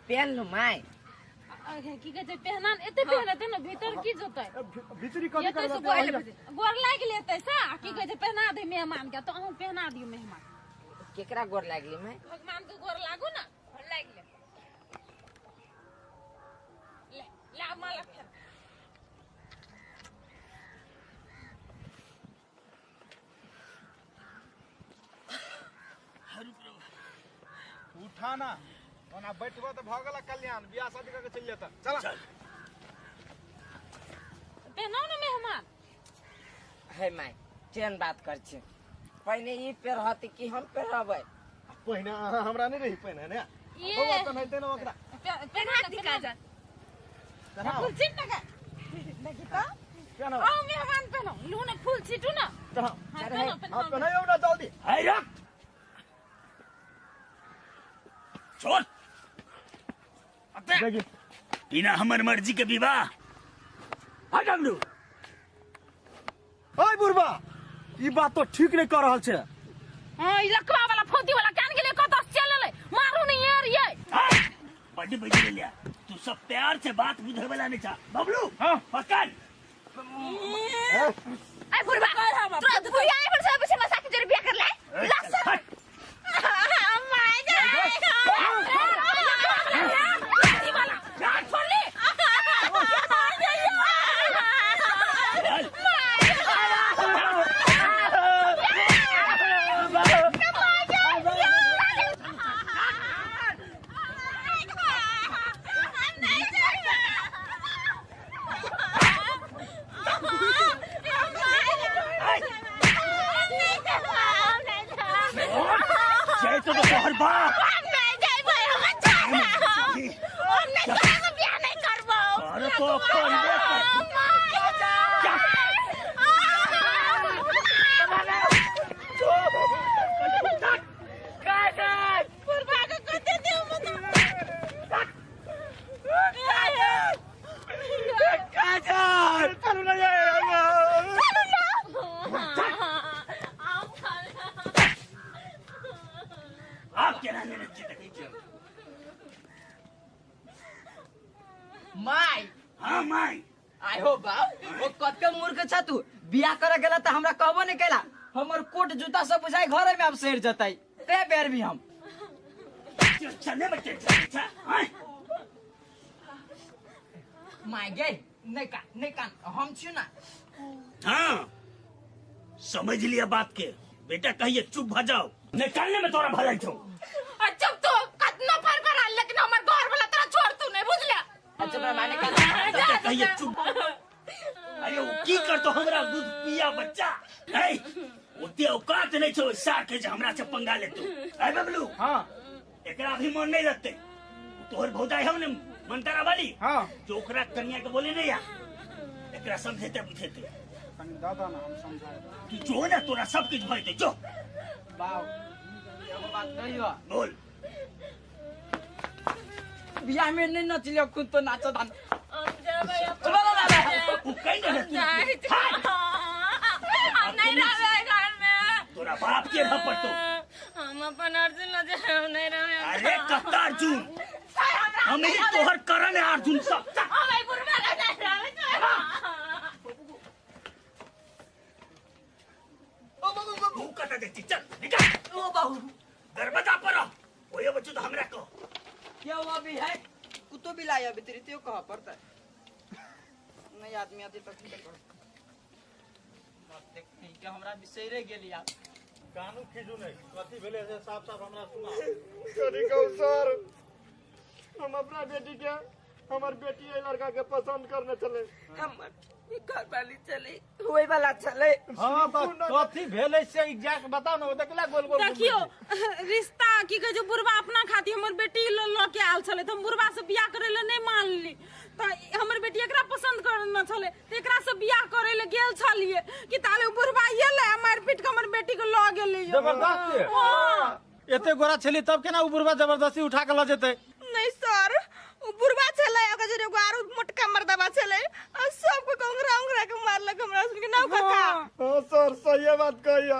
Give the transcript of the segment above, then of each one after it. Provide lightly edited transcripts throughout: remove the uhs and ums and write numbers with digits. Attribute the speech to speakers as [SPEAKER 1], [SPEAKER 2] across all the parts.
[SPEAKER 1] PAN लू my.
[SPEAKER 2] की कहै छै पहना एते पहनते ने भीतर की जोतै
[SPEAKER 3] भीतरी कथी
[SPEAKER 2] एतै से
[SPEAKER 3] करबै?
[SPEAKER 2] गोर लागि लेतै से आ की कहै छै पहना दे मेहमान के, तो अहूँ पहना दियौ मेहमान।
[SPEAKER 1] केकरा गोर लागली my?
[SPEAKER 2] भगवान के गोर लागू ना, गोर लागि ले। ले ले माला फेर।
[SPEAKER 3] उठाना ओना बैठबो त भ गेला कल्याण, बियाह शादी करके चलि जेता। चल
[SPEAKER 2] पहनाउ ना मेहमान।
[SPEAKER 1] हे my, केहन बात कर छी? पहिने ई पेरहत कि हम पेरहबै?
[SPEAKER 3] पहिने अहाँ हमरा नहि रही पहिने ने, बौआ पहनैते ने ओकरा।
[SPEAKER 2] पहना दी काजल। फूल छीट ना देखी तो।
[SPEAKER 3] पहनाओ।
[SPEAKER 2] आओ मेहमान पहनाओ, लू ना फूल छीटू ना।
[SPEAKER 3] पहनाओ।
[SPEAKER 2] हाँ, पहनाओ, पहनाओ।
[SPEAKER 3] हाँ, पहनाओ ना जल्दी।
[SPEAKER 4] है रख। छोड़।
[SPEAKER 3] देखी।
[SPEAKER 4] बिना हमर मर्जी के विवाह। हट डमरू।
[SPEAKER 3] ओए बुढ़बा, ई बात तो ठीक नहीं कर रहल छे।
[SPEAKER 2] हां, ई लकवा वाला फोती वाला कान गेले कत चल ले मारू नहीं यार ये।
[SPEAKER 4] बड्डी बजी लिया तू, सब प्यार से बात बुझे वाला नहीं था। बबलू
[SPEAKER 3] हां
[SPEAKER 4] पकड़।
[SPEAKER 5] ए बुढ़बा, तोरा बुढ़िया आई पर सब पीछे मसा के जरे बियाह कर ले। लसन my जाय।
[SPEAKER 2] वाला छोड़ ले।
[SPEAKER 4] जय तो तोहर बाप। अरे तो अपन आप क्या रहने लग
[SPEAKER 6] my.
[SPEAKER 4] हाँ my.
[SPEAKER 6] आय हो बाप, ओ कते मूर्ख छ तू। बियाह करे गेला त हमरा कहबो नहीं कैला। हमर कोट जूता सब बुझाई घरे में अब सड़ जतई ते बेर भी हम।
[SPEAKER 4] चले बच्चे चल। हां
[SPEAKER 6] my गे नहीं कान नहीं कान हम छी ना।
[SPEAKER 4] हां समझ लिया बात के बेटा, कहिए चुप भ जाओ। निकालने में तोरा भलाई छौ।
[SPEAKER 2] अच्छा तो कतना पर पर लेकिन हमर घर वाला तोरा छोड़ तू नहीं बुझला।
[SPEAKER 6] अच्छा हमरा माने का
[SPEAKER 4] कहिए चुप। अरे वो की करतो हमरा दूध पिया बच्चा। ए ओते औकात नहीं छौ सार के जे हमरा से पंगा लेतो। ए बबलू।
[SPEAKER 3] हां
[SPEAKER 4] एकरा भी मन नहीं लगते। तोहर भौजाई हम ने मनतारा वाली।
[SPEAKER 3] हां
[SPEAKER 4] जो ओकरा कन्या के बोले नहीं या एकरा समझेते बुझेते।
[SPEAKER 3] कनी दादा ना हम समझाए।
[SPEAKER 4] तू जो ना तोरा सब कुछ भइते जो।
[SPEAKER 6] बाऊ एगो बात कहियो।
[SPEAKER 4] बोल।
[SPEAKER 6] बियाह में नहीं नचलियो खुद तो नाचो दान।
[SPEAKER 2] हम जाबे
[SPEAKER 6] चलो ना ना
[SPEAKER 4] उ कहीं ना तू।
[SPEAKER 2] हम नहीं रहबे घर में।
[SPEAKER 4] तोरा बाप के रह पड़तो।
[SPEAKER 2] हम अपन अर्जुन ल जे हम नहीं रहबे।
[SPEAKER 4] अरे कत्ता अर्जुन, हम ही तोहर करण है अर्जुन सब।
[SPEAKER 2] हम ई बुढ़वा के नहीं रहबे।
[SPEAKER 4] ओ कटा दे चल निकल।
[SPEAKER 6] ओ बाबू
[SPEAKER 4] दरवाजा पर आ। ओए बच्चो तो हमरा को
[SPEAKER 6] क्या हुआ भी है कुत्तो भी लाया भीतरी तो कहा पड़ता है नहीं आदमी आते तक देख नहीं के हमरा बिसरे गेली आप।
[SPEAKER 3] कानू खीजू नहीं कथी भेले से साफ साफ हमरा सुना।
[SPEAKER 7] करी कहू सर, हम अपना बेटी के हमर बेटी ए लड़का के पसंद करने चले।
[SPEAKER 1] हमर घर वाली चले होए वाला चले।
[SPEAKER 3] हां कथी भेले से एग्जैक्ट बताओ ना। देखला गोल गोल
[SPEAKER 2] देखियो रिश्ता की कहे जो बुढ़वा अपना खातिर हमर बेटी ल के आयल छले त हम बुढ़वा से बियाह करे ले नहीं मानली। त हमर बेटी एकरा पसंद करना छले त एकरा से बियाह करे ले गेल छलिए कि ताले बुढ़वा एले मार पीट के हमर बेटी के ल गेलै।
[SPEAKER 3] जबरदस्ती।
[SPEAKER 2] हां
[SPEAKER 3] एते गोरा छली तब केना उ बुढ़वा जबरदस्ती उठा के ल जेतै?
[SPEAKER 5] नहीं सर, उ बुढ़वा छले ओकर जरे एगो आरो मोटका मर्दबा छले आ सबको उंगरा उंगरा के मारलक हमरा सुन के नाव काका।
[SPEAKER 7] हां सर सही बात कहिया,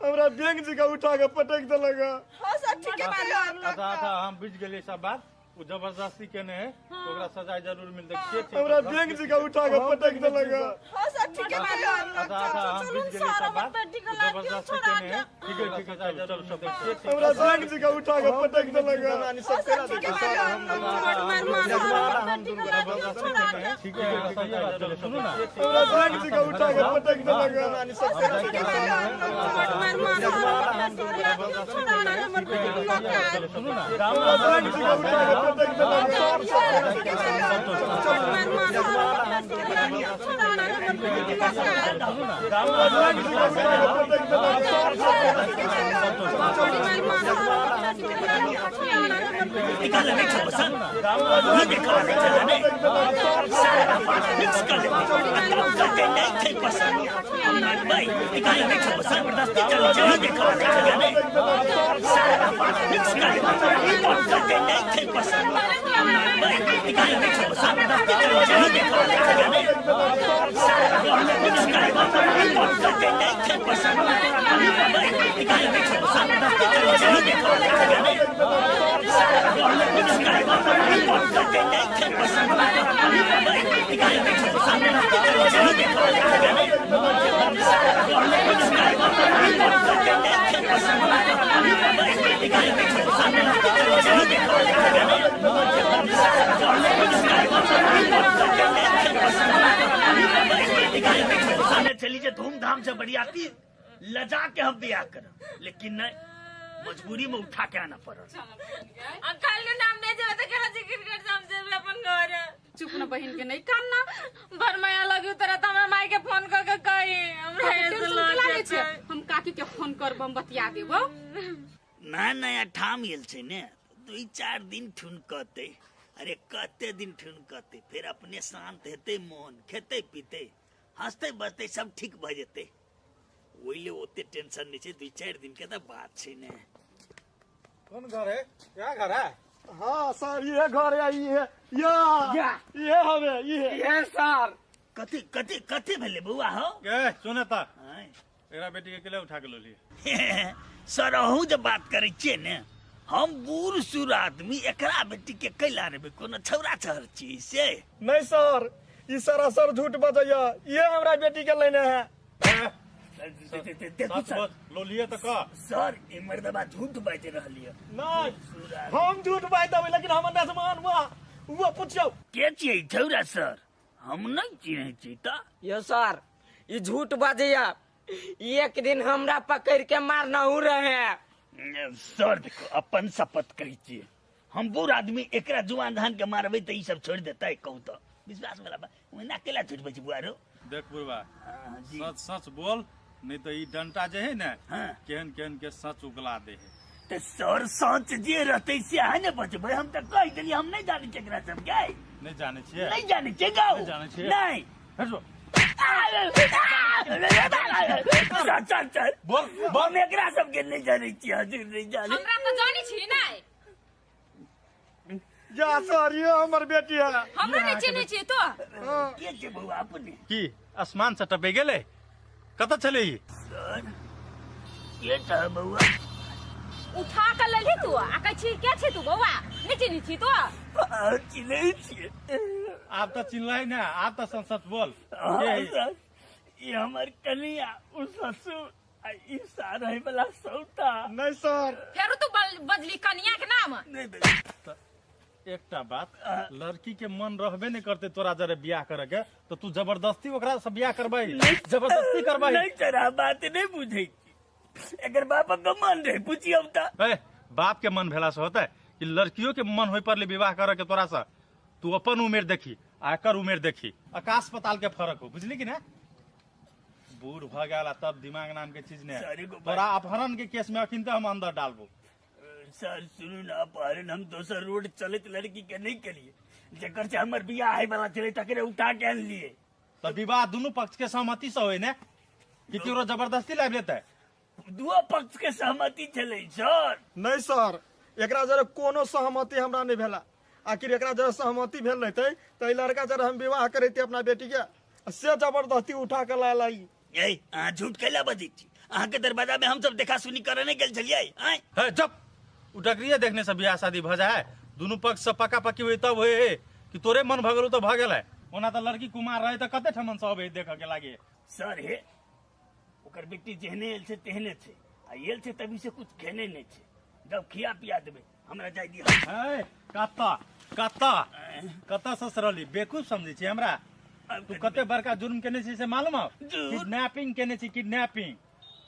[SPEAKER 7] हमरा बैंक जी का उठा के पटक देलक।
[SPEAKER 5] हां सर ठीक है।
[SPEAKER 3] अच्छा अच्छा हम बुझ गेलियै सब बात।
[SPEAKER 8] उ जबरदस्ती केने है ओकरा सजा जरूर मिलतै। के छै
[SPEAKER 7] हमरा बैंक जी का उठा के पटक देलक।
[SPEAKER 5] हां सर ठीक है।
[SPEAKER 2] चलू सर हमर बेटी के लाग के छोड़ा के।
[SPEAKER 8] ठीक है ठीक है चल सब।
[SPEAKER 7] हमरा बैंक जी का उठा के पटक देलक।
[SPEAKER 5] सब केना देख सर
[SPEAKER 2] बेटी के लाग के छोड़ा के।
[SPEAKER 8] ठीक है सही बात चलो सुनू ना।
[SPEAKER 7] हमरा बैंक जी का उठा के पटक देलक।
[SPEAKER 5] सब केना
[SPEAKER 8] सुनू ना।
[SPEAKER 7] हमरा बैंक जी का उठा के पटक देलक।
[SPEAKER 4] निकाल नहीं छो पसंद नहीं देखा नहीं चला नहीं सारा बात मिक्स कर ले करते नहीं थे पसंद भाई निकाल नहीं छो पसंद जबरदस्ती चल चल देखा नहीं चला नहीं सारा बात मिक्स कर ले करते नहीं थे पसंद भाई निकाल नहीं छो पसंद जबरदस्ती चल चल देखा नहीं चला नहीं सारा बात मिक्स कर ले करते नहीं थे पसंद भाई निकाल नहीं छो पसंद जबरदस्ती चल चल देखा नहीं चला नहीं सारा बात मिक्स कर ले करते नहीं थे पसंद भाई निकाल नहीं छो पसंद जबरदस्ती चल चल देखा नहीं चला नहीं सारा बात मिक्स कर ले करते नहीं थे पसंद भाई निकाल नहीं छो पसंद जबरदस्ती चल चल देखा नहीं चला नहीं सारा बात मिक्स कर ले करते नहीं थे पसंद भाई निकाल नहीं छो पसंद। चली जे धूमधाम से बरियाती लजा के हम बियाह करब, लेकिन नहीं मजबूरी में उठा के आना पड़ल।
[SPEAKER 2] अब कल के नाम नहीं जेबे त केना जिक्र कर हम जेबे अपन घर। चुप न बहिन के नहीं कान ना भर माया लगी तोरा त हमरा माई के फोन कर के कही हमरा टेंशन के लागे छै। हम काकी के फोन करब हम बतिया देबो।
[SPEAKER 4] ना नया ठाम गेल छै ने 2-4 दिन ठुनकते। अरे कते दिन ठुनकते फिर अपने शांत हेतै मोन, खेतै पीतै हंसते बजते सब ठीक भ जेतै। ओहि ले ओते टेंशन नहीं छै, 2-4 दिन के त बात छै ने।
[SPEAKER 8] कौन घर है? क्या घर है?
[SPEAKER 7] हाँ सर ये घर है, ये या ये हवे ये
[SPEAKER 1] ये सर।
[SPEAKER 4] कथि कथि कथि भेलै बौआ हो?
[SPEAKER 8] ए सुन त एकरा बेटी के केले उठा के ललिए।
[SPEAKER 4] सर अहूँ जब बात करै छियै ने, हम बूढ़ सूढ़ आदमी एकरा बेटी के कैला रहबै? कोनो छौरा छहर छी से?
[SPEAKER 7] नहीं सर ई सरासर झूठ बजैया, ये हमरा बेटी के लेने है।
[SPEAKER 8] लोलिए त कह
[SPEAKER 4] सर ई मर्दबा झूठ बाजि रहल ये।
[SPEAKER 7] नहीं हम झूठ बाजि देबै लेकिन हमर नजमान वा वो पूछियौ
[SPEAKER 4] के छियै छौरा सर? हम नहीं चिन्है छी त।
[SPEAKER 1] यो सर ई झूठ बजैया, एक दिन हमरा पकड़ के मारनहु रहे।
[SPEAKER 4] सर देखो अपन शपथ कहै छियै, हम बूढ़ आदमी एकरा जुआन धान के मारबै त ई सब छोड़ि देतै? कहू त विश्वास वाला बात ओना केला झूठ बजै बुआरो?
[SPEAKER 8] देख बुढ़बा सच सच बोल, नहीं तो ई डंटा जे है ने केहन केहन के सच उगला दे है।
[SPEAKER 4] त सर सच जे रहतै से अहाँ ने बचबै। हम त कहि देलियै हम नहीं जानै छियै एकरा सब के।
[SPEAKER 8] नहीं जानै छियै?
[SPEAKER 4] नहीं जानै छियै गाउ।
[SPEAKER 8] नहीं जानै छियै?
[SPEAKER 4] नहीं।
[SPEAKER 8] हटो।
[SPEAKER 4] सर सर सर
[SPEAKER 8] बोल बोल।
[SPEAKER 4] हम एकरा सब के नहीं जानै छियै, हजूर नहीं जानै।
[SPEAKER 2] हमरा त जानै छी नै।
[SPEAKER 7] या सर ये हमर बेटी है।
[SPEAKER 2] हमरा नहीं चिन्है छी तो।
[SPEAKER 4] के छै बौआ अपने?
[SPEAKER 8] की आसमान से टपे गेलै? कतऽ छलै ई?
[SPEAKER 4] सर के छ बौआ?
[SPEAKER 2] उठा के ललही तू आ कहै छी के छी तू बौआ? नहीं चिन्है छी तो?
[SPEAKER 4] चिन्है छियै।
[SPEAKER 8] आब त चिन्हलै ने, आब त सच बोल।
[SPEAKER 4] सर ई हमर कनिया, उ ससुर आ ई सारही वाला सौता।
[SPEAKER 7] नहीं सर
[SPEAKER 2] फेरू तू बजली कनिया के नाम।
[SPEAKER 4] नहीं
[SPEAKER 8] एकटा बात, लड़की के मन रहबे नहीं करते तोरा जरे बियाह करे के, तो तू जबरदस्ती ओकरा से बियाह करबै? जबरदस्ती करबै?
[SPEAKER 4] नहीं सर हम बात नहीं बुझै छी, एकर बाप के मन रहे पुछियौ त।
[SPEAKER 8] ए बाप के मन भेला से होतै कि लड़कियों के मन होय परले विवाह करे के तोरा से? तू अपन उमेर देखी आ एकर उमेर देखी, आकाश पताल के फर्क हो, बुझली कि ना? बूढ़ भ गेल तब दिमाग नाम के चीज नहीं। तोरा अपहरण के केस में अखिन हम अंदर डालबो।
[SPEAKER 4] सर सुनू ना, अपहरण हम दोसर रोड चलत लड़की के नहीं करिए, जकर से हमर बियाह होय वाला छलै तकरे उठा के आनलिए।
[SPEAKER 8] त विवाह दुनू पक्ष के सहमति से होय ने, कि केकरो जबरदस्ती लाबि लेतै?
[SPEAKER 4] दुओ पक्ष के सहमति छलै सर।
[SPEAKER 7] नहीं सर एकरा जरे कोनो सहमति हमरा नहीं भेला। आखिर एकरा जरे सहमति भेल रहतै त ई लड़का जरे हम विवाह करैती अपना बेटी के, से जबरदस्ती उठा के लायल आई।
[SPEAKER 4] ए अहाँ झूठ कैला बजै छी? अहाँ के दरवाजा में हम सब देखा सुनी करे नहीं गेल छलियै?
[SPEAKER 8] हे जब उ डकरिया देखने से बियाह शादी भ जाए, दुनू पक्ष से पक्का पक्की हुई तब होए कि तोरे मन भगलो तो भगल है। ओना तो लड़की कुमार रहे तो कते ठमन सब अबै देख के लागे।
[SPEAKER 4] सर हे ओकर बेटी जेहने आयल छै तेहने छै, आ आयल छै तभी से कुछ खेने नहीं छै, जब खिया पिया देबै हमरा जाय दिअ।
[SPEAKER 8] हे कत्ता कत्ता कत्ता ससरली बेवकूफ समझै छी हमरा? तू कते बड़का जुर्म केने छी से मालूम हौ? किडनैपिंग केने छी, किडनैपिंग,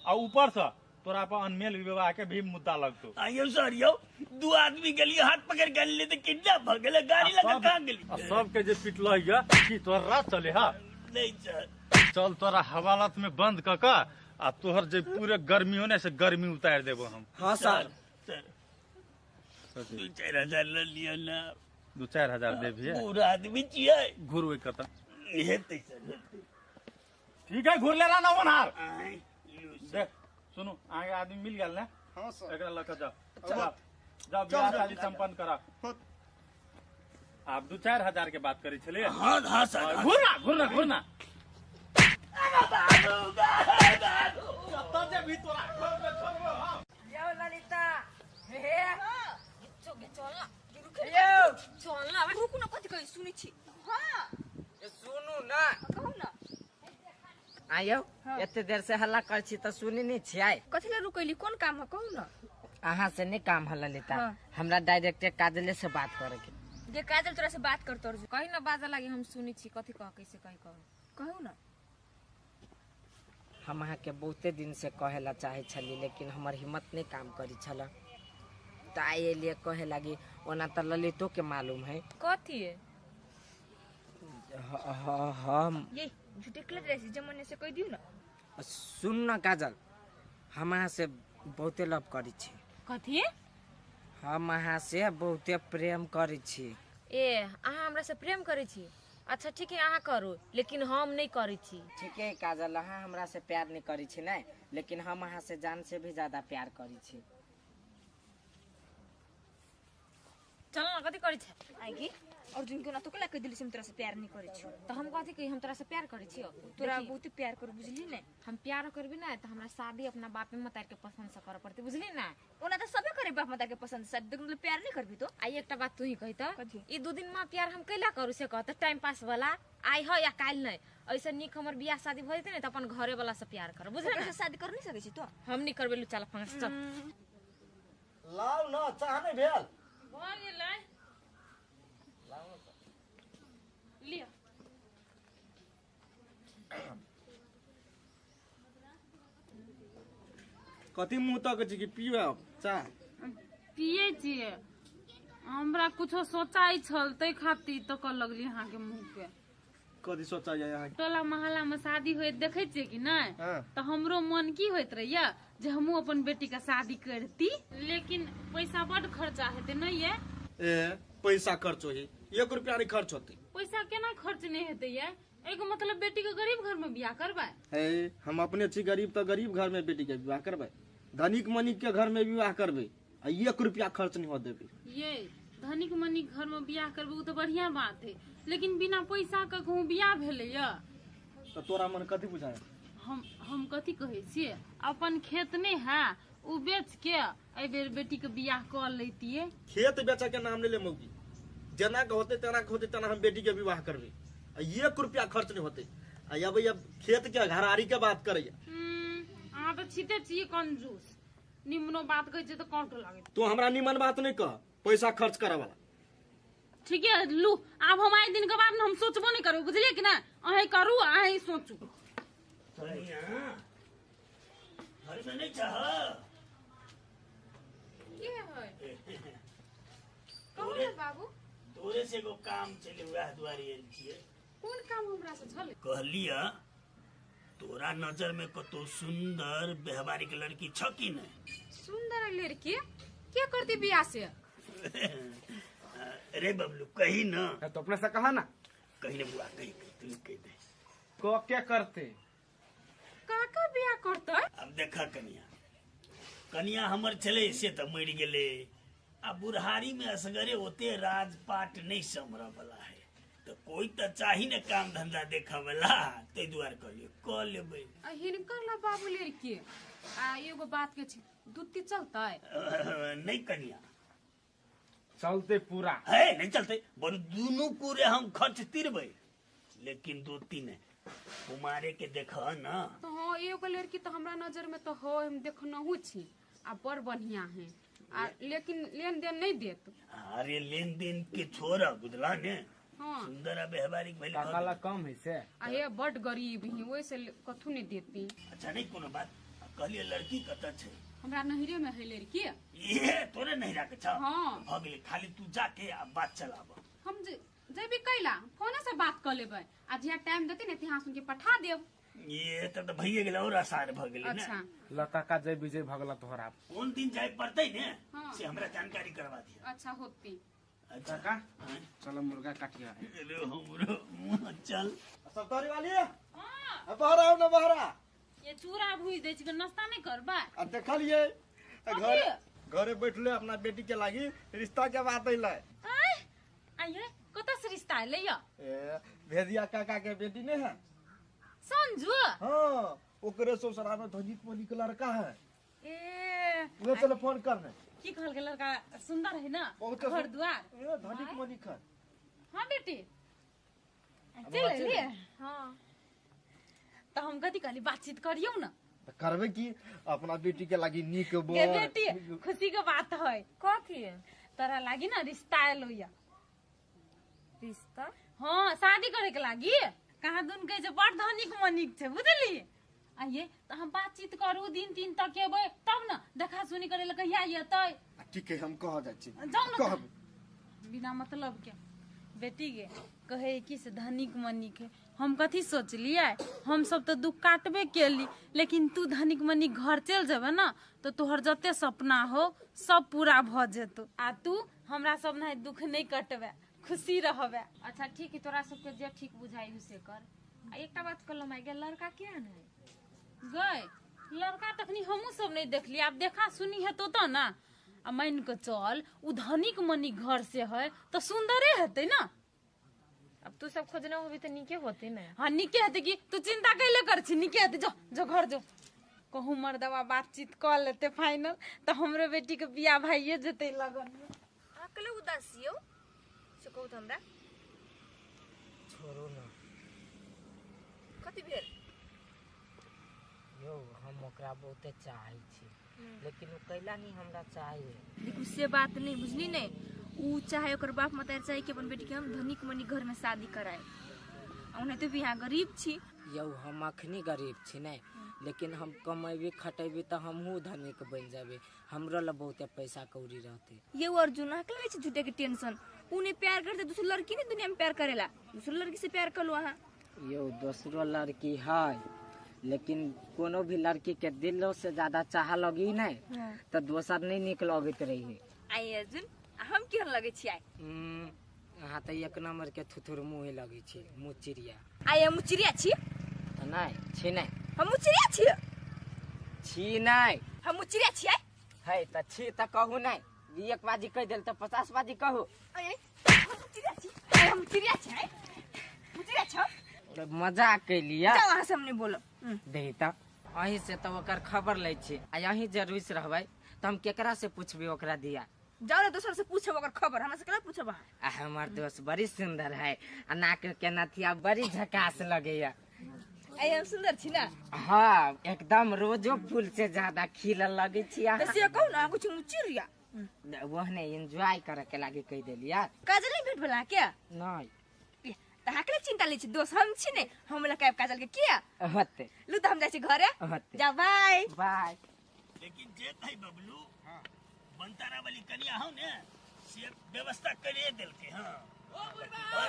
[SPEAKER 8] आ ऊपर से तोरा पर अनमेल विवाह के भी मुद्दा लगतो।
[SPEAKER 4] आइयो सर यौ, दू आदमी गेलियै हाथ पकड़ के अनलियै तऽ किडनैप भऽ गेलै, गाड़ी लऽ कऽ कहाँ गेलियै?
[SPEAKER 8] आ सबके जे पिटलह ये की तोरा चले हा?
[SPEAKER 4] नहीं सर।
[SPEAKER 8] चल तोरा हवालत में बंद क के आ तोहर जे पूरे गर्मी होने से गर्मी उतार देबो हम।
[SPEAKER 1] हाँ सर।
[SPEAKER 4] सर 2-4 हजार ल लिअ ना।
[SPEAKER 8] 2-4 हजार देबियै?
[SPEAKER 4] पूरा आदमी छियै।
[SPEAKER 8] घुर ओहि कतऽ
[SPEAKER 4] हेतै सर, हेतै।
[SPEAKER 8] ठीक है घुर ले रहा ना होनहार। देख सुनू आगे आदमी मिल गेल ने?
[SPEAKER 7] हाँ सर।
[SPEAKER 8] एकरा लऽ के जाओ, जाओ जाओ बियाह शादी संपन्न करा। आप 2-4 हजार के बात करै छलियै?
[SPEAKER 4] हाँ हाँ सर।
[SPEAKER 8] घुरना घुरना घुरना। कतऽ जेबही तोरा घर में छोड़बो हम।
[SPEAKER 1] यौ ललिता, हे
[SPEAKER 5] चल ना
[SPEAKER 1] यौ
[SPEAKER 2] चल ना,
[SPEAKER 5] रुकू ना, कथी कहै सुनै छी? हां
[SPEAKER 1] सुनू ना,
[SPEAKER 5] कहू ना।
[SPEAKER 1] आयौ एते देर से हल्ला कर छी त सुनी नहीं छियै।
[SPEAKER 5] कथी ले रुकैली, कोन काम है कहू ना?
[SPEAKER 1] अहाँ से नहीं काम है ललिता, हमरा डायरेक्टर काजले से बात करे के।
[SPEAKER 5] जे काजल तोरा से बात करतो अर्जुन।
[SPEAKER 2] कही ना बाजा लागी, हम सुनी छी कथी कह कैसे कही कहू।
[SPEAKER 5] कहू ना।
[SPEAKER 1] हम अहाँ के बहुते दिन से कहेला चाहे छली, लेकिन हमर हिम्मत नहीं काम करी छला, त आइ लिए कहे लागी। ओना त ललितो के मालूम है।
[SPEAKER 2] कथी है?
[SPEAKER 1] हम
[SPEAKER 5] ये झूठे क्ले रहे जमाने से कह दियो ना।
[SPEAKER 1] सुन ना काजल, हम अहाँ से बहुते लव करी छी।
[SPEAKER 2] कथी?
[SPEAKER 1] हम अहाँ से बहुते प्रेम करी छी।
[SPEAKER 2] ए अहाँ हमरा से प्रेम करै छी? अच्छा ठीक है अहाँ करू, लेकिन हम नहीं करै छी।
[SPEAKER 1] ठीक है काजल, अहाँ हमरा से प्यार नहीं करी छी ने, लेकिन हम अहाँ से जान से भी ज्यादा प्यार करी छी।
[SPEAKER 2] चल ना कथी करै छै?
[SPEAKER 5] आगी अर्जुन के ना तो कला कह दिली से हम तोरा से प्यार नहीं करै छी।
[SPEAKER 2] त हम कथी कही, हम तोरा से प्यार करै छियो?
[SPEAKER 5] तोरा बहुत प्यार कर बुझली ने।
[SPEAKER 2] हम प्यार करबी ना त हमरा शादी अपना बाप मतार के पसंद से करे पड़तै, बुझली ना?
[SPEAKER 5] ओना त सबे करे बाप मतार के पसंद से, मतलब प्यार नहीं करबी तो।
[SPEAKER 2] आ एकटा बात तू ही कही त, ई 2 दिन मा प्यार हम कैला करू से कह त, टाइम पास वाला आइ ह या काल नहीं, ऐसे निक हमर बियाह शादी भ जेतै ने त अपन घरे वाला से प्यार कर, बुझली ना?
[SPEAKER 5] शादी कर नहीं सकै छी तो?
[SPEAKER 2] हम नहीं करबे लुचा लफंगा से। चल
[SPEAKER 7] लाउ ना, चाह नहीं भेल
[SPEAKER 2] भ गेलै, लिअ।
[SPEAKER 7] कथी मुँह तक छी कि पीबे चाह?
[SPEAKER 2] पिए छियै, हमरा कुछो सोचाइ छल तै खातिर तक लगली अहाँ के मुँह पे।
[SPEAKER 7] कथी सोचाइ अहाँ?
[SPEAKER 2] टोला मोहल्ला में शादी होइत देखै छियै कि नहीं, त हमरो मन की होइत रहैया जे हमहूँ अपन बेटी के शादी करती, लेकिन पैसा बड खर्चा हेतै नहीं ये?
[SPEAKER 7] ए पैसा खर्च होई, 1 रुपया नहीं खर्च होते।
[SPEAKER 2] पैसा केना खर्च नहीं हेतै ये? एगो मतलब बेटी के गरीब घर में बियाह करबै?
[SPEAKER 7] ए हम अपने छी गरीब त गरीब घर में बेटी के बियाह करबै, धनिक मनिक के घर में विवाह करबै, आ 1 रुपया खर्च नहीं हो देबै।
[SPEAKER 2] ये धनिक मनिक घर में बियाह करबै उ त बढ़िया बात है, लेकिन बिना पैसा के कहूँ बियाह भेलै ये?
[SPEAKER 7] त तोरा मन कथी बुझाय?
[SPEAKER 2] हम कथी कहै छियै, अपन खेत नहीं है उ बेच के एहि बेर बेटी के बियाह कर लैतियै।
[SPEAKER 7] खेत बेचे के नाम ले ले मौगी, जेना के होते तेना के होते तेना हम बेटी के विवाह करबै, आ 1 रुपया खर्च नहीं होते। आ अब खेत के घरारी के बात करैया।
[SPEAKER 2] अहाँ तऽ छिते छियै कंजूस, निमनो बात कहै छियै तऽ कांटो लागै।
[SPEAKER 7] तू हमरा निमन बात नहीं कह, पैसा खर्च करे वाला।
[SPEAKER 2] ठीक है लू, आब हम आइ दिन के बाद हम सोचबो नहीं करू, बुझलियै कि ना? अहीं करू अहीं सोचू।
[SPEAKER 4] घर में नहीं चाह
[SPEAKER 2] के है? कहू ना बाबू।
[SPEAKER 4] तोरे से एगो काम चले वएह दुआरे आयल छियै।
[SPEAKER 2] कोन काम हमरा से छलै?
[SPEAKER 4] कहलिया तोरा नजर में कतो सुंदर व्यवहारिक लड़की छ कि नहीं?
[SPEAKER 2] सुंदर लड़की के करती बियाह से?
[SPEAKER 4] अरे बबलू कही ना।
[SPEAKER 3] तो अपने से कहा ना।
[SPEAKER 4] कही ना बुआ, कही तू कह दे।
[SPEAKER 3] को क्या करते?
[SPEAKER 2] काका बियाह करते?
[SPEAKER 4] अब देखा कनिया, कनिया हमर छले से त मरि गेले, आ बुढ़ारी में असगरे ओते राजपाट नहीं समर वाला है, तो कोई तो चाही ने काम धंधा देखा वाला, ते दुआर कहलिए क लेबै।
[SPEAKER 2] आ हिनकर ला बाबू लड़की आ एगो बात के छै, दूती चलतै?
[SPEAKER 4] नहीं कनिया,
[SPEAKER 9] चलते पूरा
[SPEAKER 4] है नहीं चलते बोल दोनों पूरे हम खर्च तिरबै लेकिन दो तीन है कुमारे के देख ना।
[SPEAKER 2] तो हाँ एगो लड़की तो हमरा नजर में तो हो हम देखनहु छी आ बड़ बढ़िया है आ लेकिन लेन देन नहीं देत।
[SPEAKER 4] अरे लेन देन के छोरा बुझला ने। हाँ। सुंदर आ व्यवहारिक भइल
[SPEAKER 9] काका कम है से
[SPEAKER 2] आ हे बड़ गरीब ही ओइसे कथु नहीं देती।
[SPEAKER 4] अच्छा नहीं कोनो बात कहलिए लड़की कत छै?
[SPEAKER 2] हमरा नहिरे में है लड़की।
[SPEAKER 4] ये तोरे नहिरा के छ?
[SPEAKER 2] हाँ।
[SPEAKER 4] भ गेलै खाली तू जाके आ बात चलाब।
[SPEAKER 2] हम जेबी कैला फोने से बात क लेबै आ जिया टाइम देती ने तिहा सुन के पठा देब।
[SPEAKER 4] ये तब त भइए गेलै और आसान भ गेलै ने।
[SPEAKER 2] अच्छा
[SPEAKER 9] ल काका जय विजय भगला तोहरा
[SPEAKER 4] कोन दिन जाय पड़तै ने।
[SPEAKER 2] हाँ।
[SPEAKER 4] से हमरा जानकारी करवा दिया।
[SPEAKER 2] अच्छा होती।
[SPEAKER 4] अच्छा
[SPEAKER 9] काका चलो मुर्गा काटिया।
[SPEAKER 4] अरे हमरो चल
[SPEAKER 7] सप्तारी वाली। हां बाहर आओ ना बाहर आ।
[SPEAKER 2] ये चूरा भूज दै छी नाश्ता नहीं करबा?
[SPEAKER 7] आ देखलिए घर घरे बैठले अपना बेटी के लागी रिश्ता के बात अइलै।
[SPEAKER 2] आय आइए कत से रिश्ता अइलै यो?
[SPEAKER 7] ए भेदिया काका के बेटी ने है
[SPEAKER 2] संजू।
[SPEAKER 7] हां ओकरे ससुराल में धनिक मनिक के लड़का है।
[SPEAKER 2] ए
[SPEAKER 7] उहे चलो फोन करने
[SPEAKER 2] की कहल के लड़का सुंदर है ना घर द्वार
[SPEAKER 7] ए धनिक मनिक है।
[SPEAKER 2] हां बेटी चल ले। हां तो हम कथी कहली बातचीत करियौ ना।
[SPEAKER 7] करबे की अपना बेटी के लागी नीक
[SPEAKER 2] बोल। के बेटी खुशी के बात है।
[SPEAKER 5] कथी
[SPEAKER 2] तोरा लागी ना रिश्ता आलो या
[SPEAKER 5] रिश्ता?
[SPEAKER 2] हां शादी करे के लागी कहाँ दुन कहे बड़ धनिक मनिक छे बुझली। आइए तो हम बातचीत करू दिन तीन तक एबै तब ना देखा सुनी करे ल कहिया एतै।
[SPEAKER 7] ठीक है हम कह जाइ छी
[SPEAKER 2] जाउ ना बिना मतलब के। बेटी के कहे कि से धनिक मनिक है हम कथी सोचलिए हम सब तो दुख काटबे केली लेकिन तू धनिक मनिक घर चल जेबे ना तो तोहर जते सपना हो सब पूरा भ जेतो आ तू हमरा सब नहीं दुख नहीं कटबे खुशी रहबे।
[SPEAKER 10] अच्छा ठीक है तोरा सबके जे ठीक बुझाई से कर। आ एकटा बात कहलम माय गे लड़का केहन है?
[SPEAKER 2] गए लड़का तखनी हमहू सब नहीं देखली आब देखा सुनी हेतो तो ना आ मान के चल उ धनिक मनिक घर से है तो सुंदरे हेतै ना।
[SPEAKER 10] अब तू सब खोजने होबी तो नीके होते ना।
[SPEAKER 2] हाँ नीके हेतै कि तू चिंता कैले कर छी नीके हेतै जो जो घर जो कहूँ मर्दवा बातचीत क लेते फाइनल तो हमरो बेटी के बियाह भाइये जेतै लगन में।
[SPEAKER 5] अकेले उदासी हो से कहू त हमरा
[SPEAKER 1] छोड़ू ना।
[SPEAKER 5] कथी भेल?
[SPEAKER 1] यो हम ओकरा बहुते चाहै छी लेकिन उ कैला नहीं हमरा चाहिए।
[SPEAKER 5] देखू से बात नहीं बुझली ने उ चाहे ओकर बाप मतार चाहे कि अपन बेटी के हम धनिक मनिक घर में शादी कराए ओनाहिते भी यहाँ गरीब छी।
[SPEAKER 1] यौ हम अखनी गरीब छी ने लेकिन हम कमेबी खटेबी तो हमहू धनिक बन जाबे हमरो ल बहुते पैसा कौड़ी रहते।
[SPEAKER 5] ये अर्जुन अहाँ के लगे छै झूठे के टेंशन उ ने प्यार करते दूसरी लड़की ने दुनिया में प्यार करेला दूसरी लड़की से प्यार कर लो अहाँ।
[SPEAKER 1] यौ दोसरो लड़की है लेकिन कोनो भी लड़की के दिलो से ज्यादा चाह लगी नहीं तो दोसर नहीं निक लगैत रही।
[SPEAKER 5] आई अर्जुन हम केहन लगे छी?
[SPEAKER 1] अहाँ तो एक नंबर के थुथुर मुँह लगे छी मुँह चिड़िया।
[SPEAKER 5] आई हम चिड़िया छी?
[SPEAKER 1] तो नहीं छी नहीं
[SPEAKER 5] हम चिड़िया छी।
[SPEAKER 1] छी नहीं
[SPEAKER 5] हम चिड़िया छी।
[SPEAKER 1] है तो छी तो कहू नहीं एक बाजी कह दिल तो 50 बाजी कहू।
[SPEAKER 5] हम चिड़िया छी हम चिड़िया छी चिड़िया छी।
[SPEAKER 1] मजाक कैलिया
[SPEAKER 5] जाओ अहाँ से हम नहीं बोलो
[SPEAKER 1] दही त अहीं से तो ओकर खबर लै छी आ अहीं जे रुसि रहबै तो हम केकरा से पूछबी ओकरा दिया?
[SPEAKER 5] जाओ ना दोसर से पूछब ओकर खबर हमरा से केना पूछब अहाँ?
[SPEAKER 1] आ हमर दोस्त बड़ी सुंदर है आ नाक के नथिया बड़ी झकास लगैया।
[SPEAKER 5] आई हम सुंदर छी ना?
[SPEAKER 1] हाँ एकदम रोजो फूल से ज्यादा खिलल लगै छी अहाँ।
[SPEAKER 5] तो से कहू ना कुछ चिड़िया
[SPEAKER 1] ओहने एंजॉय करे के लागी कह देलिया।
[SPEAKER 5] काजल नहीं भेट भला के?
[SPEAKER 1] नहीं
[SPEAKER 5] त अहाँ चिंता लै छी दोस्त हम छी ने हम लकाब काजल के किया
[SPEAKER 1] होते
[SPEAKER 5] लू त हम जाइ छी घरे।
[SPEAKER 1] होते
[SPEAKER 5] जा बाय
[SPEAKER 1] बाय।
[SPEAKER 4] लेकिन जे भाई बबलू बनतारा वाली कनिया हो ने से व्यवस्था करे देलके। हां ओ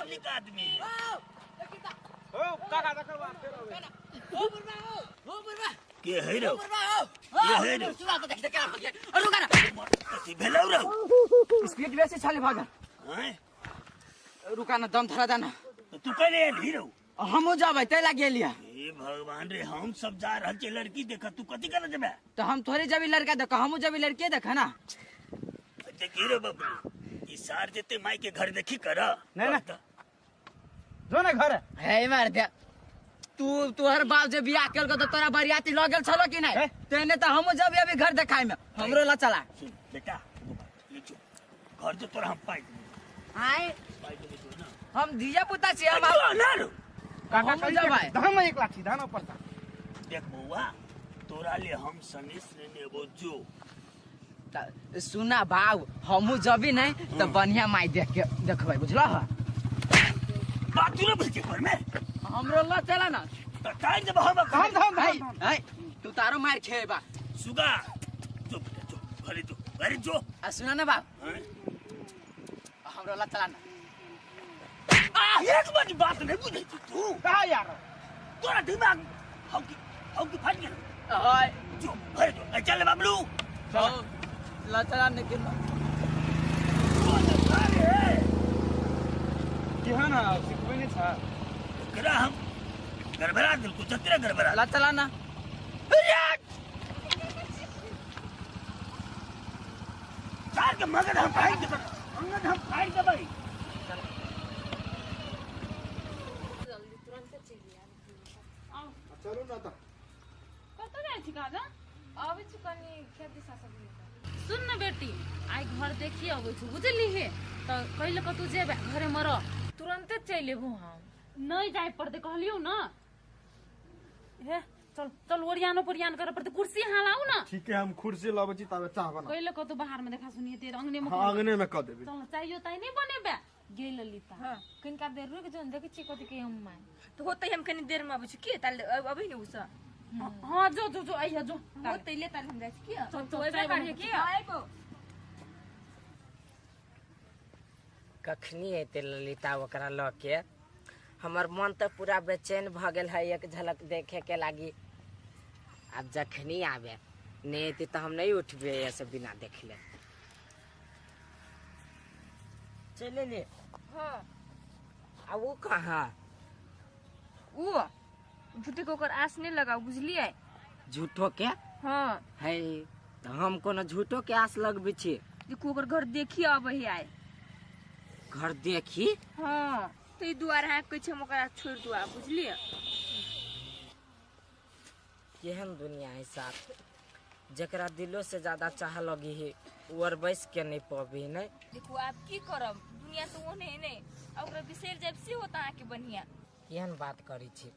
[SPEAKER 4] निक आदमी
[SPEAKER 9] ओ काका देखो बात फेर आवे।
[SPEAKER 6] ओ बुढ़वा ओ बुढ़वा
[SPEAKER 4] के है रो
[SPEAKER 6] के है रो सुना तो देख देख के भाग रुका ना
[SPEAKER 4] कथि भेलौ रो
[SPEAKER 6] स्पीड बेसी छले भाग
[SPEAKER 4] हैं
[SPEAKER 6] रुका ना दम धरा दाना।
[SPEAKER 4] तू कहले हीरो
[SPEAKER 6] हमहु जाबै तै लाग गेलिया।
[SPEAKER 4] हे भगवान रे हम सब जा रहल छी लड़की देख तू कथि करे जेबे?
[SPEAKER 6] तो हम थोड़े जबी लड़का देख हमहु जबी लड़की देख ना।
[SPEAKER 4] देखी रे बबलू ई सार जेते माई के घर देखी कर
[SPEAKER 9] नहीं ना जो ना घर
[SPEAKER 6] हे मार दे तू तोहर बाप जे बियाह केलको त तोरा बरियाती ल गेल छलो कि नहीं? तेने त हमहु जबी अभी घर देखाइ में हमरो ला चला।
[SPEAKER 4] सुन बेटा ले चल घर जो तोरा हम पाइ देबो।
[SPEAKER 6] आय
[SPEAKER 4] पाइ देबो जो ना।
[SPEAKER 6] हम धिया पुता छी, हम
[SPEAKER 4] जो ना रो।
[SPEAKER 9] काका
[SPEAKER 6] हम जबै।
[SPEAKER 9] धाम एक लाठी धान ऊपर सा।
[SPEAKER 4] देख बौआ तोरा ले हम सनेस लेने अबो जो।
[SPEAKER 6] त सुना बाऊ, हमहू जबी नहीं त बढ़िया माई देख के देखबै, बुझलह?
[SPEAKER 4] बात तू ना बुझे घर में।
[SPEAKER 6] हमरो ल चला ना।
[SPEAKER 4] त ताई जब हम
[SPEAKER 9] धाम धाम
[SPEAKER 6] भाई है तू तारो मार खेबा।
[SPEAKER 4] सुगा जो बेटा जो घरे जो घरे जो।
[SPEAKER 6] आ सुना ना बाप, हमरो ल चला ना।
[SPEAKER 4] आ एक बार बात नहीं बुझे तू।
[SPEAKER 9] का यार
[SPEAKER 4] तोरा दिमाग हौकी फाट गेल।
[SPEAKER 6] हाय
[SPEAKER 4] जो घरे जो। ए चल बाबलू।
[SPEAKER 6] चल ल चला ने के
[SPEAKER 9] केहन है सिखबे नहीं छा।
[SPEAKER 4] एकरा हम गड़बड़ा दिल को जतरे गड़बड़ा।
[SPEAKER 6] ल चला ना।
[SPEAKER 4] चार के मगज हम फाड़ देबै, मगज हम फाड़ देबै।
[SPEAKER 10] जल्दी तुरंत चलि आउ।
[SPEAKER 7] चलू ना त।
[SPEAKER 2] कतऽ जाइ छी काजा?
[SPEAKER 10] अबै छी कनी खेत दिशा सब घुमि कऽ।
[SPEAKER 2] सुन न बेटी, आइ घर देखी अबै छी बुझली हे, तऽ कहिले कतौ जेबे घरे मे रह।
[SPEAKER 10] तुरंते चलि एबो हम।
[SPEAKER 2] नहीं जाय पड़तै कहलियौ न। हे चल चल ओरियानो पोरियान करऽ पड़तै, कुर्सी यहाँ लाउ न।
[SPEAKER 7] ठीक है, हम कुर्सी लाबै छी ताबे चाह बना।
[SPEAKER 2] कहिले कतौ बाहर में देखा सुनी हेतै अंगने में।
[SPEAKER 7] हां अंगने में क देबै।
[SPEAKER 2] चल चाहियो ताइ नहीं बनेबे गेल ललिता।
[SPEAKER 10] हां कनिका देर रुक जो, देखै छी कथि के हम माय।
[SPEAKER 5] त होतै हम कनी देर में अबै छी के ताल अबै ने उस।
[SPEAKER 2] हां जो जो जो आइया जो।
[SPEAKER 5] होतै ले ताल हम जाइ छी के।
[SPEAKER 2] चल
[SPEAKER 5] तो
[SPEAKER 2] चल
[SPEAKER 5] एबे करिए के आइबो।
[SPEAKER 1] कखनी एते ललिता ओकरा ल के हमर मन तो पूरा बेचैन भ गेल है एक झलक देखे के लागी। अब जखनी आवे नहीं एते तो हम नहीं उठबे ऐसे बिना देखले। चले ले।
[SPEAKER 5] हां
[SPEAKER 1] आ वो कहाँ?
[SPEAKER 5] वो झूठे के ओकर आस नहीं लगाओ बुझलिए।
[SPEAKER 1] झूठो के?
[SPEAKER 5] हां
[SPEAKER 1] है तो हम कोनो झूठो के आस लगबे छी।
[SPEAKER 5] देखो ओकर घर देखी आबै है आइ।
[SPEAKER 1] घर देखी?
[SPEAKER 5] हां तो ई दुआर है कहै छै हम ओकरा छोड़ दुआ बुझलिए।
[SPEAKER 1] केहन दुनिया है साथ, जकरा दिलो से ज्यादा चाह लगी है और बैस के नहीं पबी नहीं।
[SPEAKER 5] देखो आप की करब, दुनिया तो ओने है नहीं, ओकरा बिसरि जाब से होता अहाँ के बढ़िया।
[SPEAKER 1] केहन बात करै छी,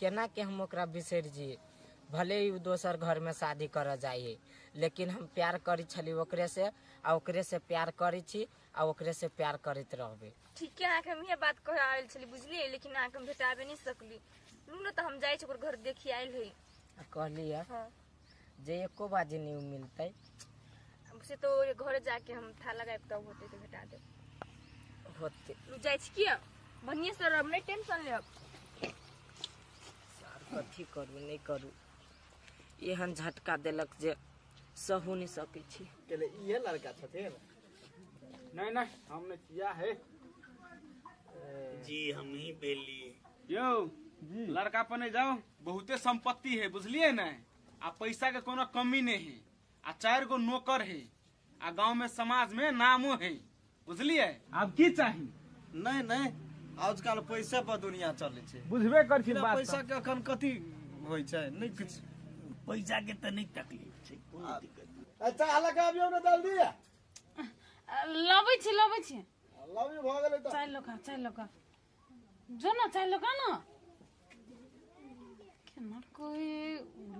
[SPEAKER 1] केना के हम ओकरा बिसरि जी? भले ही दोसर घर में शादी कर जाइए, लेकिन हम प्यार करी छली ओकरे से, आ ओकरे से प्यार करी छी, आ ओकरे से प्यार करैत रहबे।
[SPEAKER 5] ठीक है, अहाँके हम इहे बात कह आयल छली बुझलिए, लेकिन अहाँके हम भेटाबे नहीं सकली। लू न त हम जाइ छी ओकर घर देखी आयल है।
[SPEAKER 1] कहली है
[SPEAKER 5] हां
[SPEAKER 1] जे एको बाजी नहीं मिलतै।
[SPEAKER 5] से तो घरे जाके हम था लगाएब तब होतै त भेटा देब।
[SPEAKER 1] होते
[SPEAKER 5] लू जाइ छी के बढ़िया से रहब, नहीं टेंशन लेब।
[SPEAKER 1] सर कथी करू नहीं करू, एहन झटका देलक जे सहू नहीं सकै छी।
[SPEAKER 7] केले इहे लड़का छथिन?
[SPEAKER 9] नहीं नहीं हमने किया है
[SPEAKER 4] जी, हम ही बेली।
[SPEAKER 9] यो जी लड़का पने जाओ, बहुते संपत्ति है बुझलिए ने, आ पैसा के कोनो कमी नहीं है, आ 4 गो नौकर है, आ गांव में समाज में नामो है बुझलिए। अब की चाहिए?
[SPEAKER 7] नहीं नहीं आजकल पैसा पर दुनिया चले छै।
[SPEAKER 9] बुझबे कर छी बात।
[SPEAKER 7] पैसा के अखन कथी होय छै? नहीं कुछ
[SPEAKER 4] पैसा के त नहीं तकलीफ छै, कोनो दिक्कत नहीं।
[SPEAKER 7] अच्छा लगाबियौ ने जल्दी।
[SPEAKER 2] लबै छी लबै छी।
[SPEAKER 7] लबै भ गेलै त
[SPEAKER 2] चाय लका, चाय लका जो न, चाय लका न। केना कोई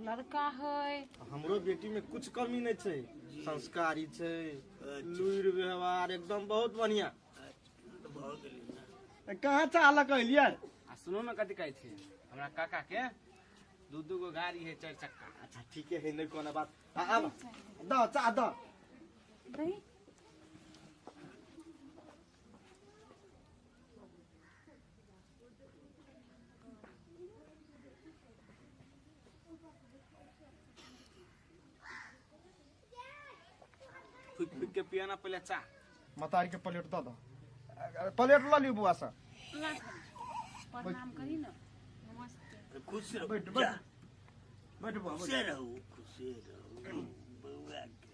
[SPEAKER 2] लड़का है?
[SPEAKER 7] हमरो बेटी में कुछ कमी नहीं छै, संस्कारी छै, लुइर व्यवहार एकदम बहुत बढ़िया। कहाँ चाह लगलियै?
[SPEAKER 9] आ सुनो न कथी कहै छै, हमरा काका के 2-2 गो गाड़ी है 4 चक्का।
[SPEAKER 7] अच्छा ठीक है, नहीं कोनो बात। आब द चाह द।
[SPEAKER 2] दही
[SPEAKER 9] फूक फूक के पियाना पहले चाह।
[SPEAKER 7] मतारी के प्लेट द द, प्लेट ल लियौ बुआ से।
[SPEAKER 2] प्रणाम करी न। नमस्ते।
[SPEAKER 4] खुश रहो,
[SPEAKER 7] बैठ बैठ बैठ बुआ,
[SPEAKER 4] खुश रहो, खुश रहो बउआ के।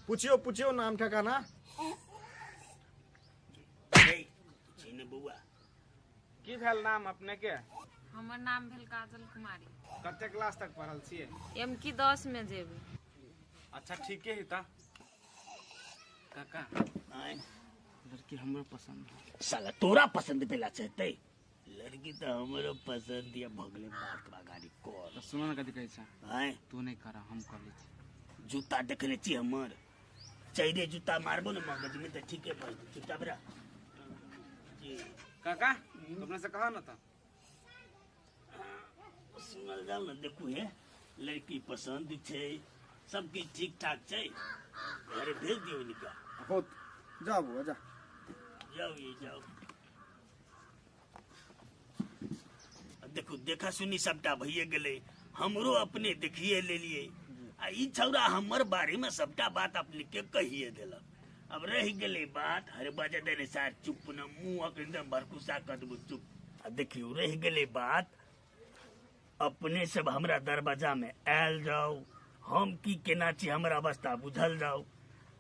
[SPEAKER 7] पूछियो पूछियो नाम ठिकाना।
[SPEAKER 4] ए पूछी ने बउआ।
[SPEAKER 9] की भेल नाम अपने के?
[SPEAKER 10] हमर नाम भेल काजल कुमारी।
[SPEAKER 9] कते क्लास तक पढ़ल छियै?
[SPEAKER 10] एम की 10 में जेबै।
[SPEAKER 9] अच्छा ठीके है ता। काका काका लड़की हमरो पसंद है।
[SPEAKER 4] साला तोरा पसंद पेला चाहते लड़की तो हमरो पसंद या भगले बात बागारी कर।
[SPEAKER 9] तो सुनो ना कथी कहै छै।
[SPEAKER 4] आय
[SPEAKER 9] तू नहीं करा हम कर लै छी।
[SPEAKER 4] जूता देखने छी हमर चाइरे जूता मारबो ने मगज में त ठीके पर चुपचाप रह। जी
[SPEAKER 9] काका अपना से कहा ना त
[SPEAKER 4] सुनल जाओ ना। देखू हे लड़की पसंद छै सब किछ ठीक ठाक छै घरे भेज दियो निका।
[SPEAKER 7] बहुत जाओ बुआ जा
[SPEAKER 4] जाओ ये जाओ। देखू देखा सुनी सबटा भइए गेलै हमरो अपने देखिए लेलिए आ ई छौरा हमर बारे में सबटा बात अपने के कहिए देलक। अब रह गेलै बात हर बजे देने सार चुप न मुँह एकदम भरकुसा कर देबो चुप। आ देखियो रह गेलै बात अपने सब हमरा दरवाजा में आयल जाओ हम की केना छी हमरा अवस्था बुझल जाओ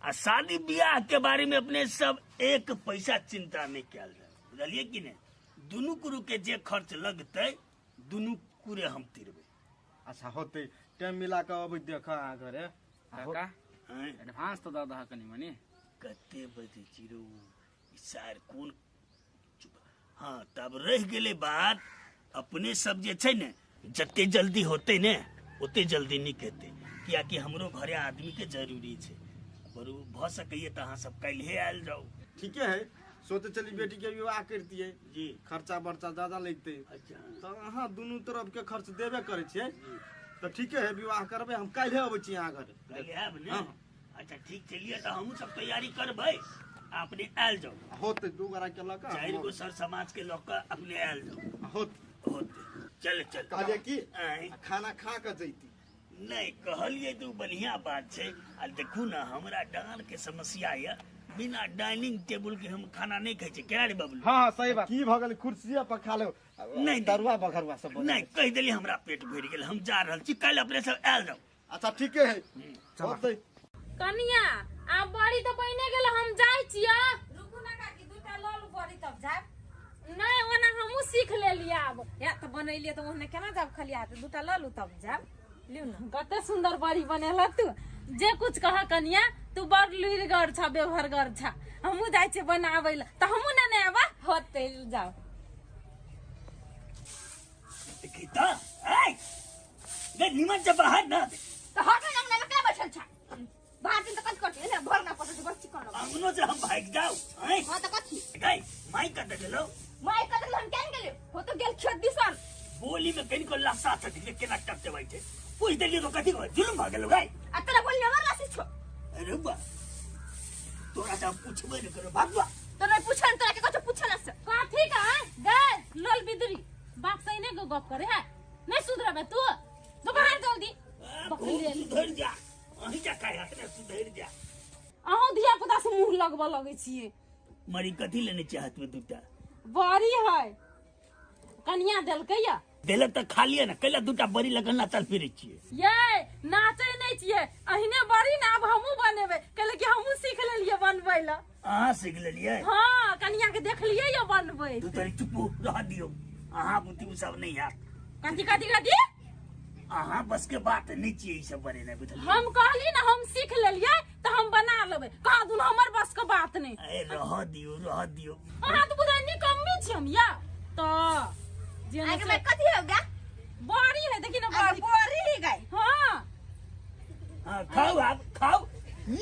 [SPEAKER 4] आ शादी ब्याह के बारे में अपने सब एक पैसा चिंता नहीं कयल जाओ बुझलिए कि नहीं। दुनू कुरु के जे खर्च लगते दुनू कुरे हम तिरबे।
[SPEAKER 7] अच्छा होते टाइम मिला के अबै देख अहाँ घरे।
[SPEAKER 9] काका एडवांस तो the दह कनी मनी।
[SPEAKER 4] कते बजे चिरू सार कोन चुप। हाँ तब रह गेलै बात अपने सब जे छै ने जते जल्दी होते ने ओते जल्दी नहीं हेतै कियाकि हमरो घरे आदमी के जरूरी छै। पर भ सकैए तऽ अहाँ सब काल्हिए आयल जाउ।
[SPEAKER 7] ठीके है सोचे चली बेटी के विवाह करतियै
[SPEAKER 4] जी
[SPEAKER 7] खर्चा बर्चा ज्यादा लगते।
[SPEAKER 4] अच्छा
[SPEAKER 7] तऽ अहाँ दुनू तरफ के खर्च देबे करै छियै तऽ ठीके है विवाह करबै हम काल्हिए अबै छी अहाँ घरे।
[SPEAKER 4] काल्हि आयब ने? अच्छा ठीक छै लिए तऽ हमहूँ सब तैयारी करबै अपने आयल जाउ।
[SPEAKER 7] होते दू गोरा के लऽ कऽ
[SPEAKER 4] चारि गो सर समाज के लऽ कऽ अपने आयल जाउ।
[SPEAKER 7] होते
[SPEAKER 4] होते चल चल।
[SPEAKER 7] कहलियै की खाना खा कऽ जैती।
[SPEAKER 4] नहीं कहलियै तऽ बढ़िया बात छै। आ देखू ना हमरा डाँड़ के समस्या यऽ बिना डाइनिंग टेबुल के हम खाना नहीं खाइ छी। केना रे बबलू?
[SPEAKER 9] हाँ सही बात।
[SPEAKER 7] की भऽ गेल कुर्सिये पर खा ले
[SPEAKER 4] नहीं
[SPEAKER 7] तरुआ बघरुआ सब
[SPEAKER 4] नहीं कहि देली हमरा पेट भरि गेल हम जा रहल छी काल्हि अपने सब आयल जाउ।
[SPEAKER 7] अच्छा ठीके है होतै।
[SPEAKER 2] कनिया आब बड़ी तऽ बने गेल हम जाइ छियै।
[SPEAKER 10] रुकू ना काकी दूटा लऽ लू बड़ी तब जायब।
[SPEAKER 2] नहीं ओना हमहूँ सीख लेलियै आब।
[SPEAKER 10] या तऽ बनेलियै तऽ ओहने केना जायब खलिया तऽ दूटा लऽ लू तब जायब। लिउ ना
[SPEAKER 2] कते सुंदर बड़ी बनेलक तू। जे कुछ कह कनिया तू बड़ लुरिगर छ व्यवहारगर छ। हमहूँ जाइ छियै बनाबै लए तऽ हमहूँ ने आबा
[SPEAKER 10] होतै जाउ।
[SPEAKER 4] देखी तऽ ऐ गे निमन से बाहर ना
[SPEAKER 5] तऽ हट ना अंगना में का बैठल छ बाहर दिन तऽ कथि करती ने भरना पड़त छै बच्ची कोन
[SPEAKER 4] अंगनो से हम भाग जाउ। ऐ
[SPEAKER 5] हां तऽ कथि
[SPEAKER 4] गई माई कत गेलो?
[SPEAKER 5] माई कत गेलो हम केन गेलियो हो तो गेल खेत दिसन।
[SPEAKER 4] बोली में कनिको लस्सा छ दिले केना टपटेबै छै पूछ देलियो तो कथि हो जुलुम भ गेलो गई।
[SPEAKER 5] आ तोरा बोली हमर लासी छो।
[SPEAKER 4] अरे बा तोरा से पूछबे न करो भागवा।
[SPEAKER 5] तो नहीं पूछन तोरा के कुछ पूछल से
[SPEAKER 2] कथि का गए लोल बिदरी बाप सही ने गप करे है नहीं सुधरबे तू तो बाहर जल्दी
[SPEAKER 4] सुधर जा अहीं जा काहे हाथ में सुधर जा।
[SPEAKER 2] अहूँ धिया पुता से मुंह लगबऽ लगै छियै।
[SPEAKER 4] मरी कथि लेने छै हाथ में दूटा?
[SPEAKER 2] बड़ी है कनिया देलकै या
[SPEAKER 4] देलक तऽ खा लिअ ने कैला दूटा बड़ी लगन नाचल फिरै छियै।
[SPEAKER 2] ये नाचै नहि छियै अहिने बड़ी ने आब हमहूँ बनेबै कैले कि हमहूँ सीख लेलियै बनबै लए।
[SPEAKER 4] अहाँ सीख लेलियै?
[SPEAKER 2] हाँ कनिया के देखलियै या बनबै।
[SPEAKER 4] तू तनी चुप रह दियौ अहाँ बुद्धि उ सब नहीं हैत।
[SPEAKER 2] कथी कथी कथी?
[SPEAKER 4] अहाँ बस के बात नहीं छियै ई सब बनेनाइ बुझलियै।
[SPEAKER 2] हम कहली ना हम सीख लेलियै तऽ हम बना लेबै कहा दुन हमर बस के बात नहीं।
[SPEAKER 4] ए रह दियौ रह दियौ।
[SPEAKER 2] अहाँ तऽ बुझै निकम्मी छी हम या तऽ
[SPEAKER 5] आगे में कथी हो गया?
[SPEAKER 2] बड़ी है देखी ना बड़ी
[SPEAKER 5] बड़ी है गाय।
[SPEAKER 2] हां
[SPEAKER 4] हां खाओ आब खाओ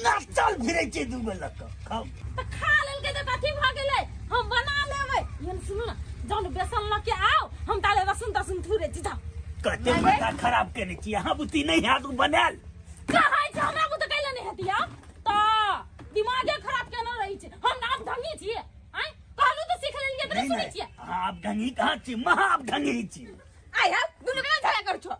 [SPEAKER 4] नाचल फिरै छै दू गो लक खाओ।
[SPEAKER 2] त खा लेलकै त कथी भ गेलै हम बना लेबै। यन सुनू ना जाउ बेसन ल के आओ हम ताले रसुन तसुन थुरे छी जाउ।
[SPEAKER 4] कते माथा खराब केने छी अहाँ बुद्धि नहीं हाथ बनायल
[SPEAKER 2] कहै छै हमरा बुद्धि कैले नहीं हेती आ त दिमागे खराब केने रहै छै। हम आब ढंगी छियै आइ कहलु त सीख लेलियै त नहीं सुनै छियै।
[SPEAKER 4] आप ढंगी कहाँ छी महा आप ढंगी छी।
[SPEAKER 5] आइ हम दुनू के झगड़ा कर छो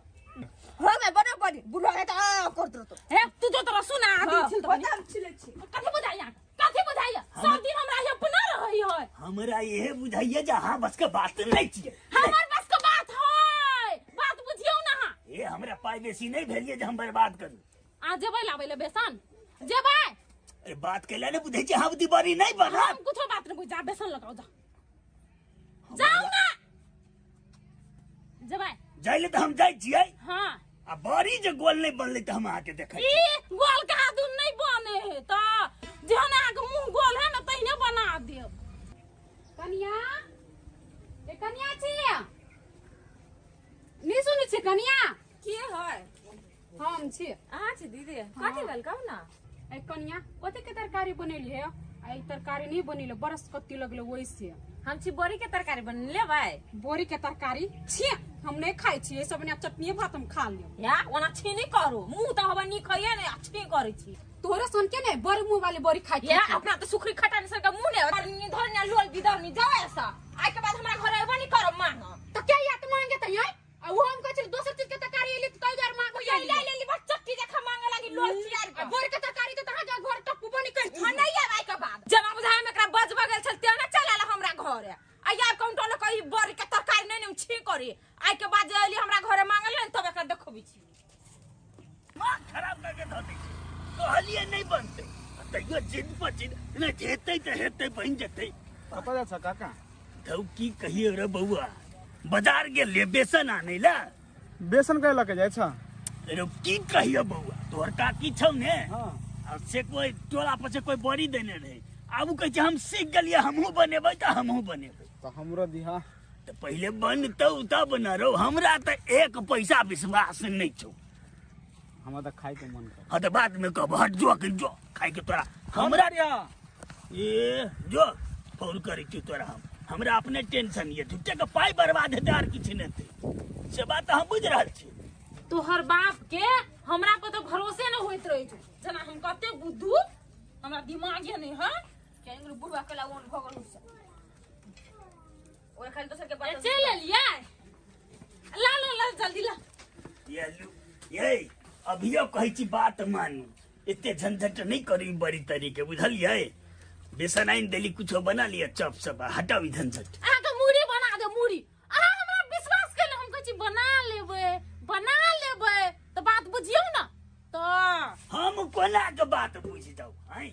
[SPEAKER 5] हो में बनो बड़ी बुढ़वा है त आ करत रहतो।
[SPEAKER 2] हे तू जो तोरा सुना आदि छिल
[SPEAKER 5] त हम छिले छी।
[SPEAKER 2] कथि बुझाइया कथि बुझाइया सब दिन हमरा ये अपना रहै है।
[SPEAKER 4] हमरा ये बुझाइया जे अहाँ बस के बात नहीं छियै।
[SPEAKER 2] हमर बस के बात है बात बुझियौ ना।
[SPEAKER 4] ए हमरा पाइ बेसी नहीं भेलियै जे हम बर्बाद करू।
[SPEAKER 2] आ जेबै लाबै ले बेसन जेबै।
[SPEAKER 4] अरे बात कैला ने बुझै छी हम दीवारी नहीं बनत।
[SPEAKER 2] हम कुछो बात नहीं बुझ जा बेसन लगाओ जा जाऊ ना जेबै
[SPEAKER 4] जाइले त हम जाइ छियै।
[SPEAKER 2] हां
[SPEAKER 4] आ बड़ी जे गोल नहीं बनले त हम अहाँ के देखै
[SPEAKER 2] ई गोल कहाँ दून नहीं बने है त जेहन अहाँ के
[SPEAKER 10] भेल कहू ना।
[SPEAKER 2] ए कनिया कथी के तरकारी बनेली है? आ ई तरकारी नहीं बनेले, बरस कत्ती लगले वैसे।
[SPEAKER 10] हम छी बोरी के तरकारी बनेले भाई।
[SPEAKER 2] बोरी के तरकारी छी हम नहीं खाई छी, सब ने चटनी भात हम खा लियो।
[SPEAKER 10] या ओना छी नहीं करू, मुंह त हवा नहीं खाइए ने छी करै छी।
[SPEAKER 2] तोरे सन के ने बड़ी मुंह वाली बड़ी खाई छी।
[SPEAKER 10] या अपना त सुखरी खटा ने सर के मुंह ने धरनी धरनी लोल बिदरनी जाओ ऐसा। आइ के बाद हमरा घर आइबो नहीं करब मांग।
[SPEAKER 2] त क्या यात मांगे त यई? आ वो हम कहै छी दोसर चीज के तरकारी एली त तैयार मांगो।
[SPEAKER 10] ये ले ले ली बस चट्टी जखा मांगे लागी लोल चियार के।
[SPEAKER 2] बोरी के तरकारी त तहां के घर टप्पू बनी कर
[SPEAKER 10] छी। नहीं आब आइ के बाद जना बुझाय में एकरा बजब गेल छल तेना चल आयल हमरा घर। आ या काउंटर ल कही बोरी के तरकारी नहीं ने छी करी। आइ के बाद जे एली हमरा घरे मांगल ने तब एकरा देखबी छी।
[SPEAKER 4] मां खराब करके धऽ दै छै। कहलिए नहीं बनते तैयो जिद पर जिद ने जेतै त हेतै बन जेतै।
[SPEAKER 9] कतऽ जाइ छ काका?
[SPEAKER 4] धौ की कहियो रे बौआ, बाजार गेलिए बेसन आनै ला।
[SPEAKER 9] बेसन कै लके जाइ छ?
[SPEAKER 4] रे की कहियो बौआ, तोहर काकी छौ ने। हां आ से कोई टोला पर से कोई बड़ी देने रहे। आब उ कहै छै हम सीख गेलिए, हमहूँ बनेबै त हमहूँ बनेबै।
[SPEAKER 9] त हमरो दिहा।
[SPEAKER 4] त पहिले बनतौ तब न रौ। हमरा त एक पैसा विश्वास नहीं छौ।
[SPEAKER 9] हमरा त खाय के मन कर।
[SPEAKER 4] हां त बाद में कहब, हट जो के जो खाय के तोरा हमरा ए जो फोन करै छी तोरा हम। हमरा अपने टेंशन ये झूठे के पाई बर्बाद हेतै आर किछु नहि हेतै, से बात हम बुझि रहल छी।
[SPEAKER 2] तोहर बाप के हमरा पर तो भरोसे न होइत रहे छौ, जना हम कते बुद्धू, हमरा दिमागे नहीं है।
[SPEAKER 5] केंगरू बुढ़वा के लावन भ गेल से ओरे खाली दोसर के बात
[SPEAKER 2] चल लिया। ला ला ला जल्दी ला।
[SPEAKER 4] ये लू ये अभियो कहै छी बात मानू, एते झंझट नहीं करी बड़ी तरीके, बुझलियै? बेसन आनि देली, कुछो बना लिया चप सब, हटाउ ई झंझट।
[SPEAKER 2] अहाँ के मूड़ी बना दे मूड़ी। अहाँ हमरा विश्वास केले, हम कहै छी बना लेबै बना लेबै त बात बुझियौ न। त
[SPEAKER 4] हम कोना के बात बुझि जाउ? हैं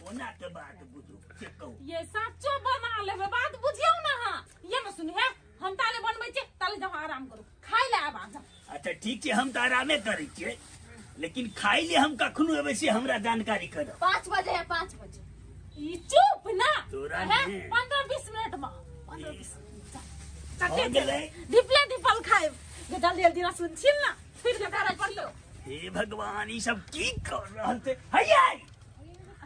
[SPEAKER 4] कोना के बात बुझू से कहू?
[SPEAKER 2] ये साचो बना लेबै, बात बुझियौ न। हां ये न सुन हे, हम ताले बनबै छी, ताले जाओ आराम करू, खाइ ले आब आ।
[SPEAKER 4] अच्छा ठीक छै, हम त आरामे करै छियै, लेकिन खाइ ले हम कखनो एबै से हमरा जानकारी करब।
[SPEAKER 5] 5 बजे है, 5 बजे।
[SPEAKER 2] ई चुप ना
[SPEAKER 4] तोरा
[SPEAKER 2] 15-20 मिनट में 15-20 धिपले धिपल खाइब। जल्दी जल्दी ना सुन छिल ना फिर के करे पड़तो।
[SPEAKER 4] हे भगवान, ई सब की कर रहल छै? हैया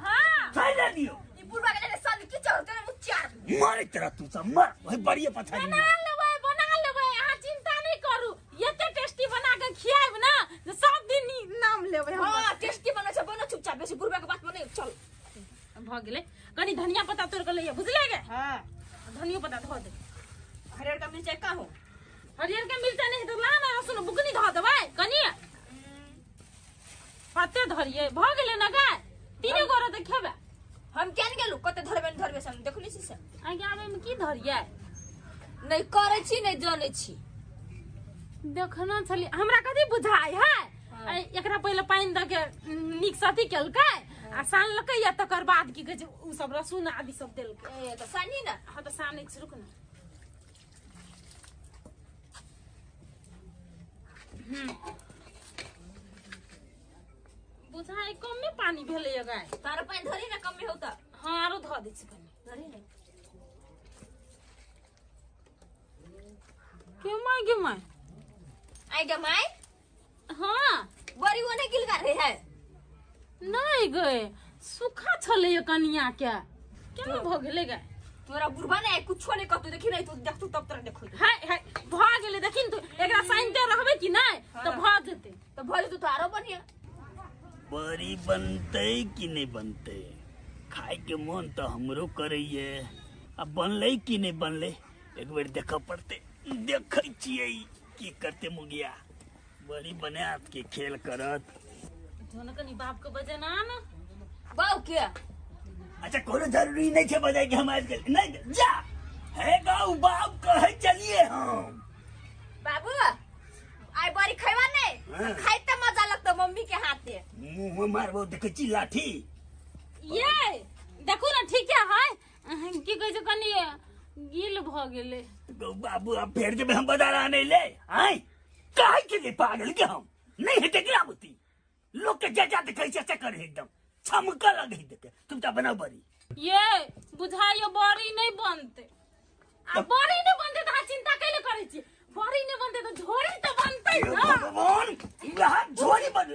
[SPEAKER 2] हां
[SPEAKER 4] फैला दियो
[SPEAKER 5] ई बुढ़वा के जने सन की चढ़ते ने चार
[SPEAKER 4] मारे तेरा तू सब मर ओही बड़िए पछाड़ी
[SPEAKER 2] बना लेबै बना लेबै, अहाँ चिंता नहीं करू। एते टेस्टी बना के खियाब ना जे सब दिन नाम लेबै।
[SPEAKER 5] हां टेस्टी बना छै, बना चुपचाप, बेसी बुढ़वा के बात बने चल।
[SPEAKER 2] भ गेलै, कनी धनिया पत्ता तोड़ के लइया, बुझले गे?
[SPEAKER 5] हां
[SPEAKER 2] धनिया पत्ता धो दे।
[SPEAKER 5] हरियर का मिर्चाई का हो?
[SPEAKER 2] हरियर का मिर्चाई नहीं तो ला ना रसुन बुकनी धो देबै कनी पत्ते धरिए। भ गेलै ना गाय? तीने गोरा त खेबै।
[SPEAKER 5] हम केन गेलु कते धरबे न धरबे से हम देखली छी से।
[SPEAKER 2] आगे आबे में की धरिए?
[SPEAKER 5] नहीं करै छी नहीं जानै छी।
[SPEAKER 2] देखना छली हमरा कथी बुझाय है। एकरा पहिले पानि द के नीक से अथी केलकै आ सानलकै, या तकर बाद की कहै छै उ सब रसुन आदि सब देलकै।
[SPEAKER 5] ए त सानी ना।
[SPEAKER 2] हां त सानै छी, रुक ना। बुझाय कमे पानी भेलै या गाय?
[SPEAKER 5] तार पानि धरी ना कमे होता।
[SPEAKER 2] हां आरो धऽ दै छी कनी।
[SPEAKER 5] धरी ना।
[SPEAKER 2] के my गे my?
[SPEAKER 5] आई गे my?
[SPEAKER 2] हां
[SPEAKER 5] बड़ी ओने गिलगा रहे है।
[SPEAKER 2] नहीं गए, सूखा छलै ये कनिया के। केना भ गेलै गे?
[SPEAKER 5] तोरा बुढ़वा ने कुछो नहीं कहतौ, देखी नहीं तू देखतौ तब तोरा देखो।
[SPEAKER 2] हाय हाय भ गेलै, देखिन तू एकरा साइनते रहबै कि नहीं त भ जेतै।
[SPEAKER 5] त भ जेतौ त आरो बढ़िया।
[SPEAKER 4] बड़ी बनतै कि नहीं बनतै? खाय के मन त हमरो करैये, आ बनलै कि नहीं बनलै एक बेर देखऽ पड़तै। देखै छियै की करतै मुगिया, बड़ी बनायत के खेल करत।
[SPEAKER 2] जोन कनी बाप के बजना न
[SPEAKER 5] बाप के।
[SPEAKER 4] अच्छा कोनो जरूरी नहीं छै बजाय के हम आबि गेल नहीं जा हे गाऊ बाप कहै चलिए हम।
[SPEAKER 5] बाबू आई बड़ी खैबा नहीं? खाई त मजा लगतो मम्मी के हाथे।
[SPEAKER 4] मुंह में मारबो देखै छी लाठी।
[SPEAKER 2] ये देखू ना ठीक है की कहै छै कनी गिल भ गेलै।
[SPEAKER 4] गौ बाबू अब फेर जेबै हम बाजार आनै ले। आय काहे के लिए पागल के हम नहीं हेतै ग्रामती लोग के जा जा देखै छै से करे एकदम छमका लगे देखे। तुम ता बनाओ बड़ी।
[SPEAKER 2] ये बुझाइयो बड़ी नहीं बनते। आ बड़ी नहीं बनते त चिंता कैले करै छी? बड़ी नहीं बनते त झोरी त बनते ना।
[SPEAKER 4] भगवान यहाँ झोरी बन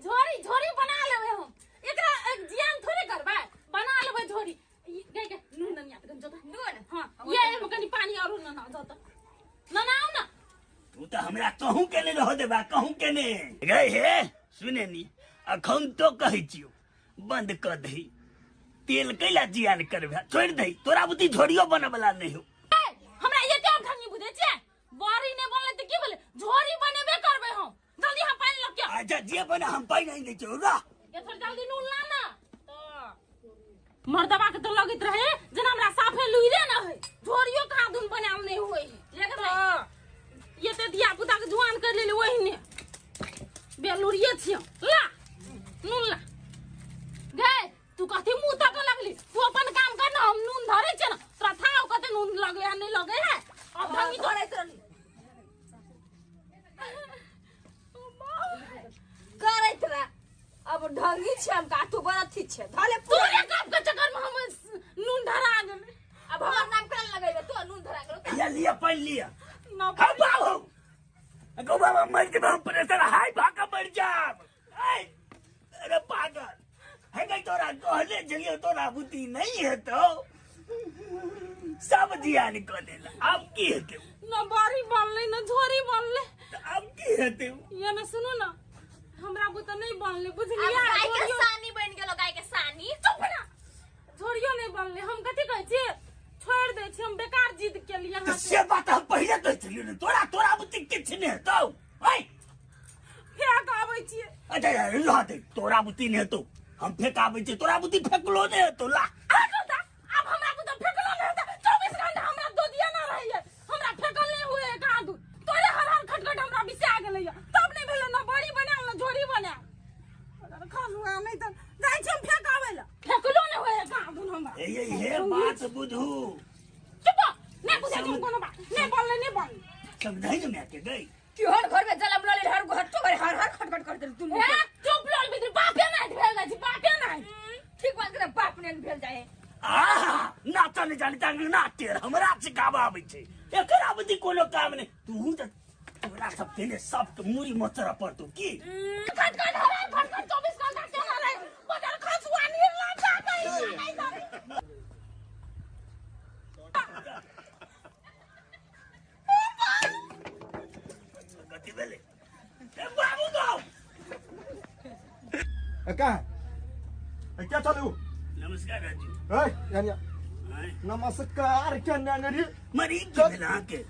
[SPEAKER 2] झोरी झोरी बना लेबै हम एकरा जियान थोड़े करबै बना लेबै झोरी गई गई नून ननिया त जता
[SPEAKER 5] नून
[SPEAKER 2] हां ये एमे कनी पानी आरो न ना जता न ना आउ ना
[SPEAKER 4] तू त हमरा कहूं के ने रह देबा कहूं के ने गई हे सुने नी अखन तो कहै छियो बंद कर दही तेल कैला जियान करबे छोड़ दही तोरा बुद्धि झोरियो बनबला नहीं हो
[SPEAKER 2] हमरा ये क्या ढंगी बुझे छे बारी ने बनले त की बोले झोरी बनेबे करबे हम जल्दी हम पानी लग के
[SPEAKER 4] अच्छा जे बना हम पानी नहीं दै छौ रा
[SPEAKER 2] ये थोड़ी जल्दी नून ला ना तो मर्दबा के तो लगैत रहे जेना हमरा साफे लुइरे न है झोरियो कहाँ दुन बनाल नहीं होय
[SPEAKER 10] लेके
[SPEAKER 2] तो ये ते धिया पुता के जुआन कर लेले ओहिने बेलुरिये छियो ला नून ला गए तू कथी मुंह तक लगली तू अपन काम कर ना हम नून धरे छे ना तोरा थाव कते नून लगे है नहीं लगे है अब ढंगी
[SPEAKER 5] करैत रहली करैत रह अब ढंगी छे हम का तू बड़ अथी छे धले
[SPEAKER 2] तोरे काम के चक्कर में हम नून धरा गेले
[SPEAKER 5] अब हमर नाम करन लगैबे तू नून धरा गेलो
[SPEAKER 4] या लिया पानी लिया
[SPEAKER 2] ना
[SPEAKER 4] हाँ बाबू गो बाबा मर जब हम प्रेशर हाई भागा मर जाब अरे पागल है गई तोरा कहले जलियो तोरा बुद्धि नहीं है तो सब जियान कर देला अब की हेते
[SPEAKER 2] ना बारी बनले ना झोरी बनले
[SPEAKER 4] अब की हेते
[SPEAKER 2] ये ना सुनो ना हमरा बुता नहीं बनले बुझलिया
[SPEAKER 5] अब गाय के सानी बन गेलो गाय के सानी
[SPEAKER 2] चुप ना झोरियो नहीं बनले हम कथि कहै छी छोड़ दे छी हम बेकार जिद के लिए
[SPEAKER 4] तो से बात हम पहिले कहै छलियो ने तोरा तोरा बुद्धि किछ नहीं हेतौ ऐ
[SPEAKER 2] फेक आबै छी
[SPEAKER 4] अच्छा रह दे तोरा बुद्धि नहीं हेतौ हम फेक आबै छी तोरा बुद्धि फेकलो नहीं हेतौ ला
[SPEAKER 2] अब हमरा बुता फेकलो नहीं हेतौ 24 घंटा हमरा दो दिया ना रहैए हमरा फेकल नहीं हुए कहाँ दू तोरे हर हर खटखट हमरा बिसा गेलैए तब नहीं भेलै ना बड़ी बनायल ना झोरी बनायल खसुआ नहीं त जाइ छी हम फेक आबै ला फेकलो नहीं होए कहाँ दू हमरा
[SPEAKER 4] ए हे बात बुझू
[SPEAKER 2] चुप नहीं बुझै छी कोनो बात नहीं बोलले नहीं बोलले
[SPEAKER 4] समझाई न मैं के गई
[SPEAKER 5] केहन घर में जलम लले हर घर तो हर हर खटखट कर देल तुम
[SPEAKER 2] ए चुप लोल बिद्री बापे नहीं भेल जाइ छी बापे नहीं
[SPEAKER 5] ठीक बात करे बाप ने भेल जाए
[SPEAKER 4] आहा नाचा नहीं जानी तांग ना टेर हमरा सिखावा आबै छै एकरा बुद्धि कोनो काम नहीं तू त तोरा सब तेने सब के मुरी मोचरा पड़तौ की
[SPEAKER 2] खटखट हर हर खटखट 24 घंटा केना रहे बदल खसुआ निरला जा नहीं नहीं
[SPEAKER 4] कथी भेलै ए बाबू गौ
[SPEAKER 7] का है क्या चलू
[SPEAKER 4] नमस्कार राजू
[SPEAKER 7] ए यानी नमस्कार के नंगरी
[SPEAKER 4] मरी की भेल अहाँके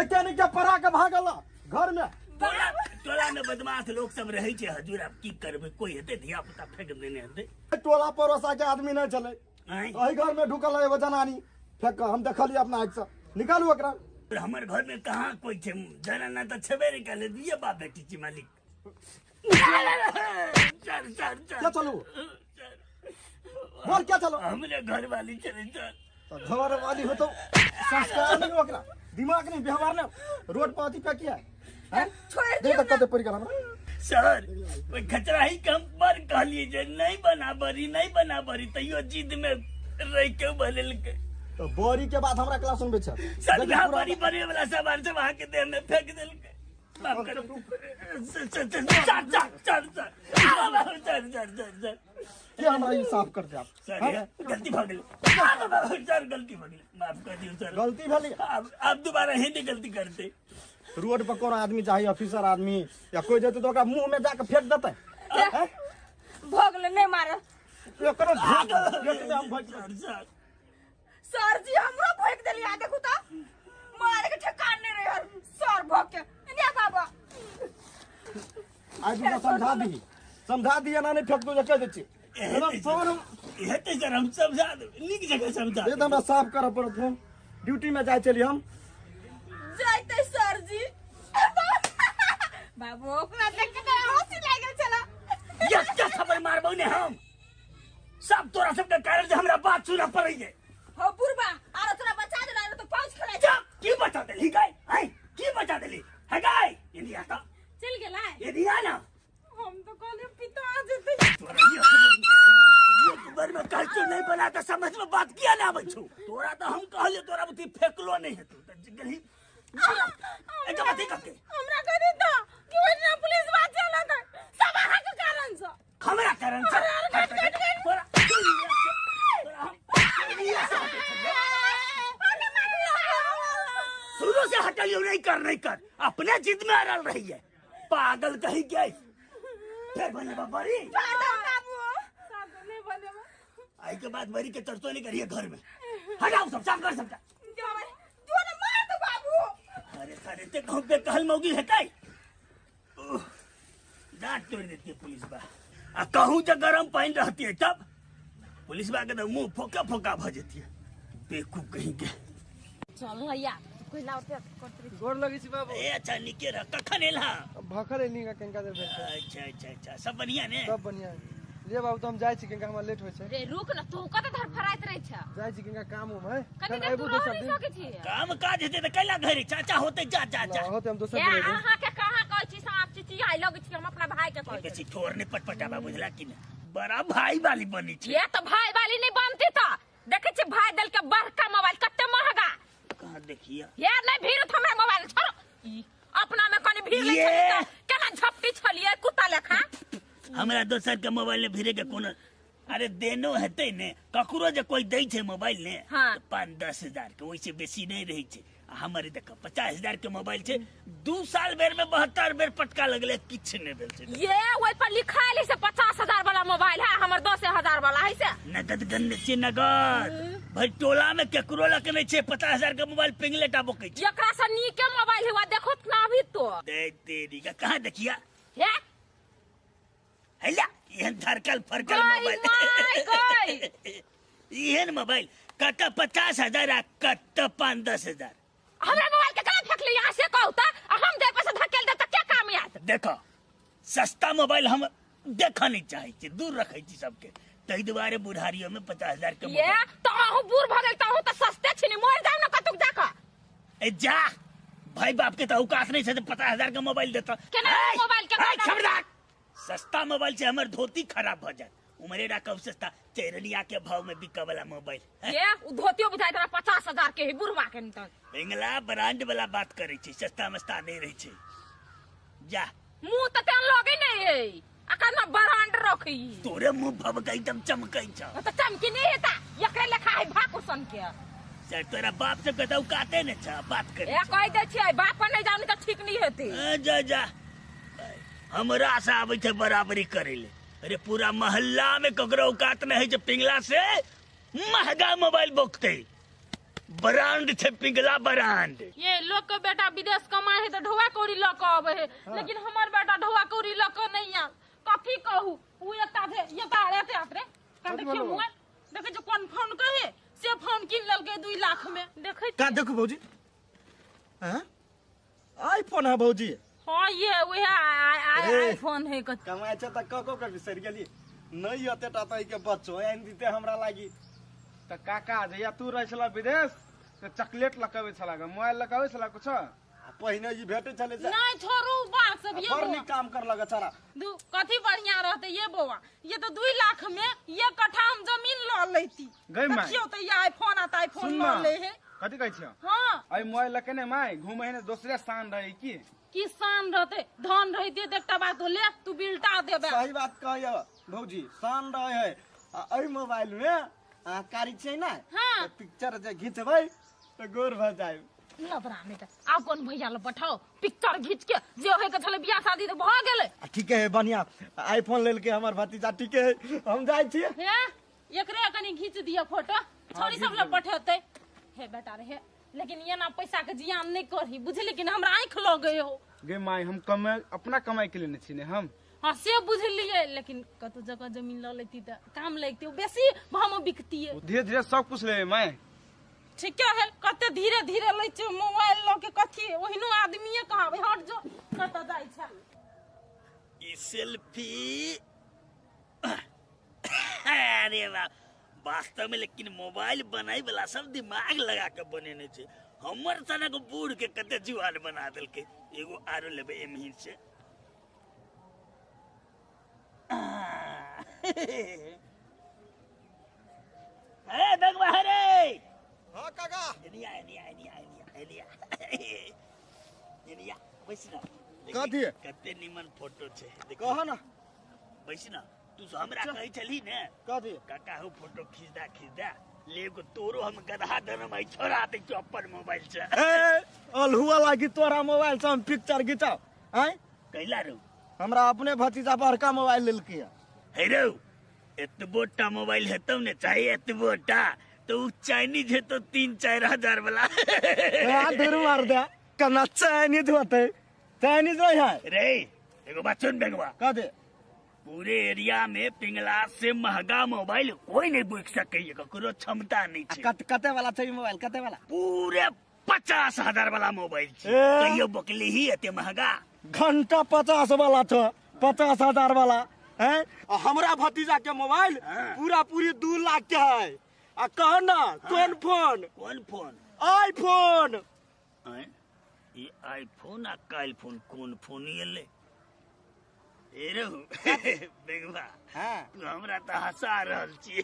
[SPEAKER 7] ए क्या नहीं क्या परा के भागल घर में
[SPEAKER 4] टोला टोला में बदमाश लोग सब रहै छै हजूर आब की करबै कोई हेतै धिया पुता फेंक देने हेतै
[SPEAKER 7] टोला पड़ोसा के आदमी नहीं चले
[SPEAKER 4] आँय?
[SPEAKER 7] एही घर में ढुकल है एगो जनानी फेंक के हम देखलिए अपना आँख से निकालू ओकरा
[SPEAKER 4] हमर घर में कहाँ कोई छै जनाना तऽ छेबे नहि करलै दुइये बाप बेटी छी मालिक सर सर सर
[SPEAKER 7] क्या चलू बोल क्या चलो
[SPEAKER 4] हमरे घर वाली छलै सर
[SPEAKER 7] तो घर वाली हो तो संस्कार नहीं ओकरा दिमाग नहीं व्यवहार नहीं रोड पर अथी पे किया है
[SPEAKER 5] छोड़
[SPEAKER 7] दे तक कते पड़ गेल हमरा
[SPEAKER 4] सर ओहि खचराही के हम बड़ कहलियै जे नहीं बना बरी नहीं बना बरी तैयो जिद में रहि के बनेलकै
[SPEAKER 7] तो बोरी के बाद हमरा क्लास सुनबे छै
[SPEAKER 4] सर यहाँ बरी बने वाला सामान सब अहाँके देह में फेंक देलकै माफ करू sir sir sir sir sir sir sir sir sir sir
[SPEAKER 7] के हमरा ई साफ कर दे आप
[SPEAKER 4] सर ये गलती भऽ गेलै सर गलती भऽ गेलै माफ कर दियौ सर
[SPEAKER 7] गलती भेली
[SPEAKER 4] आब दोबारा ही नहीं गलती करते
[SPEAKER 7] रोड पर कोनो आदमी चाही ऑफिसर आदमी या कोई जेतै तो ओकरा मुंह में जाके फेंक देतै हैं?
[SPEAKER 5] भऽ गेलै नहीं मारल
[SPEAKER 7] एकरो पेट में हम भोंकि
[SPEAKER 4] सर सर
[SPEAKER 5] सर जी हमरो भोंक देली आ देखू त मारे के ठेकान नहीं रहे हर सर भोंक के एने बाबा
[SPEAKER 7] आज तू समझा दी समझा दिया ना नहीं फेंक दो जे कह दै छी एकदम सर
[SPEAKER 4] हेतै सर हम समझा देबै नीक जगह समझा
[SPEAKER 7] ये तो हमरा साफ करऽ पड़त हम ड्यूटी में जाइ चली हम
[SPEAKER 5] जाइते सर जी बाबू ओकरा देख के त हंसी लागल छला
[SPEAKER 4] यस यस खबर मारबौ ने हम सब तोरा सबके कारण जे हमरा बात सुनऽ पड़ै छै
[SPEAKER 5] हो बुढ़बा आरो तोरा बचा देला आरो तो पाउच खेलाइ
[SPEAKER 4] चुप की बचा देली गाय हैं की बचा देली है गाय एनी आता
[SPEAKER 2] चल गेलै
[SPEAKER 4] एनी आ ना
[SPEAKER 2] हम तो कहलिए पिता जेतै
[SPEAKER 4] तोरा ये बार में कहै नहीं बना त समझ में बात किया ना आबै छौ तोरा त हम कहलिए तोरा बुद्धि फेकलो नहीं हेतौ त गेलही एक बात करके
[SPEAKER 2] हमरा कह दे त कि ओहिना पुलिस बात चलत सब अहाँ
[SPEAKER 4] हमरा कारण से तोरा शुरू से हटलियो नहीं कर नहीं कर अपने जिद में अड़ल रही है पागल कहीं गई फिर बने बड़ी आई के बाद मरी के चर्चो नहीं करिए घर में हटाओ सब साफ कर सबटा अरे सारे ते कहूं पे कहल मौगी है काई दांत तोड़ देती है पुलिस बा आ कहूं जब गरम पानी रहती है तब पुलिस बा के तो मुंह फोका फोका भ जेती है बेवकूफ कहीं के
[SPEAKER 10] चल भैया कोई लाओ ते
[SPEAKER 3] गोर लगी छी बाबू।
[SPEAKER 4] ए अच्छा निके रह कखन एला
[SPEAKER 3] भखर एली का कंका देर भेल।
[SPEAKER 4] अच्छा अच्छा अच्छा सब बढ़िया ने
[SPEAKER 3] सब बढ़िया ले बाबू तो हम जाय छी कंका हमरा लेट होय छै।
[SPEAKER 10] रे रुक न तू कत धरफराइत रहे छ
[SPEAKER 3] जाय छी कंका काम उम है
[SPEAKER 10] कनी देर तू रह नहीं सकै छी
[SPEAKER 4] काम काज हेतै त कैला घरे चाचा होते जा जा जा
[SPEAKER 3] होते हम दोसर दिन
[SPEAKER 10] अहाँ के कहां कहै छी सांप चिचियाय लगै छी हम अपना भाई के कहै
[SPEAKER 4] छी ठोर ने पटपटाबा बुझला कि ने बड़ा भाई वाली बनी छी।
[SPEAKER 10] ये तो भाई वाली नहीं बनती त देखै छी भाई दल के बड़का मोबाइल कते महंगा
[SPEAKER 4] कहां देखिया
[SPEAKER 10] ये नहीं भीड़ हमरा मोबाइल छोड़ अपना में कनी भीड़ ले छली त केना झपटी छलिए कुत्ता लेखा
[SPEAKER 4] हमरा दोसर के मोबाइल में भीड़े के कोनो अरे देनो हेतै ने ककरो जे कोई दै छै मोबाइल ने
[SPEAKER 10] हाँ।
[SPEAKER 4] त 5-10 हजार के ओइसे बेसी नहीं रहै छै हमर देख 50 हजार के मोबाइल छै 2 साल बेर में 72 बेर पटका लगले किछ नहीं भेल छै।
[SPEAKER 10] ये ओइ पर लिखायल से 50 हजार वाला मोबाइल है हमर 10,000 वाला है से
[SPEAKER 4] नगद गंद छै नगद भाई टोला में केकरो लग नहीं छै 50 हजार के मोबाइल पिंगलेटा बोकै छै
[SPEAKER 10] एकरा से नीके मोबाइल हुआ देखो ना अभी तो
[SPEAKER 4] दे तेरी का कहां देखिया
[SPEAKER 10] हे
[SPEAKER 4] हैला एहन धरकल फरकल मोबाइल एहन मोबाइल कत 50,000 आ कत 5-10 हजार
[SPEAKER 10] हमरा मोबाइल के कला फेंक ले यहां से कहू त हम दे पैसा धकेल दे त क्या काम याद।
[SPEAKER 4] देखो सस्ता मोबाइल हम देखा नहीं चाहे छी दूर रखै छी सबके तई दुआरे बुढ़ारियो में 50,000 के
[SPEAKER 10] ये तो अहू बूढ़ भ गेल त अहू त सस्ते छी नि मर जाउ न कतुक जाक
[SPEAKER 4] ए जा भाई बाप के त औकात नहीं छै त 50,000 के मोबाइल देता
[SPEAKER 10] केना मोबाइल के
[SPEAKER 4] खबरदार सस्ता मोबाइल से हमर धोती खराब भ जात उमरे राखब सस्ता चैरनिया के भाव में बिका वाला मोबाइल
[SPEAKER 10] ये उ धोतियो बुझाइत रहा 50,000 के है बुढ़वा के त
[SPEAKER 4] बेंगला ब्रांड वाला बात करे छी सस्ता मस्ता नहीं रहे छै जा
[SPEAKER 10] मुंह त तेन लगे नहीं है आ कना ब्रांड रखी
[SPEAKER 4] तोरे मुंह भभकै एकदम चमकै छ
[SPEAKER 10] त चमकी नहीं हेता एकरे लेखा है भाकुसन के
[SPEAKER 4] सर तोरा बाप से कतौ काते ने छ बात करे
[SPEAKER 10] ए कह दे छी बाप पर नहीं जानी त ठीक नहीं हेती
[SPEAKER 4] जा जा हमरा से आबै छै बराबरी करे ले अरे पूरा मोहल्ला में ककरो औकात नहीं है जे पिंगला से महंगा मोबाइल बोकते ब्रांड छै पिंगला ब्रांड।
[SPEAKER 2] ये लोग के बेटा विदेश कमाए है तो ढोआ कौड़ी ल के आवे है हाँ। लेकिन हमर बेटा ढोआ कौड़ी ल के नहीं आल कथी कहू उ एकटा दे एकटा रे रे का देखियो मोबाइल देखे जो कोन फोन कहे से फोन किन ललके 2 लाख में देखै
[SPEAKER 7] का देखू भौजी हां आईफोन है भौजी।
[SPEAKER 2] हां ये वह आईफोन है कत
[SPEAKER 7] कमाय छ त क क के बिसर गेली नहीं अते टा त के बच्चो आनि दिते हमरा लागी
[SPEAKER 9] त काका जया तू रह छला विदेश त चॉकलेट लकवे छला ग मोबाइल लकवे छला कुछ
[SPEAKER 7] पहिने जी भेटे छले से
[SPEAKER 2] नहीं छोड़ू बात सब ये
[SPEAKER 7] बड़ नीक काम कर लगा छला
[SPEAKER 2] दू कथी बढ़िया रहते ये बौआ ये तो 2 लाख में ये कट्ठा हम जमीन ल लेती देखियो त ये आईफोन आता आईफोन ल ले है
[SPEAKER 9] कथी कहै छियो
[SPEAKER 2] हां
[SPEAKER 9] आई मोबाइल लके ने माय घुमे ने दोसरे शान रहे की
[SPEAKER 2] किसान रहते धन रहते त एकटा बात ले तू बिलटा देबे।
[SPEAKER 7] सही बात कहय भौजी शान रहे है आ एई मोबाइल में आ कारी छै ना
[SPEAKER 2] हां
[SPEAKER 7] पिक्चर जे घिचबै त गोर भ जाय
[SPEAKER 2] लबरा में त आ कोन भैया ल पठाओ पिक्चर घिच के जे होय के छले बियाह शादी त भ गेलै।
[SPEAKER 7] ठीक है बढ़िया आईफोन लेल के हमर भतीजा ठीक है हम जाय छी
[SPEAKER 2] हे एकरे कनी घिच दिया फोटो छोरी सब ल पठेतै हे बेटा रे हे लेकिन ये ना पैसा के जियान नहीं करही बुझली कि हमरा आंख लगे हो
[SPEAKER 9] गे माय हम कमाई अपना कमाई के लेने छी ने हम
[SPEAKER 2] हां से बुझलिए लेकिन कतौ जगह जमीन ल लेती त काम लगती बेसी भाव में बिकती है
[SPEAKER 9] धीरे धीरे सब कुछ लेबे माय
[SPEAKER 2] ठीक है कते धीरे धीरे लै छै मोबाइल ल के कथी ओहिनो आदमीए कहावे हट जो कत जाय छै
[SPEAKER 4] ई सेल्फी अरे वाह वास्तव में लेकिन मोबाइल बनाई वाला सब दिमाग लगा के बनेने छै हमर सनक बूढ़ के कते जुआन बना देलके एगो आरो लेबे एमही से ए देखबा रे
[SPEAKER 7] हां काका
[SPEAKER 4] anyway anyway anyway anyway anyway anyway बैस ना
[SPEAKER 7] कथी
[SPEAKER 4] कते निमन फोटो छै
[SPEAKER 7] कह ना
[SPEAKER 4] बैस ना तू हमरा कहै छली ने
[SPEAKER 7] कथी
[SPEAKER 4] काका हो फोटो खींच दा खींच दा ले एगो तोरो हम गधा धरम आई छोड़ा दे छौ अपन मोबाइल से।
[SPEAKER 7] ए अलहुआ लागी तोरा मोबाइल से हम पिक्चर घिचाओ आय
[SPEAKER 4] कैला रो
[SPEAKER 7] हमरा अपने भतीजा बड़का मोबाइल लेलकै
[SPEAKER 4] हे रो एतबो टा मोबाइल हेतौ ने चाहे एतबो टा तो उ चाइनीज हेतौ 3-4 हजार वाला।
[SPEAKER 7] आ धुर मार दे कना चाइनीज होते चाइनीज नहीं है
[SPEAKER 4] रे। एगो बात सुन बेगवा
[SPEAKER 7] कह दे
[SPEAKER 4] पूरे एरिया में पिंगला से महंगा मोबाइल कोई नहीं बुक सके ककरो क्षमता नहीं छै।
[SPEAKER 7] कते वाला छै मोबाइल कते वाला?
[SPEAKER 4] पूरे 50,000 वाला मोबाइल छै। कहियो बकली ही एते महंगा
[SPEAKER 7] घंटा 50 वाला छो 50,000 वाला हैं। हमरा भतीजा के मोबाइल पूरा पूरी 2 लाख के है। आ कह ना कौन फोन?
[SPEAKER 4] कौन फोन?
[SPEAKER 7] आईफोन।
[SPEAKER 4] ये आईफोन आ काइल फोन कौन फोन एले? ए रहू बेगवा तू हमरा त हंसा रहल छी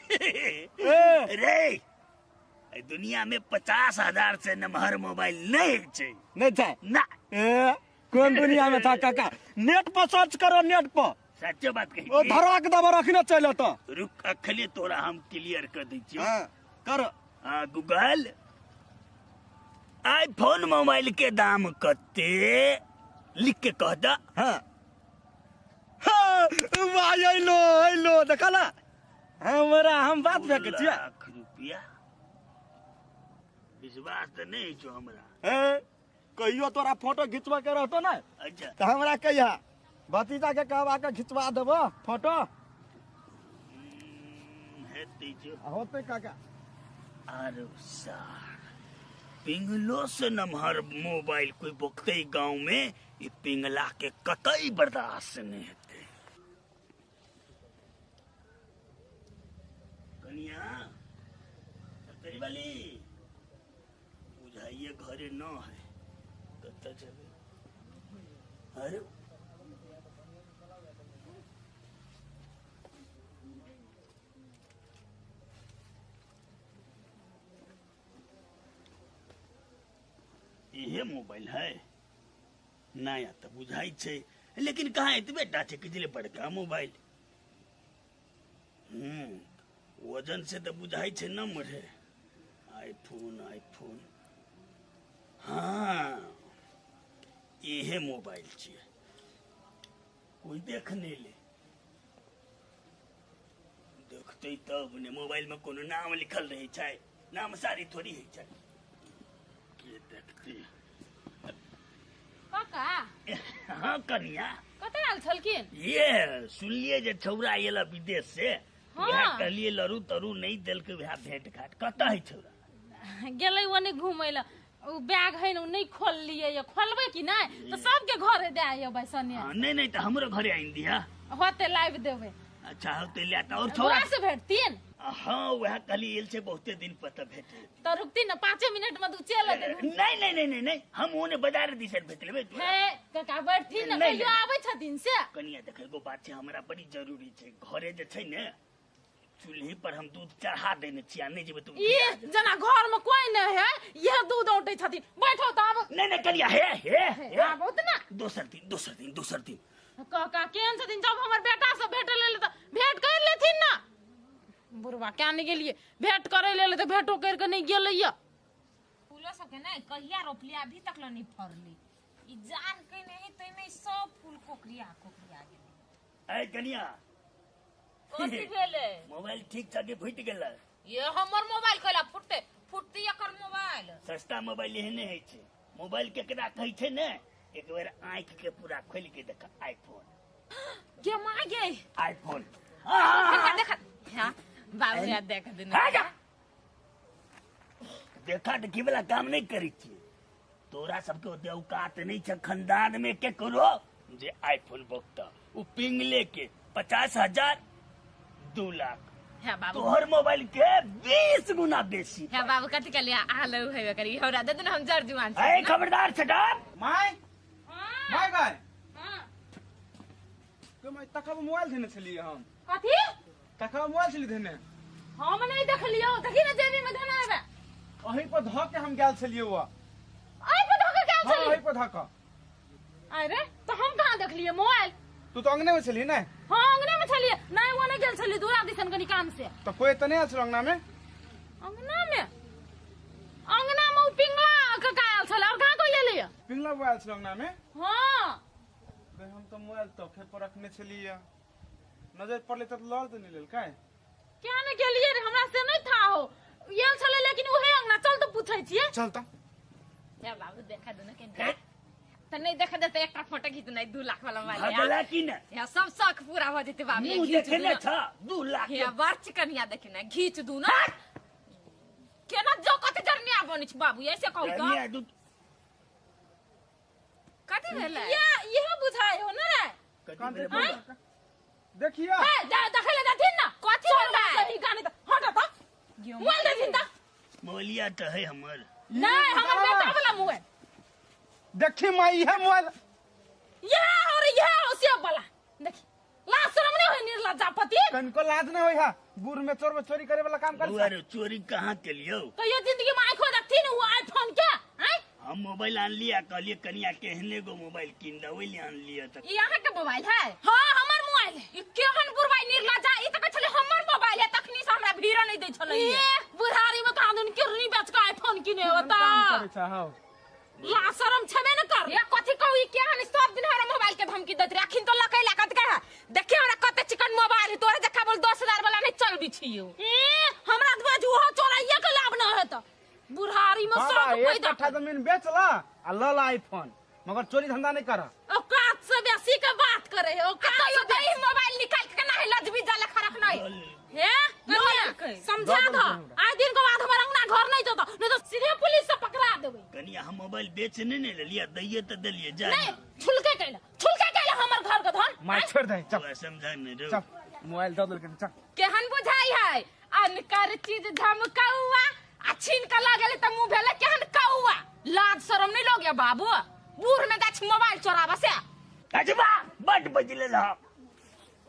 [SPEAKER 4] रे। दुनिया में 50,000 से नमहर मोबाइल नहीं छै।
[SPEAKER 7] नहीं छै
[SPEAKER 4] ना।
[SPEAKER 7] ए कौन दुनिया में था काका? नेट पर सर्च करो नेट पर।
[SPEAKER 4] सच्चे बात कही
[SPEAKER 7] ओ धराक दबा रखने चले तो
[SPEAKER 4] रुक अखले तोरा हम क्लियर कर दै छियो।
[SPEAKER 7] हां कर।
[SPEAKER 4] हां गूगल आईफोन मोबाइल के दाम कते लिख के कह दा।
[SPEAKER 7] हां हां वाह आइलो आइलो देखला हमरा हम बात फेक छियै।
[SPEAKER 4] लाख रुपया विश्वास त नहीं छो हमरा।
[SPEAKER 7] ए कहियो तोरा फोटो घिचवा के रहतो ना।
[SPEAKER 4] अच्छा
[SPEAKER 7] त हमरा कहिया भतीजा के कहवा के घिचवा देबो फोटो।
[SPEAKER 4] हेतै जो
[SPEAKER 7] होते काका।
[SPEAKER 4] अरे सार पिंगलो से नमहर मोबाइल कोई बकते गांव में ई पिंगला के कतई बर्दाश्त नहीं हेतै। कनिया तेरी वाली बुझाइए घरे न है कत जेबे? अरे ये मोबाइल है नया तो बुझाई छे लेकिन कहाँ एतबे टा छै कि जे बड़का मोबाइल। वजन से तो बुझाई छे न मरे। आईफोन आईफोन हाँ ये मोबाइल छे कोई देख नहीं ले देखते तब ने मोबाइल में कोनो नाम लिखल रहे छै नाम सारी थोड़ी है छै के देखते।
[SPEAKER 2] काका
[SPEAKER 4] हाँ कनिया
[SPEAKER 2] कतऽ आयल छलखिन?
[SPEAKER 4] ये सुनलिए जे छौरा आयल विदेश से। हाँ कहलिए लरू तरू नहीं देलकै वएह भेंट घाट। कतऽ है छौरा?
[SPEAKER 2] गेलै ओने घूमै लए। उ बैग है ने नहीं खोललिए ये खोलबै कि नहीं तो सबके घरे दे अयबै सने।
[SPEAKER 4] नहीं नहीं तो हमरो घरे आइन दिया
[SPEAKER 2] होते लाइव देबै।
[SPEAKER 4] अच्छा होते ले त और छौरा
[SPEAKER 2] से भेटतिन?
[SPEAKER 4] हाँ वह कहली एल छे बहुते दिन पर त भेटे
[SPEAKER 2] त रुकती न 5 मिनट में तू चल दे।
[SPEAKER 4] नहीं नहीं नहीं नहीं नहीं हम ओने बाजार दिसन भेट लेबै।
[SPEAKER 2] हे काका बैठथिन न कहियो आबै छथिन से।
[SPEAKER 4] कनिया देख एगो बात छै हमरा बड़ी जरूरी छै घरे जे छै ने चूल्ही पर हम दूध चढ़ा देने छियै नहीं जेबै तू
[SPEAKER 2] ई जना घर में कोई नहीं है यह दूध औटै छथिन बैठो त आब।
[SPEAKER 4] नहीं नहीं कनिया हे हे हे
[SPEAKER 2] आबो त ना
[SPEAKER 4] दोसर दिन दोसर दिन दोसर दिन।
[SPEAKER 2] काका केहन छथिन जब हमर बेटा से भेट लेल त भेट कर लेथिन ना। बुढ़वा क्या नहीं गेलिए भेंट करे ले तो भेंटो कर के नहीं गेलै।
[SPEAKER 10] फूलो सबके नहीं कहिया रोपली अभी तक ल नहीं फरली ई जान के नहीं तो में सब फूल कोकरिया कोकरिया गेलै।
[SPEAKER 4] ए कनिया
[SPEAKER 10] कथि भेलै?
[SPEAKER 4] मोबाइल ठीक छ के फुट गेल?
[SPEAKER 10] ये हमर मोबाइल कैला फुटते फुटती एकर मोबाइल।
[SPEAKER 4] सस्ता मोबाइल एहने है छै। मोबाइल केकरा कहै छै ने एक बेर आंख के पूरा खोल के देख आईफोन
[SPEAKER 2] के मां गे
[SPEAKER 4] आईफोन
[SPEAKER 10] देख हां बाबू यार देख देने
[SPEAKER 4] देखा देखी वाला काम नहीं करी छी। तोरा सबके ओते औकात नहीं छै खानदान में के करो जे आईफोन बकता उ पिंगले के 50,000 2 लाख
[SPEAKER 10] है बाबू
[SPEAKER 4] तोहर मोबाइल के 20 गुना बेसी
[SPEAKER 10] है बाबू। कथि के लिए आलो हेबे करी हमरा दे देना हम जर जुआन छी।
[SPEAKER 4] ए खबरदार छटार
[SPEAKER 9] my my गाय। हां के my तखा मोबाइल देने छलिए हम।
[SPEAKER 2] कथि
[SPEAKER 9] तखा मोबाइल छली देने?
[SPEAKER 2] हम नहीं देखलियो देखी ना जेबी में धना हेबे
[SPEAKER 9] अही पर ध के हम गेल छलिए वा।
[SPEAKER 2] अही पर ध के गेल छली?
[SPEAKER 9] हां अही पर ध के।
[SPEAKER 2] अरे तो हम कहां देखलिए मोबाइल?
[SPEAKER 9] तू तो अंगने में छली ने?
[SPEAKER 2] हां, अंगने में छलिए। नहीं, वो नहीं गेल छली दूरा दिसन कनी काम से।
[SPEAKER 9] तो कोई त नहीं आयल छल अंगना में?
[SPEAKER 2] अंगना में, अंगना में उ पिंगला काका आयल छल और कहां कोई एलै?
[SPEAKER 9] पिंगला बुआ आयल छल अंगना में?
[SPEAKER 2] हां।
[SPEAKER 9] बे हम तो मोबाइल तोखे पर रखने छलिए, नजर पड़ले त लड़ देने लेल काय।
[SPEAKER 2] क्या ने गेलिए रे, हमरा से नहीं था हो येल छले, लेकिन उहे अंगना चल तो पूछै छिए।
[SPEAKER 9] चल त
[SPEAKER 10] या बाबू देखा दे न के त नहीं देखा दे त एकटा फोटो खींच नहीं 2 लाख वाला मोबाइल
[SPEAKER 4] भगला की न
[SPEAKER 10] या सब शौक पूरा हो जेते बाबू।
[SPEAKER 4] मुंह देखे ने छ 2 लाख
[SPEAKER 10] या बड़ चिकनिया देखे ना घीच दू ना केना जो कते जरनिया बनै छै बाबू, ऐसे कहू त
[SPEAKER 4] जरनिया दू
[SPEAKER 10] कथि भेलै?
[SPEAKER 2] या इहे बुझाय हो न रे।
[SPEAKER 9] देखिया
[SPEAKER 2] ए देखै ले जाथिन ना
[SPEAKER 10] कथि भेलै?
[SPEAKER 2] सही गाने त हट त मोबाइल देथिन त
[SPEAKER 4] मोबाइलिया त है हमर।
[SPEAKER 2] नहीं, हमर बेटा वाला मोबाइल
[SPEAKER 9] देखी माई है मोबाइल
[SPEAKER 2] यह और यह हो से वाला देखी। लाज शरम नहीं होय निर्लज्जापति,
[SPEAKER 9] कनको लाज नहीं होय हा, बूढ़ में चोर में चोरी करे वाला काम कर।
[SPEAKER 4] अरे चोरी कहां के लियो?
[SPEAKER 2] तो ये जिंदगी में आंखो देखथिन वो आईफोन के। आय
[SPEAKER 4] हम मोबाइल आन लिया, कहलिए कनिया केहने गो मोबाइल किन द, ओइ ले आन लिया त।
[SPEAKER 10] ई अहाँ के मोबाइल है?
[SPEAKER 2] हां, हमर मोबाइल है।
[SPEAKER 10] ई केहन बुढ़बाई निर्लज्जा, ई त कहै छलै हमर मोबाइल है, तखनी से हमरा भीड़ नहीं दै छलै।
[SPEAKER 2] ए बुढ़ारी में कानून किरनी बेच के आईफोन किने होता।
[SPEAKER 9] काम करै छ हां,
[SPEAKER 2] लाज शरम छबे न कर।
[SPEAKER 10] ये कथि कहू, ई केहन सब दिन हमरा मोबाइल के धमकी दैत रहे, अखिन तो लकै लागत के है। देखिए हमरा कते चिकन मोबाइल है, तोरे जखा बोल 10,000 वाला नहीं चलबी छियो।
[SPEAKER 2] ए हमरा दुआ जुहो चोराइए के लाभ न हेत बुढ़ारी में
[SPEAKER 9] बाबा
[SPEAKER 2] सब
[SPEAKER 9] एक
[SPEAKER 2] पैदा।
[SPEAKER 9] कट्ठा जमीन बेच ला आ ल ला आईफोन, मगर चोरी धंधा नहीं कर।
[SPEAKER 2] औकात से बेसी के बात करे है, औकात
[SPEAKER 10] कहियो
[SPEAKER 2] से
[SPEAKER 10] त ई मोबाइल निकाल के ना है लजबी जाला खरख नहीं
[SPEAKER 2] हे समझा था। आज दिन के बाद हमर अंगना घर नहीं जतो, नहीं तो सीधे पुलिस से पकड़ा देबै।
[SPEAKER 4] कनिया हम मोबाइल बेच नहीं ने लेलिया, दैये त देलिए जा।
[SPEAKER 2] नहीं, छुलके कैला, छुलके कैला हमर घर के धन।
[SPEAKER 9] मार छोड़ दे चल,
[SPEAKER 4] समझा नहीं रे
[SPEAKER 9] चल मोबाइल the देल के चल।
[SPEAKER 10] केहन बुझाई है अनकर चीज धमकौआ आ छीन के लागल त मुंह भेले केहन कौआ।
[SPEAKER 2] लाज शरम नहीं लोग या बाबू, बूढ़ में गाछ मोबाइल चोराबा से।
[SPEAKER 4] अजबा बड बजले ला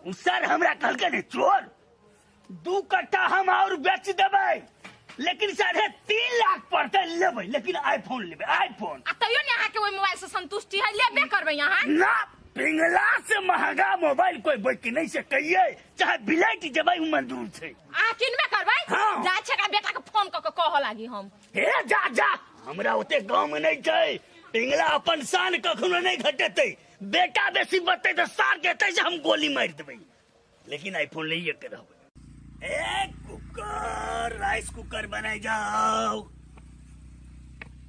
[SPEAKER 4] उ सर हमरा कहलके ने चोर 2 कट्ठा हम और बेच देबै, लेकिन 3.5 लाख पड़तै लेबै, लेकिन आईफोन लेबै आईफोन।
[SPEAKER 10] आ तैयो ने अहाँ के ओइ मोबाइल से संतुष्टि है, लेबे करबै अहाँ
[SPEAKER 4] ना? पिंगला से महंगा मोबाइल कोई बेच नहीं सकैये, चाहे बिलाइत जेबै उ मंजूर छै।
[SPEAKER 10] अहाँ किनबे करबै?
[SPEAKER 4] हाँ।
[SPEAKER 10] जा छै एकरा बेटा के फोन क के कहऽ लागी हम।
[SPEAKER 4] हे जा जा, हमरा ओते गांव में नहीं छै। पिंगला अपन शान कखनो नहीं घटेतै, बेटा बेसी बतै त सार के एतै से हम गोली मारि देबै, लेकिन आईफोन लइए के रहबै। ए कुकर, राइस कुकर बनाई जाओ,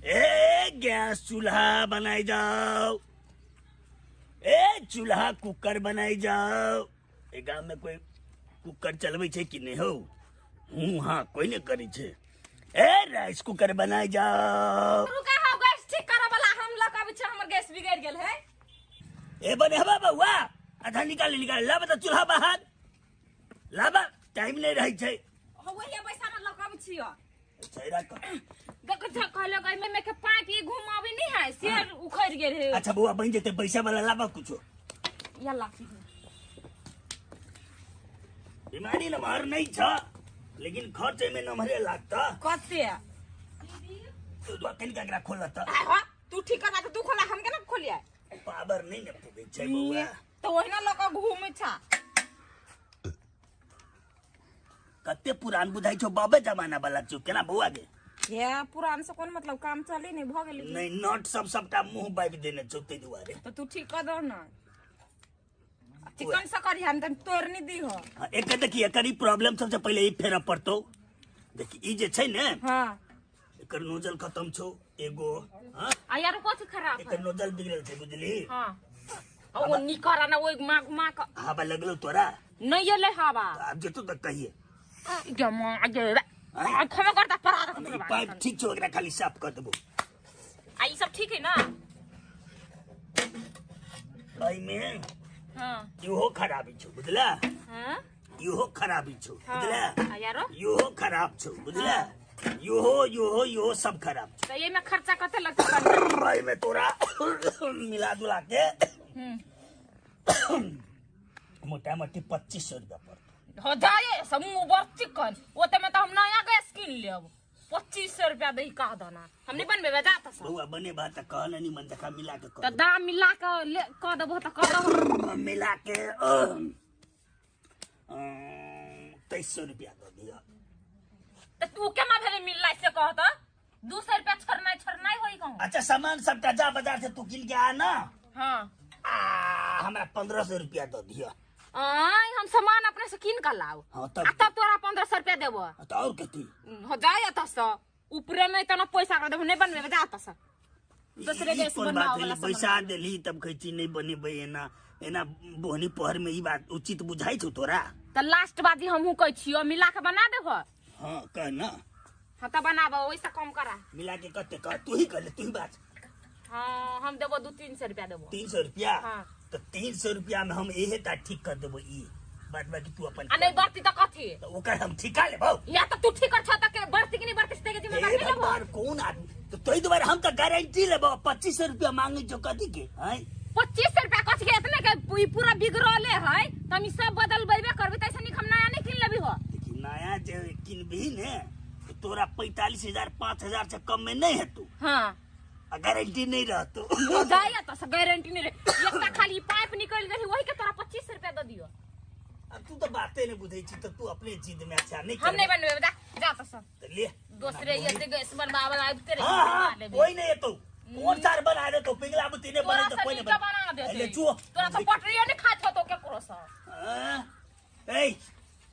[SPEAKER 4] ए गैस चूल्हा बनाई जाओ, ए चूल्हा कुकर बनाई जाओ। ए गांव में कोई कुकर चलबै छै कि नहीं हो? हूँ हाँ, कोई नहीं करै छै। ए राइस कुकर बनाई जाओ।
[SPEAKER 10] रुका हो, गैस ठीक करऽ वाला हम लऽ के आबै छी, हमर गैस बिगड़ गेल है।
[SPEAKER 4] ए बनेबा बउआ, आधा निकाल निकाल लाबा त चूल्हा बाहर लाबा, टाइम नहीं रहै छै।
[SPEAKER 10] हो वही पैसा न लऽ के आबै छियो।
[SPEAKER 4] छैरा क
[SPEAKER 10] कहलो गई में के पाइप ई घुमाबी नहीं है से उखड़ गेल है।
[SPEAKER 4] अच्छा बउआ बन जेते, पैसा वाला लाबा कुछो।
[SPEAKER 10] यल्ला
[SPEAKER 4] बीमारी नमहर नहीं छ, लेकिन खर्च में नमहरे लागता।
[SPEAKER 10] कते
[SPEAKER 4] तू कनिका एकरा खोल त।
[SPEAKER 10] हां तू ठीक कर तू खोला, हम केना खोलिए?
[SPEAKER 4] पावर नहीं ने पुगे छै बउआ,
[SPEAKER 10] तो ओहिना लऽ के घूमै छा।
[SPEAKER 4] कते पुरान बुझाइ छौ, बाबे जमाना वाला छौ केना बउआ गे?
[SPEAKER 10] ये पुरान से कोन मतलब, काम चली नहीं भ गेलै।
[SPEAKER 4] नहीं नट सब सबटा मुंह बाबि देने छौ तै दुआरे।
[SPEAKER 10] तो तू ठीक कर दो ना, चिकन से करी हम त तोड़ नहीं दी हो।
[SPEAKER 4] एक देखी एकर ई प्रॉब्लम सबसे पहिले ई फेरा पड़तो। देखी ई जे छै ने,
[SPEAKER 10] हां
[SPEAKER 4] एकर नोजल खत्म छौ एगो। हां
[SPEAKER 10] आ यार कथि खराब है?
[SPEAKER 4] एकर नोजल बिगड़ल छै बुझली।
[SPEAKER 10] हां आ ओ निकर ना ओइ मां मां क
[SPEAKER 4] हवा लगलो तोरा
[SPEAKER 10] नहीं एलै हवा।
[SPEAKER 4] आब जेतो त कहिए
[SPEAKER 10] गे मां गे आ खमा करता परा
[SPEAKER 4] ई पाइप ठीक छौ, एकरा खाली साफ कर देबो।
[SPEAKER 10] आ ई सब ठीक है ना?
[SPEAKER 4] एहिमे
[SPEAKER 10] हां
[SPEAKER 4] इहो खराबी छौ बुझला।
[SPEAKER 10] हां
[SPEAKER 4] इहो खराबी छौ बुझला।
[SPEAKER 10] आ यारो
[SPEAKER 4] इहो खराब छौ बुझला। इहो इहो इहो सब खराब छौ।
[SPEAKER 10] त एमे खर्चा कते लगतै?
[SPEAKER 4] एहिमे तोरा मिला जुला के मोटा मोटी 2500 रुपया पड़तौ।
[SPEAKER 10] हो जाए समूह बर चिकन ओते में त हम नया गैस किन लेब। 2500 रुपया दही कह दना हम नहीं बनबे जा त
[SPEAKER 4] बउआ बने बा त कह नहीं मन देखा मिला के
[SPEAKER 10] त दाम मिला के ले कह देबो त कह दहो
[SPEAKER 4] मिला के 2300 रुपया दे दिया।
[SPEAKER 10] त तू केना भेले मिलला से कह त 200 रुपया छोड़नाइ छोड़नाइ होई कहूं।
[SPEAKER 4] अच्छा सामान सबटा जा बाजार से तू किन के आ ना।
[SPEAKER 10] हां
[SPEAKER 4] आ हमरा 1500 रुपया दे दिया।
[SPEAKER 10] आय हम सामान अपने से किन के लाओ।
[SPEAKER 4] हां तब
[SPEAKER 10] आ तब तोरा 1500 रुपया देबो।
[SPEAKER 4] त और कथी
[SPEAKER 10] हो जाय त से ऊपरे में इतना पैसा कर देबो नहीं बनबे जा त से दूसरे गैस बनवाओ वाला
[SPEAKER 4] पैसा देली तब कहै नहीं बनेबै एना एना बोहनी पहर में ई बात उचित बुझाई छौ तोरा।
[SPEAKER 10] त लास्ट बाजी हमहू कहै छियो मिला के बना देबो।
[SPEAKER 4] हां कह ना।
[SPEAKER 10] हां त बनाबो ओइसे कम करा
[SPEAKER 4] मिला के कते कह तू ही कह ले तू ही बात।
[SPEAKER 10] हां हम देबो 2-300 रुपया देबो।
[SPEAKER 4] 300 रुपया?
[SPEAKER 10] हां
[SPEAKER 4] त 300 रुपया में हम एहे ता ठीक कर देबो ई बात बाकी तू अपन
[SPEAKER 10] आ नहीं बढ़ती त कथी
[SPEAKER 4] त ओकर हम ठिका लेबो।
[SPEAKER 10] या त तू ठीक कर छ त के बढ़ती कि नहीं बढ़ती से के जिम्मेदार नहीं लेबो।
[SPEAKER 4] भगवान कौन आदमी तो तोई दोबारा हम त गारंटी लेबो 2500 रुपया मांगे जो कथी के हैं
[SPEAKER 10] 2500 रुपया कथी के इतने के ई पूरा बिगड़ले है त हम ई सब बदलबेबे करबे त ऐसे निक हम नया नहीं किन लेबी हो।
[SPEAKER 4] देखी नया जे किनबी ने तो तोरा 45000 5000 से कम में नहीं हेतु।
[SPEAKER 10] हां
[SPEAKER 4] गारंटी नहीं रहतो
[SPEAKER 10] हो जाय त से गारंटी नहीं रे एकटा खाली पाइप निकल गेल वही के तोरा 2500 रुपया the दियो।
[SPEAKER 4] अब तू तो बातें नहीं बुझै छी तो तू अपने जिद में अच्छा नहीं
[SPEAKER 10] हम नहीं बनबे जा जा त सब
[SPEAKER 4] त ले
[SPEAKER 10] दूसरे ये गैस बनवावे आबते रे।
[SPEAKER 4] हां कोई नहीं तो कौन सार बना दे तो पिघला बुती ने बने तो कोई नहीं
[SPEAKER 10] बना दे
[SPEAKER 4] ले चुओ
[SPEAKER 10] तोरा तो पटरियो नहीं खात हो तो के करो स।
[SPEAKER 4] ए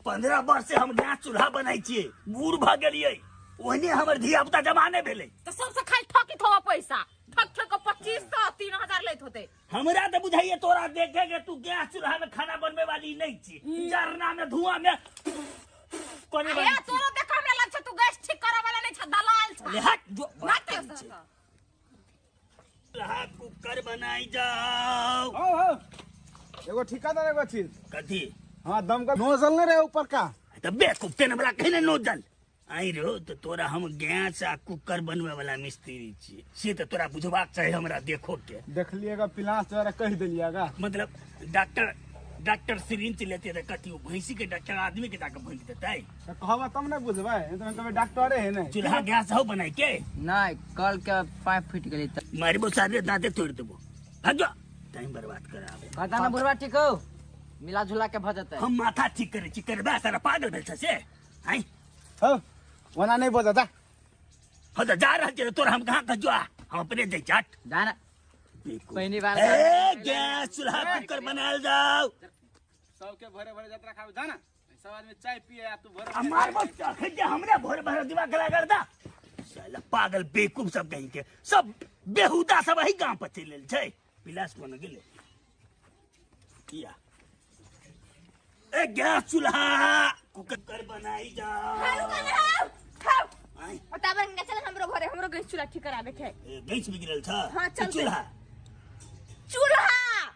[SPEAKER 4] 15 वर्ष से हम गैस चूल्हा बनाई छिए बूढ़ भ गेलियै ओहने हमर धिया पुता जमाने भेलै
[SPEAKER 10] त सबसे खाली ठकित हो पैसा ठक ठक के 2500 3000 लेत होते।
[SPEAKER 4] हमरा त बुझाइए तोरा देखे के तू गैस चूल्हा में खाना बनबे वाली नहीं छी जरना में धुआं में कोने
[SPEAKER 10] ए तोरा देख हमरा लग छ तू गैस ठीक करे वाला नहीं छ दलाल छ।
[SPEAKER 4] ले हट जो
[SPEAKER 10] ना
[SPEAKER 4] चूल्हा कुकर बनाई जाओ।
[SPEAKER 9] हो हो एगो ठिकादार एगो चीज
[SPEAKER 4] कथी?
[SPEAKER 9] हां दम का नोजल नहीं रहे ऊपर का
[SPEAKER 4] त बेवकूफ तेन हमरा कहिने नोजल आई रो तो तोरा हम गैस आ कुकर बनवे वाला मिस्त्री छी से तो तोरा बुझबाक चाही हमरा देखो के
[SPEAKER 9] देखलिएगा पिलास तोरा कह देलिएगा
[SPEAKER 4] मतलब डॉक्टर डॉक्टर सिरिंज लेते त कथी भैंसी के डॉक्टर आदमी के जाके भोंक देतै
[SPEAKER 9] त कहबा तब ने बुझबै तो कभी डॉक्टरे है नहीं।
[SPEAKER 4] चूल्हा गैस हो बनाई के
[SPEAKER 6] नहीं कल के पाइप फूट गेलै त
[SPEAKER 4] मारबो सारे दांते तोड़ देबो भाग जा टाइम बर्बाद कराबे।
[SPEAKER 6] कहता ना बुढ़वा ठीक हो मिला जुला के भ जतै।
[SPEAKER 4] हम माथा ठीक करे छी करबा सारा पागल भेल छ से आई
[SPEAKER 9] हो ओना नहीं बजा जा
[SPEAKER 4] हो त जा रहल छै तोरा हम कहां कह जा हम अपने जाय चाट
[SPEAKER 6] जा ना पहली बार
[SPEAKER 4] ए गैस चूल्हा कुकर बनाल जाओ
[SPEAKER 9] सबके भरे भरे जतरा खावे जा ना सब आदमी चाय पिए आ तू भरे
[SPEAKER 4] हमार बस चख जे हमरे भोरे भरे दिमाग खला कर दा साला पागल बेवकूफ सब कहीं के सब बेहुदा सब ही गांव पर चल छै पिलास कोन गेले किया ए गैस चूल्हा कुकर बनाई जाओ
[SPEAKER 5] खाऊ खाऊ खाऊ ओता बन चल हमरो घरे हमरो गैस चूल्हा ठीक कराबे के
[SPEAKER 4] गैस बिगड़ल छ।
[SPEAKER 5] हां चल
[SPEAKER 4] चूल्हा
[SPEAKER 5] चूल्हा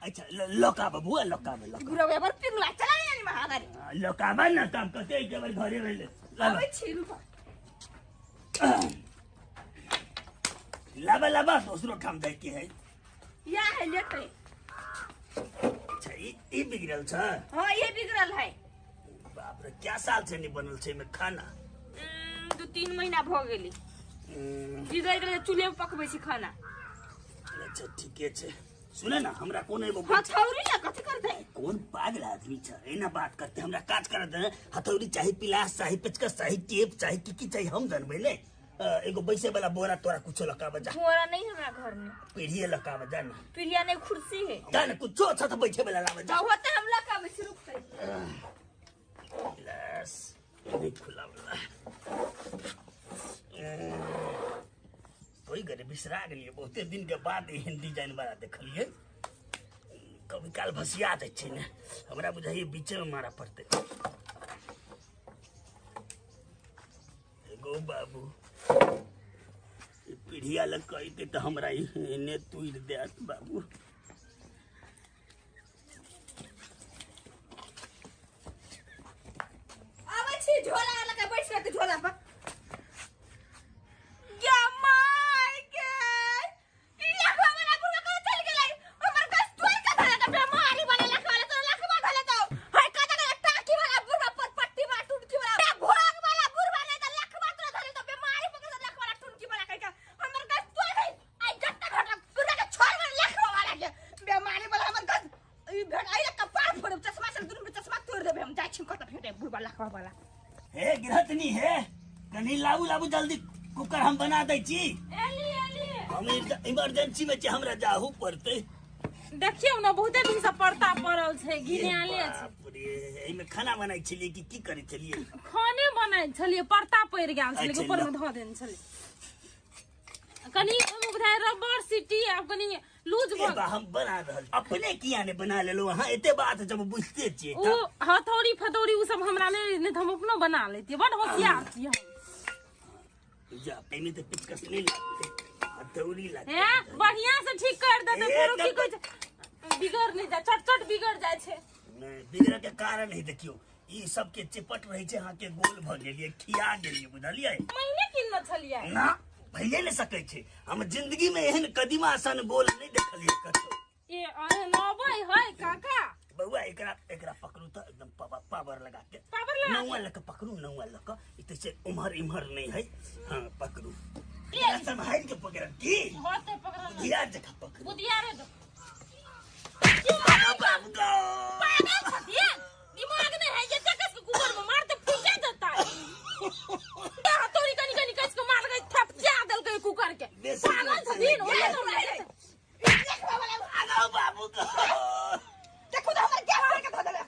[SPEAKER 4] अच्छा लोकाबा बुआ लोकाबा लोकाबा
[SPEAKER 5] गुरवे पर पिघला चला नहीं महागारी
[SPEAKER 4] लोकाबा ना तब कते के बार घरे रहले
[SPEAKER 5] आबै छी रुपा
[SPEAKER 4] लाबा लाबा दूसरो ठाम जाय के है
[SPEAKER 5] या है लेते।
[SPEAKER 4] अच्छा ई बिगड़ल छ।
[SPEAKER 5] हां ये बिगड़ल है।
[SPEAKER 4] बाप रे क्या साल से नहीं बनल छै में खाना
[SPEAKER 5] 2-3 महीना भ गेली बिगड़ गेलै चूल्हे में पकबै छी खाना।
[SPEAKER 4] अच्छा ठीके छै सुने ना हमरा कोन एगो
[SPEAKER 5] हथौड़ी ना कथि करते
[SPEAKER 4] कोन पागल आदमी छ एना बात करते हमरा काज करत है हथौड़ी चाही पिलास चाही पेचकस चाही टेप चाही की की चाही हम जानबै ने। एगो बैसे वाला बोरा तोरा कुछो लकाबा जा
[SPEAKER 5] बोरा नहीं हमरा घर में
[SPEAKER 4] पीढ़ी लकाबा जा ना
[SPEAKER 5] पीढ़िया नहीं कुर्सी है
[SPEAKER 4] जा ना कुछो अच्छा त बैठे वाला लाबा जा
[SPEAKER 5] होते हम लकाबै छी रुक
[SPEAKER 4] पिलास नहीं खुला वाला कोई गरे बिसरा गेलिए बहुते दिन के बाद एहन डिजाइन वाला देखलिए कभी काल भसिया जाइ छै ने हमरा बुझाइए बीचे में मारा पड़तै। एगो बाबू पीढ़िया लग कहते त हमरा एने तुर देत बाबू।
[SPEAKER 5] आबै छी झोला लगा बैठ के झोला पर या my के ई लखवा वाला बुढ़वा कहाँ चल गेलै हमर गैस तोड़ के धरे त बेमारी वाला लखवा वाला तोरा लखवा धले तो हाय कता गेलै टाकी वाला बुढ़वा पर पट्टी वाला टुटकी वाला भोग वाला बुढ़वा नहीं त लखवा तोरा धले तो बेमारी
[SPEAKER 10] लखवा वाला।
[SPEAKER 4] हे गृहस्थनी हे कनी लाबू लाबू जल्दी कुकर हम बना दै छी।
[SPEAKER 2] एली एली
[SPEAKER 4] हम इमरजेंसी में छी, हमरा जाहू पड़तै।
[SPEAKER 2] देखियौ ने बहुते दिन से परता पड़ल छै, घिनाले छै।
[SPEAKER 4] बाप रे, एहिमे खाना बनाइ छलियै कि की करै छलियै?
[SPEAKER 2] खाने बनाइ छलियै, परता पड़ि गेल छलै,
[SPEAKER 4] अच्छा,
[SPEAKER 2] ऊपर में धऽ देने छलियै। कनी ओहिमे बुझाइ रबड़ सिटी आब कनी लूज
[SPEAKER 4] ए
[SPEAKER 2] भऽ
[SPEAKER 4] बा, हम बना रहल अपने किया ने बना लेलहुँ अहाँ? एते बात जब बुझते छियै
[SPEAKER 2] ओ हथौड़ी फथौड़ी उ सब हमरा नहि तऽ हम अपनो बना लैतियै, बड होशियार छियै हम।
[SPEAKER 4] जा एहिमे तऽ पिचकस नहि लागतै, हथौड़ी लागतै।
[SPEAKER 2] हे बढ़िया से ठीक कर देतै, फेरो की कहै छै बिगड़ नहि जाइ, चट चट बिगड़ जाइ छै।
[SPEAKER 4] नहि बिगड़ऽ के कारण है, देखियौ ई सबके चिपट रहै छै, अहाँके गोल भऽ गेलियै, खिया गेलियै, बुझलियै?
[SPEAKER 2] महिने किनने छलियै
[SPEAKER 4] ना, भइए नहि सकै छै। हम जिंदगी में एहन कदीमा सन गोल नहि देखलियै कतौ।
[SPEAKER 2] ए अनबै है काका।
[SPEAKER 4] बौआ एकरा एकरा पकड़ू तऽ एकदम पावर लगा के,
[SPEAKER 2] पावर लगा
[SPEAKER 4] नौआ लऽ कऽ पकड़ू, नौआ लऽ कऽ, ई तऽ छै उम्हर इम्हर नहि है। हाँ पकड़ू, एकरा सम्हारि के पकड़ब की
[SPEAKER 2] होते पकड़ल
[SPEAKER 4] बुधियार जकाँ पकड़ू।
[SPEAKER 2] बुधियारे दो।
[SPEAKER 4] अरे बाप गो,
[SPEAKER 2] पागल छथिन, दिमाग नहि है, एते कस के कुकर में मारते फूटे देता। हथौड़ी कनी कनी कस के मारलकै, थपचा देलकै कुकर के। पागल छथिन, ओहे तो रहे।
[SPEAKER 4] अरे बाबू गो,
[SPEAKER 5] देखो तो हमर गैस तोड़ के धऽ देलक।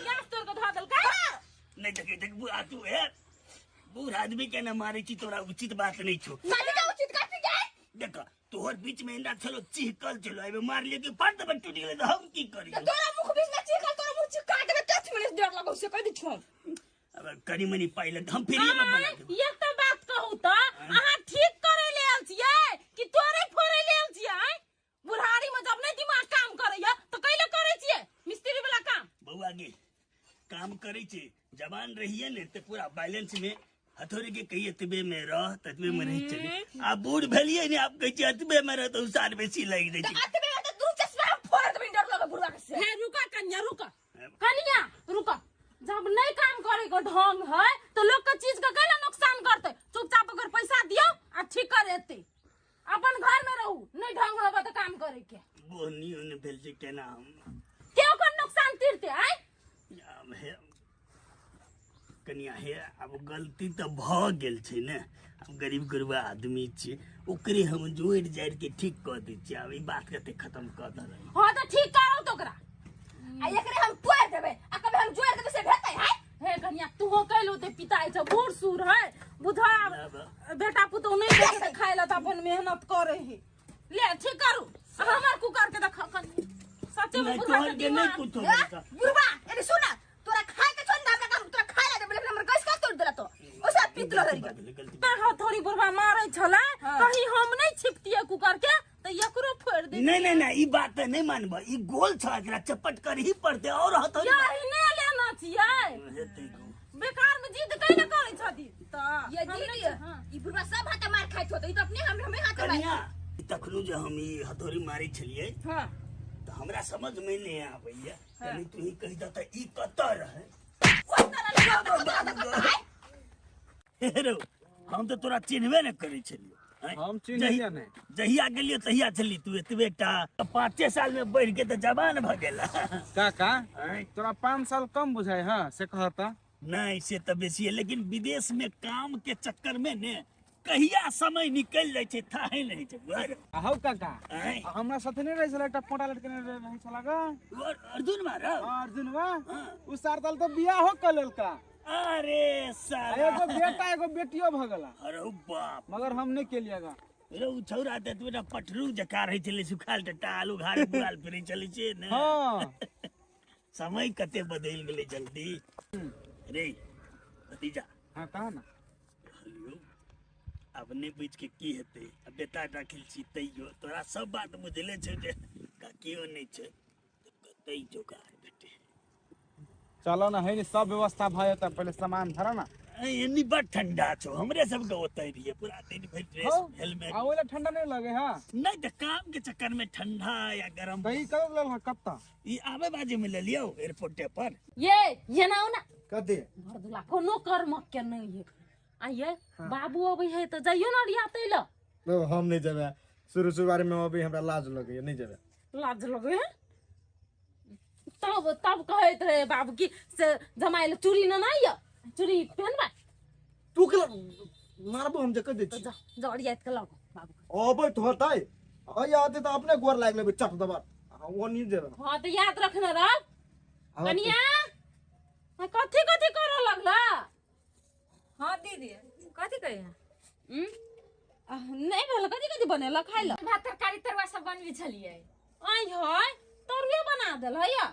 [SPEAKER 2] गैस तोड़ के धऽ देलकै।
[SPEAKER 4] नहि देखे देख बुआ, तू है बूढ़ आदमी के न मारे छी, तोरा उचित बात नहीं छो।
[SPEAKER 5] कथी के उचित कथी के?
[SPEAKER 4] देख तोहर बीच में एना छलो चिहकल छलो, एमे मार लियो कि फट दबे टूट गेलै तऽ हम की करी?
[SPEAKER 5] तऽ तोरा मुख बीच में चिकल, तोरा मुख चिका देबे, 30 मिनट देर लगौ से कहि दै छौ।
[SPEAKER 4] अब कनी मनी पाइ लग हम फ्रीए में बना देब।
[SPEAKER 2] एक तऽ बात कहू तऽ अहाँ ठीक करै ले आयल छियै कि तोड़ै फोड़ै ले आयल छियै? बुढ़ारी में जब नहि दिमाग काम करैया तऽ कैले करै छियै मिस्त्री वाला काम?
[SPEAKER 4] बौआ गे, काम करै छै, जवान रहिए ने तऽ पूरा बैलेंस में हथौड़ी के कहिए एतबे में रह ततबे में रही चली। आ बूढ़ भेलिए ने आब कहै छियै एतबे में रह तऽ उसार बेसी लागि जाइ छै।
[SPEAKER 5] एतबे में तऽ दू चश्मा हम फोड़ देबै, डर लगै बुढ़वा के से।
[SPEAKER 2] हे रुका कन्या, रुका कन्या, रुका। जब नहीं काम करे के ढंग है तो लोग के चीज के कैला नुकसान करते? चुपचाप अगर पैसा दियो आ ठीक कर एते, अपन घर में रहू, नहीं ढंग होबे तो काम करे के।
[SPEAKER 4] बोनियो ने भेल छै केना हम
[SPEAKER 2] के ओकर नुकसान तीरते? आय
[SPEAKER 4] आब हे कनिया, हे आब गलती तऽ भऽ गेल छै ने, आब गरीब गुरबा आदमी छियै, ओकरे हम जोड़ि जाड़ि के ठीक कऽ दै छियै। आब ई बात कते खत्म कऽ देबै।
[SPEAKER 2] हाँ तऽ ठीक करू तो ओकरा,
[SPEAKER 5] आ एकरे हम तोड़ देबै आ कभी हम जोड़ देबै से भेतै है।
[SPEAKER 2] हे कन्या तू कैलो ते पिताई छ, बूढ़ सूढ़ है, बुझा बेटा पुतोह नहीं देखे खाय ला तऽ अपन मेहनत करे है। ले ठीक करू हमर कुकर के देख कनी, सच्चे में
[SPEAKER 4] नहि
[SPEAKER 2] बुढ़वा
[SPEAKER 4] तोहर
[SPEAKER 2] के
[SPEAKER 4] के नहि
[SPEAKER 2] दिमाग।
[SPEAKER 4] कुछो
[SPEAKER 5] ए,
[SPEAKER 4] भेल।
[SPEAKER 5] बुढ़वा एने सुन, तोरा खाय के छोड़ हमरा काम, तोरा खाय ला देबै लेकिन हमर गैस का तोड़ देला तो ओसा पीत लहरी के
[SPEAKER 4] गलती
[SPEAKER 2] हथौड़ी बुढ़वा मारे छला, कहीं हम नहीं छिपतिए कुकर के तऽ एकरो फोड़ दे।
[SPEAKER 4] नहीं नहीं नहीं, ई बात तऽ नहीं मानब, ई गोल छ, एकरा चपट कर ही पड़ते और हथौड़ी
[SPEAKER 2] यही नहीं लेना छियै,
[SPEAKER 4] हेतै गो।
[SPEAKER 2] बेकार में जिद कैले करै छथिन तऽ
[SPEAKER 5] ये
[SPEAKER 2] हम
[SPEAKER 5] दीदी
[SPEAKER 2] नहि- हाँ।
[SPEAKER 5] ई बुढ़वा सब हाथे मार खाइत होतै, ई तऽ अपने हम हमें हाथे मार।
[SPEAKER 4] कनिया तखनो जे हम ई हथौड़ी मारै छलियै
[SPEAKER 2] हाँ
[SPEAKER 4] तऽ हमरा समझ में नहि आबैया, कनि तू ही कहि दह तऽ ई कतऽ रहै? हे रौ, हम तऽ तोरा चिन्हबे नहि करै छलियौ।
[SPEAKER 9] हम चिन्हलियै नहि।
[SPEAKER 4] जहिया गेलियो तहिया छली तू एतबे टा, 5 साल में बढ़ि के तऽ जवान भऽ गेला।
[SPEAKER 9] काका तोरा 5 साल कम बुझाइ हँ से कहता?
[SPEAKER 4] नहीं से तऽ बेसी है, लेकिन विदेश में काम के चक्कर में ने कहिया समय निकल जाइ छै थाहे नहि छै। बुझल?
[SPEAKER 9] आहौ काका,
[SPEAKER 4] आँय?
[SPEAKER 9] आ हमरा साथे नहि रहै छलै एकटा पोटा लटकेने रहै छला गा?
[SPEAKER 4] अर्जुन मारब?
[SPEAKER 9] हाँ, अर्जुन वा उ सार साल तऽ बियाहो कऽ लेलका।
[SPEAKER 4] अरे
[SPEAKER 9] आ
[SPEAKER 4] साला,
[SPEAKER 9] एगो बेटा एगो बेटियो भऽ गेला।
[SPEAKER 4] अरे बाप,
[SPEAKER 9] मगर हम नहि केलियै गा।
[SPEAKER 4] रे उ छौरा तऽ एतबे पठरू जकाँ रहै छलै, सुखाल टट्टा आलू घार बुआल फिरै चलै छै ने।
[SPEAKER 9] हाँ
[SPEAKER 4] समय कते बदलि गेलै जल्दी रे भतीजा।
[SPEAKER 9] हाँ कहा ना।
[SPEAKER 4] कहलियौ आब नहि बुझि के की हेतै, आ बेटा राखल छी तैयो तोरा सब बात बुझले छौ जे काकियो नहि छै तऽ कतै जोगाड़ भेटै।
[SPEAKER 9] चलो ना है नी सब व्यवस्था भऽ जेतै, पहिले सामान धर ना।
[SPEAKER 4] एनी बड़ ठंडा छौ, हमरे सबके ओतै रहियै पूरा दिन भरि ड्रेस
[SPEAKER 9] हौ,
[SPEAKER 4] हेलमेट।
[SPEAKER 9] आ ओइला ठंडा नहीं लगे? हाँ
[SPEAKER 4] नहीं तऽ काम के चक्कर में ठंडा या गरम।
[SPEAKER 9] तऽ ई कब लेल कत्ता?
[SPEAKER 4] ई आबे बाजे में लेलियौ एयरपोर्टे पर।
[SPEAKER 2] ये ना ना
[SPEAKER 7] कथी
[SPEAKER 2] मर्दुला कोनो कर्म के नहीं है। आ ये बाबू अबै है तऽ जाइयो ना रियातै ल।
[SPEAKER 7] तो हम नहीं जेबै, शुरू शुरुआरी में अभी हमरा लाज लगैया, नहीं जेबै।
[SPEAKER 2] लाज लगे है? तब तब कहैत रहे बाबू की से जमाई ले चूड़ी न नहीं य चूड़ी पहनबा
[SPEAKER 7] तू के मारबो हम जे कह दै छी।
[SPEAKER 2] जा जा अरियात के लगो बाबू।
[SPEAKER 7] अबै तो होतै अय आते त अपने गोर लाग लेबै चट दबा ओ नहीं देबै।
[SPEAKER 2] हां त याद रखने रह कनिया। कथी कथी करऽ लगला?
[SPEAKER 10] हां दीदी कथी कहिया
[SPEAKER 2] नहीं भेल कथी कथी बनेला खाइ ल?
[SPEAKER 10] भात तरकारी तरुआ सब बनबी छलियै।
[SPEAKER 2] आइ हय तरुए बना देल है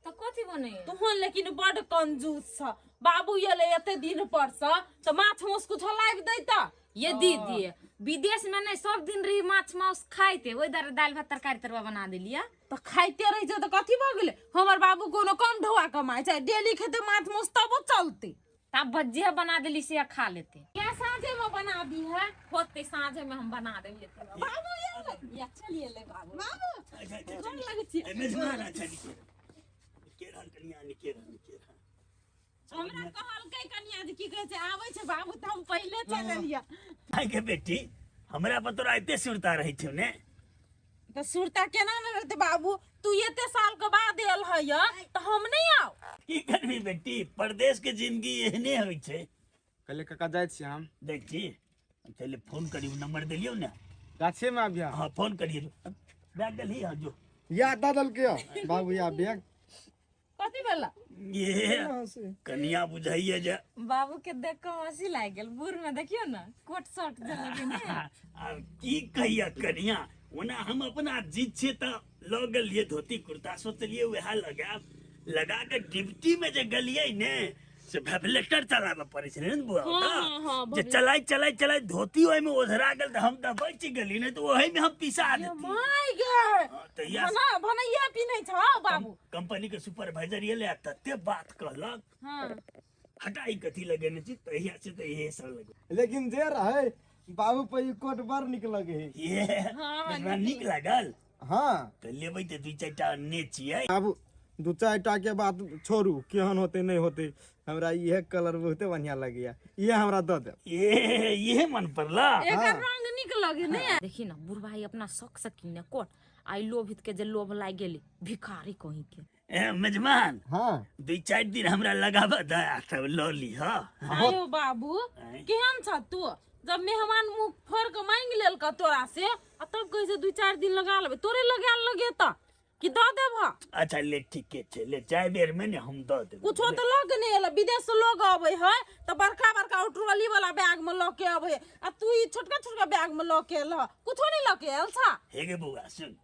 [SPEAKER 10] त कथी बने?
[SPEAKER 2] तुहन लेकिन बड कंजूस छ बाबू एले एते दिन पर स त माछ मांस कुछ लाबि दैता।
[SPEAKER 10] ये दीदी विदेश में नहीं सब दिन रही माछ मांस खाइते ओइ दर दाल भात तरकारी तरुआ बना देलिया।
[SPEAKER 2] त खाइते रहि छै त कथी भ गेलै? हमर बाबू कोनो कम ढौआ कमाइ छै, डेली खेते माछ मांस तबो चलते।
[SPEAKER 10] तब भजिया बना देली से खा लेते।
[SPEAKER 2] या साँझे में बना दी है
[SPEAKER 10] होते साँझे में हम बना देलिए
[SPEAKER 2] बाबू। ये या चलिए ले बाबू। बाबू कोन लगै छी?
[SPEAKER 4] मेजमान अच्छा निके के रहन कनिया निके रहन के रहन।
[SPEAKER 2] हमरा कहलकै कनिया जे की कहै छै आबै छै बाबू त हम पहिले चल एलियै।
[SPEAKER 4] आइ के बेटी हमरा पर तोरा एते सुरता रहै छौ ने?
[SPEAKER 2] त सुरता केना ने रहतै बाबू? तू एते साल के बाद एल है त हम नहीं आउ।
[SPEAKER 4] की करबी बेटी, परदेश के जिंदगी एहने होइ छै।
[SPEAKER 9] कले काका जाइ छी हम।
[SPEAKER 4] देख छी चले फोन करियो, नंबर देलियो ने
[SPEAKER 9] गाछे में आबिया।
[SPEAKER 4] हां फोन करियो बैग देली। हां जो
[SPEAKER 7] या दादल के बाबू या बैग
[SPEAKER 2] कथी भेला?
[SPEAKER 4] ये कनिया बुझाइए जे
[SPEAKER 10] बाबू के देख के हंसी लागि गेल। बूढ़ में देखियो ना कोट शर्ट देलक ने।
[SPEAKER 4] आब की कहिया कनिया, ओना हम अपना जीत छे त ल गेलिए धोती कुर्ता, सोचलिए वएह लगाब लगा के ड्यूटी में जे गेलिए ने से वेबलेटर चलाबे पड़ै छै ने बुआ। जे चलाई चलाई चलाई धोती ओहि में ओझरा गेल त हम त बचि गेली, नहीं त ओहि में हम पिसा देती।
[SPEAKER 2] My गे
[SPEAKER 4] त या
[SPEAKER 2] भनैया पिनै छ बाबू।
[SPEAKER 4] कंपनी के सुपरवाइजर एले आ तते बात कहलक।
[SPEAKER 2] हां
[SPEAKER 4] हटाई कथी लगेने छी तहिया से त इहे सब लगे।
[SPEAKER 7] लेकिन जे रहे बाबू पर ई कोट बड़ निक लगे है।
[SPEAKER 4] ये हमरा निक लागल।
[SPEAKER 7] हां
[SPEAKER 4] त लेबै त दू चारिटा ने छियै
[SPEAKER 7] बाबू। दू चारिटा के बात छोड़ू, केहन होते नहीं होते, हमरा इहे कलर बहुते बढ़िया लगैया, इहे हमरा the they.
[SPEAKER 4] ये इहे मन पड़ला,
[SPEAKER 2] एकर रंग निक लगे ने।
[SPEAKER 10] देखी ना बुढ़ भाई अपना शौक से किने कोट आई लोभित के जे लोभ लाग गेली भिखारी कहीं के।
[SPEAKER 4] ए मेजमान
[SPEAKER 7] हां
[SPEAKER 4] दू चारि दिन हमरा लगाबा द तब ल ली। हां
[SPEAKER 2] आयो बाबू केहन छ तू? जब मेहमान मुंह फोड़ के मांग लेल का तोरा से आ तब कहै छै दू चारि दिन लगा लेबै, तोरे लगा लगे त कि the देब?
[SPEAKER 4] अच्छा ले ठीके छै, ले जाय बेर में ने हम the देब।
[SPEAKER 2] कुछो त लग नहीं एल, विदेश से लोग अबै है त बड़का बड़का ट्रॉली वाला बैग में ल के अबै आ तू ई छोटका छोटका बैग में ल के एल, कुछो नहीं ल के एल छ।
[SPEAKER 4] हे गे बौआ सुन,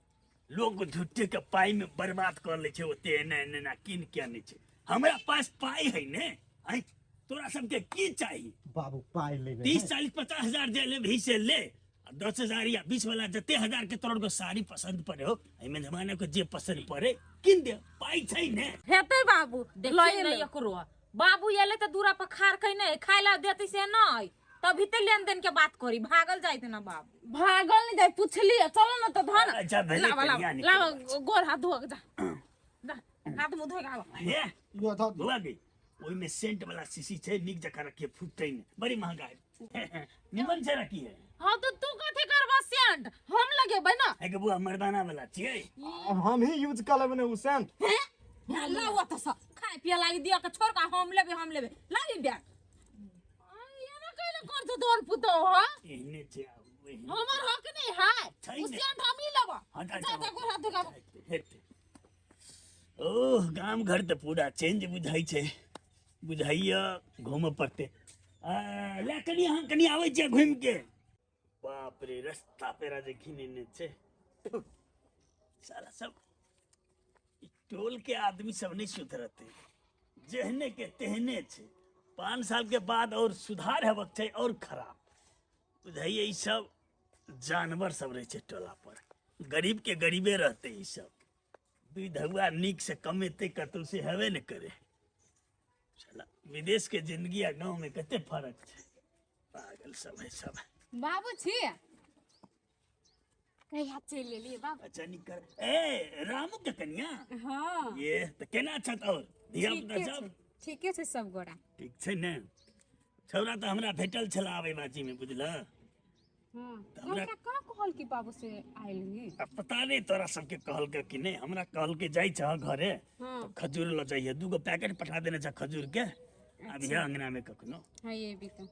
[SPEAKER 4] लोग झूठे के पाई में बर्बाद कर ले छै, ओते एना एना एना कीन के आनै छै। हमरा पास पाई है ने, आइ तोरा सबके की चाही
[SPEAKER 7] बाबू? पाई लेबै
[SPEAKER 4] 30 40 50 हजार जे लेबही से ले, 10,000 या 20 वाला जते हजार के तोरा को साड़ी पसंद पड़े हो, एहिमे जमाना के जे पसंद पड़े किन दे, पाई छै ने।
[SPEAKER 2] हेतै बाबू
[SPEAKER 10] देखिए ने एकरो बाबू एले त दूरा पर खार कै नै खाय ला देती से नै तभी ते लेन देन के बात करी, भागल जाइत ना बाबू।
[SPEAKER 2] भागल नहीं जाय पुछली चलो न त धन।
[SPEAKER 4] अच्छा भेलै
[SPEAKER 2] कनिया लाव गोर हाथ धो के जा, जा हाथ मुंह धो के आब।
[SPEAKER 4] हे धोआ गई, ओइ में सेंट वाला शीशी छै, निक जका रखिए फुटतै नै, बड़ी महंगा है निमन से रखिए।
[SPEAKER 2] हां तो तू कथि करबा सेंट? हम लगेबै ना।
[SPEAKER 4] हे के बुआ मर्दाना वाला छियै,
[SPEAKER 7] हम ही यूज कर लेबै ने उ सेंट।
[SPEAKER 2] हे
[SPEAKER 10] लाओ त सब खाय पिए लागी दिया के छोड़ के हम लेबे हम लेबे लागी बैग।
[SPEAKER 2] एना कैले कर छ तोर पुतो? हां
[SPEAKER 4] एहने छै
[SPEAKER 2] हमर हक नहीं है, उ सेंट हम ही लेबो। जा जा गोर हाथ धो के आब।
[SPEAKER 4] हेतै। ओह गाम घर त पूरा चेंज बुझाइ छै, बुझाइया घूमऽ पड़तै। ले कनि अहाँ कनि आबै छियै घुमि के। बाप रे रस्ता पेरा जे घिनेने छै साला सब। टोल के आदमी सब नहीं सुधरते, जेहने के तेहने छै। 5 साल के बाद और सुधार हेबाक छै और खराब बुझाइए। ई सब जानवर सब रहै छै टोला पर, गरीब के गरीबे रहते। ई सब दुई धुआ नीक से कमेते कतौ से हेबे ने करे। साला विदेश के जिंदगी आ गाँव में कते फर्क छै, पागल सब है सब।
[SPEAKER 10] बाबू छी कहिया चलि एलियै बाबू?
[SPEAKER 4] अच्छा निकर ए रामू के कनिया।
[SPEAKER 10] हां
[SPEAKER 4] ये त केना छत और धिया पुता सब
[SPEAKER 10] ठीके छै? सब गोरा
[SPEAKER 4] ठीक छै ने? छौरा त हमरा भेटल छल आबै बाजी में, बुझल?
[SPEAKER 2] हाँ।
[SPEAKER 4] हमरा-
[SPEAKER 2] हमरा का कहल कि बाबू से आयल ही?
[SPEAKER 4] आ पता नहीं तोरा सबके कहल के कि नहीं, हमरा कहल के जाइ छह घरे
[SPEAKER 2] हाँ।
[SPEAKER 4] तो खजूर ल जाइए, दूगो पैकेट पठा देने छ खजूर के, अभी अंगना में कखनो।
[SPEAKER 2] हाँ ये भी तो।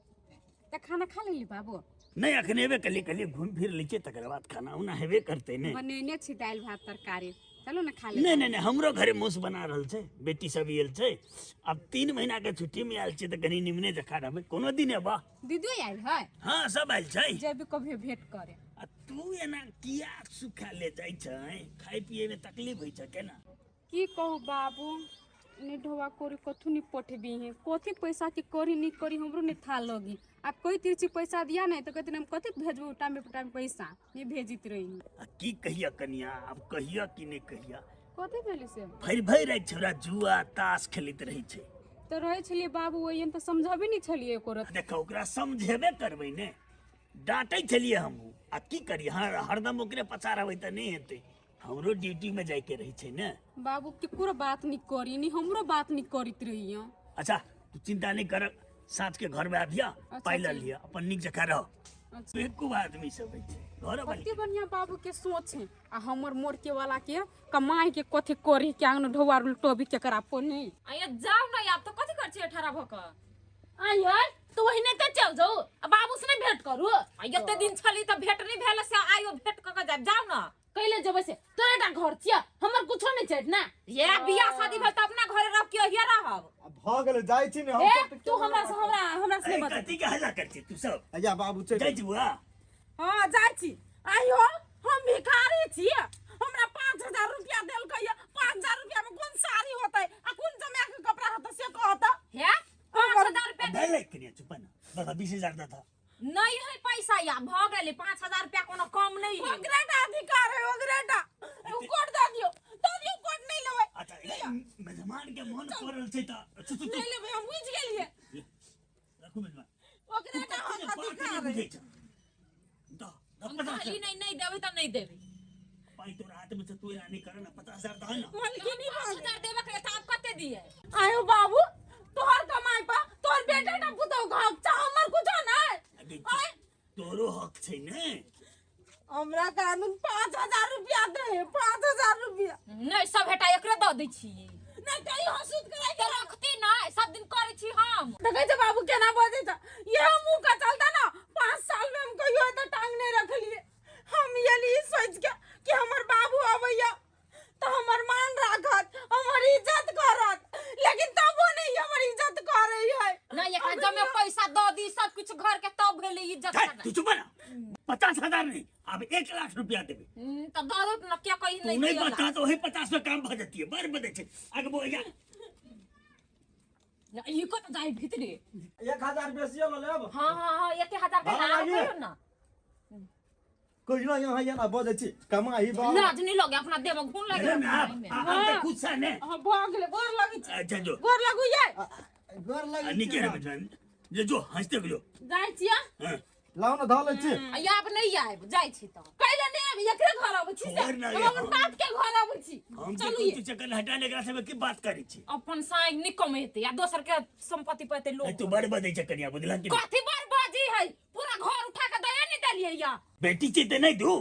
[SPEAKER 2] त खाना खा लेली बाबू?
[SPEAKER 4] नहीं अखन हेबे कली कली घूम फिर लै छियै, तकर बाद खाना उना हेबे करते ने।
[SPEAKER 2] बनेने छी दालि भात तरकारी, चलू ने खा ले।
[SPEAKER 4] नहीं नहीं नहीं, हमरो घरे मौस बना रहल छै, बेटी सब आयल छै, अब 3 महीना के छुट्टी में आयल छै तऽ कनी निमने जखा रहबै, कोनो दिन एबा।
[SPEAKER 2] दीदियो आयल है?
[SPEAKER 4] हाँ सब आयल छै।
[SPEAKER 2] जेबी कभी भेंट करे।
[SPEAKER 4] आ तू एना किया सुखा ले जाइ छै, खाय पिए में तकलीफ होइ छै केना?
[SPEAKER 2] की कहू बाबू, ने ढोवा कोरी कथू नहीं पठबी है, कथी पैसा की करी नहीं करी हमरो नहीं था लगी। आ कोई तिरछी पैसा दिया नहीं तो कहते हम कथी भेजबो, टाइम पे टाइम पैसा नहीं भेजित रही।
[SPEAKER 4] आ की कहिया कनिया, अब कहिया कि नहीं कहिया?
[SPEAKER 2] कथी भेली से?
[SPEAKER 4] भरि भरि राति छोरा जुआ ताश खेलैत रहै छै।
[SPEAKER 2] तो रहै छलियै बाबू ओहिन तऽ समझबे नहीं छलियै एको रत्ती।
[SPEAKER 4] देखो ओकरा समझेबे करबै ने, डांटै छलियै हमहूँ, आ की करी, हरदम ओकरे पछा रहबै तऽ नहीं हेतै, हमरो ड्यूटी में जाइके रहै छै ने।
[SPEAKER 2] बाबू केकरो बात नहीं करी, नहीं हमरो बात नहीं करैत रहियै।
[SPEAKER 4] अच्छा तू चिंता नहीं कर, साँझ के घर में आबिया, पाइ लऽ लिअ, अपन नीक जकाँ रह।
[SPEAKER 2] अच्छा।
[SPEAKER 4] एको आदमी सब छै घर वाली।
[SPEAKER 2] कते बढ़िया बाबू के सोच है, आ हमर मोर के वाला के कमाई के कथी करी के आंगन ढोवा टोबी केकरा पर नहीं।
[SPEAKER 10] आया जाओ ना आप तो कथी कर छियै ठाड़ा भऽ कऽ?
[SPEAKER 5] आय तो वही नहीं तो चल जाओ, आ बाबू से नहीं भेंट करू।
[SPEAKER 10] आ एते दिन छली तऽ भेंट नहीं भेल से आइयो भेंट कऽ के जायब, जाओ ना।
[SPEAKER 5] कैले जेबै से? तोरे टा घर छियै, हमर कुछो नहीं छै ना।
[SPEAKER 10] ये बियाह शादी भेल तऽ अपना घरे रह के हिया रहब।
[SPEAKER 7] अब भऽ गेलै, जाइ छी ने हम।
[SPEAKER 5] ए तू हमरा से हमरा हमरा से नहीं बता।
[SPEAKER 4] कथी के हल्ला कर छी तू सब?
[SPEAKER 7] अया बाबू चलि।
[SPEAKER 4] जाइ छी बुआ?
[SPEAKER 2] हाँ जाइ छी। आइयो हम भिखारी छी, हमरा 5000 रुपया देलकै, 5000 रुपया में कोन साड़ी होतै आ कोन जमा के कपड़ा होतै से कहत।
[SPEAKER 10] हे 5000 रुपया
[SPEAKER 4] भेलै कनिया, चुप ना, बाबा 20000 दा था।
[SPEAKER 10] नहीं है पैसा या भ गेलै, 5000 रुपया कोनो कम नहीं है।
[SPEAKER 2] ओकरे टा अधिकार है, ओकरे टा। उ कोट दऽ दियौ, दऽ दियौ, कोट नहीं लेबै।
[SPEAKER 4] अच्छा मेजमान के मन पड़ल छै त चुप चुप
[SPEAKER 2] नहीं लेबै, हम बुझि गेलियै।
[SPEAKER 4] रखू मेजमान,
[SPEAKER 2] ओकरे टा हम अधिकार है।
[SPEAKER 4] दा
[SPEAKER 10] हम कहली नहीं नहीं देबै त नहीं देबै।
[SPEAKER 4] पाई तोरा हाथ में छै, तू एना नहीं कर ना, 50000 दह ना।
[SPEAKER 2] मालकिनी
[SPEAKER 10] 5000 देबै के त आप कते दिए?
[SPEAKER 2] आयो बाबू तोहर कमाई पर तोहर बेटा टा पुतौ हक छ, हमर कुछो नहीं।
[SPEAKER 4] तोरो हक छै ने।
[SPEAKER 2] हमरा कानून 5000 रुपया दे, 5000 रुपया।
[SPEAKER 10] नहीं सब हेटा एकरे दऽ दै छी।
[SPEAKER 2] नहीं कहीं हंसुत कराई
[SPEAKER 10] के रखती नहीं, सब दिन करै छी हम।
[SPEAKER 2] देखै छै बाबू केना बजै छै, ये मुंह का चलता ना। 5 साल में हम कहियो एतऽ टांग नहीं रखलिए। हम एली सोच के कि हमर बाबू अबैया तो हमर मान राखत, हमर इज्जत करत, लेकिन तबो नहीं हमर इज्जत करै है।
[SPEAKER 10] नहीं एकरा जमे पैसा दऽ दी सब कुछ घर के तब भेलै इज्जत करना।
[SPEAKER 4] तू चुप ना, 50000 नहीं अब 1 लाख रुपया देबे।
[SPEAKER 10] त दऽ दो ना, क्या कही
[SPEAKER 4] नहीं नहीं बता तो वही 50 में काम भ जतिए, बड़ बदे छै आगे बोया
[SPEAKER 10] ई कत जाई भीतरे।
[SPEAKER 7] 1000 बेसियो ल लेब।
[SPEAKER 10] हां हां हां 1000 के ना कहियो ना।
[SPEAKER 7] कहियो यहाँ यहाँ बजै छी कमाई बा
[SPEAKER 10] लाज नहीं लगे अपना देह में घून लगे
[SPEAKER 4] ना। आ त खुद से ने।
[SPEAKER 2] हां भ गेलै, गोर लगै छी।
[SPEAKER 4] अच्छा जो
[SPEAKER 2] गोर लगू ये,
[SPEAKER 7] गोर लगै
[SPEAKER 4] नहीं के रे जे जो हंसते जो
[SPEAKER 2] जाइ छियै।
[SPEAKER 4] हां
[SPEAKER 7] लाउ न धऽ लै छी।
[SPEAKER 10] आब नहीं आयब, जाइ छी त
[SPEAKER 2] कैले नहीं आयब, एकरे घर अबै छी से, हम अपन बाप के घर अबै छी।
[SPEAKER 4] चलू तू चक्कर हटा ले, एकरा सब की बात करै छी?
[SPEAKER 10] अपन साई नहीं कमेते या दोसर के संपत्ति पे लोग।
[SPEAKER 4] तू बड़ बजै छै कनिया, बुझला कि
[SPEAKER 10] कथी बड़ बाजी है? पूरा घर उठा के दया नहीं देलियै या
[SPEAKER 4] बेटी छै त नहीं दू।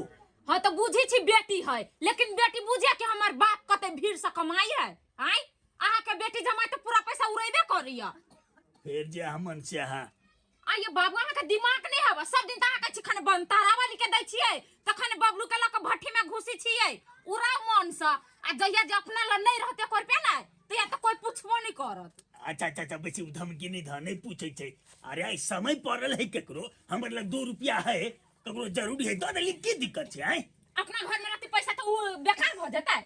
[SPEAKER 10] हां त बुझी छी बेटी है, लेकिन बेटी बुझे कि हमर बाप कते भीड़ से कमाई है। आय अहाँ के बेटी जमाई त पूरा पैसा उड़ेबे करैया।
[SPEAKER 4] फेर जे हमन से अहाँ
[SPEAKER 10] आइए बाबू, अहाँ के दिमाग नहीं हवा। सब दिन त अहाँ के चिखन बनतारा वाली के दै छियै, तखन बबलू के लऽ के भट्ठी में घुसी छियै, उड़ाउ मन से। आ जहिया जे अपना ल नहीं रहते एको रुपया ना, तहिया त कोई पूछबो नहीं करत।
[SPEAKER 4] अच्छा अच्छा अच्छा, बेसी धमकी नहीं ध, नहीं पूछै छै। अरे आई समय पड़ल है केकरो, हमर लग 2 रुपया है, ककरो जरूरी है दऽ देली, की दिक्कत छै? आय
[SPEAKER 10] अपना घर में रहते पैसा त उ बेकार भ जेतै।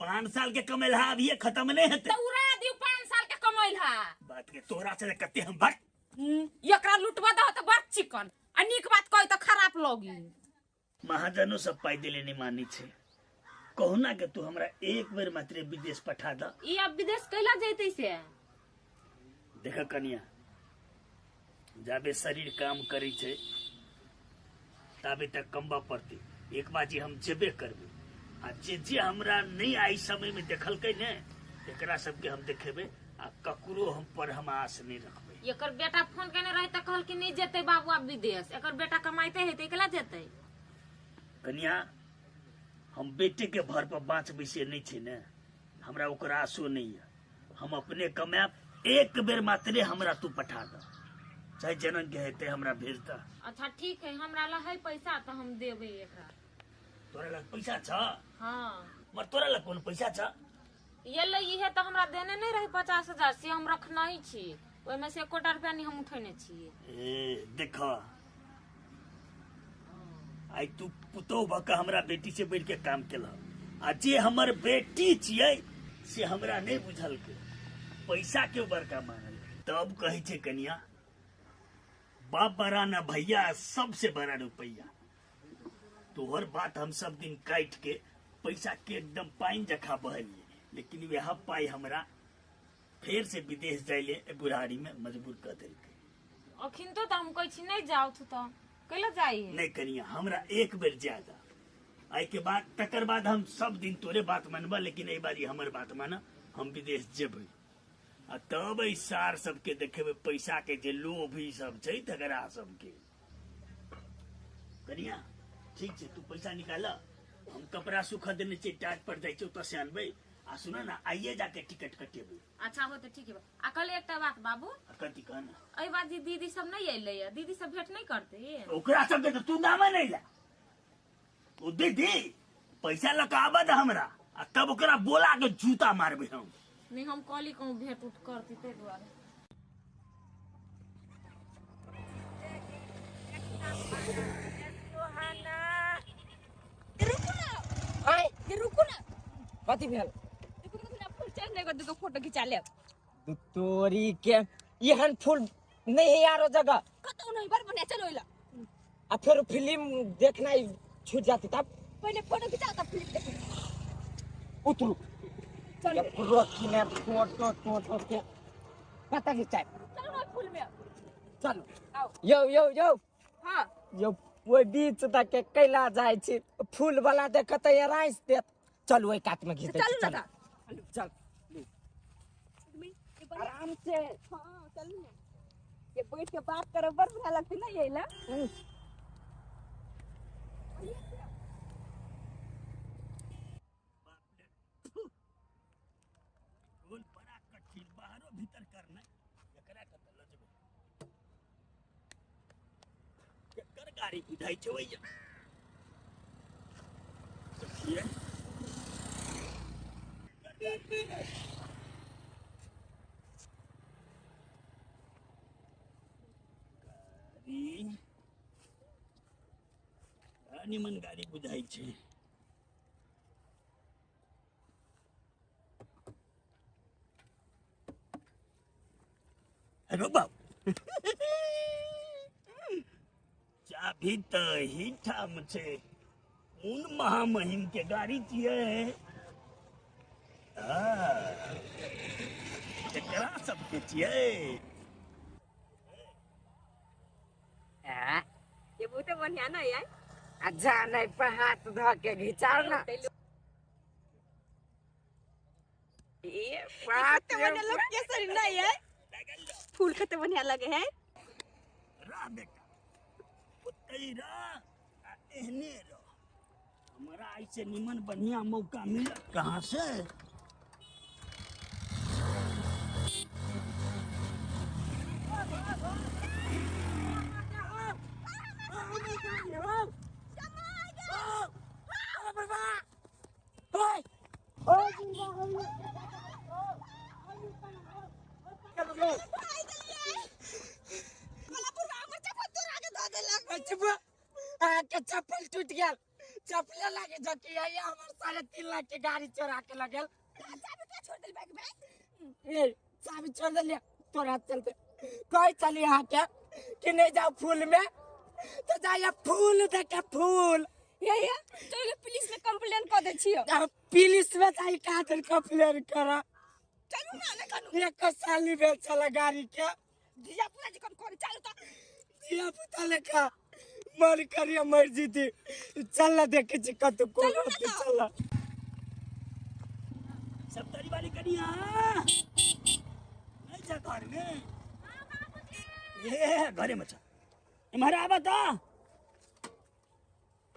[SPEAKER 4] 5 साल के कमेल हा अभी खत्म नहीं हेतै
[SPEAKER 10] त उड़ा दियौ 5 साल के कमेल हा।
[SPEAKER 4] बात के तोरा से कते हम भट
[SPEAKER 10] एकरा लुटबा दह त बड़ चिकन, आ नीक बात कहि त खराब लगी।
[SPEAKER 4] महाजनो सब पाइ देले नहीं मानी छै, कहुना के तू हमरा एक बेर मात्र विदेश पठा द।
[SPEAKER 5] ई अब विदेश कैला जैतै से?
[SPEAKER 4] देख कनिया, जाबे शरीर काम करै छै ताबे तक कमबा पड़तै। एक बाजी हम जेबे करबै, आ जे जे हमरा नहीं आई समय में देखलकै ने, एकरा सबके हम देखेबै, आ ककरो हम पर हम आस नहीं रखबै।
[SPEAKER 10] एकर बेटा फोन केने रहे त कहल कि नहीं जेतै बाबू आब विदेश, एकर बेटा कमाइते है त एकला जेतै।
[SPEAKER 4] कनिया हम बेटे के भर पर बाँचबै से नहीं छै ने, हमरा ओकर आशो नहीं है। हम अपने कमायब, एक बेर मात्रे हमरा तू पठा दे, चाहे जनम के हेतै हमरा भेज दे।
[SPEAKER 10] अच्छा ठीक है, हमरा लग है पैसा त हम देबै एकरा।
[SPEAKER 4] तोरा लग पैसा छ?
[SPEAKER 10] हां।
[SPEAKER 4] मर तोरा लग कोन पैसा छ?
[SPEAKER 10] ये ले इहे त हमरा देने नहीं रहे 50,000 से हम रखना ही छी, ओहिमे से एकोटा रुपया नहीं हम उठेने छियै।
[SPEAKER 4] ए देख आई तू पुतोह भ के हमरा बेटी से बढ़ के काम केलह, आ जे हमर बेटी छियै से हमरा नहीं बुझलकै, पैसा के बड़का मानल। तब कहै छै कनिया बाप बड़ा ना भैया सबसे बड़ा रुपैया। तोहर बात हम सब दिन काट के पैसा के एकदम पानि जखा बहलिए, लेकिन वह पाई हमरा फिर से विदेश जाइले बुढ़ारी में मजबूर कर देलकै।
[SPEAKER 10] अखिन तो हम कहै छी नहीं जाउ तू त कैला जाइ है?
[SPEAKER 4] नहीं कनिया हमरा एक बेर ज्यादा आई के बाद तकर बाद हम सब दिन तोरे बात मानबा, लेकिन एहि बारी हमर बात माना, हम विदेश जेबै आ तब एहि सार सबके देखेबै पैसा के जे लोभ ई सब छै तकरा सबके। कनिया ठीक छै तू पैसा निकाल, हम कपड़ा सुखा देने छियै, टाट पर जाइ छै ओतऽ से अनबै, आ सुन ना आइए जाके टिकट कटेबै।
[SPEAKER 10] अच्छा हो तो ठीक है। आ कल एकटा बात बाबू।
[SPEAKER 4] कथी कहना?
[SPEAKER 10] एहि बात जे दीदी सब नहीं अयलै है, दीदी सब भेंट नहीं करते?
[SPEAKER 4] ओकरा सबके तो तू नामे नहीं ला। ओ दीदी पैसा लऽ के आबऽ दे हमरा, आ तब ओकरा बोला के जूता मारबै हम।
[SPEAKER 10] नहीं हम कहली कहूँ भेंट उठ करती ताहि दुआरे।
[SPEAKER 5] रुकू ना, रुकू ना।
[SPEAKER 1] कथी भेल?
[SPEAKER 5] फूल चढ़ने को दुगो फोटो खिंचा लेब।
[SPEAKER 1] तोरी के एहन फूल नहीं है यारो जगह
[SPEAKER 5] कतौ नहीं, बड़ बढ़िया। चलो ओइला
[SPEAKER 1] आ फिर फिल्म देखना छूट जाती, तब
[SPEAKER 5] पहले फोटो खिंचाओ तब फिल्म देखो।
[SPEAKER 1] उतरू चलो रोकी ने फोटो टोटो के कतऽ घिचायब?
[SPEAKER 5] चलो ना फूल में
[SPEAKER 1] चलो
[SPEAKER 5] आओ।
[SPEAKER 1] यो यो यो।
[SPEAKER 5] हां
[SPEAKER 1] यो ओइ बीच तक के कैला जाइ छी, फूल वाला देखत राइस देत। चल ओइ कात में घिच दै छी।
[SPEAKER 5] चलू ना
[SPEAKER 1] चल आराम से।
[SPEAKER 5] हां चलू ना, ये बैठ के बात करो बड़ बढ़िया लगते ना ये ला।
[SPEAKER 4] रोल बड़ा कठिन, बाहरो भीतर करना, एकरा कतऽ लऽ जेबै? केकर गाड़ी बुझाइ छै ओइया? देखिए गाड़ी निमन गाड़ी बुझाइ छै। हेलो बाबू चाभी तऽ एही ठाम छै, कोन महामहिम के गाड़ी छियै? एकरा सबके छियै।
[SPEAKER 5] ये बहुते बढ़िया ना यार।
[SPEAKER 1] अच्छा नहीं पर हाथ धो के घिचाओ ना।
[SPEAKER 5] ये बात लोग केसरी नहीं है, फूल कते बढ़िया लगे है।
[SPEAKER 4] रह बेटा ओतै रह आ एहने रह, हमरा ऐसे निमन बढ़िया मौका मिलत कहाँ से?
[SPEAKER 1] चप्पल टूट गेल, चप्पल लागे जकी हमर 3.5 लाख के गाड़ी चोरा के लगल।
[SPEAKER 5] चाबी के छोड़ देल बैग में?
[SPEAKER 1] ए चाबी छोड़ देलिए तोरा चलते। कह चली अहाँ के कि नहीं जाओ फूल में, तो जाइए फूल देखे फूल।
[SPEAKER 5] ये ये चलो पुलिस में कंप्लेन कर दे छियो।
[SPEAKER 1] पुलिस में जाई का कंप्लेन करा?
[SPEAKER 5] चलू ना ना कनु
[SPEAKER 1] एक साल भेल चला गाड़ी के।
[SPEAKER 5] धिया पुता जी कन करे चलू त
[SPEAKER 1] धिया पुता लेखा मर करिए मर जीती। चल ना देखे छी कतौ को चल ना।
[SPEAKER 4] सब तरी वाली कनिया नहीं जा घर में।
[SPEAKER 10] हां बाबू
[SPEAKER 4] ए घरे में छ इम्हर आबा त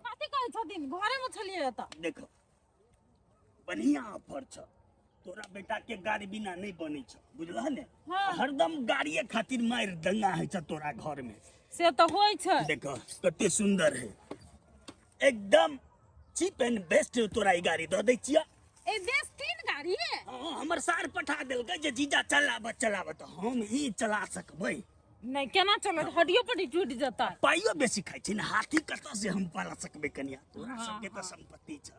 [SPEAKER 2] कथि कहै छथिन घरे में छलियै त
[SPEAKER 4] देखो बढ़िया ऑफर छ तोरा बेटा के गाड़ी बिना नहीं बनै छ बुझलह ने।
[SPEAKER 2] हाँ।
[SPEAKER 4] हरदम गाड़िए खातिर मार दंगा है छ तोरा घर में
[SPEAKER 2] से त होय छ।
[SPEAKER 4] देखो कते सुंदर है एकदम चीप एंड बेस्ट तोरा ई गाड़ी दऽ दै छियै।
[SPEAKER 2] ए बेस्ट तीन गाड़ी है।
[SPEAKER 4] हाँ, हमर सार पठा देलकै जे जीजा चलाब चलाब त हम ई चला सकबै
[SPEAKER 2] नहीं केना चलत हड्डियो पर टूट जता।
[SPEAKER 4] पाइयो बेसी खाइ छै ने हाथी कतऽ से हम पाला सकबै कनिया तोरा सबके त संपत्ति छ।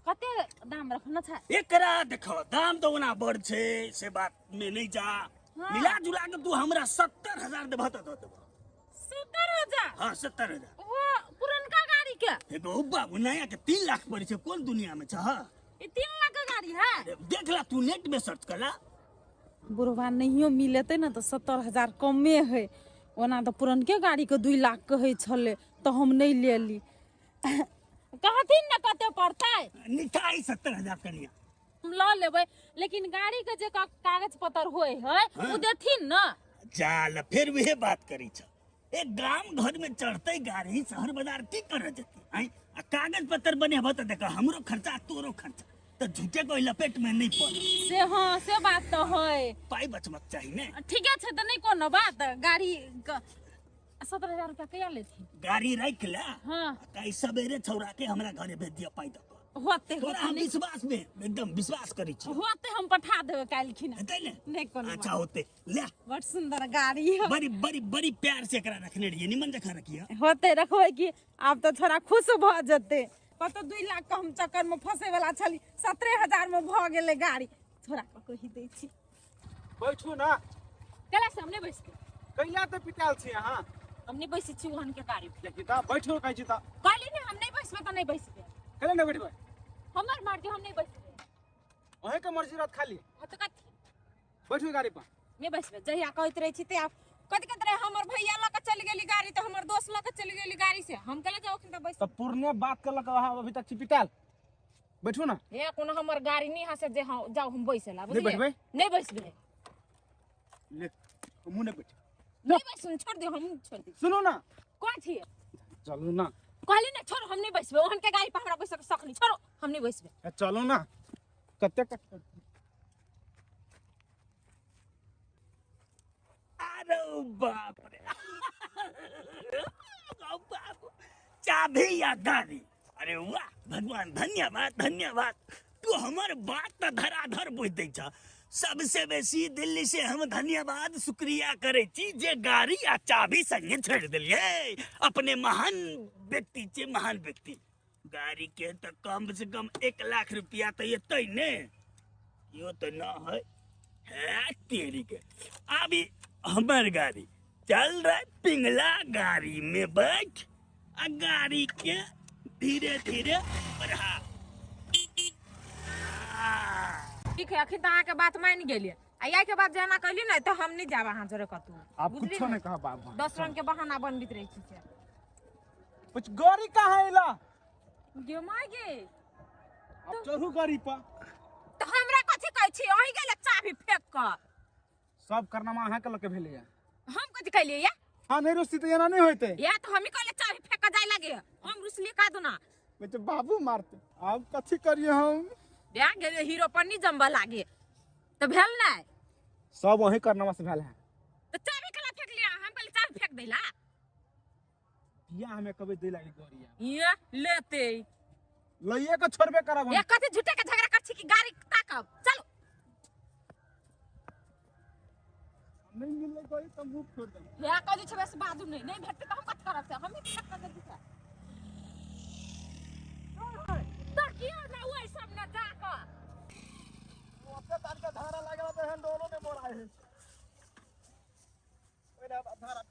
[SPEAKER 2] कते दाम रखना छै
[SPEAKER 4] एकरा? देखो दाम तो ओना बड़ छै से बात में नहीं जा।
[SPEAKER 2] हाँ।
[SPEAKER 4] मिला जुला के तू हमरा 70,000 देबह त दऽ देबह।
[SPEAKER 2] 70,000?
[SPEAKER 4] हाँ 70,000।
[SPEAKER 2] वो पुरनका गाड़ी के
[SPEAKER 4] एगो बाबू नया के 3 लाख पड़ै छै कोन दुनिया में छ?
[SPEAKER 2] ई 3 लाख के गाड़ी है
[SPEAKER 4] देख ला तू नेट में सर्च कर ला।
[SPEAKER 2] बुढ़वा नहियो मिलेतै ने त 70,000 कमे है। ओना त पुरनके गाड़ी के 2 लाख कहै छलै त हम नहीं लेली। कहथिन ने कते पड़तै?
[SPEAKER 4] निकाय 70,000 कनिया
[SPEAKER 2] हम ल लेबै लेकिन गाड़ी के जे कागज पत्र होय है उ देथिन न।
[SPEAKER 4] जाल फिर वहे बात करी छ एक गाम घर में चढ़ते गाड़ी शहर बाजार की करे जती आई आ कागज पत्र बनेबह त देख हमरो खर्चा तोरो खर्चा त झूठे कोई लपेट में नहीं पड़
[SPEAKER 2] से। हाँ से बात तो है
[SPEAKER 4] पाई बचबक चाही ने।
[SPEAKER 2] ठीके छै त नहीं कोनो बात गाड़ी 70,000 रुपया कहिया लेथिन?
[SPEAKER 4] गाड़ी राख ले।
[SPEAKER 2] हाँ
[SPEAKER 4] काई सबेरे छौरा के हमरा घरे भेज दिया पाई दक
[SPEAKER 2] होते
[SPEAKER 4] तोरा हम विश्वास में एकदम विश्वास करै छी।
[SPEAKER 2] होते हम पठा देबै काल्हि खिना
[SPEAKER 4] हेतै ने?
[SPEAKER 2] नहीं कोनो
[SPEAKER 4] अच्छा होते ले
[SPEAKER 2] बड़ सुंदर गाड़ी है।
[SPEAKER 4] बड़ी बड़ी बड़ी प्यार से एकरा रखने रहिए निमन जखा रखिए।
[SPEAKER 2] होते रखबै कि आब त छोरा खुश भ जते। कतौ 2 लाख के हम चक्कर में फंसे वाला छली 70,000 में भ गेलै गाड़ी। छोरा के कहि दै छी
[SPEAKER 9] बैठू ना।
[SPEAKER 10] कैला से हम नहीं बैसके
[SPEAKER 9] कैला त पिटाल छी अहाँ?
[SPEAKER 10] हम नहीं बैसै छी ओहन के गाड़ी पे।
[SPEAKER 9] देखी त बैठू कहै छी त
[SPEAKER 10] कहली ने हम नहीं बैसबै त नहीं बैसबै।
[SPEAKER 9] कैला नहीं बैठबै?
[SPEAKER 10] हमर मर्जी हम नहीं बैसबै।
[SPEAKER 9] अहें के मर्जी रहत खाली।
[SPEAKER 10] हां त कथी
[SPEAKER 9] बैठू गाड़ी पर
[SPEAKER 10] नहीं बैसबै। जहिया कहैत रहै छी ते कथि कहैत रहे हमर भैया ल के चलि गेली गाड़ी त हमर दोस्त ल के चलि गेली गाड़ी से हम कहले जाओ त बैस।
[SPEAKER 9] त पुरने बात करलक अहाँ अभी तक छी पिटाल बैठू ना।
[SPEAKER 10] हे कोनो हमर गाड़ी नहीं हसे जे हां जाओ हम बैसला बुझलिए।
[SPEAKER 9] नहीं बैठबै?
[SPEAKER 10] नहीं बैसबै।
[SPEAKER 9] ले मुंह नहीं बैठ
[SPEAKER 10] नहीं बैसू छोड़ दे हम छोड़ दे।
[SPEAKER 9] सुनो ना
[SPEAKER 10] कोन छी
[SPEAKER 9] चलू ना
[SPEAKER 10] कहली ना छोड़ हम नहीं बैसबै ओहन के गाड़ी पर हमरा बैसक शक नहीं छोड़ो हम नहीं बैसबै।
[SPEAKER 9] चलू ना कते
[SPEAKER 4] अरे बाप रे बाप चाबी या गाड़ी अरे वाह भगवान धन्यवाद धन्यवाद तू हमर बात त धराधर बुझ दै छ। सबसे बेसी दिल्ली से हम धन्यवाद शुक्रिया करे छी जे गाड़ी आ चाबी संगे छोड़ दिलिए। अपने महान व्यक्ति छे महान व्यक्ति। गाड़ी के तो कम से कम 1 लाख रुपया तो एतै ने यो तो न है है तेरी के। अभी हमर गाड़ी चल रहा पिंगला गाड़ी में बैठ आ गाड़ी के धीरे धीरे बढ़ा।
[SPEAKER 10] ठीक है अखन त अहाँ के बात मान गेलिए आ या के बाद जेना कहली ने त हम नहीं जाब अहाँ जोरे कतौ।
[SPEAKER 9] आप कुछो नहीं कहा बाबू
[SPEAKER 10] 10 रंग के बहाना बनबित रही छी से।
[SPEAKER 9] कुछ गाड़ी कहाँ आइला
[SPEAKER 10] गे my गे
[SPEAKER 9] आप चढ़ू गाड़ी पर
[SPEAKER 10] त हमरा कथि कहै छी अहीं गेले चाबी फेंक क
[SPEAKER 9] सब करनामा अहाँ के लके भेलैया।
[SPEAKER 10] हम कथि कहलियै या?
[SPEAKER 9] हां नहीं रुसती त एना नहीं होइते
[SPEAKER 10] या त हम ही कहले चाबी फेंक क जाय लागे हम रुसली का दो ना
[SPEAKER 9] बेटे बाबू मारते अब कथि करिए हम
[SPEAKER 10] बिया गेले हीरो पर नहीं जमबा लागे त भेल नै
[SPEAKER 9] सब वही करनामा से भेल है
[SPEAKER 10] त चाबी कला फेंक लिया हम कहले चाबी फेंक देला
[SPEAKER 9] बिया हमें कभी दे लागे गोरिया
[SPEAKER 10] ये लेते
[SPEAKER 9] लइए के छोड़बे करब हम।
[SPEAKER 10] ये कथि झूठे के झगड़ा कर छी कि गाड़ी ताकब चलो
[SPEAKER 9] नहीं मिलले कोई त मुंह छोड़ देब।
[SPEAKER 10] या कह छै बस बाजू नहीं नहीं भेटते त हम कथि करब से हम ही फेंक के दी त कियो ना ओइ सब न जा क
[SPEAKER 7] ओते तार के धारा लागल त हैंडलो ने मोराय है ओइना धारा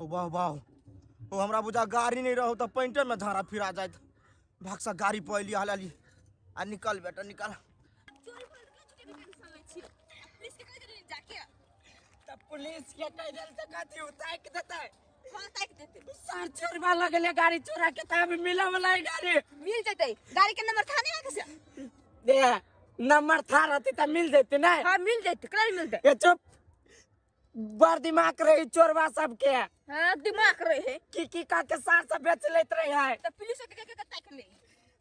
[SPEAKER 7] ओ वाह वाह ओ हमरा बुझा गाड़ी नहीं रहो त पैंटे में धारा फिरा जाइत। भागसा गाड़ी पर अइली हलाली आ निकल बेटा निकल।
[SPEAKER 1] पुलिस के कह देल त कथि उताक देतै।
[SPEAKER 5] पहले ताक देते।
[SPEAKER 1] सर चोरबा लगले गाड़ी चोरा के त अभी मिले वाला है गाड़ी।
[SPEAKER 5] मिल जतै। गाड़ी के नंबर था नहीं आके से?
[SPEAKER 1] ए नंबर था रहती त मिल जैते नहीं?
[SPEAKER 5] हां मिल जैते, कल मिलते।
[SPEAKER 1] ए चुप, बड़ दिमाग रही चोरबा सबके।
[SPEAKER 5] हां दिमाग रहे है।
[SPEAKER 1] की का के सार सब बेच लेत रहे है।
[SPEAKER 5] त पुलिस के के ताक ले।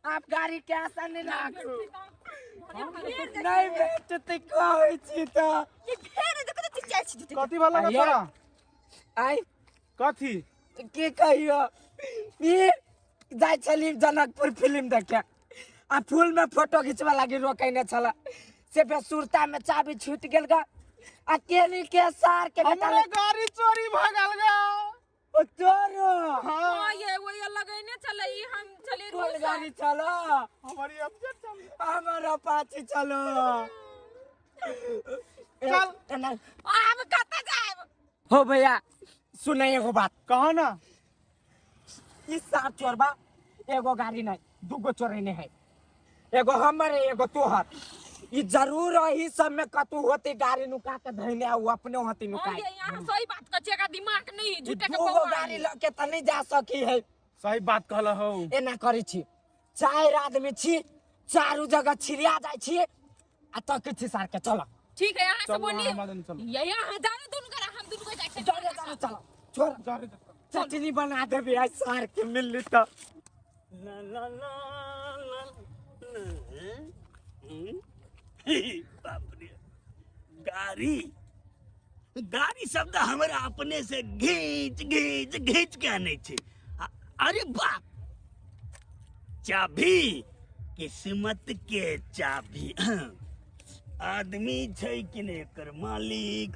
[SPEAKER 1] आप गाड़ी के आशा नहीं राखू। नहीं भेटते कहै छी त।
[SPEAKER 5] ये फेर देखो त चिचाइ छी।
[SPEAKER 9] कथी भला तोरा?
[SPEAKER 1] आई
[SPEAKER 9] कथी
[SPEAKER 1] की कहियो, ई जाइ छली जनकपुर फिल्म देखे आ फूल में फोटो खिंचवा लागी रोकैने छला, से बेसुरता में चाबी छूट गेल गा आ केनी के सार के बेटा
[SPEAKER 9] हमरे गाड़ी चोरी भ गेल गा।
[SPEAKER 1] ओ चोरो।
[SPEAKER 2] हां ये वो ये लगैने छले, ई हम छले
[SPEAKER 1] कोन गाड़ी चलो?
[SPEAKER 9] हमारी अफजल चल,
[SPEAKER 1] हमर अपाची चलो।
[SPEAKER 9] चल
[SPEAKER 2] आब कत जाएब?
[SPEAKER 1] हो भैया सुनै एगो बात।
[SPEAKER 9] कहो ना।
[SPEAKER 1] ई सार चोरबा एगो गाड़ी नहीं दूगो चोरेने है, एगो हमर है एगो तोहर। ई जरूर ही सब में कतू होती गाड़ी नुका के धइने आ अपने होती नुका।
[SPEAKER 2] हां ये यहां सही बात कह छै, दिमाग नहीं झूठे के
[SPEAKER 1] दूगो गाड़ी ल के त नहीं जा सकी है।
[SPEAKER 9] सही बात कहल हो।
[SPEAKER 1] एना करै छी, चार आदमी छी, चारू जगह छिड़िया जाइ छी आ तकै छी सार के। चलो
[SPEAKER 2] ठीक है, यहां से बोली ये यहां जाने दुनु करा, हम दुनु को जाइ छी।
[SPEAKER 1] चलो चलो चलो छोड़, चटनी बना देबे आज सार के मिलली त।
[SPEAKER 4] ला ला ला ला बाप रे, गाड़ी गाड़ी शब्द हमरा अपने से घींच घींच घींच के आने छे। अरे बाप, चाबी किस्मत के चाबी। आदमी छै कि नहीं एकर मालिक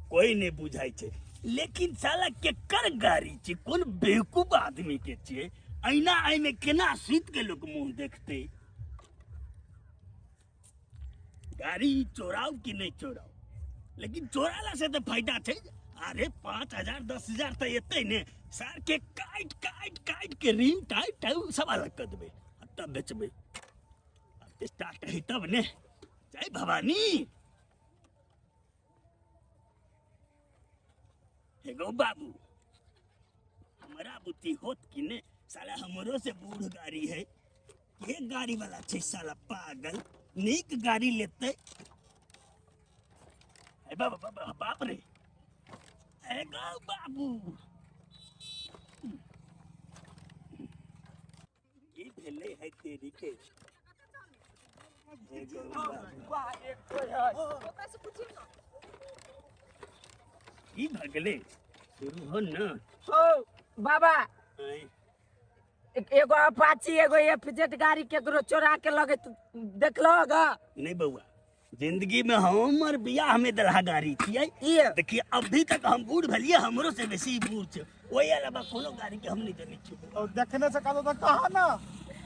[SPEAKER 4] कोई नहीं बुझाई छे, लेकिन साला केकर गाड़ी छे, कोन बेवकूफ आदमी के छे। ऐना आई में केना सुत के लोग मुंह देखते। गाड़ी चोराओ कि नहीं चोराओ, लेकिन चोराला से तो फायदा छे। अरे 5,000 10,000 तो एतै ने, सार के काट काट काट के रिम टाइट टाइट सब अलग कर देबे तब बेचबे। स्टार्ट है तब ने। जय भवानी। एगो बाबू हमरा बुद्धि होत कि ने, साला हमरो से बूढ़ गाड़ी है। के गाड़ी वाला छे साला पागल, नीक गाड़ी लेते। ए बाबा बाबा बाप रे, एगो बाबू की भेले है तेरी के? की भगले शुरू हो न।
[SPEAKER 1] हो बाबा, एगो अपाची एगो एफजेड गाड़ी केकरो चोरा के लगे देखलो गा?
[SPEAKER 4] नहीं बउआ, जिंदगी में हमर बियाह में दलहा गाड़ी छियै। देखिए अभी तक हम बूढ़ भेलिए, हमरो से बेसी बूढ़ छै। ओहि अलावा कोनो गाड़ी के हम नहीं जनै छियै।
[SPEAKER 7] और देखने से कहो तो कहा ना,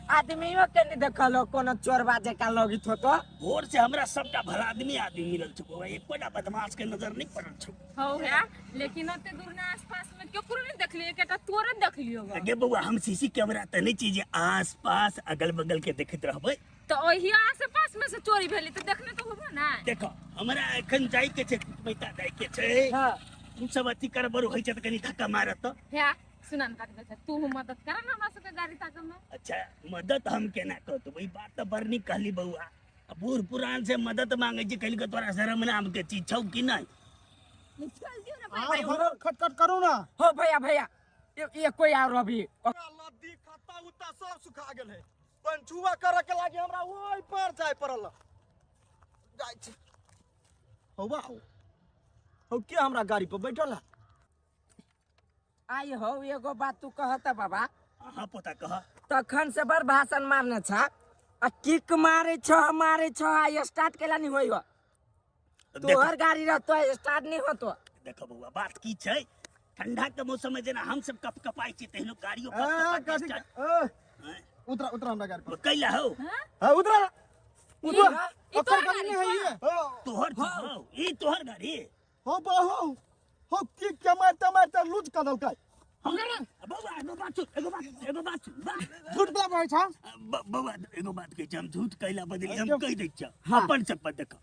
[SPEAKER 1] आदमियों के नहीं देखलो कोनो चोरबा जका लगित हो तो।
[SPEAKER 4] भोर से हमरा सबटा भला आदमी आदमी मिलल छै बउआ, एकोटा बदमाश के नजर नहीं पड़ल छै।
[SPEAKER 2] हो है, लेकिन ओते दूर ना आसपास में केकरो नहीं देखलिए, एकटा तोरे देखलियो।
[SPEAKER 4] अगे बउआ हम सीसी कैमरा त नहीं चीज आस पास अगल बगल के देखैत रहबै।
[SPEAKER 2] तो ओही आस पास में से चोरी भेली त देखने तो होबो ना।
[SPEAKER 4] देखो हमरा एखन जाय के छै, कुटमैता जाय के छै।
[SPEAKER 1] हां
[SPEAKER 4] तू सब अथी करबर होय छै त कनी धक्का मारत।
[SPEAKER 2] है सुना न काट, तू मदद कर ना हमरा सबके गाड़ी ताके में।
[SPEAKER 4] अच्छा मदद हम केना करतौ, ई बात त बड़ नीक कहली बउआ। बूढ़ पुरान से मदद मांगे छी, कहली के तोरा शरम नाम के चीज छौ कि नहीं?
[SPEAKER 5] चल दियो ना भाई,
[SPEAKER 7] खटखट करू ना।
[SPEAKER 1] हो भैया भैया ये कोई और अभी
[SPEAKER 7] लद्दी खत्ता उत्ता सब सुखा गेल है। पंचुआ करे के लागी हमरा ओइ पर जाय पड़ल। जाय छी हो बाबू, हो के हमरा गाड़ी पर बैठल है?
[SPEAKER 1] आई हो एगो बात तू कहता बाबा।
[SPEAKER 4] हां पोता कह।
[SPEAKER 1] तखन से बड़ भाषण मारने छा आ किक मारे छ मारे छ, आ स्टार्ट केला नहीं होई हो। तोहर गाड़ी रहतो स्टार्ट नहीं होतो।
[SPEAKER 4] देखो बउआ बात की छै, ठंडा के मौसम में जेना हम सब कप कपाई छी तेहनो गाड़ियो कप कपा।
[SPEAKER 7] उतरा उतरा हमरा गाड़ी पर।
[SPEAKER 4] कैला हो?
[SPEAKER 7] हां उतरा उतरा, ओकर गाड़ी नहीं है ये।
[SPEAKER 4] तोहर हो ई तोहर गाड़ी
[SPEAKER 7] हो बहु हो की के मारता मारता लूज कर देलकै।
[SPEAKER 4] हमरा बउआ एगो बात एगो बात एगो बात
[SPEAKER 7] झूठ बोला बोलै छ
[SPEAKER 4] बउआ, एगो बात कहै छी हम, झूठ कैला बदली हम कहि दै छियौ। अपन सब देख,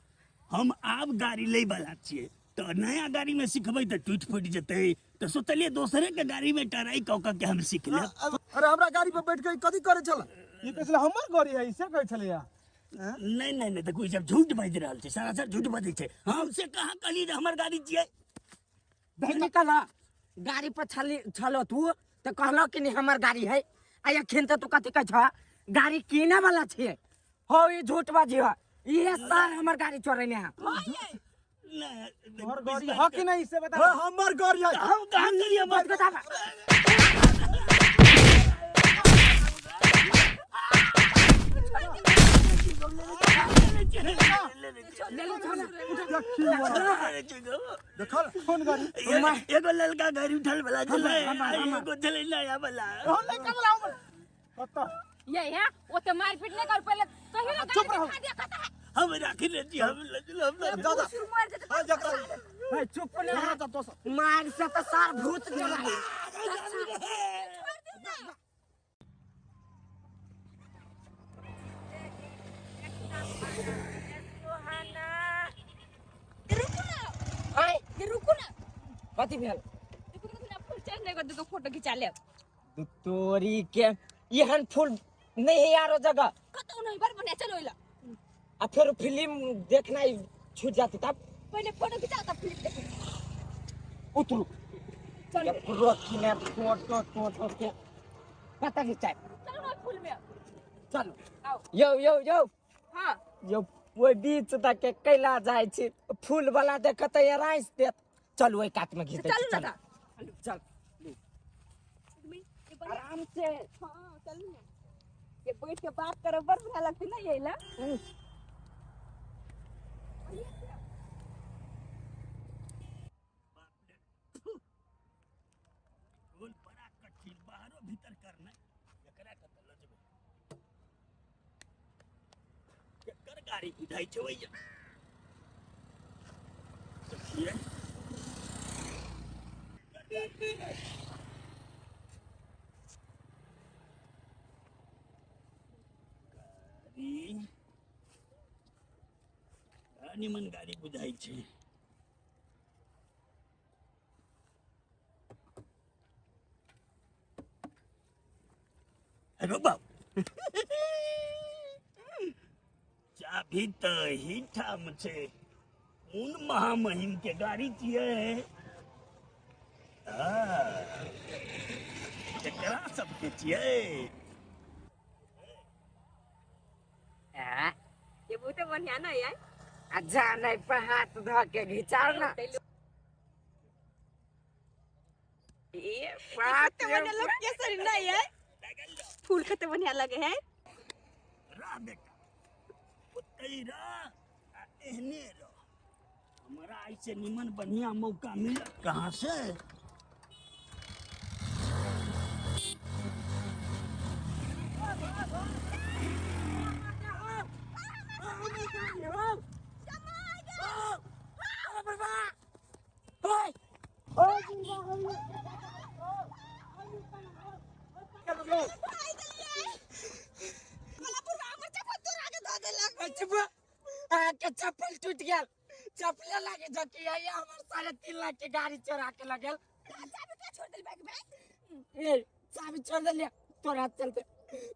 [SPEAKER 4] हम आब गाड़ी लै वाला छियै त नया गाड़ी में सिखबै त टूट फूट जेतै, तो सोचलिए दोसरे के गाड़ी में टराई कऽ कऽ के हम सीख लेब।
[SPEAKER 7] अरे हमरा गाड़ी पर बैठ के कथी करे छल?
[SPEAKER 9] ई कहै छलै हमर गाड़ी है, से कहै छलैया।
[SPEAKER 4] नहीं नहीं नहीं, देखू ई सब झूठ बाजि रहल छै, सरासर झूठ बजै छै। हम से कहाँ कहलियै जे हमर गाड़ी छियै?
[SPEAKER 1] निकल, गाड़ी पर छली छलो तू तऽ कहलो कि नहीं हमर गाड़ी है, आ अखन तऽ तू कथी कहै छह गाड़ी किने वाला छियै। हो ई झूठ बाजी है, इहे साल हमर गाड़ी चोरेने है।
[SPEAKER 9] तोहर गाड़ी है कि नहीं से बता।
[SPEAKER 7] हमर गाड़ी है।
[SPEAKER 4] हम कहाँ गेलियै हमर?
[SPEAKER 7] देखल
[SPEAKER 9] कोन गाड़ी?
[SPEAKER 4] एगो ललका गाड़ी उठल वाला छलै, एगो छलै नया वाला।
[SPEAKER 9] कतऽ?
[SPEAKER 10] ये है ओते मारपीट नहीं कर, पहले कहियो ना गाड़ी दिखा दिया कतऽ है।
[SPEAKER 4] हम राखी ले छी, हम
[SPEAKER 7] दादा हां जकरा
[SPEAKER 1] ए चुप ना, मार से तो सार भूत चला है।
[SPEAKER 5] रुकू ना, ये रुकू ना।
[SPEAKER 1] कथी भेल?
[SPEAKER 5] रुकू ना, फूल चढ़ने को दुगो फोटो खिंचा लेब।
[SPEAKER 1] तोरी के एहन फूल नहीं है यारो जगह
[SPEAKER 5] कतौ नहीं, बड़ बढ़िया। चलो ओइला
[SPEAKER 1] आ फिर फिल्म देखना छूट जाती तब।
[SPEAKER 5] पहले फोटो खिंचाओ तब फिल्म देखो।
[SPEAKER 1] उतरू चलो रोकी ने फोटो टोटो के कतऽ घिचाय?
[SPEAKER 5] चलो ना फूल में
[SPEAKER 1] चलो।
[SPEAKER 5] आओ।
[SPEAKER 1] यो यो यो।
[SPEAKER 5] हां
[SPEAKER 1] यो ओहि बीच तक के कैला जाइ छी, फूल वाला देखत राइस देत। चल ओहि कात में घिच दै छी।
[SPEAKER 5] चलू ना।
[SPEAKER 1] चल आराम से।
[SPEAKER 5] हां चलू ना, ये बैठ के बात करो, बड़ बढ़िया लगती ना ये ला।
[SPEAKER 4] रोल बड़ा कठिन, बाहरो भीतर करना, एकरा कतऽ लऽ जेबै? केकर गाड़ी बुझाइ छै ओइजा? देखियै। गाड़ी बड़ा निमन गाड़ी बुझाइ छै। अरे बाप, चाभी तऽ एही ठाम छै। कोन महामहिम के गाड़ी छियै? केकरा सबके छियै?
[SPEAKER 5] ये बहुत बढ़िया ना यार।
[SPEAKER 1] आ जा नहीं पर हाथ धो के घिचाओ ना। ये बात
[SPEAKER 5] कते बढ़िया लोग केसरी ना यार, फूल कते बढ़िया लगे है।
[SPEAKER 4] रह बेटा, ओतै रह आ एहने रह। हमरा ऐसे निमन बढ़िया मौका मिलत कहाँ से?
[SPEAKER 1] के चप्पल टूट गेल, चप्पले लागे जकी है हमर 3.5 लाख के गाड़ी चोरा के लगल।
[SPEAKER 5] चाबी का छोड़ देल बैग में?
[SPEAKER 1] ए चाबी छोड़ देलिए तोरा चलते।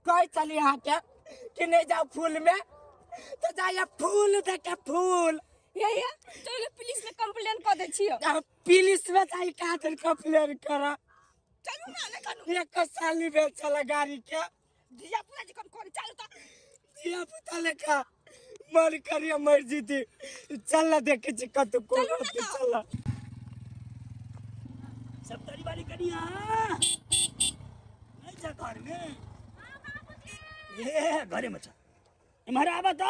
[SPEAKER 1] कह चली यहाँ के कि नहीं जाओ फूल में, तो जाइए फूल देखे फूल।
[SPEAKER 5] ये ये चलो पुलिस में कंप्लेन कर दे छियो।
[SPEAKER 1] पुलिस में जाई का दिन कंप्लेन कर?
[SPEAKER 5] चलू ना ना कनु
[SPEAKER 1] एक साल में चला गाड़ी के
[SPEAKER 5] धिया पुता जी कन कर चलू त
[SPEAKER 1] धिया पुता लेखा मर करिए मर जीती। चल ना देखे छी कतौ को चल ना।
[SPEAKER 4] सब तरी वाली कनिया नहीं जा घर में? ये घरे में छ, इम्हर आबा त।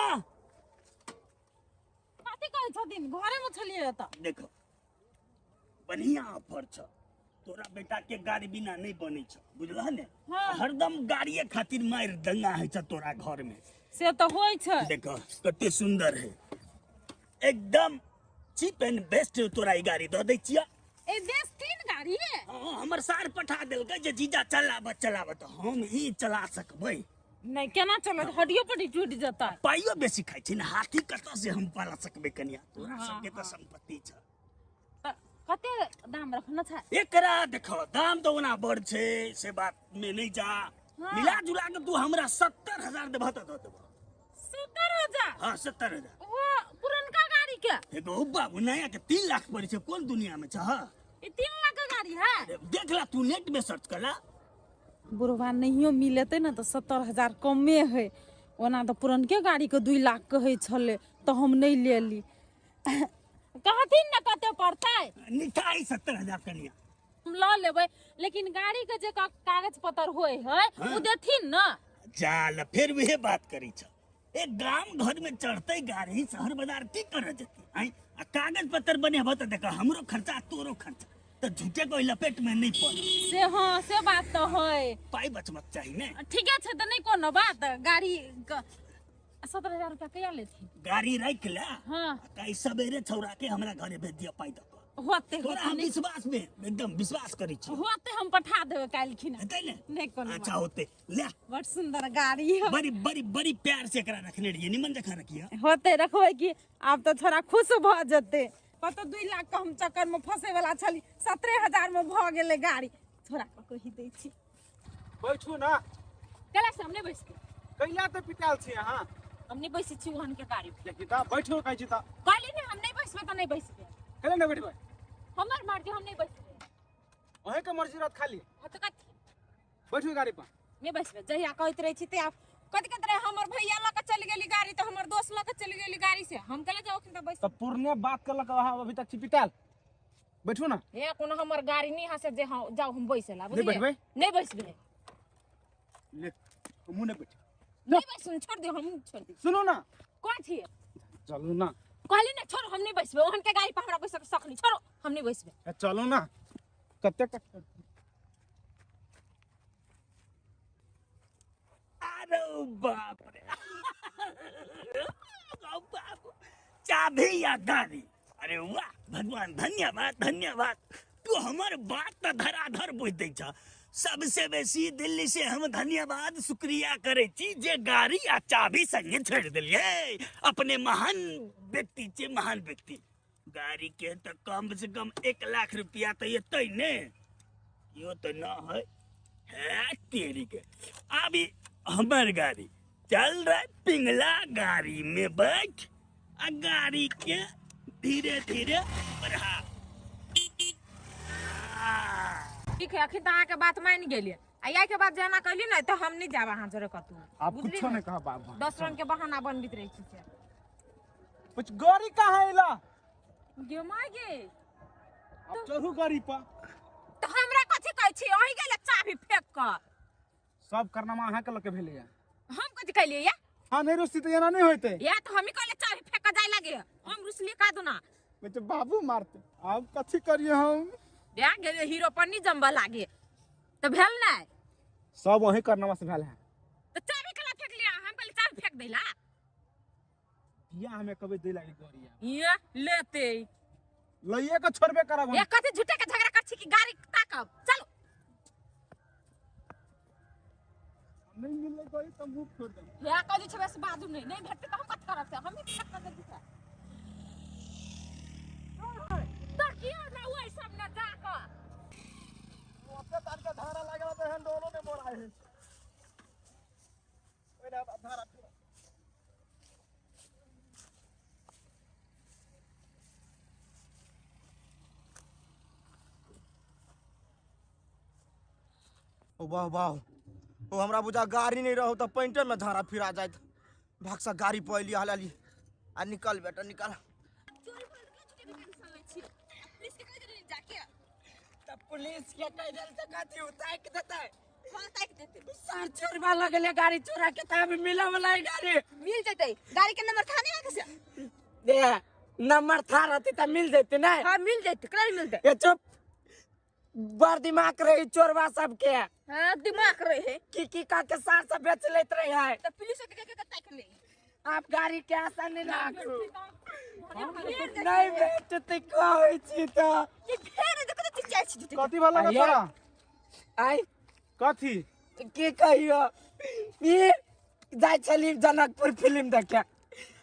[SPEAKER 2] कथी कहै छथिन? घरे में छलियै त।
[SPEAKER 4] देखो बढ़िया ऑफर छ, तोरा बेटा के गाड़ी बिना नहीं बनै छ, बुझलह ने? हरदम गाड़िए खातिर मारि दंगा होइ छ तोरा घर में।
[SPEAKER 2] से त होइ छै।
[SPEAKER 4] देखो कते सुंदर है, एकदम चीप एंड बेस्ट तोरा ई गाड़ी दऽ दै छियै।
[SPEAKER 2] ए बेस्ट तीन गाड़ी है?
[SPEAKER 4] हाँ, हमर सार पठा देलकै जे जीजा चलाबऽ चलाबऽ, तऽ हम ई चला सकबै
[SPEAKER 2] नहीं? केना चलत? हड्डियो पर टूटि जेतै।
[SPEAKER 4] पाइयो बेसी खाइ छै ने, हाथी कतऽ से हम पाला सकबै कनिया? तोरा सबके तऽ संपत्ति छ।
[SPEAKER 2] कते दाम रखना छै
[SPEAKER 4] एकरा देखो दाम तो ओना बड़ छै से बात में नहीं जा।
[SPEAKER 2] हाँ।
[SPEAKER 4] मिला जुला के तू हमरा 70,000 देबह त दऽ देबह।
[SPEAKER 2] 70,000?
[SPEAKER 4] हाँ 70,000।
[SPEAKER 2] वो पुरनका गाड़ी के
[SPEAKER 4] एगो बाबू नया के 3 लाख पड़ी छै कोन दुनिया में छह?
[SPEAKER 2] ई 3 लाख के गाड़ी है।
[SPEAKER 4] देख ला तू नेट में सर्च कर ला।
[SPEAKER 2] बुढ़वा नहियो मिलेते ना तो 70,000 कमे है। ओना तो पुरनके गाड़ी के 2 लाख कहै छले तो हम नहीं लेली। कहथिन ना कते पड़तै?
[SPEAKER 4] निकाय 70,000 कनिया
[SPEAKER 2] हम ल लेबै, लेकिन गाड़ी के जे कागज पत्र होय है उ देथिन ना।
[SPEAKER 4] जाल फिर वह बात करी छ। एक गांव घर में चढ़ते गाड़ी शहर बाजार की करे जती आई आ कागज पत्र बनेबह त देख हमरो खर्चा तोरो खर्चा त झूठे कोई लपेट में नहीं पड़
[SPEAKER 2] से। हाँ से बात तो है,
[SPEAKER 4] पाई बचबक चाही ने।
[SPEAKER 2] ठीक है त नहीं कोनो बात। गाड़ी 70,000 रुपया कहिया लेथिन?
[SPEAKER 4] गाड़ी रख ला।
[SPEAKER 2] हाँ
[SPEAKER 4] काई सवेरे छौरा के हमरा घरे भेज दिया पाई दक
[SPEAKER 2] होते।
[SPEAKER 4] तोरा हम विश्वास में एकदम विश्वास करी छी।
[SPEAKER 2] होते हम पठा देबै काल्हि खिना।
[SPEAKER 4] हेतै ने?
[SPEAKER 2] नहीं कोनो।
[SPEAKER 4] अच्छा होते ले।
[SPEAKER 2] बड़ सुंदर गाड़ी है।
[SPEAKER 4] बड़ी बड़ी बड़ी प्यार से एकरा रखने रहिए, निमन जखा रखिए।
[SPEAKER 2] होते रखबै कि आब तो थोड़ा खुश भ जते। कतो 2 लाख के हम चक्कर में फंसे वाला छली, 70,000 में भ गेलै गाड़ी। थोड़ा के कहि दै छी।
[SPEAKER 9] बैठू ना।
[SPEAKER 10] कैला से हमने बैस के
[SPEAKER 9] कैला त पिटाल छी अहाँ?
[SPEAKER 10] हम नहीं बैसै छी ओहन के गाड़ी पे।
[SPEAKER 9] देखी त बैठू कहै छी त।
[SPEAKER 10] कहली ने हम नहीं बैसबै त नहीं बैसबै।
[SPEAKER 9] कैला नै बैठबै?
[SPEAKER 10] हमर मर्जी, हम नहीं बैसबै।
[SPEAKER 9] अहें के मर्जी रहत खाली।
[SPEAKER 10] हां त कथी
[SPEAKER 9] बैठू गाड़ी पर।
[SPEAKER 10] नहीं बैसबै। जहिया कहैत रहै छी ते कथी कहैत रहे हमर भैया ल के चलि गेली गाड़ी त हमर दोस्त ल के चलि गेली गाड़ी से हम कहले जाओ त बैस।
[SPEAKER 9] त पुरने बात करलक अहाँ अभी तक छी पिटाल। बैठू ना।
[SPEAKER 10] हे कोनो हमर गाड़ी नहीं हसे जे हां जाओ हम बैसला।
[SPEAKER 9] नहीं बैठबै?
[SPEAKER 10] नहीं बैसबै।
[SPEAKER 9] ले मुंह नहीं बैठ।
[SPEAKER 10] नहीं बैसू, छोड़ दे, हम छोड़ दे।
[SPEAKER 9] सुनो ना।
[SPEAKER 10] कौन छी?
[SPEAKER 9] चलू ना।
[SPEAKER 10] कहली ना छोड़ो हम नहीं बैसबै। ओहन के गाड़ी पर हमरा बैसके शौक नहीं। छोड़ो हम नहीं बैसबै।
[SPEAKER 9] चलू ना। कते
[SPEAKER 4] अरे बाप रे बाप चाबी या गाड़ी। अरे वाह भगवान धन्यवाद धन्यवाद। तू हमर बात त धराधर बुझ दै छ। सबसे बेसी दिल्ली से हम धन्यवाद शुक्रिया करे छी जे गाड़ी आ चाबी संगे छोड़ दिलिए। अपने महान व्यक्ति छे, महान व्यक्ति। गाड़ी के तो कम से कम 1 लाख रुपया तो एतै ने। यो तो न है, है तेरी के। अभी हमर गाड़ी चल रहा है, पिंगला गाड़ी में बैठ आ गाड़ी के धीरे धीरे बढ़ा।
[SPEAKER 10] ठीक है अखन त अहाँ के बात मान गेलिए। आ या के बाद जेना कहली ने त हम नहीं जाब अहाँ जोरे कतौ।
[SPEAKER 9] आप कुछो नहीं कहा बाबू।
[SPEAKER 10] 10 रंग के बहाना बनबित रहे छी से।
[SPEAKER 9] कुछ गाड़ी कहाँ आइला?
[SPEAKER 10] गे my गे।
[SPEAKER 9] आप चढ़ू गाड़ी पर।
[SPEAKER 10] त हमरा कथि कहै छी? अहीं गेले चाबी फेंक क।
[SPEAKER 9] सब करनामा अहाँ के लके भेलैया।
[SPEAKER 10] हम कथि कहलियै या?
[SPEAKER 9] हां नहीं रुसती त एना नहीं होइते।
[SPEAKER 10] या त हमही कहले चाबी फेंक क जाय लागे। हम रुसली का दुना।
[SPEAKER 9] बेटे बाबू मारते। अब कथि करिए हम?
[SPEAKER 10] या गेले हीरो पर नहीं जमबा लागे त भेल नै।
[SPEAKER 9] सब वही करनामा से भेल है।
[SPEAKER 10] त चाबी कला फेंक लिया? हम कहले चाबी फेंक देला।
[SPEAKER 9] बिया हमें कभी दे लागे गाड़िया।
[SPEAKER 10] ये लेते
[SPEAKER 9] लइए के छोड़बे करब हम।
[SPEAKER 10] ये कथि झूठे के झगड़ा कर छी कि गाड़ी ताकब। चलो
[SPEAKER 9] नहीं मिलले कोई त मुंह छोड़ देब।
[SPEAKER 10] या कथि छबे से बाजू नहीं नहीं भेटते त हम कथि करब से? हम ही फेंक के देब। तकियो ना ओइ सब न जा क
[SPEAKER 7] ओते तार के धारा लागल त हैंडलो में मोराय है। ओइ ना धारा ओ वाह वाह। ओ हमरा बुझा गाड़ी नहीं रहो त पेंटे में धारा फिरा जाइत। भागसा गाड़ी पर अइली हलाली आ निकल बेटा निकल।
[SPEAKER 1] पुलिस के कह देल त कथि उताक देतै? हां ताक देतै। सर चोरबा लगले गाड़ी चोरा के त अभी मिले वाला है गाड़ी।
[SPEAKER 5] मिल जतै। गाड़ी के नंबर था नहीं आके से?
[SPEAKER 1] दे नंबर था रहते त मिल जतै नै।
[SPEAKER 5] हां मिल जतै, कल मिलतै।
[SPEAKER 1] ए चुप, बड़ दिमाग रहे चोरबा सबके।
[SPEAKER 5] हां दिमाग रहे
[SPEAKER 1] की का के सार सब बेच लेत रहे है।
[SPEAKER 5] त पुलिस के के ताक ले।
[SPEAKER 1] आप गाड़ी के आशा नहीं राखू। नहीं भेटतै कहै छी त।
[SPEAKER 5] ये फेर देखो त चिचियाइ छी झूठे।
[SPEAKER 9] कथि भला तोरा?
[SPEAKER 1] आई
[SPEAKER 9] कथि
[SPEAKER 1] की कहियो? ई जाइ छली जनकपुर फिल्म देखे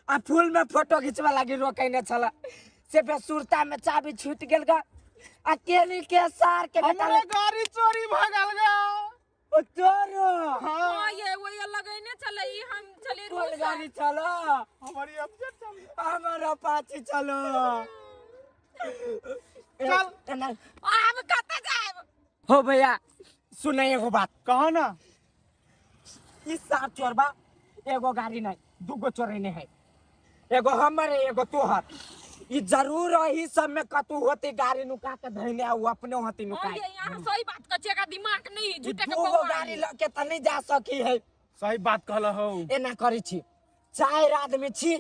[SPEAKER 1] आ फूल में फोटो खिंचवा लागी रोकैने छला। से बेसुरता में चाबी छूट गेल गा। आ केनी के सार के बेटा
[SPEAKER 9] हमरे गाड़ी चोरी भऽ गेल गे।
[SPEAKER 1] ओ चोरो।
[SPEAKER 2] हां ये वो ये लगैने छलै, ई हम छलियै
[SPEAKER 1] कोन
[SPEAKER 2] रूसल।
[SPEAKER 1] गाड़ी चलो?
[SPEAKER 9] हमर एफजेड चल।
[SPEAKER 1] हमर अपाची चलो।
[SPEAKER 9] चल।
[SPEAKER 1] एना
[SPEAKER 2] आब कतऽ जायब?
[SPEAKER 1] हो भैया सुनै एगो बात।
[SPEAKER 9] कहो ना।
[SPEAKER 1] ई सार चोरबा एगो गाड़ी नहीं, दूगो चोरेने है, एगो हमर है एगो तोहर। ई जरूर एही सब में कतू होती गाड़ी नुका के धइने आ उ अपने होती
[SPEAKER 2] हां
[SPEAKER 1] नुकाई।
[SPEAKER 2] ये यहाँ सही बात कहै छै, एकरा दिमाग नहीं,
[SPEAKER 1] ई
[SPEAKER 2] झूठे के
[SPEAKER 1] दूगो
[SPEAKER 2] बौआ।
[SPEAKER 1] गाड़ी लऽ के तऽ नहीं जा सकी है।
[SPEAKER 9] सही बात कहल हो।
[SPEAKER 1] एना करै छी, चारि आदमी छी,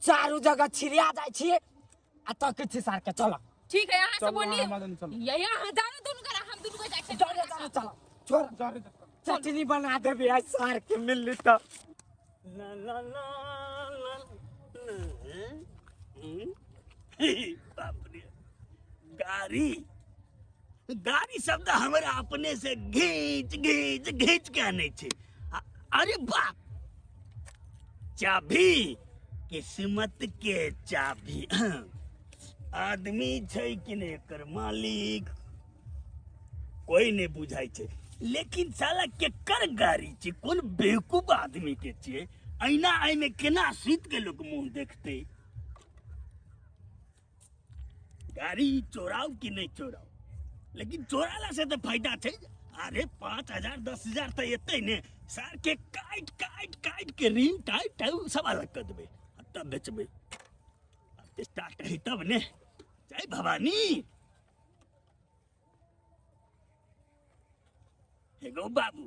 [SPEAKER 1] चारू जगह छिड़िया जाइ छी आ तकै छी सार के। चल
[SPEAKER 2] ठीक है, यहाँ से
[SPEAKER 9] चलू,
[SPEAKER 2] बोली
[SPEAKER 9] अहाँ मदन चलू।
[SPEAKER 2] ये यहाँ जाने दुनू करा, हम दुनू के जाइ छी।
[SPEAKER 1] चल चल चल छोड़, चटनी बना देबी आइ सार के मिलली तऽ।
[SPEAKER 4] ला ला ला ला ला। बाप रे, गाड़ी गाड़ी शब्द हमरा अपने से घींच घींच घींच के आनै छै। अरे बाप, चाभी, किस्मत के चाभी। आदमी छै कि नहि एकर मालिक कोई नहीं बुझाइ छै, लेकिन साला केकर गाड़ी छै, कोन बेवकूफ आदमी के छियै? ऐना एहिमे केना सुति के लोक मुंह देखतै? गाड़ी चोराउ कि नहीं चोराउ? लेकिन चोराला से तऽ फायदा छै। अरे 5,000 10,000 तऽ एतै ने, सार के काटि काटि काटि के ऋण टाइट टाइट सब अलग कऽ देबै आ तब बेचबै। स्टार्ट है तब ने। जय भवानी। एगो बाबू,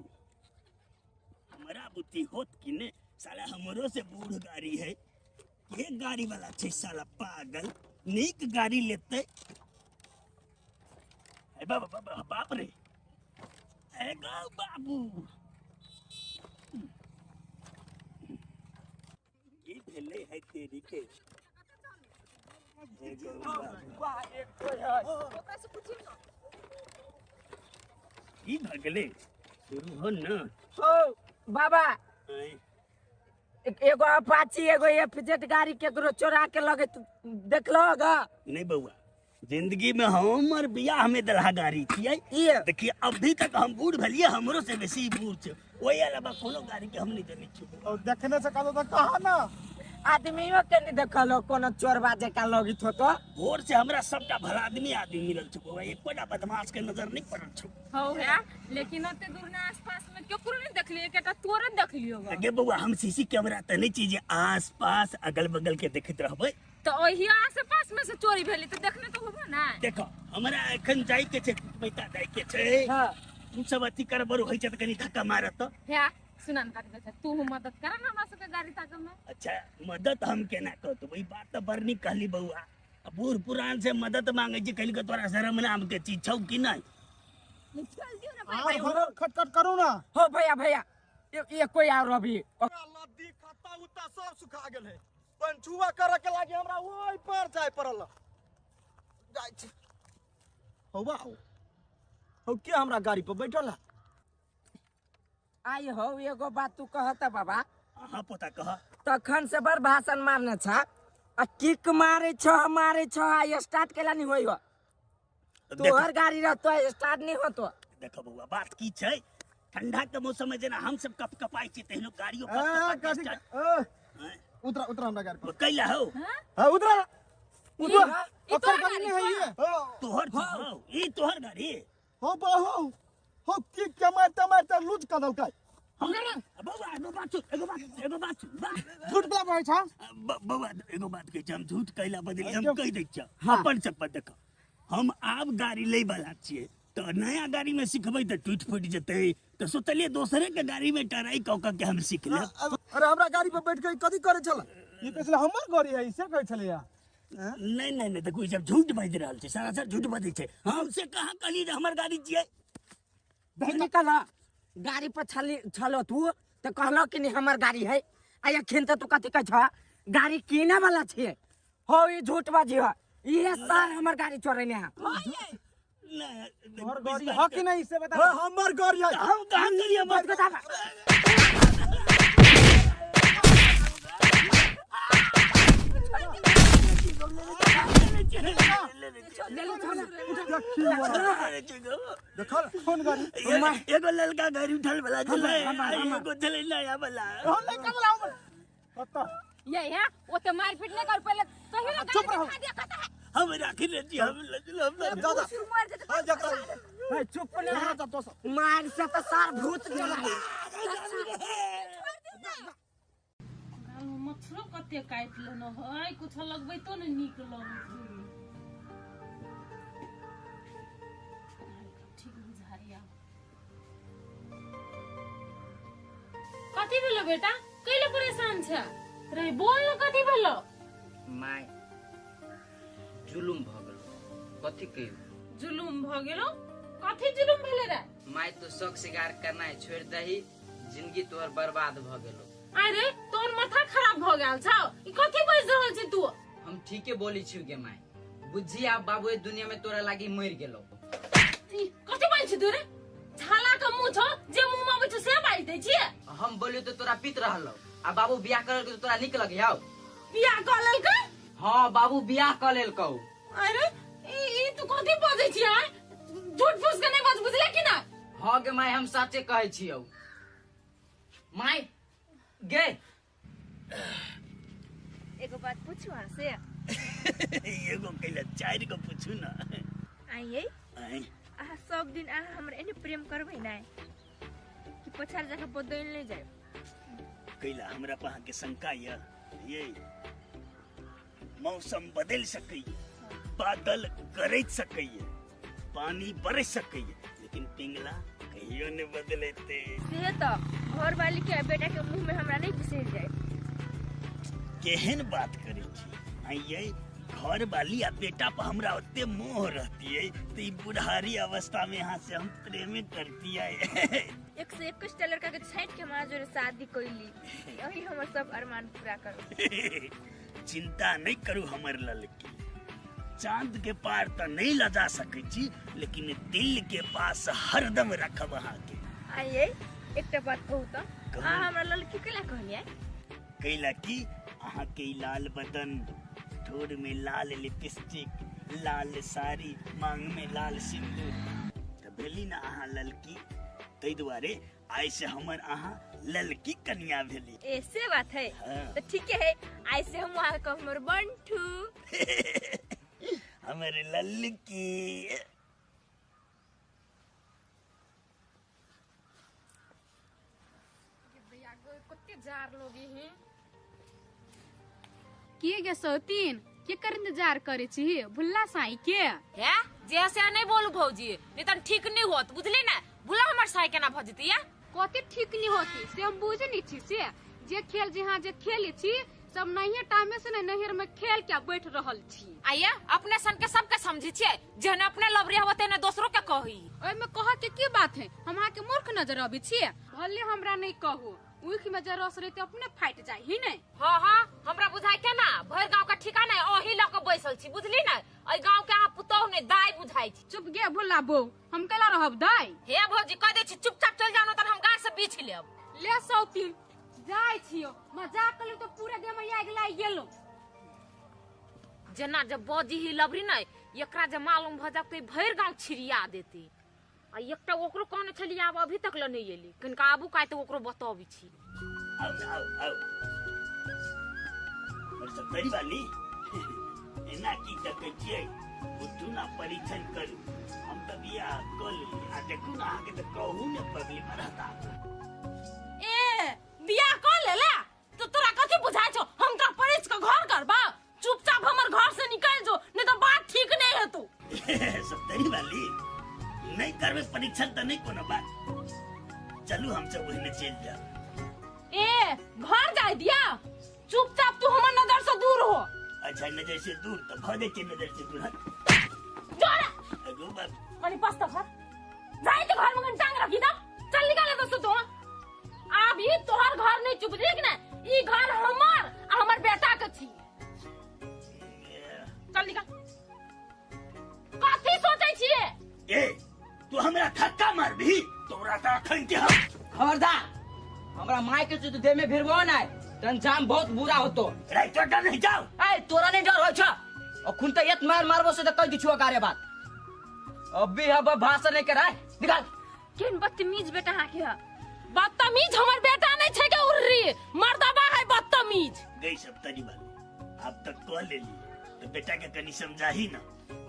[SPEAKER 4] हमरा बुद्धि होत कि ने? साला हमरो से बूढ़ गाड़ी है, के गाड़ी वाला छै साला पागल, नीक गाड़ी लेतै। ए बाबा बाबा बाप रे, एगो बाबू की भेलै है तेरी के? एगो बाबू
[SPEAKER 2] ओकरा से पूछी ना
[SPEAKER 4] की भऽ गेलै? शुरू हो न।
[SPEAKER 1] हो बाबा,
[SPEAKER 4] आँय,
[SPEAKER 1] एगो अपाची एगो एफजेड गाड़ी केकरो चोरा के लगे देखलो गा?
[SPEAKER 4] नहीं बउआ, जिंदगी में हमर बियाह में दलहा गाड़ी छियै।
[SPEAKER 1] ई
[SPEAKER 4] देखिए अभी तक हम बूढ़ भेलियै, हमरो से बेसी बूढ़ छै। ओहि अलावा कोनो गाड़ी के हम नहीं जनै छियै।
[SPEAKER 9] और देखने से कहलो तऽ कहा ना।
[SPEAKER 1] आदमियों के नहीं देखलो कोनो चोरबा जका लगित होतो।
[SPEAKER 4] भोर से हमरा सबटा भला आदमी आदमी मिलल छै बउआ, एकोटा बदमाश के नजर नहीं पड़ल छौ।
[SPEAKER 2] हो है, लेकिन ओते दूर ना आसपास में केकरो नहीं देखलिए, एकटा तोरे देखलियो गा।
[SPEAKER 4] अगे बउआ, हम सीसी कैमरा तऽ नहीं छी जे आस पास अगल बगल के देखैत रहबै।
[SPEAKER 2] तो ओही आस पास में से चोरी भेली तऽ देखने तो होबो ना।
[SPEAKER 4] देखो हमरा एखन जाय के छै, पैसा जाय के छै।
[SPEAKER 1] हां,
[SPEAKER 4] तू सब अथी करबर होइ छै तऽ कनी धक्का मारत।
[SPEAKER 2] है सुना न काट तू मदद कर ना हमरा सबके गाड़ी ताके में।
[SPEAKER 4] अच्छा मदद हम केना करतौ? ई बात तऽ बड़ नीक कहली बउआ। बूढ़ पुरान से मदद मांगे छी, कहली के तोरा शरम नाम के चीज छौ कि नहीं?
[SPEAKER 5] चल दियो ना।
[SPEAKER 9] और भरल खटखट करू ना।
[SPEAKER 1] हो भैया भैया, ये कोई और अभी
[SPEAKER 7] लद्दी खत्ता उत्ता सब सुखा गेल है। पंचुआ करे के लागी हमरा ओहि पर जाय पड़ल। जाइ छी। हौ बाबू, हौ के हमरा गाड़ी पर बैठल है?
[SPEAKER 1] आई हो एगो बात तू कहत बाबा।
[SPEAKER 4] हाँ पोता कह।
[SPEAKER 1] तखन से बड़ भाषण मारने छ आ किक मारे छ मारे छ आ स्टार्ट केला नहीं होई हो। तोहर गाड़ी रहतो स्टार्ट नहीं होतो।
[SPEAKER 4] देखो बउआ, बात की छै, ठंडा के मौसम में जेना हम सब कप कपाई छी तेहनो गाड़ियो कप कपा के स्टार्ट।
[SPEAKER 3] उतरा उतरा हमरा गाड़ी पर।
[SPEAKER 4] कैला हो?
[SPEAKER 3] हां उतरा उतरा,
[SPEAKER 2] ई
[SPEAKER 3] ओकर
[SPEAKER 2] तोहर
[SPEAKER 3] गाड़ी नहीं है ये।
[SPEAKER 4] तोहर छौ ई, तोहर गाड़ी
[SPEAKER 7] हो बाबू, हो की के मारते मारते लूज क देलकै।
[SPEAKER 4] बउआ एगो बात सुन, एगो बात, एगो बात सुन,
[SPEAKER 9] झूठ बोला बोलै छौ।
[SPEAKER 4] बउआ एगो बात कहै छी, हम झूठ कैला बदली हम कहि दै छियौ। अपन सब देख, हम आब गाड़ी लै वाला छियै तऽ नया गाड़ी में सिखबै तऽ टूटि फूटि जेतै, तऽ सोचलियै दोसरे के गाड़ी में ट्राई कऽ कऽ के हम सीख लेब।
[SPEAKER 7] अरे हमरा गाड़ी पर बैठ के कथी करै छल?
[SPEAKER 9] ई कहै छलै हमर गाड़ी है, से कहै छलैया।
[SPEAKER 4] नहीं नहीं नहीं, देखू ई सब झूठ बाजि रहल छै, सरासर झूठ बाजै छै। हम से कहाँ कहलियै जे हमर गाड़ी छियै?
[SPEAKER 1] निकल गाड़ी पर छली छलो तू तऽ कहलो कि नहीं हमर गाड़ी है, आ एखन तऽ तू कथी कहै छह गाड़ी किने वाला छियै। हो ई झूठ बाजी हो, इहे साल हमर गाड़ी चोरेने है।
[SPEAKER 9] तोहर गाड़ी है कि नहीं से बता।
[SPEAKER 7] हां हमर गाड़ी है।
[SPEAKER 4] हम कहाँ कहलियै हमर?
[SPEAKER 1] बता।
[SPEAKER 6] ले ले छोड़ा
[SPEAKER 7] देखल कौन गाड़ी
[SPEAKER 4] एगो ललका गाड़ी उठल वाला छलै एगो छलै नया वाला
[SPEAKER 7] हम नहीं कबला हम कत
[SPEAKER 10] ये है ओते मारपीट नहीं कर पहले कहियो ना
[SPEAKER 7] चुप रहो
[SPEAKER 4] हम राखी रे जी हम लजल हम
[SPEAKER 7] दादा हां जकरा
[SPEAKER 6] ए चुप ना
[SPEAKER 7] जा तो
[SPEAKER 1] मार से तो सार भूत चला है
[SPEAKER 2] गाल में मच्छरो कते काटि लेने है कुछ लगबै तो ने नीक लगैत है ठीक बुझाइया। कथी भेलो बेटा कैले परेशान छ रे बोल न कथी भेलो?
[SPEAKER 6] My जुलुम भ गेलो। कथी कहियो
[SPEAKER 2] जुलुम भ गेलो? कथी जुलुम भेले रे?
[SPEAKER 6] My तो शौक सिगार करनाइ छोड़ दही जिंदगी तोहर बर्बाद भ गेलो।
[SPEAKER 2] अरे तोर माथा खराब भ गेल छौ ई कथी बाजि रहल छी तू?
[SPEAKER 6] हम ठीके बोली छी गे my बुझी आप बाबू ए दुनिया में तोरा लागी मर गेलो।
[SPEAKER 2] ई कथी बाजि छी तू रे? छाला के मुंह छौ जे मुंह में आबै छौ से बाजि दै छी।
[SPEAKER 6] हम बोलियो तो तोरा पीत रहलो आ बाबू बियाह करल के तो तोरा निक लगे हौ।
[SPEAKER 2] बियाह क लेलकै?
[SPEAKER 6] हां बाबू बियाह क लेलकौ।
[SPEAKER 2] अरे ई तू कथी बाजै छी आ झूठ फूस के नहीं बाज बुझले कि ना?
[SPEAKER 6] हां गे my हम सच्चे कहै छियौ my गे।
[SPEAKER 5] एगो बात पूछू अहाँ से?
[SPEAKER 4] एगो कैला चारि गो पूछू ना।
[SPEAKER 5] आइए अहाँ सब दिन अहाँ हमरा एने प्रेम करबै ना कि पछाड़ जाके बदल नहीं जाए?
[SPEAKER 4] कैला हमरा पर अहाँ के शंका ये ये मौसम बदल सकैए बादल गरज सकैए पानी बरस सकैए लेकिन पिंगला कहियो नहीं बदलेते।
[SPEAKER 5] से तो घर वाली के बेटा के मुंह में हमरा नहीं बिसर जाए।
[SPEAKER 4] केहन बात करे छी आइए घर वाली आ बेटा पर हमरा ओते मोह रहती है तो बुढ़ारी अवस्था में यहाँ से हम प्रेम करती है।
[SPEAKER 5] 121 टा लड़का के छांट के हमरा जोरे शादी कैली यही हमर सब अरमान पूरा करू।
[SPEAKER 4] चिंता नहीं करू हमर लड़की चांद के पार तो नहीं लजा सकै छी लेकिन दिल के पास हरदम रखब अहाँ के।
[SPEAKER 5] आइए एकटा बात कहू तो अहाँ हमरा लड़की कैला कहलियै?
[SPEAKER 4] कैला की अहाँ के लाल बदन ठोर में लाल लिपस्टिक लाल साड़ी मांग में लाल सिंदूर त भेली ना अहाँ ललकी तै दुआरे आइ से हमर अहाँ ललकी कन्या भेली।
[SPEAKER 5] ऐसे बात है।
[SPEAKER 4] हाँ।
[SPEAKER 5] तो ठीक है आइ से हम वहाँ के हमर बंठू
[SPEAKER 4] हमर ललकी।
[SPEAKER 10] भैया कते जार लोगी हैं
[SPEAKER 11] के गे सौतीन के कर इंतजार करे छी भुल्ला साई के?
[SPEAKER 10] है जैसे नहीं बोलू भौजी नहीं तन ठीक नहीं होत बुझली ना भुल्ला हमर साई केना भ जती या?
[SPEAKER 11] कते ठीक नहीं होती से हम बुझे नहीं छी से जे खेल जी हां जे खेले छी सब नहिये टाइम से ने नहर में खेल के बैठ रहल छी।
[SPEAKER 10] आइया अपने सन के सबके समझी छियै जेहन अपने लबरी होते ने दोसरो के कही।
[SPEAKER 11] ओय में कह के की बात है हम अहाँ के मूर्ख नजर अबै छी भले हमरा नहीं कहू उख में जरा रस रहते अपने फाट जाय ही नहीं।
[SPEAKER 10] हां हां हमरा बुझाय के ना भर गांव के ठिकाना ओही ल के बैसल छी बुझली ना एई गांव के अहाँ पुतोह ने दाई बुझाय छी।
[SPEAKER 11] चुप गे भुल्ला बो हम केला रहब दाई?
[SPEAKER 10] हे भौजी कह दे छी चुपचाप चल जाओ न त हम गाड़ से बीछ लेब।
[SPEAKER 11] ले सौतीन जाय छियो मजाक कलू तो पूरा देह में आग लाग गेलो।
[SPEAKER 10] जेना जब बजी ही लबरी नै एकरा जे मालूम भ जात भरि गांव छिड़िया देती आ एकटा ओकरो कहने छली आब अभी तक ल नहीं एली कनका आबू काय त ओकरो बताबी छी।
[SPEAKER 4] आओ आओ आओ और सत्तरी वाली एना की तकै छियै बुद्धू ना परीक्षण करू हम त बियाह क लेली आ देखू ना अहाँके त कहू ने पगली रहता।
[SPEAKER 2] ए बियाह क लेला तो तोरा कथी बुझाय छौ हम तोरा परिच के घर करबा चुपचाप हमर घर से निकल जो नहीं तो बात ठीक नहीं हेतु।
[SPEAKER 4] सत्तरी वाली नहीं करबे परीक्षण त नहीं कोनो बात चलू हम सब ओहिने चलि जाब।
[SPEAKER 2] ए घर जाय दिया चुपचाप तू हमर नजर से दूर हो।
[SPEAKER 4] अच्छा नजर से दूर त भ जेतै नजर से दूर
[SPEAKER 2] जोरा
[SPEAKER 4] अगो बाप
[SPEAKER 2] मनी पास त घर जाय के घर में टांग रखी दा चल निकाले दोस्तों तो आब ई तोहर घर नहीं चुप देख ना ई घर हमर आ हमर बेटा के छी चल निकाल। कथी सोचै छियै?
[SPEAKER 4] ए तू हमरा धक्का मारबी तोरा त अखन के हम
[SPEAKER 6] खबरदार हमरा my के चुत देह में भिड़बो नै त अंजाम बहुत बुरा होतो।
[SPEAKER 4] रे तोरा डर नहीं जाओ।
[SPEAKER 6] ए तोरा नहीं डर होय छ अखुन त एत मार मारबो से त कह दिछु अगारे बात। अभी हम भाषण नहीं कराए निकाल।
[SPEAKER 11] केहन बदतमीज बेटा अहाँ के है।
[SPEAKER 10] बदतमीज हमर बेटा नहीं छै के उर्री मर्दबा है बदतमीज।
[SPEAKER 4] गई सब तरी बात अब तक कह लेली तो बेटा के कनी समझाही ना।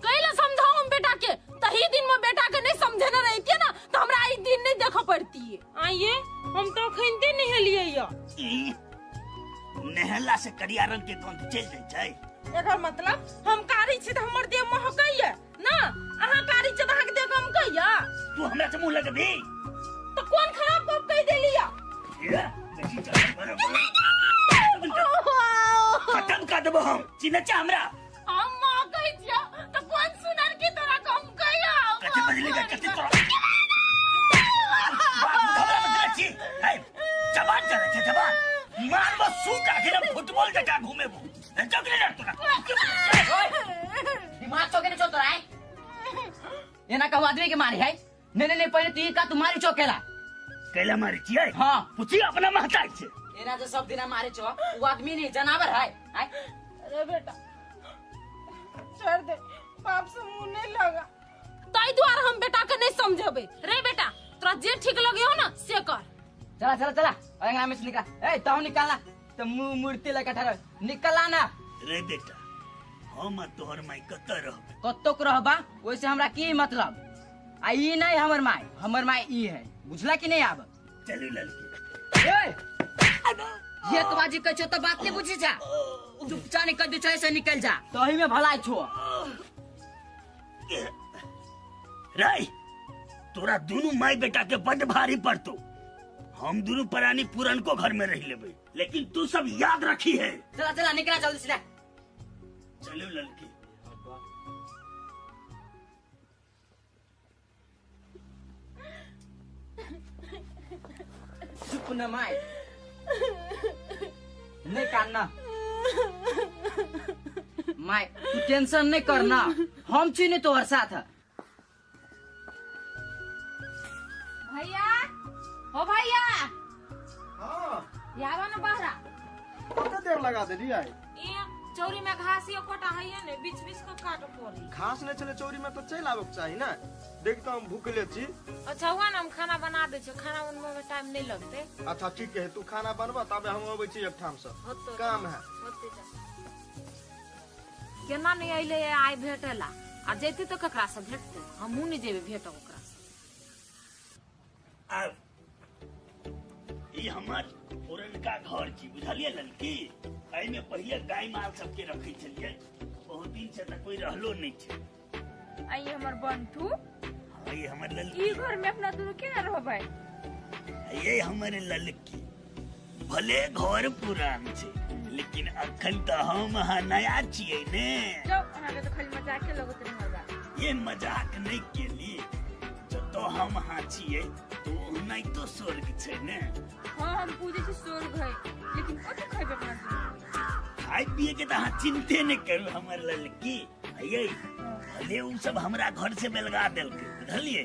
[SPEAKER 10] कैला समझाऊ हम बेटा के? तही दिन में बेटा के नहीं समझेने रहती ना तो हमरा ई दिन नहीं देखऽ पड़ती। आइए हम तो खनते नहेलिए या।
[SPEAKER 4] नहला से करिया रंग के गंध चल जाय छै।
[SPEAKER 2] एकर मतलब हम कारी छी त हमर देह महकैया ना, अहाँ कारी छी त अहाँ के देह गमकैया।
[SPEAKER 4] तू हमरा से मुंह लगबी
[SPEAKER 2] तो कौन खराब गप कह देलिया?
[SPEAKER 4] ये बेटी चल बराबर खत्म कर देबो हम। चिन्ह छ हमरा?
[SPEAKER 10] हम महकै छियो त कोन सुनर की तोरा गमकैया?
[SPEAKER 4] कथि बजली गे कथि तोरा बाप हमरा बजले छी। हे जबान चले छै जबान मार बस सूट आखिर हम फुटबॉल जका घूमेबो। चौकले डर तोरा
[SPEAKER 6] दिमाग चौके नहीं चोतरा है। एना कहू आदमी के मारी है। नहीं नहीं नहीं पहले तू का तू मारी चौकेला
[SPEAKER 4] कैला मारी छियै?
[SPEAKER 6] हां
[SPEAKER 4] पूछी अपना महताई छै।
[SPEAKER 6] एना जो सब दिना मारे छो वो आदमी नहीं जनावर है।
[SPEAKER 2] अरे बेटा छोड़ दे, बाप से मुंह नहीं लगा।
[SPEAKER 10] ताई द्वार हम बेटा के नहीं समझेबे। रे बेटा तोरा जे ठीक लगे हो ना से कर।
[SPEAKER 6] चला चला चला अंगना में से निकल। ए ताऊ निकालना तो मुंह मूर्ति लगा ठहर निकलना ना।
[SPEAKER 4] रे बेटा हम तोहर माई कत रहबे?
[SPEAKER 6] कत्तो के रहबा ओइसे हमरा की मतलब? आ ई नहीं हमर माई, हमर माई ई है बुझला कि नहीं? आब
[SPEAKER 4] चलू लड़की।
[SPEAKER 6] ए ये तो बाजी कहै छो तो बात नहीं बुझी जा। चुपचाप निकल दे छै से निकल जा तही में भलाई छो।
[SPEAKER 4] रे तोरा दोनों माई बेटा के बड भारी पड़तो। हम दोनों प्राणी पूरन को घर में रह लेबे लेकिन तू सब याद रखी है।
[SPEAKER 6] चला चला निकला जल्दी से।
[SPEAKER 4] चलो लड़की।
[SPEAKER 6] चुप न माई नहीं कानना माई, तू टेंशन नहीं करना हम छी नहीं तोहर साथ।
[SPEAKER 10] भैया हो भैया।
[SPEAKER 3] हां
[SPEAKER 10] यावा न बहरा
[SPEAKER 3] कते देर लगा देली आई?
[SPEAKER 10] ए चौरी में घास यो कोटा है ने बीच बीच के काट पड़ी।
[SPEAKER 3] घास नहीं छले चौरी में तो चल आबक चाही ना। देखता हम भूखले छी।
[SPEAKER 10] अच्छा हुआ ना हम खाना बना दे छी, खाना बनबे में टाइम नहीं लगते।
[SPEAKER 3] अच्छा ठीक है तू खाना बनबा तबे हम अबै छी एक ठाम से काम है।
[SPEAKER 10] होते जा केना नहीं अइले आइ भेटेला आ जेती तो ककरा से भेटते? हमहू नहीं जेबे भेट ओकरा से।
[SPEAKER 4] आब ई हमर पुरनका घर छी बुझलिए लड़की। एहि में पहिले गाय माल सबके रखै छलियै, बहुत दिन से त कोई रहलो नहीं छै।
[SPEAKER 11] आई हमर बंटू।
[SPEAKER 4] हां ये हमर लड़की।
[SPEAKER 11] ई घर में अपना दोनों केना रहबै?
[SPEAKER 4] ये हमर लड़की भले घर पुरान छै लेकिन अखन त हम अहाँ नया छियै ने।
[SPEAKER 11] जाओ अहाँ के तो खाली मजाक के लगत रहबा।
[SPEAKER 4] ये मजाक नहीं केली, जतो हम अहाँ छियै तो नहीं तो स्वर्ग छै ने।
[SPEAKER 11] हाँ हम पूजे छी स्वर्ग है लेकिन कथि खैबे अपना दोनों?
[SPEAKER 4] खाय पिए के त अहाँ चिंते नहीं करू हमर लड़की। ये भले उ सब हमरा घर से बेलगा देलकै बुझलिए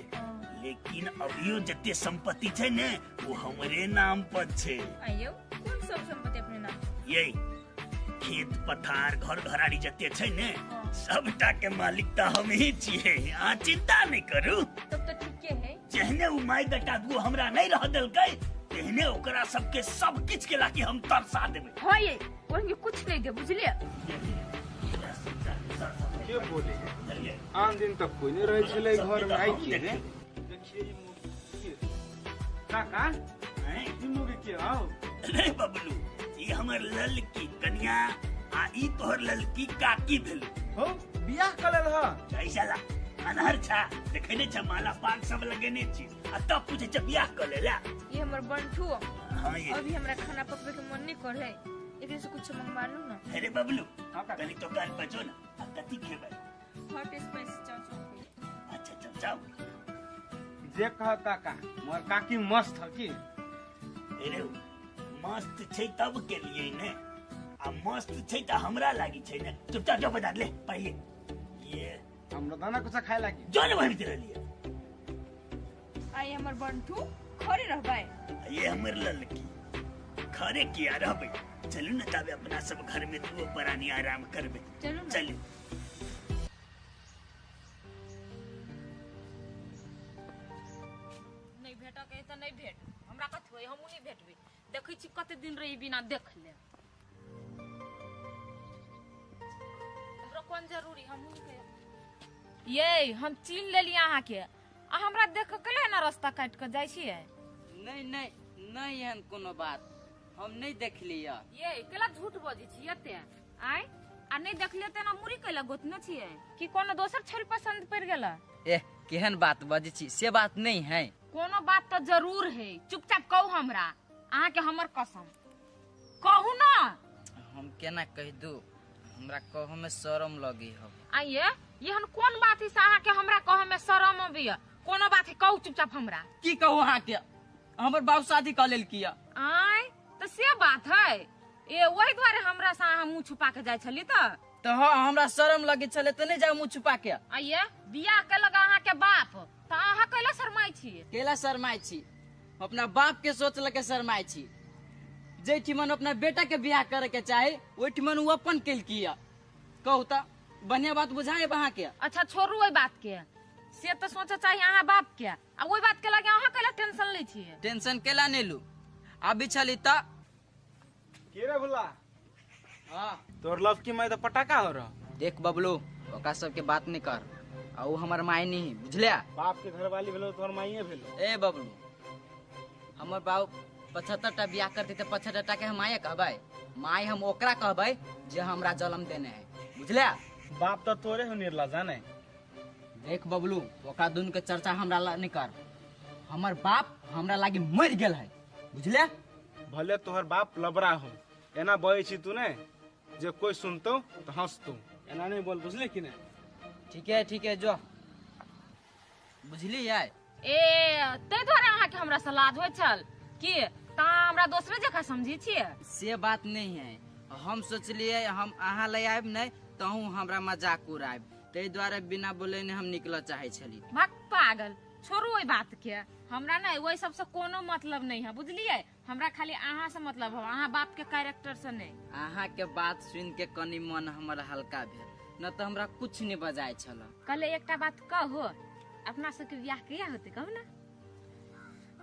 [SPEAKER 4] लेकिन अभियो जते संपत्ति छै ने वो हमरे नाम पर छै।
[SPEAKER 11] आइयो कोन सब संपत्ति अपने नाम?
[SPEAKER 4] ये खेत पथार घर घराड़ी जते छै ने सबटा के मालिक त हम ही छियै। अहाँ चिंता नहीं करू।
[SPEAKER 11] तब तो ठीके है।
[SPEAKER 4] जेहने उ माई बेटा दू हमरा नहीं रह देलकै तेहने ओकरा सबके सब किछ के लाके हम तरसा देबै।
[SPEAKER 11] हां ये ओहन कुछ नहीं दे बुझलिए।
[SPEAKER 9] के बोले आन दिन तक कोई नहीं रहे छले घर में। आई के रे देखिए ई मुर्गी काका ई मुर्गी के आओ।
[SPEAKER 4] अरे बबलू ई हमर ललकी कन्या आ ई तोहर ललकी काकी भेल।
[SPEAKER 9] हो बियाह क लेल ह
[SPEAKER 4] जय साला अनहर छा देखे नै छ माला पाग सब लगेने छी आ तब पूछे छ बियाह क लेला।
[SPEAKER 11] ये हमर बंठू।
[SPEAKER 4] हां ये
[SPEAKER 11] अभी हमरा खाना पकवे के मन नहीं करे एकरे से कुछ मंगवा लू ना।
[SPEAKER 4] अरे बबलू कनी दुकान पर जो ना आ कथि खेबै?
[SPEAKER 11] हॉट स्पाइसी चाव चाव।
[SPEAKER 4] अच्छा चाव चाव
[SPEAKER 9] जे कह काका मोर काकी मस्त ह की?
[SPEAKER 4] अरे मस्त छै तब के लिए ने आ मस्त छै त हमरा लागी छै ने। चुपचाप जो बता ले पहिले ये
[SPEAKER 9] हमरा दाना कुछ खाए लागी
[SPEAKER 4] जो ने भरि लिए।
[SPEAKER 11] आई हमर बंठू खरे रहबै।
[SPEAKER 4] ये हमर ललकी खरे किया रहबै? चलू न ताबे अपना सब घर में दुओ प्राणी आराम करबे।
[SPEAKER 11] चलू
[SPEAKER 4] चलू।
[SPEAKER 10] जेबै। देखै छी कते दिन रही बिना देखले। हमरो कोन जरूरी हमहूँ के ये हम चिन्ह लेली अहाँके आ हमरा देख के केला ना रास्ता काटि के जाइ छियै?
[SPEAKER 6] नहीं नहीं नहीं एहन कोनो बात हम नहीं देखली।
[SPEAKER 10] ये केला झूठ बजै छी एते आय आ नहीं देखलियै तेना मुरी कैला गोतने छियै कि कोनो दोसर छोरी पसंद पड़ गेला?
[SPEAKER 6] ए केहन बात बजै छी से बात नहीं है।
[SPEAKER 10] कोनो बात तो जरूर है, चुपचाप कहू हमरा, अहाँ के हमर कसम कहू ना।
[SPEAKER 6] हम केना कह दू, हमरा कह में शर्म लगी हो।
[SPEAKER 10] आइए एहन कोन बात है से अहाँ के हमरा कह में शर्म अबैया? कोनो बात है कहू चुपचाप हमरा।
[SPEAKER 6] की कहू अहाँ के, हमर बाप शादी कर लेलकी।
[SPEAKER 10] आय तो से बात है, ए वही दुआरे हमरा से अहाँ मुँह छुपा के जाइ छली त
[SPEAKER 6] हाँ हमरा शर्म लगे छले त नहीं जाऊ मुँह छुपा के।
[SPEAKER 10] आइए बियाह केलक अहाँ के बाप त अहाँ कैला शरमाइ छी?
[SPEAKER 6] कैला शरमाइ छी? अपना बाप के सोच लके शरमाइ छी। जैठिमन अपना बेटा के बियाह करे के चाही ओहिठिमन उ अपन केलकी। कहू त बढ़िया बात बुझाए अहाँ के।
[SPEAKER 10] अच्छा छोड़ू ओहि बात के, से तो सोचे चाही अहाँ बाप के, आ ओहि बात के लगे अहाँ कैला टेंशन लै छियै?
[SPEAKER 6] टेंशन कैला नहीं लू, अभी छली त
[SPEAKER 9] के रे भुला?
[SPEAKER 6] हाँ
[SPEAKER 9] तोर लव की माय त पटाखा हो रहा।
[SPEAKER 6] देख बबलू ओका सबके बात नहीं कर, आ उ हमर माय नहीं बुझलिया।
[SPEAKER 9] बाप के घरवाली भेलो तोहर माइए भेलो।
[SPEAKER 6] ए बबलू हमर बाप 75 टा बियाह करते त 75 टा के हम माये कहबै? माय हम ओकरा कहबै जे हमरा जन्म देने है, बुझलिया।
[SPEAKER 9] बाप त तोरे हो निर्ला जाने।
[SPEAKER 6] देख बबलू ओकरा दुन के चर्चा हमरा ला नहीं कर, हमर बाप हमरा लागी मर गेल है, बुझलिया।
[SPEAKER 9] भले तोहर बाप लबरा हो, एना बजै छी तू ने जे कोई सुनतो तो हंसतो, एना नहीं बोल, बुझले कि नहीं?
[SPEAKER 6] ठीक है ठीक है जो बुझली है।
[SPEAKER 10] ए तै दुआरे अहाँ के हमरा से लाज होइ छल कि ता हमरा दोसरे जगह समझी छियै?
[SPEAKER 6] से बात नहीं है, हम सोचलिए हम अहाँ ले आयब नहीं तहु हमरा मजाक उड़ायब, तै दुआरे बिना बोले ने हम निकल चाहे छली।
[SPEAKER 10] भक पागल, छोड़ू ओहि बात के, हमरा नहीं ओहि सबसे कोनो मतलब नहीं है, बुझलिए। हमरा खाली अहाँ से मतलब है, अहाँ बाप के कैरेक्टर से नहीं।
[SPEAKER 6] अहाँ के बात सुन के कनी मन हमर हल्का भेल, न तो हमरा कुछ नहीं बजाय छल।
[SPEAKER 10] कहले एकटा बात कहू, अपना सबके बियाह कहिया होते कहू ना?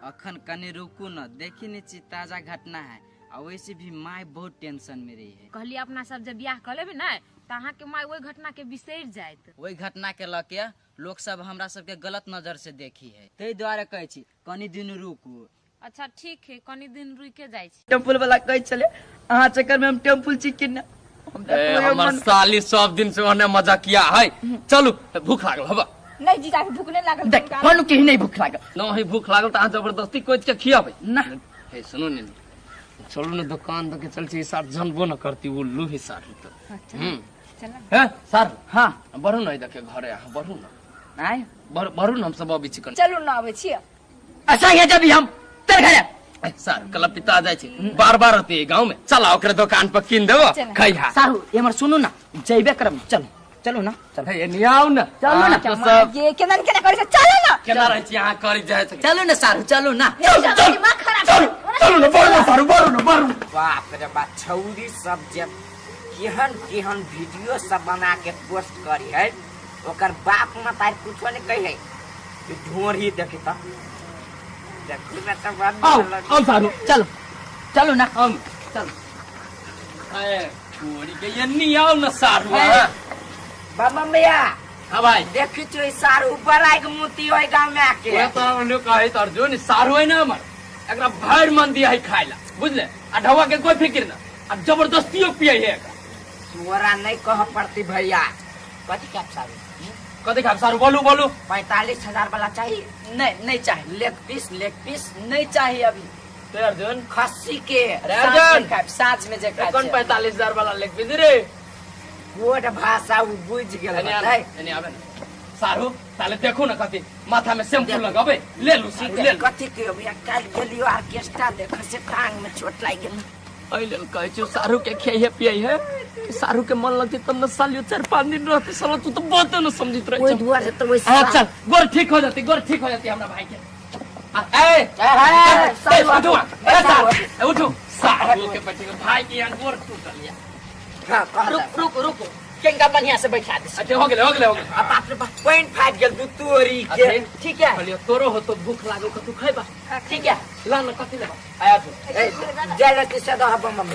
[SPEAKER 6] अखन कनी रुकू न, देखी नहीं छी ताजा घटना है, आ वैसे भी माय बहुत टेंशन में रही है।
[SPEAKER 10] कहली अपना सब जब बियाह कर लेबे ना त अहाँ के माय ओहि घटना के बिसरि जायत।
[SPEAKER 6] ओहि घटना के लऽ के लोग सब हमरा सबके गलत नजर से देखी है, तै दुआरे कहै छी कनी दिन रुकू।
[SPEAKER 10] अच्छा ठीक है, कनी दिन रुक के जाइ छी।
[SPEAKER 6] टेम्पुल वाला कहै छले अहाँ चक्कर में हम टेम्पुल छी कि ना।
[SPEAKER 12] हमर साली सब दिन से ओने मजा किया है। चलू भूख लागल हबा?
[SPEAKER 5] नहीं जीजा के भूख नहीं लागल।
[SPEAKER 6] देख कोन के नहीं भूख लागल।
[SPEAKER 12] नहीं भूख लागल त अहाँ जबरदस्ती कोच के खियाबै
[SPEAKER 6] ना।
[SPEAKER 12] हे सुनू ने, चलू ने दुकान दके चल छी, सार जानबो न करती उल्लू ही सार त।
[SPEAKER 5] चल
[SPEAKER 12] हैं सार?
[SPEAKER 6] हां
[SPEAKER 12] बढ़ू न देखे घरे, अहाँ बढ़ू न।
[SPEAKER 6] आय
[SPEAKER 12] बढ़ू न, हम सब अबै छी कनी।
[SPEAKER 5] चलू न आबै छी।
[SPEAKER 6] अच्छा ये जब हम तर घरे
[SPEAKER 12] सार कल पिता जाय छी बार बार होती गांव में, चला ओकरे दुकान पर किन देबो खैहा।
[SPEAKER 6] सारू हमर सुनू ना, जइबे करम, चलू चलू ना, चल
[SPEAKER 12] हे नियाउ ना,
[SPEAKER 6] चलू ना।
[SPEAKER 12] तो सब
[SPEAKER 5] ये केना केना करै छै, चलू ना।
[SPEAKER 12] केना रहै छी अहाँ करी जाय छै।
[SPEAKER 6] चलू ना सारू, चलू ना,
[SPEAKER 12] चलू चलू चलू ना, बढ़ू ना सारू, बढ़ू ना, बढ़ू।
[SPEAKER 1] बाप रे बाप, छौरी सब जे केहन केहन वीडियो सब बना के पोस्ट करी है, ओकर बाप माता कुछो नहीं कही है। ढोरी देखी त देखी में तो बड़
[SPEAKER 12] आओ आओ सारू,
[SPEAKER 6] चलो चलो ना,
[SPEAKER 12] हम
[SPEAKER 6] चलो।
[SPEAKER 12] ए छोरी के ये नियाउ ना सारू।
[SPEAKER 1] बाबा भैया
[SPEAKER 12] हां भाई
[SPEAKER 1] देखी छो सारू बड़ाई के मोती होय गांव में आके।
[SPEAKER 12] ओए तो लोग कहे त अर्जुन सारू है ना हमर, एकरा भर मन दिया है खाइला, बुझले। आ ढवा के कोई फिक्र ना, आ जबरदस्तियो पिए है एकरा।
[SPEAKER 1] तोरा नहीं कह पड़ती भैया। कथी खाब सारू?
[SPEAKER 12] कथी खाब सारू बोलू बोलू।
[SPEAKER 1] 45,000 वाला चाहिए?
[SPEAKER 6] नहीं नहीं चाहिए।
[SPEAKER 1] लेग पीस, लेग पीस
[SPEAKER 6] नहीं चाहिए अभी।
[SPEAKER 12] तो अर्जुन
[SPEAKER 1] खस्सी के।
[SPEAKER 12] अरे अर्जुन
[SPEAKER 6] साँझ में जे खाय
[SPEAKER 12] कौन 45,000 वाला लेग पीस रे?
[SPEAKER 1] कोड भाषा उ बुझ गेल
[SPEAKER 12] एने आबे ना सारू, ताले देखू ना कथी माथा में शैम्पू लगाबे ले लू सारू, ले लू।
[SPEAKER 1] कथी के भैया काल गेलियो ऑर्केस्ट्रा देख से टांग में चोट लागि गेल।
[SPEAKER 12] एहि लेल कहै छियौ सारू के खियाइहे पियाइहे कि सारू के मन लगतै तब न सालियो 4-5 दिन रहतै। साला तू तो बहुते न समझित रहै
[SPEAKER 1] ओहि दुआरे त ओइ।
[SPEAKER 12] हां चल गोर ठीक हो जतै, गोर ठीक हो जतै हमरा भाई के। ए ए उठू, ए सारू उठू, सारू के बैठे भाई के यहाँ गोर टूटल या।
[SPEAKER 1] हां
[SPEAKER 6] रुक रुक रुक, केंगा बढ़िया से बैठा दे।
[SPEAKER 12] अच्छा हो गेलै हो गेलै हो गेलै।
[SPEAKER 1] आ बाप रे बाप पानि फाटि गेल दू तोरी के।
[SPEAKER 6] ठीक है
[SPEAKER 12] कहलियो तोरो हो तो भूख लागो कतू खैबा। ठीक है ला न कथि लेबा आया तू।
[SPEAKER 1] ए जय लती से दह बम बम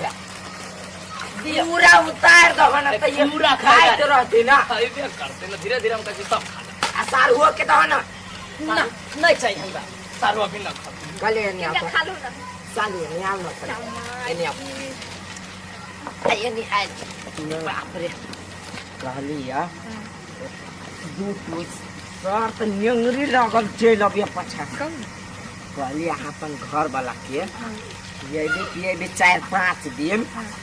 [SPEAKER 1] पूरा उतार दह न त ये
[SPEAKER 12] पूरा
[SPEAKER 1] खाइत रहती ना।
[SPEAKER 12] खैबे करते न धीरे धीरे हम कहै सब खा ले।
[SPEAKER 1] आ सारुओ के दह न।
[SPEAKER 6] ना नहीं चाहिए हमरा
[SPEAKER 12] सारू अभी न खा।
[SPEAKER 1] कहले एनी आओ
[SPEAKER 5] खा लो ना
[SPEAKER 1] सालू एनी आओ न एनी आओ एनी आइ। बाप रे कहली या दू टू सर त नेंगरी लागल चलि अबिया पाछा। कहली अहाँ अपन घर वाला के पिएबे पिएबे 4-5 दिन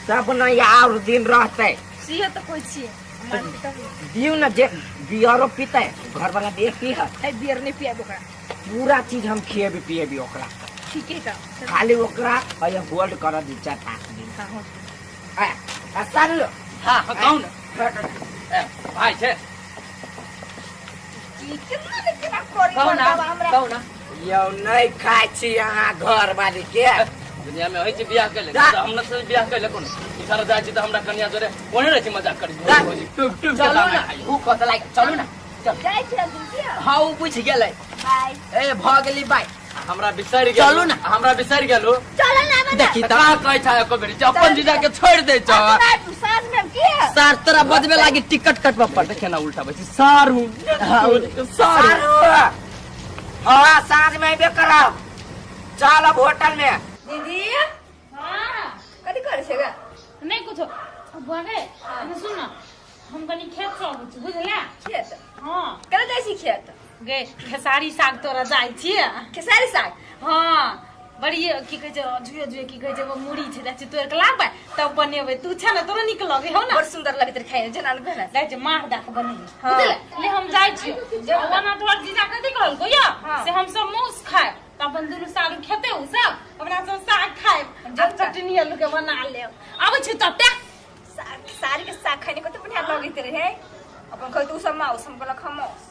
[SPEAKER 1] तब न और दिन रहते।
[SPEAKER 5] सिए त कोइ छिए
[SPEAKER 1] दियौ न जे बियरो पीते घर वाला बियर पी है।
[SPEAKER 5] बियर नहीं पिएब ओकरा
[SPEAKER 1] पूरा चीज हम खिएबे पिएबे ओकरा।
[SPEAKER 5] ठीक है त
[SPEAKER 1] खाली ओकरा अय होल्ड कर दी 4-5 दिन।
[SPEAKER 5] हां
[SPEAKER 1] आ सालू
[SPEAKER 12] हां कहू न ए भाई छे
[SPEAKER 5] की केना ने केना करी बाबा हमरा
[SPEAKER 12] कहू ना
[SPEAKER 1] यौ नहीं खाइ छी अहाँ घर वाली के।
[SPEAKER 12] दुनिया में होइ छै बियाह कैले त हम न से बियाह कैले कोन इशारा जाइ छी त हमरा कन्या जोरे कोने रहै छी मजाक करै छी टुप टुप
[SPEAKER 6] चलू ना भूख कत लाग चलू ना चल
[SPEAKER 5] जाइ छी हम की।
[SPEAKER 6] हां उ बुझ गेलै
[SPEAKER 5] बाय।
[SPEAKER 6] ए भ गेली बाय।
[SPEAKER 12] हमरा बिसरि गेल
[SPEAKER 6] चलू ना
[SPEAKER 12] हमरा बिसरि गेलो
[SPEAKER 5] चल ना बना
[SPEAKER 6] देखी
[SPEAKER 12] त का कहै छ एको बेरी अपन जीजा के छोड़ दे छ।
[SPEAKER 5] साँझ में की है
[SPEAKER 6] सार तोरा बजबे लागी टिकट कटबा पड़तै।
[SPEAKER 12] देखे ना उल्टा बैसी सारू
[SPEAKER 1] सारू। हां साँझ में अबे करब चल अब होटल में।
[SPEAKER 5] दीदी
[SPEAKER 2] हां
[SPEAKER 5] कथि करै छै गे?
[SPEAKER 2] नहीं कुछो बुआ गे सुन ना हम कनी खेत से अबै छी बुझला।
[SPEAKER 5] खेत?
[SPEAKER 2] हां
[SPEAKER 5] केना जाइ छी खेत?
[SPEAKER 2] गे खेसारी साग तोरा जाइ छी।
[SPEAKER 5] खेसारी साग?
[SPEAKER 2] हां बड़ी की कहै छै झुए झुए की कहै छै वो मुड़ी छै जाइ छी तोड़ के लाबे तब बनेबै। तू छै ना तोरा नीक लगै हो ना।
[SPEAKER 5] बड़ सुंदर लगैत रहे खाइ जेना न
[SPEAKER 2] जाइ छी मार दा के बनेबै बुझला। ले हम जाइ छी ओना तोहर जीजा कथि कहलको या से हम सब मांस खाएब त अपन दुनू सारू खेते उ सब अपना सब साग खाएब जब चटनी आलू के बना लेब। आबै छी तब ते
[SPEAKER 5] सारी के साग खाइने कते बढ़िया लगैत रहे। अपन कहैत उ सब मांस हम कहलक हम मांस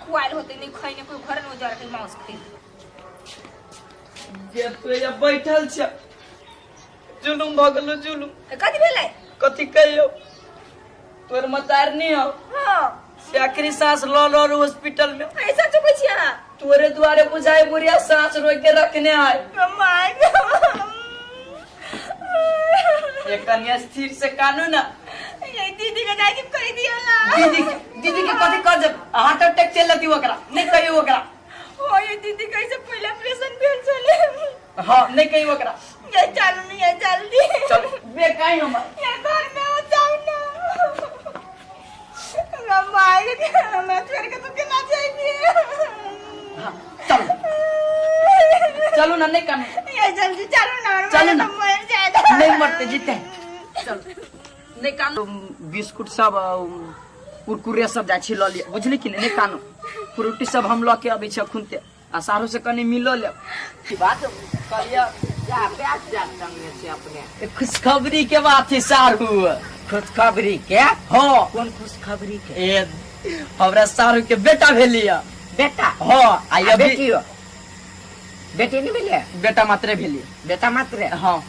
[SPEAKER 5] खुआइल होते नहीं खैने कोई घर में जर के मांस खै
[SPEAKER 6] जे तू या बैठल छ जुलुम भ गेलो जुलुम।
[SPEAKER 5] कथि भेलै?
[SPEAKER 6] कथि कहियो तोर मतारनी हो।
[SPEAKER 5] हां
[SPEAKER 6] से आखिरी सांस ल ल हॉस्पिटल में।
[SPEAKER 5] ऐसा चुप छी अहाँ?
[SPEAKER 6] तोरे दुआरे बुझाए बुढ़िया सांस रोक के रखने आए।
[SPEAKER 5] My
[SPEAKER 6] ये कन्या स्थिर से कानू ना।
[SPEAKER 5] ये दीदी के जाके कह दियो ना।
[SPEAKER 6] दीदी दीदी के कथि कर जब हार्ट अटैक चल लती ओकरा नहीं कहियो ओकरा।
[SPEAKER 5] ओ ये दीदी कैसे पहला ऑपरेशन भेल छले।
[SPEAKER 6] हां नहीं कहियो ओकरा।
[SPEAKER 5] ये चलू नहीं ये जल्दी
[SPEAKER 6] चल बे काई हम
[SPEAKER 5] ये घर में हो जाओ ना। हमरा माय के हमरा छोड़ के तू केना जाइबी?
[SPEAKER 6] हां चल चलो ना नहीं कानू
[SPEAKER 5] ये जल्दी चलो ना
[SPEAKER 6] चलो ना
[SPEAKER 5] मर जाए
[SPEAKER 6] नहीं मरते जीते चल नहीं कानू। बिस्कुट सब कुरकुरे सब जाइ छी ल लिय बुझली कि नहीं कानू। फ्रूटी सब हम ल के अबै छी अखुनते आ सारो से कनी मिलो लेब बात कहलिए
[SPEAKER 1] जा बैठ जा संगे छै अपने।
[SPEAKER 6] खुशखबरी के बात है सारू।
[SPEAKER 1] खुशखबरी के?
[SPEAKER 6] हां
[SPEAKER 1] कोन खुशखबरी के?
[SPEAKER 6] ए हमरा सारू के बेटा भेलिया।
[SPEAKER 1] बेटा?
[SPEAKER 6] हां आ अभी
[SPEAKER 1] बेटियो बेटी नहीं भेलिए?
[SPEAKER 6] बेटा मात्रे भेलिए।
[SPEAKER 1] बेटा मात्रे?
[SPEAKER 6] हां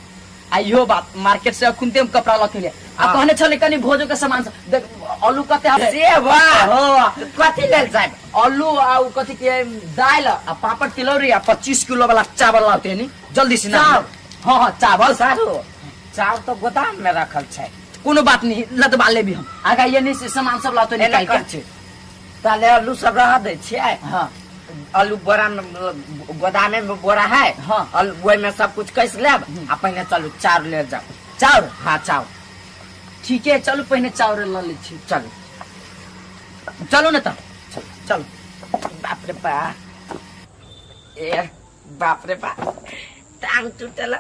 [SPEAKER 6] आ इहो बात मार्केट से अखुनते हम कपड़ा ल के लिए आ कहने छले कनी भोजो के सामान सब देख आलू कते
[SPEAKER 1] से वाह।
[SPEAKER 6] हां
[SPEAKER 1] कथि लेल जाब?
[SPEAKER 6] आलू आ उ कथि के दाल आ पापड़ तिलौरी आ 25 किलो वाला चावल लाते नी जल्दी से ना। हां हां चावल
[SPEAKER 1] सारू चावल तो गोदाम में रखल छै।
[SPEAKER 6] कोनो बात नहीं लदबा लेबी हम आगा ये नहीं से सामान सब लाते निकाल के
[SPEAKER 1] छै। ताले आलू सब रह दै छियै।
[SPEAKER 6] हां
[SPEAKER 1] आलू बोरा में गोदामे में बोरा है।
[SPEAKER 6] हां
[SPEAKER 1] आलू ओइ में सब कुछ कैस लेब आ पहिने चलू चाउर ले जाओ।
[SPEAKER 6] चाउर?
[SPEAKER 1] हां चाउर।
[SPEAKER 6] ठीक है चलू पहिने चाउर ल लै छी।
[SPEAKER 1] चलू
[SPEAKER 6] चलू ना त चलू।
[SPEAKER 1] बाप रे बा ए बाप रे बा टांग टूटल।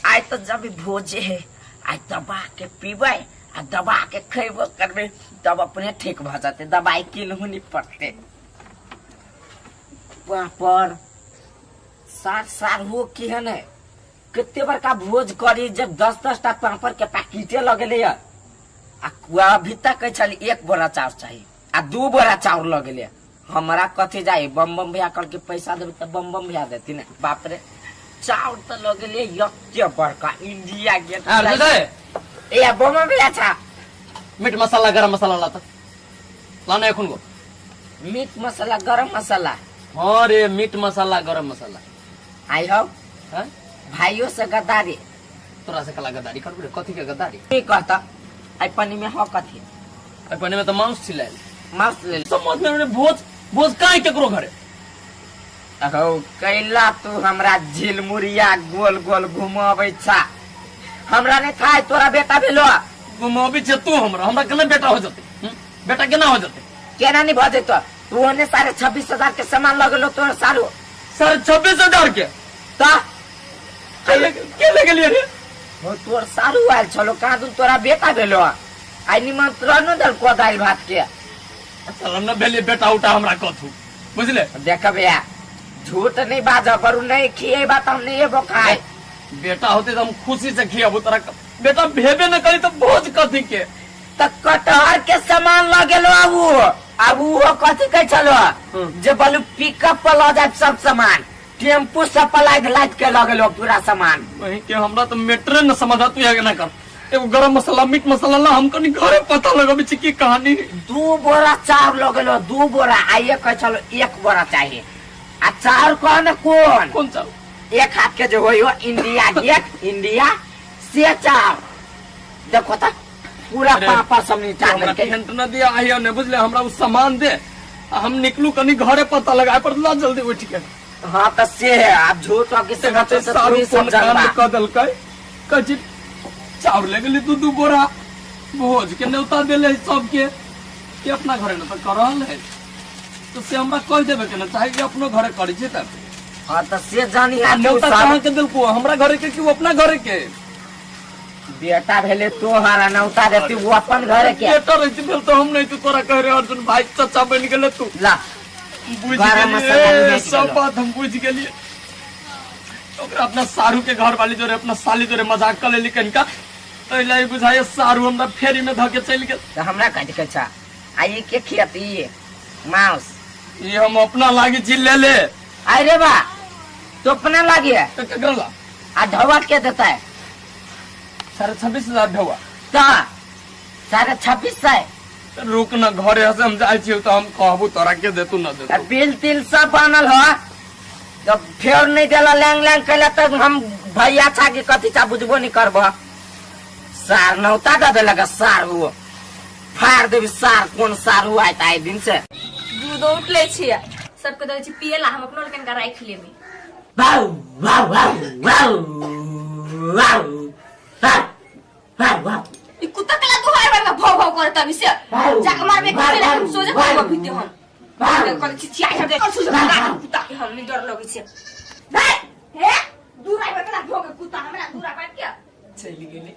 [SPEAKER 1] आइ त जब भोजे है आइ दबा के पीबै आ दबा के खैबो करबै तब अपने ठीक भ जेतै। दवाई किनहु नहीं पड़तै। पापड़ सार सार हो की है ने कते बड़का भोज करी जब 10-10 टा पापड़ के पैकेटे लगेले आ अभी तक कहै छली 1 बोरा चाउर चाही आ 2 बोरा चाउर लगेले। हमरा कथी जाई बम बम भैया करके पैसा देबै त बम बम भैया देती ने। बाप रे चाउर त लगेले यत्ते बड़का इंडिया गेट। ए बम बम भैया छा
[SPEAKER 12] मीट मसाला गरम मसाला लाता लाना एखन गो
[SPEAKER 1] मीट मसाला गरम मसाला।
[SPEAKER 12] हाँ रे मीट मसाला गरम मसाला।
[SPEAKER 1] आई हो
[SPEAKER 12] हाँ?
[SPEAKER 1] भाइयों से गद्दारी।
[SPEAKER 12] तोरा से कला गद्दारी करबे रे? कथी के गद्दारी?
[SPEAKER 1] की कहता आई पानी में हो कथी?
[SPEAKER 12] आई पानी में तो मांस छिलायल।
[SPEAKER 1] मांस ले
[SPEAKER 12] समझ में रे भोज भोज काहे केकरो घरे?
[SPEAKER 1] अहो कैला तू हमरा झिलमुरिया गोल गोल घुमाबै छा। हमरा नहीं खाए तोरा बेटा भेलो।
[SPEAKER 12] घुमाबै छे तू हमरा, हमरा केना बेटा हो जते? बेटा केना हो जते?
[SPEAKER 1] केना नहीं भ जतो? तू ओने 26,500 के सामान लगलो तोर सारू।
[SPEAKER 12] 26,500 के?
[SPEAKER 1] ता
[SPEAKER 12] के ले गेलिए रे?
[SPEAKER 1] हो तोर सारू आयल छलो कहाँ दून तोरा बेटा भेलो। आई निमंत्रण न देलको दालि भात के।
[SPEAKER 12] चल न भेलिए बेटा उटा हमरा कथू बुझले?
[SPEAKER 1] देखबे झूठ नहीं बाजब बरू नहीं खिएबा त हम नहीं एबो खाए।
[SPEAKER 12] बेटा होते तो हम खुशी से खियाबो तोरा। बेटा भेबे न करी तो भोज कथी के?
[SPEAKER 1] त कटहर के सामान लगेलो आबू आबू वो कथी कहै छलो जे बलू पिकअप पर ल जाए सब सामान टेम्पू सब पर लाद लाद के लगेलो पूरा सामान।
[SPEAKER 12] वही के हमरा तो मेटरे न समझ तू यहाँ ना कर। एगो गरम मसाला मीट मसाला ला हम कनी घरे पता लगाबे छी की कहानी।
[SPEAKER 1] 2 बोरा चाउर लगेलो 2 बोरा आइए कहै छलो 1 बोरा चाहिए। आ चाउर कौन कौन
[SPEAKER 12] कौन चाउर?
[SPEAKER 1] एक हाथ के जो हो इंडिया गेट इंडिया से चाउर। देखो त पूरा पापा सब नीचा
[SPEAKER 12] हमरा टेंट न दिया आइयो ने बुझले? हमरा उ सामान दे हम निकलू कनी घरे पता लगाए पर ला जल्दी उठ के।
[SPEAKER 1] हां त से है आप झूठ और किसे
[SPEAKER 12] से सारू कोन कांड क देलकै कजी चाउर ले गेली 2-2 बोरा भोज के न्योता देले सबके के अपना घरे न त करल है तो से हमरा कह देबे के न चाहे कि अपनो घरे करी छी त।
[SPEAKER 1] हां त से जानी आ
[SPEAKER 12] न्योता कहां के देलको हमरा घरे के कि वो अपना घरे के?
[SPEAKER 1] बेटा भेले तोहरा नौता देती वो अपन घरे के।
[SPEAKER 12] बेटा रहती भेल तो हम नहीं तो तोरा कह रहे अर्जुन भाई चाचा बन गेले तू।
[SPEAKER 1] ला
[SPEAKER 12] बुझ गेलिए सब बात हम बुझ गेलिए। ओकरा अपना सारू के घर वाली जोरे अपना साली जोरे मजाक कर लेली कनिका तैला ई बुझाय सारू हमरा फेरी में धके चलि गेल।
[SPEAKER 1] त हमरा कथि कहै छा आ ई के खियती मांस?
[SPEAKER 12] ई हम अपना लागी छी ले ले।
[SPEAKER 1] अरे बा तो अपना लागी है
[SPEAKER 12] तो केकरा ला?
[SPEAKER 1] आ ढवा के देता है?
[SPEAKER 12] 26,500 ढवा।
[SPEAKER 1] त 26,500
[SPEAKER 12] रुक न घरे से हम जाइ छी तो हम कहबू तोरा के देतू न देतू।
[SPEAKER 1] बिल तिल सब बनल हो जब फेर नहीं देला लैंग लैंग कैला तब हम भैया छा के कथी चा बुझबो नहीं करब। सार नौता दे देलक सार वो फाड़ देबी सार कोन सार हुआ आइ दिन से।
[SPEAKER 5] दूध उठ ले छियै सबके दै छी पिएला हम अपनो लकन का राख लेबै।
[SPEAKER 1] वाउ वाउ वाउ वाउ वाउ वाउ वाउ
[SPEAKER 5] ई कुत्ता कला दुहार बार में भौ भौ करत अभी से जाके मारबे के हम सोजे करबो भीते हम कल छी छी आई दे सोजे कुत्ता के हम नहीं डर लगै छै। भाई हे दूर आइ बकरा भोगे कुत्ता हमरा दूर आइ के
[SPEAKER 1] चलि गेली।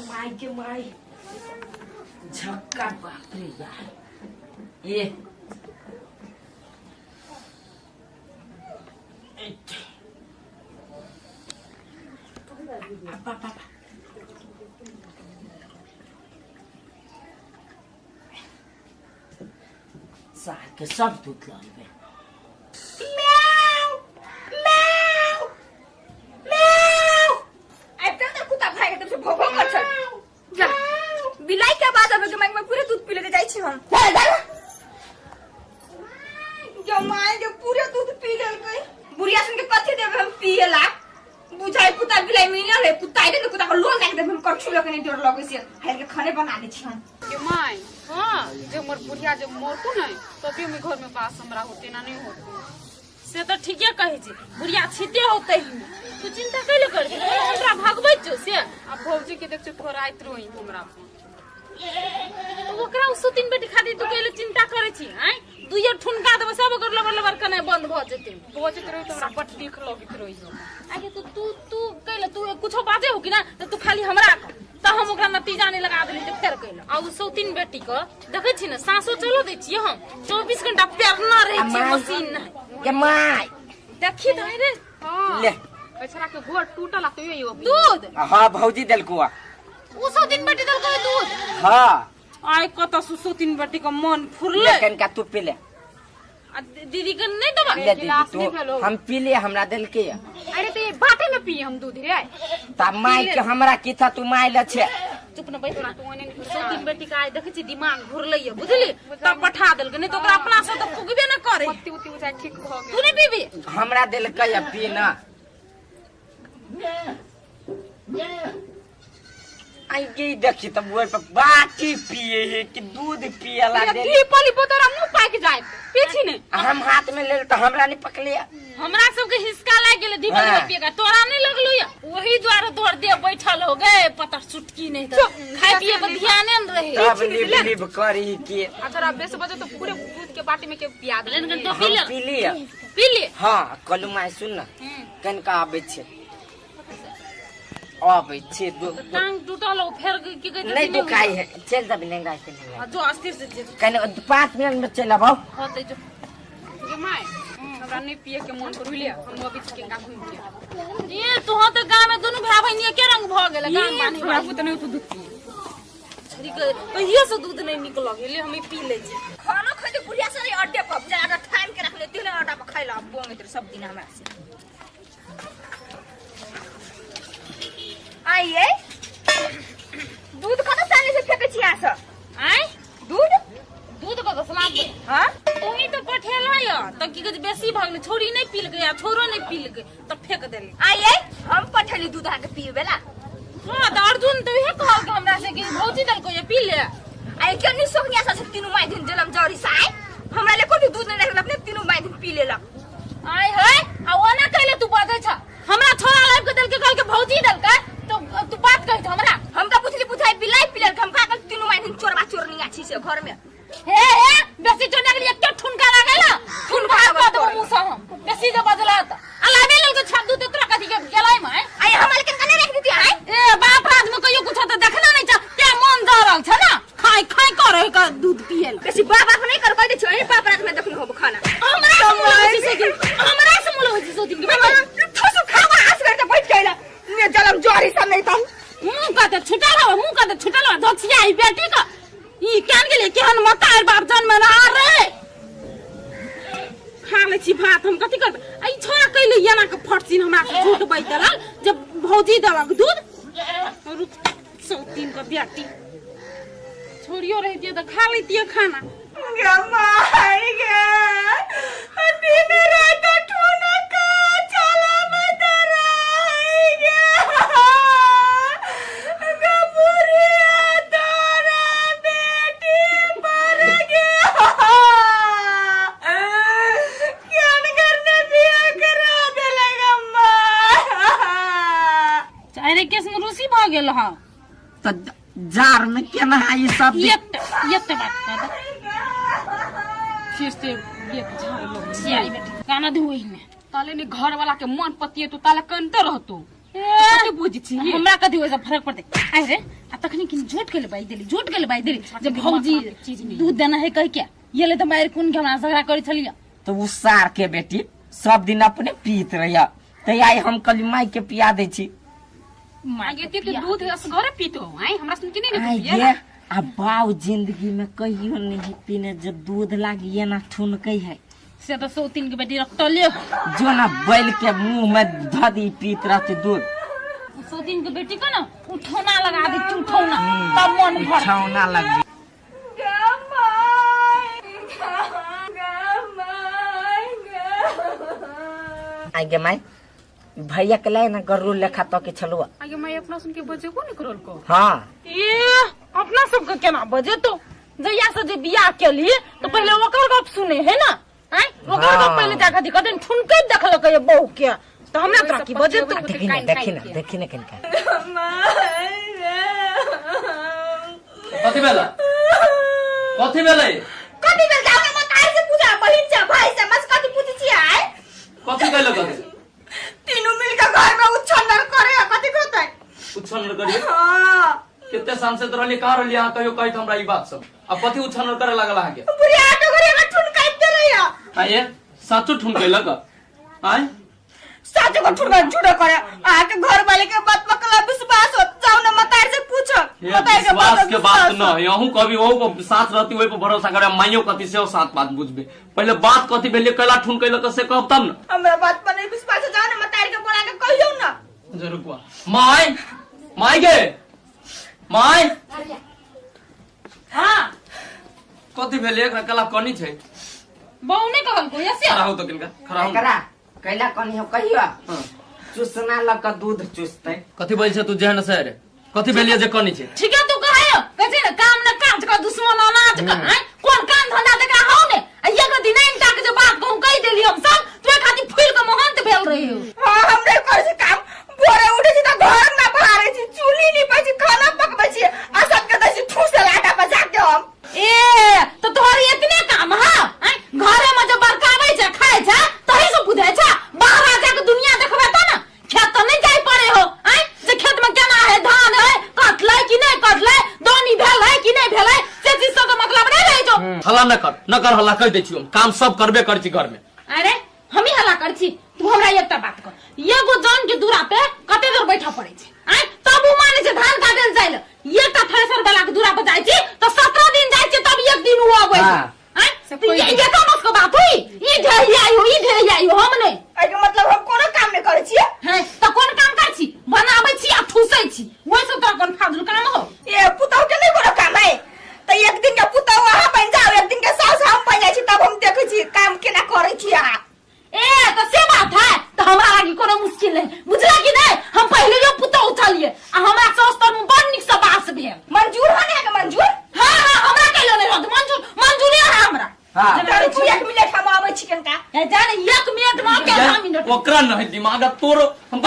[SPEAKER 1] माई के माई झक्का बाप रे यार ये सार के सब दूध लगे।
[SPEAKER 5] म्याऊ म्याऊ म्याऊ आइ त कुत्ता भाई के से भौ भौ कर छ जा बिलाई के आवाज आबे के मांग में पूरे दूध पी लेके जाई छी हम। जो माय जो पूरे दूध पी लेलकै बुढ़िया सुन के कथी देबे हम पिएला? बुझाई कुत्ता बिलाई मिलल है कुत्ता आइले न कुत्ता के लोल लाग देबे हम कछु लके नहीं डर लगै छै हाल के खाने बना दै छी हम।
[SPEAKER 11] के my हां जे मोर बुढ़िया जे मरतू नहीं तभी हम घर में बास हमरा होते ना नहीं होते। से तो ठीके कहै छी बुढ़िया छिते होते ही तू चिंता कैले कर हमरा भागबै छौ से। आ भौजी के देख छौ रात रोई हमरा तो ओकरा उसो तीन बेटी खातिर तू कैले चिंता करै छी? आय दुइयो ठुनका देबै सब ओकर लबर लबर कनाइ बंद भ जेतै। बजैत रही तो हमरा बड नीक लगैत रही। आगे तो तू तू कैले तू कुछो बाजे हो कि ना त तू खाली हमरा कह त तऽ हम ओकरा नतीजा नहि लगा देली तऽ फेर कैलक। आ उ सौतीन बेटी के देखै छी ने, साँसो चलो दै छियै हम, 24 घंटा पेरना रहै छियै मशीन नहि।
[SPEAKER 1] गे my
[SPEAKER 11] देखी तऽ रे।
[SPEAKER 2] हां
[SPEAKER 1] ले
[SPEAKER 2] बेचारा के गोड़ टूटल आ तैयो यो
[SPEAKER 11] दूध।
[SPEAKER 1] हां भौजी देलको।
[SPEAKER 11] उ सौतीन बेटी देलको दूध।
[SPEAKER 1] हां
[SPEAKER 11] आइ कतऽ सु सौतीन बेटी के मन फुरलै।
[SPEAKER 1] कनका तू पी ले।
[SPEAKER 11] आ दीदी के नहीं देबा?
[SPEAKER 1] ले दीदी तू, हम पी ले, हमरा देलके।
[SPEAKER 2] अरे ते बाटे में पिए हम दूध रे।
[SPEAKER 1] ता माय के हमरा की था, तू my ले छे।
[SPEAKER 11] चुप न बैठ ना तू, ओने सौतीन बेटी के आइ देखै छी दिमाग घुरलै य, बुझली? तब पठा देलकै, नहीं तो ओकरा अपना से त फुकबे न करे।
[SPEAKER 2] पत्ती उती उचाइ ठीक भ गेल।
[SPEAKER 11] तू नहीं पीबी?
[SPEAKER 1] हमरा देलकै य पी ना। आई के देखी तब ओइ पर बाटी पिए है कि दूध पियला दे।
[SPEAKER 2] की पली पोतरा मुंह पाक जाए पीछी ने।
[SPEAKER 1] हम हाथ में लेल त हमरा नहीं पकलिया।
[SPEAKER 11] हमरा सबके हिसका लाग गेलै धीमे धीमे पिए का, तोरा नहीं लगलो या? वही द्वारे तोहर देह बैठल हो गए, पता सुटकी नहीं त खाय पिए पर ध्यान न रहे।
[SPEAKER 1] तब लिब लिब करी के।
[SPEAKER 2] अच्छा बेस बजे तो पूरे दूध के बाटी में के पिया दे।
[SPEAKER 11] तो पी ले,
[SPEAKER 1] पी लिया,
[SPEAKER 11] पी ले।
[SPEAKER 1] हां कलू my सुन ना, कनका आबै छै, आबै छै
[SPEAKER 11] टांग टूटल हो फेर की कहै
[SPEAKER 1] नहीं दुखाई है, चल जब लेंगा के लेंगा।
[SPEAKER 11] जो अस्थिर से चल
[SPEAKER 1] कने 5 मिनट में चल आबो।
[SPEAKER 11] हां ते जो
[SPEAKER 2] गे my हमरा नहीं पिए के मन करू ले, हम अभी केंगा घूम के।
[SPEAKER 11] ये तोह त गांव में दोनों भाई बहिन के रंग भ गेल गांव पानी
[SPEAKER 2] हमरा पुत नहीं तो दूध पिए
[SPEAKER 11] छरी के कहियो से दूध नहीं निकल गेल, हम पी ले छी।
[SPEAKER 5] खाना खैते बुढ़िया से नहीं अड्डे पर जा ठाम के रख ले, तीन अड्डा पर खैला बोंगे सब दिन हमरा से। आइए दूध कत साले से फेके छी आस?
[SPEAKER 11] आय
[SPEAKER 5] दूध
[SPEAKER 11] दूध कत सलाब।
[SPEAKER 5] हां
[SPEAKER 11] तोही तो पठेला या त की कहै बेसी भगले, छोरी नहीं पीलकै आ छोरो नहीं पीलकै त फेक देली।
[SPEAKER 5] आइए हम पठेली दूध आके पीबेला।
[SPEAKER 11] हां त अर्जुन त इहे कहलक हमरा से कि भौजी देलको ये पी ले।
[SPEAKER 5] आइ के नि सोनिया से तीनू my दिन जलम जरी साय हमरा ले कोई दूध नहीं रखल, अपने तीनू my दिन पी लेलक।
[SPEAKER 11] आय है आ ओना कहले तू बजै छ, हमरा छोरा लाइब के देलकै, कहलकै भौजी देलकै तो तू बात कहि हमरा।
[SPEAKER 5] हम त पुछली पुछाई बिलाई पिलल, हम का तीनू my दिन चोरबा चोरनी आछि से घर में।
[SPEAKER 11] हे हे बेसी चोरना के लिए एक ठुनका लागेला, ठुनका क देबो मुंह से हम बेसी जे बजला त आ लाबे ललको छाप दूध तोरा कथि के गेलै my.
[SPEAKER 5] आइ हमरा के कने रख दिती आइ।
[SPEAKER 11] ए बाप राज में कहियो कुछ त देखना नहीं छ, ते मन जा रहल छ ना खाय खाय करे के दूध पिएल।
[SPEAKER 5] बेसी बाप बाप नहीं कर कह दे छ, ए बाप राज में देखनु होब खाना।
[SPEAKER 11] हमरा से मुल होइ छै कि हमरा से मुल होइ छै सोतिन के बाबा
[SPEAKER 5] थसु खावा आस कर त बैठ गइला ने जलम जरी सब नहीं त
[SPEAKER 11] मुंह का त छुटल हो, मुंह का त छुटल हो धोछिया ई बेटी का ई केन गेलै केहन मतार बाप जन्म रहा रे। खा ले छी भात हम कथि करबै? आ ई छोरा कैले एना के फटसिन हमरा के झूठ बाजि देलक जे भौजी देलक दूध। रुक सौतीन के बेटी छोड़ियो रहितियै त खा लैतियै खाना।
[SPEAKER 5] गे my गे दिन रात ठुनका चलाबैत रहि गे गे बुढ़िया तोरा बेटी पर गे केहन करने बियाह करा देलक अम्मा।
[SPEAKER 11] अरे केस में रूसी भ गेल हँ
[SPEAKER 1] त जार में केना ई सब
[SPEAKER 11] एकटा बात कह दे फिर से एक झाड़ लोग छियाई बेटी गाना धोई में
[SPEAKER 2] ताले ने घर वाला के मन पतिए तो ताले कनते रहतो।
[SPEAKER 11] कथि
[SPEAKER 2] बुझ छी
[SPEAKER 11] हमरा कथि ओइसे फरक पड़ते? आइ रे आ तखनी किन झूठ के बाई देली, झूठ के बाई देली जब भौजी दूध देना है कह के ये ले त मार कोन के हमरा झगड़ा करै छलिया।
[SPEAKER 1] तो उ सार के बेटी सब दिन अपने पीत रहिया त आई हम कली माई के पिया दै छी।
[SPEAKER 2] आगे ते दूध असगरे पीतो आई हमरा सुन के नहीं ने
[SPEAKER 1] पिए। आ बाऊ जिंदगी में कहियो नहीं पीने जब दूध लागी ना ठुनकै है
[SPEAKER 11] से तो सौतीन के बेटी रखतले
[SPEAKER 1] जो ना बैल के मुंह में धदी पीत रहते दूध।
[SPEAKER 11] सौतीन के बेटी को ना उठौना लगा दे, उठौना तब मन भर
[SPEAKER 1] उठौना लग
[SPEAKER 5] गे my गे my गे।
[SPEAKER 1] आई गे my भैया के लाए ना गरू लेखा तो के छलुआ।
[SPEAKER 2] आगे my अपना सुन के बजे को नहीं करल को।
[SPEAKER 1] हां
[SPEAKER 11] ए अपना सब के केना बजे तो जहिया से जे बियाह केली तो पहले ओकर गप सुने है ना, आय ओकर गप पहले जाके दिक्कत ठुनके देखलक ये बहू के तो हमरा तोरा की बजे तो
[SPEAKER 1] देखी ना देखी ना देखी ना किनका
[SPEAKER 12] कथि भेला कथि भेलै
[SPEAKER 5] कथि भेल जाउ मत आइ से पूजा बहिन से भाई से मस कथि पूछै छी आय
[SPEAKER 12] कथि कहलो कथि
[SPEAKER 5] तीनू मिल के घर में उछन्नर करे कथि कहतै
[SPEAKER 12] उछन्नर करिए।
[SPEAKER 5] हां
[SPEAKER 12] कते सांसद रहलिए कहाँ रहलिए अहाँ कहियो कहैत हमरा ई बात सब आ कथी उछानर करे लागल अहाँके
[SPEAKER 5] बुढ़िया आटो घरे हमरा ठुनकाइत रहैया
[SPEAKER 12] आ ये साचो ठुनकैलक आय
[SPEAKER 5] साचो को ठुनका झूठो करे अहाँ के घर वाले के बात पर कला विश्वास हो जाओ ना मतार से पूछो
[SPEAKER 12] ये
[SPEAKER 5] मतार के
[SPEAKER 12] विश्वास
[SPEAKER 5] बात
[SPEAKER 12] के बात न है अहूँ कभी ओहू पर साथ रहती ओहि पर भरोसा करे माइयो कथी से साथ बात बुझबे पहले बात कथी भेलिए कैला ठुन कैलक से कहब तब न
[SPEAKER 5] हमरा बात पर नहीं विश्वास हो जाओ ना मतार के बोला के कहियो ना
[SPEAKER 12] जरूर रुकवा माय माय गे माय
[SPEAKER 11] हां
[SPEAKER 12] कथी भेलिए एकरा कला कनी छै
[SPEAKER 11] बहु नहीं कहल को ऐसे
[SPEAKER 12] खड़ा हो तो किनका खड़ा हो
[SPEAKER 1] एकरा कैला कनी हो कहियो चूसना लग के दूध चूसते
[SPEAKER 12] कथी बोल छै तू जेहन से रे कथी भेलिए जे कनी छै
[SPEAKER 11] ठीक है तू कहे कहै छै ना काम न काज का दुश्मन अनाज का आय कोन काम धंधा देखा हो ने आ एगो दिन इनका के जे बात कहूं कहि देली हम सब तू खातिर फूल के महंत भेल रही हो।
[SPEAKER 5] हां हमरे कर से काम भोरे उठे छी त घर ना बहारे छी चूल्ही नीपै छी खाना पकबै छी आ सबके दै छी ठूसे लाटा पर जाके हम
[SPEAKER 11] ए तो तोहर इतने काम हा आय घरे में जे बरकाबै छै खाय छै तही से बुझै छै बाहर आ जाके दुनिया देखबै त ना खेत त नहीं जाय पड़े हो आय जे खेत में केना है धान है कटलै कि नहीं कटलै दौनी भेल है कि नहीं भेलै से चीज सब के मतलब नहीं रहै छौ।
[SPEAKER 12] हल्ला न कर न कर हल्ला कहि दै छी हम काम सब करबे करै छी घर में।
[SPEAKER 11] अरे हम ही हल्ला कर छी तू हमरा एकटा बात कर एगो जन के दूरा पे कते देर बैठा पड़े छै आय तब उ माने छै धान काटे ले जाइल एकटा थ्रेसर वाला के दूरा पे जाय छी त 17 दिन जाय छै तब एक दिन उ अबै छै आय तो ये का बस के बात हुई ई ढेर आयो ई ढेर आयो हम नहीं
[SPEAKER 5] एहि के मतलब हम कोनो काम नहीं करै छियै।
[SPEAKER 11] हैं त कोन काम कर छी बनाबै छी आ ठूसै छी ओइ से तोरा कोन फाजुल काम हो।
[SPEAKER 5] ए पुतहु के नहीं कोनो काम है त एक दिन के पुतहु अहाँ बन जाओ एक दिन के सास हम बन जाइ छी तब हम देखै छी काम केना करै छी अहाँ।
[SPEAKER 11] ए तो से बात है तो हमरा लागी कोनो मुश्किल नहीं बुझला कि नहीं हम पहले जो पुतहु छलिए आ हमरा सास तर में बड़ नीक से बास भेल।
[SPEAKER 5] मंजूर है ना मंजूर?
[SPEAKER 11] हां हां हमरा कहलो नहीं रहत मंजूर मंजूरे है हमरा।
[SPEAKER 1] हां
[SPEAKER 5] चलू तू एक मिनट हम आबै छी कनका।
[SPEAKER 11] ए जाने एक मिनट में के 2 मिनट
[SPEAKER 12] ओकरा नहीं दिमाग तोरो हम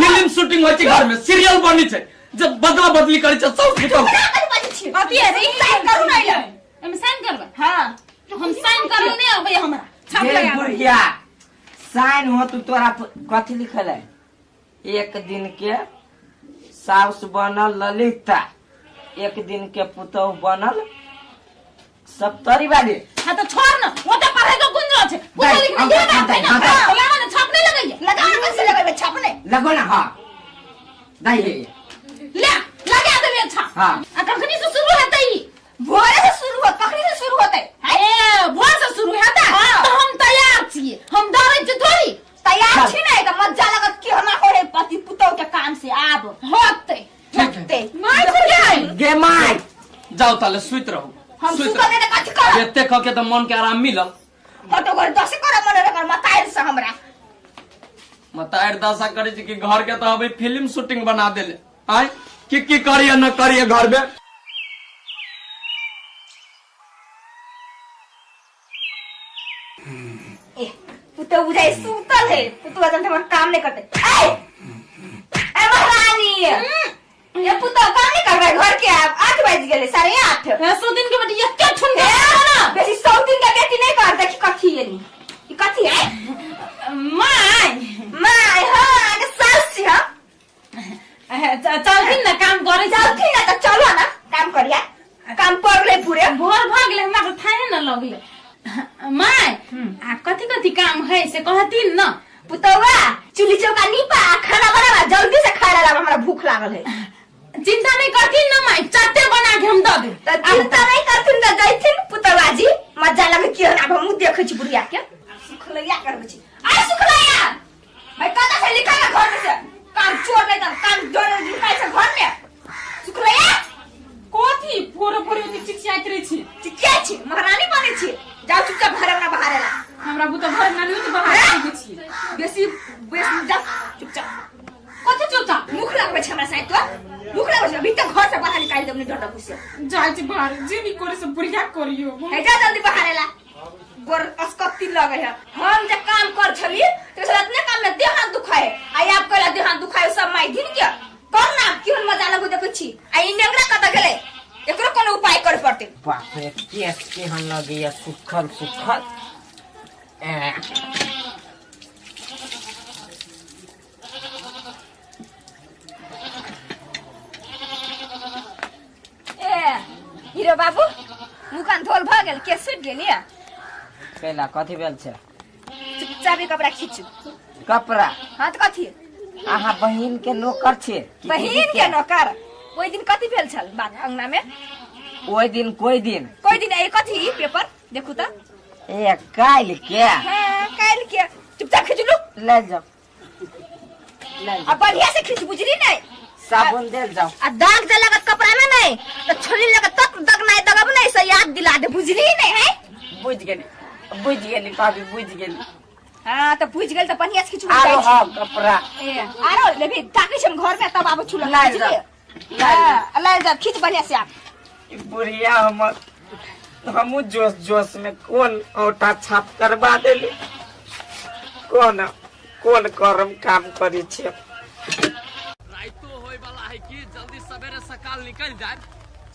[SPEAKER 12] फिल्म शूटिंग होइ छै घर में सीरियल बनी छै जब बदला बदली करै छै सब पुतहु
[SPEAKER 11] कथी है रे
[SPEAKER 5] साइन करू ना इला
[SPEAKER 11] एमे साइन करबै।
[SPEAKER 5] हां
[SPEAKER 11] तो हम साइन करू नहीं आबै हमरा छाप
[SPEAKER 1] हे
[SPEAKER 11] लगा
[SPEAKER 1] बुढ़िया साइन हो तू तोरा कथी लिखल है एक दिन के साउस बनल ललिता एक दिन के पुतहु बनल सप्तरी वाली।
[SPEAKER 11] हां तो छोड़ ना वो तो पढ़े तो गुंजो छै पुतहु लिखने ये बात है ना लगावा ना छाप नहीं लगैया
[SPEAKER 5] लगावा कैसे लगैबे छाप नहीं
[SPEAKER 1] लगो ना। हां दई हे
[SPEAKER 11] ले लगा देबे छाप।
[SPEAKER 1] हां
[SPEAKER 11] आ कखनी से शुरू हेतै ई
[SPEAKER 5] भोरे से शुरू होत कखनी से शुरू होतै
[SPEAKER 11] ए भोर से शुरू हेतै तो हम तैयार छियै हम डरै छी थोड़ी
[SPEAKER 5] तैयार छी नै त मजा लगत कि हमरा होरे पति पुतहु के काम से आब
[SPEAKER 11] होतै
[SPEAKER 5] होतै
[SPEAKER 11] माय बुढ़िया
[SPEAKER 1] गे my
[SPEAKER 12] जाओ ताले सुति रहू
[SPEAKER 5] हम सुतल नै त कथी करब
[SPEAKER 12] एते कह के त मन के आराम मिलल
[SPEAKER 5] हटो घर दस कर मन रे कर मताइर से हमरा
[SPEAKER 12] मताइर दशा करै छी कि घर के त अभी फिल्म शूटिंग बना देले आय की करिए न करिए घर में।
[SPEAKER 5] ए पुतहु बुझाइ सुतल है पुतहु जन हमर काम नहीं करते। ए ए महारानी ये पुतहु काम नहीं करबै घर के आब 8 बज गेलै 8:30
[SPEAKER 11] सौ दिन के बेटी एते ठुन ना
[SPEAKER 5] बेसी 100 दिन के बेटी नहीं कर देखी कथी ये नी ई कथी है
[SPEAKER 11] my
[SPEAKER 5] my हां के सास छी हां
[SPEAKER 11] चलथिन ना काम करे
[SPEAKER 5] चलथिन ना त चलो ना काम करिया काम पड़ले पूरे
[SPEAKER 11] भोर भ गेलै हमरा तो थाहे न लगले my आ कथी कथी काम है से कहथिन ना
[SPEAKER 5] पुतौआ चूल्ही चौका नीपा खाना बनावा जल्दी से खाए ला हमरा भूख लागल है।
[SPEAKER 11] चिंता नहीं करथिन ना my चट्टे बना के हम the they
[SPEAKER 5] त चिंता नहीं करथिन त जैथिन पुतौआ जी मजा लगे के ना हम देखै छी बुढ़िया के सुखलैया करबै छी आ सुखलैया भाई कता से लिखा ना घर में से काम चोर नहीं त काम जोर लिखाइ छै घर में सुखलैया
[SPEAKER 2] कथी फोरे फोरे ओते चिचियाइत रहै छी
[SPEAKER 5] चिचियाइ छी महारानी बनै छी जाओ चुपचाप घर अंगना बाहर ला
[SPEAKER 2] हमरा बुता घर अंगना नहीं बाहर आबै छी
[SPEAKER 5] बेसी बेसी जा चुपचाप
[SPEAKER 11] कथी चुपचाप
[SPEAKER 5] मुख लगबै छै हमरा साथ तो मुख लगबै छै अभी तक घर से बाहर निकालि देब नहीं डर घुसे
[SPEAKER 2] जाइ छी बाहर जे भी करे से बुढ़िया करियो
[SPEAKER 5] हे जा जल्दी बाहर ला गोर अस्कत्ती लगे है हम जे काम कर छली तो इतने काम में देह हाथ दुखाए आ आप कहला देह हाथ दुखाए सब माई गिन के कर ना केहन मजा लगू देखै छी आ ई नेंगरा कत गेलै एकरो कोनो उपाय करे पड़तै।
[SPEAKER 1] बाप रे केस केहन लगैया सुखल सुखल।
[SPEAKER 5] हीरो बाबू मुँह कान धोल भऽ गेल के सुति गेलियै
[SPEAKER 1] कैला कथी भेल छै
[SPEAKER 5] चुपचाप ई कपड़ा खींचू
[SPEAKER 1] कपड़ा
[SPEAKER 5] हाँ तऽ कथी
[SPEAKER 1] अहाँ बहिन के नौकर छियै कि
[SPEAKER 5] बहिन
[SPEAKER 1] दीदी
[SPEAKER 5] के नौकर ओहि दिन कथी भेल छल बात अंगना में
[SPEAKER 1] ओहि दिन कोई दिन
[SPEAKER 5] कोई दिन ए कथी ई पेपर देखू तऽ
[SPEAKER 1] ए काल्हि के
[SPEAKER 5] हाँ काल्हि के चुपचाप खींचलू
[SPEAKER 1] ले जाओ ले
[SPEAKER 5] आ बढ़िया से खींच बुझली नहीं
[SPEAKER 1] साबुन देल जाओ
[SPEAKER 5] आ दाग जे लगत कपड़ा में नहीं तो छोली लगत तक दग नहीं दगब नहीं से याद दिला दे बुझली नहीं है
[SPEAKER 1] बुझ गेली बुझ गेली भाभी बुझ गेली
[SPEAKER 5] हाँ तो बुझ गेल तो बढ़िया से खींच
[SPEAKER 1] आरो हाँ कपड़ा
[SPEAKER 5] ए आरो लेबी ताकै छी हम घर में तब आबो छुला
[SPEAKER 1] लाइ जाओ।
[SPEAKER 5] हाँ लाइ जा खींच बढ़िया से आप
[SPEAKER 1] ई बुढ़िया हमर हमू जोश जोश में कोन औटा छाप करवा देली कोन कोन करम काम करी छियै
[SPEAKER 12] राइतो होय वाला है कि जल्दी सवेरे सकाल निकल जाए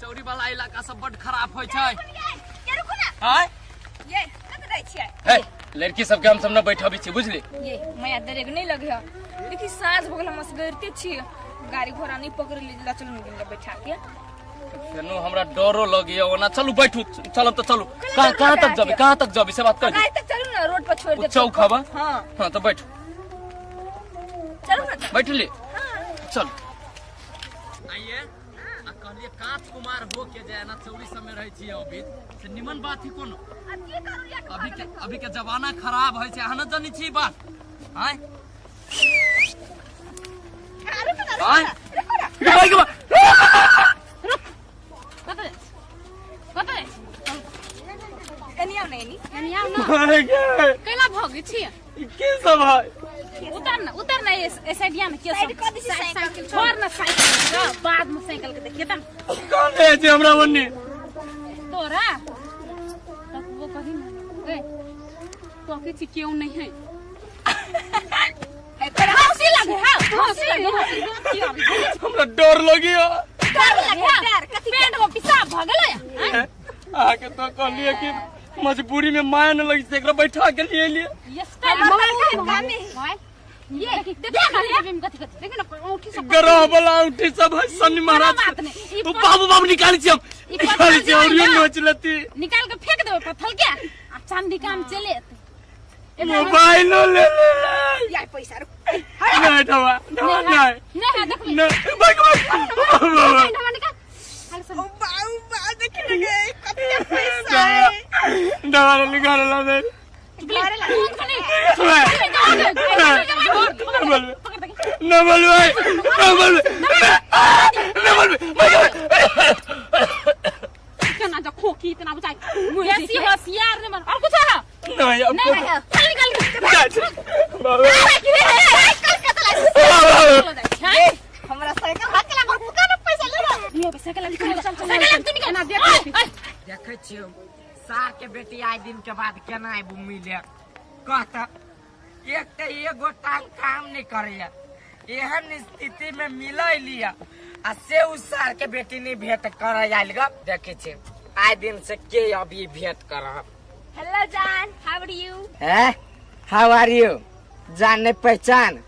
[SPEAKER 12] चौरी वाला इलाका सब बड खराब होय छै
[SPEAKER 5] ये रुकू ना
[SPEAKER 12] आय
[SPEAKER 5] ये कत जाइ छियै
[SPEAKER 12] हे लड़की सबके हम सब न बैठबी छी बुझली
[SPEAKER 2] ये माया दरेग नहीं लगे है देखी साँझ भऽ गेल हम असगरते छी गाड़ी घोड़ा नहीं पकड़ ली चलू ने बैठा के
[SPEAKER 12] फेनो हमरा डरो लगिया ओना चलू बैठू चलब तऽ चलू कहाँ कहाँ तक जबे कहाँ तक जबे से बात कर
[SPEAKER 5] गाड़ी तक चलू ना रोड पर छोड़ दे
[SPEAKER 12] चौक हवा
[SPEAKER 5] हाँ
[SPEAKER 12] हाँ तो बैठू
[SPEAKER 5] चलू ना
[SPEAKER 12] बैठली चल आइए आ कहलिए कांच कुमार हो के जाए ना चौरी सब में रहै छियै अभी से निमन बात ही कोनो
[SPEAKER 5] अब की करू या
[SPEAKER 12] अभी के जमाना खराब है छै अहाँ न जानै छी बात आय आय भाई के
[SPEAKER 11] कतऽ जाइ छी? कतऽ जाइ छी?
[SPEAKER 5] एनी आउ ने एनी
[SPEAKER 11] एनी आउ ने
[SPEAKER 12] भाई के
[SPEAKER 11] कैला भगै छी
[SPEAKER 12] की सब है
[SPEAKER 11] उतर न उतर न ए साइडिया में के
[SPEAKER 5] साइड कऽ दै छी साइकिल।
[SPEAKER 11] छोड़ न साइकिल के बाद में साइकिल के देखिए त
[SPEAKER 12] कौन है छै हमरा बन्नी
[SPEAKER 11] तोरा तकबो कही न ए तो के छी क्यों नहीं है हंसी लगे है हंसी लगे है
[SPEAKER 12] हमरा डर लगिया
[SPEAKER 11] डर लगे है
[SPEAKER 5] डर, कथी
[SPEAKER 11] पेट में पेशाब भ गेलै हैं?
[SPEAKER 12] अहाँके तो कहलिए कि मजबूरी में माया न लगी से एकरा बैठा के लिए लिए
[SPEAKER 11] ये स्टाइल
[SPEAKER 5] हमर काम है।
[SPEAKER 11] मोबाइल ये देखी देख ना ये कथी कथी देखी ना औंठी सब
[SPEAKER 12] ग्रह वाला औंठी सब है शनि महाराज
[SPEAKER 11] बात नहीं। ई
[SPEAKER 12] ओ बाबू बाबू निकाली छी हम
[SPEAKER 11] ई पत्थर
[SPEAKER 12] निकाली छी
[SPEAKER 11] जे है
[SPEAKER 12] और ये
[SPEAKER 11] ना।
[SPEAKER 12] नोच लेती
[SPEAKER 11] निकाल के फेंक देबै पत्थर के आ चांदी काम चले
[SPEAKER 12] मोबाइलो ले ले ले
[SPEAKER 5] यार पैसा रुक
[SPEAKER 12] नहीं ढवा ढवा नहीं
[SPEAKER 11] नहीं है देख ले
[SPEAKER 12] नहीं भाग भाग
[SPEAKER 11] ढवा निकाल
[SPEAKER 5] ओ बाऊ बा देखी ना गे कते पैसा है
[SPEAKER 12] ढवा निकाल ला दे न बोलबै न बोलबै न बोलबै
[SPEAKER 11] केना जा खोखी इतना बुझाइ बेसी होशियार नहीं बन और कुछ है
[SPEAKER 12] नहीं अब
[SPEAKER 11] नहीं है चल निकाल
[SPEAKER 12] बाबा
[SPEAKER 5] हमरा साइकिल हाथ के लागल फुका ना पैसा ले
[SPEAKER 11] ये साइकिल निकाल चल साइकिल तू निकाल ना देख
[SPEAKER 1] देखै छियौ सार के बेटी आइ दिन के बाद केना आबू मिले कहता एक तऽ एगो टांग काम नहीं करैया एहन स्थिति में मिलै लिया आ से उ सार के बेटी नहीं भेंट करे आयल ग देखै छी आइ दिन से के अभी भेंट करब
[SPEAKER 5] हेलो जान हाउ आर यू
[SPEAKER 1] हैं हाउ आर यू जान नहीं पहचान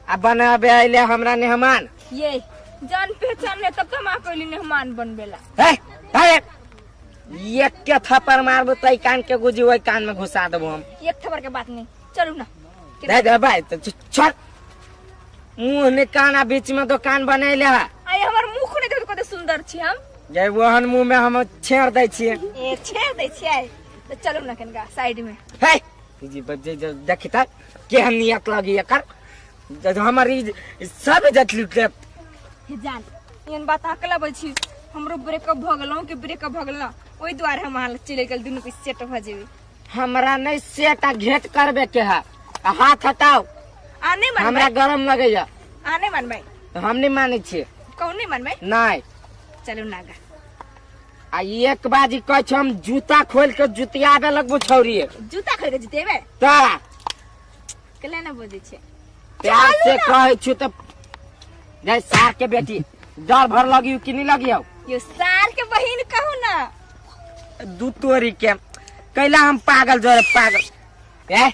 [SPEAKER 1] आ बनाबे अइले हमरा मेहमान
[SPEAKER 2] ये जान पहचान नहीं तब तो हम अकेली मेहमान बनबेला
[SPEAKER 1] हे अरे एक के थप्पड़ मारबो त कान के गुजी ओहि कान में घुसा देबो हम
[SPEAKER 5] एक थप्पड़ के बात नहीं चलू ना
[SPEAKER 1] दे दे भाई तो छोड़ मुंह ने कान आ बीच में दुकान बनैले है
[SPEAKER 2] आई हमर मुख नहीं देखो कते सुंदर छी हम
[SPEAKER 1] जे ओहन मुंह में हम छेड़ दै छियै
[SPEAKER 5] ए छेड़ दै छियै तो चलू ना कनका साइड में
[SPEAKER 1] हे जी बजे देखी त केहन नियत लगी एकर जब हमर ई सब इज्जत लूट लेत
[SPEAKER 2] हे जान एहन बात अहाँ कला छी हमरो ब्रेकअप भ गेलौ कि ब्रेकअप भ गेल ना ओहि दुआरे हम अहाँ लग चलि गेल दुनू के सेट भ जेबै
[SPEAKER 1] हमरा नहीं सेट आ घेट करबे के है आ हाथ हटाओ
[SPEAKER 2] आ नहीं मानबै
[SPEAKER 1] हमरा गरम लगैया
[SPEAKER 2] आ नहीं मानबै
[SPEAKER 1] हम नहीं मानै छियै
[SPEAKER 2] कहू नहीं मानबै
[SPEAKER 1] नहीं
[SPEAKER 2] चलू नागा
[SPEAKER 1] आ एक बाजी कहै छै हम जूता खोल के जुतियाबे लगबो छौरी
[SPEAKER 5] जूता खरीद के जितेबै
[SPEAKER 1] तोरा
[SPEAKER 5] केला ना बजै छै
[SPEAKER 1] प्यार से कहै छु तऽ जय सार के बेटी डर भर लगियो कि नहीं लगियो
[SPEAKER 5] यो सार के बहिन कहू ना
[SPEAKER 1] दू तोरी के कैला हम पागल जोरे पागल ए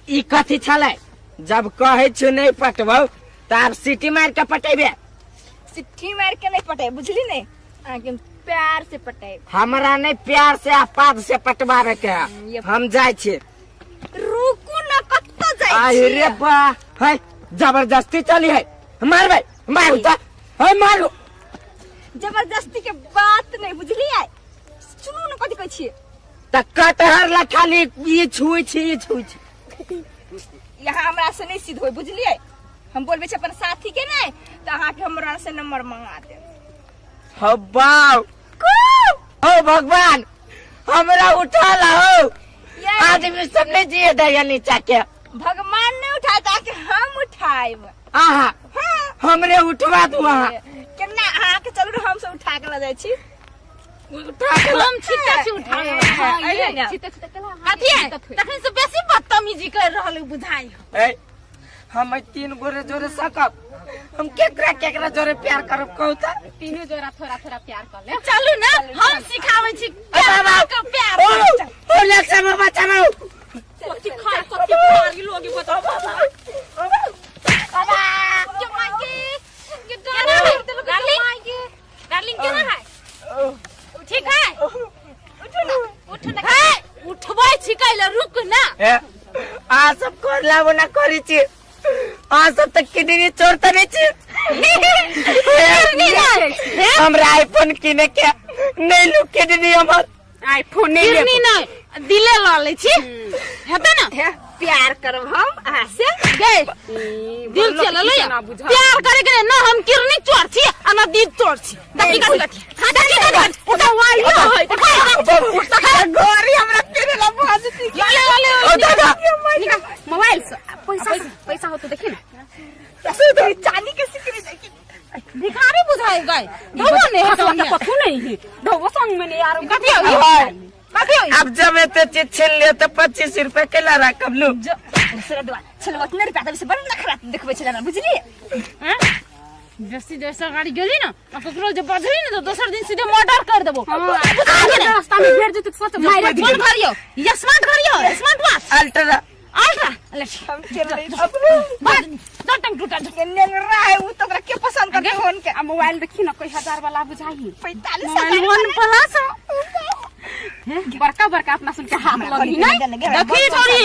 [SPEAKER 1] ई कथी छलै जब कहै छु नहीं पटबौ तऽ आब सीटी मार के पटेबे
[SPEAKER 5] सिट्ठी मार के नहीं पटे बुझली नहीं अहाँके हम प्यार से पटाए।
[SPEAKER 1] हमरा नहीं प्यार से आ पाद से पटवावे के है। हम जाय छी।
[SPEAKER 5] रुकू ना, कत्तो जाय छी?
[SPEAKER 1] अरे बा है जबरदस्ती चली है, मार भाई मारू त है मारू।
[SPEAKER 5] जबरदस्ती के बात नहीं बुझलियै। सुनू ना कथि कहै छी।
[SPEAKER 1] त कटहर ला खाली ई छुई छी, ई छुई छी।
[SPEAKER 5] यहाँ हमरा से नहीं सिद्ध होय बुझलियै। हम बोलबे छी अपन साथी के नहीं त अहाँ के हमरा से नंबर मंगा देब।
[SPEAKER 1] हो बाप हो भगवान, हमरा उठा लाओ। आदमी सब नहीं जिए दया नीचा के।
[SPEAKER 5] भगवान नहीं उठाता कि हम उठाएब।
[SPEAKER 1] आहा हमरे उठवा दू। अहाँ
[SPEAKER 5] केना अहाँ के चलू हम सब उठा के ल जाइ छी।
[SPEAKER 1] उठा के
[SPEAKER 11] हम छिटे छी उठा के।
[SPEAKER 5] छिटे छिटे
[SPEAKER 11] कथि है तखन से बेसी बदतमीजी कर रहल बुझाइ।
[SPEAKER 1] ए हम तीन गोरे जोरे सकब, हम केकरा केकरा जोरे प्यार करब कहू त?
[SPEAKER 10] तीनों जोरा थोड़ा थोड़ा प्यार कर ले।
[SPEAKER 11] चलू ना हम सिखाबै छी प्यार के प्यार।
[SPEAKER 1] ओ लक्ष्मण बचाओ।
[SPEAKER 11] कथि खाय कथि मारी लोगी बताओ बाबा।
[SPEAKER 10] बाबा के माई के डार्लिंग, डार्लिंग केना है?
[SPEAKER 11] ठीक है उठो ना, उठो ना। हे उठबै छी कैला, रुक ना।
[SPEAKER 1] ए आ सब करला बना करी छी। आ सब तक किडनी चोर त नहीं छी। हमरा आईफोन किने के नहीं लू किडनी हमर।
[SPEAKER 2] आईफोन नहीं
[SPEAKER 11] किडनी नहीं दिले ल लै छी हेतै ना।
[SPEAKER 5] प्यार करब हम अहाँ से।
[SPEAKER 11] गए दिल से ल ले प्यार करे के ना। हम किडनी चोर छी आ ना दिल चोर छी। देखी कथि कथि देखी कथि उठा वाई है उठा
[SPEAKER 5] गोरी हमरा केने ला भाजती
[SPEAKER 11] ले ले
[SPEAKER 1] ओ दादा
[SPEAKER 10] निकाल मोबाइल से पैसा पैसा हो तो देखी ना।
[SPEAKER 5] चांदी के सिकरी देखी
[SPEAKER 11] भिखारी बुझाई गए ढोबो नहीं है
[SPEAKER 2] तो कथु नहीं है ढोबो संग में नहीं यार।
[SPEAKER 11] कथि हो कथि हो?
[SPEAKER 1] अब जब एते चीज छीन लियो तो 25 रुपए के ला रकम लू।
[SPEAKER 5] दूसरा दुआ छलवा कितना रुपया तब से बड़ नखरा देखबै छला ना बुझलिए।
[SPEAKER 11] हां जैसी जैसा गाड़ी गेली ना आ ककरो जे बजली ना तो दोसर दिन सीधे मर्डर कर देबो।
[SPEAKER 10] हां रास्ता में भेट जेतै सोच
[SPEAKER 11] मारे। फोन करियो स्मार्ट करियो, स्मार्ट वॉच
[SPEAKER 1] अल्ट्रा
[SPEAKER 11] अल्ट्रा ले
[SPEAKER 5] हम के ले
[SPEAKER 11] बात टंग टूटा
[SPEAKER 5] नेंगरा है उ तो ओकरा के पसंद करते होन के।
[SPEAKER 2] आ मोबाइल देखी ना कोई हजार वाला बुझाई
[SPEAKER 5] 45,000
[SPEAKER 2] वन प्लस बड़का बड़का अपना सुन के हाथ लगी नहीं।
[SPEAKER 11] देखी थोड़ी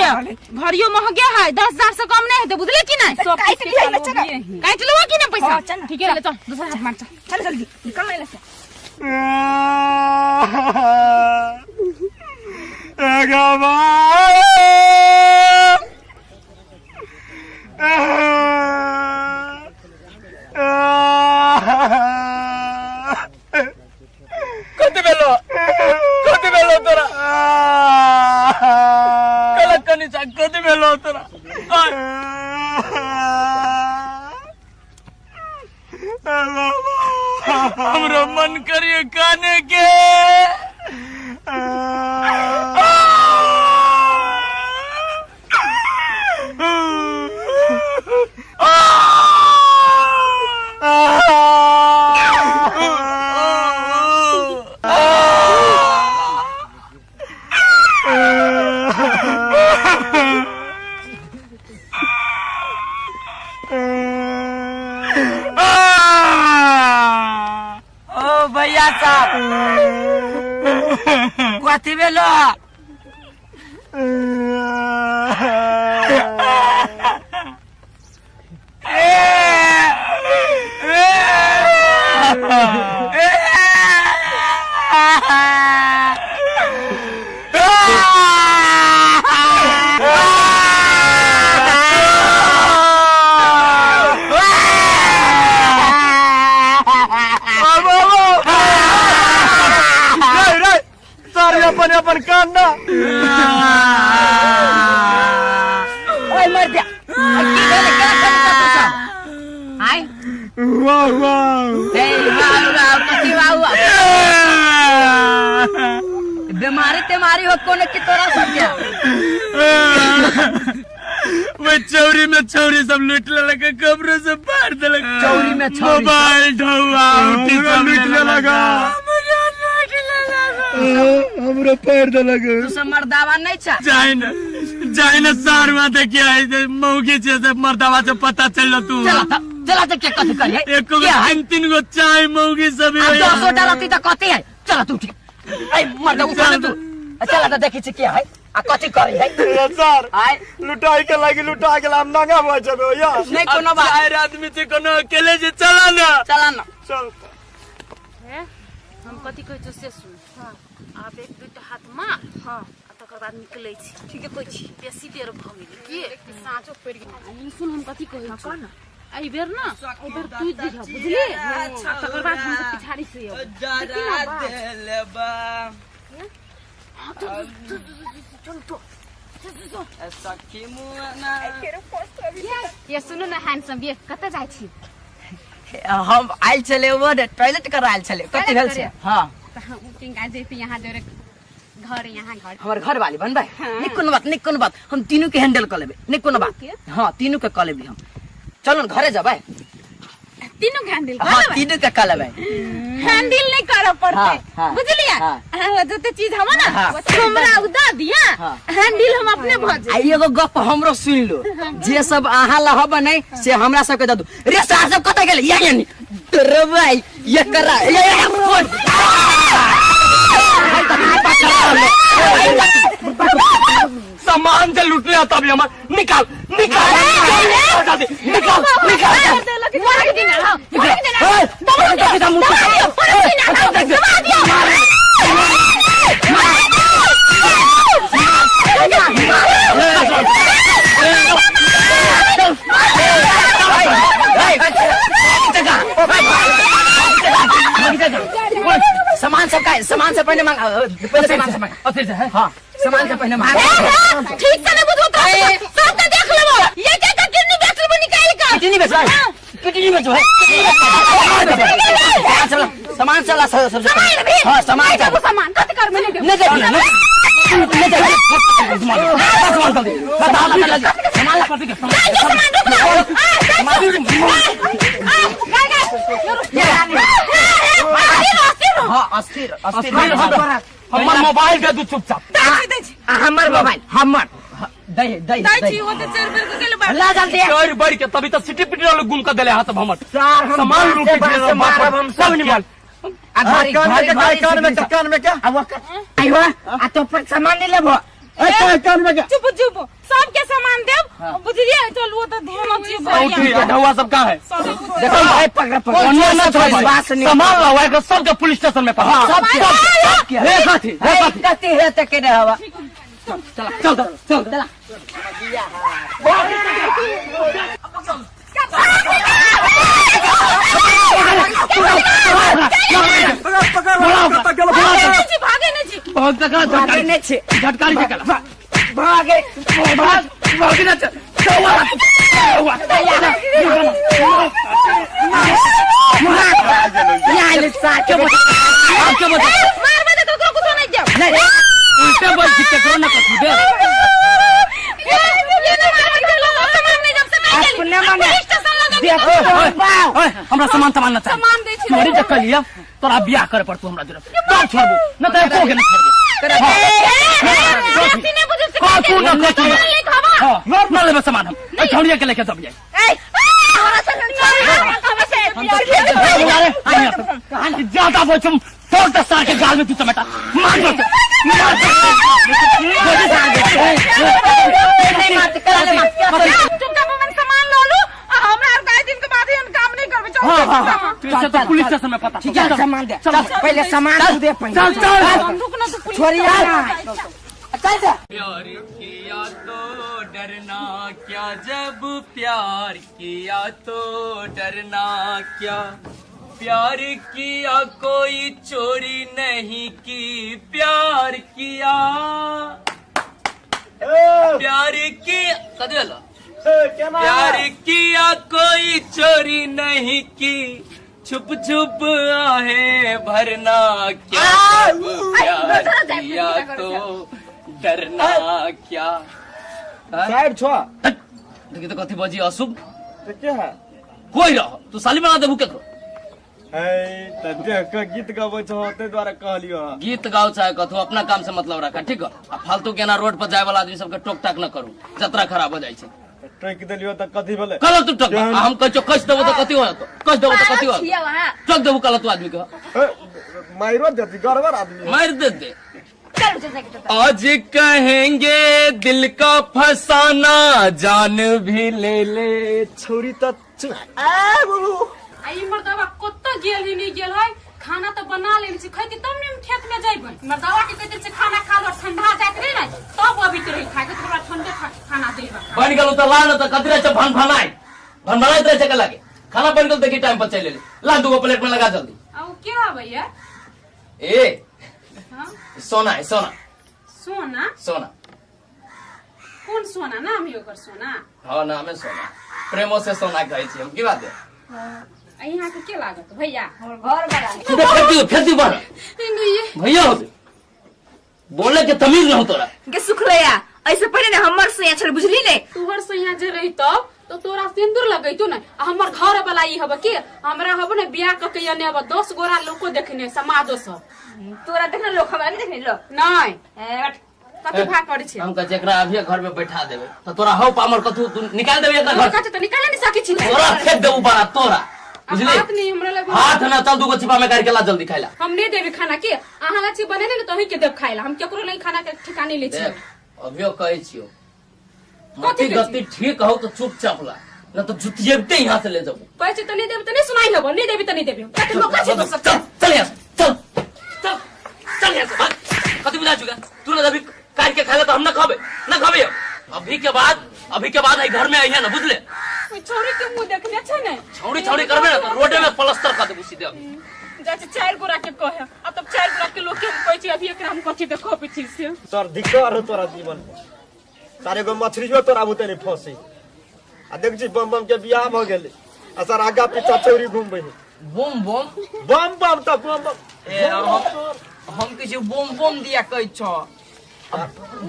[SPEAKER 11] घरियो महंगे है, 10,000 से कम नहीं है बुझले कि नहीं?
[SPEAKER 5] सब काट लिया ना चल
[SPEAKER 11] काट लेबो कि ना पैसा? ठीक है ले चल दूसरा हाथ मार चल
[SPEAKER 5] चल जल्दी निकल नहीं से।
[SPEAKER 12] कति बेलो कति बेलो तोरा कलकनी चा कति बेलो तोरा। हमरो मन करिए काने के।
[SPEAKER 1] भैया साहब कथी भेलो?
[SPEAKER 7] अपन अपन कान ना
[SPEAKER 1] ओए मर जा। की भेले केना कनी तू सब आय
[SPEAKER 7] वाह वाह
[SPEAKER 6] ए वाह वाह कथी वाह वाह बीमारी तेमारी हो कोनो की तोरा सब के।
[SPEAKER 12] वो चौरी में चौरी सब लूट लेलक, कब्र से पार देलक।
[SPEAKER 6] चौरी में चौरी
[SPEAKER 12] मोबाइल ढौआ उठी सब
[SPEAKER 7] लूट लेलक, हमरो पैर देलक।
[SPEAKER 6] तू सब मर्दावा नहीं छा?
[SPEAKER 12] जाय न जाय न सारवा देखिए मौगी छे से मर्दावा से पता चल तू।
[SPEAKER 6] चल चला त के कथि करिए
[SPEAKER 12] एक गो तीन तीन गो चाय मौगी सब
[SPEAKER 6] आ 10 गोटा रहती त कथि है चला तू ठीक ए मर उठा तू चला त देखै छी के है आ कथि करी है
[SPEAKER 7] सर
[SPEAKER 6] आय
[SPEAKER 7] लुटाई के लागी लुटा गेल हम नंगा भ जेबै या
[SPEAKER 6] नहीं कोनो बात
[SPEAKER 12] चार आदमी छै कोनो अकेले जे चला ना
[SPEAKER 6] चला ना
[SPEAKER 7] चल
[SPEAKER 11] हे हम कथि कहै छौ से सुन। हां आब एक दुटा हाथ मार। हां आ तकर बाद निकलै छी।
[SPEAKER 5] ठीक है कहै छी
[SPEAKER 11] बेसी देर भ गेल की साँचो पड़ि गेल। सुन हम कथि कहै छौ एहि बेर ना एहि बेर तू दिह बुझली आ तकर बाद हम पिछाड़ी से अयब
[SPEAKER 12] जरा देलबा।
[SPEAKER 11] हां चल चल तो
[SPEAKER 6] सखी मुना
[SPEAKER 10] ये सुनू ना हैंडसम ये कतऽ जाइ छी?
[SPEAKER 6] हम आयल छले वो टॉयलेट कर आयल छले कथि भेल छै? हां
[SPEAKER 10] त हम किनका जैती यहाँ जोरे घर यहाँ घर
[SPEAKER 6] हमर घर वाली बनबै नहीं कोनो बात नहीं कोनो बात हम तीनू के हैंडल क लेबै नहीं कोनो बात। हां तीनू के क लेबै हम। चलो घरे जबै
[SPEAKER 11] तीनू के हैंडल
[SPEAKER 6] हां तीनू के क लेबै
[SPEAKER 11] हैंडल नहीं करऽ पड़तै बुझलियै? अहाँ जते चीज हम ना हमरा उ द दिया हैंडल हम अपने भ
[SPEAKER 6] आ एगो गप हमरो सुन लो जे सब अहाँ लहब नहीं से हमरा सबके दऽ दू। रे सार सब कतऽ गेलै? या यानी डरबै ये करा ये फोन
[SPEAKER 12] सामान से लूटने आता भी हमार निकाल निकाल निकाल निकाल
[SPEAKER 6] सामान सब का सामान से पहले मांग पहले सामान से मांग हाँ सामान से पहले मांग
[SPEAKER 11] ठीक से नहीं बुझो तो सब के देख लेबो ये के के किडनी बेच लेबो निकाल के
[SPEAKER 6] किडनी बेच किडनी बेचो है सामान चला सब सब हां सामान
[SPEAKER 11] चला सामान कत कर में
[SPEAKER 6] नहीं दे नहीं दे सामान हां अस्थिर अस्थिर
[SPEAKER 12] हमर मोबाइल दे दू चुपचाप
[SPEAKER 6] हमर मोबाइल हमर दे दे
[SPEAKER 11] दे छी ओ त चार बेर के गेल बा
[SPEAKER 6] ला जल्दी
[SPEAKER 12] चार बेर के तभी त सिटी पिटी वाला गुम कर देले हाथ हमर
[SPEAKER 6] सर हम
[SPEAKER 12] सामान लूटी दे
[SPEAKER 6] मारब हम सब निकाल आ घरी घरी
[SPEAKER 7] कान में कान में क्या
[SPEAKER 1] आइवा आ तो पर सामान नहीं लेबो
[SPEAKER 7] ए कान में क्या
[SPEAKER 11] चुप चुप सबके सामान देब बुझलिए? चल वो त ध्यान छी
[SPEAKER 12] औठी ढौआ सब का है
[SPEAKER 6] देखो भाई पकड़ पकड़
[SPEAKER 12] ना छोड़ सामान लाओ एक सबके पुलिस स्टेशन में पकड़
[SPEAKER 6] सब सब
[SPEAKER 12] रे साथी रे साथी
[SPEAKER 1] कथि है त के हवा
[SPEAKER 12] चल चल चल
[SPEAKER 6] चला
[SPEAKER 11] भागे नहीं छी
[SPEAKER 12] भाग तकरा
[SPEAKER 1] भागे नहीं छी
[SPEAKER 12] झटकारी के
[SPEAKER 1] भागे
[SPEAKER 12] भाग भागे ना चल
[SPEAKER 11] मारबे त ककरो कुछो नहीं देब
[SPEAKER 6] नहीं
[SPEAKER 12] उल्टे बोल छी केकरो ना कथू दे
[SPEAKER 1] अपने मने देखो
[SPEAKER 12] ओए हमरा सामान सामान ना चाहिए
[SPEAKER 11] सामान दै छी
[SPEAKER 12] चोरी जे कलिया तोरा बियाह करे पड़तौ हमरा जरे तब छोड़बो न त एको के न छोड़बो कथू न कथू हां न लेबे सामान हम ए छौड़िया के लेके जब जाई ज्यादा बोल तोड़ दे सार के गाल में तू चमेटा मार दे मार दे
[SPEAKER 1] नहीं मार करा ले मार
[SPEAKER 11] चुपचाप अपन सामान ल लू आ हमरा आर कई दिन के बाद हम काम नहीं करबे। चल
[SPEAKER 12] हां हां तू तो पुलिस स्टेशन में पता
[SPEAKER 1] ठीक है सामान दे चल पहले सामान तू दे पहले
[SPEAKER 12] चल चल
[SPEAKER 11] रुक ना तू पुलिस
[SPEAKER 1] छोड़िया चल जा।
[SPEAKER 12] प्यार किया तो डरना क्या जब प्यार किया तो डरना क्या प्यार किया कोई चोरी नहीं की प्यार किया प्यार किया प्यार किया कोई चोरी नहीं की छुप छुप आहे भरना क्या प्यार किया तो डरना क्या
[SPEAKER 7] साइड छो
[SPEAKER 12] देखी तो कथी बजी अशुभ
[SPEAKER 7] तो क्या है
[SPEAKER 12] कोई रह तू साली बना देबू केकरो
[SPEAKER 7] है त देख के गीत गाबै छो ते द्वारा कहलियो।
[SPEAKER 12] गीत गाओ चाहे कथो अपना काम से मतलब रखा ठीक है। आ फालतू के ना रोड पर जाए वाला आदमी सबके टोक टाक न करू जतरा खराब हो जाय छै।
[SPEAKER 7] टोकि देलियो तऽ कथी भेलै?
[SPEAKER 12] कल तू टक, आ हम कहै छियौ कस देबो तऽ कथी होत? कस देबो तऽ कथी होत?
[SPEAKER 5] छियै वहाँ।
[SPEAKER 12] टक देबो कल तू आदमी के।
[SPEAKER 7] माइरो देती, गड़बड़ आदमी है।
[SPEAKER 12] मार दे दे।
[SPEAKER 5] चल चल चल।
[SPEAKER 12] आज कहेंगे दिल का फसाना, जान भी ले ले।
[SPEAKER 7] छौरी तऽ आ बाबू।
[SPEAKER 11] आ ई मर्दवा कतऽ गेल ही नहीं गेल है? खाना तो बना लेने छी, खैती तब ने हम खेत में जइबै। मर्दवा के कहते छै खाना खा लो, ठंडा जाइत रहे ने तब अभी तो रही खाए के, थोड़ा ठंडे खाना देबा।
[SPEAKER 12] बन गेलो तऽ ला न तऽ कथी रहै छै भन भनाइ भन भनाइत रहै छै के लागे। खाना बन गेल देखी टाइम पर चलि एलै। ला दूगो प्लेट में लगा जल्दी।
[SPEAKER 11] आ उ के आबैया?
[SPEAKER 12] ए
[SPEAKER 11] हां
[SPEAKER 12] सोना है, सोना।
[SPEAKER 11] सोना?
[SPEAKER 12] सोना।
[SPEAKER 11] कोन सोना? नाम है ओकर सोना?
[SPEAKER 12] हाँ नाम है सोना, प्रेमो से सोना कहै छी हम। की बात है?
[SPEAKER 11] आ यहाँ के के लागत भैया?
[SPEAKER 5] हमर घर वाला है।
[SPEAKER 12] फेर दियो, फेर दियो बाहर। भैया हो बोले के तमीज न हो तोरा।
[SPEAKER 5] के सुखलैया ऐसे पहिले ने हमर सैया छल, बुझली ने?
[SPEAKER 11] तोहर सैया जे रही तो तोरा सिंदूर लगैतो ने। आ हमर घर वाला ई हब के हमरा हब ने बियाह क के ने हब 10 गोरा लोको देखने समाजो सब।
[SPEAKER 5] तोरा देखने लोग, हमरा नहीं देखने लोग।
[SPEAKER 11] नहीं।
[SPEAKER 5] ए, बट।
[SPEAKER 11] कथी भाग करै छै?
[SPEAKER 12] हम कह जेकरा अभी घर में बैठा देबे तो तोरा हौ पामर कथू तू निकाल देबे एकरा घर।
[SPEAKER 11] कथी तो निकाले नहीं सकै छी।
[SPEAKER 12] तोरा फेंक देबू बड़ा तोरा, बुझली?
[SPEAKER 11] हाथ नहीं हमरा लग।
[SPEAKER 12] हाथ ना चल दूगो छिपा में करके ला जल्दी खाइला।
[SPEAKER 11] हम नहीं देबे खाना के, अहाँ ला छी बनेने ने तोही के देब खाइला, हम केकरो नहीं खाना के ठिकाने ले छी।
[SPEAKER 12] देख अभियो कहै छियो
[SPEAKER 11] कथी
[SPEAKER 12] मति
[SPEAKER 11] कहै
[SPEAKER 12] गति ठीक हो तो चुपचाप ला, न तो जुतियेबते यहाँ से ले जाबू।
[SPEAKER 11] कहै छी तो नहीं देबे तो नहीं सुनाई हब, नहीं देबे तो नहीं देबे। कथी लोग कहै छी दोसर?
[SPEAKER 12] चल चल यहाँ से, चल चल चल यहाँ से भाग। कथी बुझा चुका तू ना अभी काट के खाला तो हम ना खाबे, ना खाबे हम। अभी के बाद आई घर में आई है ना, बुझले?
[SPEAKER 11] ओइ छौरी के मुंह देखने छै ने?
[SPEAKER 12] छौरी छौरी करबे ना तो रोडे में प्लास्टर कर देबू सीधे अभी।
[SPEAKER 11] जाइ छै 4 गोरा के कहे, आ तब 4 गोरा के लोग के हम कहै छी अभी एकरा हम कथी देखबै छी से।
[SPEAKER 7] सर धिक्कार हो तोरा जीवन पर, सारे गो मछलियो तोरा बुते नहीं फंसी। आ देख छी बम बम के बियाह भ गेलै आ सर आगा पीछा छौरी घूमबै है।
[SPEAKER 6] बम बम?
[SPEAKER 7] बम बम त बम बम।
[SPEAKER 6] ए, हम किछु बम बम दिया कहै छौ,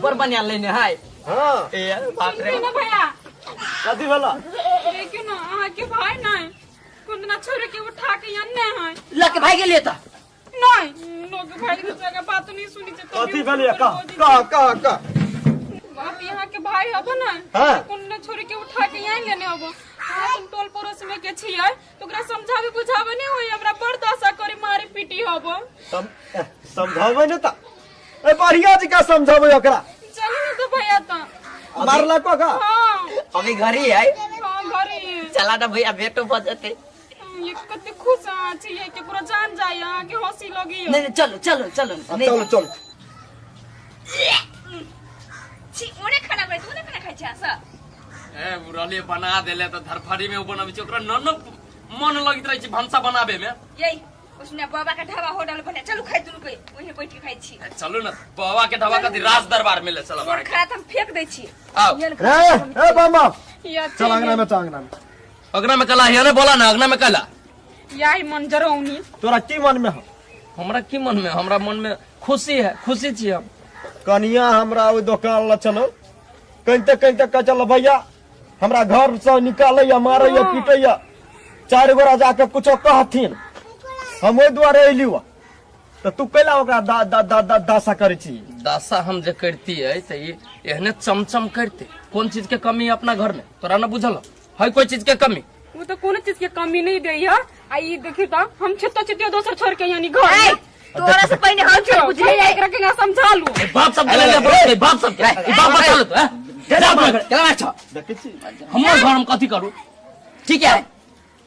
[SPEAKER 6] बड़ बढ़िया लेने है।
[SPEAKER 7] हां
[SPEAKER 6] ए बाप रे।
[SPEAKER 11] सुनू ना भैया।
[SPEAKER 7] कथी भेला?
[SPEAKER 11] देखियौ ना अहाँ के भाई नहीं कोन दिना छोड़ के उठा के अनने है।
[SPEAKER 6] लके भाई गेलिए त?
[SPEAKER 11] नहीं लोग भाई के जगह बात नहीं सुनी छै।
[SPEAKER 7] कथी भेलिए? का का का का
[SPEAKER 11] बाप यहाँ के भाई हब ना
[SPEAKER 7] हाँ।
[SPEAKER 11] कोन दिना छोड़ के उठा के यहाँ लेने हब। अहाँ तुम टोल पड़ोस में के छियै तो ओकरा समझावे बुझावे नहीं होई, हमरा बड़ दशा करे मारे पीटी हब।
[SPEAKER 7] समझावे ने त ए बढ़िया जी का समझावे ओकरा।
[SPEAKER 11] चलू ना तो भैया त
[SPEAKER 7] मारला को का?
[SPEAKER 11] हां
[SPEAKER 6] अभी घर ही है।
[SPEAKER 11] हां घर ही है।
[SPEAKER 6] चला ना भैया भेटो भ जते।
[SPEAKER 11] ये कते खुश अहाँ छियै के पूरा जान जाय अहाँ के हंसी लगी।
[SPEAKER 6] नहीं नहीं चलो चलो चलो
[SPEAKER 7] चलो चलो।
[SPEAKER 5] छी ओने खाना बने तू ने खाना खाइ छै सब।
[SPEAKER 12] ए बुरले बना देले त धरफड़ी में उ बनाबै छै, ओकरा न न मन लगैत रहै छै भनसा बनाबे में।
[SPEAKER 5] यही उसने बाबा के ढाबा होटल बने, चलू खाइ दुनू के ओही बैठ के खाइ छी।
[SPEAKER 12] चलू ना बाबा के ढाबा कथी राज दरबार में ले चलब।
[SPEAKER 5] और खाना त हम फेंक दै छी।
[SPEAKER 12] आओ।
[SPEAKER 7] रे ए बाबा चल अंगना में, चल अंगना में।
[SPEAKER 12] अंगना में कला है ने बोला ना अंगना में कला।
[SPEAKER 11] याही मन जरौनी।
[SPEAKER 7] तोरा की मन में है?
[SPEAKER 12] हमरा की मन में? हमरा मन में खुशी है, खुशी छी हम।
[SPEAKER 7] कनिया हमरा ओइ दोकान ल चलो, कहिते कहिते कह चल भैया हमरा घर से निकालैया मारैया पीटैया, 4 गोरा जाके कुछो कहथिन, हम ओहि दुआरे अयली वा। त तू कैला ओकरा दा दा दा दा दासा करै छी?
[SPEAKER 12] दासा हम जे करतियै त ई एहने चमचम करते। कोन चीज के कमी है अपना घर में तोरा न बुझल है? कोई चीज के कमी?
[SPEAKER 11] वो तो कोनो चीज के कमी नहीं दै है। आ ई देखियो त हम छेतो छेतियो दोसर छोड़ के यानी घर
[SPEAKER 5] तोरा से पहिने हम छोड़ बुझले
[SPEAKER 11] एकरा के ना समझा लू।
[SPEAKER 12] बाप सब के ले बोल, बाप सब के ई बाप बता लो तो जा
[SPEAKER 6] केना मार छौ?
[SPEAKER 7] देखै छी
[SPEAKER 12] हमर घर हम कथी करू?
[SPEAKER 6] ठीक है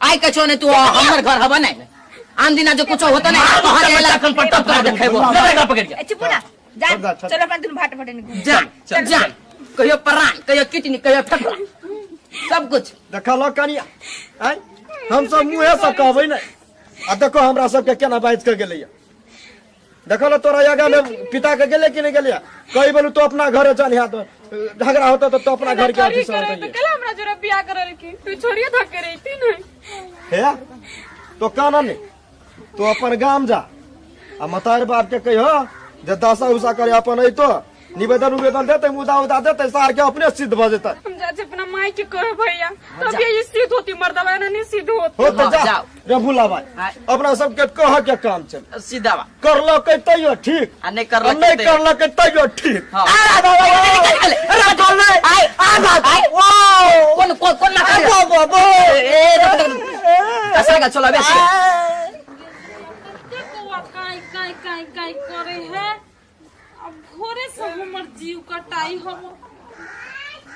[SPEAKER 6] आइ कछो ने तू हमर घर हबा नहीं आन दिना जो कुछो होता नहीं तोहर एला
[SPEAKER 12] कन पर टप कर देखेबो ले पकड़ के।
[SPEAKER 5] ए चुप ना जा, चलो अपन दुनू भाट भटे ने
[SPEAKER 6] जा जा, कहियो परान कहियो किडनी कहियो फेफड़ा सब कुछ
[SPEAKER 7] देखल कनिया। आइ हम सब मुँहे से कहबै ने आ देखो हमरा सबके केना बाजि के गेलैया। देखल तोरा आगा में पिता के गेलै कि नहीं गेलै? कही बोलू तो अपना घरे चल, यहाँ तो झगड़ा होता तो अपना घर के अथी से
[SPEAKER 11] तो कल हमरा जोरा बियाह करल की तू छोड़िए धक्के रहीती नहीं
[SPEAKER 7] हे तो काना नहीं तो अपन गाम जा आ मतार बाप के कहियो जे दशा उसा करे अपन अइतो निवेदन उवेदन देतै, मुदा उदा देतै, सार के अपने सिद्ध भऽ जेतै।
[SPEAKER 2] हम जा छी अपना माई के कहे भैया, तब ये सिद्ध होती मर्दवा ना नहीं सिद्ध होती।
[SPEAKER 7] हो तऽ
[SPEAKER 6] हाँ,
[SPEAKER 7] जा
[SPEAKER 6] जाओ।
[SPEAKER 7] रे भूला भाई, अपना सबके कह के काम छै,
[SPEAKER 6] सीधा बा
[SPEAKER 7] करलकै तैयो ठीक
[SPEAKER 6] आ नहि करलकै
[SPEAKER 7] आ नहि
[SPEAKER 6] तैयो।
[SPEAKER 7] करलकै तैयो ठीक।
[SPEAKER 6] हाँ।
[SPEAKER 7] अरे करलै,
[SPEAKER 6] कोन कोन कोन ना
[SPEAKER 7] आ, बो, बो, बो।
[SPEAKER 6] ए कसरा का चला बेसी।
[SPEAKER 2] कते कौआ काई काई काई काई करे है। अब भोरे से हमर जीव कटाई हो,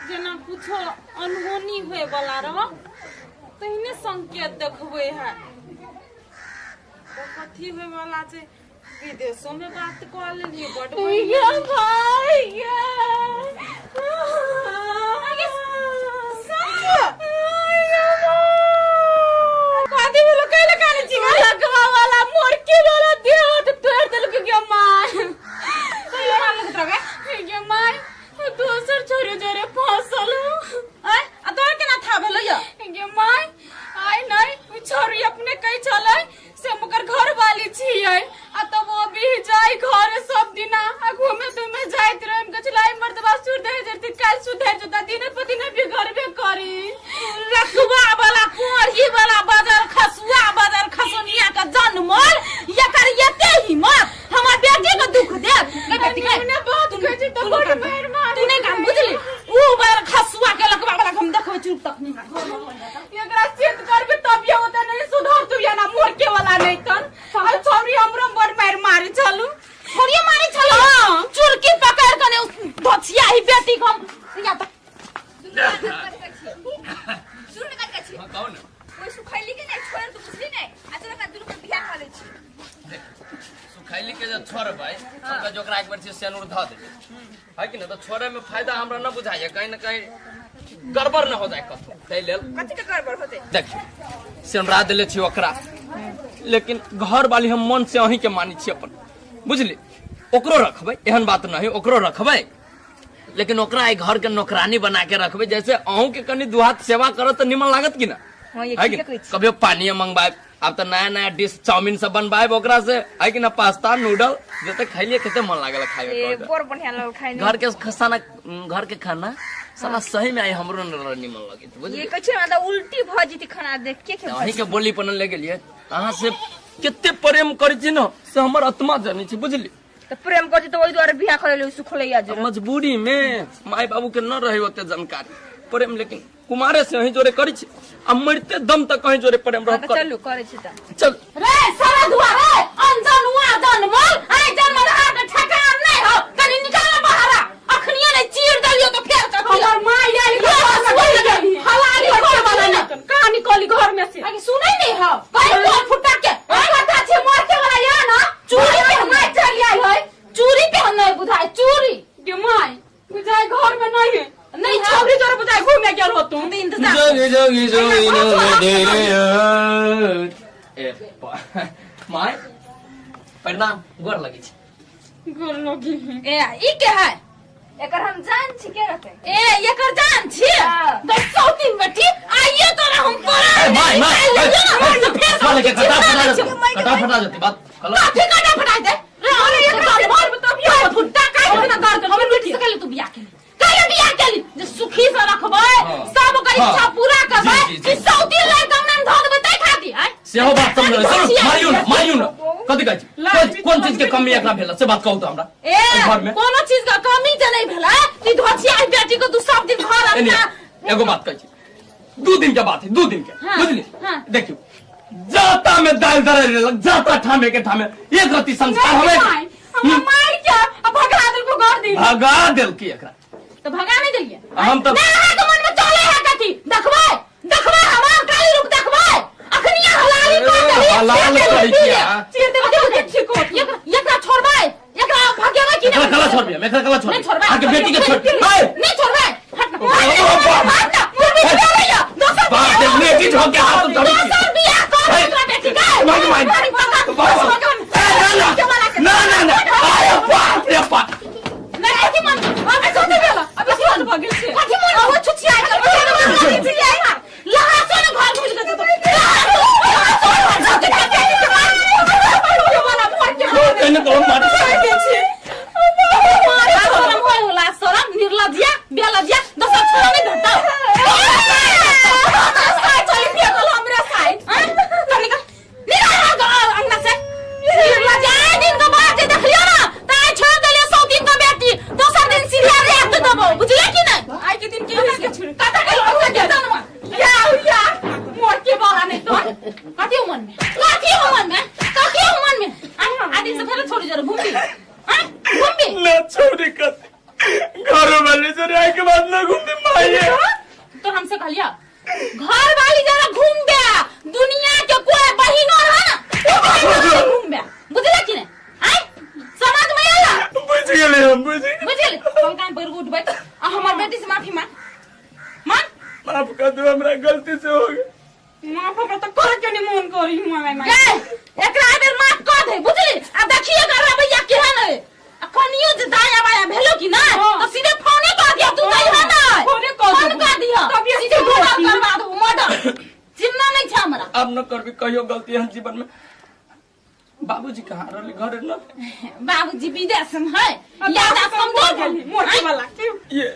[SPEAKER 2] जेना कुछो अनहोनी होए वाला रह तहिने संकेत देखबे है। तो कथी होए वाला छै, विदेशों में बात कऽ लेलिए बड बढ़िया। भैया कथी भेलो, कैले काने छी?
[SPEAKER 11] लगवा वाला मोरकी वाला देह हाथ तोड़ देलक गे माय।
[SPEAKER 2] कैले मारलक तोरा के?
[SPEAKER 11] गे माय, दोसर छोरे जोरे फसल।
[SPEAKER 2] आय, आ तोरा केना था भेलो या?
[SPEAKER 11] गे माय, आय नहीं उ छोरी अपने कहि छलै से हम ओकर घर वाली छियै, आ तब वो भी जाय घर सब दिना आ घूमे तुमे जाइत रहे। हम कहै छलै मर्दबा सुर दे जरती काल सुधर जता, दिन पर दिन भी घरबे करी।
[SPEAKER 2] रखबा वाला कोढ़ी वाला बदल खसुआ बदल खसुनिया के जनमल एकर एते हिम्मत हमर बेटी के दुख देत। गै बेटी गै,
[SPEAKER 11] ने बात
[SPEAKER 2] तू
[SPEAKER 11] कहै छी तऽ
[SPEAKER 2] तू
[SPEAKER 11] बड़
[SPEAKER 2] कान,
[SPEAKER 11] मारि मारे।
[SPEAKER 2] तू नहि कान बुझली, उ बदल खसुआ के लकवा वाला के हम देखबै चुप तक नहीं।
[SPEAKER 11] एकरा सिद्ध करबे तब ये होता नहीं सुधर तू या ना मोरके वाला नहीं तन। आ छौरी हमरो बड़ मारि मारे छलू।
[SPEAKER 2] छोड़िए मारे छलो, चुरकी पकड़ के ने उस धोछिया ही बेटी के हम या त
[SPEAKER 5] सुन ने कथी छी?
[SPEAKER 12] हाँ, कहू ने।
[SPEAKER 5] ओइ सुखैली के नहि छोड़ तू, बुझली नहि? आ चल ओकरा दुनू के बियाह कऽ लै छी।
[SPEAKER 12] सुखैली के जे छोड़बै, हम जे ओकरा एक बेर छै सेनुर धऽ देबै है कि ना, तऽ छोड़े में फायदा हमरा न बुझाइए, कहीं न कहीं गड़बड़ न हो जाए कतौ, ताहि लेल।
[SPEAKER 5] कथी के गड़बड़ होतै?
[SPEAKER 12] देखियौ, सेनुरा देले छी ओकरा, लेकिन घर वाली हम मन से अहीं के मानै छी अपन, बुझली? ओकरो रखबै, एहन बात नहीं, ओकरो रखबै, लेकिन ओकरा एहि घर के नौकरानी बना के रखबै, जैसे अहूँ के कनि दू हाथ सेवा करत तऽ निमन लागत कि ना?
[SPEAKER 5] हाँ, ये
[SPEAKER 12] है कि
[SPEAKER 5] ठीके
[SPEAKER 12] ना?
[SPEAKER 5] कहै छी।
[SPEAKER 12] कभियो पानिये मंगवाएब, आब तऽ नया नया डिश चाउमीन सब बनवाएब ओकरा से, है कि ना? पास्ता नूडल जते खैलिए कते मन लागल खाए।
[SPEAKER 5] ए बड़ बढ़िया लगल खाइ में।
[SPEAKER 12] घर के खाना, घर के खाना साला सही में आई हमरो न निमन लगे, बुझलिए?
[SPEAKER 5] ये कहै छै मतलब उल्टी भऽ जेतै खाना देख के के।
[SPEAKER 12] अहीं के बोली पर ले गेलिए, अहाँ से कते प्रेम करै छी न से हमर आत्मा जानै छै, बुझली?
[SPEAKER 5] तऽ प्रेम करै छी तऽ ओहि दुआरे बियाह करै ले सुखलैया जरूर।
[SPEAKER 12] मजबूरी में माय बाबू के न रहे ओते जानकारी, प्रेम लेकिन कुमारे से अहीं जोरे करै छी आ मरते दम तक अहीं जोरे प्रेम
[SPEAKER 5] हाँ
[SPEAKER 12] रहब
[SPEAKER 5] तऽ
[SPEAKER 12] कर।
[SPEAKER 5] चलू करै छी तऽ।
[SPEAKER 12] चल
[SPEAKER 2] रे सरदुआ रे अनजनुआ जनमल आइ जनमल अहाँके ठेकान नहि हो, कनि निकाल बाहर, अखनिये नहि चीर देलियो तऽ फेर कथी?
[SPEAKER 11] हमर माय आयल
[SPEAKER 2] हलाली घर वाला ने
[SPEAKER 11] कहाँ निकली घर में से?
[SPEAKER 2] आगे सुनै नहि हो कहि तोर फुटा के आइ पता छै मोर के वाला या ना चूड़ी पे हम
[SPEAKER 11] माय चलि आयल है।
[SPEAKER 2] चूड़ी पे हम नहीं बुझाय चूड़ी।
[SPEAKER 11] गे माय बुझाय घर में नहीं है,
[SPEAKER 2] नहीं है।
[SPEAKER 11] छौरी तोरे बुझाय घूमे गेल हो तू।
[SPEAKER 2] इंतजार
[SPEAKER 12] जोगी जोगी जोगी ए my प्रणाम, गोर लगै छी।
[SPEAKER 11] गोर लगी।
[SPEAKER 2] ए ई के है?
[SPEAKER 5] एकर हम जान छी के रहतै।
[SPEAKER 2] ए एकर जान छी?
[SPEAKER 5] हाँ।
[SPEAKER 2] दस सौ तीन बेटी आइए तोरा हम तोरा
[SPEAKER 12] ए my my
[SPEAKER 2] निकालि लेलियो ना, हमर से फेर
[SPEAKER 12] साले के कटा फटा
[SPEAKER 2] चिल्ला
[SPEAKER 12] जेतै, कटा फटा जेतै बात कहलक।
[SPEAKER 2] काफी कटा फटा दे रे। अरे एकर घर में तब ये फुट्टा काहे ना कर? हमर बेटी से कहले तू बियाह केली, कहले बियाह केली जे सुखी से रखबै, सब ओकर इच्छा पूरा करबै,
[SPEAKER 12] जी, जी, जी।
[SPEAKER 2] कि सौती लड़ कमरा में धऽ देबै तै खाती आय
[SPEAKER 12] सेहो बात समझ चलू। मारियौ न, मारियौ न, कथी कहै छी? कोन चीज के कमी एकरा भेल से बात कहू तऽ हमरा।
[SPEAKER 2] ए
[SPEAKER 12] घर में
[SPEAKER 2] कोनो चीज के कमी जे नहीं भेलै ती धोछिया बेटी के तू सब दिन घर
[SPEAKER 12] एने
[SPEAKER 2] अंगना।
[SPEAKER 12] एगो बात कहै छी, 2 दिन के बात है, 2 दिन के।
[SPEAKER 2] हाँ,
[SPEAKER 12] बुझली?
[SPEAKER 2] हाँ।
[SPEAKER 12] देखियौ, जाता में दाल दरड़ लेलक, जाता ठामे के ठामे एक रत्ती संस्कार हवे।
[SPEAKER 11] हमरा मार के आ भगा देलको घर दिन।
[SPEAKER 12] भगा देलकी एकरा।
[SPEAKER 2] तो भगा नहीं देलिए
[SPEAKER 12] हम तऽ
[SPEAKER 2] नहीं, अहाँ के मन में चले है कथी? देखबै देखबै हमार काली रूप देखबै, अखनिया हलाली कर देली।
[SPEAKER 12] हलाल करै छियै।
[SPEAKER 2] चीर देबै के ठीक होत। एकरा छोड़बै, एकरा भगेबै कि
[SPEAKER 12] एकरा
[SPEAKER 2] नहीं?
[SPEAKER 12] कला छोड़बै हम, एकरा कला छोड़बै?
[SPEAKER 2] नहीं छोड़बै।
[SPEAKER 12] अहाँके बेटी के छोड़
[SPEAKER 2] नहीं छोड़बै, हट ना।
[SPEAKER 12] ओ बाप।
[SPEAKER 2] हट ना, मुर्गी छोड़बै या दोसर
[SPEAKER 12] बाप रे, लेडीज हो के हाथ धरै छी।
[SPEAKER 2] दोसर बियाह कर
[SPEAKER 12] हे।
[SPEAKER 2] एकरा बेटी के।
[SPEAKER 12] मार, मार।
[SPEAKER 2] मारी पका।
[SPEAKER 12] बाप। ए, ना ना ना ना ना, आय बाप रे बाप।
[SPEAKER 2] नहीं कथी मन
[SPEAKER 11] अबे कथी भेल? अबे सुन भऽ गेल छै।
[SPEAKER 2] कथी मन हो छुछिया गेल? लहासो ने घर घुस गेल तो लहासो
[SPEAKER 12] एने तो मार। छोड़ी कते घर वाले जरे आए के बाद ना घूमते माई
[SPEAKER 11] तो हमसे कहलिया घर वाली जरा घूम बे दुनिया के कोई बहिनो रहा ना घूम बे बुझला कि नहीं आय समझ में आला
[SPEAKER 12] बुझ गेले हम बुझ
[SPEAKER 11] बुझ गेले हम कान पर उठबै आ हमर बेटी से माफी मांग मांग
[SPEAKER 12] माफ कर दो हमरा गलती से हो गया
[SPEAKER 2] माफ हमरा तो करे के नहीं मन करी माय माय
[SPEAKER 11] गए एकरा बेर माफ कर दे बुझली आ देखिए कर भैया केहन है आ कनियो जे दाया बाया भेलो कि ना तो सीधे फोने कर दिया तू कही है ना
[SPEAKER 2] फोने कर
[SPEAKER 11] फोन कर दिया
[SPEAKER 2] तबियत
[SPEAKER 11] सीधे
[SPEAKER 2] ठीक
[SPEAKER 11] मर्डर
[SPEAKER 2] होती।
[SPEAKER 11] करवा दो मर्डर चिन्ह नहीं छै हमरा
[SPEAKER 12] अब न करबी कहियो गलती हम जीवन में बाबूजी कहाँ रहले घरे न
[SPEAKER 11] बाबूजी विदेश में है याद आ कमजोर
[SPEAKER 2] मोटे वाला के
[SPEAKER 12] ये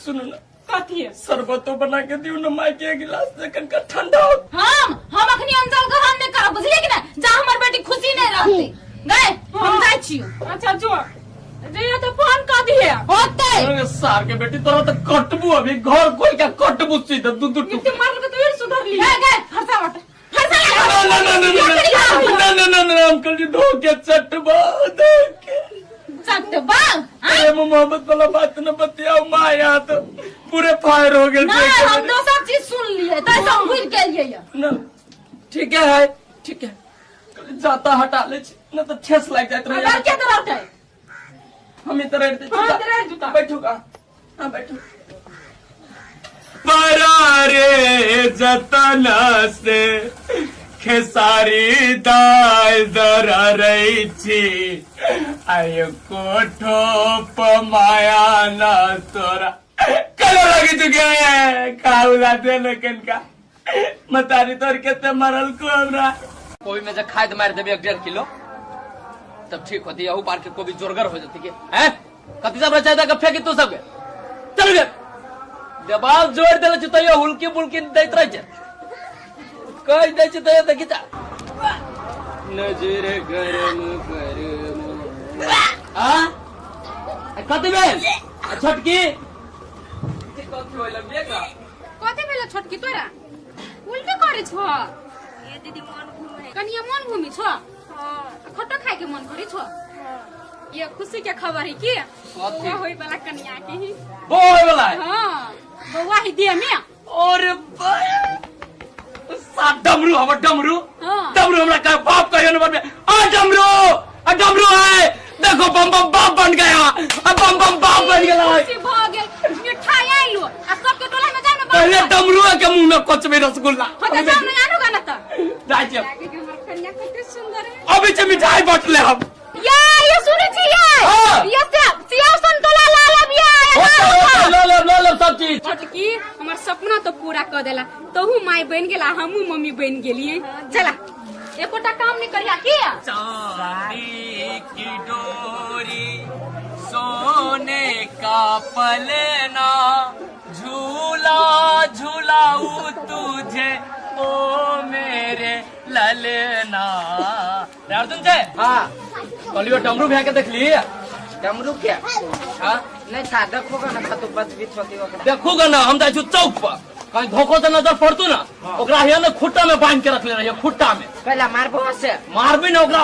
[SPEAKER 12] सुनो ना
[SPEAKER 2] कथी है
[SPEAKER 12] शरबतो बना के दियो ना माई के एक गिलास से कनका ठंडा हो
[SPEAKER 11] हम अखनी अंजल ग्रहण नहीं करब बुझलिए कि ना जा हमर बेटी खुशी नहीं रहती गए हम जाइ छियो
[SPEAKER 2] अच्छा जो जे तो फोन कर दिए
[SPEAKER 11] होते
[SPEAKER 12] अरे सार के बेटी तोरा तो कटबू अभी घर कोई का कटबू सीधा दू दू
[SPEAKER 2] मिट्टी मारल के तो फिर सुधर ली
[SPEAKER 11] गए गए फरसा बट फरसा
[SPEAKER 12] ना ना ना ना ना ना ना ना अंकल जी धो के चटबा धो के
[SPEAKER 11] चटबा
[SPEAKER 12] अरे मोहब्बत वाला बात न बतियाओ माँ यहाँ तो पूरे फायर हो गए
[SPEAKER 11] ना हम दोसर चीज सुन लिए तै सब भूल के लिए
[SPEAKER 12] ना ठीक है ठीक है जाता हटा ले ना तो ठेस लग जात रहे
[SPEAKER 11] अगर के तरह रहते
[SPEAKER 12] हम इधर रहते
[SPEAKER 2] हाँ, इधर रह जूता।
[SPEAKER 12] बैठो का हाँ बैठो परारे जतन से खेसारी दाल दर रही छी आय कोठो पमाया ना तोरा कलो लगी चुके खाऊ लाते न कनका मतारी तोर के ते मरल को हमरा
[SPEAKER 6] कोबी में जब खाद मार देबे 1.5 किलो तब ठीक होती अहू बार के कोबी जोरगर हो जाती के हैं कथी सब रचाय के फेंकी तू सबके चल गे दबाव जोड़ देले छी तैयो हुलकी बुलकी दैत रहे छै कहि दै छी तैयो देखी ता नजर गरम गरम आ कथी भेल आ छोटकी कथी होइल बेगा
[SPEAKER 11] कथी भेल छोटकी तोरा उल्टी करे छो
[SPEAKER 5] ये दीदी मन घूमे
[SPEAKER 11] कनिया मन घूमी छो खट्टो खाए के मन करे छो ये खुशी के खबर है की
[SPEAKER 6] कथी?
[SPEAKER 11] बउआ होई वाला कनिया के ही
[SPEAKER 12] बो होय वाला है
[SPEAKER 11] हां बउआ ही दिया में
[SPEAKER 12] अरे भाई सात डमरू हमर डमरू
[SPEAKER 11] हाँ।
[SPEAKER 12] डमरू हमरा का बाप कहियो न बनबे आ डमरू आ डमरू है देखो बम बम बाप बन गया आ बम बम बाप बन गेला है
[SPEAKER 11] खुशी भ गेल मिठाई आइलो आ सबके टोला में जाओ ना
[SPEAKER 12] पहले डमरू के मुंह में कोचबे रसगुल्ला
[SPEAKER 11] हो त जाओ ना आनु गाना त
[SPEAKER 12] जाइ छी
[SPEAKER 11] लागे कि हमर कन्या कते सुंदर है
[SPEAKER 12] अभी छै मिठाई बांटले हम
[SPEAKER 11] या ये सुनै छी ये
[SPEAKER 12] हाँ।
[SPEAKER 11] ये सब सियाव संतोला लाल बिया
[SPEAKER 12] ले ले ले ले सब चीज
[SPEAKER 2] छोटकी हमर सपना तो पूरा कर देला तोहू माय बन गेला हमू मम्मी बन गेलिए
[SPEAKER 11] चला एकोटा काम नहीं करिया की
[SPEAKER 12] चांदी की डोरी सोने का पलना झूला झूलाऊ तुझे ओ मेरे ललना रे अर्जुन छै
[SPEAKER 1] हाँ
[SPEAKER 12] कहलियो डमरू भैया के देखली
[SPEAKER 1] डमरू के
[SPEAKER 12] हाँ
[SPEAKER 1] नहीं था देखो ना कतौ बचबी थोती ओकरा
[SPEAKER 12] देखू ग ना हम जाइ छी चौक पर कहीं धोखो से नजर पड़तू ना ओकरा हिया ना खुट्टा में बांध के रखले रहिए खुट्टा में
[SPEAKER 1] पहला मारबो से
[SPEAKER 12] मारबी ना ओकरा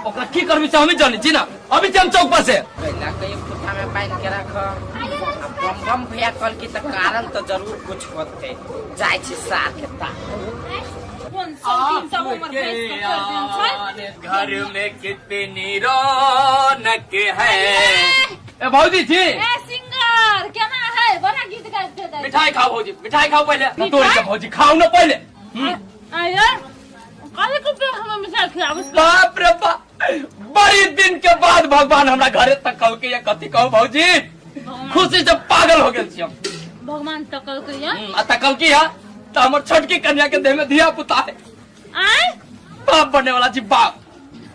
[SPEAKER 12] ओकरा की करबी से हमी जानी छी ना अभी छी हम चौक पर से
[SPEAKER 1] पहला कहीं खुट्टा में बांध के रख आ बम बम भैया कल की तो कारण तो जरूर कुछ होते जाइ छी सार के ता
[SPEAKER 11] कोन सब दिन सब हमर भैंस के कर देन छै
[SPEAKER 12] घर में कितनी रौनक है ए भौजी छी
[SPEAKER 11] ए सिंगर केना है बड़ा गीत गाबि दे
[SPEAKER 12] मिठाई खाओ भौजी मिठाई खाओ पहले तोड़ के भौजी खाओ ना पहले
[SPEAKER 11] आये काहे को पे हमें मिठाई खिलाबै
[SPEAKER 12] बाप रे बाप बड़ी दिन के बाद भगवान हमरा घरे तक कहल के या कथी कहू भौजी खुशी से पागल हो गेल छी हम
[SPEAKER 11] भगवान तकल के या
[SPEAKER 12] आ तकल की है तो हमर छोटकी कन्या के देह में धिया पुता है
[SPEAKER 11] आय
[SPEAKER 12] बाप बने वाला छी बाप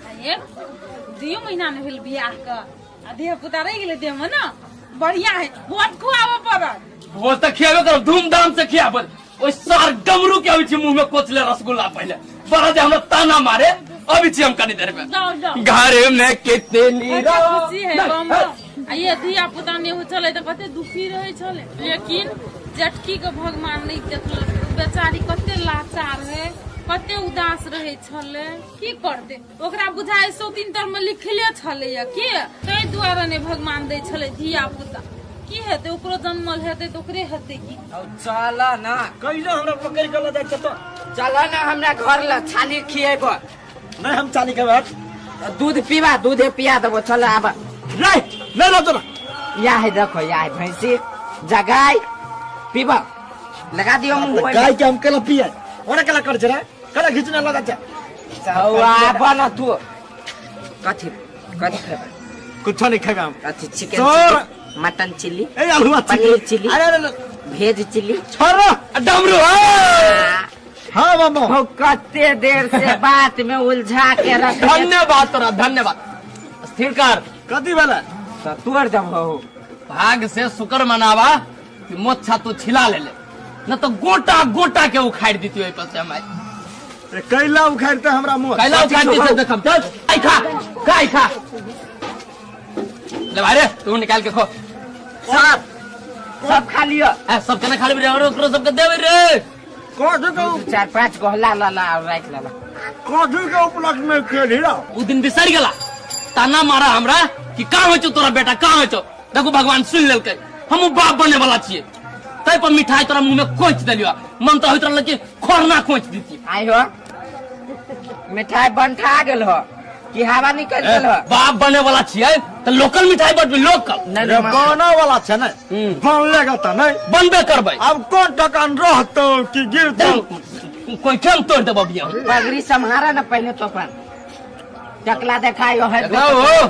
[SPEAKER 11] आये 2 महीना ने भेल बियाह के आ धिया पुता रहि गेलै देह में ना बढ़िया है भोज खुआबऽ पड़त
[SPEAKER 12] भोज तऽ खियाबे करब धूमधाम से खियाबे ओहि सार डमरू के अबै छी मुंह में कोचले रसगुल्ला पहले बड़ा जे हमरा ताना मारे अबै छी हम कनी देर में
[SPEAKER 11] जाओ जाओ
[SPEAKER 12] घर में कितनी
[SPEAKER 11] कते खुशी है
[SPEAKER 12] नहीं,
[SPEAKER 11] बम बम। आ ये धिया पुता नहि होइ छलै तऽ कते दुखी रहै छलै लेकिन जटकी के भगवान नहि देखलक बेचारी कते लाचार है कते उदास रहै छलै की करतै ओकरा बुझाइ सौ दिन तर में लिखले छलै की ताहि दुआरे के नहीं भगवान दै छलै धिया पुता की हेतै ओकरो जन्मल हेतै तऽ ओकरे हेतै की।
[SPEAKER 1] चल ना
[SPEAKER 7] कैला हमरा पकड़ के ल जाइ छ त।
[SPEAKER 1] चल ना हमरा घर ल छाली खिएबो।
[SPEAKER 7] नहीं हम छाली खेबै।
[SPEAKER 1] दूध पीबा दूधे पिया देबो चल आब।
[SPEAKER 7] नहीं नहीं ल तोरा।
[SPEAKER 1] या है देखो या है भैंसी जगाई पीबा लगा दियो मुंह में।
[SPEAKER 7] गाय के हम केला पिए ओरा केला कर छै रे केला घिचने ल जाइ छ।
[SPEAKER 1] हौ आब न तू कथि कथि खेबा?
[SPEAKER 7] कुछ नहीं खेबा हम।
[SPEAKER 1] कथि चिकन मटन चिल्ली
[SPEAKER 7] ए आलू
[SPEAKER 1] पनीर चिल्ली
[SPEAKER 7] अरे अरे
[SPEAKER 1] भेज चिल्ली
[SPEAKER 7] छोड़ डमरू। हां मामा
[SPEAKER 1] हो कते देर से बात में उलझा के रख।
[SPEAKER 12] धन्यवाद तोरा धन्यवाद। स्थिर कर
[SPEAKER 7] कथि भेला
[SPEAKER 1] त तोर जब हो
[SPEAKER 12] भाग से शुक्र मनावा कि मोछा तू छिला ले ले न तो गोटा गोटा के उखाड़ दीती ओइ पर से हम।
[SPEAKER 7] रे कैला उखाड़ते हमरा मुंह
[SPEAKER 12] कैला उखाड़ती से देखम चल आई खा खाई खा ले भाई रे तू निकाल के खो
[SPEAKER 1] सब सब खा लियो।
[SPEAKER 12] ए सब केना खा लेबे रे और ओकरो सबके देबे रे।
[SPEAKER 7] कथी के
[SPEAKER 1] 4 5 गो ला ला ला और राख ला ला।
[SPEAKER 7] कथी के उपलक्ष्य में खेली रा
[SPEAKER 12] उ दिन बिसर गेला ताना मारा हमरा कि का होइ छौ तोरा बेटा का होइ छौ। देखो भगवान सुन लेलकै हमहु बाप बने वाला छियै तै पर मिठाई तोरा मुंह में कोच देलियो मन त होइत रहल कि खोरना कोच दीती।
[SPEAKER 1] आई हो मिठाई बंठा गेल हो कि हवा निकल गेल हो।
[SPEAKER 12] बाप बने वाला छियै त लोकल मिठाई बटबी लोकल
[SPEAKER 7] रे बने वाला छै नै बनलेगा त नै
[SPEAKER 12] बनबे करबै।
[SPEAKER 7] अब कोन टकान रहतौ कि गिरतौ
[SPEAKER 12] कोई केम तोड़ देबो बिया।
[SPEAKER 1] पगड़ी सम्हारा न पहले तो अपन टकला देखायो है।
[SPEAKER 12] देखो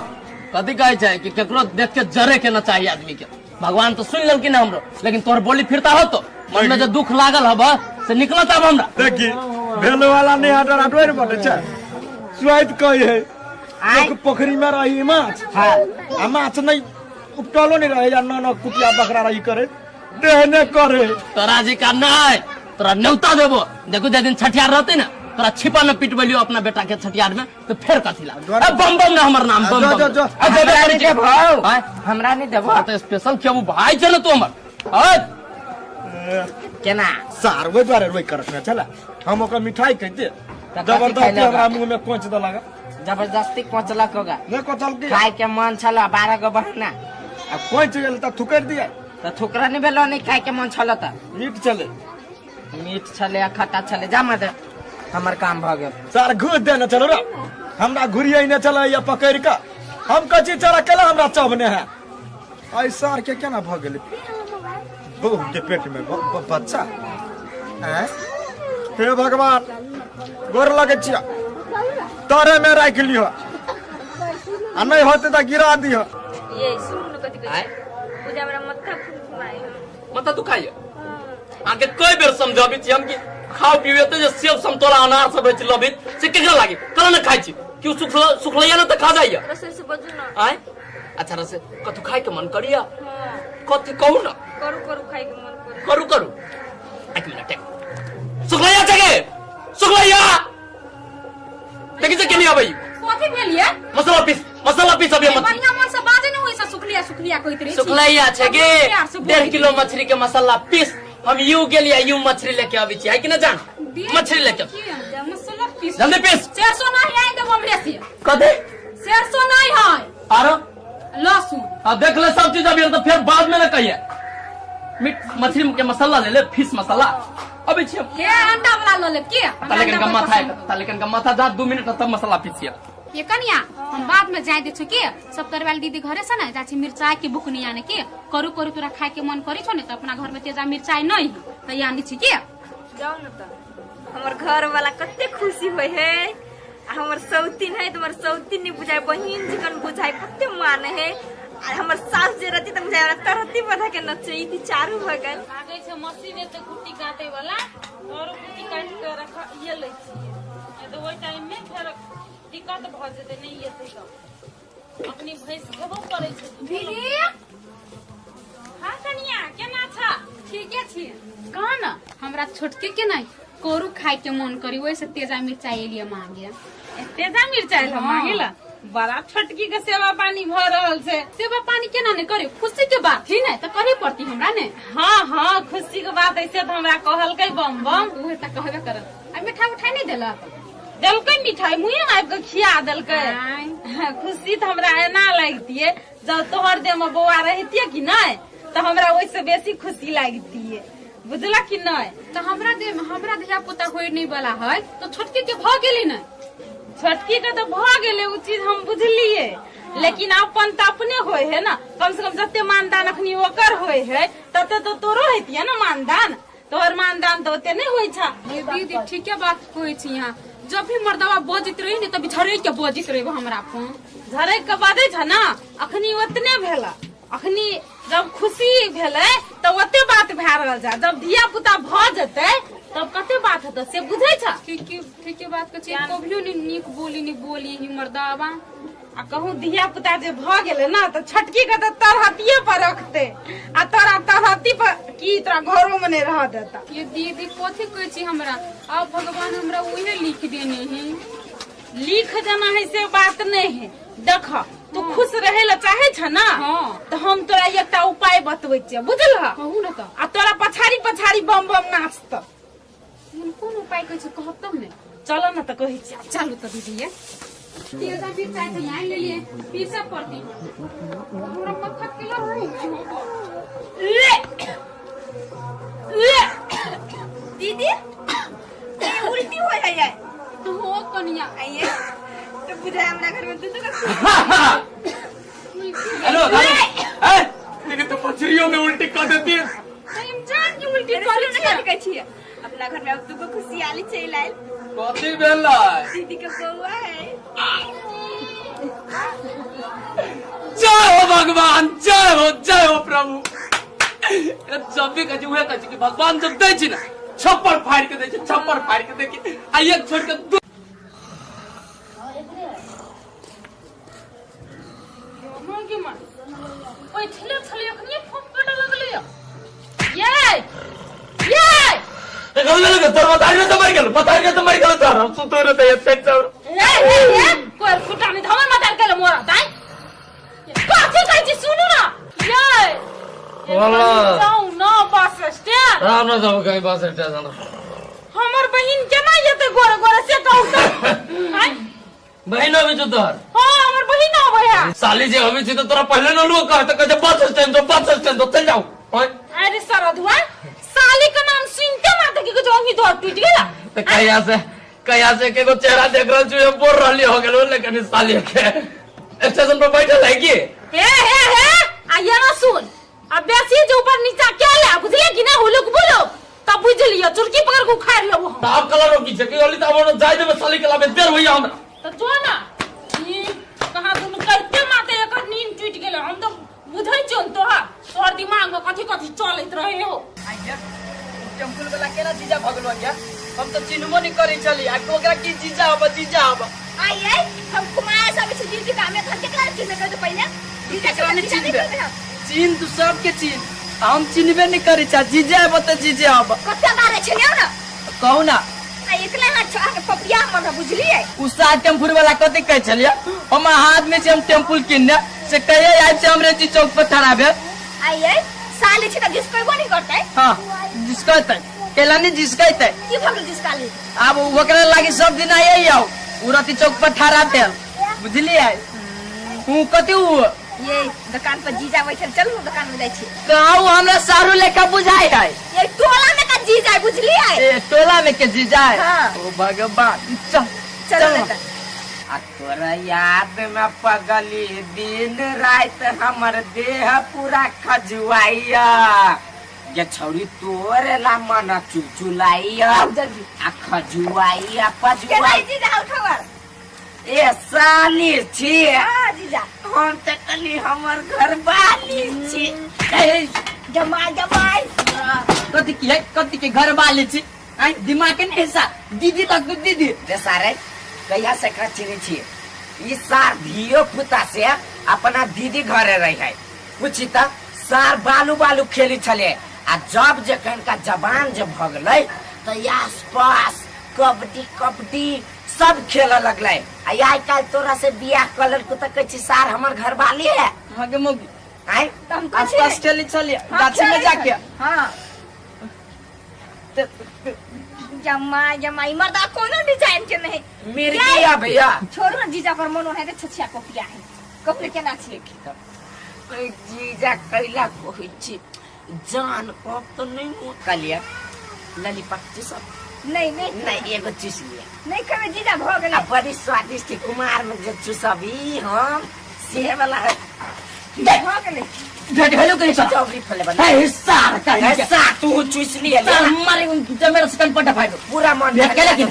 [SPEAKER 12] कथी कहै छै कि केकरो देख के जरे के न चाहिए आदमी के। भगवान तो सुन लेलखिन हमरो लेकिन तोहर बोली फिरता हो तो मन में जे दुख लागल हब से निकलत अब हमरा।
[SPEAKER 7] देखी भेलो वाला नहीं हटर हटवे ने बटे छै स्वाद कहि है एक पोखरी में रही माछ।
[SPEAKER 1] हां
[SPEAKER 7] आ माछ नहीं उपटलो नहीं रहे या न न कुटिया बकरा रही करे देह ने करे।
[SPEAKER 12] तोरा जी का नहीं तोरा न्योता देबो। देखो जे दिन छठियार रहते ना तोरा छिपा न पिटबलियो अपना बेटा के छठियार में तो फेर कथी ला बम बम ना हमर नाम बम बम।
[SPEAKER 7] जो
[SPEAKER 1] हमरा नहीं देबो हमरा नहीं देबो
[SPEAKER 12] तो स्पेशल खेबू भाई छै न तू हमर। ओए
[SPEAKER 1] केना
[SPEAKER 7] सार ओइ दुआरे रोइ करत न चला हम ओकर मिठाई कहते जबरदस्ती हमरा मुंह में कोच देलक।
[SPEAKER 1] जबरदस्ती कोचलक होगा
[SPEAKER 7] नहीं कोचल के
[SPEAKER 1] खाय के मन छल 12 गो बहाना
[SPEAKER 7] आ कोच गेल त थुकर दिया
[SPEAKER 1] त थुकरा नहीं भेलो नहीं खाय के मन छल त
[SPEAKER 7] मीठ चले
[SPEAKER 1] मीठ छले आ खट्टा छले जा मत हमर काम भ गेल।
[SPEAKER 7] सार घुस देने चलो रे हमरा घुरियै ने चले या पकड़ के हम कची चला केला हमरा चबने है। आई सार के केना भ गेल बहू के पेट में बच्चा हैं। हे भगवान गोर लगे छिया तोरे में राख लियो आ नहीं होते त गिरा दियो।
[SPEAKER 5] ये सुन न कथि कहै पूजा हमरा माथा फुफुआई
[SPEAKER 12] माथा दुखाइए आके कई बेर समझाबी छी हम कि खाओ पीवे त जे सेब समतोला अनार सब अछि लबित से केकरा लागे कला न खाइ छी क्यों सुखलैया न त खा जाइया।
[SPEAKER 5] रसोई से बजू न
[SPEAKER 12] आय अच्छा रसे कथु खाइ के मन करिया कथि कहू न
[SPEAKER 5] करू करू खाइ के मन करू
[SPEAKER 12] करू करू एक मिनट एक सुखलैया जगे सुखलैया देखि से केनी आबै
[SPEAKER 10] कथि भेलिए
[SPEAKER 12] मसाला पीस अभी मत
[SPEAKER 10] बढ़िया मन से बाजे न होई से सुखलिया सुखलिया कहत रही
[SPEAKER 12] सुखलैया छै गे 1.5 किलो मछली के मसाला पीस हम you गेलिए you मछली लेके आबै छी है कि न जान मछली लेके
[SPEAKER 10] मसाला पीस
[SPEAKER 12] जल्दी पीस
[SPEAKER 10] 400 नहीं आई देबो हमरे से
[SPEAKER 12] कथि
[SPEAKER 10] 400 नहीं है
[SPEAKER 12] आरो
[SPEAKER 10] लहसुन
[SPEAKER 12] अब देख ले सब चीज अभी तो फिर बाद में न कहिए मीट मछली के मसाला ले ले फिश मसाला अबे छी
[SPEAKER 10] हे अंडा वाला ल लेब के
[SPEAKER 12] लेकिन का माथा है लेकिन का माथा जा 2 मिनट तब मसाला पीसिए।
[SPEAKER 10] ये कनिया हम बाद में जाय दे छु के सब तरवाल दीदी घरे से ना जाछि मिरचाई के बुकनी आने के करू करू तोरा खाय के मन करी छो ने त अपना घर में तेजा मिरचाई नहीं त यानी छी के
[SPEAKER 5] जाऊ न त हमर घर वाला कते खुशी होय है आ हमर सौतीन है त हमर सौतीन नहीं बुझाय बहिन जिकन बुझाय कते माने है आ हमर सास जे रहती त बुझाय हमरा तरहती बधा के नचई थी चारू भगल
[SPEAKER 11] लागै छै मशीन एते कुट्टी काटे वाला और कुट्टी काट के रख ये लै छियै त ओइ टाइम में फेर दिक्कत भ जेतै नहीं एतै त अपनी भैंस खेबो करै छै।
[SPEAKER 10] दीदी
[SPEAKER 11] हां कनिया केना छ?
[SPEAKER 10] ठीके छी कह न हमरा छोटके के नहीं कोरू खाय के मन करी ओइ से तेजा मिरचाई एलिए मांगे।
[SPEAKER 11] तेजा मिरचाई हम मांगेला बड़ा छोटकी के सेवा पानी भ रहल छै।
[SPEAKER 10] सेवा पानी केना ने करे खुशी के बात ही ने त करे पड़ती हमरा ने।
[SPEAKER 11] हां हां खुशी के बात ऐसे त हमरा कहलकै बम बम
[SPEAKER 10] उहे त कहबे करत। आ मिठाई उठाई नहीं देलक?
[SPEAKER 11] देलकै मिठाई मुँहे आबि के खिया देलकै। खुशी त हमरा एना लगतिए
[SPEAKER 2] जब तोहर देह में बौआ रहितिए कि नहीं तो हमरा ओहिसे बेसी खुशी लागतिए, बुझला कि नहीं?
[SPEAKER 11] तो हमरा देह में हमरा धिया पुता होय नहीं वाला है तो छोटकी के भ गेली ने?
[SPEAKER 2] छोटकी के तो भ गेलै, उ चीज हम बुझलिए, लेकिन अपन तो अपने होय है ना। कम से कम जते मानदान अखनी ओकर होय है तते तो तोरो हेतिए ना मानदान। तोहर मानदान तो ओते नहीं होय छा।
[SPEAKER 11] ये दीदी ठीके बात कहै छी यहाँ। जब भी मर्दवा बजैत रही ने तभी झरक के बजैत रही हमरा फोन।
[SPEAKER 2] झरक के बजै छ ना, अखनी ओतने भेला। अखनी जब खुशी भेलै तो ओते बात भए रहल छ। जब धिया पुता भ जेतै तब कते बात हेतै से बुझै छ?
[SPEAKER 11] ठीके ठीके बात कहै छी। कभियो नहीं नीक बोली नहीं बोली ही मर्दवा।
[SPEAKER 2] आ कहूँ धिया पुता जे भ गेलै ना तो छोटकी के तो तरहतिये पर रखते आ तोरा तरहती पर की तोरा घरो में नहीं रह देता।
[SPEAKER 11] ये दीदी कथी कहै छी हमरा? अब भगवान हमरा उहे लिख देने है।
[SPEAKER 2] लिख देना है से बात नहीं है। देख तू खुश रहे ला चाहे छ ना, तो हम तोरा एकटा उपाय बतबै छियै, बुझल?
[SPEAKER 11] कहू ना तो।
[SPEAKER 2] आ तोरा पछाड़ी पछाड़ी बम बम नाचत।
[SPEAKER 11] कोन उपाय कहै छी कहब तब ने?
[SPEAKER 2] चलो ना तो कहै छियै।
[SPEAKER 11] चलू तो दीदी ये तेजा भी चाय तो यहाँ ले लिए पीसा पड़ती हमरा मक्खत के लो
[SPEAKER 2] ले ले
[SPEAKER 5] दीदी ये उल्टी हो जाए
[SPEAKER 11] तो हो कनिया
[SPEAKER 5] आइए तो बुझाए हमरा घर में तू तो
[SPEAKER 12] हेलो ए लेकिन तो मछलियों में उल्टी कर देती है।
[SPEAKER 11] हम जान की उल्टी
[SPEAKER 5] कर कहै छी। अपना घर में अब दुगो खुशियाली चल आयल।
[SPEAKER 12] कथी भेलै?
[SPEAKER 5] दीदी के बउआ है।
[SPEAKER 12] जय हो भगवान, जय हो, जय हो प्रभु। जब भी कहै छी उहे कहै छी कि भगवान जब दै छी ना छप्पर फाड़ के दै छी, छप्पर फाड़ के दै छी आ एक छोड़ के दू।
[SPEAKER 11] बैठले छलै अखनी फोन कटऽ लगलै। ये ये
[SPEAKER 12] तोर मतारी तो मर गेल, मतारी तो मर गेल तोर। हम सुतो रहते एते चौर।
[SPEAKER 11] ए ए ए कोई फुटा नहीं हमर मतार गेल मोरा ताई कथी कहै छी सुनू ना। ये
[SPEAKER 12] बोलो।
[SPEAKER 11] जाऊ ना बस स्टैंड।
[SPEAKER 12] राम ना जाऊ कहीं बस स्टैंड।
[SPEAKER 11] हमर बहिन केना एते गोरे गोरे से कहू त?
[SPEAKER 12] बहिन अबै छौ तोहर?
[SPEAKER 11] हां हमर बहिन अबै है।
[SPEAKER 12] साली जे अबै छै त तोरा पहिले न लोग कहत कहै बस स्टैंड जो, बस स्टैंड जो, चल जाऊ।
[SPEAKER 11] अरे सरधुआ साली के नाम सुनते माते की जो अंगी धर टूट गेला।
[SPEAKER 12] त कहिया से के गो चेहरा देख रहल छी हम बोल रहली हो गेलो, लेकिन साली के स्टेशन पर बैठल है की?
[SPEAKER 11] हे हे हे आ ये ना सुन, आ बेसी जे ऊपर नीचा के ले बुझले कि ना हुलुक बुलुक तब बुझ लियो चुरकी पकड़ के उखाड़ लेबो हम।
[SPEAKER 12] त आब कला रोकी छै कि ओली त अब जाय देबे साली के लाबे देर होइया हमरा।
[SPEAKER 11] त जो ना ई कहां दुनु करते माते एकर नींद टूट गेल। हम तो बुझै छियौ तोहर तोहर दिमाग में कथी कथी चलैत रहे हो।
[SPEAKER 6] आइया टेम्पुल वाला केना जीजा भगलो या? हम तो चिन्हबो नहीं करै छली आ ओकरा की जीजा हब जीजा हब।
[SPEAKER 5] आइए हम कुमार सब छी दीदी का हमें घर केकरा चिन्ह कर दे पहिले जीजा
[SPEAKER 6] केकरा
[SPEAKER 5] के
[SPEAKER 6] नहीं
[SPEAKER 5] चिन्ह
[SPEAKER 6] चिन्हबे? चिन्ह तू सबके चिन्ह, हम चिन्हबे नहीं करै छा। जीजा हब त जीजा हब।
[SPEAKER 5] कते बारे छलियौ ना?
[SPEAKER 6] कहू ना।
[SPEAKER 5] आ एकला हाथ छो के पपिया मन बुझलिए।
[SPEAKER 6] उ सात टेम्पुल वाला कथी कहै छलियै? हम हाथ में छी हम टेम्पुल किनने से कहिया आबि छै हमरे छी चौक पर ठड़ा भेल।
[SPEAKER 5] आइए साले छी त जिसकैबो नहीं करतै।
[SPEAKER 6] हां जिसकैतै केला नहीं जिसकैतै।
[SPEAKER 5] की भगल जिसकाली?
[SPEAKER 6] आब ओकरा लागी सब दिन आइए आउ उ रति चौक पर ठड़ा भेल बुझलिए। उ कथी उ
[SPEAKER 5] ये दुकान पर जीजा बैठल, चलू दुकान में जाइ छी।
[SPEAKER 6] कहू हमरा सारू लेखा बुझाइ है।
[SPEAKER 5] ये टोला में का जीजा बुझलिए?
[SPEAKER 6] ए टोला में के जीजा है?
[SPEAKER 5] हाँ।
[SPEAKER 6] ओ भगवान चल
[SPEAKER 5] चलो ना।
[SPEAKER 1] आ तोरा याद में पगली दिन रात हमर देह पूरा खजुआइया। ये छौरी तोरे ला मन चुलचुलाइया आ खजुआइया पजुआइया।
[SPEAKER 5] जीजा उठवर
[SPEAKER 1] ए साली छी।
[SPEAKER 5] हां जीजा
[SPEAKER 1] हम त कली हमर घर वाली छी।
[SPEAKER 5] जमाई जमाई
[SPEAKER 6] कथी की है कथी के घर वाली छी? आई दिमाग के नहीं हिस्सा दीदी तक तो दीदी
[SPEAKER 1] रे सारे कहिया से एकरा चिन्है छियै? ई सार धियो पुता से अपना दीदी घरे रही है। पूछी त सार बालू बालू खेली छले आ जब जे कनका जबान जे भ गेलै त आस पास कबड्डी कबड्डी सब खेले लगलै। आ आइ काल्हि तोरा से बियाह कऽ लेलकौ त कहै छी सार हमर घरवाली है।
[SPEAKER 6] हाँ गे मौगी
[SPEAKER 1] आइ
[SPEAKER 5] त हम
[SPEAKER 6] आस पास खेली छलियै गाछी में जाके।
[SPEAKER 5] हां जमा जमा मर्दा कोनो डिजाइन के नहीं
[SPEAKER 1] मिर्गी आ भैया।
[SPEAKER 5] छोड़ू ना जीजा पर मन है के छछिया कपिया है कपड़े केना छी?
[SPEAKER 1] जीजा कैला कहै छी जान कब तो नहीं मुँह कलिया ललीपॉप चूसब।
[SPEAKER 5] नहीं नहीं
[SPEAKER 1] नहीं एगो चूस लिया।
[SPEAKER 5] नहीं खेबै जीजा भऽ गेलै।
[SPEAKER 1] आ बड़ी स्वादिष्ट है, कुमार में जे चूसबी हम से वाला है।
[SPEAKER 5] भऽ गेलै।
[SPEAKER 6] भेट भेलो के
[SPEAKER 1] स्ट्रॉबेरी फ्लेवर।
[SPEAKER 6] हे सार का
[SPEAKER 1] ऐसा तू चूस लिया।
[SPEAKER 6] सार मारे जमेर से कनपटा फाइदो
[SPEAKER 1] पूरा मन
[SPEAKER 6] भेट केले कि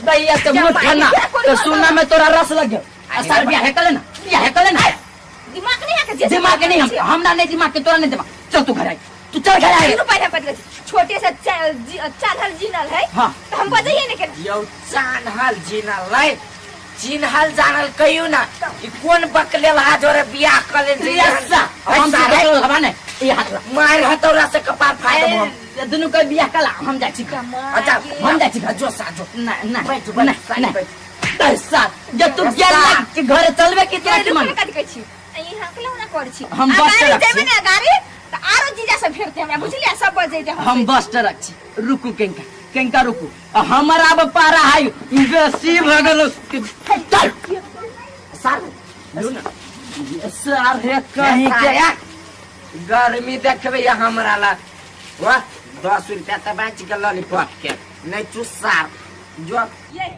[SPEAKER 6] दैया से मुंह खाना तो सुनना में तोरा रस लग गयो। आ सार बियाह कले ना बियाह कले ना
[SPEAKER 5] दिमाग नहीं है के
[SPEAKER 6] दिमाग नहीं हम हमरा नहीं दिमाग के तोरा नहीं दिमाग। चल तू घर आई तू चल घर आई।
[SPEAKER 5] सुनो पहले बदल छोटे से चानहल जिनल है।
[SPEAKER 6] हां
[SPEAKER 5] तो हम बजाइए ने के
[SPEAKER 1] यो चानहल जिनल है चिन्हल जानल कहियो ना ई कोन बकलेल हा जोरे बियाह कले
[SPEAKER 6] हम हवा ने ई हाथ
[SPEAKER 1] मार हथौड़ा से कपार फाड़ देबो हम
[SPEAKER 6] दुनू के बियाह कला हम जाइ छी।
[SPEAKER 1] अच्छा
[SPEAKER 6] हम जाइ छी
[SPEAKER 1] जो साजो
[SPEAKER 6] ना ना
[SPEAKER 1] बैठ
[SPEAKER 6] ना ना पैसा जब तू गेल कि घर चलबे कि तोरा के मन
[SPEAKER 5] कथि कहै छी ई हकलो ना कर छी।
[SPEAKER 6] हम बस ट्रक
[SPEAKER 5] जेबे ना गाड़ी त आरो जीजा से फेरते हमरा बुझलिया सब बजैते
[SPEAKER 6] हम बस ट्रक छी। रुकू केंका केंका रुकू हमरा अब पारा है बेसी भगल चल
[SPEAKER 1] सर
[SPEAKER 6] सर हे कहीं के
[SPEAKER 1] गर्मी देखबे हमरा ला वाह 10 रुपया त बाँच गेल लॉलीपॉप के नहीं चूस सार जो
[SPEAKER 5] ये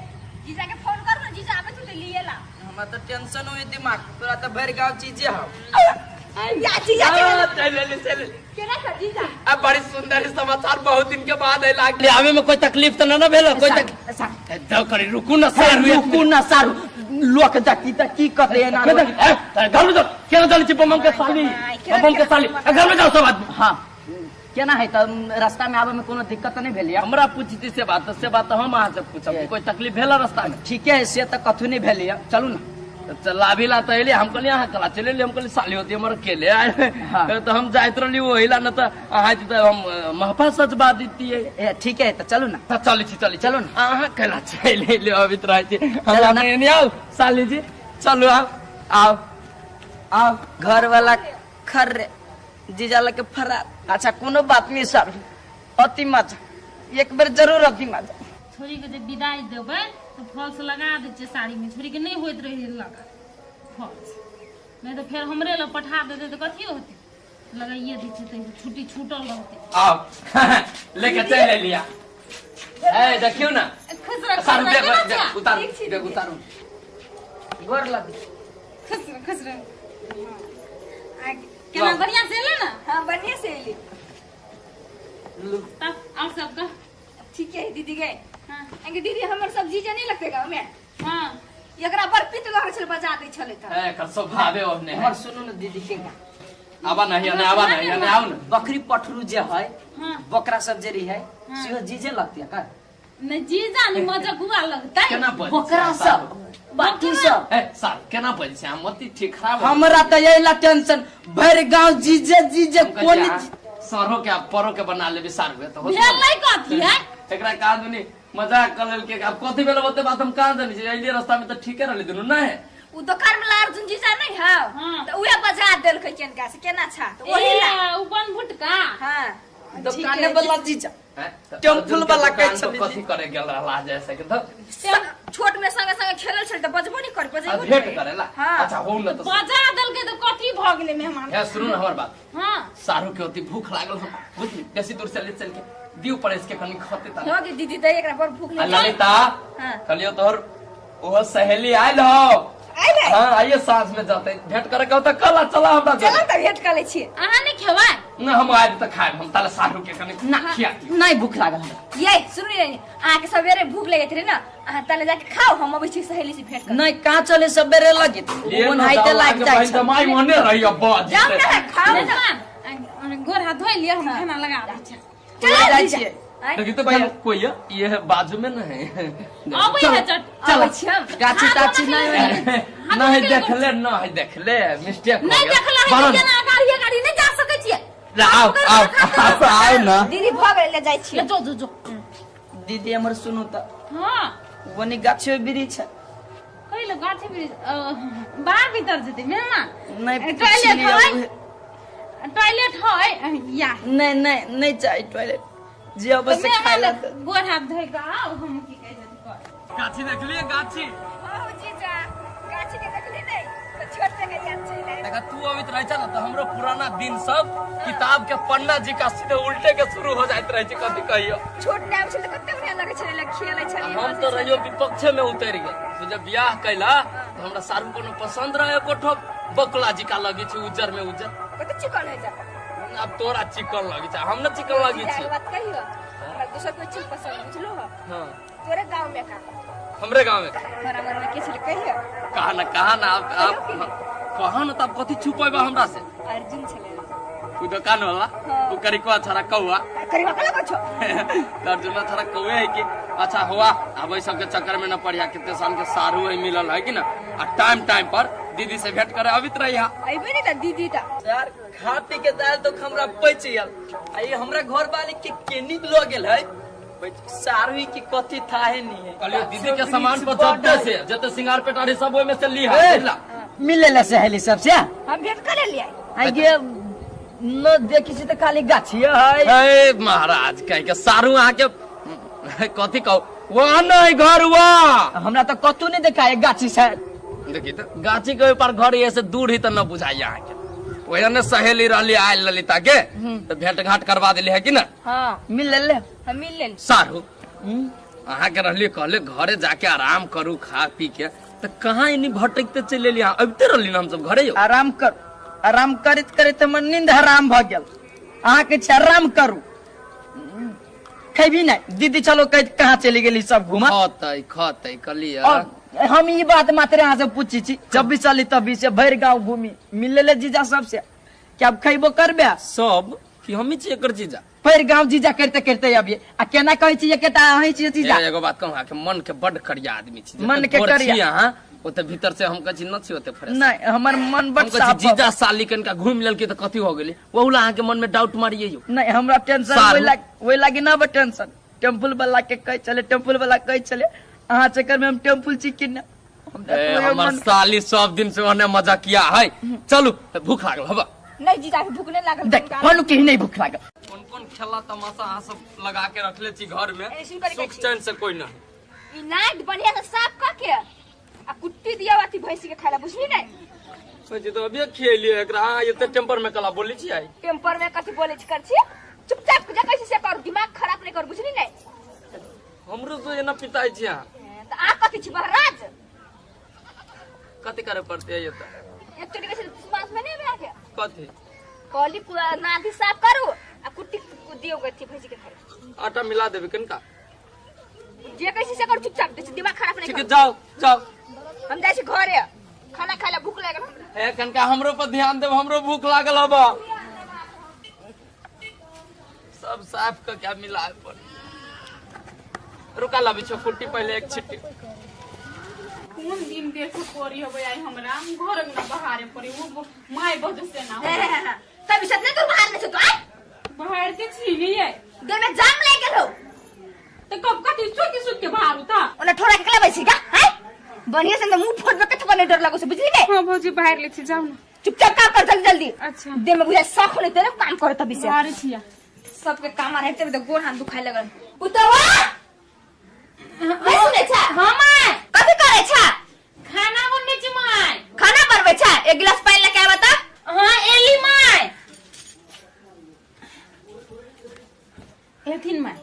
[SPEAKER 5] जीजा के फोन कर ना जीजा आबे तो लिए ला।
[SPEAKER 6] हमरा तो टेंशन होई दिमाग तोरा तो भर गांव चीजे हो
[SPEAKER 5] या जीजा
[SPEAKER 12] चल ले चल
[SPEAKER 5] केना कर जीजा।
[SPEAKER 12] अब बड़ी सुंदर समाचार बहुत दिन के बाद आइला। ले आवे में कोई तकलीफ तो ना भेल कोई तकलीफ दो करी रुकू ना सर
[SPEAKER 6] रुकू ना सर लोक देखी त की कहते ना
[SPEAKER 12] घर में जाओ केना चली छी बम के साली बम के साली घर में जाओ सब आदमी।
[SPEAKER 6] हां केना है त रास्ता में आवे में कोनो दिक्कत नहीं भेल?
[SPEAKER 12] हमरा पूछती से बात हम अहाँ से पूछब कोई तकलीफ भेल रास्ता में?
[SPEAKER 6] ठीक है से त कथु नहीं भेल। चलू ना
[SPEAKER 12] चलाभी ला तो अली हम कहलिए अहाँ कला चले हम कहलिए साली होती हमर अकेले आए तो हम जाइत रहली ओहि ला न त अहाँ त हम महफा सजबा दितियै।
[SPEAKER 6] ठीक है त चलू ना
[SPEAKER 12] त चली छी चली
[SPEAKER 6] चलू ना
[SPEAKER 12] अहाँ कला चलि अयली अबैत रहै छी हमरा एने आउ साली जी चलू आउ आउ
[SPEAKER 6] आउ। घर वाला खर्रे जीजा लके फरार। अच्छा कोनो बात नहीं सर अति मजा एक बेर जरूर अति मजा।
[SPEAKER 11] छोरी के जे विदाई देबै तो फॉल्स लगा दै छियै साड़ी में छोरी के नहीं होइत रहे लगा फॉल्स नहीं तो फेर हमरे लग पठा देते तो कथी होते लगाइए दै छियै तऽ छुट्टी छूटल रहतै।
[SPEAKER 12] आओ लेके चलि एलिया। ए देखियौ ना
[SPEAKER 11] खुश रह
[SPEAKER 12] सारू देख उतारू देख उतारू
[SPEAKER 6] गोर लग
[SPEAKER 11] खुश रह खुश रह। केना बढ़िया से एलै ना?
[SPEAKER 5] हां बढ़िया से एली।
[SPEAKER 11] तब और सब का
[SPEAKER 5] ठीक है दीदी गए। हां अंगे दीदी हमर सब जीजा नहीं लगते गांव में।
[SPEAKER 11] हां
[SPEAKER 5] एकरा बड़ पित लगे छल बजा दै छलै त
[SPEAKER 12] ए एकर स्वभावे ओहने है।
[SPEAKER 6] हमर सुनू न दीदी के
[SPEAKER 12] आबा नहीं ने आबा नहीं ने आउ न
[SPEAKER 6] बकरी पठरू जे है
[SPEAKER 11] हां
[SPEAKER 6] बकरा सब जे रही है सेहो जीजे लगती है का?
[SPEAKER 11] नहीं जीजा नहीं मजगुआ लगतै
[SPEAKER 12] केना बज
[SPEAKER 6] बकरा सब बाकी सब
[SPEAKER 12] ए साल केना बज छै हम मति ठीक खराब
[SPEAKER 6] हमरा त एला टेंशन भर गांव जीजे जीजे कोन
[SPEAKER 12] सरो के परो के बना लेबे सार हुए तो
[SPEAKER 11] भेल नहीं कथी है
[SPEAKER 12] एकरा का दुनी मजाक कर लेल के अब कथी भेल ओते बात हम कहां जानी छी अइली रास्ता में त ठीके रहली दुनू ना है
[SPEAKER 5] उ दुकान में अर्जुन जीजा नहीं है त उहे बजा देलकै केनका से केना छा त ओही ला
[SPEAKER 11] उ बन भुटका।
[SPEAKER 5] हां
[SPEAKER 6] दुकाने वाला जीजा टेम्पुल वाला कहै छली
[SPEAKER 12] कथी करे गेल रहला जैसे के त
[SPEAKER 5] छोट में संगे संगे खेलल छल त बजबो नहीं कर बजबो
[SPEAKER 12] भेंट करेला। अच्छा हो न त
[SPEAKER 11] बजा देलकै त कथी भ गेलै मेहमान।
[SPEAKER 12] हे सुनू न हमर बात।
[SPEAKER 11] हां
[SPEAKER 12] सारू के ओती भूख लागल हम बुझली बेसी दूर से ले चल के दिउ पड़ेस के कनी खते ता
[SPEAKER 5] हो गे दीदी त एकरा बड़ भूख
[SPEAKER 12] नहीं ललिता कहलियो तोहर ओहो सहेली आइल हो
[SPEAKER 5] आइल है?
[SPEAKER 12] हां आइए साँझ में जाते भेंट करे के त कल चला हमरा
[SPEAKER 5] चला त भेंट कर लै छी।
[SPEAKER 11] अहाँ नहीं खेबै?
[SPEAKER 12] ना हम आइब त खाएब हम ताले सारू के कनी खिया दियौ।
[SPEAKER 6] नहीं भूख लागल हमरा।
[SPEAKER 5] ये सुनू ये अहाँ के सबेरे भूख लगैत रहे ना अहाँ ताले जाके खाओ हम अबै छी सहेली से भेंट कर।
[SPEAKER 6] नहीं कहाँ चले सबेरे लगे मोन हाइते लाग जाइ छै।
[SPEAKER 12] माई मने रही अब बाज
[SPEAKER 5] जाओ ना खाओ ना
[SPEAKER 11] गोर हाथ धोइ लिअ हम खाना लगा दै छी।
[SPEAKER 5] चल
[SPEAKER 6] जाइ छियै।
[SPEAKER 12] देखी तो भाई कोई ये है बाजू में नहीं
[SPEAKER 11] अबै है चट
[SPEAKER 6] चल गाछी ताछी नहीं
[SPEAKER 12] नहीं देखले नहीं देखले मिस्टेक हो
[SPEAKER 11] नहीं
[SPEAKER 12] गया।
[SPEAKER 11] देखला है केना गाड़ी गाड़ी नहीं जा सकै छियै।
[SPEAKER 12] आओ आओ आओ ना
[SPEAKER 5] दीदी भ गेल ले जाइ छी।
[SPEAKER 11] जो जो जो
[SPEAKER 6] दीदी हमर सुनू त।
[SPEAKER 11] हां
[SPEAKER 6] वनी गाछी वृक्ष है
[SPEAKER 11] कइलो गाछी वृक्ष बाहर भीतर जेतै मेहमान।
[SPEAKER 6] नहीं
[SPEAKER 11] टॉयलेट है टॉयलेट है या
[SPEAKER 6] नहीं नहीं नहीं चाहिए टॉयलेट जे अवश्य खाइला
[SPEAKER 11] गोर हाथ धोइ के आओ हम की कहै छै कर।
[SPEAKER 12] गाछी देखलिए गाछी?
[SPEAKER 5] हां जीजा गाछी के देखली नहीं तऽ छोटे के याद चलि आयल।
[SPEAKER 12] देखा तू अबित रहे छ न त हमरो पुराना दिन सब किताब के पन्ना जी का सीधे उल्टे के शुरू हो जाइत रहे छै। कथी कहियो
[SPEAKER 5] छोट ने आबै छलै तऽ कते बढ़िया लगै छलै, खेलै छलियै।
[SPEAKER 12] हम तो रहियो विपक्षे में उतर गेल। तू जब बियाह कैला त हमरा सारू कोनो पसंद रहे कोठो बकला जी का लगी छै उज्जर में उज्जर।
[SPEAKER 5] कते चिकन है जा।
[SPEAKER 12] अब तोरा चिकन लगी छै, हम न चिकन लगी छै।
[SPEAKER 5] बात कहियो हमरा दोसर कोई चीज पसंद बुझलो हो।
[SPEAKER 12] हां
[SPEAKER 5] तोरे गांव में का?
[SPEAKER 12] हमरे गांव में
[SPEAKER 5] हमरा मन में के छलै कहियो?
[SPEAKER 12] कहा ना कहा ना आप कहा ना तब कथी छुपेबा हमरा से?
[SPEAKER 5] अर्जुन छलै
[SPEAKER 12] उ दुकान वाला। उ करिकवा छरा कौआ।
[SPEAKER 5] करिकवा कला कछो
[SPEAKER 12] अर्जुन छरा कौए है कि अच्छा हुआ। अब सब के चक्कर में न पड़िया, कितने साल के सारू है मिलल है कि ना। आ टाइम टाइम पर दीदी से भेंट करे अबित रही।
[SPEAKER 5] अइबे नहीं त दीदी त
[SPEAKER 6] यार खा पी के दाल तो हमरा पच गेल। आ ये हमरा घर वाले के केनी ल गेल है सारू की कथी थाहे नहीं है।
[SPEAKER 12] कहलियो दीदी के सामान पर जबते से जते सिंगार पेटारी सब ओय में से ली है
[SPEAKER 6] मिले ला सहेली सब से
[SPEAKER 5] हम भेंट करे लिया।
[SPEAKER 6] आ ये न देखी छी त खाली गाछिया है।
[SPEAKER 12] ए महाराज कह के सारू अहाँ के कथी कहू वहां नहीं घर हुआ
[SPEAKER 6] हमरा त कतौ नहीं देखाए गाछी से।
[SPEAKER 12] देखी त गाछी के पर घर ये से दूर ही त न बुझाई अहाँ के। ओहे ने सहेली रहली आयल ललिता के त भेंट घाट करवा देली है कि ना।
[SPEAKER 6] हां मिल ले
[SPEAKER 5] हम मिल ले
[SPEAKER 12] सारू अहाँ के रहली कहले घरे जाके आराम करू खा पी के त कहां इनी भटकते चलि एली अहाँ? अबिते रहली न हम सब घरे। यो
[SPEAKER 6] आराम कर आराम करैत करैत हमर नींद हराम भ गेल। अहाँ के आराम करू खेबी नहीं दीदी चलो कह कहाँ चली गेली सब घुमा
[SPEAKER 12] खतै खतै कहलियै।
[SPEAKER 6] हम ई बात मात्र अहाँ से पूछी छी जब भी चली तभी से भरि गांव घूमी मिले ले जीजा सबसे कि अब खेबो करबे
[SPEAKER 12] सब कि हम छी एकर जीजा
[SPEAKER 6] भरि गांव जीजा करते करते अबियै आ केना कहै छी एकेटा अहीं छी जीजा।
[SPEAKER 12] एगो बात कहूं अहाँ के मन के बड करिया आदमी छी।
[SPEAKER 6] मन के करिया
[SPEAKER 12] अहाँ ओते भीतर से हम कहै छी न छी ओते फ्रेश
[SPEAKER 6] नहीं हमर मन बड साफ।
[SPEAKER 12] जीजा साली कनका घूम लेलकी त कथी हो गेली ओहुला अहाँ के मन में डाउट मारिए यो।
[SPEAKER 6] नहीं हमरा टेंशन ओइ लागी ना बड टेंशन। टेम्पल वाला के कह चले टेम्पल वाला कह चले अहाँ चक्कर में हम टेम्पल छी कि ना।
[SPEAKER 12] हमर साली सब दिन से ओने मजा किया है। चलू भूख लागल हबा।
[SPEAKER 5] नहीं जीजा के भूख नहीं लागल।
[SPEAKER 6] देख कोन के ही नहीं भूख लागल।
[SPEAKER 12] कोन कोन खेला तमाशा अहाँ सब लगा के रखले छी घर में सुख चैन से कोई नहीं।
[SPEAKER 5] ई नाक बढ़िया से साफ क के आ कुट्टी दिया बाती भैंसी के खाला बुझली नहीं।
[SPEAKER 12] सोची तो अभी खेलिए एकरा एते टेम्पर में कला बोली छी आई।
[SPEAKER 5] टेम्पर में कथी बोले छी कर छी चुपचाप जा कैसे से कर दिमाग खराब नहीं कर बुझली नहीं।
[SPEAKER 12] हमरो से एना पिताई छी अहाँ
[SPEAKER 5] त आ कथी छी महाराज
[SPEAKER 12] कथी करे पड़ते है ये त
[SPEAKER 5] एक चोटी के विश्वास में नहीं आबे के
[SPEAKER 12] कथी
[SPEAKER 5] कहली पूरा नादी साफ करू आ कुट्टी दियो गथी भैंसी के खाला
[SPEAKER 12] आटा मिला देबे कनका
[SPEAKER 5] जे कैसे से कर चुपचाप दिमाग खराब नहीं कर।
[SPEAKER 12] ठीक है जाओ जाओ
[SPEAKER 5] हम जाइ छी घरे खाना खाला भूख लागल हमरा।
[SPEAKER 12] ए कनका हमरो पर ध्यान देब हमरो भूख लागल हब। सब साफ क के मिलाए पर रुका लाबी छो कुट्टी पहले एक छिट्टी।
[SPEAKER 11] कोन दिन देखे पड़ी होबे आई हमरा घर में ना बाहरे पड़ी वो my बज से ना
[SPEAKER 5] तब सत ने तू बाहर ने छ तो आय
[SPEAKER 11] बाहर ते छी नहीं
[SPEAKER 5] देह में जाम लाग गेल हो
[SPEAKER 11] त कब कथी सुति सुति के बाहर उता
[SPEAKER 5] ओना ठोरा के कला बैसी का हैं बढ़िया से मुंह फोड़बे कथि बने डर लागो से बुझली ने।
[SPEAKER 11] हां भौजी बाहर ले छी जाऊ ना
[SPEAKER 5] चुपचाप काम कर जल्दी जल्दी।
[SPEAKER 11] अच्छा
[SPEAKER 5] देह में बुझा शौक नहीं तेरे काम करे तभी से
[SPEAKER 11] बाहर छिया
[SPEAKER 5] सबके काम रहते त गोड़ हाथ दुखाय लगल। पुतवा नहीं सुनै छा?
[SPEAKER 11] हां my
[SPEAKER 5] कथि करे छा?
[SPEAKER 11] खाना बनबै छी my.
[SPEAKER 5] खाना बनबै छा? एक गिलास पानी लेके आबा त।
[SPEAKER 11] हां एली my. एथिन my.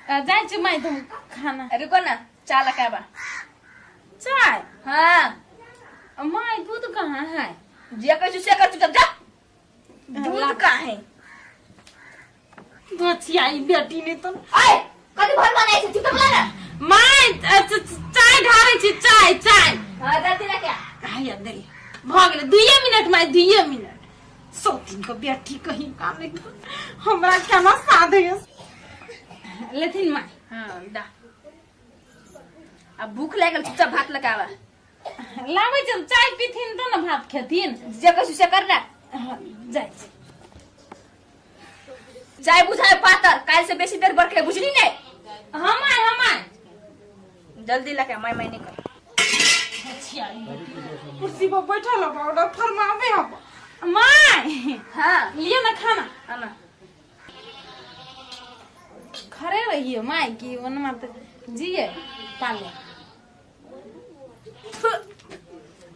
[SPEAKER 5] हां
[SPEAKER 11] जाइ छी my तुम खाना।
[SPEAKER 5] रुको ना चाय लेके आबा।
[SPEAKER 11] चाय?
[SPEAKER 5] हां
[SPEAKER 11] my दूध कहाँ है?
[SPEAKER 5] जे कहै छी से कर चुपचाप जा। दूध कहाँ है?
[SPEAKER 11] बचिया ई बेटी ने तो
[SPEAKER 5] आय कथि भर बनाई छै चुपचाप ला ना।
[SPEAKER 11] My चाय ढारै छी चाय चाय।
[SPEAKER 5] हां जल्दी लेके आ।
[SPEAKER 11] आय अंदर भ गेलै 2 मिनट my 2 minute. सौतीन के बेटी कहीं काम नहीं हमरा केना साध है। लेथिन my.
[SPEAKER 5] हां दा अब भूख लागल चुपचाप भात लेके आबा।
[SPEAKER 11] लाबै छी चाय पीथिन तो ना भात खेथिन।
[SPEAKER 5] जे कहै छी से कर ना।
[SPEAKER 11] जाइ छी
[SPEAKER 5] चाय बुझाय पातर काल से बेसी देर बरखे बुझली ने।
[SPEAKER 11] हम आय हम आय
[SPEAKER 5] जल्दी लेके my my नहीं कर।
[SPEAKER 11] अच्छा कुर्सी पर बैठल हो ऑर्डर फरमावे हम my. हां लियो ना खाना।
[SPEAKER 5] आना
[SPEAKER 11] खड़े रहिए माय की ओनमा त जिए पाले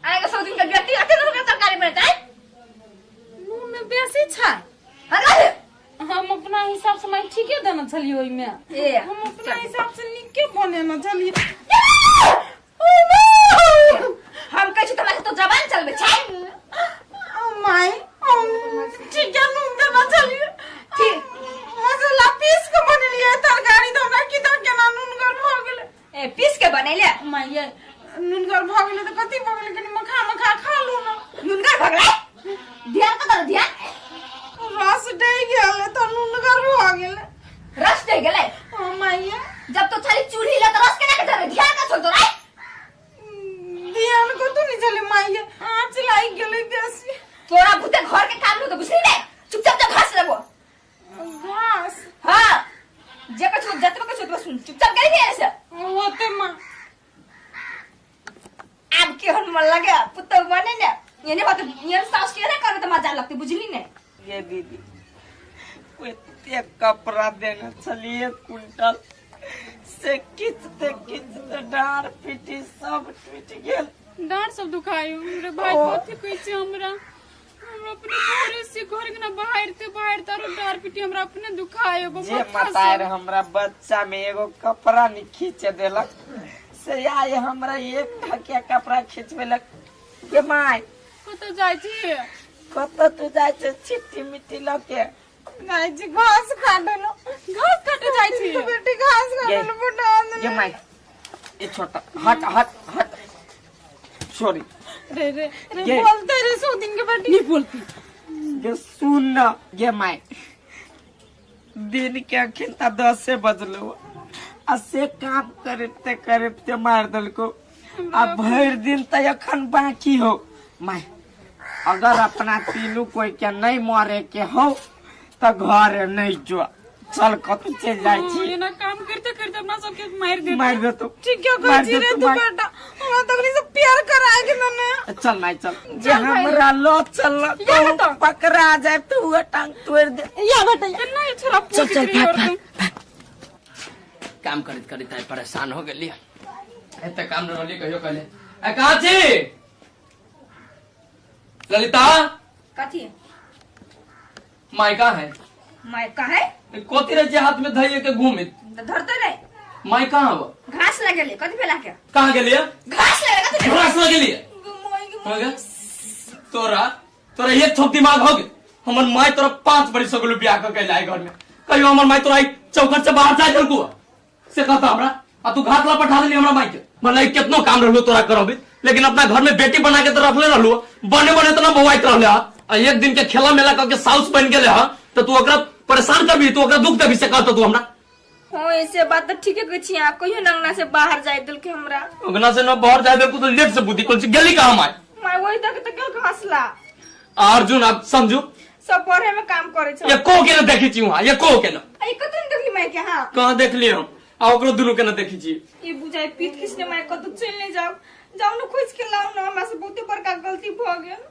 [SPEAKER 5] आएगा सब दिन के बेटी अते नून के तरकारी बनतै
[SPEAKER 11] नून बेसी छै।
[SPEAKER 5] अरे
[SPEAKER 11] हम अपना हिसाब से माय ठीके देने छलियै ओइमे। हम अपना हिसाब से नीके बनेने छलियै।
[SPEAKER 5] हम कहै छी तोरा तो जबान चलबै छै।
[SPEAKER 2] My ठीके नून देने छलियै।
[SPEAKER 5] ठीक
[SPEAKER 2] मसाला पीस के बनेलियै तरकारी त हमरा की त केना नूनगर भ गेलै।
[SPEAKER 5] ए पीस के बनेले
[SPEAKER 2] my ये नूनगर भ गेलै त कथी भ गेलै कनी मखा मखा खा लू न।
[SPEAKER 5] नूनगर भ गेलै ध्यान कत ध्यान
[SPEAKER 2] रस डहि गेलै त नूनगर भ गेलै।
[SPEAKER 5] रस डहि गेलै?
[SPEAKER 2] हां my ये
[SPEAKER 5] जब तो थाली चूल्ही ल त रस केना के धरे ध्यान का छोड़ तोरा
[SPEAKER 2] ध्यान को तू नहीं चले my ये आँच लागि गेलै बेसी।
[SPEAKER 5] तोरा भूते घर के काम तो बुझली ने चुपचाप जा घास लेबो
[SPEAKER 2] घास।
[SPEAKER 5] हां जे कछु जतबे कछु ओतबे सुन चुपचाप गेली ने से
[SPEAKER 2] होते मां।
[SPEAKER 5] आब केहन मन लगे पुतौ बने ने एने बात ये सास के ना करबे त मजा लगते बुझली ने।
[SPEAKER 1] ये दीदी एते कपड़ा देने छलिए कुंटल से खींचते खींचते डाँर पीटी सब टूट गेल।
[SPEAKER 11] डाँर सब दुखायो रे भाई कथी कहै छै हमरा हमरा अपने घरे से घर के ना बाहरते बाहरते आरो डाँर पीटी हमरा अपने दुखायो।
[SPEAKER 1] जे मतार हमरा बच्चा में एगो कपड़ा नहीं खींचे देलक से आय हमरा एक ठकिया कपड़ा खींचबेलक। के my
[SPEAKER 11] कतऽ जाइ छी?
[SPEAKER 1] कतऽ तू जाइ छी छिट्टी मिट्टी लऽ के?
[SPEAKER 2] जाइ छी घास काटे लो।
[SPEAKER 11] घास काटे जाइ छी?
[SPEAKER 2] बेटी घास काटे लो बटा
[SPEAKER 1] ये my ये छोटा हट हट हट सॉरी
[SPEAKER 2] रे रे रे बोलते रे सो दिन के बेटी
[SPEAKER 1] नहीं बोलती ये सुन ना। ये my दिन के अखन त 10 बजलो आ से काम करते करते मार दलको आ भर दिन त अखन बाकी हो। My अगर अपना तीनू कोई के नहीं मरे के हो त घर नहीं जो चल कत चल जाय छी।
[SPEAKER 11] एना काम करते करते अपना सबके मार दे
[SPEAKER 1] मार दे तो
[SPEAKER 2] ठीक क्यों कहै छी रे तू बेटा हमरा तकनी से प्यार कराए के न।
[SPEAKER 1] चल my चल जे हमरा लो चल तो पकड़ा जाए तो हुआ टांग तोड़ दे।
[SPEAKER 2] या बेटा
[SPEAKER 11] केना ई छोरा
[SPEAKER 1] चल चल भाग
[SPEAKER 12] काम करैत करैत आइ परेशान हो गेली। एते काम न रहली कहियो कहले ए कहाँ छी ललिता?
[SPEAKER 5] कथी
[SPEAKER 12] my कहाँ है?
[SPEAKER 5] My कहाँ है?
[SPEAKER 12] कथी रहे हाथ में धइए के घूमित
[SPEAKER 5] धरते रहे।
[SPEAKER 12] My कहाँ हो?
[SPEAKER 5] घास लगेले कथी भेला के?
[SPEAKER 12] कहाँ गेलिए?
[SPEAKER 5] घास लगे कथी
[SPEAKER 12] घास लगेलिए? हो गया तोरा तोरा एक थोप दिमाग हो गेल। हमर my तोरा 5 बरिस हो गेल बियाह क के लाए घर में कहियो हमर my तोरा चौखट से बाहर जाय देलको से कहता हमरा आ तू घास ला पठा देली हमरा माई के। मतलब कितनो काम रहलो तोरा करबे लेकिन अपना घर में बेटी बना के तो रखले रहलो बने बने तो ना बौआइत रहले आ एक दिन के खेला मेला करके साउस बन गेले ह तो तू ओकरा परेशान करबी तू ओकरा दुख देबी से कहता तू हमरा।
[SPEAKER 5] हां ऐसे बात त ठीके कहै छी आप कहियो अंगना से बाहर जाय देलके हमरा।
[SPEAKER 12] अंगना से न बाहर जाय देलको तो लेट से बुद्धि कोन गेली कहां my?
[SPEAKER 5] My वही तक त गेल घासला।
[SPEAKER 12] अर्जुन आप समझू
[SPEAKER 5] सब पढ़े में काम करे छ।
[SPEAKER 12] एको के न देखी छी वहां एको के न।
[SPEAKER 5] आई कत न देखली my के? हां
[SPEAKER 12] कहां देखली हम आ ओकरो दुनू के न देखी छी।
[SPEAKER 5] ई बुझाई पीत खिसने my कत चल नहीं जाओ जाओ न खोज के लाओ न हमरा से बहुते बड़का गलती भ गेल।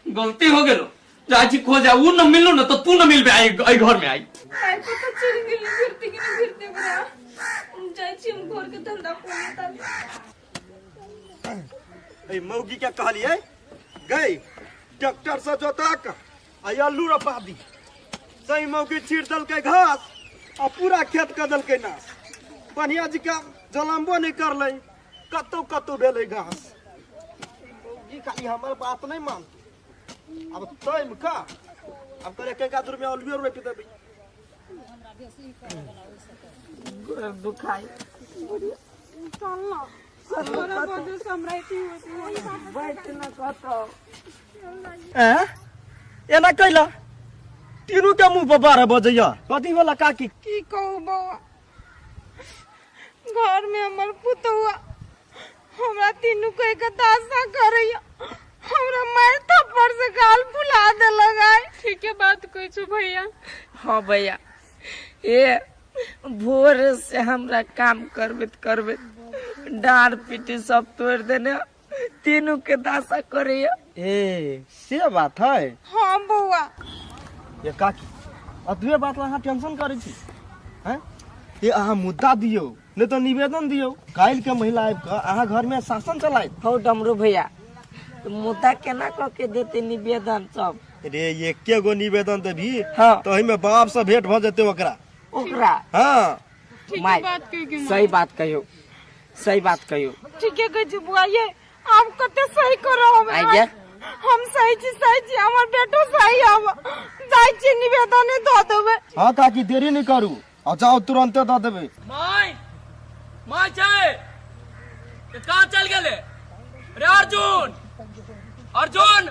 [SPEAKER 12] गलती हो गेलो जाय छी खोज उ न मिललो न तो तू न मिलबे आई आई घर में आई।
[SPEAKER 5] My कत चल गेली फिरती कि नहीं फिरते ओकरा जाय छी हम घर के धंधा कोने तब।
[SPEAKER 7] ए मौगी के कहलिए गई ट्रैक्टर से जोतक आ आलू रोपा दी सही मौगी छीट दलकै घास आ पूरा खेत कऽ देलकै नाश। बढ़िया जी के जलम्बो नहीं करलै कतौ कतौ भेलै घास। मौगी खाली हमर बात नहीं मानतै अब तैम का अब करे के दूर में आलूए रोपि देबै।
[SPEAKER 1] गोर दुखाई
[SPEAKER 11] चल ना तोरा वजह से हमरा एथी होत
[SPEAKER 1] बैठ न कतौ
[SPEAKER 7] एना कैला तीनू के मुंह पर 12 बजैया कथी होला काकी?
[SPEAKER 2] की कहू बौआ घर में हमर पुतौआ हमरा तीनू के एक दासा करैया हमरा मार थप्पड़ से गाल फुला देलक आइ।
[SPEAKER 11] ठीके बात कहै छौ भैया।
[SPEAKER 1] हाँ भैया ए भोर से हमरा काम करबेत करबेत डाँर पीटी सब तोड़ देने तीनू के दासा करैया।
[SPEAKER 7] ए से बात है?
[SPEAKER 2] हाँ बौआ।
[SPEAKER 7] ये काकी अतबे बात ला अहाँ टेंशन करै छी हैं? ये अहाँ मुद्दा दियौ नहीं तो निवेदन दियौ। काल्हि के महिला आबि कऽ अहाँ घर में शासन चलायत।
[SPEAKER 1] हौ डमरू भैया, मुद्दा केना कऽ के देते निवेदन सब?
[SPEAKER 7] रे एके गो निवेदन देबही
[SPEAKER 1] हाँ।
[SPEAKER 7] तो ओहिमे बाप से भेंट भऽ जेतै ओकरा।
[SPEAKER 1] ओकरा?
[SPEAKER 7] हाँ।
[SPEAKER 1] माय सही बात कहियो, सही बात कहियो।
[SPEAKER 2] ठीके कहै छी बुआ, ये आब कते सही करो हम।
[SPEAKER 1] आइ गे।
[SPEAKER 2] हम सही छी, सही छी, हमर बेटो सही। आब जाइ छी निवेदने दऽ देबै।
[SPEAKER 7] हाँ काकी, देरी नहीं करू आ जाओ तुरंते दऽ देबै।
[SPEAKER 12] माय, माय छै के कहाँ चल गेले रे? अर्जुन, अर्जुन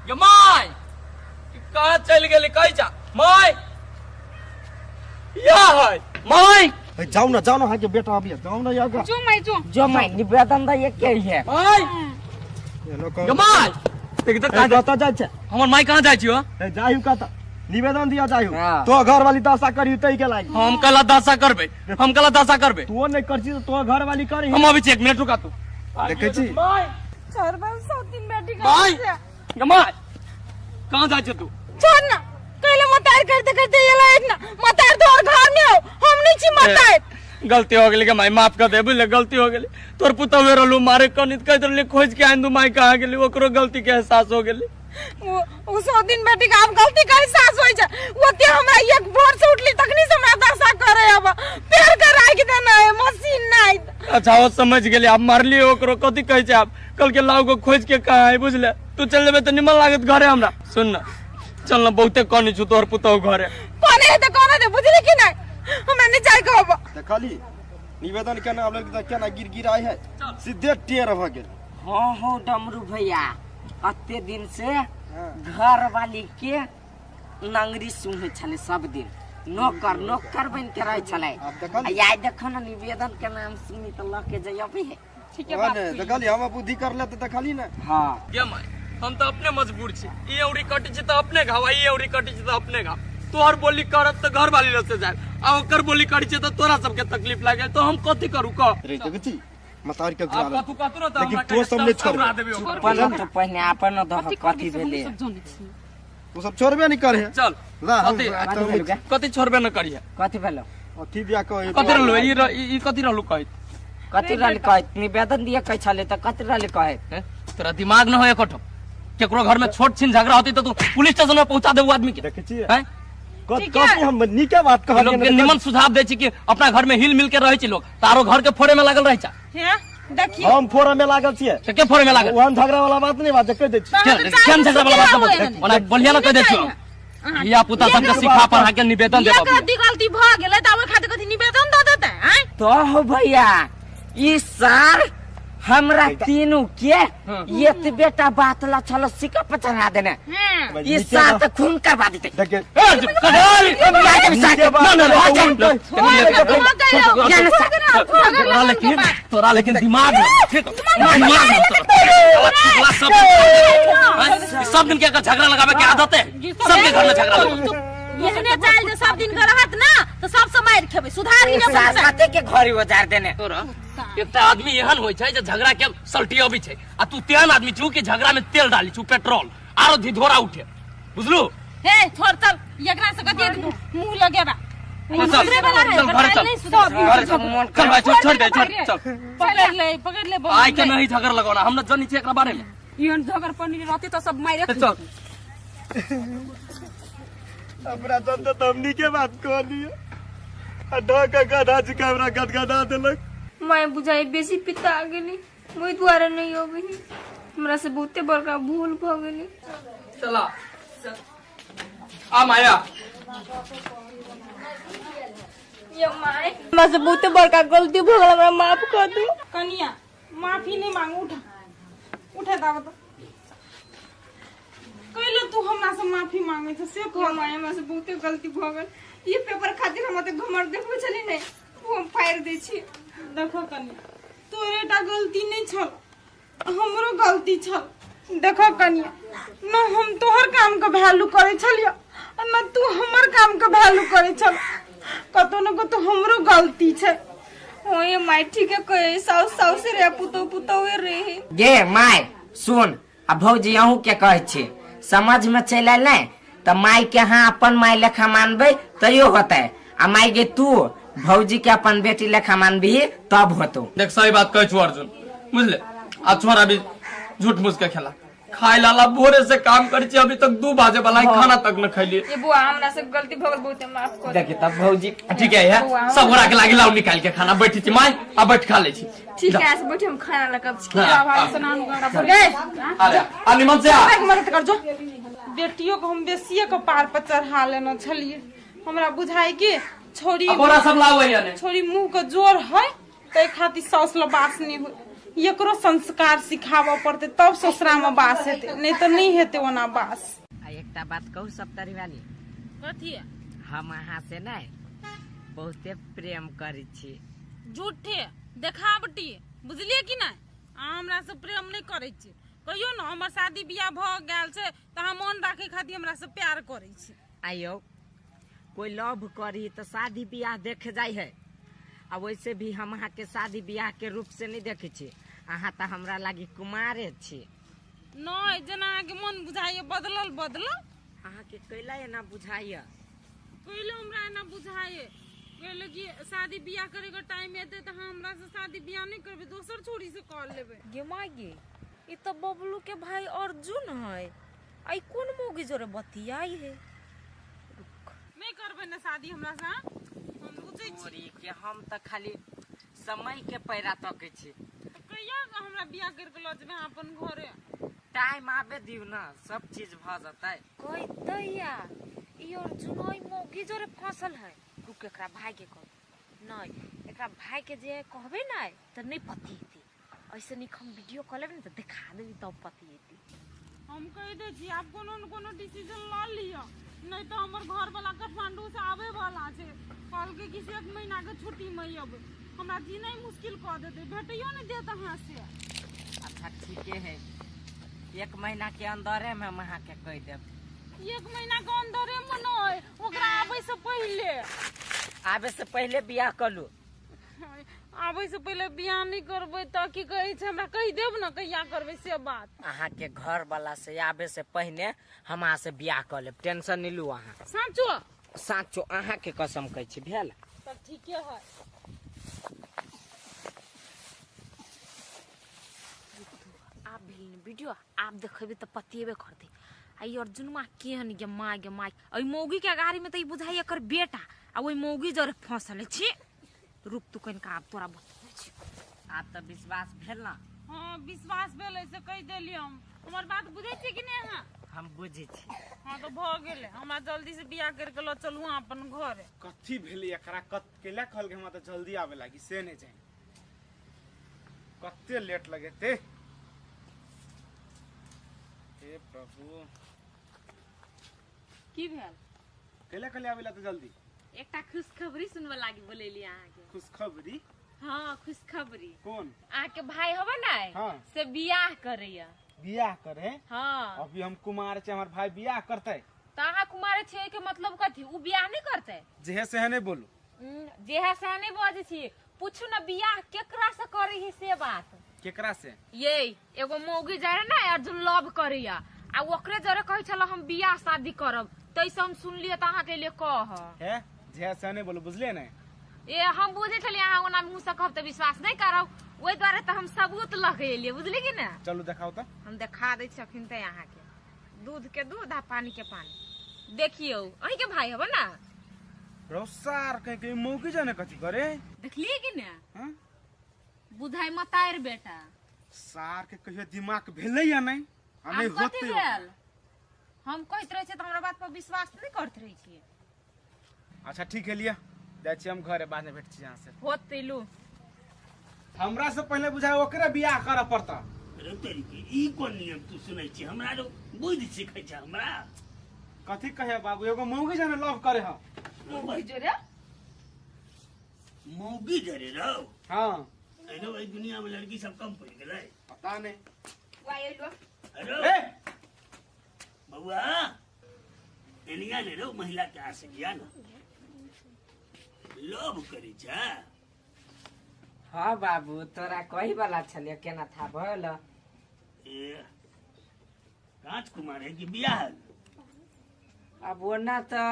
[SPEAKER 12] गे माय, के कहाँ चल गेले? कहि जा माय, या है माय।
[SPEAKER 7] ए, जाओ ना, जाओ ना, अहाँ के बेटा अभी जाओ ना यहाँ।
[SPEAKER 11] जो माय जो।
[SPEAKER 1] जो माय निवेदन दै के है।
[SPEAKER 12] माय
[SPEAKER 7] एनो
[SPEAKER 12] गे माय, देख तऽ
[SPEAKER 7] ए,
[SPEAKER 12] कहाँ
[SPEAKER 7] कतऽ जाइ छै?
[SPEAKER 12] हमर माय कहाँ जाइ छी हो?
[SPEAKER 7] ए, जाहियो कतऽ निवेदन दिया जाहियो।
[SPEAKER 1] हाँ।
[SPEAKER 7] तो घर वाली दशा करी तै के लागि।
[SPEAKER 12] हम कला दशा करबै, हम कला दशा करबै।
[SPEAKER 7] तू नहीं करছি तो तोहर घर वाली करी।
[SPEAKER 12] हम अबै छी, 1 मिनट रुका तू।
[SPEAKER 7] देखै छी?
[SPEAKER 12] माय,
[SPEAKER 2] छोड़बै सब दिन बेटी के।
[SPEAKER 12] माय गे माय, कहाँ जाइ छै तू?
[SPEAKER 2] छोड़ ना, कहले मतार करते करते ये लायक ना मतार तोहर घर में हो, हम नहीं छी मतार।
[SPEAKER 12] गलती हो गेली के माय, माफ कर दे, बुझले गलती हो गेली। तोर पुतहु रहलू मारे कनित कहैत रहली खोज के आनि दू माय कहाँ गेली, ओकरो गलती के एहसास हो गेली।
[SPEAKER 2] वो 100 दिन बेटी के आब गलती के एहसास होय छै। ओते हमरा एक भोर से उठली तखनी से हमरा दशा करे अब पैर के राखि देना है मशीन नहीं।
[SPEAKER 12] अच्छा वो समझ गेली, आब मारली ओकरो कथी कहै छै आब कल के लाउ को खोज के कहाँ है बुझले। तू चल जेबे तऽ निमन लागत घरे हमरा। सुन ना, चल ना, बहुते कनी छु तोहर पुतहु घरे।
[SPEAKER 2] कोने है तऽ कोने दे, बुझली कि नहीं? हमरा नहीं जाय के होबो।
[SPEAKER 7] देखली निवेदन केना आब तऽ केना गिर गिराय है, सीधे टेर भऽ गेल।
[SPEAKER 1] हाँ हो डमरू भैया, अते दिन से घर वाली के नंगरी सुहे छले सब दिन, नौकर नौकर बन के रहे छले।
[SPEAKER 7] आब देखली?
[SPEAKER 1] आ आइ देखो ना निवेदन के नाम सुनी तऽ लऽ के जइबे है।
[SPEAKER 2] ठीक है बात।
[SPEAKER 7] देखली हम बुद्धि कर ले तऽ देखली ना।
[SPEAKER 1] हाँ
[SPEAKER 12] गे माय, हम तऽ अपने मजबूर छी। ई औरी कटी छी तऽ अपने घाव, ई औरी कटी छी तऽ अपने घाव। तोहर बोली करत तऽ घर वाली लग से जाय, आ ओकर बोली करी छी तऽ तोरा सबके तकलीफ लागे, तो हम कथी करू कह?
[SPEAKER 7] रे देखै छी मतार के
[SPEAKER 12] आब
[SPEAKER 7] घुरा
[SPEAKER 12] कथू कथू न तऽ
[SPEAKER 7] लेकिन
[SPEAKER 12] हमरा
[SPEAKER 7] तो सब नहीं
[SPEAKER 12] उड़ा
[SPEAKER 7] छोड़बे।
[SPEAKER 12] देबे ओकर।
[SPEAKER 1] अपन तो पहिने अपन दह कथी भेले।
[SPEAKER 11] सब जानै छी।
[SPEAKER 7] तू सब छोड़बे नहीं करे।
[SPEAKER 12] चल
[SPEAKER 7] ला हम
[SPEAKER 12] कथी
[SPEAKER 1] कथी भेल गे?
[SPEAKER 12] कथी छोड़बे न करिहे?
[SPEAKER 1] कथी भेलो?
[SPEAKER 7] अथी दिया कह
[SPEAKER 12] कथी रहलू ई कथी रहलू कहैत?
[SPEAKER 1] कथी रहल कहैत? निवेदन दिया कहै छले तऽ कथी रहल कहैत?
[SPEAKER 12] हैं? तोरा दिमाग न हो एकोठो। केकरो घर में छोट छिन झगड़ा होती तो तू पुलिस स्टेशन में पहुंचा देबू आदमी के।
[SPEAKER 7] देखै छी
[SPEAKER 12] हैं?
[SPEAKER 7] कथी हम नीके बात कहलियै
[SPEAKER 12] लोग के निमन सुझाव दै छी कि अपना घर में हिल मिल के रहै छी लोग, तारो घर के फोड़े में लागल रहै छै।
[SPEAKER 2] हैं देखियो
[SPEAKER 7] हम फोड़े में लागल छियै।
[SPEAKER 12] तऽ के फोड़े में लागल?
[SPEAKER 7] ओहन झगड़ा वाला बात नहीं बात कहि दै छी।
[SPEAKER 12] केहन झगड़ा वाला बात बोलतै? ओना बढ़िया न कहि दै छियौ। धिया पुता सबके सिखा पढ़ा के निवेदन
[SPEAKER 2] एक
[SPEAKER 12] देबऽ।
[SPEAKER 2] रत्ती गलती भऽ गेलै तऽ ओहि खातिर कथी निवेदन दऽ देतै आँय?
[SPEAKER 1] तो हो भैया, ई सार हमरा तीनू के एतबे टा बात ला छलो सिक्का पर चढ़ा देने। ई सार तऽ खून करवा देतै।
[SPEAKER 7] देखे
[SPEAKER 12] तोरा लेकिन तोरा लेकिन दिमाग ठीक दिमाग सब सब दिन के झगड़ा लगावे के आदत है, सबके घर में झगड़ा लगावे।
[SPEAKER 2] एहने चाल जे सब दिन के रहत ना तऽ सबसँ मारि खेबै, सुधार ही
[SPEAKER 1] सार कते के घरे उजार देने।
[SPEAKER 12] तोरा एकटा आदमी एहन होइ छै जे झगड़ा के सलटियबी छै, आ तू तेहन आदमी छु कि झगड़ा में तेल डाली छु, पेट्रोल आरो धिधोरा उठे, बुझलू?
[SPEAKER 2] हे छोड़ चल, एकरा से कथी मुंह लगेबा।
[SPEAKER 12] चल,
[SPEAKER 2] सुधरे वाला है,
[SPEAKER 12] चल, घरे चल।
[SPEAKER 2] नहीं सुधर।
[SPEAKER 12] घरे चल, चल भाई, छोड़ छोड़ दे, छोड़ चल।
[SPEAKER 11] पकड़ ले, पकड़ ले।
[SPEAKER 12] आइ के नहीं झगड़ा लगाना, हम न जनी छी एकरा बारे में।
[SPEAKER 11] एहन झगड़ पनी रहती तऽ सब मारे।
[SPEAKER 12] चल।
[SPEAKER 7] हमरा सब तऽ हमनी के बात कहलियै आ ढक गधा जी हमरा गदगदा देलक।
[SPEAKER 5] माय बुझाइ बेसी पिता गेली, ओहि दुआरे नहीं अबै हमरा से बहुते बड़का भूल भऽ गेली।
[SPEAKER 12] चला आ माया।
[SPEAKER 5] यो my, हमरा से बहुते बड़का गलती भऽ गेल, हमरा माफ कर दू।
[SPEAKER 2] कनिया माफी नहीं मांगू, उठा उठा दाबत कैले तू हमरा से माफी मांगे छ से कह।
[SPEAKER 5] माय, हमरा से बहुते गलती भऽ गेल। ई पेपर खातिर हम ओते घमर देखबै छली नहीं, ओ हम फाड़ि दै छी।
[SPEAKER 2] देखो कनिया, तोरे टा गलती नहीं छल, हमरो गलती छल। देखो कनिया, न हम तोहर काम के वैल्यू करे छलियो न तू हमर काम के वैल्यू करे छल, कतो न कतो हमरो गलती छै।
[SPEAKER 5] ओए my, ठीक है कहे, साउस साउस रे पुतो पुतो रे।
[SPEAKER 1] गे my सुन, आ भौजी अहूँ के कहै छी समझ में चलि आयल नहि तऽ माय के अहाँ अपन माय लेखा मानबै तैयो होतै, आ माय गे तू भौजी के अपन बेटी लेखा मानबी तब होतो।
[SPEAKER 12] देख सही बात कहै छु अर्जुन, बुझले? आ छोरा भी झूठ मूठ के खेला खाय लाला भोरे से काम करै छी, अभी तक 2 बाजे वाला खाना तक न खैलिए।
[SPEAKER 5] ये बुआ हमरा से गलती भ गेल, बहुत माफ कर।
[SPEAKER 1] देखी तब भौजी
[SPEAKER 12] ठीक है यार, सब गोरा के लागी लाउ निकाल के खाना बैठी छी my, आ बैठ खा ले छी।
[SPEAKER 5] ठीक है से बैठ हम खाना लगब छी।
[SPEAKER 2] भाई सनान गोरा पर गए।
[SPEAKER 12] अरे आ निमन से आ
[SPEAKER 2] मदद कर जो। बेटियों को हम बेसिए के पार पर चढ़ा लेना छलिए, हमरा बुझाई के छोरी
[SPEAKER 12] बोरा सब लाओ है ने,
[SPEAKER 2] छोरी मुंह के जोर है तै खातिर सास ल बास नहीं हो, एकरो संस्कार सिखाबऽ पड़तै तब ससुरा में बास हेतै, नहीं तो नहीं हेतै ओना बास।
[SPEAKER 1] आ एकटा बात कहू सब तरीवाली?
[SPEAKER 11] कथी?
[SPEAKER 1] हम अहाँ से नहीं बहुते प्रेम करै छी।
[SPEAKER 11] झूठे देखावटी, बुझलिए कि नहीं? अहाँ हमरा से प्रेम नहीं करै छी। कहियो न हमर शादी बियाह भ गेल छै त अहाँ मन राखै खातिर हमरा से प्यार करै छी।
[SPEAKER 1] आइयो कोई लव करी तो शादी बियाह देखे जाय है, आ वैसे भी हम अहाँ के शादी बियाह के रूप से नहीं देखे छी, अहाँ तो हमरा लागी कुमारे छी।
[SPEAKER 2] नहीं जेना अहाँ के मन बुझाइए बदलल बदलल।
[SPEAKER 1] अहाँ के कैला एना बुझाइए?
[SPEAKER 2] कैला हमरा एना बुझाइए कहले कि शादी बियाह करे के टाइम एते त अहाँ हमरा से शादी बियाह नहीं करबे, दोसर छोरी से कर लेबे।
[SPEAKER 10] गे माय गे, ई त बबलू के भाई अर्जुन है, आई कोन मोगी जोरे बतियाई है?
[SPEAKER 2] नहीं करबे ना शादी हमरा से, हम बुझै छी
[SPEAKER 1] के हम त खाली समय के पैरा तकै छी।
[SPEAKER 2] कहिया हमरा बियाह कर के ल जेबै अपन घरे?
[SPEAKER 1] टाइम आबे दिउ ना, सब चीज भ जतै।
[SPEAKER 10] कहि दैया ई अर्जुन ओइ मौगी जोरे फसल है। रुक एकरा भाई के कह, नहीं एकरा भाई के जे कहबे नै त नहीं पतिएती, ऐसे नहीं हम वीडियो कॉल लेबै ने त देखा देबी तब पतिएती।
[SPEAKER 2] हम कहि दै छी आप कोनो न कोनो डिसीजन ल लिअ, नहीं तो हमर घर वाला काठमांडू से आबे वाला छै, कहलकै कि से 1 महीना के छुट्टी में अयबै, हमरा जीनाइ मुश्किल कऽ देतै, भेटैयो नहीं देत अहाँ से।
[SPEAKER 1] अच्छा ठीके है, 1 महीना के अंदरे में हम अहाँ के कहि देब।
[SPEAKER 2] 1 महीना के अंदरे में नहीं, ओकरा आबै से पहिले।
[SPEAKER 1] आबे से पहिले बियाह करू?
[SPEAKER 2] आबै से पहिले बियाह नहीं करबै त की कहै छै हमरा कहि देब न कहिया करबै से बात।
[SPEAKER 1] अहाँ के घर वाला से आबे से पहिने हम अहाँ से बियाह कर लेब, टेंशन नहीं लू अहाँ।
[SPEAKER 2] साँचो?
[SPEAKER 1] साँचो अहाँ के कसम कहै छी। भेल
[SPEAKER 2] तब ठीके है।
[SPEAKER 10] आप भेल वीडियो आप देखबे त पतिएबे करतै। आ ई अर्जुनमा केहन गे माय गे माय, ओइ मौगी के गाड़ी में त ई बुझाइ एकर बेटा आ ओइ मौगी जरे फंसल छी। रुक तू कनिका आब तोरा बतबै छी।
[SPEAKER 1] आब त विश्वास भेल ना?
[SPEAKER 2] हाँ विश्वास भेल, से कहि देली हम। हमर बात बुझै छी कि नहीं अहाँ?
[SPEAKER 1] हम बुझै छी।
[SPEAKER 2] हाँ तो भ गेलै, हमरा जल्दी से बियाह करके ल चलू अपन घर।
[SPEAKER 9] कथी भेलै एकरा? केला कहलकै हमरा त जल्दी आबे लागी, से नहीं जानि कते लेट लगेते। हे प्रभु
[SPEAKER 11] की भेल?
[SPEAKER 9] केला कहले आबे ला त जल्दी?
[SPEAKER 11] एकटा खुशखबरी सुनबे लागी बोलेली अहाँ के।
[SPEAKER 9] खुशखबरी?
[SPEAKER 11] हाँ खुशखबरी।
[SPEAKER 9] कौन?
[SPEAKER 11] अहाँ के भाई हबे ना?
[SPEAKER 9] हाँ।
[SPEAKER 11] से बियाह करैया।
[SPEAKER 9] बियाह करे?
[SPEAKER 11] हाँ।
[SPEAKER 9] अभी हम कुमार छे, हमर भाई बियाह करतै।
[SPEAKER 11] त अहाँ कुमार छे के मतलब कथी? उ बियाह नहीं करतै?
[SPEAKER 9] जेहे सेहे नहीं बोलू।
[SPEAKER 11] जेहे सेहे नहीं बजै छी, पूछू ना बियाह केकरा से करै है से बात।
[SPEAKER 9] केकरा से?
[SPEAKER 11] ये एगो मौगी जरे ना अर्जुन लव करैया, आ ओकरे जरे कहै छल हम बियाह शादी करब, तैसे हम सुनलिए त अहाँ के लिए कह।
[SPEAKER 9] हे जेहे सेहे नहीं बोलू, बुझलिए ने?
[SPEAKER 11] ए हम बुझै छलिए अहाँ ओना मुँह से कहब त विश्वास नहीं करब, ओहि दुआरे त हम सबूत लऽ के एलियै, बुझलिए कि ना?
[SPEAKER 9] चलू देखाउ त।
[SPEAKER 11] हम देखा दै छी अखन ते अहाँ के, दूध के दूध आ पानी के पानी। देखियौ अहीं के भाई हबे ना?
[SPEAKER 9] रौसार कहीं कहीं मौकी जाने कथी करे?
[SPEAKER 11] देखलिए कि ना?
[SPEAKER 9] हाँ?
[SPEAKER 11] बुझाइ मतार बेटा।
[SPEAKER 9] सार के कहियो दिमाग भेलै या नहीं? आ नहीं होते।
[SPEAKER 11] हम कहैत रहै छियै त हमरा बात पर विश्वास नहीं करत रहै छियै।
[SPEAKER 9] अच्छा ठीक है लिया, जाइ छी हम घरे, बाद में भेट छी अहाँ से।
[SPEAKER 11] होतै लू।
[SPEAKER 9] हमरा से पहले बुझाय ओकरे बियाह करऽ पड़ता।
[SPEAKER 4] रे तेरी के ई कोन नियम तू सुनै छी? हमरा रो बुद्धि सिखै छै हमरा।
[SPEAKER 9] कथी कहे बाबू, एगो मौगी जाने लव करे ह।
[SPEAKER 5] मौगी जरे?
[SPEAKER 4] मौगी जरे रौ?
[SPEAKER 9] हाँ।
[SPEAKER 4] एनो एई दुनिया में लड़की सब कम पड़ गेलै।
[SPEAKER 9] पता नहीं।
[SPEAKER 5] वाई लो।
[SPEAKER 4] अरे बबुआ एनिया ने रो महिला के आस गया ना लोभ करी छे।
[SPEAKER 1] हाँ बाबू तोरा कही वाला छलिए केना था भल?
[SPEAKER 4] ए कांच कुमार है कि बियाह?
[SPEAKER 1] अब वो ना तो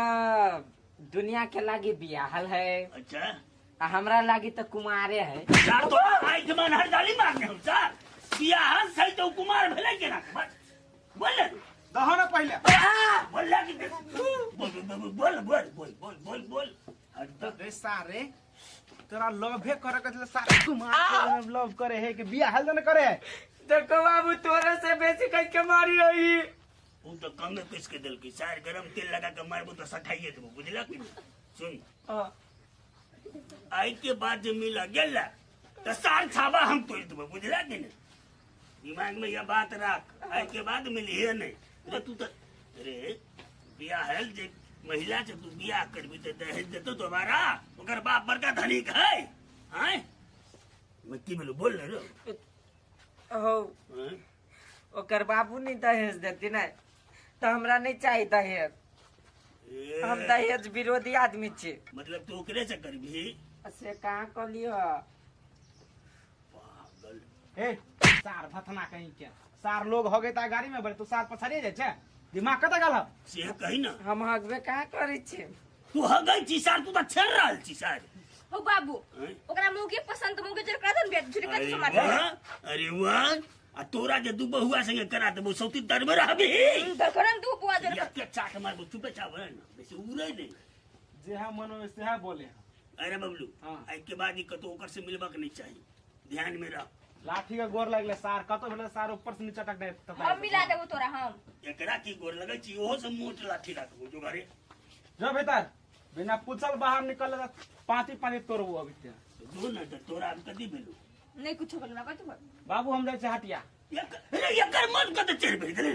[SPEAKER 1] दुनिया के लागी बियाहल है।
[SPEAKER 4] अच्छा।
[SPEAKER 1] आ हमरा लागी त कुमारे है।
[SPEAKER 4] सर तो आई जमान हर डाली मारने हम सर बियाह छै तो कुमार भेलै केना? बोल
[SPEAKER 9] दहो ना पहिले।
[SPEAKER 4] बोल लागी बोल बोल बोल बोल बोल बोल बोल।
[SPEAKER 9] रे सारे तोरा लव करे के सारे कुमार लव करे है कि बियाह हल न करे है?
[SPEAKER 1] देखो बाबू तोरे से बेसी कह के मारी रही।
[SPEAKER 4] उ तो कमे पीस के देलकी सार, गरम तेल लगा के मारबो तो सठाइए देबो, बुझला कि नहीं? सुन आई के बाद जे मिला गेला तो सार छाबा हम तोड़ देबो, बुझला कि नहीं? दिमाग में यह बात रख, आई के बाद मिली है नहीं रे। तू तो रे बियाह हल जे महिला से तू बियाह करबी तो दहेज देतो दोबारा, ओकर बाप बड़का धनिक है। आय मैं की बोलू बोल रे
[SPEAKER 1] हो। ओकर बाबू नहीं दहेज देती ना तो हमरा नहीं चाहिए दहेज, हम दहेज विरोधी आदमी छी।
[SPEAKER 4] मतलब तू ओकरे से करबी?
[SPEAKER 1] से कहाँ कहलियो
[SPEAKER 4] पागल।
[SPEAKER 9] ए सार भथना कहीं के सार लोग हो गए ता गाड़ी में बड़े, तू सार पछाड़िए जाय छै, दिमाग कत गेल?
[SPEAKER 4] से कही ना
[SPEAKER 1] हम हगबे कहाँ करै छी?
[SPEAKER 4] तू हगै छी सार, तू त छेड़ रहल छी सार।
[SPEAKER 5] हो बाबू ओकरा मुंह के पसंद मुंह के जर करा दन बेट झुरी कत समाज।
[SPEAKER 4] अरे वाह, आ तोरा जे दू बहुआ संगे करा देबो सौती तर में रहबी।
[SPEAKER 5] दखरन दू बुआ जर
[SPEAKER 4] के चाट मारबो, चुपे चाप ना बेसी उड़ै नहीं।
[SPEAKER 9] जे हा मन में से हा बोले।
[SPEAKER 4] अरे बबलू आई के बाद ई कतो ओकर से मिलबा के नहीं चाहिए, ध्यान में रख।
[SPEAKER 9] लाठी के गोर लगले सार, कतो भेले सार ऊपर से नीचा तक दे।
[SPEAKER 5] हम मिला देबो तोरा हम।
[SPEAKER 4] एकरा की गोर लगै छी ओहो से मोट लाठी राखबो जो घरे
[SPEAKER 9] जो भीतर बिना पूछल बाहर निकल पांची पांची तोड़बो अभी ते।
[SPEAKER 4] जो ना त तोरा हम कदी भेलु
[SPEAKER 5] नहीं कुछो बोलना कथि
[SPEAKER 9] बाबू, हम जाइ छी हटिया।
[SPEAKER 4] अरे एकर मन कत चढ़ भेल गेलै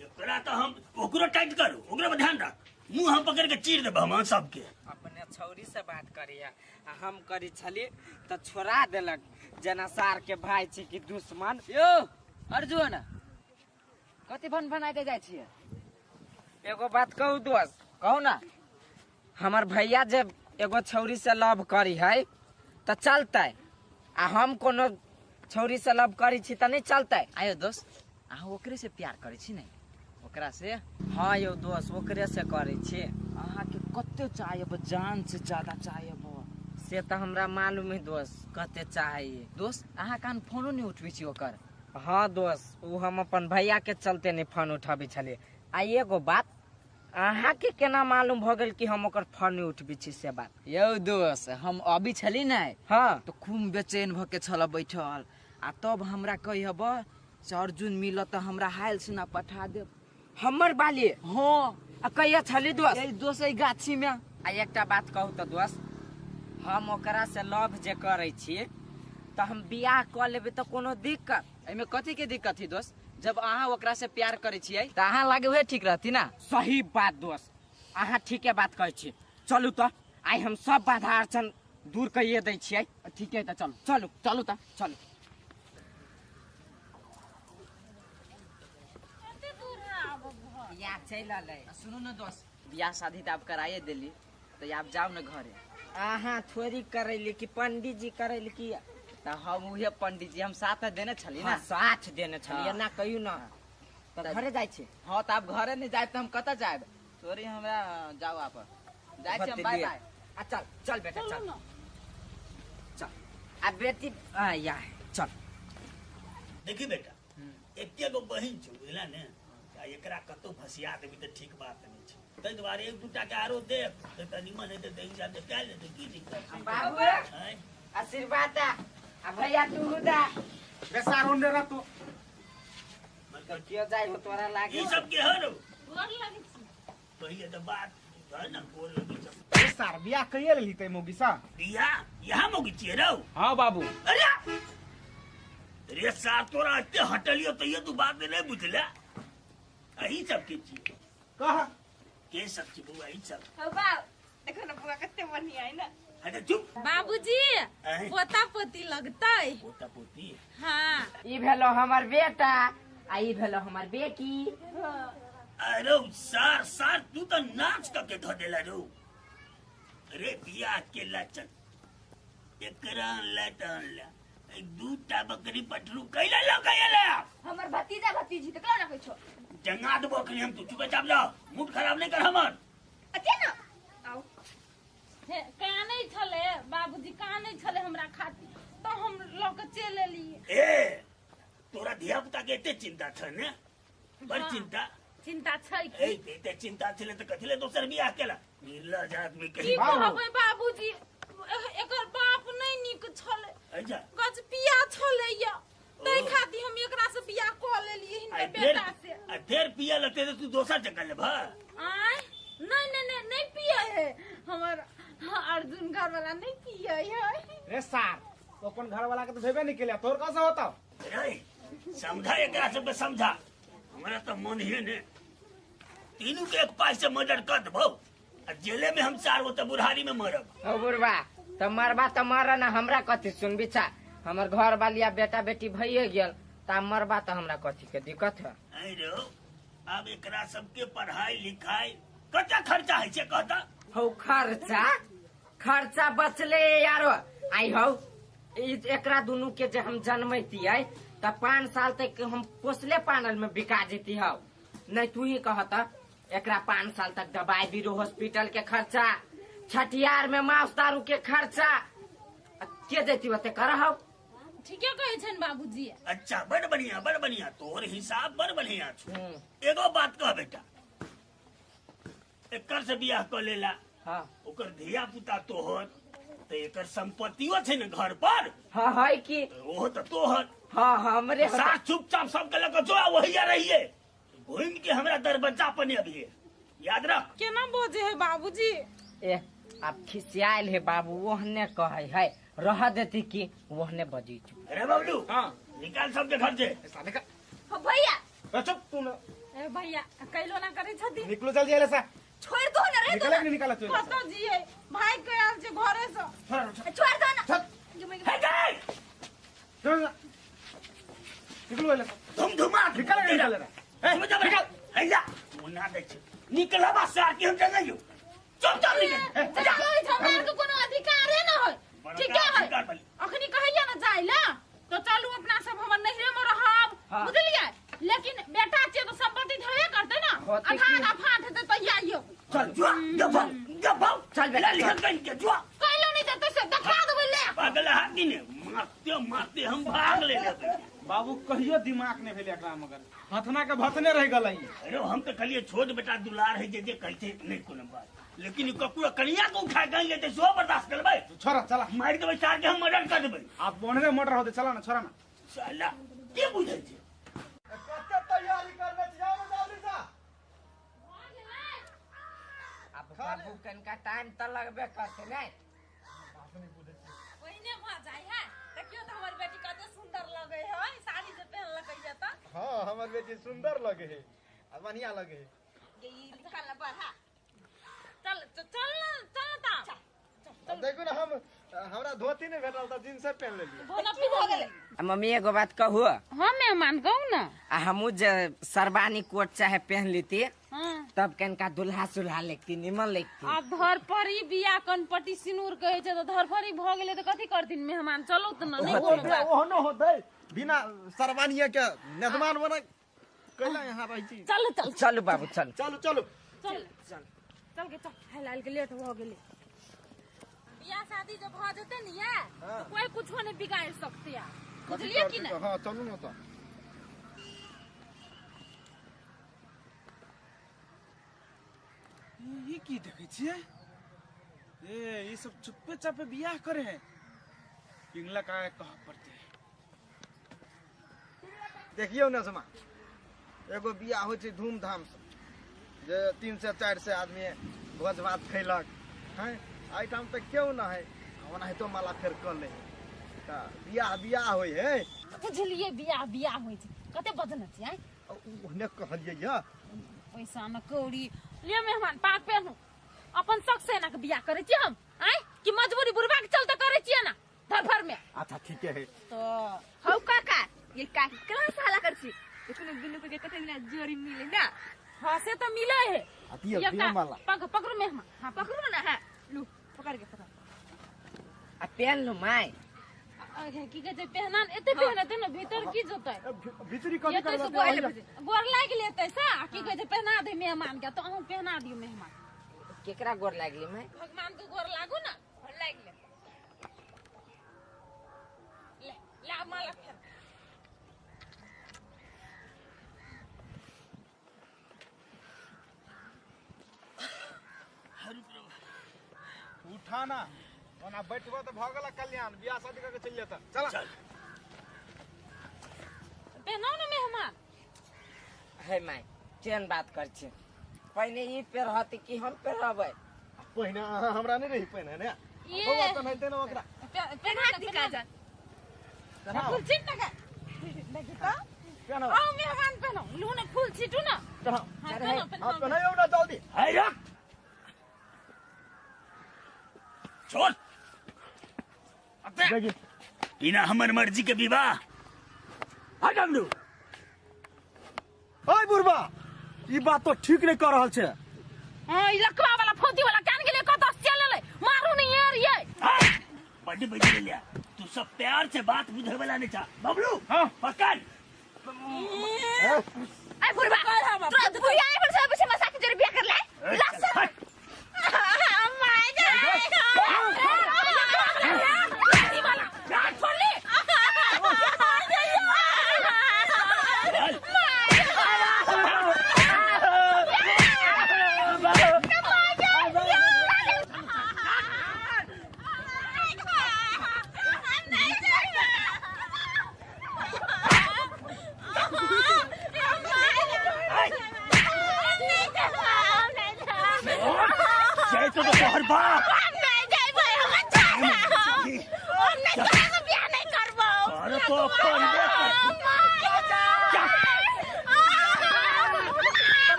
[SPEAKER 4] एकरा त हम ओकरो टाइट करू, ओकरो पर ध्यान रख, मुंह हम पकड़ के चीर देब हम सबके।
[SPEAKER 1] अपने छौरी से बात करिया आ हम करी छली त छोड़ा देलक जना सार के भाई छी कि दुश्मन।
[SPEAKER 6] यो अर्जुन कथि भन भनाइते जाइ छियै?
[SPEAKER 1] एगो बात कहू दोस्त?
[SPEAKER 6] कहू ना।
[SPEAKER 1] हमर भैया जे एगो छौरी से लव करी है त चलतै, आ हम कोनो छौरी से लव करी छी त नहीं चलतै।
[SPEAKER 6] आयो दोस्त अहाँ ओकरे से प्यार करै छी ने? ओकरा से?
[SPEAKER 1] हाँ यौ दोस्त ओकरे से करै छी।
[SPEAKER 6] अहाँ के कते चाहब, जान से ज्यादा चाहब।
[SPEAKER 1] से त हमरा मालूम है दोस्त कते चाहिए।
[SPEAKER 6] दोस्त अहाँ कान फोनो नहीं उठबै छी ओकर?
[SPEAKER 1] हाँ दोस्त उ हम अपन भैया के चलते नहीं फोन उठाबै छलियै। आ एगो बात अहाँ के केना मालूम भ गेल कि हम ओकर फोन नहीं उठबै छी से बात?
[SPEAKER 6] यौ दोस्त हम अभी छली ने
[SPEAKER 1] हाँ
[SPEAKER 6] तो खूब बेचैन भ के छल बैठल, आ तब हमरा कहब से अर्जुन मिलत त हमरा हाल सुना पठा देब।
[SPEAKER 1] हमर बाली?
[SPEAKER 6] हाँ।
[SPEAKER 1] आ कहिया छली दोस्त?
[SPEAKER 6] ए दोस्त एहि गाछी में।
[SPEAKER 1] आ एकटा बात कहू त दोस्त, हम ओकरा से लव जे करै छी त हम बियाह क लेबै त कोनो दिक्कत?
[SPEAKER 6] एहिमे कथी के दिक्कत है दोस्त? जब अहाँ ओकरा से प्यार करै छियै त अहाँ लागे उहे ठीक रहती ना?
[SPEAKER 1] सही बात दोस्त, अहाँ ठीके बात कहै छी। चलू त आइ हम सब बाधा अड़चन दूर कइए दै छियै।
[SPEAKER 6] ठीक है त चलू
[SPEAKER 1] चलू
[SPEAKER 6] चलू त
[SPEAKER 1] चलू। बियाह चलि अलै।
[SPEAKER 6] सुनू न दोस्त, बियाह शादी त आब कराइए देली त आब जाउ न घरे।
[SPEAKER 1] अहाँ थोड़ी करैली कि पंडित जी करैली कि?
[SPEAKER 6] त हम उहे पंडित जी हम साथ देने छली ना।
[SPEAKER 1] हाँ, साथ देने छली ना कहियो ना। त घरे जाइ छी?
[SPEAKER 6] हाँ त आब घरे नहीं जायब त हम कतऽ जायब? सॉरी हमरा जाउ आप जाइ छी हम, बाय बाय।
[SPEAKER 1] आ चल चल बेटा चल चल। आ बेटी आ या चल।
[SPEAKER 4] देखी बेटा एके गो बहिन छौ बुझला ने, आ एकरा कतौ फसिया देबी त ठीक बात नहीं छै, ताहि दुआरे एक दूटा के आरो देख त निमन हेतै त हिसाब से कए लेतै, की दिक्कत छै?
[SPEAKER 1] बाबू आशीर्वाद दा आ भैया तू दा।
[SPEAKER 9] बेसार होने रह तू
[SPEAKER 1] मतलब कियो जाय हो तोरा लागे
[SPEAKER 4] ई सब के हरो
[SPEAKER 11] गोर लागे छी
[SPEAKER 4] पहिले त बात है ना, गोर लगे छै।
[SPEAKER 9] सार बियाह कहिया लेली तै मोगी सा?
[SPEAKER 4] बियाह यहाँ मोगी छियै रौ?
[SPEAKER 9] हाँ बाबू।
[SPEAKER 4] अरे रे सार तोरा एते हटलियो तैयो तू बात नहीं बुझला। अही सब के छी
[SPEAKER 9] कह
[SPEAKER 4] के सब छी बउआ ई सब?
[SPEAKER 5] हो बाबू देखो ना बुआ कते बढ़िया है ना।
[SPEAKER 4] अरे चुप
[SPEAKER 11] बाबूजी पोता पोती लगतै?
[SPEAKER 4] पोता पोती?
[SPEAKER 11] हाँ
[SPEAKER 1] ई भेलो हमर बेटा आ ई भेलो हमर बेटी।
[SPEAKER 4] अरे सार सार तू तो नाच करके धो देला रो। अरे बियाह के लचन एकरा लटन ला दूटा बकरी पटरू कैला लगैला
[SPEAKER 5] हमर भतीजा भतीजी त कला ना कहै छो
[SPEAKER 4] जंगा देबो अखनी हम। तू चुपचाप जा, मूड खराब नहीं कर हमर।
[SPEAKER 5] अच्छा ना आओ।
[SPEAKER 11] हे कानै छले बाबूजी कानै छले हमरा खातिर तो हम ल के चल एलिए।
[SPEAKER 4] ए तोरा धिया पुता के एते चिंता छ ने? बड़ चिंता
[SPEAKER 11] चिंता छै
[SPEAKER 4] ए एते चिंता छले त कथिले दोसर बियाह केला? निर्लज आदमी
[SPEAKER 11] की कहबै बाबूजी, एकर बाप नहीं नीक छले।
[SPEAKER 4] अच्छा
[SPEAKER 11] गजपिया छले या तै खातिर हम एकरा से बियाह क लेलिए हिनकर बेटा से।
[SPEAKER 4] आ फेर पिया लते त तू दोसर जगह लेबह?
[SPEAKER 11] आय नहीं नहीं नहीं नहीं पिए है हमर अर्जुन घर वाला नहीं पिए है।
[SPEAKER 9] रे सार तो अपन घर वाला के तो भेबे नहीं केले, तोर कैसे होता?
[SPEAKER 4] रे समझा एकरा सब समझा, हमरा तो मन ही ने तीनों के एक पास से मर्डर कर देबो आ जेले में हम चार गो त बुढ़ारी में मरब।
[SPEAKER 1] ओ बुढ़वा त मरबा त मर ना, हमरा कथी सुनबी छा? हमर घर वालिया बेटा बेटी भइए गेल त मरबा त हमरा कथी के दिक्कत है?
[SPEAKER 4] अरे अब एकरा सबके पढ़ाई लिखाई कता खर्चा है छे कहता?
[SPEAKER 1] हौ खर्चा खर्चा बचले यारो। आई हौ एकरा दुनू के जे हम जन्मैतियै त 5 साल तक हम पोसले पानल में बिका जेती हौ। नहीं तू ही कहता एकरा 5 साल तक दवाई बीरो हॉस्पिटल के खर्चा, छठियार में मांस दारू के खर्चा के देती ओते कर हौ।
[SPEAKER 11] ठीके कहै छन बाबूजी।
[SPEAKER 4] अच्छा बड़ बढ़िया बड़ बढ़िया, तोर हिसाब बड़ बढ़िया छौ। एगो बात कह बेटा, एकर से बियाह क लेला
[SPEAKER 1] हां
[SPEAKER 4] ओकर धिया पुता तोहर त एकर संपत्तियो छै ने घर पर।
[SPEAKER 1] हां है की
[SPEAKER 4] ओहो त तोहर।
[SPEAKER 1] हां हमरे
[SPEAKER 4] साथ चुपचाप सब के लक जो वहिया रहिए घूम के हमरा दरवाजा पर नहीं अभी, याद रख।
[SPEAKER 11] केना बोजे है बाबूजी?
[SPEAKER 1] ए अब खिसियाल है बाबू, ओहने कहे है रह देती की ओहने बजी।
[SPEAKER 4] अरे बाबू हां निकाल सबके घर से।
[SPEAKER 9] निकाल
[SPEAKER 5] हो भैया।
[SPEAKER 9] चुप तू ना।
[SPEAKER 11] ए भैया कैलो ना करे छथि,
[SPEAKER 9] निकलो जल्दी आले सा।
[SPEAKER 5] छोड़ दो ना रे,
[SPEAKER 9] निकल नहीं निकाला तू।
[SPEAKER 11] कत जी है भाई के आल छे घरे से।
[SPEAKER 5] छोड़ दो ना।
[SPEAKER 4] हे गए
[SPEAKER 9] निकलो आले
[SPEAKER 4] धुम धुमा
[SPEAKER 9] निकल निकल रे।
[SPEAKER 4] ए निकल हैया मुना दे छे निकलबा सार के हम जंगल चुपचाप निकल।
[SPEAKER 11] हमरा के कोनो अधिकारे न है, ठीक है? अखनी कहैया ना जाइला तो चलू अपना सब हमर नहिरे में रहब, बुझलियै? लेकिन बेटा छियै तो संपत्ति धरे करते ना, आधा आधा फाट हेतै तहिया आइयो।
[SPEAKER 4] चल जुआ गफा गफा चल बेटा लिखल कन के जुआ
[SPEAKER 11] कैलो नहीं देतै से देखा देबै ले।
[SPEAKER 4] पागल हाथी ने मारते मारते हम भाग ले लेबै।
[SPEAKER 9] बाबू कहियो दिमाग नहीं भेल एकरा, मगर भथना के भथने रह गेलै।
[SPEAKER 4] अरे हम तो कहलिए छोट बेटा दुलार है जे जे कहते नहीं कोनो बात, लेकिन ककरो कनिया को उठा के लेते सो बर्दाश्त करबै?
[SPEAKER 9] छोरा चला
[SPEAKER 4] मार देबै सार के हम मर्डर कर देबै।
[SPEAKER 9] आप बोनरे मर्डर होते चला ना छोरा ना।
[SPEAKER 4] साला के बुझै छै?
[SPEAKER 7] कते तैयारी करने छी जाओ जल्दी सा।
[SPEAKER 1] अब बाबू कनका टाइम त लगबे करते नै।
[SPEAKER 11] ओहिने भ जाय है। देखियो त हमर बेटी कते सुंदर लगे है साड़ी जे पहनलकै या त।
[SPEAKER 3] हां हमर बेटी सुंदर लगे है आ बढ़िया लगे है।
[SPEAKER 5] ये निकाल ना बढ़ा
[SPEAKER 11] चल चल चल ता।
[SPEAKER 3] अब देखो ना हम हमरा धोती नहीं भेटल त जींस पहन लेलिए।
[SPEAKER 11] की भ गेलै?
[SPEAKER 1] मम्मी एगो बात कहू?
[SPEAKER 11] हां मेहमान कहू ना।
[SPEAKER 1] आ हमू जे सरवानी कोट चाहे पहन लेती तब कनका दुल्हा सुल्हा लेती निमन लेती।
[SPEAKER 11] आ धरफरी बियाह कनपटी सिनूर कहै छै त धरफरी भ गेलै त कथि करथिन मेहमान? चलो त ना नहीं कोनो बात।
[SPEAKER 3] ओहनो होतै बिना सरवानीया के नेदमान बना कैला यहां रहै छी।
[SPEAKER 11] चल चल
[SPEAKER 1] चलू बाबू चल
[SPEAKER 3] चलू चलू
[SPEAKER 11] चल चल चल के चल हाल के लेट भ गेलै। बियाह शादी जब भ जेतै ने या तो कोई कुछो नहीं बिगाड़ सकते यार, बुझलिए कि ना?
[SPEAKER 3] हां चलू ना त।
[SPEAKER 9] ये की देखै छियै? ए ये सब चुप्पे चापे बियाह करे है, पिंगला का कह पड़ते।
[SPEAKER 3] देखियो ना समा एगो बियाह होइ छै धूमधाम से जे 300 400 आदमी भोज भात खैलक हैं, एहिठाम तऽ केओ न है, ओनाहितो माला फेर कऽ ले तऽ बियाह बियाह होइ है।
[SPEAKER 11] बुझलिए बियाह बियाह होइ छै कते बजन छै? आइ
[SPEAKER 3] ओहने कहलियै या
[SPEAKER 11] पैसा न कौड़ी लियो मेहमान पाग पहनू। अपन शौक से ना के बियाह करे छी हम आइ कि मजबूरी बुढ़बा के चलते करे छियै ना धरफर में।
[SPEAKER 3] अच्छा ठीक है
[SPEAKER 11] तो
[SPEAKER 5] हौ काका ये काकी क्लास हाला कर छी देखो दुनू के कते मिला जोड़ी मिले ना।
[SPEAKER 11] हां से तो मिले है।
[SPEAKER 3] दियो दियो माला
[SPEAKER 11] पकड़ू मेहमान। हां
[SPEAKER 5] पकड़ू ना। हां लू पकड़ के पकड़
[SPEAKER 1] आ पहन लू my.
[SPEAKER 11] अरे की कहै छै पहनान एते पहनते ना भीतर की जोतै
[SPEAKER 3] भीतरी कथि करबै
[SPEAKER 11] गोर लागि लेतै सा की कहै छै पहना दे मेहमान के तो अहूं पहना दियो मेहमान।
[SPEAKER 1] केकरा गोर लागली मैं?
[SPEAKER 11] भगवान के गोर लागू ना।
[SPEAKER 5] गोर लागि ले।
[SPEAKER 11] आ माला फेर
[SPEAKER 3] उठाना ओना बैठबो त भ गेल कल्याण बियाह शादी करके चलि जेता। चल
[SPEAKER 4] चल
[SPEAKER 11] पहनाओ ना मेहमान।
[SPEAKER 1] हे my केहन बात कर छी, पहिने ई पेरहत कि हम पेरहबै?
[SPEAKER 3] पहिने अहाँ हमरा नहीं रही पहिने ने बौआ त नहीं ने ओकरा
[SPEAKER 11] पहना दी काजल फूल छीट ना देखी त
[SPEAKER 3] पहनाओ।
[SPEAKER 11] आओ मेहमान पहनाओ लू ना फूल छीटू ना।
[SPEAKER 3] पहनाओ
[SPEAKER 11] हां पहनाओ
[SPEAKER 3] हां पहनाओ ना जल्दी।
[SPEAKER 4] है रख छोड़ बिना हमर मर्जी के विवाह हट हमलू।
[SPEAKER 7] ओए बुढ़बा ई बात तो ठीक नहीं कर रहल छे।
[SPEAKER 11] हां ई लकवा वाला फौजी वाला कान गेले कत चल ले मारू नहीं यार ये
[SPEAKER 4] बड्डी बजी लिया तू सब प्यार से बात बुझे वाला नहीं था बबलू।
[SPEAKER 8] हां
[SPEAKER 4] पकड़
[SPEAKER 5] ए बुढ़बा तोरा बुढ़िया आई पर सब से मसाक जरे बियाह कर ले लस my जा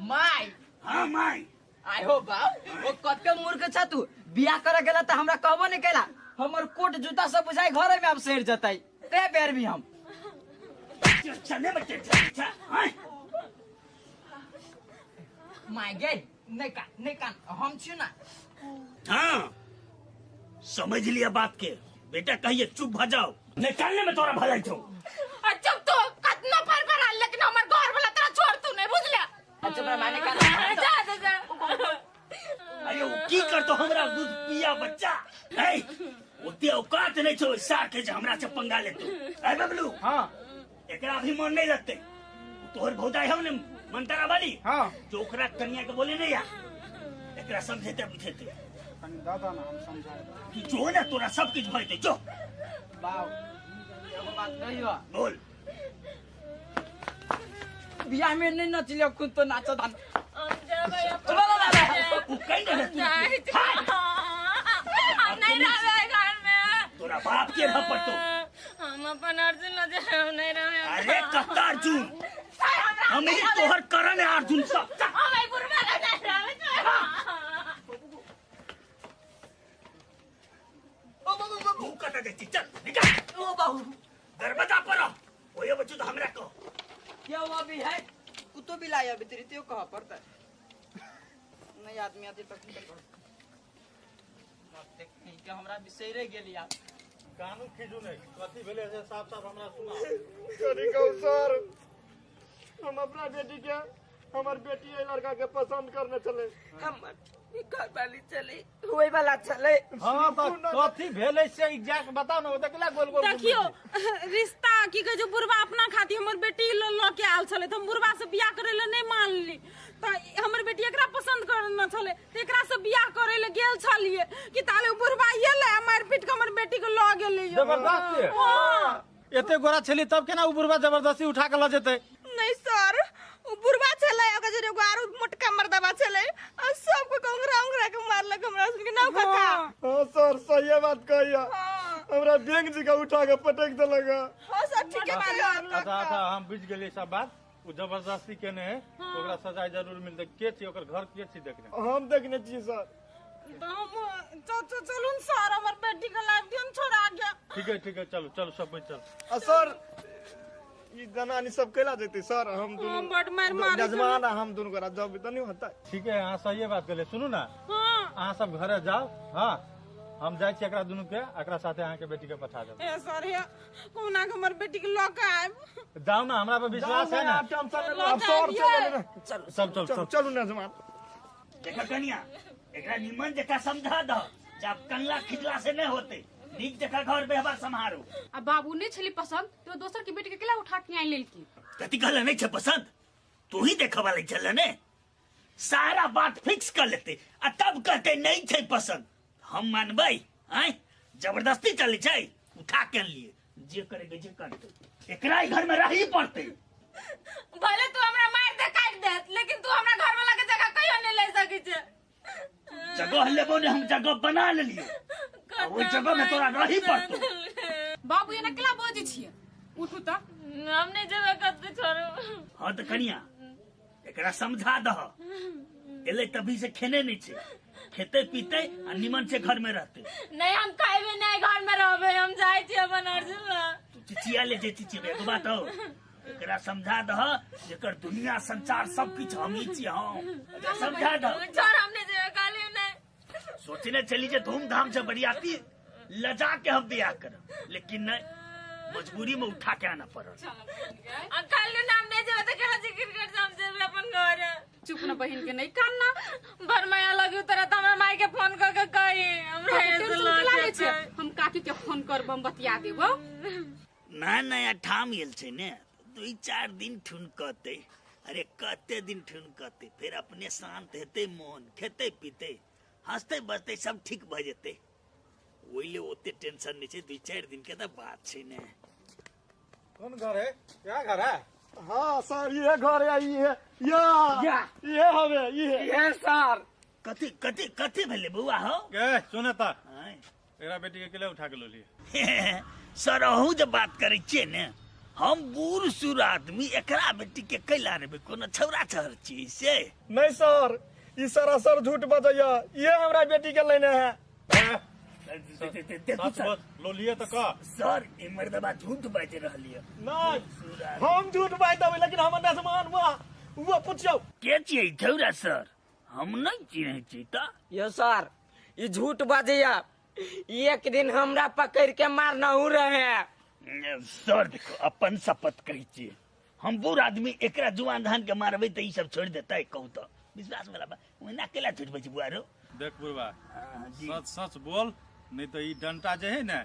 [SPEAKER 6] माई।
[SPEAKER 4] हाँ माई।
[SPEAKER 6] आय हो बाप ओ कते मूर्ख छ तू, बियाह करे गेला त हमरा कहबो नहीं कैला, हमर कोट जूता सब बुझाई घरे में अब सड़ जतई ते बेर भी हम
[SPEAKER 4] चले बच्चे चल। हां
[SPEAKER 6] माई गे नहीं कान नहीं कान हम छी ना।
[SPEAKER 4] हां समझ लिया बात के बेटा, कहिए चुप भ जाओ नहीं कानने में तोरा भलाई छौ।
[SPEAKER 10] अच्छा तो कतना पर पर लेकिन हमर घर वाला तोरा छोड़ तू नहीं बुझला।
[SPEAKER 6] अच्छा हमरा माने कान
[SPEAKER 10] जा जा जा।
[SPEAKER 4] अरे वो की करतो हमरा दूध पिया बच्चा ए ओते औकात नहीं छौ सार के जे हमरा से पंगा लेतो। ए बबलू।
[SPEAKER 3] हां
[SPEAKER 4] एकरा भी मन नहीं लगते तोहर भौजाई हौ ने मंतरा वाली।
[SPEAKER 3] हां
[SPEAKER 4] जो ओकरा कन्या के बोले नहीं या एकरा समझेते बुझेते
[SPEAKER 3] कनी दादा ना हम समझाए
[SPEAKER 4] तू जो ना तोरा सब किछ भइते जो
[SPEAKER 6] बाप एगो बात कहियो
[SPEAKER 4] बोल।
[SPEAKER 6] बियाह में नहीं नचलियो खुद तो नाचो धान
[SPEAKER 4] उ कहीं ना तू
[SPEAKER 10] हम नहीं रहबे घर में
[SPEAKER 4] तोरा बाप के रह पड़तो
[SPEAKER 10] हम अपन अर्जुन न जे हम नहीं रहबे।
[SPEAKER 4] अरे कत्ता अर्जुन हम ही तोहर करण है अर्जुन सब
[SPEAKER 10] हम ई बुढ़वा के नहीं रहबे।
[SPEAKER 4] ओ बाबू बाबू कता दे चल निकल।
[SPEAKER 6] ओ बाबू
[SPEAKER 4] दरवाजा पर ओए बच्चू तो हमरा को
[SPEAKER 6] क्या हुआ भी है कुत्तो भी लाया अभी तेरी तो कहां पड़ता है नहीं आदमी आते तक देख नहीं के हमरा बिसरे गेल यार।
[SPEAKER 8] कानू खींचू नहीं कथी भेले से साफ साफ हमरा सुना।
[SPEAKER 3] सॉरी कहू सर हम अपना बेटी के हमर बेटी ए लड़का के पसंद करने चले
[SPEAKER 1] हमर घर वाली चले होय वाला चले।
[SPEAKER 8] हां त कथी भेले से एग्जैक्ट बताओ ना देखला गोल गोल।
[SPEAKER 2] देखियो रिश्ता की कहे जो बुढ़वा अपना खातिर हमर बेटी ल के आयल छले त हम बुढ़वा से बियाह करे ले नहीं मानली त हमर बेटी एकरा पसंद करना छले त एकरा से बियाह करे ले गेल छलिए कि ताले बुढ़वा एले मार पीट के हमर बेटी के ल गेलै।
[SPEAKER 8] जबरदस्ती।
[SPEAKER 2] हां
[SPEAKER 8] एते गोरा छली तब केना उ बुढ़वा जबरदस्ती उठा के ल जेतै?
[SPEAKER 5] नहीं सर उ बुढ़वा छले ओकर जरे एगो आरो मोटका मर्दबा छले आ सबको उंगरा उंगरा के मारलक हमरा सुन के नाव काका।
[SPEAKER 3] हां सर सही बात कहिया हमरा बैंक जी का उठा के पटक देलक।
[SPEAKER 5] हां सर ठीक है
[SPEAKER 8] अच्छा अच्छा हम बुझ गेलिए सब बात। उ जबरदस्ती केने है ओकरा सजा जरूर मिलतै। के छी ओकर घर के छी देखने?
[SPEAKER 3] हम देखने छी सर।
[SPEAKER 2] हम चलू सर हमर बेटी के लाइफ दियन छोड़ा गया।
[SPEAKER 8] ठीक है ठीक है चलो चलो सब चल।
[SPEAKER 3] आ सर ई जनानी सब कैला जेतै सर? हम दुनू
[SPEAKER 2] हम बड मारि मारै छलै।
[SPEAKER 3] जजमान आ हम दुनू गोरा जब तऽ नहि होतै।
[SPEAKER 8] ठीक है, अहाँ सहिए बात कहलियै। सुनू ने,
[SPEAKER 2] हाँ।
[SPEAKER 8] अहाँ सब घरे जाओ। हाँ, हम जाइ छी एकरा दुनू के, एकरा साथे अहाँ के बेटी के पठा देब।
[SPEAKER 2] ए सर, हे कोना के हमर बेटी के लऽ के आयब।
[SPEAKER 8] जाओ ना, हमरा पर विश्वास है ना।
[SPEAKER 3] टेंशन नहीं, अब सर चल
[SPEAKER 8] चल चल चल
[SPEAKER 3] चलू नजमान।
[SPEAKER 4] देखा कनिया, एकरा निमन जका समझा दो, जब कनला खिचला से नहीं होते, नीक जका घर व्यवहार सम्हारो।
[SPEAKER 11] आ बाबू नहीं छली पसंद तो दोसर के बेटी के केला उठा के आनि लेलकी?
[SPEAKER 4] कथी कहले नहीं छे पसंद? तू ही देखे वाले छले ने, सारा बात फिक्स कर लेते आ तब कहते नहीं छे पसंद। हम मानबै? आय जबरदस्ती चली छै, उठा के लिए जे करेगे जे करते, एकरा ही घर में रही पड़ते।
[SPEAKER 10] भले तू हमरा मार दे काट दे, लेकिन तू हमरा घर वाला के जगह कहियो नहीं ले सकै छे।
[SPEAKER 4] जगह लेबो ने, हम जगह बना लेलियो, ओहि जगह में तोरा रही पड़तो।
[SPEAKER 11] बाबू एना केला बजै छियै? उठू त।
[SPEAKER 10] हम नहीं जेबै कतौ, छोड़ू।
[SPEAKER 4] हाँ त कनिया, एकरा समझा दह, एले तभी से खेने नहीं छे, खेते पीते आ निमन से घर में रहते।
[SPEAKER 10] नहीं, हम खाइबे नहीं, घर में रहबे, हम जाइ छी अपन अर्जुन ला।
[SPEAKER 4] तू चिचिया ले जे चिचिबे, एगो बात हो, एकरा समझा दह जेकर दुनिया संसार सब किछ हम ही छी। हम एकरा समझा दह।
[SPEAKER 10] छोड़, हम नहीं जेबै, काली नहीं।
[SPEAKER 4] सोचने चली जे धूमधाम से बरियाती लजा के हम बियाह करब, लेकिन नहीं, मजबूरी में उठा के आना पड़ल।
[SPEAKER 10] आ काली नाम नहीं जेबै त केना जिक्र कर हम जेबै अपन घर।
[SPEAKER 11] चुप न बहिन के नहीं कानना।
[SPEAKER 10] बड़ माया लगी तोरा त हमरा माई के फोन कर के कही हमरा
[SPEAKER 11] टेंशन केला लै छै? हम काकी के फोन करब, हम बतिया देबो।
[SPEAKER 4] ना नया ठाम गेल छै ने, 2-4 दिन ठुनकते, अरे कते दिन ठुनकते, फिर अपने शांत हेतै मोन, खेते पीते हंसते बजते सब ठीक भ जेतै। ओहि ले ओते टेंशन नहीं छै, 2-4 दिन के त बात छै ने।
[SPEAKER 8] कौन घर है? क्या घर है?
[SPEAKER 3] हाँ सर, ये घर है, ये या ये हवे ये।
[SPEAKER 6] ये सर
[SPEAKER 4] कथी कथी कथी भेलै बौआ हो?
[SPEAKER 8] के सुने त, एकरा बेटी के केला उठा के लोलिए।
[SPEAKER 4] सर अहूँ जे बात करै छियै ने, हम बूढ़ सूढ़ आदमी एकरा बेटी के कैला रेबै? कोनो छौरा छहर छी से?
[SPEAKER 3] नहीं सर, ई सरासर झूठ बजैया, ये हमरा बेटी के लेने है।
[SPEAKER 8] सच बोल, लोलिए त कह।
[SPEAKER 4] सर ई मर्दबा झूठ बाजि रहल ये।
[SPEAKER 3] नहीं, हम झूठ बाजि देबै, लेकिन हमर नजमान हुआ वो पूछियौ
[SPEAKER 4] के छियै छौरा? सर हम नहीं चिन्है छी त।
[SPEAKER 1] यो सर, ई झूठ बजैया, एक दिन हमरा पकड़ के मारनहु रहे।
[SPEAKER 4] सर देखो, अपन शपथ कहै छियै, हम बूढ़ आदमी एकरा जुआन धान के मारबै त ई सब छोड़ि देतै? कहू त विश्वास वाला बात, ओना केला झूठ बजै बुआ रो?
[SPEAKER 8] देख बुढ़वा, सच सच बोल, नहीं तो ई डंटा जे है ने,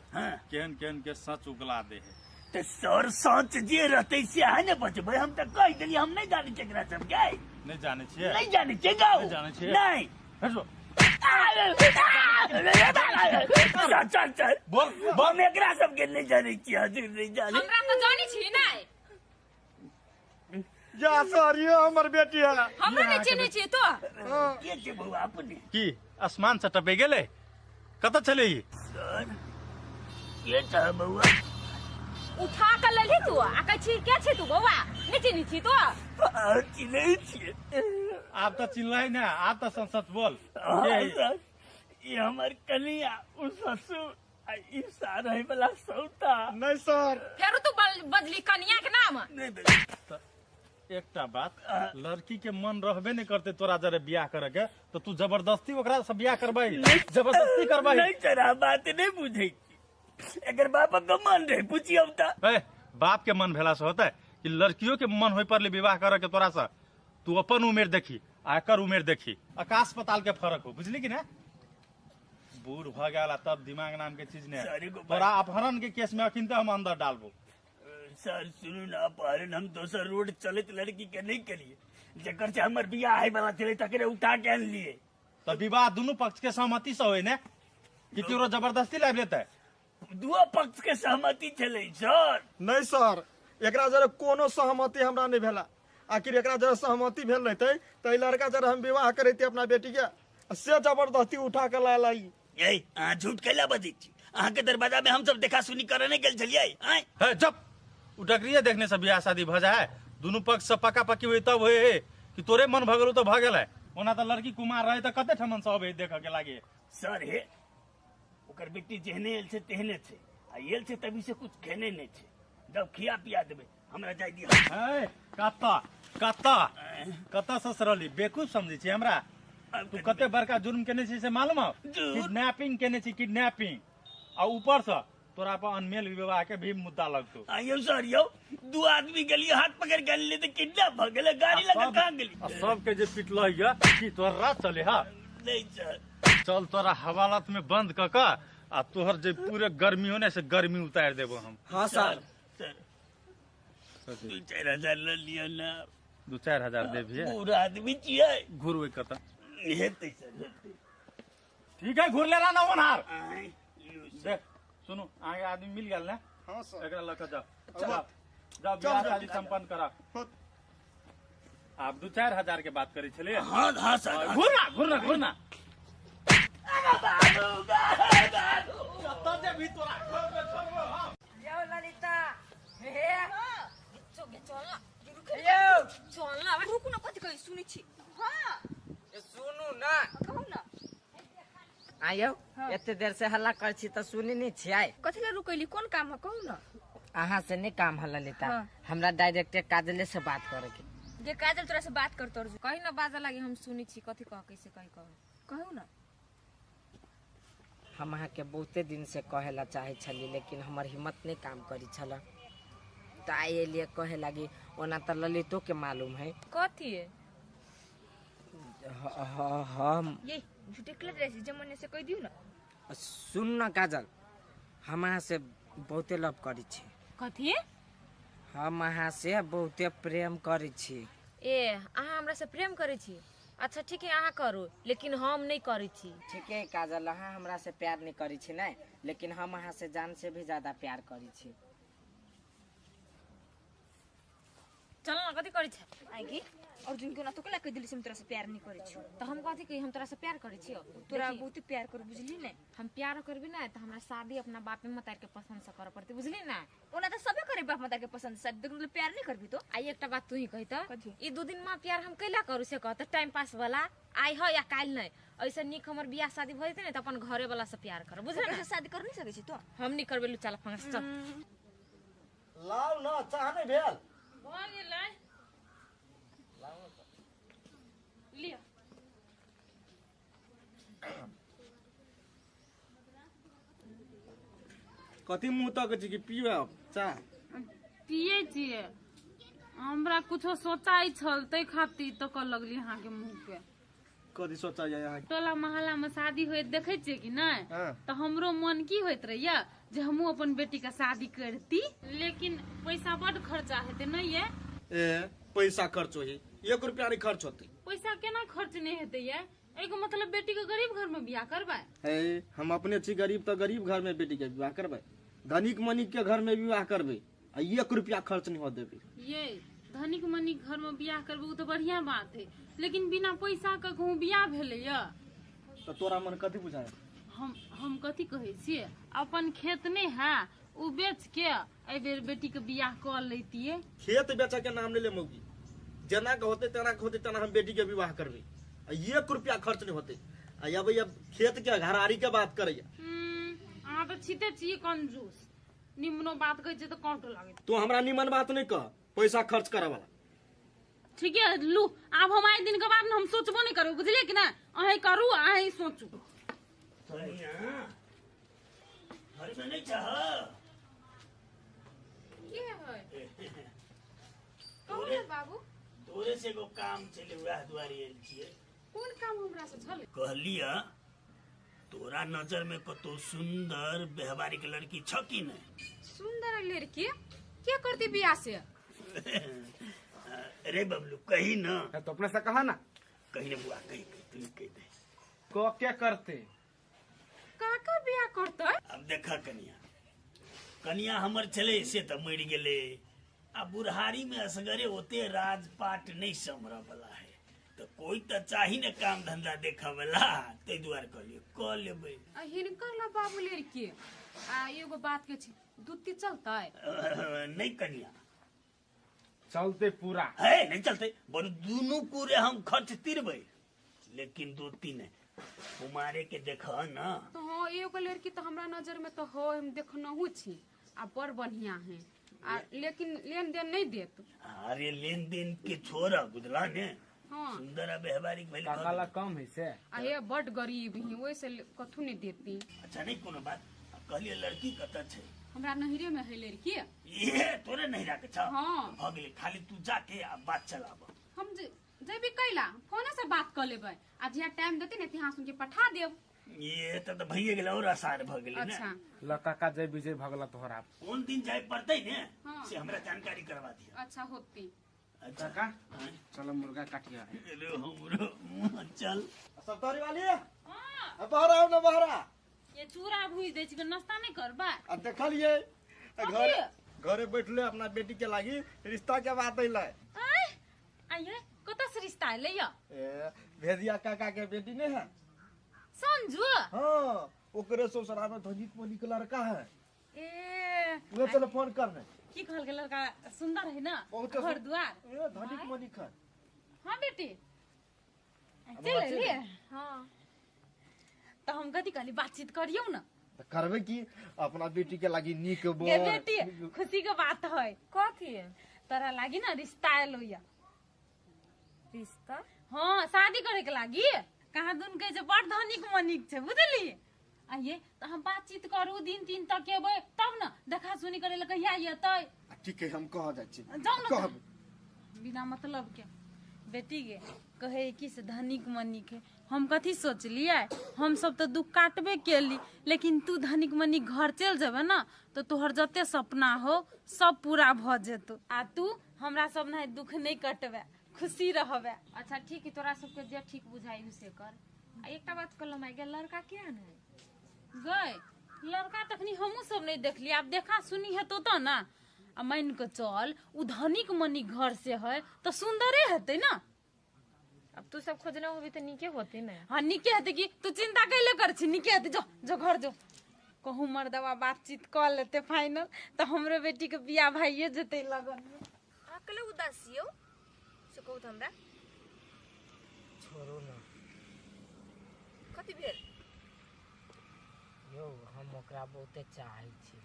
[SPEAKER 8] केहन केहन के सच उगला दे है।
[SPEAKER 4] त सर सच जे रहतै से अहाँ ने बचबै, हम त कहि देलियै हम नहीं जानै छियै एकरा सब के।
[SPEAKER 8] नहीं जानै छियै?
[SPEAKER 4] नहीं जानै छियै गाउ।
[SPEAKER 8] नहीं जानै छियै?
[SPEAKER 4] नहीं।
[SPEAKER 8] हटो।
[SPEAKER 4] चल चल चल
[SPEAKER 8] बोल बोल।
[SPEAKER 4] हम एकरा सब के नहीं जानै छियै, हजूर नहीं जानै।
[SPEAKER 10] हमरा त जानै छी नै।
[SPEAKER 3] या सर, ये हमर बेटी है।
[SPEAKER 10] हमरा नहीं चिन्है छी तो।
[SPEAKER 4] के छै बौआ अपने?
[SPEAKER 8] की आसमान से टपे गेलै? कतऽ छलै ई?
[SPEAKER 4] सर के छ बौआ?
[SPEAKER 10] उठा के लेलही तू आ कहै छी के छी तू बौआ? नहीं चिन्है छी तो?
[SPEAKER 4] चिन्है छियै।
[SPEAKER 8] आब त चिन्हलै ने, आब त सच बोल।
[SPEAKER 4] सर ई हमर कनिया, उ ससुर आ ई सारही वाला सौता।
[SPEAKER 3] नहीं सर।
[SPEAKER 10] फेरो तू बजली कनिया के नाम?
[SPEAKER 4] नहीं।
[SPEAKER 8] एकटा बात, लड़की के मन रहबे नहीं करते तोरा जरे बियाह करे के, तो तू जबरदस्ती ओकरा से बियाह करबै? जबरदस्ती करबै?
[SPEAKER 4] नहीं सर, हम बात नहीं बुझै छी, एकर बाप के मन रहे, पुछियौ त।
[SPEAKER 8] ए बाप के मन भेला से होतै कि लड़कियों के मन होय पड़ले विवाह करे के तोरा से? तू अपन उमेर देखी आ एकर उमेर देखी, आकाश पाताल के फर्क हो, बुझली कि ना? बूढ़ भ गेल तब दिमाग नाम के चीज नहीं। तोरा अपहरण के केस में अखिन त हम अंदर डालबो।
[SPEAKER 4] सर सुनू ना, अपहरण हम दोसर रोड चलत लड़की के नहीं करिए, जकर से हमर बियाह है वाला छलै तकरे उठा के आनलिए।
[SPEAKER 8] त विवाह दुनू पक्ष के सहमति से होय ने, कि केकरो जबरदस्ती लाबि लेतै?
[SPEAKER 4] दुओ पक्ष के सहमति छलै सर।
[SPEAKER 3] नहीं सर, एकरा जरे कोनो सहमति हमरा नहीं भेला। आखिर एकरा जरे सहमति भेल रहतै त ई लड़का जरे हम विवाह करैती अपना बेटी के, से जबरदस्ती उठा के लायल आई।
[SPEAKER 4] ए अहाँ झूठ कैला बजै छी? अहाँ के दरवाजा में हम सब देखा सुनी करे नहीं गेल छलियै? आँय
[SPEAKER 8] हे जब उ डकरिए देखने से बियाह शादी भ जाए, दुनू पक्ष से पक्का पक्की हुई तब होए कि तोरे मन भ गेलौ त भ गेलै। ओना त लड़की कुमार रहे त कते ठमन सब है देख के लागे।
[SPEAKER 4] सर हे ओकर बेटी जेहने आयल छै तेहने छै, आ आयल छै तभी से कुछ खेने नहीं छै, जब खिया पिया देबै हमरा जाय दिया।
[SPEAKER 8] ए कत्ता कत्ता कत्ता ससरली बेवकूफ समझै छी हमरा? तू कते बड़का जुर्म केने छी से मालूम हौ? किडनैपिंग केने छी, किडनैपिंग। आ ऊपर से तोरा पर अनमेल विवाह के भी मुद्दा लगतो।
[SPEAKER 4] आइयो सर यौ, दू आदमी गेलिए हाथ पकड़ के अनलिए त किडनैप भ गेलै, गाड़ी लगा कहां गेली?
[SPEAKER 8] आ सबके जे पिटलह या की तोरा रात चले? हा
[SPEAKER 4] नहीं सर।
[SPEAKER 8] चल तोरा हवालात में बंद क क आ तोहर जे पूरे गर्मी होने से गर्मी उतार देबो हम।
[SPEAKER 6] हां सर।
[SPEAKER 4] सर 2-4 हजार ल लियो ना।
[SPEAKER 8] 2-4 हजार देबिए?
[SPEAKER 4] पूरा आदमी छियै।
[SPEAKER 8] घूर ओइ कत
[SPEAKER 4] हेतै सर, हेतै।
[SPEAKER 8] ठीक है, घूर लेला ना ओनहार। देख सुनू, आगे आदमी मिल गेल ना?
[SPEAKER 3] हां सर।
[SPEAKER 8] एकरा ल के जाओ, जाओ जाओ, बियाह शादी संपन्न करा। आप 2-4 हजार के बात करी छलिए?
[SPEAKER 4] हां हां सर।
[SPEAKER 8] घूरना घूरना घूरना। कत जे भी तोरा
[SPEAKER 1] यौ ललिता, हे
[SPEAKER 5] चल ना,
[SPEAKER 1] यौ
[SPEAKER 5] चल ना, रुकू ना, कथि कहै सुनै छी? हां
[SPEAKER 1] सुनू ना,
[SPEAKER 5] कहू ना।
[SPEAKER 1] आयौ एते देर से हल्ला कर छी त सुनी नहीं छियै।
[SPEAKER 5] कथि ले रुकैली, कोन काम है कहू ना?
[SPEAKER 1] अहाँ से नहीं काम है ललिता, हमरा डायरेक्ट काजले से बात करे के।
[SPEAKER 5] जे काजल तोरा से बात करतो
[SPEAKER 10] कहि ना बाजा लागी, हम सुनी छी कथि कह कैसे कहि कहू
[SPEAKER 5] कहू ना।
[SPEAKER 1] हम अहाँ के बहुते दिन से कहेला चाहे छली, लेकिन हमर हिम्मत नहीं काम करी छल, त आइ लिए कहे लागी। ओना त ललितो के मालूम है।
[SPEAKER 10] कथी है?
[SPEAKER 1] हम
[SPEAKER 5] ये झूठे क्ले रहे छी, जमने से कह दियो ना।
[SPEAKER 1] सुन ना काजल, हम अहाँ से बहुते लव करी छी।
[SPEAKER 11] कथी?
[SPEAKER 1] हम अहाँ से बहुते प्रेम करी छी।
[SPEAKER 10] ए अहाँ हमरा से प्रेम करै छी? अच्छा ठीक है, अहाँ करू, लेकिन हम नहीं करै छी।
[SPEAKER 1] ठीक है काजल, अहाँ हमरा से प्यार नहीं करी छी ने, लेकिन हम अहाँ से जान से भी ज्यादा प्यार करी छी।
[SPEAKER 10] चल ना, कथी करै छी?
[SPEAKER 5] आगे अर्जुन के ना तो कला कह दिली से हम तोरा से प्यार नहीं करै छी।
[SPEAKER 10] त हम कथी कही, हम तोरा से प्यार करै छी?
[SPEAKER 5] तोरा बहुत प्यार कर, बुझली ने?
[SPEAKER 10] हम प्यार करबी ना त हमरा शादी अपना बाप मतार के पसंद से करे पड़तै, बुझली ना?
[SPEAKER 5] ओना त सबे करे बाप मतार के पसंद से, देख प्यार नहीं करबी तो।
[SPEAKER 10] आ एकटा बात तू ही कही त, ई 2 दिन मा प्यार हम कैला करू से कह त, टाइम पास वाला आइ ह या काल नहीं, ऐसे निक हमर बियाह शादी भ जेतै ने त अपन घरे वाला से प्यार कर, बुझले ना?
[SPEAKER 5] शादी कर नहीं सकै छी तो?
[SPEAKER 10] हम नहीं करबे लुचाला फंस। चल
[SPEAKER 3] लाउ ना, चाह नहीं भेल
[SPEAKER 11] भ गेलै, लिया।
[SPEAKER 3] कथी मुँह तक छी कि पीबे चाह?
[SPEAKER 11] पिए छियै, हमरा कुछो सोचाइ छल तै खातिर तकऽ लगली अहाँके मुँह पे।
[SPEAKER 3] कथी सोचाइ अहाँ?
[SPEAKER 11] टोला मोहल्ला में शादी होइत देखै छियै कि नहि, तऽ हमरो मन की होइत रहैया जे हमहूँ अपन बेटी के शादी करती, लेकिन पैसा बड खर्चा हेतै नहीं ये?
[SPEAKER 3] ए पैसा खर्च होई, 1 रुपया नहीं खर्च होते।
[SPEAKER 11] पैसा केना खर्च नहीं हेतै ये? एगो मतलब बेटी के गरीब घर में बियाह करबै?
[SPEAKER 3] हे हम अपने छी गरीब त गरीब घर में बेटी के बियाह करबै, धनिक मनिक के घर में विवाह करबै आ 1 रुपया खर्च नहीं हो देबै।
[SPEAKER 11] ये धनिक मनिक घर में बियाह करबै उ त बढ़िया बात है, लेकिन बिना पैसा के कहूं बियाह भेलै या?
[SPEAKER 3] त तोरा मन कथी बुझाय?
[SPEAKER 11] हम कथी कहै छियै, अपन खेत नहीं है उ बेच के एहि बेर बेटी के बियाह कर लैतियै।
[SPEAKER 3] खेत बेचे के नाम ले ले मौगी, जेना के होते तेना के होते तेना हम बेटी के विवाह करबै आ 1 रुपया खर्च नहीं होते। आ अब खेत के घरारी के बात करैया।
[SPEAKER 11] अहाँ तऽ छिते छियै कंजूस, निमनो बात कहै छियै तऽ कांटो लागै।
[SPEAKER 3] तू हमरा निमन बात नहीं कह, पैसा खर्च करे वाला।
[SPEAKER 11] ठीक है लू, आब हम आइ दिन के बाद हम सोचबो नहीं करू, बुझलियै कि ना? अहीं करू अहीं सोचू।
[SPEAKER 4] घर में नहीं चाह
[SPEAKER 10] के है? कहू ने बाबू।
[SPEAKER 4] तोरे से एगो काम छलै, वएह दुआरे आयल छियै।
[SPEAKER 11] कोन काम हमरा से छलै?
[SPEAKER 4] कहलियै तोरा नजर में कतौ सुंदर व्यवहारिक लड़की छ कि नहीं?
[SPEAKER 10] सुंदर लड़की के करती बियाह से?
[SPEAKER 4] अरे बबलू कही ना।
[SPEAKER 9] तो अपने से कहा ना।
[SPEAKER 4] कही ना बुआ, कही कही तू कही दे।
[SPEAKER 9] को क्या करते?
[SPEAKER 10] काका बियाह करते?
[SPEAKER 4] अब देखा कनिया, कनिया हमर छलै से त मरि गेलै, आ बुढ़ारी में असगरे ओते राजपाट नहीं समरा वाला है, तो कोई तो चाही ने काम धंधा देखा वाला, तै दुआरे कहलियै क लेबै।
[SPEAKER 11] आ हिनकर ला बाबू लड़की आ एगो बात के छै, दूती चलतै?
[SPEAKER 4] नहीं कनिया
[SPEAKER 9] चलते पूरा
[SPEAKER 4] है नहीं चलते, बड़ दोनों पूरे हम खर्च तिरबै, लेकिन दो तीन कुमारे के देख ना।
[SPEAKER 11] तो हाँ एगो लड़की तो हमरा नजर में तो हो, हम देखनहु छी आ बड़ बढ़िया है, आ लेकिन लेन देन नहीं देत।
[SPEAKER 4] अरे लेन देन के छोरा बुझला ने।
[SPEAKER 11] हाँ।
[SPEAKER 4] सुंदर आ व्यवहारिक भेल
[SPEAKER 9] काका ला कम है से।
[SPEAKER 11] आ हे बड गरीब ही ओइ से कथू नहीं देती।
[SPEAKER 4] अच्छा नहीं कोनो बात। कहलिए लड़की कत छै?
[SPEAKER 11] हमरा नहिरे में है लड़की।
[SPEAKER 4] ये तोरे नहिरा के छ?
[SPEAKER 11] हाँ।
[SPEAKER 4] भ गेलै, खाली तू जाके आ बात चलाब।
[SPEAKER 11] हम जेबी कैला फोने से बात कर लेबै आ जिया टाइम देते ने तिहाँ सुन के पठा देब।
[SPEAKER 4] ये त भइए गेलै और आसान भ गेलै ने।
[SPEAKER 11] अच्छा
[SPEAKER 9] ल काका जय विजय भगला तोहरा
[SPEAKER 4] कोन दिन जाय पड़तै ने।
[SPEAKER 11] हाँ।
[SPEAKER 4] से हमरा जानकारी करवा दिया।
[SPEAKER 11] अच्छा होती।
[SPEAKER 4] अच्छा
[SPEAKER 9] काका चलो मुर्गा काटिया।
[SPEAKER 4] रे हमरो चल
[SPEAKER 3] सप्तारी वाली।
[SPEAKER 2] हां
[SPEAKER 3] बाहर आओ ना बाहर।
[SPEAKER 2] ये चूरा भूज दे छी नाश्ता नहीं करबा?
[SPEAKER 3] आ देखलिए घर घरे बैठले अपना बेटी के लागी रिश्ता के बात अइलै।
[SPEAKER 2] आय आइए कत से रिश्ता अइलै या?
[SPEAKER 3] ए भेदिया काका के बेटी ने है
[SPEAKER 2] संजू।
[SPEAKER 3] हां ओकरे ससुराल में धनिक मनिक लड़का है।
[SPEAKER 2] ए
[SPEAKER 3] उहे चलो फोन करने।
[SPEAKER 2] की कहल के लड़का सुंदर है ना घर द्वार?
[SPEAKER 3] ए धनिक मनिक है।
[SPEAKER 2] हां बेटी चल ले।
[SPEAKER 5] हां
[SPEAKER 2] तो हम कथी कहली बातचीत करियौ ना।
[SPEAKER 3] करबे की अपना बेटी के लागी नीक
[SPEAKER 2] गे
[SPEAKER 3] बर।
[SPEAKER 2] बेटी खुशी के बात है।
[SPEAKER 5] कथी
[SPEAKER 2] तोरा लागी ना रिश्ता आएलो या?
[SPEAKER 5] रिश्ता?
[SPEAKER 2] हाँ शादी करे के लागी। कहाँ दुन कहे छै बड़ धनिक मनिक छै बुझली। आइए तो हम बातचीत करू दिन तीन तक एबै तब न देखा सुनी करे ल कहिया एतै।
[SPEAKER 3] ठीक है हम कह जाइ छी।
[SPEAKER 2] जाउ न
[SPEAKER 3] कहब
[SPEAKER 2] बिना मतलब के। बेटी गे कहे कि से धनिक मनिक है। हम कथी सोचलिए हम सब तो दुख काटबे केली लेकिन तू धनिक मनिक घर चल जेबे ना तो तोहर जते सपना हो सब पूरा भ जेतो आ तू हमरा सब नहीं दुख नहीं कटबे खुशी रहबे।
[SPEAKER 10] अच्छा ठीक है तोरा सबके जे ठीक बुझाई से कर। आ एकटा बात कहलौं माय गे लड़का केहन है?
[SPEAKER 2] गए लड़का तखनी हमहू सब नहीं देखली आब देखा सुनी हेतो तो ना। आ मान के चल उ धनिक मनिक घर से है तो सुंदरे हेतै ना।
[SPEAKER 5] अब तू सब खोजने होबी तो नीके होते ना।
[SPEAKER 2] हाँ नीके हेतै कि तू चिंता कैले कर छी नीके हेतै। जो जो घर जो कहूँ मर्दवा बातचीत कर लेते फाइनल तो हमरो बेटी के बियाह भाइये जेतै लगन में।
[SPEAKER 5] अकेले उदासी हो से कहू त हमरा।
[SPEAKER 1] छोड़ू ना।
[SPEAKER 5] कथी भेल?
[SPEAKER 1] यो हम ओकरा बहुते चाहै छी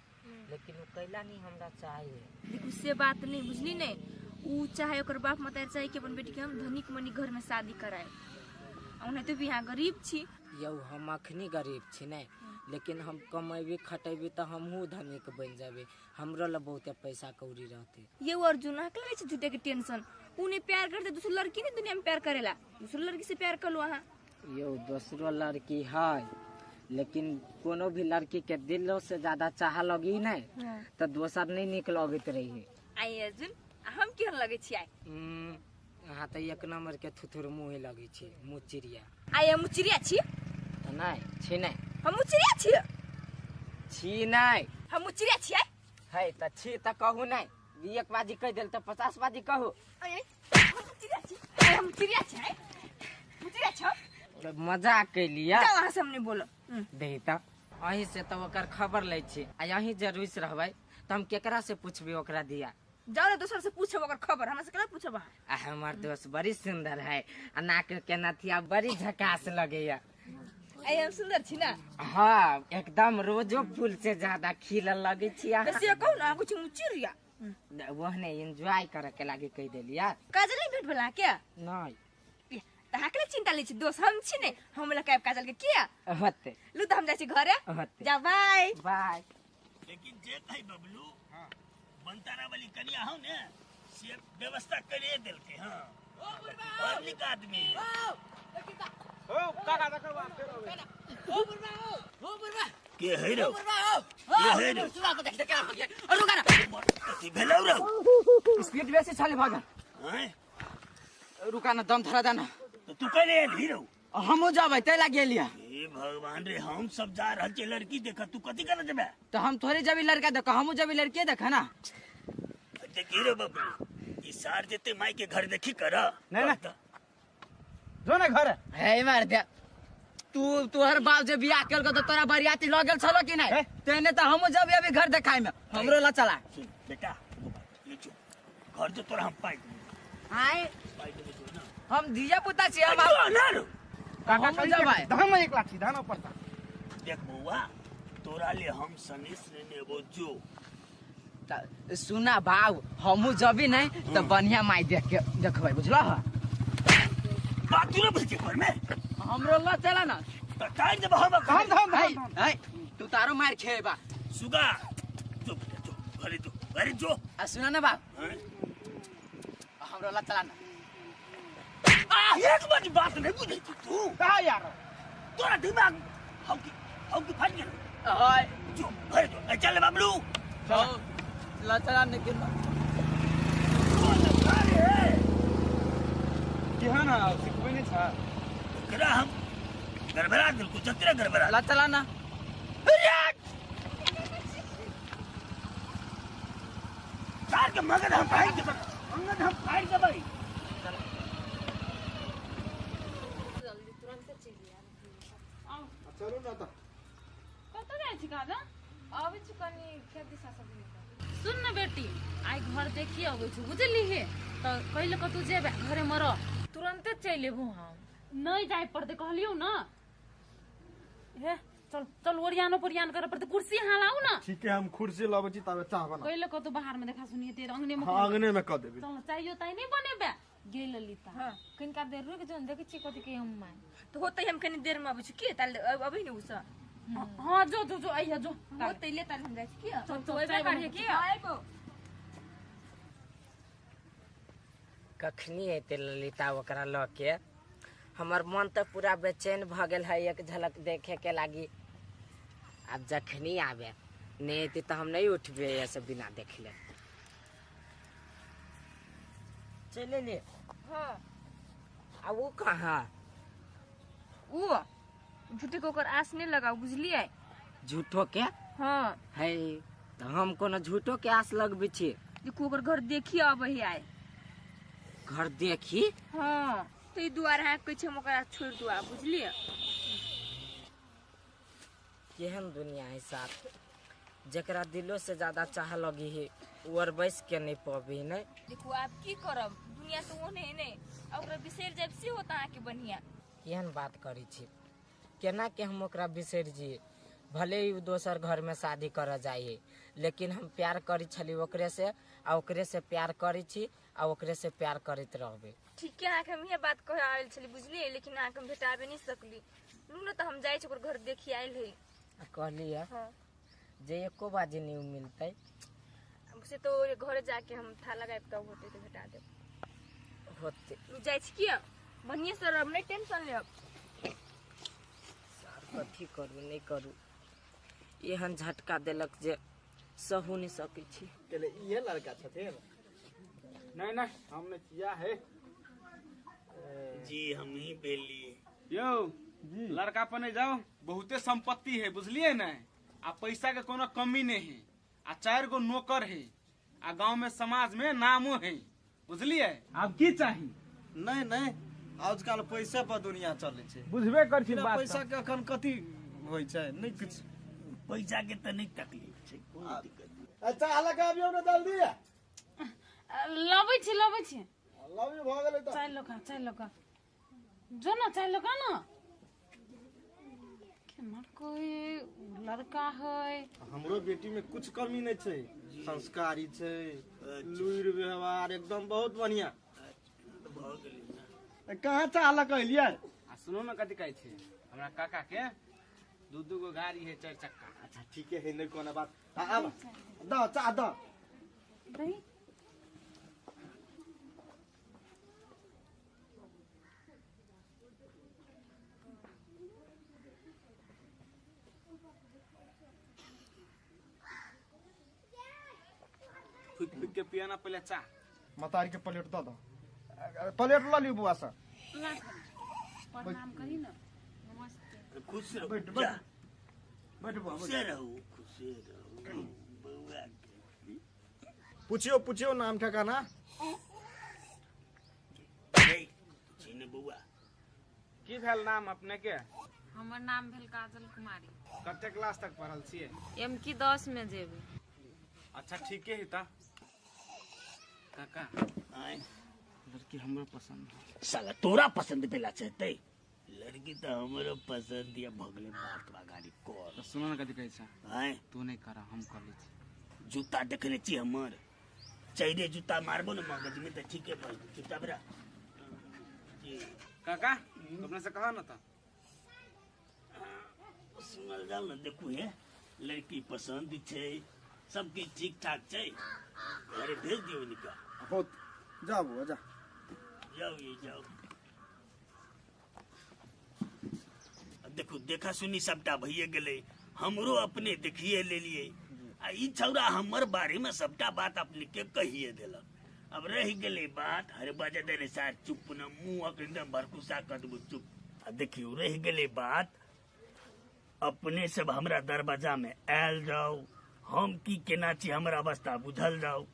[SPEAKER 1] लेकिन उ कैला नहीं हमरा चाहिए।
[SPEAKER 5] देखू से बात नहीं बुझली ने। उ चाहे ओकर बाप मतार चाहे कि अपन बेटी के हम धनिक मनिक घर में शादी कराए। ओनाहितो भी यहाँ गरीब छी।
[SPEAKER 1] यौ हम अखनी गरीब छी ने लेकिन हम कमेबी खटेबी तो हमहू धनिक बन जाबे। हमरो ला बहुते पैसा कौड़ी रहते।
[SPEAKER 5] ये अर्जुन अहाँ के लगे छै झूठे के टेंशन। उ ने प्यार करते दूसर लड़की ने दुनिया में प्यार करेला दूसर लड़की से प्यार कर लो अहाँ।
[SPEAKER 1] यौ दोसरो लड़की है लेकिन कोनो भी लड़की के दिलो से ज्यादा चाह लगी नहीं।
[SPEAKER 5] हाँ।
[SPEAKER 1] तो दोसर नहीं निक लगैत रही।
[SPEAKER 5] आई अर्जुन हम केहन लगे छी? आई
[SPEAKER 1] अहाँ तो एक नंबर के थुथुर मुँह लगे छी मुँह चिड़िया।
[SPEAKER 5] आई हम चिड़िया छी?
[SPEAKER 1] तो नहीं छी नहीं।
[SPEAKER 5] हम चिड़िया छी?
[SPEAKER 1] छी नहीं।
[SPEAKER 5] हम चिड़िया छी?
[SPEAKER 1] है तो छी तो कहू नहीं। एक बाजी कह दिल तो 50 बाजी कहू।
[SPEAKER 5] आई हम चिड़िया छी। आई हम चिड़िया छी। हम चिड़िया छी।
[SPEAKER 1] मजाक कैलिया।
[SPEAKER 5] जाओ अहाँ से हम नहीं बोलो।
[SPEAKER 1] दे त अहीं से तो ओकर खबर लै छी आ अहीं जे रुसि रहबै त हम केकरा से पूछबी ओकरा दिया?
[SPEAKER 5] जाओ ना दोसर से पूछब ओकर खबर हमरा से केना पूछब अहाँ?
[SPEAKER 1] आ हमर दोस्त बड़ी सुंदर है आ नाक के नथिया बड़ी झकास लगैया।
[SPEAKER 5] आई हम सुंदर छी ना?
[SPEAKER 1] हाँ एकदम रोजो फूल से ज्यादा खिलल लगे छी अहाँ।
[SPEAKER 5] से कहू ना कुछ चिड़िया।
[SPEAKER 1] ओहने एंजॉय करे के लागी कह देलिया।
[SPEAKER 5] काजल नहीं भेट भला के?
[SPEAKER 1] नहीं।
[SPEAKER 5] अहाँ के चिंता लै छी दोस्त हम छी ने हम लकायब काजल के किया
[SPEAKER 1] होते।
[SPEAKER 5] लू त हम जाइ छी घरे।
[SPEAKER 1] होते।
[SPEAKER 5] जा बाय
[SPEAKER 1] बाय।
[SPEAKER 4] लेकिन जे कहि बबलू। हां बनतारा वाली कन्या हो ने से व्यवस्था करे देलके। हां ओ बुढ़बा बड़ नीक आदमी है।
[SPEAKER 9] ओ काका देखो फेर आबै।
[SPEAKER 6] ओ बुढ़बा ओ बुढ़बा
[SPEAKER 4] के है रे?
[SPEAKER 6] बुढ़बा ओ
[SPEAKER 4] के है रे?
[SPEAKER 6] सुना को देख के आ गया। रुका ना
[SPEAKER 4] कथी भेलौ रे?
[SPEAKER 6] स्पीड बेसी छले भगन।
[SPEAKER 4] हैं
[SPEAKER 6] रुका ना दम धरा देना।
[SPEAKER 4] तो तू कैले आयल हीरो?
[SPEAKER 6] हमहू जाबै तै लागी एलिया।
[SPEAKER 4] हे भगवान रे हम सब जा रहल छी लड़की देख तू कथी करे जेबे?
[SPEAKER 6] तो हम थोड़े जबी लड़का देख हमहू जबी लड़की देख ना।
[SPEAKER 4] देखी रे बबलू ई सार जेते माई के घर देखी कर।
[SPEAKER 9] नहीं ना जो ना घर
[SPEAKER 6] हे मार दे तू तोहर बाप जे बियाह केलको त तोरा बरियाती ल गेल छलो कि नहीं? तेने त हमहू जबी अभी घर देखाई में हमरो ला चला।
[SPEAKER 4] सुन बेटा ले जो घर जो तोरा हम पाई देबो।
[SPEAKER 6] आय
[SPEAKER 4] पाई देबो जो ना।
[SPEAKER 6] हम धिया पुता छी हम
[SPEAKER 4] ना रो।
[SPEAKER 9] काका
[SPEAKER 6] हमहू जबै
[SPEAKER 9] धाम एक लाठी धान पड़ता।
[SPEAKER 4] देख बउआ तोरा ले हम सनेस लेने एबो जो
[SPEAKER 6] त सुना बाबू हमहू जबी नहीं त बढ़िया माई देख के देखबै बुझलो
[SPEAKER 4] बात तू ना बुझे घर में
[SPEAKER 6] हमरो ल चला ना
[SPEAKER 4] त टाइम दे हम
[SPEAKER 6] हम हम तू तारो मार खेबा
[SPEAKER 4] सुगा जो जो घरे जो घरे जो
[SPEAKER 6] आ सुना ना बाप हमरो ल चला ना
[SPEAKER 4] आ एक बार बात नहीं बुझे तू
[SPEAKER 3] का यार
[SPEAKER 4] तोरा दिमाग हम की फट गेल
[SPEAKER 6] हाय
[SPEAKER 4] जो घरे जो चल बबलू
[SPEAKER 6] चल ल चला ने के
[SPEAKER 9] केहन है सिखबै नहीं छ
[SPEAKER 4] एकरा हम गड़बड़ा दिल को जतरा गड़बड़ा
[SPEAKER 6] ल चला ना
[SPEAKER 4] सार के मगज हम फाड़ देबै मगज हम फाड़ देबै
[SPEAKER 11] जल्दी तुरंत चली आ
[SPEAKER 3] चलू ना त
[SPEAKER 11] कतऽ जाइ छी काजा
[SPEAKER 5] आबै छी कनी खेत दिशा सब
[SPEAKER 11] सुन न बेटी आइ घर देखी अबै छी बुझली हे त कहिले कतौ जेबे घरे म रह
[SPEAKER 5] तुरंते चलि एबू हम
[SPEAKER 11] नहीं जाय पड़ते कहलियौ ना हे चल चल ओरियानो पोरियान करे पड़ते कुर्सी यहाँ लाऊ ना
[SPEAKER 3] ठीक है हम कुर्सी लाबै छी ताबे चाह बना
[SPEAKER 11] कहिले कतौ बाहर में देखा सुनिए तेरे अंगने में
[SPEAKER 3] हां अंगने में क देबी
[SPEAKER 11] चल चाहियो ताई नहीं बनेबे गेल ललिता
[SPEAKER 5] हां कनिका देर रुक जो देखै छी कथि के हम मान त होतै हम कनी देर में आबै छी के ताल अबै ने उस
[SPEAKER 11] हां जो जो जो आइया जो
[SPEAKER 5] होतै ले ताल हम जाइ छी के
[SPEAKER 11] चल चल
[SPEAKER 5] ओइबे करिए के आइबो
[SPEAKER 1] कखनी एते ललिता ओकरा ल के हमर मन तो पूरा बेचैन भ गेल है एक झलक देखे के लागी। अब जखनी आवे नहीं एते तो हम नहीं उठबे ऐसे बिना देखले। चले ले।
[SPEAKER 5] हाँ
[SPEAKER 1] आ वो कहाँ?
[SPEAKER 5] वो झूठे को ओकर आस नहीं लगाओ बुझलिए।
[SPEAKER 1] झूठो के?
[SPEAKER 5] हाँ
[SPEAKER 1] है तो हम कोनो झूठो के आस लगबे छी।
[SPEAKER 5] देखो ओकर घर देखी आबै है आइ।
[SPEAKER 1] घर देखी?
[SPEAKER 5] हाँ तो ई दुआर है कहै छै हम ओकरा छोड़ दुआ बुझलिए।
[SPEAKER 1] केहन दुनिया है साथ जकरा दिलो से ज्यादा चाह लगी है और बैस के नहीं पबी नहीं।
[SPEAKER 5] देखो आप की करब दुनिया तो ओने है नहीं ओकरा बिसरि जाब से होता अहाँ के बढ़िया।
[SPEAKER 1] केहन बात करै छी केना के हम ओकरा बिसरि जिए। भले ही दोसर घर में शादी कर जाइए लेकिन हम प्यार करी छली ओकरे से आ ओकरे से प्यार करी छी आ ओकरे से प्यार करैत रहबे।
[SPEAKER 5] ठीक है अहाँके हम इहे बात कहे आयल छली बुझलिए लेकिन अहाँके हम भेटाबे नहीं सकली। लू न तऽ हम जाइ छी ओकर घर देखी आयल है।
[SPEAKER 1] कहली है
[SPEAKER 5] हाँ।
[SPEAKER 1] जे एको बाजी नहीं मिलते
[SPEAKER 5] से तो घरे जाके हम था लगाएब तब होते तो भेटा देब
[SPEAKER 1] होते।
[SPEAKER 5] लू जाइ छी किया बढ़िया से रहब नहीं टेंशन लेब।
[SPEAKER 1] सर कथी करू नहीं करू एहन झटका देलक जे सहू नहीं सकै छी।
[SPEAKER 3] केले इहे लड़का छथिन?
[SPEAKER 9] नहीं नहीं हमने किया है
[SPEAKER 4] जी हम ही बेली
[SPEAKER 9] यो
[SPEAKER 3] जी
[SPEAKER 9] लड़का पने जाओ बहुते संपत्ति है बुझलिए ने आ पैसा के कोनो कमी नहीं है आ 4 गो नौकर है आ गांव में समाज में नामो है बुझलिए। अब की चाही?
[SPEAKER 3] नहीं नहीं आजकल पैसा पर दुनिया चले छै
[SPEAKER 9] बुझबे कर छी बात।
[SPEAKER 3] पैसा के अखन कथी होय छै नहीं किछ
[SPEAKER 4] पैसा के त नहीं तकलीफ छै कोनो दिक्कत नहीं।
[SPEAKER 3] अच्छा अलग आबियो ने जल्दी।
[SPEAKER 11] लबै छी लबै छी
[SPEAKER 3] लबै भ गेलै त
[SPEAKER 11] चाय लोका चाय लोका जो ना चाय लोका ना केना कोई लड़का है।
[SPEAKER 3] हमरो बेटी में कुछ कमी नहीं छै संस्कारी छै लुइर व्यवहार एकदम बहुत बढ़िया। कहाँ चाह लक अलियै?
[SPEAKER 9] आ सुनो न कथी कहै छै हमरा काका के 2-2 गो गाड़ी है 4 चक्का।
[SPEAKER 3] अच्छा ठीक है नहीं कोनो बात। आब द चाह द
[SPEAKER 11] दही
[SPEAKER 9] फूक फूक के पिया ना पहले चाह।
[SPEAKER 3] मतारी के प्लेट द द प्लेट ल लियौ बुआ से।
[SPEAKER 11] प्रणाम करी ना। नमस्ते।
[SPEAKER 4] खुश रहो
[SPEAKER 3] बैठ बैठ बैठ बुआ
[SPEAKER 4] खुश रहो खुश रहो बुआ।
[SPEAKER 3] पूछियो पूछियो नाम ठिकाना।
[SPEAKER 4] नहीं पूछी बुआ
[SPEAKER 9] की भेल नाम अपने के?
[SPEAKER 11] हमर नाम भेल काजल कुमारी।
[SPEAKER 9] कते क्लास तक पढ़ल छियै?
[SPEAKER 11] एम की 10 में जेबै।
[SPEAKER 9] अच्छा ठीक है ता काका
[SPEAKER 4] आए
[SPEAKER 9] लड़की हमरो पसंद है।
[SPEAKER 4] साला तोरा पसंद पेला चाहते लड़की तो हमरो पसंद या भगले मारतवा गाड़ी कर।
[SPEAKER 9] तो सुनो ना कथी कहै छै
[SPEAKER 4] आए
[SPEAKER 9] तू नहीं करा हम कर लै छी।
[SPEAKER 4] जूता देखने छी हमर चाइरे जूता मारबो ने मगज में त ठीके पड़ चुपचाप रह।
[SPEAKER 9] काका अपने से कहा ना था
[SPEAKER 4] सुनल जाओ ना। देखू हे लड़की पसंद छै सब किछ ठीक ठाक छै घरे भेज दियो इनका।
[SPEAKER 3] बहुत जाओ बुआ जा
[SPEAKER 4] जाओ ये जाओ। देखू देखा सुनी सबटा भइए गेलै हमरो अपने देखिए लेलिए आ ई छौड़ा हमर बारे में सबटा बात अपने के कहिए देलक। अब रह गेलै बात हर बजे देने सार चुप न मुँह एकदम भरकुसा कर देबो चुप। आ देखियो रह गेलै बात अपने सब हमरा दरवाजा में आयल जाओ हम की केना छी हमर अवस्था बुझल जाओ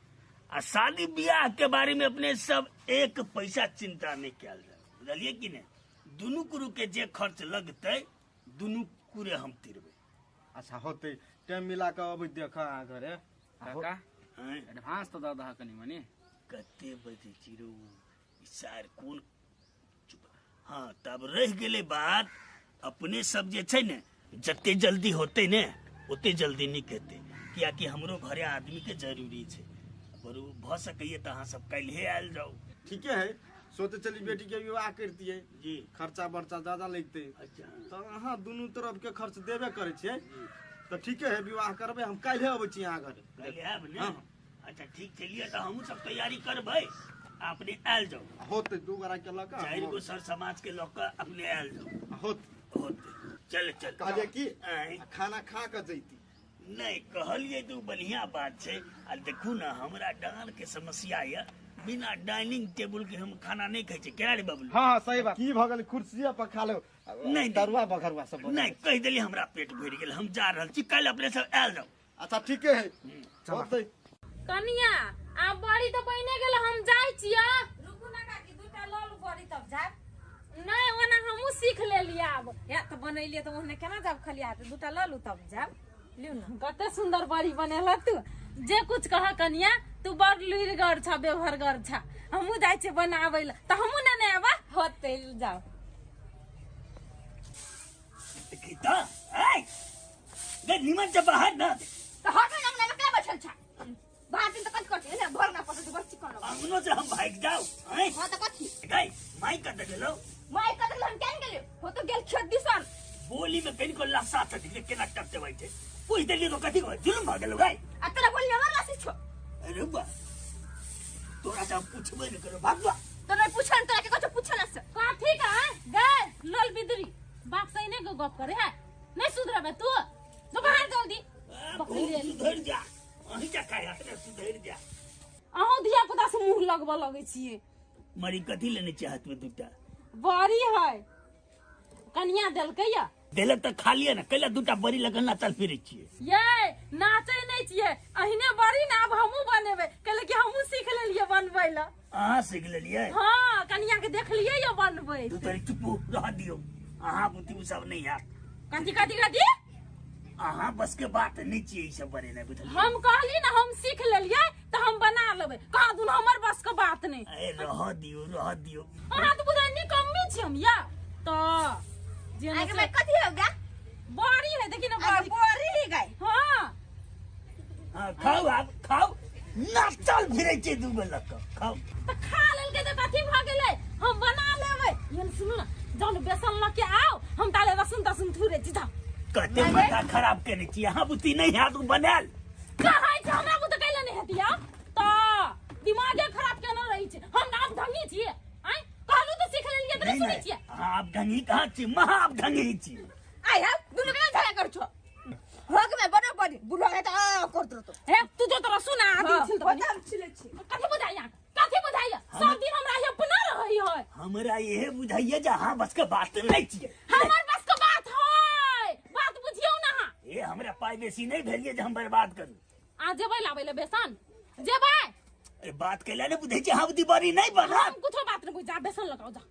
[SPEAKER 4] आ शादी ब्याह के बारे में अपने सब एक पैसा चिंता नहीं कयल जाओ बुझलिए कि नहीं। दुनू कुरु के जे खर्च लगते दुनू कुरे हम तिरबे।
[SPEAKER 3] अच्छा होते टाइम मिला के अबै देख अहाँ घरे।
[SPEAKER 9] काका एडवांस तो दऽ दह कनी मनी।
[SPEAKER 4] कते बजे चिरू सार कोन चुप। हाँ तब रह गेलै बात अपने सब जे छै ने जते जल्दी होते ने ओते जल्दी नीक हेतै कियाकि हमरो घरे आदमी के जरूरी छै। अगर उ भऽ सकैए तऽ अहाँ सब काल्हिए आयल जाउ।
[SPEAKER 3] ठीके है सोचे चली बेटी के विवाह करतियै
[SPEAKER 4] जी
[SPEAKER 3] खर्चा बर्चा ज्यादा लगते।
[SPEAKER 4] अच्छा
[SPEAKER 3] तऽ अहाँ दुनू तरफ के खर्च देबे करै छियै तऽ ठीके है विवाह करबै हम काल्हि अबै छी अहाँ घरे।
[SPEAKER 4] काल्हि आयब ने? अच्छा ठीक छै लिअ तऽ हमहूँ सब तैयारी करबै अपने आयल जाउ।
[SPEAKER 3] होतै दू गोरा के लऽ कऽ
[SPEAKER 4] चारि गो सर समाज के लऽ कऽ अपने आयल जाउ।
[SPEAKER 3] होतै
[SPEAKER 4] होतै चल चल।
[SPEAKER 3] कहलियै कि खाना खा कऽ जैती।
[SPEAKER 4] नहीं कहलियै तऽ बढ़िया बात छै। आ देखू ने हमरा डाँड़ के समस्या यऽ बिना डाइनिंग टेबुल के हम खाना नहीं खाइ छी। केना रे बबलू?
[SPEAKER 3] हाँ सही बात। की भऽ गेल कुर्सिये पर खा लो
[SPEAKER 4] नहीं
[SPEAKER 3] तरुआ बघरुआ सब
[SPEAKER 4] नहीं कहि देली हमरा पेट भरि गेल हम जा रहल छी काल्हि अपने सब आयल जाउ।
[SPEAKER 3] अच्छा ठीके है होतै।
[SPEAKER 11] कनिया आब बड़ी तऽ बने गेल हम जाइ छियै।
[SPEAKER 10] रुकू ना काकी दूटा लऽ लू बड़ी तब जायब।
[SPEAKER 11] नहीं ओना हमहूँ सीख लेलियै आब।
[SPEAKER 10] या तऽ बनेलियै तऽ ओहने केना जायब खलिया तऽ दूटा लऽ लू तब जायब। लिउ ना
[SPEAKER 11] कते सुंदर बड़ी बनेला तू जे कुछ कह कनिया तू बड़ लुरिगर छ व्यवहारगर छ। हमहूँ जाइ छियै बनाबै लए तऽ हमहूँ ने आबा।
[SPEAKER 10] होतै जाउ।
[SPEAKER 4] देखी तऽ ऐ गे निमन से बाहर ना
[SPEAKER 5] तऽ हट ना अंगना में केना बैठल छ बाहर दिन तऽ कथी करतै ने भर ना पड़तै बड़ चिकन लगै।
[SPEAKER 4] अंगनो से हम भागि जाउ।
[SPEAKER 5] हां तऽ कथी
[SPEAKER 4] गई माई कतऽ गेलौ?
[SPEAKER 5] माई कतऽ गेलौ हम केन गेलियौ हो तो गेल खेत दिसन।
[SPEAKER 4] बोली में कनिको लस्सा छ देखले केना टपटबै छै पूछि देलियै तो कथी कहै जुलुम भऽ गेलौ गई।
[SPEAKER 5] आ तोरा बोली हमर लस्सी छौ।
[SPEAKER 4] अरे बा तोरा से हम पूछबे नहि करब भागवा।
[SPEAKER 5] तो नहीं पूछन तोरा के कथी पूछल से
[SPEAKER 11] कथी का गए लल बिदरी बाप से ने गप करे है नहीं सुधरबे तू तो बाहर जल्दी
[SPEAKER 4] सुधर जा अहीं जा खाय अपने सुधर जा।
[SPEAKER 11] अहूँ धिया पुता से मुंह लगबऽ लगै छियै।
[SPEAKER 4] मरी कथी लेने छै हाथ में दूटा?
[SPEAKER 11] बड़ी है कनिया देलकै या
[SPEAKER 4] देलक तऽ खा लिअ ने कैला दूटा बड़ी लगन नाचल फिरै छियै।
[SPEAKER 11] ये नाचै नहि छियै अहिने बड़ी ने आब हमहूँ बनेबै कैले कि हमहूँ सीख लेलियै बनबै लए।
[SPEAKER 4] अहाँ सीख लेलियै?
[SPEAKER 11] हाँ कनिया के देखलियै या बनबै।
[SPEAKER 4] तू तोरी चुपू रह दियौ अहाँ बुद्धि उ सब नहीं हैत।
[SPEAKER 11] कथी कथी कथी?
[SPEAKER 4] अहाँ बस के बात नहीं छियै ई सब बनेनाइ बुझलियै।
[SPEAKER 11] हम कहली ना हम सीख लेलियै तऽ हम बना लेबै कहाँ दुनू हमर बस के बात नहीं।
[SPEAKER 4] ए रह दियौ रह दियौ।
[SPEAKER 11] अहाँ तऽ बुझाइ निकम्मी छी हम या तऽ जे
[SPEAKER 5] आगे में कथी हो गया?
[SPEAKER 11] बड़ी है देखी ना
[SPEAKER 5] बड़ी बड़ी है गई।
[SPEAKER 11] हां
[SPEAKER 4] हां खाओ आब खाओ नाचल फिरै छै दू गो लक खाओ।
[SPEAKER 11] तऽ खा लेलकै तऽ कथी भऽ गेलै हम बना लेबै। ये सुनू ना जाउ ने बेसन लऽ के आओ हम ताले रसुन तसुन थुरे छी जाउ।
[SPEAKER 4] कते माथा खराब केने छी अहाँ बुद्धि नहीं हैत उ बनायल।
[SPEAKER 11] कहै छै हमरा बुते कैले नहीं हेती आ तऽ दिमागे खराब केने रहै छै। हम ना आब ढंगी छियै आँय कहलू तऽ सीख लेलियै तऽ नहीं सुनै छियै।
[SPEAKER 4] अहाँ आब ढंगी कहाँ छी महा आब ढंगी छी।
[SPEAKER 5] आइ हम दुनू केना झगड़ा करै छौ हक में बना बड़ी बुढ़वा के तऽ आ करत रहतो।
[SPEAKER 11] हे तू जो तोरा सुना आदि
[SPEAKER 5] हाँ,
[SPEAKER 11] छिल तो
[SPEAKER 5] बता हम छिलै छी।
[SPEAKER 11] कथी बुझाइया कथी बुझाइया सब दिन हमरा ये अपना रहै है।
[SPEAKER 4] हमरा इहे बुझाइया जे अहाँ बस के बात नहीं छियै।
[SPEAKER 11] हमर बस के बात है बात बुझियौ ना अहाँ।
[SPEAKER 4] ए हमरा पाइ बेसी नहीं भेलियै जे हम बर्बाद करू।
[SPEAKER 11] आ जेबै लाबै ले बेसन जेबै?
[SPEAKER 4] अरे बात कैला ने बुझै छी हम दीवारी नहीं बनत।
[SPEAKER 11] हम कुछो बात नहीं बुझ जा बेसन लगाओ जा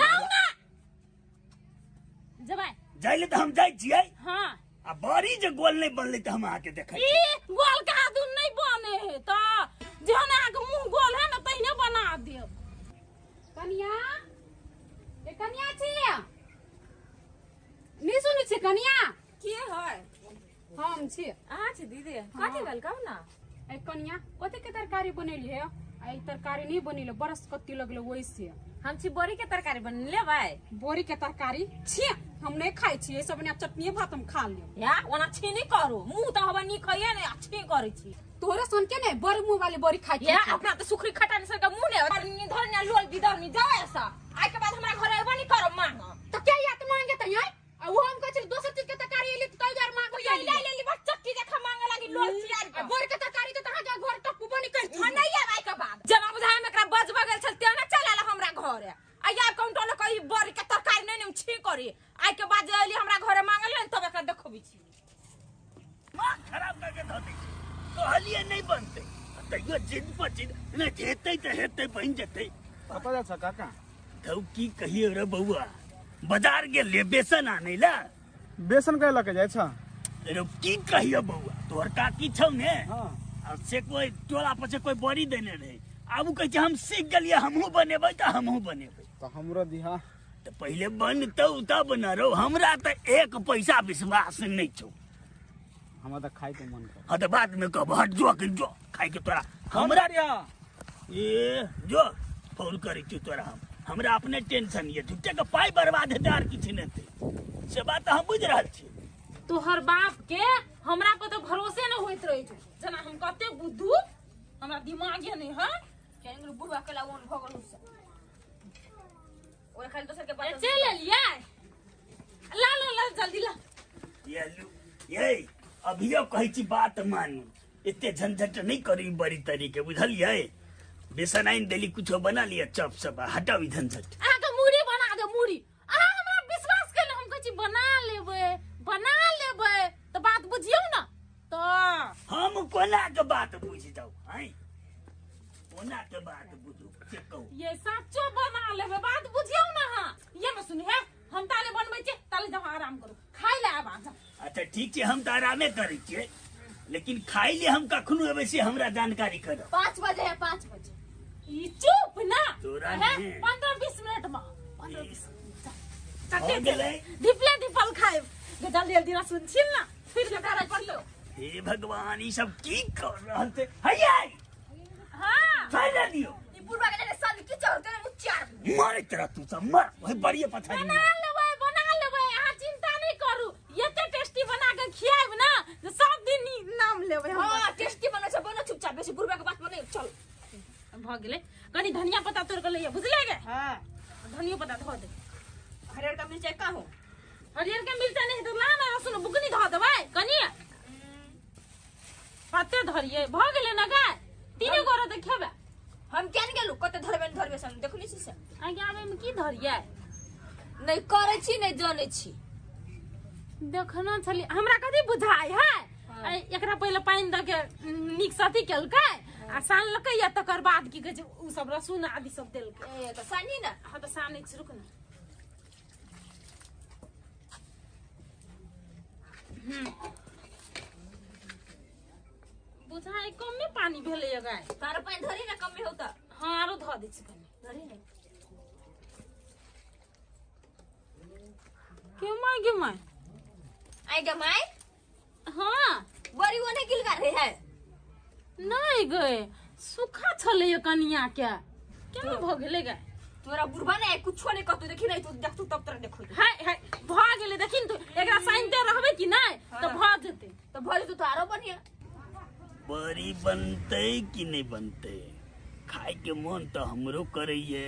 [SPEAKER 11] जाउ ना जेबै
[SPEAKER 4] जाइले तऽ हम जाइ छियै।
[SPEAKER 11] हाँ
[SPEAKER 4] आ बड़ी जे गोल नहीं बनलै तऽ हम अहाँके देखै
[SPEAKER 11] ई गोल कहाँ दून नहीं बने है तऽ जेहन अहाँके मुँह गोल है ना तहिने बना देब।
[SPEAKER 10] कनिया ए कनिया छियै नहीं सुनै छियै कनिया?
[SPEAKER 2] के है?
[SPEAKER 11] हम छी।
[SPEAKER 2] अहाँ छी दीदी? कथी भेल कहू ना।
[SPEAKER 11] ए कनिया, कथी के तरकारी बनेली है? आ ई तरकारी नहीं बनेले, बरस कत्ती लगले वैसे।
[SPEAKER 2] हम छी बोरी के तरकारी बनेले भाई।
[SPEAKER 11] बोरी के तरकारी छी हम नहीं खाई छी, सब ने चटनी भात हम खा लेब।
[SPEAKER 2] या ओना छी नहीं करू, मुंह त हवा नी खाइए ने छी करै छी।
[SPEAKER 11] तोरे सुन के ने बड़ मुंह वाली बोरी खाई छी।
[SPEAKER 2] या अपना त सुखरी खटानी सर के मुंह ने और नी धर ने लोल बिदर नी जाओ ऐसा। आइ के बाद हमरा घर आइबो नहीं करब मांग।
[SPEAKER 11] त के यात मांगे त यार? आ वो हम कहै छी दोसर चीज के तरकारी एली त तैयार मांगो।
[SPEAKER 2] ले ले ले बस चक्की देखा मांगे लागी लोल चियार के।
[SPEAKER 11] बोरी के तरकारी त तहां के घर टप्पू बनी कह छी।
[SPEAKER 2] हां नहीं आब आइ के बाद। जना बुझाय में एकरा बजब गेल छल ते ना चल आला हमरा घर। आ या कौन टोल कही बोरी के तरकारी नहीं ने छी करी। आइ के बाद जे एली हमरा घरे मांगल ने तब एकरा देखबी छी।
[SPEAKER 4] मां खराब करके धऽ दै छै। कहलिए नहीं बनते तैयो जिद पर जिद ने जेतै त हेतै बन जेतै।
[SPEAKER 9] कतऽ जाइ छ काका?
[SPEAKER 4] धौ की कहिए रे बौआ, बाजार गेलिए बेसन आनै ला।
[SPEAKER 9] बेसन कै लऽ के जाइ छ?
[SPEAKER 4] रे की कहिए बौआ, तोहर काकी छौ ने? हां। आ से कोई टोला पर से कोई बड़ी देने रहे, आब उ कहै छै हम सीख गेलिए हमहूँ बनेबै त हमहूँ बनेबै।
[SPEAKER 9] त हमरो दिहा।
[SPEAKER 4] त पहिले बनतौ तब न रौ, हमरा त एक पैसा विश्वास नहीं छौ।
[SPEAKER 9] हमरा त खाइ के मन कर।
[SPEAKER 4] हां त बाद में कहब, हट जो के जो खाइ के तोरा हमरा ए जो फोन करै छी तोरा हम। हमरा अपने टेंशन ये झूठे के पाई बर्बाद हेतै आर किछु नहि हेतै, से बात हम बुझि रहल छी।
[SPEAKER 11] तोहर बाप के हमरा पर तो भरोसे न होइत रहे छौ, जना हम कते बुद्धू, हमरा दिमागे नहीं है।
[SPEAKER 5] केन बुढ़वा के लावन भ गेल से ओरे खाली दोसर के बात
[SPEAKER 11] चल एलियै। ला ला ला जल्दी ला।
[SPEAKER 4] ये लू ये अभियो कहै छी बात मानू, एते झंझट नहीं करी बड़ी तरीके बुझलियै। बेसन आनि देली कुछो बना लिया चप सब, हटाउ ई झंझट।
[SPEAKER 11] अहाँ के मूड़ी बना दे मूड़ी। अहाँ हमरा विश्वास केले, हम कहै छी बना लेबै बना लेबै त बात बुझियौ न। त
[SPEAKER 4] हम कोना के बात बुझि जाउ? हैं कोना के बात बुझू से कहू?
[SPEAKER 11] ये साचो बना लेबै, बात बुझियौ न अहाँ। ये में सुनी है, हम ताले बनबै छियै, ताले जाउ आराम करू, खाइ ले आब अहाँ।
[SPEAKER 4] अच्छा ठीक छै, हम त आरामे करै छियै, लेकिन खाइ ले हम कखनो एबै से हमरा जानकारी करब।
[SPEAKER 5] 5 बजे है, 5 बजे।
[SPEAKER 11] ई चुप ना
[SPEAKER 4] तोरा
[SPEAKER 11] 15-20 मिनट में 15-20 धिपले धिपल खाइब। जल्दी जल्दी ना सुन छिल ना फिर करे पड़तो।
[SPEAKER 4] हे भगवान, ई सब की कर रहल छै? हैया
[SPEAKER 11] हां
[SPEAKER 4] खाइ दियो।
[SPEAKER 5] ई बुढ़वा के ने सन की चढ़ते ने चार
[SPEAKER 4] मर तोरा तू सब मर ओही बड़िए पछाड़ी
[SPEAKER 11] बना लेबै बना लेबै, अहाँ चिंता नहीं करू। एते टेस्टी बना के खियाब ना जे सब दिन नाम लेबै।
[SPEAKER 5] हां टेस्टी बना छै, बना चुपचाप, बेसी बुढ़वा के बात माने चल।
[SPEAKER 11] भ गेलै, कनी धनिया पत्ता तोड़ के लइया बुझले गे।
[SPEAKER 5] हां
[SPEAKER 11] धनिया पत्ता धो दे।
[SPEAKER 5] हरियर का मिर्चाई का हो?
[SPEAKER 11] हरियर के मिर्चाई नहीं तो ला ना रसुन बुकनी धो देबै कनी। पत्ते धरिए भ गेलै ना गाय? तीने गोरा त खेबै।
[SPEAKER 5] हम केन गेलु कते धरबे न धरबे सन देखनी छी से।
[SPEAKER 11] आगे आबे में की धरिए?
[SPEAKER 5] नहीं करै छी नहीं जानै छी।
[SPEAKER 11] देखना छली हमरा कथी बुझाय है। एकरा पहिले पानि द के नीक से अथी केलकै आ सानलकै या तकर बाद की कहै छै उ सब रसुन आदि सब देलकै।
[SPEAKER 5] ए त सानी ना।
[SPEAKER 11] हां त सानै छी, रुक ना। बुझाय कमे पानी भेलै या गाय?
[SPEAKER 5] तार पानि धरी ना कमे होता।
[SPEAKER 11] हां आरो धऽ दै छी कनी।
[SPEAKER 5] धरी ना।
[SPEAKER 11] के my गे my?
[SPEAKER 5] I गे my?
[SPEAKER 11] हां
[SPEAKER 5] बड़ी ओने गिलगा रहे है।
[SPEAKER 11] नहीं गए, सूखा छलै ये कनिया के। केना भ गेलै गे?
[SPEAKER 5] तोरा बुढ़वा ने कुछो नहीं कहतौ, देखी नहीं तू देखतौ तब तोरा देखो।
[SPEAKER 11] हाय हाय भ गेलै, देखिन तू एकरा साइनते रहबै कि नहीं त भ जेतै।
[SPEAKER 5] त भ जेतौ त आरो बढ़िया।
[SPEAKER 4] बड़ी बनतै कि नहीं बनतै? खाय के मन त हमरो करैये,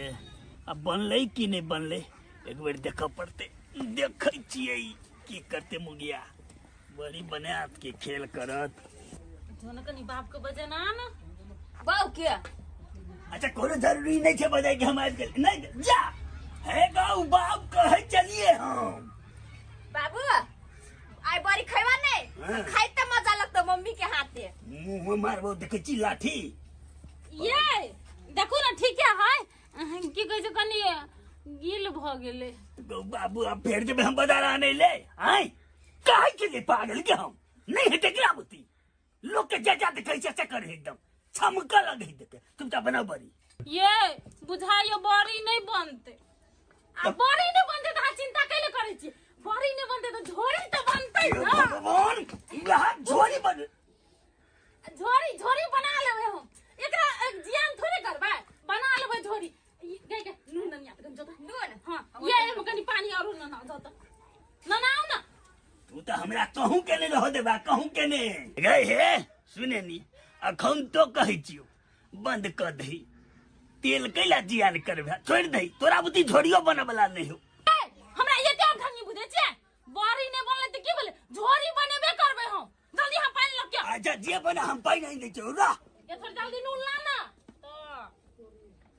[SPEAKER 4] आ बनलै कि नहीं बनलै एक बेर देखऽ पड़तै। देखै छियै की करतै मुगिया, बड़ी बनायत के खेल करत।
[SPEAKER 11] जोन कनी बाप के बजेना न
[SPEAKER 5] बाप के।
[SPEAKER 4] अच्छा कोनो जरूरी नहीं छै बजाय के हम आबि गेल नहीं जा हे गाऊ बाप कहै चलिए हम।
[SPEAKER 5] बाबू आइ बड़ी खैबा नहीं? खाइ त मजा लगतो मम्मी के हाथे।
[SPEAKER 4] मुंह में मारबो देखै छी लाठी।
[SPEAKER 11] ये देखू ना ठीक है की कहै छै कनी गिल भ गेलै।
[SPEAKER 4] गौ बाबू अब फेर जेबै हम बाजार आनै ले। आइ कहै छलियै पागल के हम नहीं हेतै ग्रामती लोग के जा जा देखै छै से करे एकदम छमकऽ लगै देखे। चुपचाप बनाउ बड़ी।
[SPEAKER 11] ये बुझाइयो बड़ी नहीं बनते। आ बड़ी नहीं बनते त अहाँ चिंता कैले करै छी? बड़ी नहीं बनते त झोरी त बनते ना।
[SPEAKER 4] भगवान
[SPEAKER 11] ना ना आओ ना।
[SPEAKER 4] तू तो हमरा कहूं के ने रह देबा, कहूं के ने गए हे। सुने नी अखन तो कहै छियो बंद कर दही, तेल कैला जियान करबे, छोड़ दही। तोरा बुद्धि झोरियो बनबला नहीं हो।
[SPEAKER 11] हमरा ये ते ढंगी बुझे छे, बारी ने बनले त की बोले झोरी बनेबे करबे हम। जल्दी हम पानी लग के।
[SPEAKER 4] अच्छा जे बना हम पानी नहीं दै छौ रा।
[SPEAKER 11] ये थोड़ी जल्दी नून ला ना। तो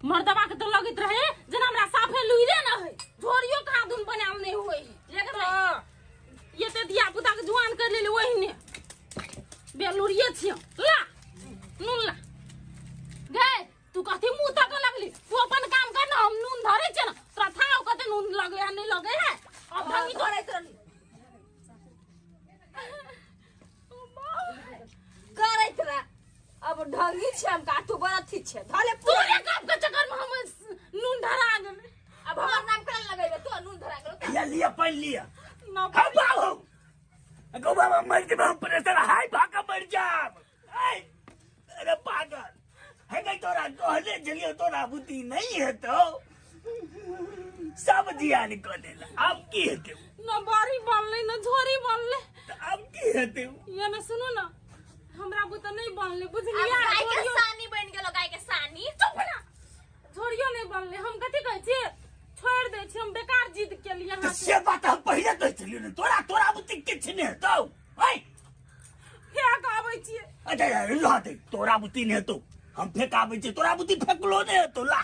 [SPEAKER 11] मर्दवा के तो लगैत रहे जेना हमरा साफे लुइरे न है, झोरियो कहाँ दुन बनाल नहीं होय। लेकिन ये ते धिया पुता के जुआन कर लेले ओहिने बेलुरिये छियो। ला नून ला गए। तू कथी मुंह तक लगली, तू अपन काम कर ना, हम नून धरे छे ना, तोरा थाव कते नून लगे है नहीं लगे है। अब ढंगी धरैत रहली
[SPEAKER 5] करैत रह। अब ढंगी छे हम का, तू बड़ अथी छे धले
[SPEAKER 11] तोरे काम के चक्कर में हम नून धरा गेले।
[SPEAKER 5] अब हमर नाम करन लगैबे तू नून धरा गेलो।
[SPEAKER 4] या लिया पानी लिया।
[SPEAKER 11] ना
[SPEAKER 4] हम बाबू गो बाबा मर जेबे हम, प्रेशर हाई भागा मर जाब। अरे पागल है गई, तोरा कहले जलियो तोरा बुद्धि नहीं है तो सब जियान क देला। अब की हेते
[SPEAKER 11] ना बारी बनले ना झोरी बनले,
[SPEAKER 4] अब की हेते
[SPEAKER 11] ये ना सुनो ना, हमरा बुते नहीं बनले बुझलिया।
[SPEAKER 5] गाय के सानी बन गेलो, गाय के सानी।
[SPEAKER 11] चुप ना, झोरियो नहीं बनले। हम कथि कहै छी, छोड़ दे छी हम, बेकार जिद के लिए।
[SPEAKER 4] तो से बात हम पहिले कहै छलियो ने, तोरा तोरा बुद्धि किछ नहीं हेतौ। ऐ
[SPEAKER 11] फेक आबै छी।
[SPEAKER 4] अच्छा ला दे, तोरा बुद्धि नहीं हेतौ, हम फेक आबै छी। तोरा बुद्धि फेकलो नहीं हेतौ। ला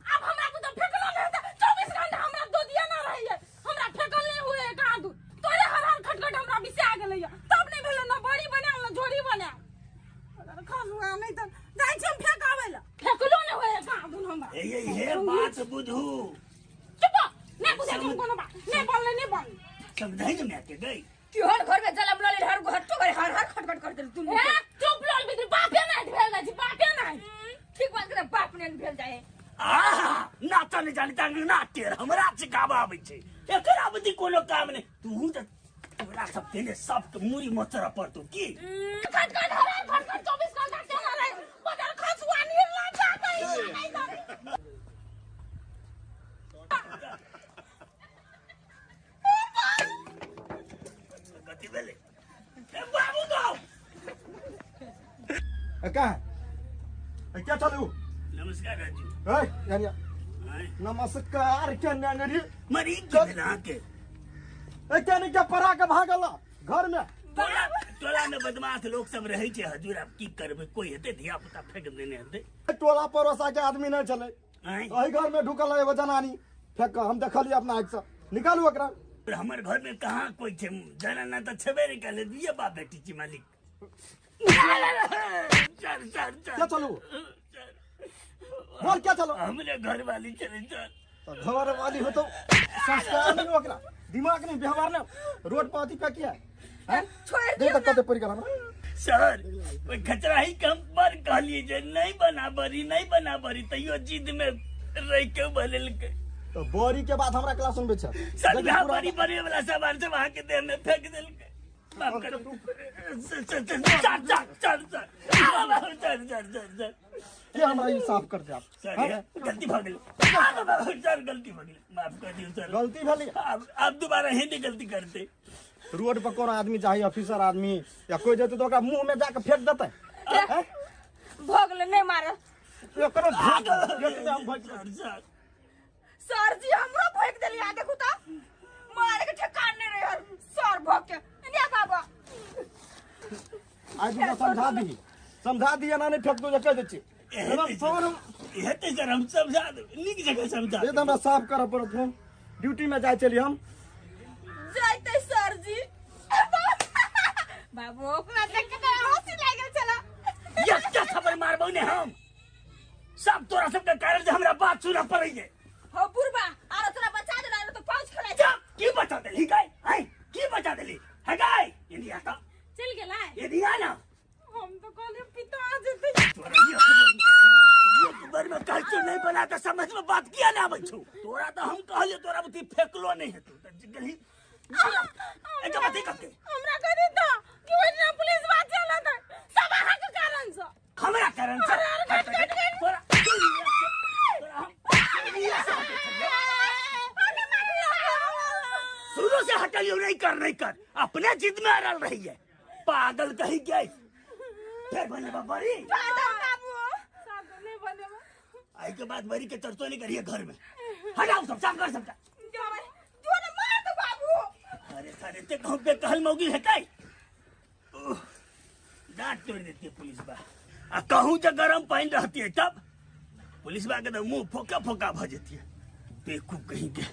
[SPEAKER 11] अब हमरा बुद्धि फेकलो नहीं हेतौ। 24 घंटा हमरा दो दिया ना रहैए, हमरा फेकल नहीं हुए कहाँ दू। तोरे हर हर खटखट हमरा बिसा गेलैए, तब नहीं भेलै ना बड़ी बनाल ना झोरी बनाल। खसुआ नहीं त जाइ छी हम फेक आबै ला, फेकलो नहीं हुए कहाँ दू हमरा।
[SPEAKER 4] ए हे बात बुझू।
[SPEAKER 11] चुप नहीं बुझै छी कोनो बात नहीं बनले नहीं बनले।
[SPEAKER 4] समझाई ने मैं के गई
[SPEAKER 5] हर घर में जलम लले, हर घर तो हर हर खटखट कर देल तुम।
[SPEAKER 11] ए चुप लल बिद्री, बापे नहीं भेल जाइ छी, बापे नहीं।
[SPEAKER 5] ठीक बात करे, बाप ने भेल जाए।
[SPEAKER 4] आहा नाचा नहीं जानी तांग ना टेर हमरा सिखाबा आबै छै, एकरा बुद्धि कोनो काम नहीं। तू त तोरा सब देने सब के मुरी मोचरा पड़तो की
[SPEAKER 11] खटखट हर हर खटखट 24 घंटा चला रहे बदल खसुआ नीर ला जाबै नहीं जाबै।
[SPEAKER 4] कथि भेलै ए बाबू दो
[SPEAKER 3] का है क्या चलू।
[SPEAKER 4] नमस्कार राजू।
[SPEAKER 3] ए यानी नमस्कार के नंगरी
[SPEAKER 4] मरी के भेल अहाँ के।
[SPEAKER 3] ए क्या नहीं क्या परा के भागल घर में।
[SPEAKER 4] टोला टोला में बदमाश लोग सब रहे छे हजूर, अब की करबे, कोई हेते धिया पुता फेंक देने हेते।
[SPEAKER 3] टोला पड़ोसा के आदमी नहीं चले, ओही घर में ढुकल एगो जनानी फेंक, हम देखलिए अपना आँख से। निकालू एकरा।
[SPEAKER 4] हमर घर में कहाँ कोई छे, जनाना त छेबे नहीं करले, दुइये बाप बेटी छी मालिक। सर सर सर
[SPEAKER 3] क्या चलू बोल, क्या चलो
[SPEAKER 4] हमरे घर वाली चले सर।
[SPEAKER 3] तो घर वाली हो तो संस्कार नहीं ओकरा, दिमाग नहीं, व्यवहार नहीं, रोड पर अथी पे किया है
[SPEAKER 5] छोड़
[SPEAKER 3] दे तक कते पड़ गेल हमरा।
[SPEAKER 4] सर ओइ खचरा ही कम पर कहलिए जे नहीं बना बरी नहीं बना बरी, तैयो जिद में रह के बनेलकै।
[SPEAKER 3] तो बोरी के बाद हमरा क्लास सुनबे छ
[SPEAKER 4] सर, बरी बने वाला सामान सब अहाँ के देह में फेंक देलकै। माफ करू sir sir sir sir sir sir sir sir
[SPEAKER 3] के हमरा ई साफ कर दे आप।
[SPEAKER 4] सर गलती भ गेल सर, गलती भ गेल, माफ कर दियौ सर,
[SPEAKER 3] गलती भेली।
[SPEAKER 4] अब दोबारा हिंदी गलती करते।
[SPEAKER 3] रोड पर कोनो आदमी चाहे ऑफिसर आदमी या कोई जेतै तो ओकरा मुंह में जाके फेंक देतै।
[SPEAKER 5] भऽ गेलै नहीं मार
[SPEAKER 3] एकरो हम भोग
[SPEAKER 4] सर।
[SPEAKER 5] सर जी हमरो भोग देली, आ देखू त मारे के ठेकान नहीं रहे सर भोग के। ने बाबा
[SPEAKER 3] आज समझा दी, समझा दिया ना नहीं फेंक दो जे कह दै छी।
[SPEAKER 4] हेतै सर, हम समझा देबै, नीक जगह समझा
[SPEAKER 3] दे। हमरा साफ करऽ पड़त, हम ड्यूटी में जाइ चली हम
[SPEAKER 5] जाइते सर जी। बाबू ओकरा देख के हंसी लागल छला।
[SPEAKER 4] एकटा खबर मारबौ ने हम सब, तोरा सबके कारण जे हमरा बात सुनऽ पड़ै छै।
[SPEAKER 5] हो बुढ़बा आरो तोरा बचा देला, आरो तो पाँच खेलाइ।
[SPEAKER 4] चुप, की बचा देली गाय? हैं की बचा देली है गाय? एनी आता
[SPEAKER 11] चल गेलै,
[SPEAKER 4] एनी आ ना।
[SPEAKER 11] हम तो कहलिए पिता जेतै।
[SPEAKER 4] तोरा एक बार में कहै छौ नहीं बना त समझ में बात किया ना आबै छौ। तोरा त हम कहलिए तोरा बुद्धि फेकलो नहीं हेतौ त गेलही। एक बात करके
[SPEAKER 11] हमरा कह दे त कि ओहिना पुलिस बात चलत सब अहाँ के कारण से।
[SPEAKER 4] हमरा कारण से तोरा तोरा हम शुरू से हटलियो नहीं कर नहीं कर, अपने जिद में अड़ल रही है, पागल कहीं गई। फिर बने बड़ी आई के बाद बड़ी के चर्चो नहीं करिए घर में। हटाओ सब, साफ कर सबटा। अरे सारे ते कहूं पे कहल मौगी है काई, दांत तोड़ देती है पुलिस बा। आ कहूं जब गरम पानी रहती है तब पुलिस बा के तो मुंह फोका फोका भ जेती है, बेवकूफ कहीं के।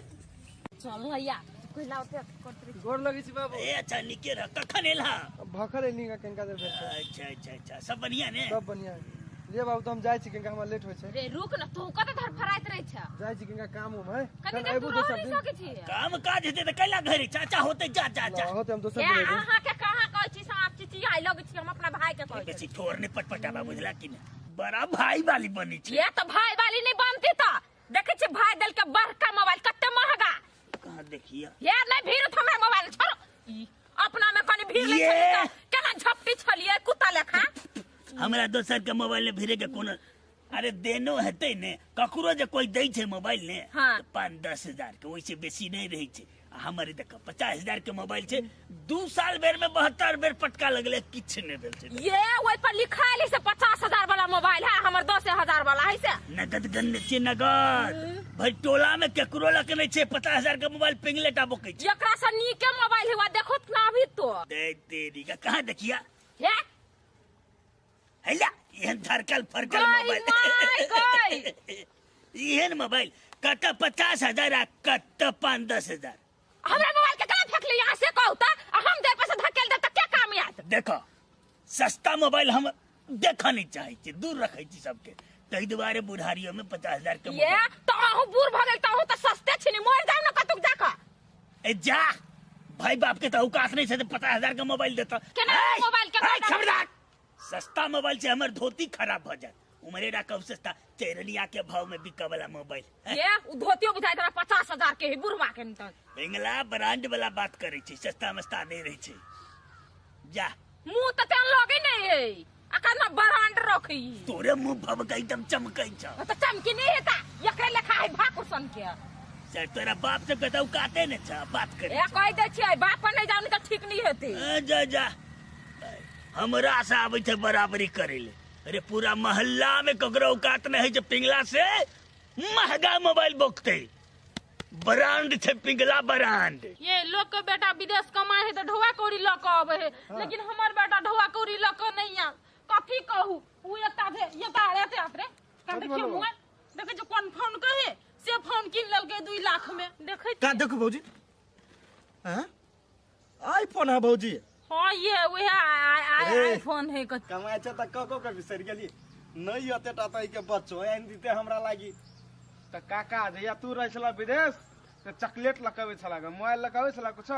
[SPEAKER 10] चल भैया कोई लाओ ते करते
[SPEAKER 3] गोर लगी छी बाबू।
[SPEAKER 4] ए अच्छा निके रह, कखन एला?
[SPEAKER 3] भखल एली का कंका दे भेल।
[SPEAKER 4] अच्छा अच्छा अच्छा, सब बढ़िया ने?
[SPEAKER 3] सब बढ़िया। ले बाबू तो हम जाय छी, कंका हमरा लेट होय छै।
[SPEAKER 10] रे रुक न, तू कत धरफराइत रहे छ?
[SPEAKER 3] जाय छी कंका काम उम है,
[SPEAKER 10] कनी देर तू रह नहीं सकै छी।
[SPEAKER 4] काम काज हेतै त कैला घरे चाचा होते, जा जा जा
[SPEAKER 3] होते हम दोसर दिन एबै।
[SPEAKER 10] अहाँ के कहां कहै छी से आप चिचियाय लगै छी, हम अपना भाई के कहै छी।
[SPEAKER 4] बेसी ठोर ने पटपटाबा, बुझला कि ने? बड़ा भाई वाली बनी छी।
[SPEAKER 10] ये त भाई वाली नहीं बनती त देखै छी भाई देल के बड़का मोबाइल कते महंगा।
[SPEAKER 4] कहां देखिया?
[SPEAKER 10] ये नहीं भीड़ हमरा मोबाइल छोड़ो, अपना में कनी भीड़ ले छली त केना झपटी छलिए कुत्ता लेखा।
[SPEAKER 4] हमरा दोसर के मोबाइल में भीड़े के कोनो अरे देनो हेतै ने, ककरो जे कोई दै छै मोबाइल ने।
[SPEAKER 10] हाँ।
[SPEAKER 4] त 5-10 हजार के, ओइसे बेसी नहीं रहै छै। हमर देख 50 हजार के मोबाइल छै, 2 साल बेर में 72 बेर पटका लगले, किछ नहीं भेल छै।
[SPEAKER 10] ये ओइ पर लिखायल से 50,000 वाला मोबाइल है, हमर 10,000 वाला है से।
[SPEAKER 4] नगद गन्ने छै नगद, भाई टोला में केकरो लग नहीं छै 50,000 के मोबाइल पिंगलेटा बोकै छै।
[SPEAKER 10] एकरा से नीके मोबाइल हुआ देखो ना अभी तो।
[SPEAKER 4] दे तेरी का कहां देखिया?
[SPEAKER 10] हे
[SPEAKER 4] हैला एहन धरकल फरकल मोबाइल। एहन मोबाइल कत 50,000 आ कत 5-10 हजार।
[SPEAKER 10] हमरा मोबाइल के कहाँ फेंकली यहाँ से कहू त, हम दे पैसा धकेल दे त क्या काम आयत?
[SPEAKER 4] देखो सस्ता मोबाइल हम देखा नहीं चाहे छी, दूर रखे छी सबके, तहि दुआरे बुढ़ारियों में 50,000 के
[SPEAKER 10] ये तो अहू बूढ़ भ गेल त अहू त सस्ते छी, मर जाउ न कतुक जाक।
[SPEAKER 4] ए जा भाई बाप के त औकात नहीं छै त 50,000 के मोबाइल देता।
[SPEAKER 10] केना मोबाइल के
[SPEAKER 4] खबरदार, सस्ता मोबाइल से हमर धोती खराब भ जात। उमरे राखब सस्ता चेरनिया के भाव में बिका वाला मोबाइल।
[SPEAKER 10] ये उ धोतियो बुझाय तोरा 50,000 के है बुढ़वा के न त।
[SPEAKER 4] बेंगला ब्रांड वाला बात करे छी, सस्ता मस्ता नहीं रहे छै। जा
[SPEAKER 10] मुंह त तेन लगे नहीं है, अखन ना ब्रांड रखी।
[SPEAKER 4] तोरे मुंह भभकै एकदम चमकै छ।
[SPEAKER 10] त चमकी नहीं हेता, एकरे लेखा है भाकुर सन के।
[SPEAKER 4] सर तोरा बाप सब के त औकाते ने छ बात करे।
[SPEAKER 10] ए कह दे छियै बाप पर नहीं जाऊ त ठीक नहीं हेतै।
[SPEAKER 4] जा जा हमरा से आबै छै बराबरी करे ले। अरे पूरा मोहल्ला में ककरो औकात नहीं है जो पिंगला से महंगा मोबाइल बोकते, ब्रांड छै पिंगला ब्रांड।
[SPEAKER 11] ये लोग के बेटा विदेश कमाए है तो ढोआ कौड़ी ल के आवे है।
[SPEAKER 3] हाँ।
[SPEAKER 11] लेकिन हमर बेटा ढोआ कौड़ी ल के नहीं आ, कथी कहू उ एकटा भे एकटा रे ते रे का देखियो मोबाइल देखे जो कोन फोन कहे से फोन किन लेलकै 2 लाख में। देखै
[SPEAKER 7] का देखू भौजी? हां आईफोन है भौजी।
[SPEAKER 11] हां ये वह आईफोन है।
[SPEAKER 7] कमाय छ त क क के बिसरि गेली नहीं अते टा त के बच्चो आनि दिते हमरा लागी।
[SPEAKER 9] त काका जहिया तू रह छला विदेश त चॉकलेट लकबै छला ग, मोबाइल लकबै छला कुछ?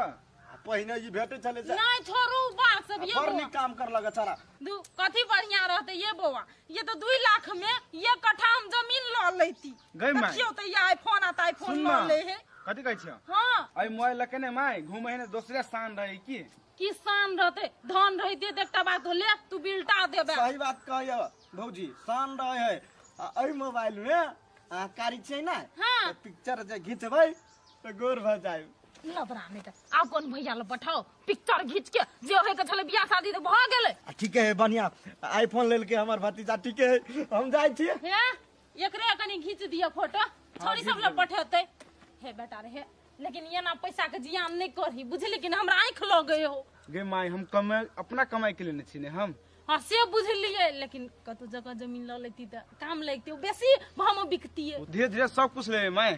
[SPEAKER 7] पहिने ई भेटै छले से
[SPEAKER 11] नहीं छोड़ू बात सब। ये
[SPEAKER 7] बड़ नीक काम कर लगा छला
[SPEAKER 11] दू कथी बढ़िया रहते ये बौआ, ये तो 2 लाख में ये कट्ठा हम जमीन ल लेती।
[SPEAKER 9] गई माय
[SPEAKER 11] देखियो त ये आईफोन आता आईफोन ल ले है।
[SPEAKER 9] कथी कहै छियो?
[SPEAKER 11] हां
[SPEAKER 9] आई मोबाइल लके ने my घुमै ने दोसरे शान रहे की
[SPEAKER 11] किसान रहते धन रहते त एकटा बात ले तू बिलटा देबे।
[SPEAKER 7] सही बात कहय भौजी, शान रहे है। आ एहि मोबाइल में आ कारी छै ना।
[SPEAKER 11] हां
[SPEAKER 7] पिक्चर जे घिचबै त गोर भ जाय।
[SPEAKER 11] लबरा में त आब कोन भैया ल पठाओ पिक्चर घिच के, जे होय के छले बियाह शादी त भ गेलै।
[SPEAKER 7] ठीक है बढ़िया आईफोन लेल के हमर भतीजा। ठीक है हम जाय छी।
[SPEAKER 11] हे एकरे कनी घिच दिया फोटो, छोरी सब ल पठेतै। हे बेटा रे हे, लेकिन ये ना पैसा के जियान नहीं करही बुझली कि हमरा आंख लगे हो।
[SPEAKER 9] गे my हम कमाई अपना कमाई के लेने छी ने हम।
[SPEAKER 11] हां से बुझलिए, लेकिन कतौ जगह जमीन ल लेती त काम लगते, बेसी भाव में बिकती।
[SPEAKER 9] धीरे धीरे सब कुछ लेबे my.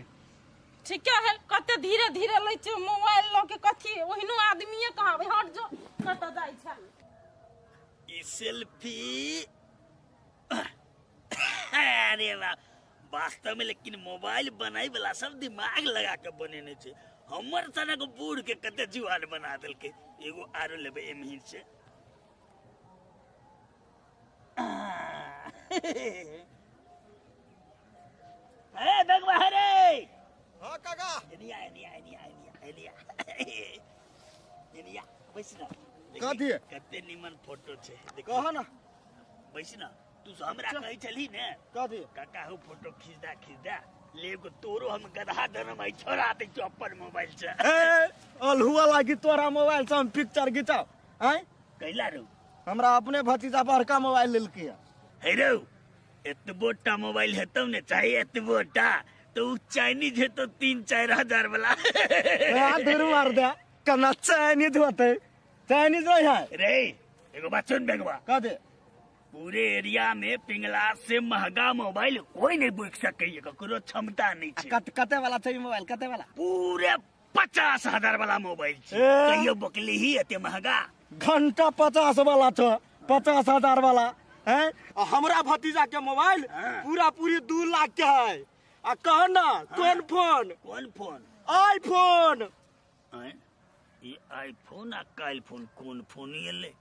[SPEAKER 11] ठीक है कते धीरे धीरे लै छै मोबाइल ल के कथी ओहिनो आदमीए कहावे। हट जो कत जाय छै
[SPEAKER 4] ई सेल्फी। अरे बाप वास्तव में लेकिन मोबाइल बनाई वाला सब दिमाग लगा के बनेने छै। हमर सनक बूढ़ के कते जुआन बना देलकै। एगो आरो लेबै एमही से। ए देखबा रे।
[SPEAKER 7] हां काका
[SPEAKER 4] anyway anyway anyway anyway anyway anyway बैस ना।
[SPEAKER 7] कथी
[SPEAKER 4] कते निमन फोटो छै
[SPEAKER 7] कह ना।
[SPEAKER 4] बैस ना तू हमरा कहै छली ने
[SPEAKER 7] कथी
[SPEAKER 4] काका हो फोटो खींच दा खींच दा ले एगो तोरो हम गधा धरम आई छोड़ा दे छौ अपन मोबाइल से।
[SPEAKER 7] ए अलहुआ लागी तोरा मोबाइल से हम पिक्चर घिचाओ। आय
[SPEAKER 4] कैला रो?
[SPEAKER 7] हमरा अपने भतीजा बड़का मोबाइल लेलकै।
[SPEAKER 4] हे रो, एतबो टा मोबाइल हेतौ ने, चाहे एतबो टा तो उ चाइनीज हेतौ 3-4 हजार वाला।
[SPEAKER 7] आ धुर मार दे, कना चाइनीज होते, चाइनीज नहीं है
[SPEAKER 4] रे। एगो बात सुन बेगवा,
[SPEAKER 7] कह दे,
[SPEAKER 4] पूरे एरिया में पिंगला से महंगा मोबाइल कोई नहीं बिक सके, ककरो क्षमता नहीं छै।
[SPEAKER 7] कते वाला छै मोबाइल? कते वाला?
[SPEAKER 4] पूरे 50,000 वाला मोबाइल छै। कहियो बकली ही एते महंगा?
[SPEAKER 7] घंटा 50 वाला छो, 50,000 वाला है। हमरा भतीजा के मोबाइल पूरा पूरी 2 लाख के है। आ कह ना कौन फोन?
[SPEAKER 4] कौन फोन?
[SPEAKER 7] आईफोन।
[SPEAKER 4] ये आईफोन आ काइल फोन कौन फोन एले?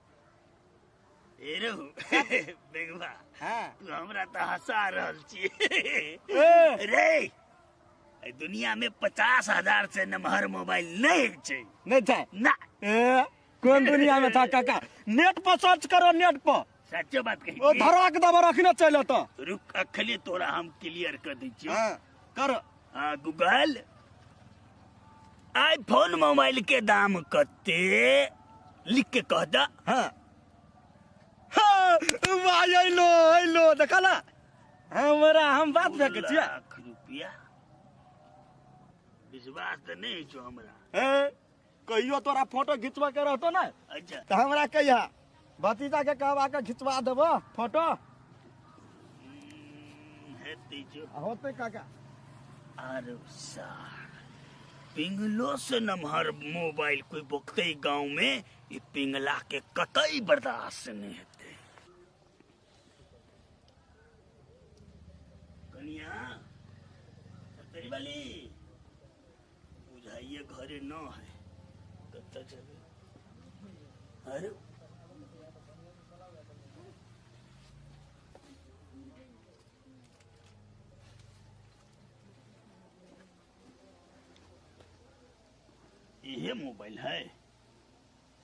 [SPEAKER 4] ए रहू बेगवा, तू हमरा त हंसा रहल छी रे। दुनिया में 50,000 से नमहर मोबाइल नहीं छै।
[SPEAKER 7] नहीं छै
[SPEAKER 4] ना।
[SPEAKER 7] ए कौन दुनिया में था काका? नेट पर सर्च करो, नेट पर।
[SPEAKER 4] सच्चो बात कही।
[SPEAKER 7] ओ धराक दबा रखने चले तो
[SPEAKER 4] रुक, अखले तोरा हम क्लियर कर दै छियो।
[SPEAKER 7] हां कर।
[SPEAKER 4] हां गूगल, आईफोन मोबाइल के दाम कते लिख के कह दा।
[SPEAKER 7] हां हां वाह, आइलो आइलो देखला हमरा, हम बात फेक छियै।
[SPEAKER 4] लाख रुपया विश्वास त नहीं छो हमरा।
[SPEAKER 7] ए कहियो तोरा फोटो घिचवा के रहतो ना।
[SPEAKER 4] अच्छा
[SPEAKER 7] त हमरा कहिया भतीजा के कहवा के घिचवा देबो फोटो।
[SPEAKER 4] हेतै जो
[SPEAKER 7] होते काका।
[SPEAKER 4] अरे सार, पिंगलो से नमहर मोबाइल कोई बकते गांव में, ये पिंगला के कतई बर्दाश्त नहीं हेतै। कनिया तेरी वाली बुझाइए घरे न है, कत्ता चले। अरे इहे मोबाइल है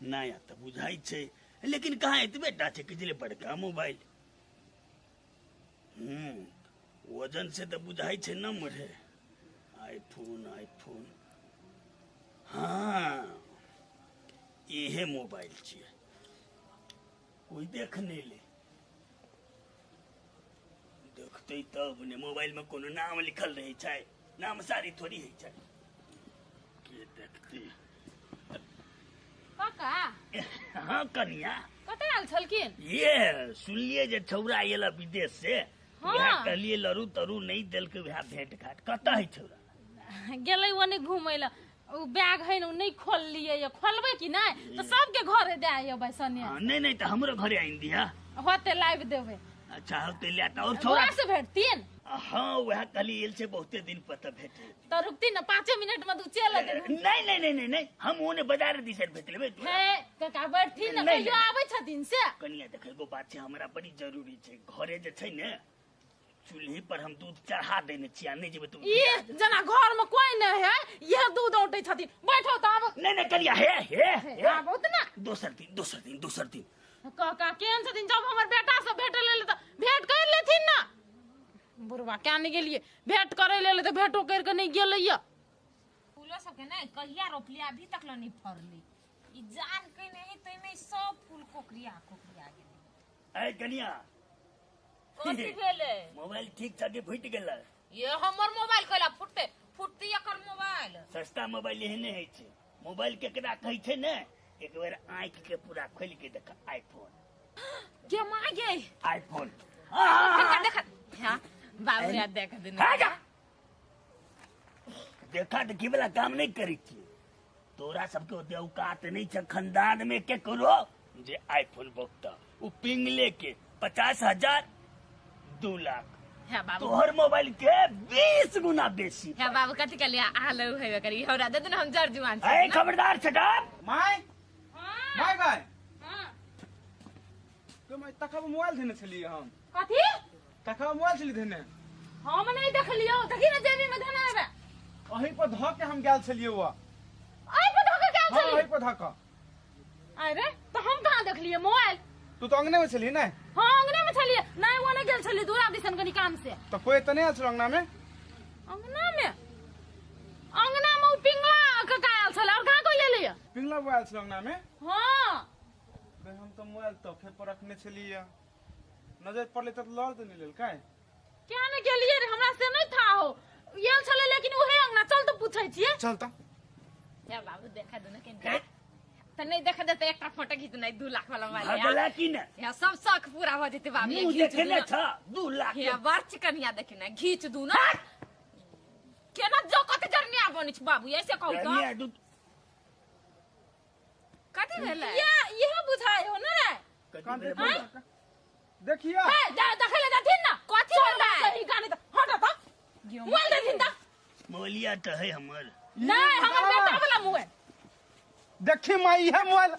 [SPEAKER 4] नया तो बुझाई छै, लेकिन कहाँ एतबे टा छै कि बड़का मोबाइल। वजन से तो बुझाई छै नम्बर है। आईफोन आईफोन, हाँ इहे मोबाइल छियै, कोई देख नहीं ले, देखते तब ने। मोबाइल में कोनो नाम लिखल रहे छै, नाम सारी थोड़ी है छै, के देखते।
[SPEAKER 11] काका।
[SPEAKER 4] हाँ कनिया,
[SPEAKER 11] कतऽ आयल छलखिन?
[SPEAKER 4] ये सुनलिए जे छौरा आयल विदेश से। हाँ। कहलिए लरू तरू नहीं देलकै, वएह भेंट घाट। कतऽ है छौरा?
[SPEAKER 11] गेलै ओने घूमै लए, ओ बैग है ने नहीं खोललिए, ये खोलबै कि नहीं तो सबके घरे दे अयबै सने।
[SPEAKER 4] नहीं नहीं तो हमरो घरे आनि दिहा,
[SPEAKER 11] होते लाइव देबै।
[SPEAKER 4] अच्छा होते ले त और छौरा
[SPEAKER 11] से भेटतिन?
[SPEAKER 4] हाँ वएह कहली एल छै बहुते दिन पर त भेटे।
[SPEAKER 11] त रुकती न 5 मिनट में तू चल अयतै।
[SPEAKER 4] नहीं नहीं नहीं नहीं हम ओने बाजार दिसन भेट लेबै।
[SPEAKER 11] हे काका बैठथिन न, कहियो आबै छथिन से।
[SPEAKER 4] कनिया देख एगो बात छै, हमरा बड़ी जरूरी छै, घरे जे छै ने चूल्ही पर हम दूध चढ़ा देने छियै, नहीं जेबै तू।
[SPEAKER 11] ई जना घर में कोई नहीं है, यह दूध औटै छथिन, बैठो त आब।
[SPEAKER 4] नहीं नहीं कनिया हे हे हे
[SPEAKER 11] आब उतना
[SPEAKER 4] दोसर दिन दोसर दिन दोसर दिन।
[SPEAKER 11] काका केहन छथिन? जब हमर बेटा से भेट लेल त भेंट कर लेथिन ना। बुढ़वा क्या नहीं गेलिए भेंट करे लेल त भेंटो कर के नहीं गेलैया।
[SPEAKER 10] फूलो सब के नहीं कहिया रोपलिया अभी तक ल नहीं फरली, ई जान के नहीं त एमे सब फूल कोकरिया कोकरिया गेलै।
[SPEAKER 4] ए कनिया
[SPEAKER 10] कथी भेलै?
[SPEAKER 4] मोबाइल ठीक ठाक फुटि गेलै।
[SPEAKER 10] ये हमर मोबाइल कैला फुटते? फुटती एकर मोबाइल।
[SPEAKER 4] सस्ता मोबाइल एहने होइ छै। मोबाइल केकरा कहै छै ने, एक बेर आँखि के पूरा खोलि के देख। आईफोन
[SPEAKER 10] के मां गे,
[SPEAKER 4] आईफोन
[SPEAKER 10] देख देख। हां बाबू यार देख दे
[SPEAKER 4] ना, देखा देखी वाला काम नहीं करै छी। तोरा सबके ओते औकात नहीं छै खानदान में के करो जे आईफोन बकता। उ पिंगले के 50,000 2 लाख, तोहर मोबाइल के 20 गुना बेसी।
[SPEAKER 10] हे बाबू कथि के लिया आलो हेबे करी, हमरा दे दे हम जर जुआन छी।
[SPEAKER 4] ए खबरदार छटाप
[SPEAKER 9] my my गाय। हां तुम तखा मोबाइल देने छलिए हम।
[SPEAKER 11] कथि
[SPEAKER 9] तखा मोबाइल छली देने?
[SPEAKER 11] हम नहीं देखलियो, देखी ना जेबी में धना हेबे।
[SPEAKER 9] अही पर ध के हम गेल छलिए, वा
[SPEAKER 11] अही पर ध के गेल छलिए?
[SPEAKER 9] हां अही पर ध के।
[SPEAKER 11] अरे तो हम कहां देखलिए मोबाइल?
[SPEAKER 9] तू तो अंगने में छली ने?
[SPEAKER 11] हां अंगने में छलिए। नहीं वो नहीं गेल छली दूरा दिसन कनी काम से।
[SPEAKER 9] तो कोई त नहीं आयल छल अंगना में?
[SPEAKER 11] अंगना में, अंगना में उ पिंगला के आयल छल और कहां कोई एलै?
[SPEAKER 9] पिंगला मोबाइल छल अंगना में?
[SPEAKER 11] हां।
[SPEAKER 9] बे हम तो मोबाइल तोफे पर रखने छलिए, नजर पड़ले त लड़ देने लेलकै।
[SPEAKER 11] क्या ने गेलिए रे, हमरा से नहीं था हो येल छले, लेकिन ओहे अंगना चल तो पूछै छिए।
[SPEAKER 9] चल त
[SPEAKER 10] या बाबू देखा दो ना के त नहीं देखा दे त एकटा फोटो खींचनाइ 2 लाख वाला मोबाइल
[SPEAKER 4] भगला की ना
[SPEAKER 10] या सब शौक पूरा हो जेते बाबू।
[SPEAKER 4] मुंह देखे छ 2 लाख
[SPEAKER 10] या बड़ चिकनिया देखे ना घीच दू ना केना जो कते जरनिया बनै छै बाबू, ऐसे कहू त कथि भेलै?
[SPEAKER 11] या इहे बुझाय हो ना रे।
[SPEAKER 9] देखिया
[SPEAKER 11] ए देखै ले जाथिन ना
[SPEAKER 10] कथि भेलै?
[SPEAKER 11] सही गाने त हट त मोबाइल देथिन त
[SPEAKER 4] मोबाइलिया त है हमर।
[SPEAKER 11] नहीं हमर बेटा वाला मोबाइल
[SPEAKER 9] देखी माई है मोबाइल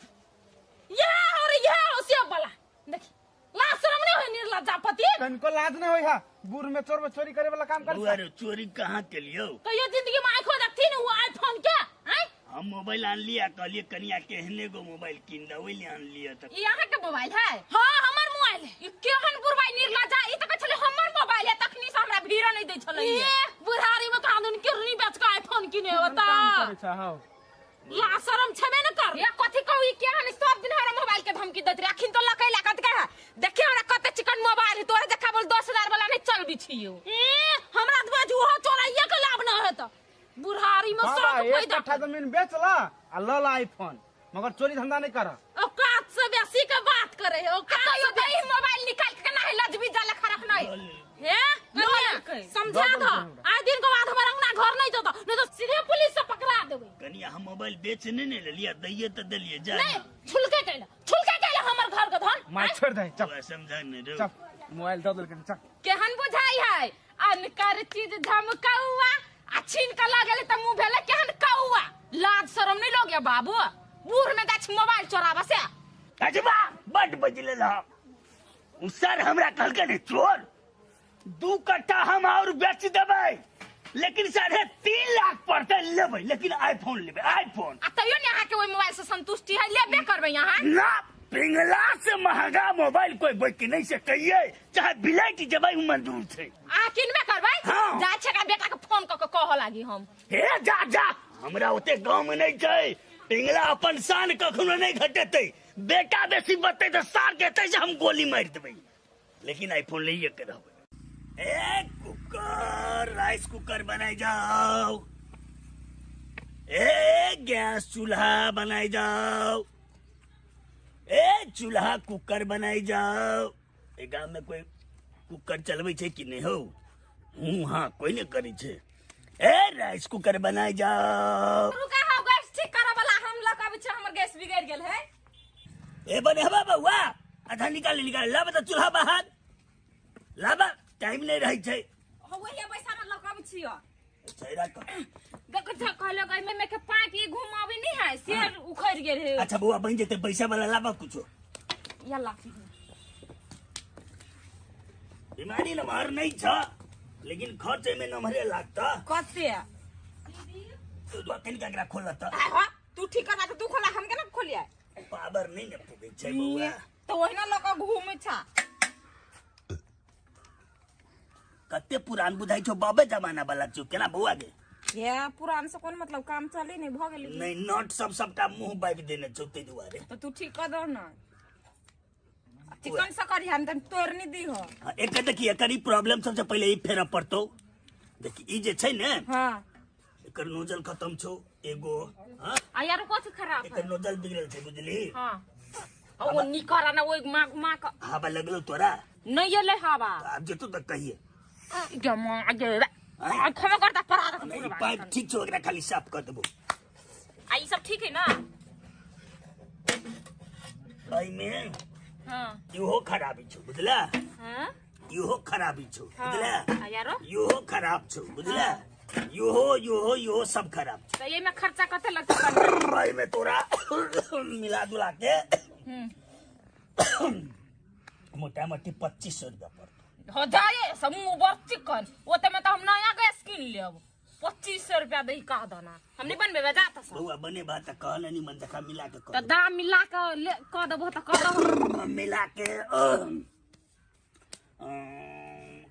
[SPEAKER 11] यह और यह उसे वाला देखी। लाज शर्म नहीं होय निर्लज्जापति,
[SPEAKER 9] तनको लाज नहीं होय है। बूढ़ में चोर में चोरी करे वाला काम कर।
[SPEAKER 4] अरे चोरी कहां के लियो?
[SPEAKER 11] कहियो जिंदगी में आंखो देखथिन वो आईफोन के। आय
[SPEAKER 4] हम मोबाइल आन लिया, कहलिए कनिया केहने गो मोबाइल किन द, ओइ ले आन लिया त।
[SPEAKER 10] ई अहाँ के मोबाइल है?
[SPEAKER 11] हां हमर मोबाइल है।
[SPEAKER 10] ई केहन बुढ़बाई निर्लज्जा, ई त कहै छलै हमर मोबाइल है, तखनी से हमरा भीड़ नहीं दै छलै।
[SPEAKER 11] ए बुढ़ारी में कानून किरनी बेच के आईफोन किने होता। लाज शरम छबे न कर।
[SPEAKER 10] ये कथि कहू, ई केहन सब दिन हमरा मोबाइल के धमकी दैत रहे, अखिन तो लकै लागत के है। देखिए हमरा कते चिकन मोबाइल है, तोरे देखा बोल 10,000 वाला नहीं चलबी छियो।
[SPEAKER 11] ए हमरा दुआ जुहो चोराइए के लाभ न हेत बुढ़ारी में सब
[SPEAKER 9] पैदा। एक कट्ठा जमीन बेच ला आ ल ला आईफोन, मगर चोरी धंधा नहीं कर।
[SPEAKER 11] औकात से बेसी के बात करे है, औकात
[SPEAKER 10] से बेसी मोबाइल निकाल के ना है लजबी जाला खरख नहीं
[SPEAKER 11] हे समझा दो। आइ दिन के बाद हमर अंगना घर नहीं जतो, नहीं तो सीधे पुलिस से पकड़ा देबै।
[SPEAKER 4] कनिया हम मोबाइल बेच नहीं ने लेलिया, दैये त देलिए जा।
[SPEAKER 11] नहीं छुलके कैला, छुलके कैला हमर घर के धन।
[SPEAKER 9] मार छोड़ दे चल,
[SPEAKER 4] समझा नहीं रे
[SPEAKER 9] चल मोबाइल the देलके चल।
[SPEAKER 10] केहन बुझाई है अनकर चीज धमकौआ आ छीन के लागल त मुंह भेले केहन कौआ।
[SPEAKER 11] लाज शरम नहीं लोग या बाबू, बूढ़ में गाछ मोबाइल चोराबा से।
[SPEAKER 4] अजबा बड बजले ला उ सर हमरा कहलके ने चोर 2 कट्ठा हम और बेच देबै, लेकिन 3.5 लाख पड़ते लेबै, लेकिन आईफोन लेबै आईफोन।
[SPEAKER 10] आ तैयो ने अहाँ के ओइ मोबाइल से संतुष्टि है, लेबे करबै अहाँ
[SPEAKER 4] ना। पिंगला से महंगा मोबाइल कोई बेच नहीं सकैये, चाहे बिलाइत जेबै उ मंजूर छै।
[SPEAKER 10] अहाँ किनबे करबै?
[SPEAKER 4] हाँ।
[SPEAKER 10] जा छै का बेटा के फोन क के कहऽ लागी हम।
[SPEAKER 4] हे जा जा, हमरा ओते गांव में नहीं छै। पिंगला अपन शान कखनो नहीं घटेतै, बेटा बेसी बतै त सार के से हम गोली मार देबै, लेकिन आईफोन लइए के रहबै। ए कुकर, राइस कुकर बनाई जाओ, ए गैस चूल्हा बनाई जाओ, ए चूल्हा कुकर बनाई जाओ। ए गांव में कोई कुकर चलबै छै कि नहीं हो? हूं हाँ कोई नहीं करै छै। ए राइस कुकर बनाई जाओ।
[SPEAKER 10] रुका हो गैस ठीक करे वाला हम लकाबै छै, हमर गैस बिगड़ गेल है।
[SPEAKER 4] ए बनेबा बउआ, आधा निकाल निकाल लाब त चूल्हा बाहर लाब, टाइम नहीं रहै छै।
[SPEAKER 10] हो वही पैसा न लकाबै छियो।
[SPEAKER 4] छैरा क
[SPEAKER 10] गकथा कहलो गई में के पाइप ई घुमाबी नहीं है से उखड़ गेल है।
[SPEAKER 4] अच्छा बउआ बन जेते पैसा वाला लाबा कुछो।
[SPEAKER 10] या ला
[SPEAKER 4] बीमारी नमहर नहीं छ, लेकिन खर्च में नमहरे लागता।
[SPEAKER 2] कते
[SPEAKER 4] तू कनि एकरा खोल त।
[SPEAKER 2] हां तू ठीक करना त तू खोला, हम केना खोलिया?
[SPEAKER 4] पावर नहीं ने पुगे छै बउआ,
[SPEAKER 2] तो ओहिना लक घूमे छा।
[SPEAKER 4] कते पुरान बुझाई छौ बाबे जमाना वाला छौ केना बउआ गे?
[SPEAKER 2] ये पुरान से कोन मतलब, काम चले नहीं भ गेलै।
[SPEAKER 4] नहीं नट सब सबटा मुंह बाबि देने छौ तै दुआरे।
[SPEAKER 2] तो तू ठीक कर दो ना, चिकन से करी हम त तोड़ नहीं दी हो।
[SPEAKER 4] एक देखी एकर ई प्रॉब्लम सबसे पहिले ई फेर पड़तो। देखी ई जे छै ने,
[SPEAKER 2] हां
[SPEAKER 4] एकर नोजल खत्म छौ एगो। हां
[SPEAKER 10] आ यार कथि खराब है?
[SPEAKER 4] एकर नोजल बिगड़ल छै बुझली।
[SPEAKER 10] हां ओ निकर ना ओइ मां मां क
[SPEAKER 4] हवा लगलो तोरा
[SPEAKER 10] नहीं एलै हवा।
[SPEAKER 4] आब जेतो त कहिए
[SPEAKER 10] जमा गे आ खमा करता परा
[SPEAKER 4] नहीं पाइप ठीक छौ, एकरा खाली साफ कर देबो।
[SPEAKER 10] आ ई सब ठीक है ना?
[SPEAKER 4] एमे
[SPEAKER 10] हां
[SPEAKER 4] इहो खराबी छौ बुझला।
[SPEAKER 10] हां
[SPEAKER 4] इहो खराबी छौ बुझला।
[SPEAKER 10] आ यारो
[SPEAKER 4] इहो खराब छौ बुझला। इहो इहो इहो सब खराब छौ।
[SPEAKER 10] त एमे खर्चा कते लगतै?
[SPEAKER 4] एमे तोरा मिला जुला के मोटा मोटी 2500 रुपया पड़तो।
[SPEAKER 10] हो जाए समूह बर चिकन ओते में त हम नया गैस किन लेब। 2500 रुपया दही का दना हम नहीं बनबे जा त
[SPEAKER 4] बउआ बने बा त कहल नहीं मन जखा मिला के
[SPEAKER 10] त दाम मिला के ले क देबो त क दहो
[SPEAKER 4] मिला के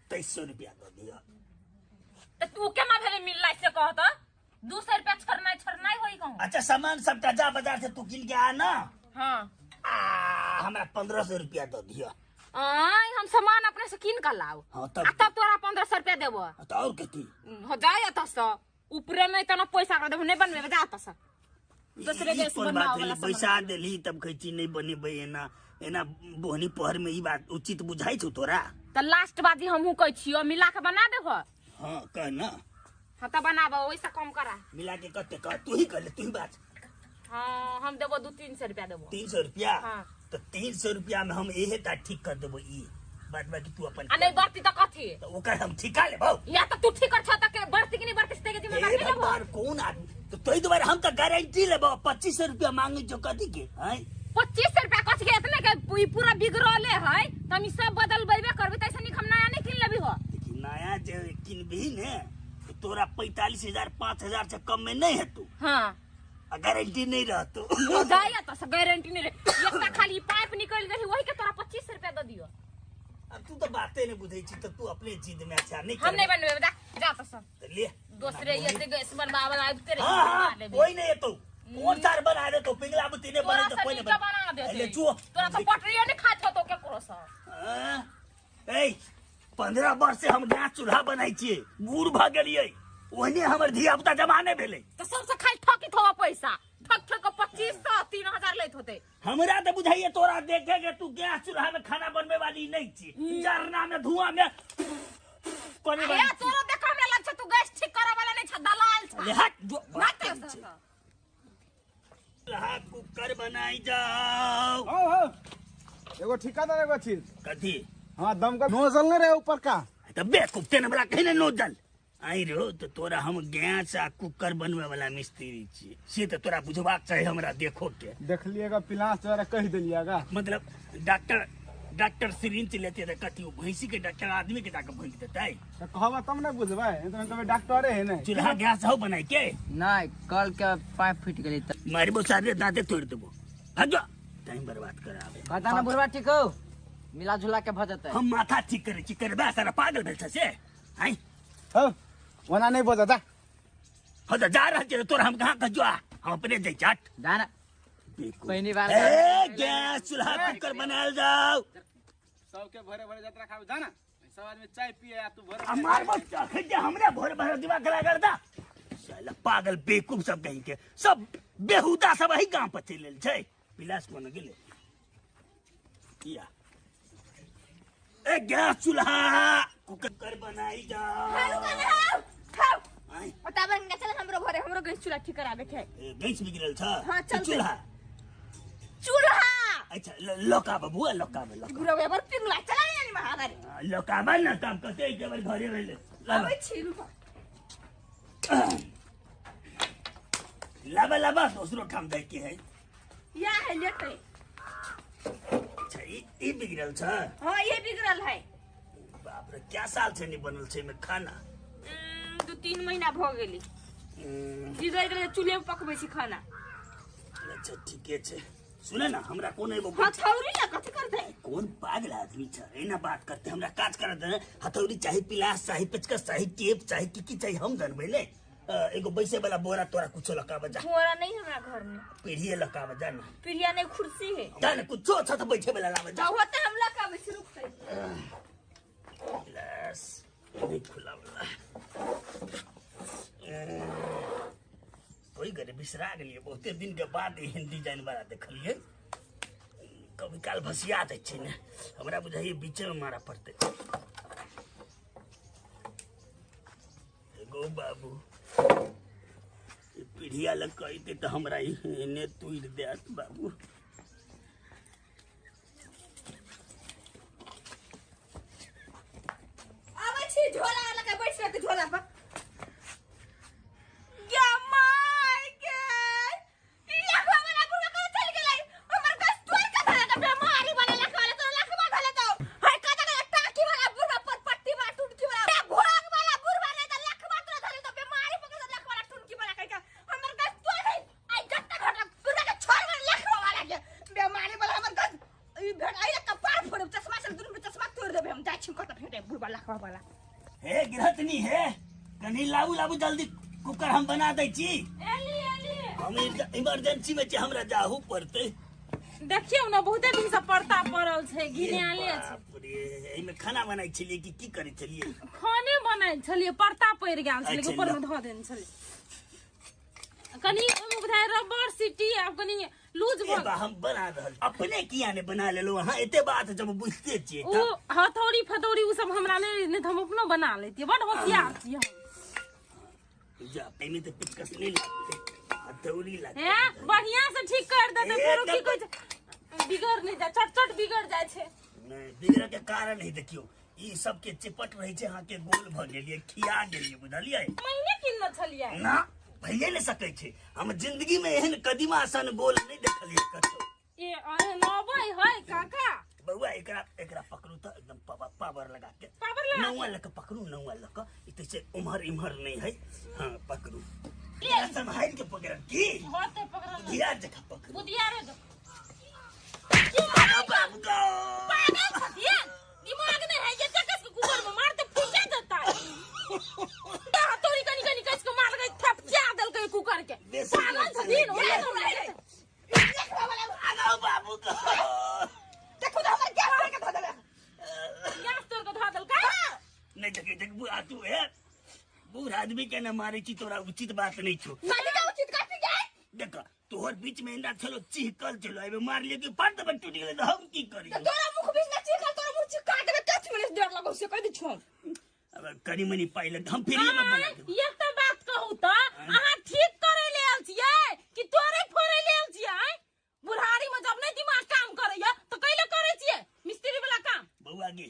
[SPEAKER 4] 2300 रुपया द दियो।
[SPEAKER 10] त तू केना भेले मिलला से कह त? 200 रुपया छोड़नाइ छोड़नाइ होई कहूं।
[SPEAKER 4] अच्छा सामान सबटा जा बाजार से तू किन के आ ना।
[SPEAKER 10] हां
[SPEAKER 4] आ हमरा 1500 रुपया दऽ दिअ।
[SPEAKER 10] आय हम सामान अपने से किन के लाओ।
[SPEAKER 4] हां तब
[SPEAKER 10] आ तब तोरा 1500 रुपया देबो।
[SPEAKER 4] त और कथी
[SPEAKER 10] हो जाय त से ऊपरे में इतना पैसा कर देबो नहीं बनबे जा त से दूसरे गैस बनवाओ वाला
[SPEAKER 4] पैसा देली तब कहै नहीं बनेबै एना एना बोहनी पहर में ई बात उचित बुझाई छौ तोरा।
[SPEAKER 10] त लास्ट बाजी हमहू कहै छियो मिला के बना देबो।
[SPEAKER 4] हां कह ना।
[SPEAKER 10] हां त बनाबो ओइसे कम करा
[SPEAKER 4] मिला के कते कह तू ही कह ले तू ही बात।
[SPEAKER 10] हां हम देबो 2-300 रुपया देबो।
[SPEAKER 4] 300 रुपया?
[SPEAKER 10] हां
[SPEAKER 4] त 300 रुपया में हम एहे ता ठीक कर देबो ई बात बाकी तू अपन
[SPEAKER 10] आ नहीं बढ़ती त कथी
[SPEAKER 4] त ओकर हम ठिका लेबो।
[SPEAKER 10] या त तू ठीक कर छ त के बढ़ती कि नहीं बढ़ती से के जिम्मेदार नहीं लेबो।
[SPEAKER 4] भगवान कौन आदमी तो तोई दोबारा हम त गारंटी लेबो 2500 रुपया मांगे जो कथी के हैं
[SPEAKER 10] 2500 रुपया कथी के इतने के ई पूरा बिगड़ले है त हम ई सब बदलबेबे करबे त ऐसे निक हम नया नहीं किन लेबी हो।
[SPEAKER 4] देखी नया जे किनबी ने तो तोरा 45000 5000 से कम में नहीं हेतु।
[SPEAKER 10] हां
[SPEAKER 4] आ गारंटी नहीं रहतो।
[SPEAKER 10] जाय त से गारंटी नहीं रे एकटा खाली पाइप निकल गेल वही के तोरा 2500 रुपया the दियो।
[SPEAKER 4] अब तू तो बातें नहीं बुझै छी त तू अपने जिद में अच्छा नहीं
[SPEAKER 10] हम नहीं बनबे जा जा त सब
[SPEAKER 4] त ले
[SPEAKER 10] दूसरे ये ते गैस बनवावे आबते रे।
[SPEAKER 4] हां कोई नहीं हेतो कौन सार बना दे तो पिंगला बुती ने बने तो कोई नहीं
[SPEAKER 10] बना दे
[SPEAKER 4] ले चुओ
[SPEAKER 10] तोरा तो पटरियो नहीं खात हो तो केकरो से।
[SPEAKER 4] ए 15 वर्ष से हम गैस चूल्हा बनाई छियै बूढ़ भ गेलियै ओहने हमर धिया पुता जमाने भेलै
[SPEAKER 10] त सबसे खाली ठकित हो पैसा ठक ठक के 2500 3000 लेत होते।
[SPEAKER 4] हमरा त बुझाइए तोरा देखे के तू गैस चूल्हा में खाना बनबे वाली नहीं छी जरना में धुआं में कोने
[SPEAKER 10] ए तोरा देख हमरा लग छै तू गैस ठीक करे वाला नहीं छ दलाल छ।
[SPEAKER 4] ले हट जो बात चूल्हा कुकर बनाई जाओ।
[SPEAKER 9] हो हो एगो ठिकादार एगो चीज
[SPEAKER 4] कथी।
[SPEAKER 9] हां दम का नोजल नहीं रहे ऊपर का
[SPEAKER 4] त बेवकूफ तेन हमरा कहि नोजल आई रो तो तोरा हम गैस आ कुकर बनवे वाला मिस्त्री छी से तो तोरा बुझबाक चाही हमरा देखो के
[SPEAKER 9] देखलिएगा पिलास तोरा कहि देलिएगा
[SPEAKER 4] मतलब डॉक्टर डॉक्टर सिरिंज लेते त कथी भैंसी के डॉक्टर आदमी के जाके भोंक देतै
[SPEAKER 9] त कहबा तब ने बुझबै त कहबै डॉक्टरे है ने।
[SPEAKER 4] चूल्हा गैस हो बनाई के
[SPEAKER 6] नहीं कल के पाइप फूट गेलै त
[SPEAKER 4] मारबो सारे दांते तोड़ देबो भाग जा टाइम बर्बाद कराबे।
[SPEAKER 6] पता ना बुढ़वा ठीक हो मिला जुला के भ जतै।
[SPEAKER 4] हम माथा ठीक करै छी करबा सारा पागल भेल छ से हैं
[SPEAKER 9] हो ओना नहीं बोझ जा
[SPEAKER 4] हो त जा रहल छी तोरा हम कहां कह हम अपने जाइ चाट
[SPEAKER 6] जाना पहली बार
[SPEAKER 4] ए गैस चूल्हा कुकर बनाल जाओ
[SPEAKER 9] सबके भरे भरे जतरा खाबे जाना सब आदमी चाय पिए आ तू भरे
[SPEAKER 4] हमार बस अखन जे हमरे भोरे भरे दिमाग खराब कर दा साला पागल बेवकूफ सब कहीं के सब बेहुदा सब एही गांव पर चलि छै पिलास कोन गेलै किया ए गैस चूल्हा कुकर बनाई जाओ।
[SPEAKER 5] खाऊ खाऊ बताबन ना चल हमरो घरे हमरो गैस चूल्हा ठीक कराबे के
[SPEAKER 4] ए गैस बिगड़ल छ।
[SPEAKER 5] हां चल
[SPEAKER 4] चूल्हा
[SPEAKER 5] चूल्हा
[SPEAKER 4] अच्छा लकाबा बुआ लकाबा लकाबा
[SPEAKER 5] बुढ़वा बर पिंगला चला नहीं महागारी
[SPEAKER 4] लकाबा ना काम कते के बार घरे रहले
[SPEAKER 5] आबै छी रुको
[SPEAKER 4] लाबा लाबा दूसरो ठाम जाय के है
[SPEAKER 5] या है लेटे।
[SPEAKER 4] अच्छा ई बिगड़ल छ।
[SPEAKER 5] हां ये बिगड़ल है।
[SPEAKER 4] बाप रे क्या साल से नहीं बनल छै में खाना
[SPEAKER 5] 2-3 महीना भ गेली बिगड़ गेलै चूल्हे पर पकबै छी खाना।
[SPEAKER 4] अच्छा ठीके छै सुने ना हमरा कोन एगो
[SPEAKER 5] हथौड़ी ला कथि करतै
[SPEAKER 4] कोन पागल आदमी छ एना बात करते हमरा काज करत दे हथौड़ी चाही पिलास चाही पेचकस चाही टेप चाही की की चाही हम जानबै ने। एगो बैसे वाला बोरा तोरा कुछो लकाबा जा
[SPEAKER 5] बोरा नहीं हमरा घर में
[SPEAKER 4] पीढ़िए लकाबा जा ना
[SPEAKER 5] पीढ़िया नहीं कुर्सी है
[SPEAKER 4] जा ना कुछो अच्छा त बैठे वाला लाबा जा
[SPEAKER 5] होते हम लकाबै छी रुक
[SPEAKER 4] पिलास नहीं खुला वाला कोई गरे बिसरा गेलिए बहुते दिन के बाद एहन डिजाइन वाला देखलिए कभी काल भसिया दै छै ने हमरा बुझाइए बीचे में मारा पड़तै। एगो बाबू पीढ़िया लग कहते त हमरा एने तोड़ि देत बाबू।
[SPEAKER 5] आबै छी झोला लगा बैठ रहते झोला पर
[SPEAKER 4] हे गिरहतनी है कहीं लाबू लाबू जल्दी कुकर हम बना दै छी। हम इमरजेंसी में छी, हमरा जाहू पड़तै।
[SPEAKER 11] देखियौ ने बहुते दिन से परता पड़ल छै, घिनाले छै।
[SPEAKER 4] एहिमे खाना बनाइ छलियै कि की करै छलियै?
[SPEAKER 11] खाने बनाइ छलियै, परता पड़ि गेल छलै, ऊपर में धऽ देने छलियै। कनी ओहिमे बुझाइ रबड़ सिटी आब कनी लूज
[SPEAKER 4] भऽ। हम बना रहल अपने किया ने बना लेलहुँ अहाँ? एते बात जब बुझते छियै।
[SPEAKER 11] ओ हथौड़ी फथौड़ी ओ सब हमरा नहि, तऽ हम अपनो बना लैतियै। बड होशियार छी हम।
[SPEAKER 4] जा एहिमे तऽ पिचकस नहि लागतै, हथौड़ी लागतै।
[SPEAKER 11] हैं बढ़िया से ठीक कर देतै, फेरो की कहै छै बिगड़ नहि जाय, चट चट बिगड़ जाइ छै।
[SPEAKER 4] नहि बिगड़े के कारण है, देखियौ ई सब के चिपट रहे छै, अहाँ के गोल भ गेलियै, खिया गेलियै, बुझलियै?
[SPEAKER 11] महीने किनने छलियै
[SPEAKER 4] ना, भइए नहि सकै छै। हम जिंदगी में एहन कदीमा सन गोल नहि देखलियै कतौ।
[SPEAKER 11] ए एहन अबै है काका।
[SPEAKER 4] बउआ एकरा एकरा पकड़ू तऽ एकदम पावर लगा के,
[SPEAKER 11] पावर लगा
[SPEAKER 4] नौआ लऽ के पकड़ू, नौआ लऽ के ई से उम्हर इम्हर नहीं है। हाँ पकड़ू, सम्हारि के पकड़ब की
[SPEAKER 11] होते पकड़ल,
[SPEAKER 4] बुधियार जकाँ पकड़ू,
[SPEAKER 11] बुधियारे जकाँ।
[SPEAKER 4] पागल
[SPEAKER 11] छथिन, दिमाग नहीं है। ये कस के कुकर में मारते फूटे देता है। हथौड़ी कनी कनी कस के मार के थपचा देलकै कुकर के। पागल छथिन। ओने तो नहीं
[SPEAKER 4] आगाऊ बाबू को
[SPEAKER 5] देखो तो हमर गैस तोड़ के धऽ देलक।
[SPEAKER 11] गैस तोड़ के धऽ देलकै।
[SPEAKER 4] नहीं देखे देख बुआ तू है बूढ़ आदमी के न मारे छी, तोरा उचित बात नहीं छो।
[SPEAKER 5] कथी के उचित कथी के?
[SPEAKER 4] देख तोहर बीच में इंदा छलो चिहकल छलो, एबे मार लिए कि फट दबे टूट गेलै त हम की करी?
[SPEAKER 5] तोरा मुख बीच ना चिहकल, तोरा मुख चिहका देबे कथी में डर लगौ से कह दै छौ।
[SPEAKER 4] अब कनी मनी पाइ लग हम फिर में बना देब।
[SPEAKER 11] एक त बात कहू त अहाँ ठीक करे ले आयल छियै कि तोरे फोड़े ले आयल छियै? बुढ़ारी में जब नहीं दिमाग काम करैया त कैले करै छियै मिस्त्री वाला काम?
[SPEAKER 4] बउआ गे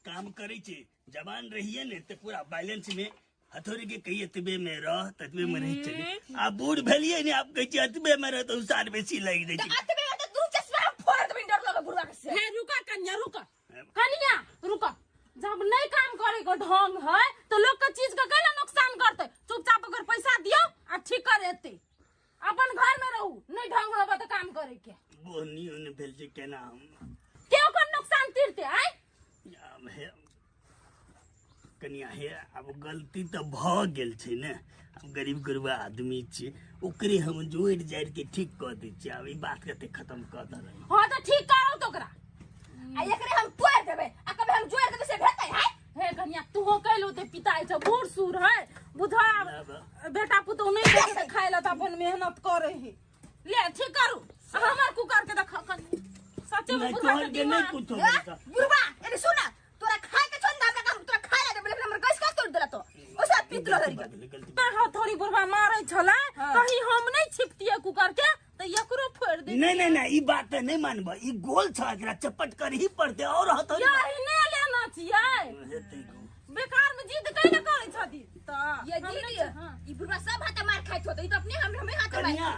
[SPEAKER 4] काम करै छै, जवान रहिए ने त पूरा बैलेंस में हथौड़ी के कहिए एतबे में रह ततबे में रह चली। आ बूढ़ भेलिए ने आप कहै छियै एतबे में रह त उसार बेसी लागि जाइ छै।
[SPEAKER 5] एतबे में त दू चश्मा फोड़ देबै, डर लगै बुढ़वा के से।
[SPEAKER 11] हे रुका कन्या, रुका कन्या रुका। जब नहीं काम करे के ढंग है तो लोग के चीज के कैला नुकसान करते? चुपचाप अगर पैसा दियो आ ठीक कर एते, अपन घर में रहू, नहीं ढंग होबे त काम करे के।
[SPEAKER 4] बोनी ओने भेल छै केना हम
[SPEAKER 11] के ओकर नुकसान तीरते? आय
[SPEAKER 4] हे कनिया हे अब गलती तऽ भऽ गेल छै ने, हम गरीब गुरबा आदमी छी, ओकरे हम जोड़ि जाड़ि के ठीक कऽ दै छियै। आब ई बात कते खत्म कऽ देबै।
[SPEAKER 11] हाँ तऽ ठीक करू तो ओकरा,
[SPEAKER 5] आ एकरे हम तोड़ि देबै आ कभी हम जोड़ि देबै से भेटै है।
[SPEAKER 11] हे कनिया तू कैलो ते पिताइ छ, बूढ़ सूढ़ है बुझा, बेटा पुतोह नहीं देखे खाय ला त अपन मेहनत करे है। ले ठीक करू हमर कुकर के देख कनी सच्चे में बुढ़वा के दिमाग।
[SPEAKER 5] बुढ़वा एने सुन, तोरा खाय के छन हमरा काम तोरा खाय ला देबै, लेकिन हमर गैस का तोड़ देला तो ओसा पीत रहल
[SPEAKER 11] के हथौड़ी बुढ़वा मारै छला, कहीं हम नहीं छिपतिए कुकर के त एकरो फोड़ दे।
[SPEAKER 4] नहीं नहीं नहीं ई बात त नहीं मानब, ई गोल छ एकरा चपट कर ही पड़ते और हथौड़ी
[SPEAKER 11] यही ने लेना छियै। बेकार में जिद कैले करै छथि त
[SPEAKER 5] ये दीदी ई बुढ़वा सब हाथ मार खाइत होत, ई त अपने हम हमें हाथ मार।
[SPEAKER 4] कनिया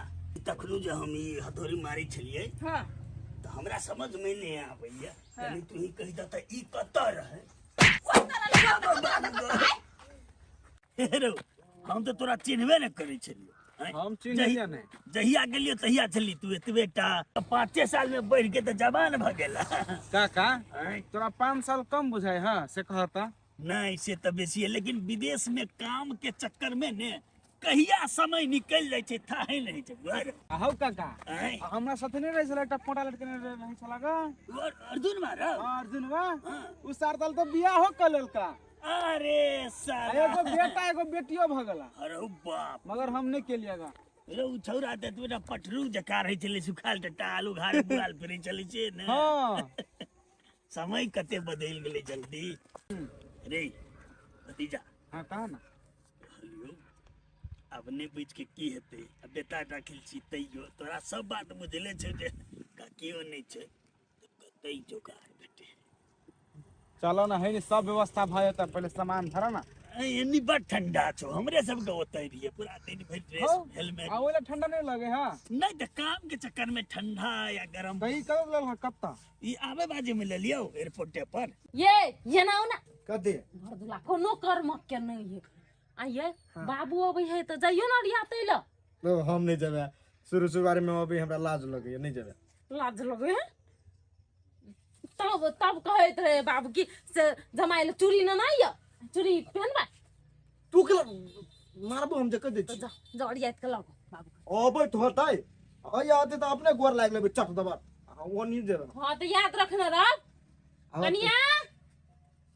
[SPEAKER 4] तखनो जे हम ई हथौड़ी मारै छलियै
[SPEAKER 11] हां
[SPEAKER 4] त हमरा समझ में नहीं आबैया, कनी तू ही कहि द त ई कत रहे? हेरो हम त तोरा चिन्हबे न करै छलियो।
[SPEAKER 9] हम चिन्हलियै नै,
[SPEAKER 4] जहिया गेलियो तहिया छली तू एतबे टा, 5 साल में बढ़ के त जवान भ गेला।
[SPEAKER 9] काका तोरा 5 साल कम बुझाय हां से कहता?
[SPEAKER 4] नहीं से त बेसी है, लेकिन विदेश में काम के चक्कर में ने कहिया समय निकल जाय छै थाहे नहीं छै।
[SPEAKER 9] आहौ काका हमरा साथे नहीं रहे छला एकटा फोटा लटके नहीं रहे छला गा
[SPEAKER 4] अर्जुन मारा।
[SPEAKER 9] हां अर्जुन वा उ सार साल त बियाह हो क लेलका।
[SPEAKER 4] अरे साला
[SPEAKER 9] एगो बेटा एगो बेटियो भ गेला।
[SPEAKER 4] अरे बाप,
[SPEAKER 9] मगर हम नहीं केलिए गा।
[SPEAKER 4] रे उ छौरा त तू ना पटरू जका रहे छले, सुखाल टटा आलू घार बुआल फिरे चले छै ने।
[SPEAKER 9] हां
[SPEAKER 4] समय कते बदल गेलै जल्दी। रे भतीजा
[SPEAKER 9] हां कहा ना
[SPEAKER 4] अब नहीं बुझ के की हेतै, अब बेटा राखल छी तैयो तोरा सब बात बुझले छै जे काकियो नहीं छै कतै जोगार बेटे।
[SPEAKER 9] चलो ना है सब व्यवस्था भ जेतै, पहले सामान धरा ना।
[SPEAKER 4] एनी बड़ ठंडा छौ, हमरे सबके ओतै रहिए पूरा दिन भरि ड्रेस हेलमेट।
[SPEAKER 9] आ ओला ठंडा नहीं लगे? हां
[SPEAKER 4] नहीं त काम के चक्कर में ठंडा या गरम।
[SPEAKER 9] कहीं कब लेल कत्ता
[SPEAKER 4] ई आवे बाजे में ले लियो एयरपोर्ट पर।
[SPEAKER 11] ये ना ना
[SPEAKER 3] कथी
[SPEAKER 11] भरदुला कोनो कर्म के नहीं है। आइए बाबू अबै है त जाइयो ना रियातै ल।
[SPEAKER 3] हम नहीं जेबै, शुरू शुरुआरी में अभी हमरा लाज लगैया, नहीं जेबै।
[SPEAKER 11] लाज लगै है तब तब कहैत रहे बाबू की से जमाइ ले चूड़ी न नहीं चूड़ी पहनबा।
[SPEAKER 3] तू के
[SPEAKER 7] मारबो हम जे कह दै छी।
[SPEAKER 11] जा जा अड़ियाइत के लगो बाबू।
[SPEAKER 7] अबै तो होतै, अइ आते त अपने गोर लागि लेबै चट दबर। ओ नहीं देबै।
[SPEAKER 11] हां त याद रखना रह। कनिया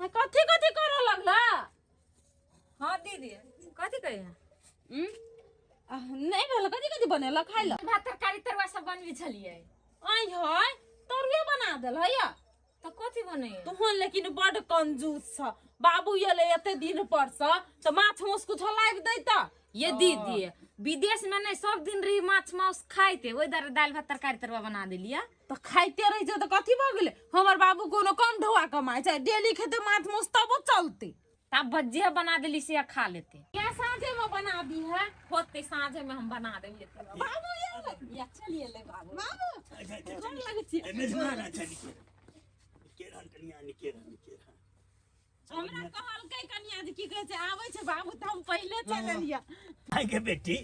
[SPEAKER 11] कथी कथी करऽ लगला?
[SPEAKER 10] हां दीदी कथी कहिया?
[SPEAKER 11] नहीं भेल कथी कथी बनेला खाइ ल?
[SPEAKER 10] भात तरकारी तरुआ सब बनबी छलियै।
[SPEAKER 11] आइ हय तरुए बना देल है या
[SPEAKER 10] त कथी बनै?
[SPEAKER 11] तुहन लेकिन बड कंजूस छ। बाबू एले एते दिन पर स त माछ माउस कुछ लाइब दैता।
[SPEAKER 10] ये दीदी विदेश में नहीं सब दिन रही माछ माउस खाइते, ओहि दर दाल भात तरकारी तरुआ बना देलिया।
[SPEAKER 11] त खाइते रही छ त कथी भ गेलै? हमर बाबू कोनो कम ढोआ कमाइ छै, डेली खेते माछ माउस तबो चलते।
[SPEAKER 10] तब भजिया बना देली से खा लेते।
[SPEAKER 11] या साँझे में बना दी है
[SPEAKER 10] होते, साँझे में हम बना देंगे।
[SPEAKER 11] बाबू ये या चलिए ले बाबू। बाबू कोन लगै छी?
[SPEAKER 4] मेजबान अच्छा निके रहन कनिया निके रहन निके रहन।
[SPEAKER 11] हमरा कहलकै कनिया जे की कहै छै आबै छै बाबू त हम पहिले चल एलियै।
[SPEAKER 4] आइ के बेटी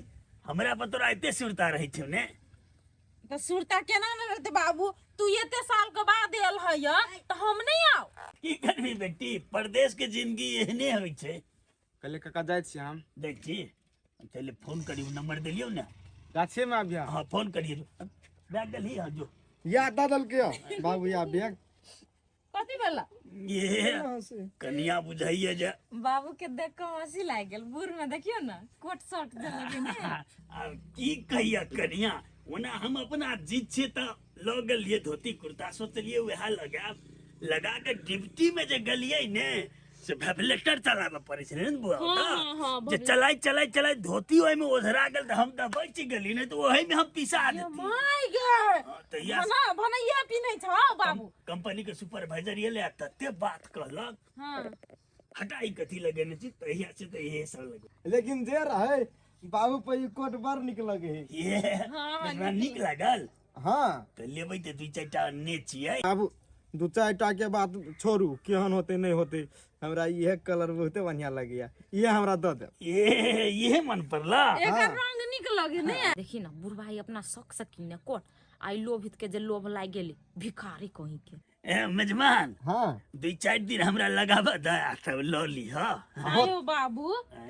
[SPEAKER 4] हमरा पर तोरा एते सुरता रहै छौ ने?
[SPEAKER 11] त सुरता केना न रहतै बाबू, तू एते साल के बाद एल है त हम नहीं आउ।
[SPEAKER 4] की करबी बेटी, परदेश के जिंदगी एहने होइ छै।
[SPEAKER 9] कहले काका जाइ छी हम।
[SPEAKER 4] देख छी चले फोन करियो, नंबर देलियो ने
[SPEAKER 9] गाछे में आबिया।
[SPEAKER 4] हां फोन करियो। बैग देलही? हां जो
[SPEAKER 3] या द देलकै बाबू या बैग।
[SPEAKER 11] कथी भेला?
[SPEAKER 4] ये कनिया बुझाइए जे
[SPEAKER 10] बाबू के देख के हंसी लागि गेल। बूढ़ में देखियो ना कोट शर्ट देलक ने।
[SPEAKER 4] आब की कहिया कनिया, ओना हम अपना जीत छे त ल गेलिए धोती कुर्ता, सोचलिए वएह लगाब लगा के ड्यूटी में जे गेलिए ने से वेबलेटर चलाबे पड़े छै ने बुआ।
[SPEAKER 11] हां
[SPEAKER 4] जे चलाई चलाई चलाई धोती ओइ में ओझरा गेल त हम त बचि गेली, नहीं त ओहि में हम पिसा देती।
[SPEAKER 11] My गे
[SPEAKER 4] त या
[SPEAKER 11] भना भनैया पिनै छ बाबू।
[SPEAKER 4] कंपनी के सुपरवाइजर एले तते बात कहलक।
[SPEAKER 11] हां
[SPEAKER 4] हटाई कथी लगेने छी तहिया से त इहे सब लगे।
[SPEAKER 3] लेकिन जे रहे बाबू पर ई कोट बड़ निक लगे है।
[SPEAKER 4] ये हमरा निक लागल।
[SPEAKER 3] हां
[SPEAKER 4] त लेबै त दुई चारिटा ने छियै
[SPEAKER 3] बाबू। दू चारिटा के बात छोड़ू, केहन होते नहीं होते, हमरा इहे कलर बहुते बढ़िया लगैया, इहे हमरा the they.
[SPEAKER 4] ये इहे मन पड़ला,
[SPEAKER 11] एकर रंग निक लगे ने।
[SPEAKER 10] देखी ना बुढ़ भाई अपना शौक से कीने कोट, आई लोभित के जे लोभ लागि गेली भिखारी कहीं के।
[SPEAKER 4] ए मेजमान
[SPEAKER 3] हां
[SPEAKER 4] दुई चारि दिन हमरा लगाबा दे तब ल ली। हां
[SPEAKER 11] आयो बाबू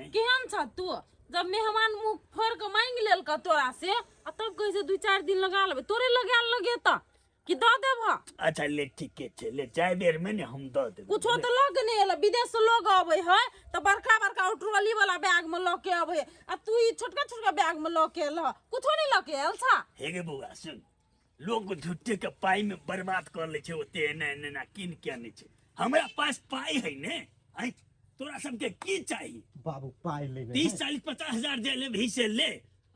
[SPEAKER 11] केहन छ तू, जब मेहमान मुंह फोड़ के मांग लेल क तोरा से आ तब कहै छै 2-4 दिन लगा लेबै, तोरे लगा लगे त कि the देब?
[SPEAKER 4] अच्छा ले ठीके छै, ले चाय बेर में ने हम the देब।
[SPEAKER 11] कुछो त लग नहीं एल, विदेश से लोग अबै है त बड़का बड़का ट्रॉली वाला बैग में ल के अबै, आ तू ई छोटका छोटका बैग में ल के एल, कुछो नहीं ल के एल छा।
[SPEAKER 4] हे गे बौआ सुन, लोग झूठे के पाई में बर्बाद कर ले छै, ओते एना एना कीन के आनै छै। हमरा पास पाई है ने, आइ तोरा सबके की चाही
[SPEAKER 3] बाबू? पाई लेबै
[SPEAKER 4] 30 40 50 हजार जे लेबही से ले,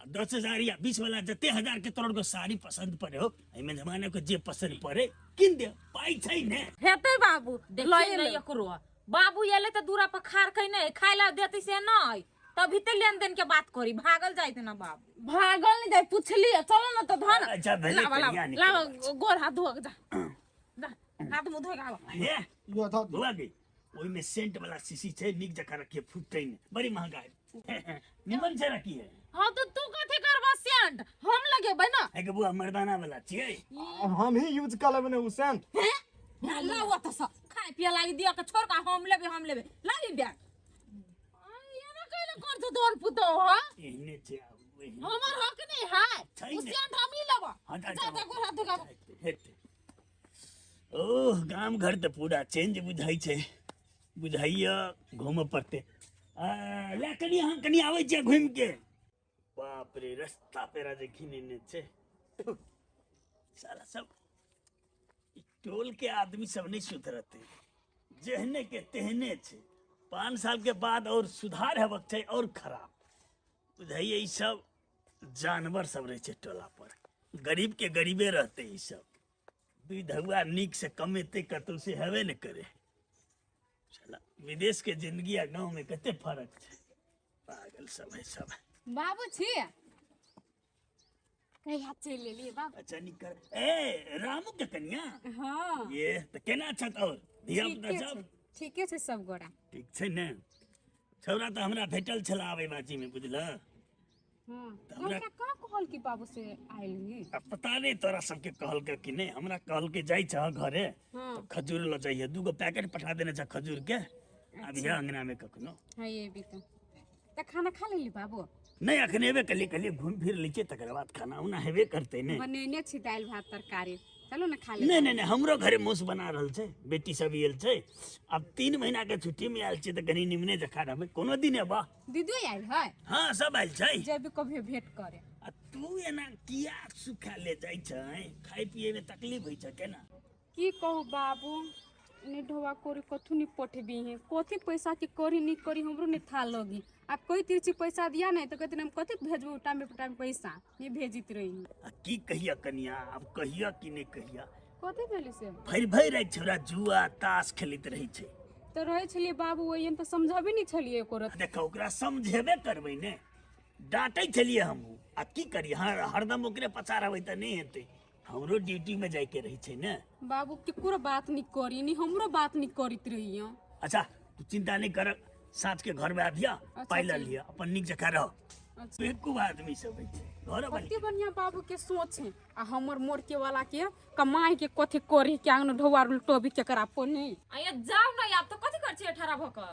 [SPEAKER 4] 10,000 या 20 वाला जते हजार के तोरा को साड़ी पसंद पड़े हो, एमे जमाना को जे पसंद पड़े किन दे, पाई छै ने।
[SPEAKER 11] हेतै बाबू
[SPEAKER 10] देखिए ने एकरो बाबू एले त दूरा पर खार खै नै खाइ ला देतै से नै, तभी ते लेन देन के बात करी। भागल जाइत ना बाबू?
[SPEAKER 11] भागल नहीं जाय, पुछली चलो न त धन।
[SPEAKER 4] अच्छा भेलै
[SPEAKER 11] लावा लावा गोर हाथ धो के जा, जा हाथ मुंह धो के आवा।
[SPEAKER 4] हे
[SPEAKER 3] यो धो
[SPEAKER 4] बुआ गे, ओइ में सेंट वाला शीशी छै, नीक जका रखिए, फुटै नै, बड़ी महंगा है, निमन से रखिए।
[SPEAKER 11] हां तो तू कथि करबा सेंट, हम लगेबै ना।
[SPEAKER 4] हे के बुआ मर्दाना वाला छियै,
[SPEAKER 3] हम ही यूज कर लेबै ने उ सेंट।
[SPEAKER 11] हे
[SPEAKER 10] लावा त सब खाय पिए लागि दिया के छोड़ के हम लेबै, हम लेबै लागी बैग।
[SPEAKER 11] एना कैले कर छ तोर पुतो? हां
[SPEAKER 4] एहने छै,
[SPEAKER 11] हमर हक नहीं है, उ सेंट हम ही लेबा। जा जा गोर हाथ धो के आवा।
[SPEAKER 4] हेतै। ओह गाम घर त पूरा चेंज बुझाइ छै, बुझाइया घूमऽ पड़तै। ले कनी अहाँ कनी आबै छियै घुमि के। बाप रे रस्ता पेरा जे घिनेने छै साला सब। टोल के आदमी सब नहीं सुधरते, जेहने के तेहने छै। 5 साल के बाद और सुधार हेबाक छै और खराब बुझाइए। ई सब जानवर सब रहै छै टोला पर, गरीब के गरीबे रहते। ई सब दुई धुआ नीक से कमेते कतौ से हेबे ने करे। साला विदेश के जिंदगी आ गाँव में कते फर्क छै, पागल सब है सब।
[SPEAKER 10] बाबू छी कहिया चलि एलियै बाबू?
[SPEAKER 4] अच्छा निकर ए रामू के कनिया।
[SPEAKER 10] हां
[SPEAKER 4] ये त केना छत और धिया पुता सब
[SPEAKER 10] ठीके छै? सब गोरा
[SPEAKER 4] ठीक छै ने? छौरा त हमरा भेटल छला आबै बाजी में, बुझल?
[SPEAKER 10] हां हमरा का कहल की बाबू से आइल ही?
[SPEAKER 4] अब पता नहीं तोरा सबके कहल के कि नहीं, हमरा कहल के जाई छ घरे त खजूर ल जाइए, 2 गो पैकेट पठा देने छ खजूर के। अब यह अंगना में कखनो।
[SPEAKER 10] हां ये भी तो
[SPEAKER 11] तऽ खाना खा लेली बाबू?
[SPEAKER 4] नहि, अखन एबे कलियै, कहलियै घुमि फिर लै छियै, तकर बाद खाना उना हेबे करतै ने।
[SPEAKER 11] बनेने छी दालि भात तरकारी, चलू ने खा ले।
[SPEAKER 4] नहि नहि नहि, हमरो घरे मौस बना रहल छै, बेटी सब आयल छै। आब 3 महीना के छुट्टी में आयल छै तऽ कनि निमने जखा रहबै, कोनो दिन एबा।
[SPEAKER 11] दीदियो आयल है?
[SPEAKER 4] हाँ, सब आयल छै।
[SPEAKER 11] जेबी कभी भेंट करे।
[SPEAKER 4] आ तू एना किया सुखा ले जाइ छै? खाय पिए में तकलीफ होइ छै केना?
[SPEAKER 11] की कहू बाबू, ने ढोआ कोरी कथू नहीं पठबी है, कथी पैसा के करी नहीं करी हमरो नहीं था लगी। आ कोई तिरछी पैसा दिया नहीं तो कहते हम कथी भेजबू, टाइम पे टाइम पैसा नहीं भेजित रही।
[SPEAKER 4] आ की कहिया कनिया, अब कहिया कि नहीं कहिया?
[SPEAKER 11] कथी भेली से?
[SPEAKER 4] भरि भरि राति छोरा जुआ ताश खेलैत रहै छै।
[SPEAKER 11] तो रहै छलियै बाबू ओहि तऽ समझबे नहीं छलियै एको रत्ती।
[SPEAKER 4] देखो ओकरा समझेबे करबै ने, डांटै छलियै हमहूँ। आ की करियै, हरदम ओकरे पछा रहबै तऽ नहि हेतै, हमरो ड्यूटी में जाइके रहै छै ने।
[SPEAKER 11] बाबू केकरो बात नहीं करी, नहीं हमरो बात नहीं करित रहियो।
[SPEAKER 4] अच्छा तू चिंता नहीं कर, साँझ के घर में आबिया, पाइ लऽ लिअ, अपन नीक जकाँ रह। बेवकूफ आदमी सब होइ छै घर वाली।
[SPEAKER 11] कते बढ़िया बाबू के सोच है, आ हमर मोर के वाला के कमाई के कथी करी के आंगन ढौआ लुटोबी केकरा पर नहीं।
[SPEAKER 10] आया जाओ ना, आब तो कथी कर छियै ठड़ा भऽ कऽ?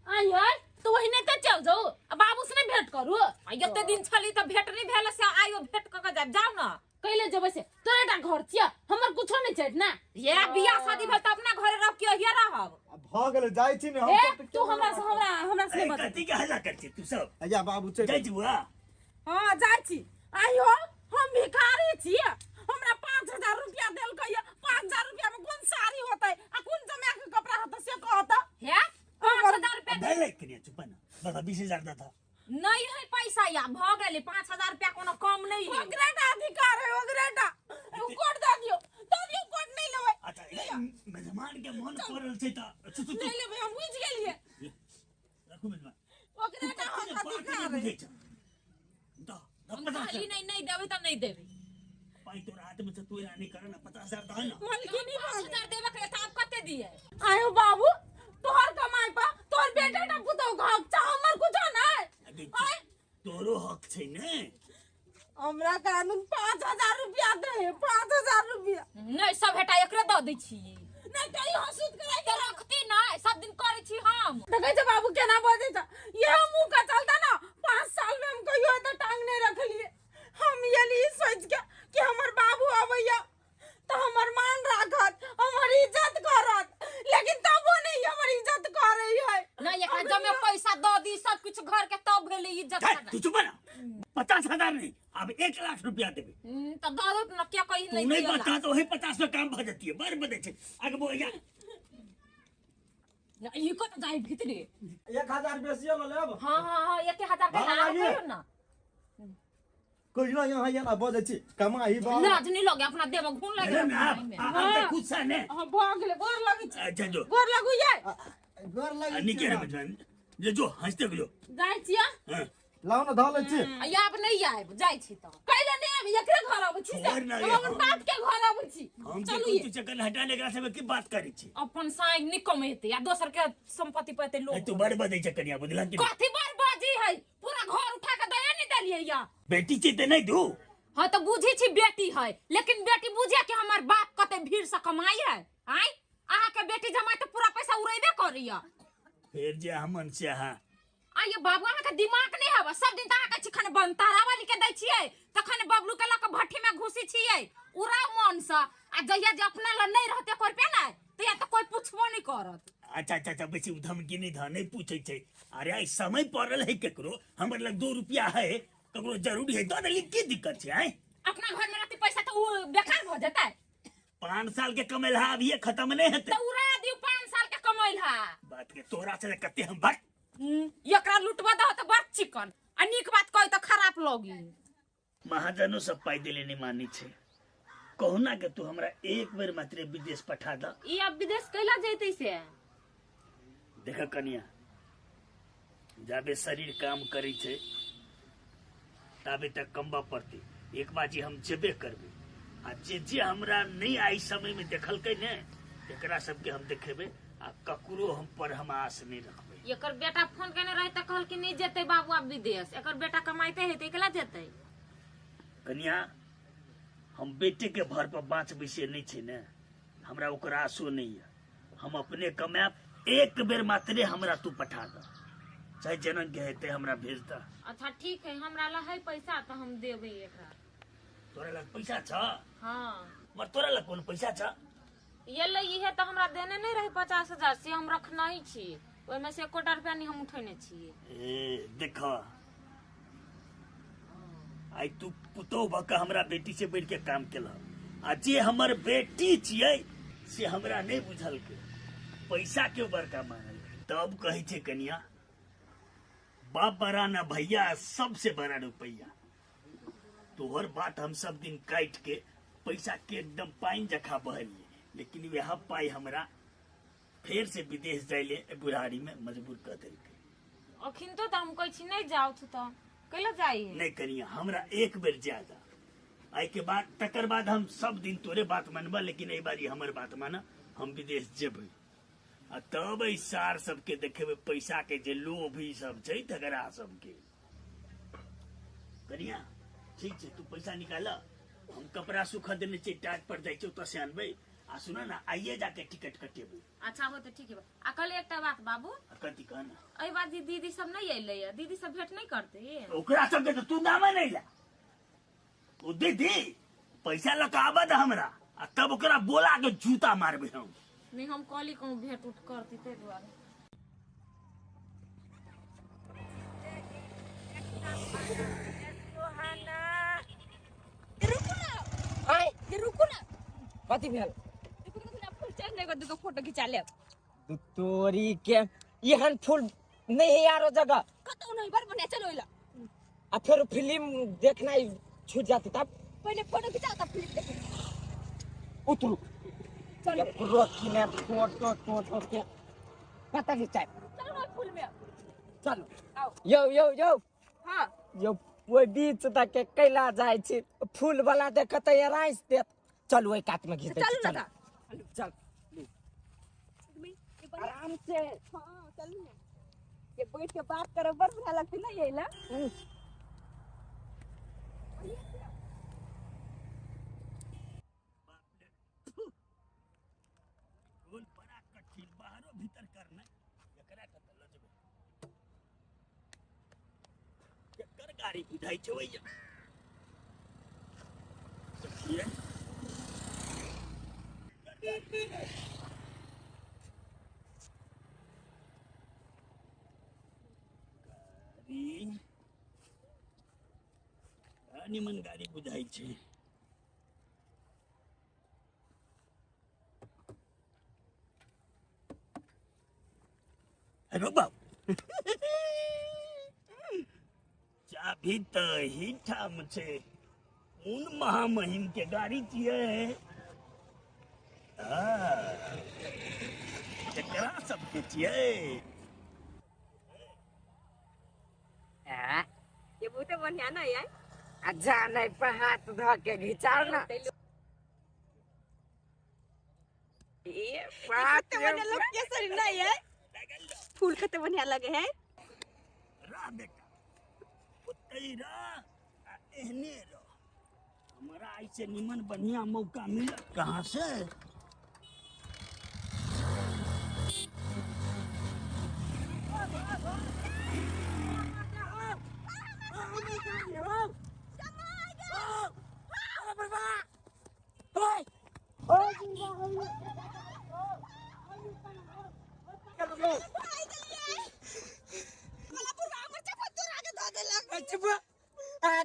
[SPEAKER 10] आय तो ओहिने तऽ चल जाऊ, आ बाबू से नहीं भेंट करू? आ एते दिन छली तऽ भेंट नहीं भेल से आइयो भेंट कऽ के जायब, जाऊ ना।
[SPEAKER 11] कैले जेबै से? तोरे टा घर छियै, हमर कुछो नहीं छै ना।
[SPEAKER 10] ये बियाह शादी भेल तऽ अपना घरे रह के हिया रहब।
[SPEAKER 3] भऽ गेलै, जाइ छी ने हम।
[SPEAKER 11] ए तू हमरा से हमरा हमरा से बता।
[SPEAKER 4] कथी के हल्ला कर छी तू सब?
[SPEAKER 3] अया बाबू चल
[SPEAKER 4] जाइ छी बुआ।
[SPEAKER 2] हां जाइ छी। आइयो हम भिखारी छी, हमरा 5000 रुपया देलकै। 5000 रुपया में कोन साड़ी होतै आ कोन जमा के कपड़ा होतै से कहत।
[SPEAKER 10] हे 5000 रुपया
[SPEAKER 4] भेलै कनिया, चुप ना बाबा, 20000 दा था।
[SPEAKER 10] नहीं है पैसा या भ गेलै, 5000 रुपया कोनो कम नहीं है।
[SPEAKER 2] ओकरे टा अधिकार है, ओकरे टा। उ कोट द दियो, द दियो, कोट नहीं लेबै।
[SPEAKER 4] अच्छा मेजमान के मन पड़ल छै त
[SPEAKER 2] नहीं लेबै, हम बुझि गेलियै।
[SPEAKER 4] रखू मेजमान,
[SPEAKER 2] ओकरे टा अधिकार है।
[SPEAKER 10] हम खाली नहीं नहीं देबै त नहीं देबै।
[SPEAKER 4] पाई तोरा हाथ में छै, तू एना नहीं कर ना, 50000 द ना।
[SPEAKER 2] मालकिनी
[SPEAKER 10] 5000 देबै के त आप कते दिए?
[SPEAKER 2] आयो बाबू तोहर कमाई पा तोहर बेटा टा पुतौ घाक चा, हमर कुछो नहीं।
[SPEAKER 4] तोरो हक छै ने।
[SPEAKER 2] हमरा कानून 5000 रुपया दे, 5000 रुपया
[SPEAKER 10] नहीं सब हेटा एकरे द दै छी।
[SPEAKER 2] नहीं त ई हसुत कराई
[SPEAKER 10] के रखती नहीं, सब दिन करै छी हम।
[SPEAKER 2] देखै छै बाबू केना बजै छै, ये मुंह का चलता ना। 5 साल में हम कहियो एते टांग नहीं रखलिए। हम यली सोच के कि हमर बाबू अबैया तो हमर मान राखत, हमर इज्जत करत, लेकिन तबो नहीं हमर इज्जत करै है।
[SPEAKER 10] नहीं एकरा जमे पैसा द दी सब कुछ घर के तब भेलै इज्जत।
[SPEAKER 4] तू चुप ना, 50000 नहीं अब 1 लाख रुपया देबे।
[SPEAKER 10] त द दो ना, क्या कहि
[SPEAKER 4] नहीं नहीं बता तो वही 50 में काम भ जतिए, बड़ बदे छै। आगे बोया
[SPEAKER 10] ना ई कत जाई भीतरे।
[SPEAKER 7] 1000 बेसियो ल लेब।
[SPEAKER 10] हां हां हां 1000 के ना कहियो ना।
[SPEAKER 7] कहियो यहाँ यहाँ बजै छी कमाई बा
[SPEAKER 10] लाज नहीं लगे अपना देह में घून लगे
[SPEAKER 4] ना। हम त खुद से ने।
[SPEAKER 2] हां भ गेलै, गोर लगै छी।
[SPEAKER 4] अच्छा जो
[SPEAKER 2] गोर लगू ये,
[SPEAKER 3] गोर लगै
[SPEAKER 4] निके रे बजन जे जो हंसते जो
[SPEAKER 2] जाइ छियै।
[SPEAKER 4] हां
[SPEAKER 3] लाउ न धऽ लै छी।
[SPEAKER 10] आब नहीं आयब, जाइ छी त
[SPEAKER 2] कैले नहीं आबि, एकरे घर आबै छी से, हम अपन बाप के घर आबै छी।
[SPEAKER 4] चलू तू चक्कर हटा ले, एकरा सब की बात करै छी?
[SPEAKER 10] अपन साई नहीं कमेते आ दोसर के संपत्ति पे लोग।
[SPEAKER 4] तू बड़ बजै छै कनिया, बुझला कि
[SPEAKER 10] कथी बड़ बाजी है? पूरा घर उठा के दया नहीं देलियै या
[SPEAKER 4] बेटी छी त नहीं दू।
[SPEAKER 10] हां त बुझी छी बेटी है, लेकिन बेटी बुझे कि हमर बाप कते भीड़ से कमाई है। आय अहाँ के बेटी जमाई त पूरा पैसा उड़ेबे करैया।
[SPEAKER 4] फेर जे हमन से अहाँ
[SPEAKER 10] आइयो बाबू अहाँ के दिमाग नहीं हवा, सब दिन त अहाँ के चिखन बनतारा वाली के दै छियै, तखन बबलू के लऽ के भट्ठी में घुसी छियै, उड़ाउ मन से। आ जहिया जे अपना ल नहीं रहते एको रुपया ना, तहिया त कोई पुछबो नहीं करत।
[SPEAKER 4] अच्छा अच्छा अच्छा, बेसी धमकी नहीं ध, नहीं पूछै छै। अरे आई समय पड़ल है केकरो, हमर लग 2 रुपया है, ककरो जरूरी है दऽ देली, की दिक्कत छै? आय
[SPEAKER 10] अपना घर में रहते पैसा त उ बेकार भ जेतै।
[SPEAKER 4] 5 साल के कमेलहा अभी खत्म नहीं हेतै
[SPEAKER 10] त उड़ा दियौ। 5 साल के कमेलहा
[SPEAKER 4] बात के तोरा से कते हम भट
[SPEAKER 10] एकरा लुटबा दह त बड़ चिकन, आ नीक बात कहि त खराब लगी।
[SPEAKER 4] महाजनो सब पाइ देले नहीं मानी छै, कहुना के तू हमरा एक बेर मात्र विदेश पठा द।
[SPEAKER 11] ई अब विदेश कैला जैतै से?
[SPEAKER 4] देख कनिया, जाबे शरीर काम करै छै ताबे तक कमबा पड़तै। एक बाजी हम जेबे करबै, आ जे जे हमरा नहीं आई समय में देखलकै ने, एकरा सबके हम देखेबै, आ ककरो हम पर हम आस नहीं रखबै।
[SPEAKER 10] एकर बेटा फोन केने रहे त कहल कि नहीं जेतै बाबू आब विदेश, एकर बेटा कमाइते हेतै एकला जेतै।
[SPEAKER 4] कनिया हम बेटे के भर पर बाँचबै से नहीं छै ने, हमरा ओकर आसो नहीं है। हम अपने कमायब, एक बेर मात्रे हमरा तू पठा द। चाहे जनन के हेतै हमरा भेज द।
[SPEAKER 11] अच्छा ठीक है, हमरा ला है पैसा तो हम देबै एकरा।
[SPEAKER 4] तोरा लग पैसा छ?
[SPEAKER 11] हाँ।
[SPEAKER 4] मर तोरा लग कोन पैसा छ?
[SPEAKER 11] ये ले इहे तो हमरा देने नहीं रहे 50,000 से हम रखना ही छी, ओहिमे से एकोटा रुपया नहीं हम उठेने छियै।
[SPEAKER 4] ए देख आई तू पुतोह भ के हमरा बेटी से बढ़ के काम केलह आ जे हमर बेटी छियै से हमरा नहीं बुझल के पैसा के बड़का मांगल। तब कहै छै कनिया बाप बड़ा ना भैया सबसे बड़ा रुपैया। तोहर बात हम सब दिन काट के पैसा के एकदम पानी जखा बहलिए, लेकिन वह पाई हमरा फिर से विदेश जाइले बुढ़ारी में मजबूर कर देलकै।
[SPEAKER 11] अखिन तो हम कहै छी नहीं जाउ तो कैला जाई है?
[SPEAKER 4] नहीं कनिया हमरा एक बेर ज्यादा आई के बाद तकर बाद हम सब दिन तोरे बात मानबा, लेकिन एहि बारी हमर बात माना, हम विदेश जेबै आ तब एहि सार सबके देखेबै पैसा के जे लोभ ई सब छै तकरा सबके। कनिया ठीक छै तू पैसा निकाल, हम कपड़ा सुखा देने छियै टाट पर जाइ छै ओतऽ से अनबै आ सुन ना आइए जाके टिकट कटेबै।
[SPEAKER 11] अच्छा हो तो ठीक है। आ कल एकटा बात बाबू।
[SPEAKER 4] कथी कहना?
[SPEAKER 11] एहि बात दीदी सब नहीं अयलै है, दीदी सब भेंट नहीं करते?
[SPEAKER 4] ओकरा सबके तो तू नामे नहीं ला। ओ दीदी पैसा लऽ के आबऽ दे हमरा आ तब ओकरा बोला के जूता मारबै हम।
[SPEAKER 11] नहीं हम कहली कहूँ भेंट उठ करती ताहि दुआरे।
[SPEAKER 5] रुकू ना, रुकू ना।
[SPEAKER 1] कथी भेल?
[SPEAKER 5] दुगो फोटो खिंचा लेब।
[SPEAKER 1] तोरी के एहन फूल नहीं है यारो जगह
[SPEAKER 5] कतौ नहीं, बड़ बढ़िया। चलो ओइला
[SPEAKER 1] आ फिर फिल्म देखना छूट जाती तब।
[SPEAKER 5] पहले फोटो खिंचाओ तब फिल्म देखो।
[SPEAKER 1] उतरू चलो रोकी ने फोटो टोटो के पता खिंचाए।
[SPEAKER 5] चलो ना फूल में
[SPEAKER 1] चलो
[SPEAKER 5] आओ।
[SPEAKER 1] यो यो यो
[SPEAKER 5] हां
[SPEAKER 1] यो ओइ बीच तक के कैला जाय छी फूल वाला देखत राइस देत। चलू ओइ कात में घिच दे।
[SPEAKER 5] चलू ना
[SPEAKER 1] चल आराम से।
[SPEAKER 5] हाँ चलू ना, ये बैठ के बात करो बड़ बढ़िया लगती ना ये ला।
[SPEAKER 4] रोल बड़ा कठिन बाहरो भीतर करना एकरा कत ल जेबै केकर गाड़ी बुझाइ छै ओइया सखिए। निमन गाड़ी बुझाइ छै। अरे बाप चाभी तऽ एही ठाम छै, कोन महामहिम के गाड़ी छियै? एकरा सबके छियै।
[SPEAKER 5] ये बहुत बढ़िया ना यार।
[SPEAKER 1] अच्छा नहीं पर हाथ धो के घिचाओ ना। ये बात
[SPEAKER 5] तो बढ़िया लोग केसरी नहीं है, फूल कते बढ़िया लगे है।
[SPEAKER 4] रा बेटा ओतै रा आ एहने रा, हमरा ऐसे निमन बढ़िया मौका मिलत कहाँ से?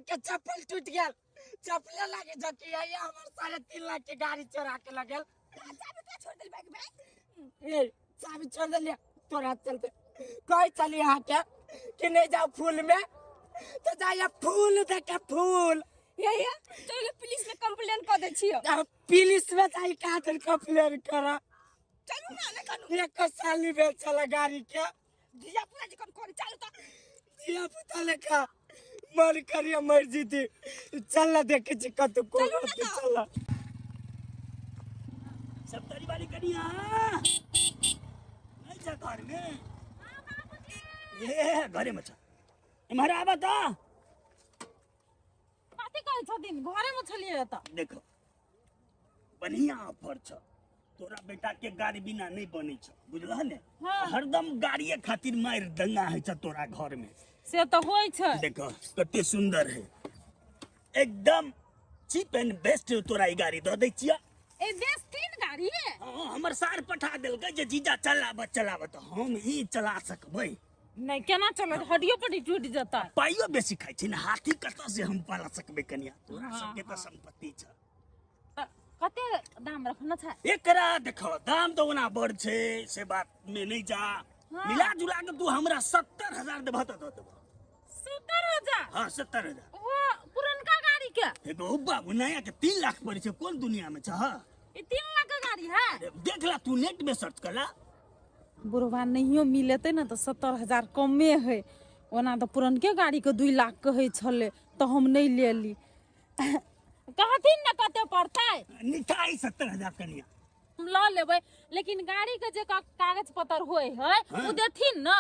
[SPEAKER 1] के चप्पल टूट गेल, चप्पल लागे जकी हमर 3.5 लाख के गाड़ी चोरा के लगल।
[SPEAKER 5] चाबी का छोड़ देल बैग में?
[SPEAKER 1] ए चाबी छोड़ देलिए तोरा चलते। कह चली यहाँ के कि नहीं जाओ फूल में तो जाइए फूल देखे फूल।
[SPEAKER 5] ये ये चलो पुलिस में कंप्लेन कर दे छियो।
[SPEAKER 1] पुलिस में जाई का कंप्लेन करा?
[SPEAKER 5] चलू ना ना कनु
[SPEAKER 1] एक साल भेल चला गाड़ी के।
[SPEAKER 5] धिया पुता जी कन कोन चलू त
[SPEAKER 1] धिया पुता लेखा मर करिए मर जीती। चल ना देखे छी कतौ कोन चल
[SPEAKER 4] सब तरी वाली कनिया नहीं जा घर में। ए घरे में छ इमहर आबा त।
[SPEAKER 2] कथी कहै छथिन? घरे में छलियै त।
[SPEAKER 4] देखो बढ़िया ऑफर छ, तोरा बेटा के गाड़ी बिना नहीं बनै छ, बुझलह ने? हरदम गाड़िए खातिर मार दंगा है छ तोरा घर में।
[SPEAKER 11] से तो होय छ।
[SPEAKER 4] देखो कते सुंदर है, एकदम चीप एंड बेस्ट तोरा ई गाड़ी दऽ दै छियै।
[SPEAKER 11] ए देश तीन गाड़ी है।
[SPEAKER 4] हां हमर सार पठा देलकै जे जीजा चलाब चलाब, त हम ई चला सकबै
[SPEAKER 11] नहीं, केना चलत, हड्डियो पर टूट जता।
[SPEAKER 4] पाइयो बेसी खाइ छै ने, हाथी कतऽ से हम पाला सकबै कनिया? तोरा सबके त संपत्ति छ।
[SPEAKER 11] कते दाम रखना छै
[SPEAKER 4] एकरा? देखो दाम तो ओना बड़ छै से बात में नहीं जा, मिला जुला के तू हमरा 70,000 देबह त दऽ देबह।
[SPEAKER 11] 70,000?
[SPEAKER 4] हां 70,000।
[SPEAKER 11] वो पुरनका गाड़ी के?
[SPEAKER 4] एगो बाबू नया के 3 लाख पड़ै छै, कोन दुनिया में छ?
[SPEAKER 11] ई 3 लाख के गाड़ी है?
[SPEAKER 4] देख ला तू नेट में सर्च कर ला।
[SPEAKER 11] बुढ़वा नहियो मिलते ने तो 70,000 कमे है, ओना तो पुरनके गाड़ी के 2 लाख कहै छलै तो हम नहीं लेली। कहथिन ने कते पड़तै?
[SPEAKER 4] निकाय 70,000 कनिया
[SPEAKER 11] हम ल लेबै, लेकिन गाड़ी के जे कागज पत्र होय है उ देथिन न।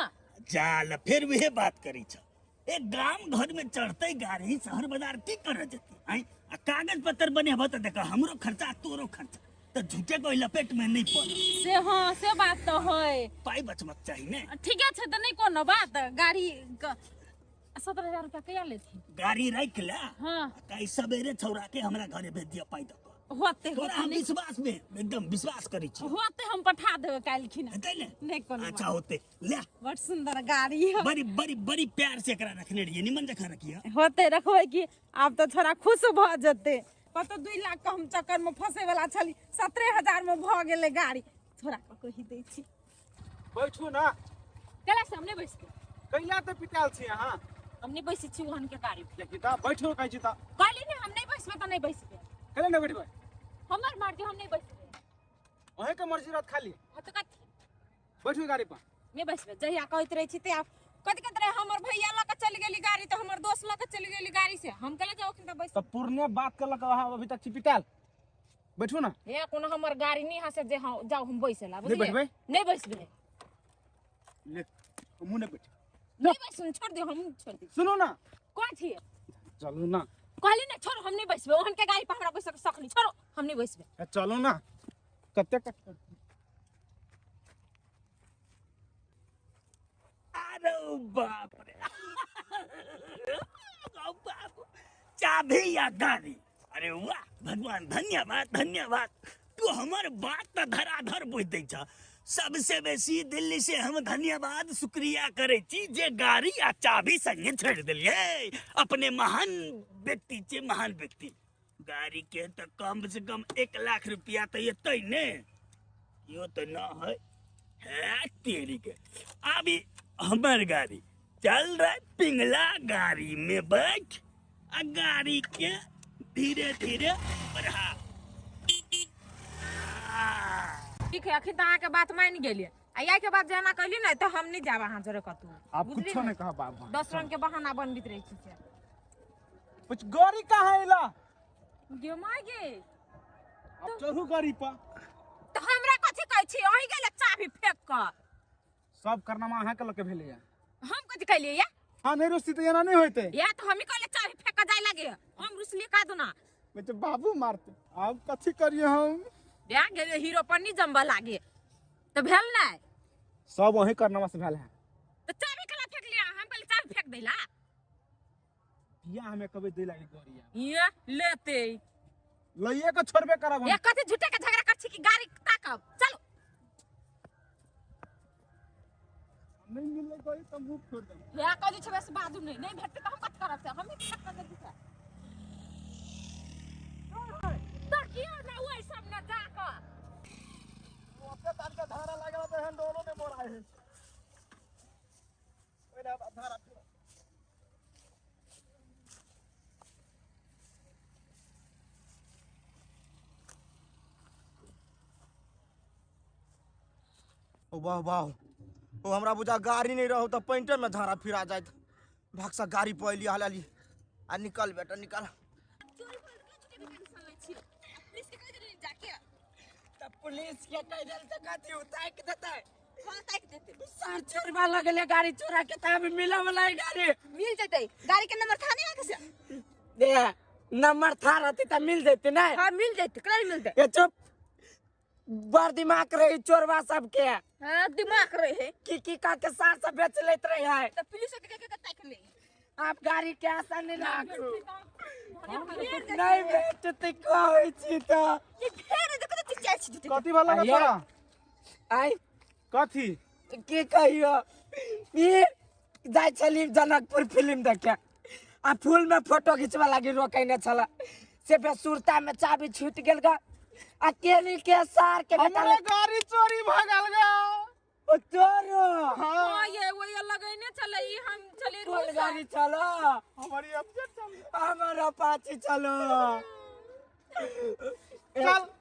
[SPEAKER 4] जाल फिर वहे बात करै छ, एक गाम घर में चढ़ते गाड़ी शहर बाजार की करे जती? आई आ कागज पत्र बनेबह त देख हमरो खर्चा तोरो खर्चा, त झूठे कोई लपेट में नहीं पड़।
[SPEAKER 11] से हाँ से बात तो है,
[SPEAKER 4] पाई बचबक चाही ने।
[SPEAKER 11] ठीक है त नहीं कोनो बात, गाड़ी 70,000 रुपया कहिया लेथिन?
[SPEAKER 4] गाड़ी राख ला।
[SPEAKER 11] हाँ
[SPEAKER 4] काई सवेरे छौरा के हमरा घरे भेज दिया पाई दक।
[SPEAKER 11] होते
[SPEAKER 4] तोरा हम विश्वास में एकदम विश्वास करै छी।
[SPEAKER 11] होते हम पठा देबै काल्हि खिना।
[SPEAKER 4] हेतै ने?
[SPEAKER 11] नहीं कोनो।
[SPEAKER 4] अच्छा होते ले,
[SPEAKER 11] बड़ सुंदर गाड़ी है,
[SPEAKER 4] बड़ी बड़ी बड़ी प्यार से एकरा रखने रहिए, निमन जखा रखिए।
[SPEAKER 11] होते रखबै कि आब तो थोड़ा खुश भ जते। कतो 2 लाख के हम चक्कर में फंसे वाला छली, 70,000 में भ गेलै गाड़ी। थोड़ा के कहि दै छी।
[SPEAKER 9] बैठू ना।
[SPEAKER 10] कैला से हमने बैस के
[SPEAKER 9] कैला त पिटाल छी अहाँ?
[SPEAKER 10] हम नहीं बैसै छी ओहन के गाड़ी।
[SPEAKER 9] देखी त बैठू कहै छी त।
[SPEAKER 10] कहली ने हम नहीं बैसबै त नहीं बैसबै।
[SPEAKER 9] कैला नै बैठबै?
[SPEAKER 10] हमर मर्जी, हम नहीं बैसबै।
[SPEAKER 9] अहें के मर्जी रहत खाली।
[SPEAKER 10] हां त कथी
[SPEAKER 9] बैठू गाड़ी पर?
[SPEAKER 10] नहीं बैसबै, जहिया कहैत रहै छी ते आप कथि कहैत रहे, हमर भैया ल के चलि गेली गाड़ी त हमर दोस्त ल के चलि गेली गाड़ी से, हम कहले जाओ त बैस।
[SPEAKER 9] त पुरने बात करलक अहाँ अभी तक छी पिटाल। बैठू ना।
[SPEAKER 10] हे कोनो हमर गाड़ी नहीं हसे जे हां जाओ हम बैसला, बुझलिए?
[SPEAKER 9] नहीं बैठबै?
[SPEAKER 10] नहीं बैसबै।
[SPEAKER 9] ले हमहु नहीं बैठ।
[SPEAKER 10] नहीं बैसु, छोड़ दियो, हम छोड़ दियो।
[SPEAKER 9] सुनू ना।
[SPEAKER 10] कौन छी?
[SPEAKER 9] चलू ना।
[SPEAKER 10] कहली ना छोड़ो, हम नहीं बैसबै, ओहन के गाड़ी पर हमरा बैसके शक नहीं, छोड़ो हम नहीं बैसबै।
[SPEAKER 9] चलू ना। कते
[SPEAKER 4] अरे बाप रे बाप, चाबी या गाड़ी, अरे वाह भगवान धन्यवाद धन्यवाद, तू हमर बात त धराधर बुझ दै छ। सबसे बेसी दिल्ली से हम धन्यवाद शुक्रिया करे छी जे गाड़ी आ चाबी संगे छोड़ दिलिए। अपने महान व्यक्ति छे, महान व्यक्ति। गाड़ी के तो कम से कम 1 लाख रुपया तो एतै ने, यो तो न है, है तेरी के। अभी हमर गाड़ी चल रहा, पिंगला गाड़ी में बैठ आ गाड़ी के धीरे धीरे बढ़ा।
[SPEAKER 10] ठीक है, अखन त अहाँ के बात मान गेलिए, आ या के बाद जेना कहली ने त हम नहीं जाब अहाँ जरे कतौ।
[SPEAKER 9] आप कुछो नहीं कहा बाबा,
[SPEAKER 10] 10 रंग के बहाना बनबित रहे छी से।
[SPEAKER 9] कुछ गाड़ी कहाँ आइला?
[SPEAKER 10] गे my गे,
[SPEAKER 9] अब चढ़ू गाड़ी पर।
[SPEAKER 10] त हमरा कथि कहै छी? अहीं गेले चाबी फेंक क।
[SPEAKER 9] सब करनामा अहाँ के लके भेलैया।
[SPEAKER 10] हम कथि कहलियै या?
[SPEAKER 9] हां नहीं रुसती त एना नहीं होइते।
[SPEAKER 10] या त हमही कहले चाबी फेंक क जाय लागे, हम रुसली का दुना।
[SPEAKER 9] मैं तो बाबू मारते, अब कथि करिए हम?
[SPEAKER 10] बियाह गेले हीरो पर नहीं जमबा लागे त भेल नै?
[SPEAKER 9] सब वही करनामा से भेल है।
[SPEAKER 10] त चाबी कला फेंक लिया? हम कहले चाबी फेंक देला।
[SPEAKER 9] बियाह हमें कभी दे लागे गाड़िया।
[SPEAKER 10] ये लेते
[SPEAKER 9] लइए के छोड़बे करब हम।
[SPEAKER 10] ये कथि झूठे के झगड़ा कर छी कि गाड़ी ताकब? चलो
[SPEAKER 9] नहीं मिलले गाड़ी त मुंह फोड़ देब।
[SPEAKER 10] या कथि छै बस बाजू नहीं, नहीं भेटते त हम कथि करब से? हम ही फेंक के देब से। तकियो ना ओइ सब ना जाक
[SPEAKER 3] ओते तार के धारा लागल त हैंडलो ने मोराय है। ओइना धारा ओ वाह वाह, ओ हमरा बुझा गाड़ी नहीं रहो त पैंटे में धारा फिरा जाइत। भागसा गाड़ी पर अइली हलाली आ निकल बेटा निकल।
[SPEAKER 1] पुलिस के कह देल त कथि उताक देतै?
[SPEAKER 5] हां ताक देतै।
[SPEAKER 1] सर चोरबा लगले गाड़ी चोरा के, त अभी मिला वाला गाड़ी
[SPEAKER 5] मिल जतै। गाड़ी के नंबर था नहीं आके से?
[SPEAKER 1] दे नंबर था रहते त मिल जते नै?
[SPEAKER 5] हां मिल जतै, कल मिलते।
[SPEAKER 1] ए चुप, बड़ दिमाग रही चोरवा सबके।
[SPEAKER 5] हां दिमाग रहे
[SPEAKER 1] की की का के सार सब बेच लेत रहे है।
[SPEAKER 5] त पुलिस के के ताक ले।
[SPEAKER 1] आप गाड़ी के आशा नहीं राखू, नहीं भेटते कहै छी त
[SPEAKER 5] ये फेर देखो त चिचियाइ छी।
[SPEAKER 9] कथी भला का तोरा?
[SPEAKER 1] आई
[SPEAKER 9] कथी
[SPEAKER 1] की कहियो, ई जाइ छली जनकपुर फिल्म देखे आ फूल में फोटो घिचवा लागी रोकैने छला, से बेसुरता में चाबी छूट गेल गा आ केली के सार के बेटा
[SPEAKER 9] हमरे गाड़ी चोरी भ गेल गा।
[SPEAKER 1] ओ चोरो।
[SPEAKER 2] हां ये वही लगैने छले, ई हम छले
[SPEAKER 1] कोन गाड़ी चलो?
[SPEAKER 9] हमारी अपजेट चल,
[SPEAKER 1] हमर अपाची चलो।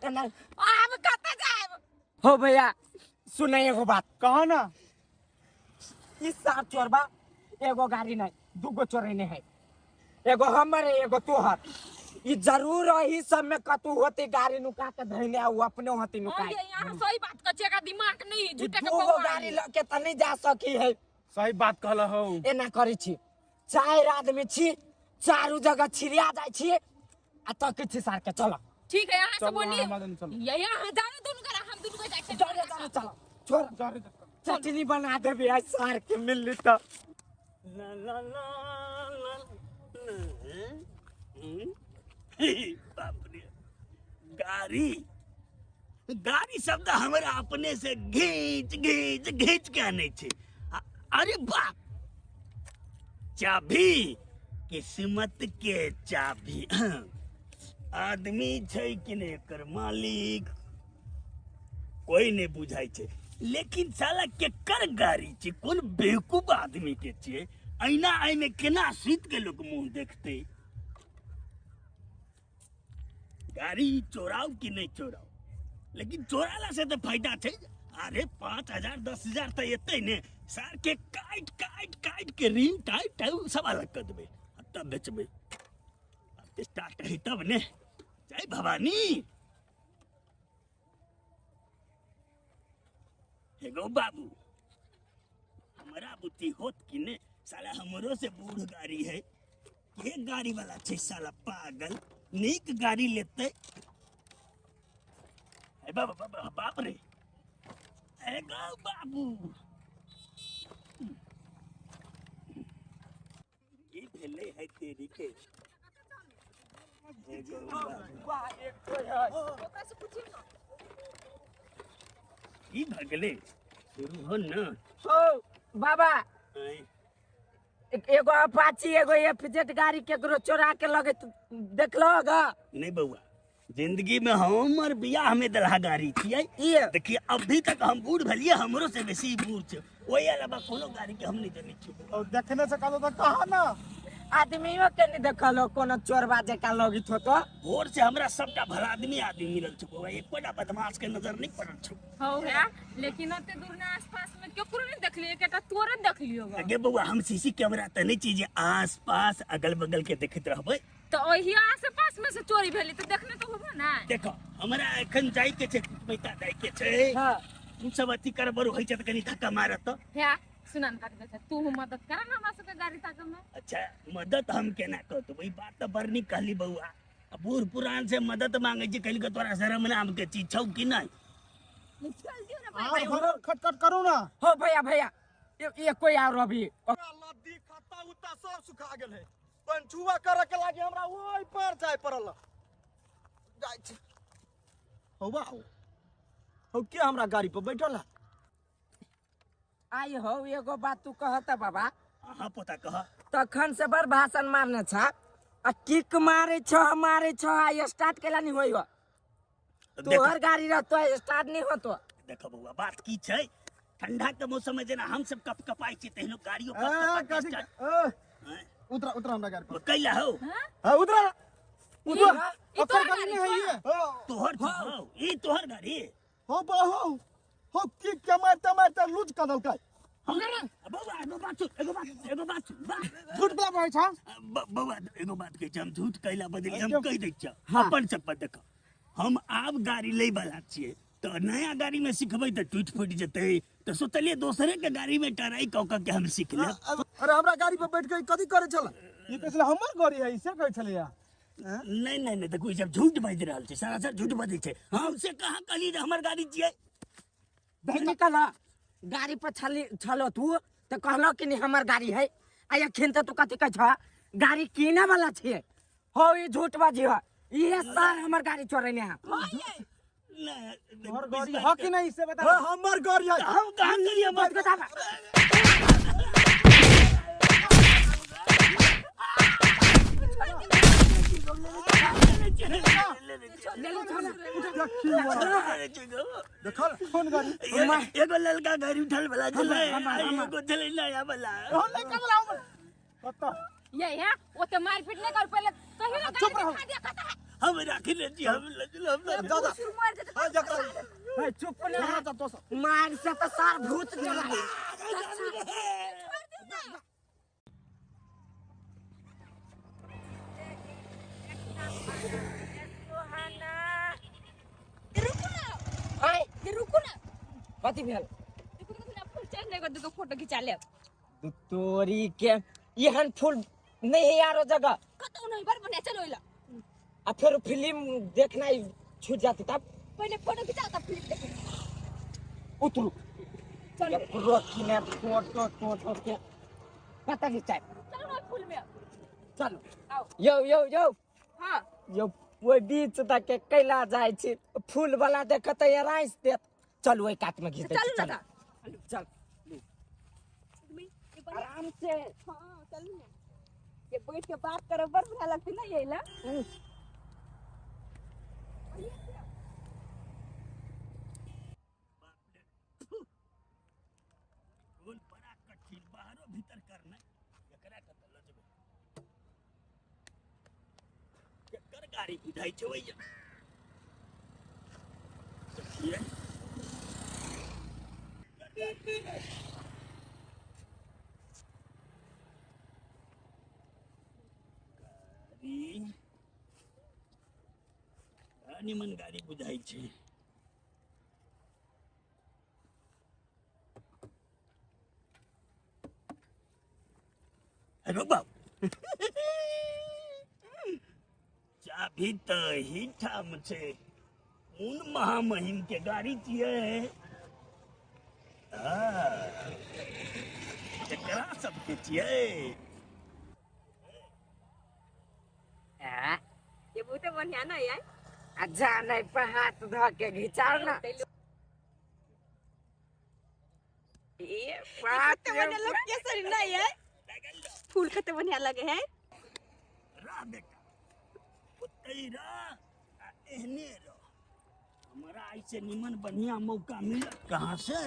[SPEAKER 9] चल
[SPEAKER 2] आब कत जाएब?
[SPEAKER 1] हो भैया सुनै एगो बात।
[SPEAKER 9] कहो ना।
[SPEAKER 1] इस सार चोरबा एगो गाड़ी नहीं दूगो चोरेने है, एगो हमर है एगो तोहर। ई जरूर ही सब में कतू होते गाड़ी नुका के धइने आ उ अपने होती नुका।
[SPEAKER 2] हां ये यहां सही बात कह छै, दिमाग नहीं झूठे के
[SPEAKER 1] दूगो गाड़ी लके त नहीं जा सकी है।
[SPEAKER 9] सही बात कहल हो।
[SPEAKER 1] एना करै छी, चारि आदमी छी, चारू जगह छिड़िया जाइ छी आ तकै छी सार के। चलो
[SPEAKER 2] ठीक है, यहां से
[SPEAKER 9] चलो,
[SPEAKER 2] बोली
[SPEAKER 9] हम आदमी चलो।
[SPEAKER 2] ये यहां जाने दुनु करा, हम दुनु के जाइ छी।
[SPEAKER 1] चलो चलो चलो छोड़, चटनी बना देबे आज सार के मिलली त।
[SPEAKER 4] ला ला ला ला बाप रे, गाड़ी गाड़ी शब्द हमरा अपने से घींच घींच घींच के आने छे। अरे बाप, चाबी किस्मत के चाबी। आदमी छै कि नहीं एकर मालिक कोई नहीं बुझाई छे, लेकिन साला केकर गाड़ी छे, कोन बेवकूफ आदमी के छे। ऐना आई में केना सुत के लोग मुंह देखते। गाड़ी चोराओ कि नहीं चोराओ, लेकिन चोराला से तो फायदा छे। अरे 5,000 10,000 तो एतै ने, सार के काट काट काट के रिंग टाइट टाइट सब अलग कर देबै तब बेचबै। स्टार्ट है तब ने। जय भवानी। एगो बाबू हमरा बुद्धि होत कि ने, साला हमरो से बूढ़ गाड़ी है। के गाड़ी वाला छे साला पागल, नीक गाड़ी लेते। ए बाबा बाबा बाप रे, एगो बाबू की भेलै है तेरी के? की भगले शुरू हो न।
[SPEAKER 1] हो बाबा, एगो अपाची एगो एफजेड गाड़ी केकरो चोरा के लगे देखलो गा?
[SPEAKER 4] नहीं बउआ, जिंदगी में हमर बियाह में दलहा गाड़ी छियै। देखिए अभी तक हम बूढ़ भेलिए, हमरो से बेसी बूढ़ छै। ओहि अलावा कोनो गाड़ी के हम नहीं जनै छियै।
[SPEAKER 9] और देखने से कहलो त कहा ना,
[SPEAKER 1] आदमियों के नहीं देखलो कोनो चोरबा जका लगित हो तो।
[SPEAKER 4] भोर से हमरा सबटा भला आदमी आदमी मिलल छै बउआ, एकोटा बदमाश के नजर नहीं पड़ल छै।
[SPEAKER 2] हो है, लेकिन ओते दूर ना आसपास में केकरो नहीं देखलिए, एकटा तोरे देखलियो बा।
[SPEAKER 4] अगे बउआ, हम सीसी कैमरा त नहीं छी जे आस पास अगल बगल के देखैत रहबै।
[SPEAKER 2] तो ओही आस पास में से चोरी भेली त देखने तो होबो ना।
[SPEAKER 4] देखो हमरा एखन जाय के छै, पैसा जाय के छै।
[SPEAKER 1] हां
[SPEAKER 4] तू सब अथी करबर होय छै त कनी धक्का मारत।
[SPEAKER 2] है सुना न काट दे, तू मदद कर ना हमरा सबके गाड़ी ताके में।
[SPEAKER 4] अच्छा मदद हम केना करतौ, ई बात त बड़ नीक कहली बउआ। बूढ़ पुरान से मदद मांगे छी कहली के तोरा शरम नाम के चीज छौ कि नहीं?
[SPEAKER 5] चल दियो ना भाई,
[SPEAKER 9] खटखट करू ना।
[SPEAKER 1] हो भैया भैया ये कोई और अभी
[SPEAKER 7] लद्दी खत्ता उत्ता सब सुखा गेल है। पंचुआ करे के लागी हमरा ओइ पर जाय पड़ल। जाइ छी।
[SPEAKER 3] हौ बाबू, हौ के हमरा गाड़ी पर बैठल है?
[SPEAKER 1] आई हो एगो बात तू कहता बाबा।
[SPEAKER 4] हाँ पोता कह।
[SPEAKER 1] तखन से बड़ भाषण मारने छा आ किक मारे छ मारे छ आ स्टार्ट केला नहीं होई हो। तोहर गाड़ी रहतो स्टार्ट नहीं होतो।
[SPEAKER 4] देखो बउआ बात की छै, ठंडा के मौसम में जेना हम सब कप कपाई छी तेहनो गाड़ियो कप कपा के स्टार्ट।
[SPEAKER 3] उतरा उतरा हमरा गाड़ी पर।
[SPEAKER 4] कैला हो?
[SPEAKER 3] हां उतरा उतरा, ओकर गाड़ी नहीं है ये।
[SPEAKER 4] तोहर हो ई तोहर गाड़ी
[SPEAKER 7] हो बाहु हो की के मारता मारता लूज कर देलकै।
[SPEAKER 4] बउआ एगो बात एगो बात एगो बात
[SPEAKER 9] झूठ बोला बोलै छ
[SPEAKER 4] बउआ, एगो बात कहै छी हम, झूठ कैला बदली हम कहि दै छियौ। अपन चप्पल देख, हम आब गाड़ी लै वाला छियै तऽ नया गाड़ी में सिखबै तऽ टूटि फूटि जेतै, तऽ सोचलियै दोसरे के गाड़ी में ट्राई कऽ कऽ के हम सीख लेब।
[SPEAKER 7] अरे हमरा गाड़ी पर बैठ के कथी करै छल?
[SPEAKER 9] ई कहै छलै हमर गाड़ी है, से कहै छलैया।
[SPEAKER 4] नहीं नहीं नहीं, देखो ई सब झूठ बाजि रहल छै, सरासर झूठ बाजै छै। हम से कहाँ कहली जे हमर गाड़ी छियै?
[SPEAKER 1] निकल गाड़ी पर छली छलो तू तो कहलो कि नहीं हमर गाड़ी है। आ अखन तो तू कथी कहै छ गाड़ी किने वाला छियै? हो ई झूठ बाजी हो, इहे सार हमर गाड़ी चोरेने है।
[SPEAKER 7] हमर गाड़ी ह कि नहीं से बता। हमर गाड़ी है।
[SPEAKER 4] हम कहाँ गेलियै
[SPEAKER 1] मत बता।
[SPEAKER 7] देखल कोन गाड़ी?
[SPEAKER 4] एगो ललका गाड़ी उठल वाला छलै, एगो छलै नया वाला।
[SPEAKER 7] लड़का वाला कत
[SPEAKER 10] ये है ओते मारपीट नहीं कर, पहले कहियो ना गाड़ी दिखा दिया कत है।
[SPEAKER 4] हम राखी ले छी, हम लजल हम
[SPEAKER 7] दादा हां जकरा
[SPEAKER 1] ए चुप ना मार से तो सार भूत चला।
[SPEAKER 5] रुकू ना, ये रुकू ना।
[SPEAKER 1] कथी भेल?
[SPEAKER 5] देखो ना फूल चढ़ नहीं दुगो फोटो खिंचा ले।
[SPEAKER 1] तोरी के एहन फूल नहीं है यारो जगह
[SPEAKER 5] कतौ नहीं, बड़ बढ़िया। चलो इला
[SPEAKER 1] आ फिर फिल्म देखना छूट जाती तब।
[SPEAKER 5] पहले फोटो खिंचाओ तब फिल्म देखो।
[SPEAKER 1] उतरू चलो रोकी ने फोटो टोटो के पता खिंचाए।
[SPEAKER 5] चलो ना फूल में
[SPEAKER 1] चलो। आओ यो यो यो।
[SPEAKER 5] हां
[SPEAKER 1] यो ओहि बीच तक के कैला जाय छी फूल वाला देखत राइस देत। चल ओहि कात में घिच दे।
[SPEAKER 5] चल ना
[SPEAKER 1] चल आराम से।
[SPEAKER 5] हां चल ना, ये बैठ के बात करो बड़ बढ़िया लगती ना ये ला।
[SPEAKER 4] बोल बड़ा कठिन बाहरो भीतर करना एकरा कत लजबे केकर गाड़ी बुझाइ छै ओइया देखिए। गाड़ी निमन गाड़ी बुझाइ छै। अरे बाप चाभी तऽ एही ठाम छै। कोन महामहिम के गाड़ी छियै? एकरा सबके छियै।
[SPEAKER 5] ये बहुत बढ़िया ना यार।
[SPEAKER 1] आ जा नहीं पर हाथ धो के घिचाओ ना। ये बात
[SPEAKER 5] बढ़िया लग केसरी नहीं है, फूल कते बढ़िया लगे है।
[SPEAKER 4] रा बेटा ओतै रा आ एहने रह। हमरा ऐसे निमन बढ़िया मौका मिलत कहाँ से?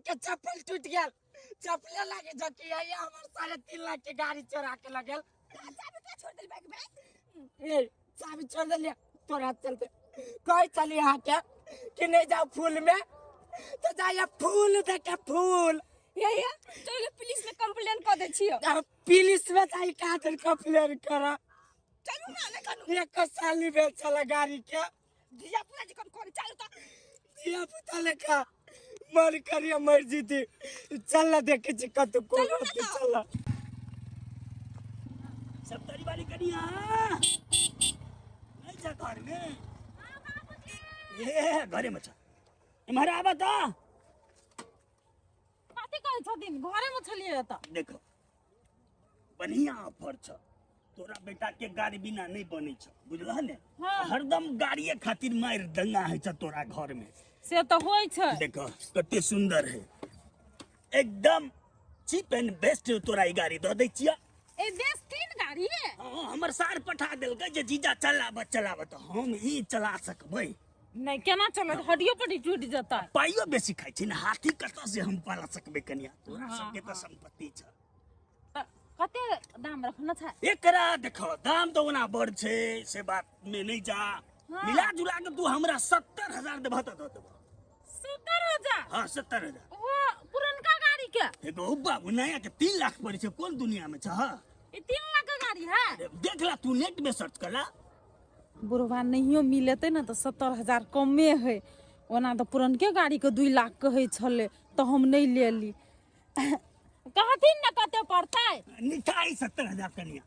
[SPEAKER 1] के चप्पल टूट गेल, चप्पले लागे जकी है हमर 3.5 लाख के गाड़ी चोरा के लगल।
[SPEAKER 5] चाबी के छोड़ देल बैग में?
[SPEAKER 1] ए चाबी छोड़ देलिए तोरा चलते। कह चली यहाँ के कि नहीं जाओ फूल में तो जाइए फूल देखे फूल।
[SPEAKER 5] ये ये चलो पुलिस में कंप्लेन कर दे छियो।
[SPEAKER 1] पुलिस में जाई का कंप्लेन कर।
[SPEAKER 5] चलू ना ना कनु
[SPEAKER 1] एक साली बेल चला गाड़ी के
[SPEAKER 5] धिया पुता जी कन कोन चलू त
[SPEAKER 1] धिया पुता लेखा मर करिया मर जीती। चल ना देखे छी कत को चल
[SPEAKER 4] सब तरी वाली करिया नहीं जा घर में। ये घरे में छ इमहर आबा त
[SPEAKER 2] कथि कहै छथिन? घरे में छलियै त।
[SPEAKER 4] देखो बढ़िया ऑफर छ, तोरा बेटा के गाड़ी बिना नहीं बनै छ, बुझलह ने?
[SPEAKER 2] हाँ।
[SPEAKER 4] हरदम गाड़िए खातिर मार दंगा है छ तोरा घर में।
[SPEAKER 2] से तो होय छ।
[SPEAKER 4] देखो कते सुंदर है, एकदम चीप एंड बेस्ट तोरा ई गाड़ी दऽ दै छियै।
[SPEAKER 2] ए देश तीन गाड़ी है।
[SPEAKER 4] हाँ, हमर सार पठा देलकै जे जीजा चलाब चलाब, तऽ हम ई चला सकबै
[SPEAKER 2] नहीं। केना चलत? हड्डियो पर टूट जता।
[SPEAKER 4] पाइयो बेसी खाइ छै ने, हाथी कतऽ से हम पाला सकबै कनिया? तोरा सबके तऽ संपत्ति छ।
[SPEAKER 2] कते दाम रखना छै
[SPEAKER 4] एकरा? देखो दाम तो ओना बड़ छै से बात में नहीं जा।
[SPEAKER 2] हाँ।
[SPEAKER 4] मिला जुला के तू हमरा 70,000 देबह तऽ दऽ देबह।
[SPEAKER 11] 70,000?
[SPEAKER 4] हाँ 70,000।
[SPEAKER 11] वो पुरनका गाड़ी के?
[SPEAKER 4] एगो बाबू नया के 3 लाख पड़े छै, कोन दुनिया में छ?
[SPEAKER 11] ई 3 लाख के गाड़ी है?
[SPEAKER 4] देख ला तू नेट में सर्च कर ला।
[SPEAKER 2] बुढ़वा नहियो मिलते ना तो 70,000 कमे है। ओना तो पुरनके गाड़ी के 2 लाख कहै छले तो हम नहीं लेली।
[SPEAKER 10] कहथिन ना कते पड़तै?
[SPEAKER 4] निठाई 70,000 कनिया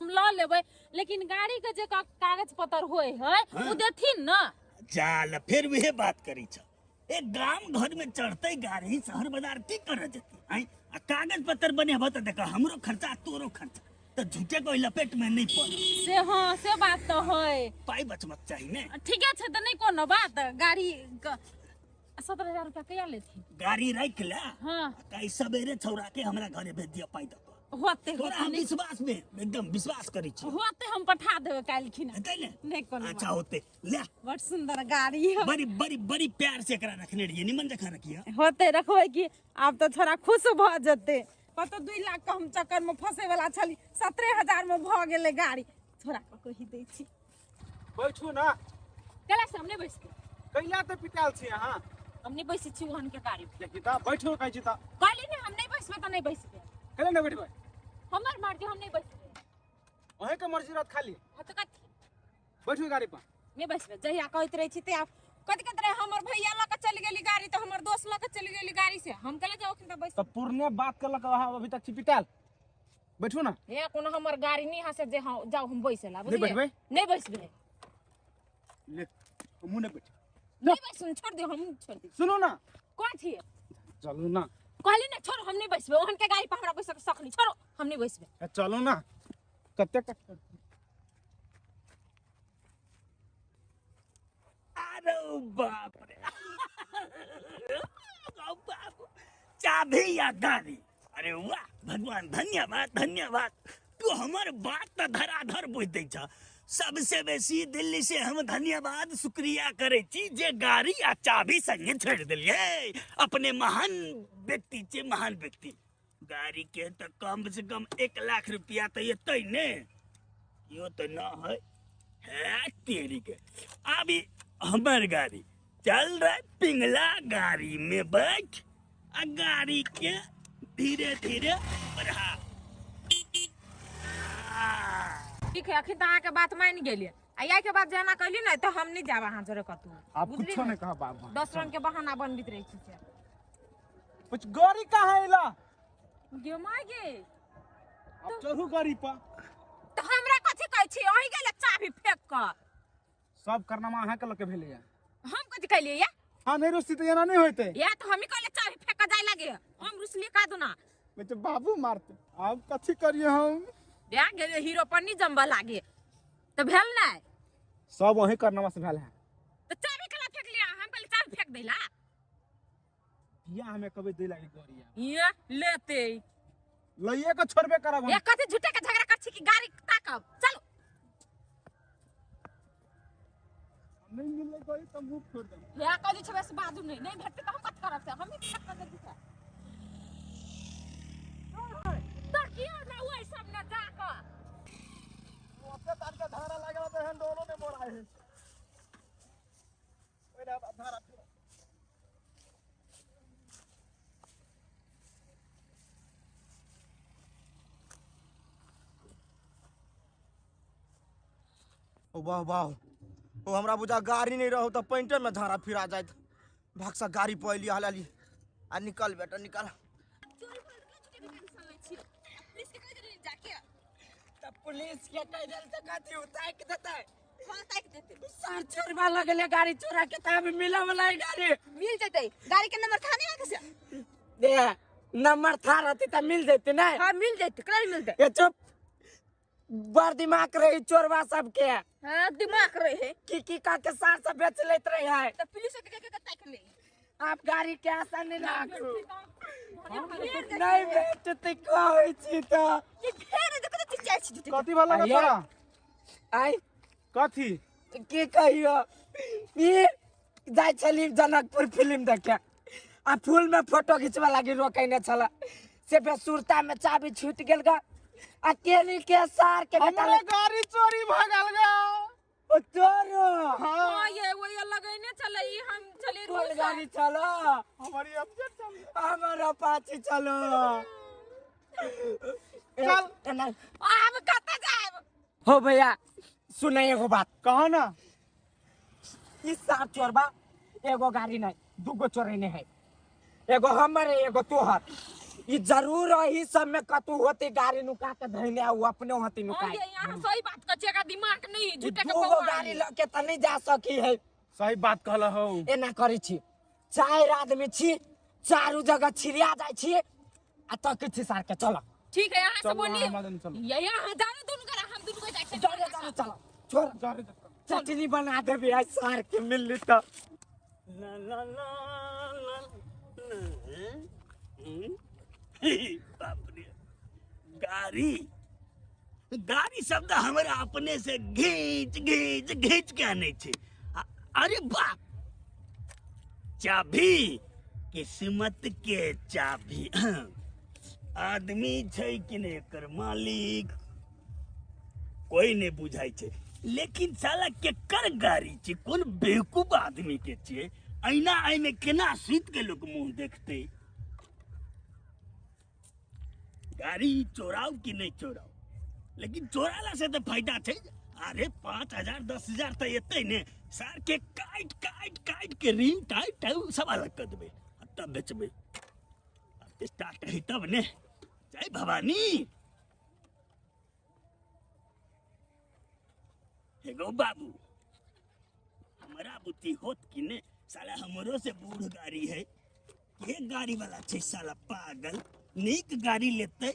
[SPEAKER 11] हम ल लेबै, लेकिन गाड़ी के जे कागज पत्र होय है उ देथिन ना।
[SPEAKER 4] जाल फिर वह बात करी छ, एक गांव घर में चढ़ते गाड़ी शहर बाजार की कर जती आई, आ कागज पत्र बने हब त देख हमरो खर्चा तोरो खर्चा, त झूठे कोई लपेट में नहीं पड़
[SPEAKER 11] से। हां से बात तो है,
[SPEAKER 4] पाई बचमक चाहिए ने।
[SPEAKER 11] ठीक है त नहीं कोनो बात, गाड़ी 70,000 रुपया कहिया लेथिन?
[SPEAKER 4] गाड़ी रख ला।
[SPEAKER 11] हां
[SPEAKER 4] काई सवेरे छौरा के हमरा घरे भेज दिया पाई दक
[SPEAKER 11] होते।
[SPEAKER 4] तोरा हम विश्वास में एकदम विश्वास करी छी,
[SPEAKER 11] होते हम पठा देबै काल्हि खिना।
[SPEAKER 4] हेतै ने?
[SPEAKER 2] नहीं कोनो।
[SPEAKER 4] अच्छा होते ले,
[SPEAKER 2] बड़ सुंदर गाड़ी है,
[SPEAKER 4] बड़ी बड़ी बड़ी प्यार से एकरा रखने रहिए, निमन जखा रखिए।
[SPEAKER 2] होते रखबै कि आब तो थोड़ा खुश भ जते। कतो 2 लाख के हम चक्कर में फंसे वाला छली, 70,000 में भ गेलै गाड़ी। थोड़ा के कहि दै छी।
[SPEAKER 9] बैठू ना।
[SPEAKER 10] कैला से हम नहीं बैसबै।
[SPEAKER 9] कैला त पिटाल छी अहाँ?
[SPEAKER 10] हम नहीं बैसै छी ओहन के गाड़ी।
[SPEAKER 9] देखी त बैठू कहै छी त।
[SPEAKER 10] कहली ने हम नहीं बैसबै त नहीं बैसबै।
[SPEAKER 9] कैला नहीं बैठबै?
[SPEAKER 10] हमर मर्जी, हम नहीं बैसबै।
[SPEAKER 9] अहें के मर्जी रहत खाली।
[SPEAKER 10] हां त कथी?
[SPEAKER 9] बैठू गाड़ी पर।
[SPEAKER 10] नहीं बैसबै, जहिया कहैत रहै छी ते आप कथि कहैत रहे, हमर भैया ल के चलि गेली गाड़ी त हमर दोस्त ल के चलि गेली गाड़ी से, हम कहले जाओ खिन त बैस।
[SPEAKER 9] त पुरने बात करलक अहाँ अभी तक छी पिटाल। बैठू ना।
[SPEAKER 10] हे कोनो हमर गाड़ी नहीं हसे जे हां जाओ हम बैसला, बुझलिए?
[SPEAKER 9] नहीं बैठबै?
[SPEAKER 10] नहीं बैसबै।
[SPEAKER 9] ले हमहु नहीं बैठ।
[SPEAKER 10] नहीं बैसु, छोड़ दे, हम छोड़ दे।
[SPEAKER 9] सुनू ना।
[SPEAKER 10] कौन छी?
[SPEAKER 9] चलू ना।
[SPEAKER 10] कहली ना छोड़, हम नहीं बैसबै, ओहन के गाड़ी पर हमरा बैसके शक नहीं, छोड़ो हम नहीं बैसबै।
[SPEAKER 9] चलू ना। कते
[SPEAKER 4] अरे बाप रे बाप, चाबी या गाड़ी। अरे वाह भगवान, धन्यवाद धन्यवाद, तू हमार बात त धराधर बुझ दै छ। सबसे बेसी दिल्ली से हम धन्यवाद शुक्रिया करे छी जे गाड़ी आ चाबी संगे छोड़ दिलिए। अपने महान व्यक्ति छे, महान व्यक्ति। गाड़ी के तो कम से कम 1 लाख रुपया तो एतै ने, यो तो न है, है तेरी के। अभी हमार गाड़ी चल रहा, पिंगला गाड़ी में बैठ आ गाड़ी के धीरे धीरे बढ़ा।
[SPEAKER 10] ठीक है, अखन त अहाँ के बात मान गेलिए, आ याई के बाद जेना कहली ने त हम नहीं जाब अहाँ जरे कतौ।
[SPEAKER 9] आप कुछो नहीं कहा बाबू,
[SPEAKER 10] 10 रंग के बहाना बनबित रहे छी से।
[SPEAKER 9] कुछ गाड़ी कहाँ आइला?
[SPEAKER 10] गे my गे,
[SPEAKER 9] अब चढ़ू गाड़ी पर।
[SPEAKER 10] त हमरा कथि कहै छी, अहीं गेले चाबी फेंक क।
[SPEAKER 9] सब करनामा अहाँ के लके भेलैया।
[SPEAKER 10] हम कथि कहलियै या?
[SPEAKER 9] हां नहीं रुसती त एना नहीं होइते।
[SPEAKER 10] या त हमही कहले चाबी फेंक क जाय लागे, हम रुसली का दुना।
[SPEAKER 9] मैं तो बाबू मारते, अब कथि करिए हम?
[SPEAKER 10] बियाह गेले हीरो पर नहीं जमबा लागे त भेल नै।
[SPEAKER 9] सब वही करनामा से भेल है।
[SPEAKER 10] त चाबी कला फेंक लिया, हम कहले चाबी फेंक देला।
[SPEAKER 9] या हमें कभी दे लागे गाड़िया।
[SPEAKER 10] ये लेते
[SPEAKER 9] लइए के छोड़बे करब हम।
[SPEAKER 10] ये कथि झूठे के झगड़ा कर छी कि गाड़ी ताकब। चलो
[SPEAKER 9] नहीं मिलले कोई त मुंह फोड़ देब।
[SPEAKER 10] या कथि छबे से बाजू नहीं, नहीं भेटते त हम कथि करब से, हम ही फेंक के दै छी। तकियो ना ओइ सब ना जा क
[SPEAKER 3] ओते तार के धारा लागल त हैंडलो ने मोराय है। ओइ धारा ओ वाह वाह, ओ हमरा बुझा गाड़ी नहीं रहो तो पैंटे में धारा फिरा जात। भागसा गाड़ी पर अलिए हलाली आ निकल बेटा निकल।
[SPEAKER 1] पुलिस के कह देल त कथि उताक देतै?
[SPEAKER 5] हां ताक देतै।
[SPEAKER 1] सर चोरबा लगले गाड़ी चोरा के, तब मिला वाला गाड़ी
[SPEAKER 5] मिल जतै। गाड़ी के नंबर था नहीं आके से?
[SPEAKER 1] दे नंबर था रहते त मिल जतै नै?
[SPEAKER 5] हां मिल जतै, कल मिलतै।
[SPEAKER 1] ए चुप, बड़ दिमाग रही चोरबा सबके।
[SPEAKER 5] हां दिमाग रहे
[SPEAKER 1] की का के सार सब बेच लेत रहे है।
[SPEAKER 5] त पुलिस के के ताक ले।
[SPEAKER 1] आप गाड़ी के आशा नहीं राखू, नहीं भेटतै कहै छी त।
[SPEAKER 5] ये फेर देखो त चिचियाइ छी।
[SPEAKER 9] कथि भला तोरा?
[SPEAKER 1] आइ
[SPEAKER 9] कथि
[SPEAKER 1] की कहियो, ई जाइ छली जनकपुर फिल्म देखे आ फूल में फोटो घिचबा लागी रोकैने छला, से बेसुरता में चाबी छूट गेल गा आ केली के सार के
[SPEAKER 9] हमरे गाड़ी चोरी भ गेल गा।
[SPEAKER 1] ओ तोरो।
[SPEAKER 11] हां ये वो ये लगैने चले ई हम चले
[SPEAKER 1] कोन गाड़ी चलो?
[SPEAKER 7] हमारी अफजल चलो,
[SPEAKER 1] हमर अपाची चलो।
[SPEAKER 7] चल
[SPEAKER 11] आब कत जाएब?
[SPEAKER 1] हो भैया सुन एगो बात
[SPEAKER 7] कहो ना।
[SPEAKER 1] इस सार चोरबा एगो गाड़ी नहीं दूगो चोरेने है, एगो हमर एगो तोहर। ई जरूर ही सब में कतू होती गाड़ी नुका के धइने आ अपने होती नुका।
[SPEAKER 11] ये यहां सही बात कह का दिमाग नहीं झूठे के
[SPEAKER 1] दूगो गाड़ी लके त नहीं जा सकी है।
[SPEAKER 9] सही बात कहला हो।
[SPEAKER 1] एना करै छी चार आदमी छी चारू जगह छिड़िया जाय छी आ तक छी सार के। चलो
[SPEAKER 11] ठीक है यहां से बोली ये यहां जाने दुनु करा हम दुनु को जाय छी।
[SPEAKER 1] चलो चलो चलो छोड़ चटनी बना देबे आज सार के मिलली त।
[SPEAKER 4] ला ला ला ला बाप रे, गाड़ी गाड़ी शब्द हमरा अपने से घींच घींच घींच के आने छे। अरे बाप, चाबी किस्मत के चाबी। आदमी छै कि नहीं एकर मालिक कोई नहीं बुझाई छे, लेकिन साला केकर गाड़ी छे, कोन बेवकूफ आदमी के छे। ऐना आई में केना सुत के लोग मुंह देखते। गाड़ी चोराओ कि नहीं चोराओ, लेकिन चोराला से तो फायदा छे। अरे 5,000 10,000 तो एतै ने, सार के काट काट काट के रिंग टाइट टाइट सब अलग कर देबे तब बेचबे। स्टार्ट है तब ने। जय भवानी। हेगो बाबू, हमारा बुद्धि होत कि ने, साला हमरो से बूढ़ गाड़ी है। के गाड़ी वाला छे साला पागल, नीक गाड़ी लेते।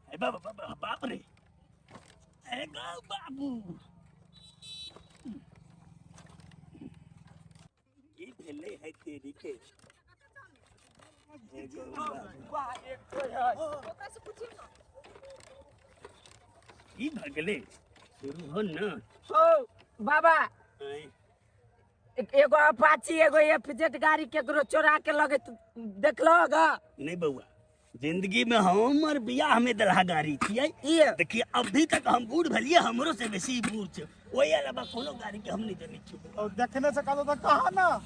[SPEAKER 4] ए बाबा बाबा बाप रे, ए गो बाबू की भेले है तेरी के। की भगले शुरू हो न।
[SPEAKER 1] हो बाबा एगो अपाची एगो एफजेड गाड़ी केकरो चोरा के लगे देखलो गा?
[SPEAKER 4] नहीं बउआ, जिंदगी में हमर बियाह में दलहा गाड़ी छियै। देखिए अभी तक हम बूढ़ भेलिए, हमरो से बेसी बूढ़ छै। ओहि अलावा कोनो गाड़ी के हम नहीं जनै छियै।
[SPEAKER 7] और देखने से कहो तो कहा ना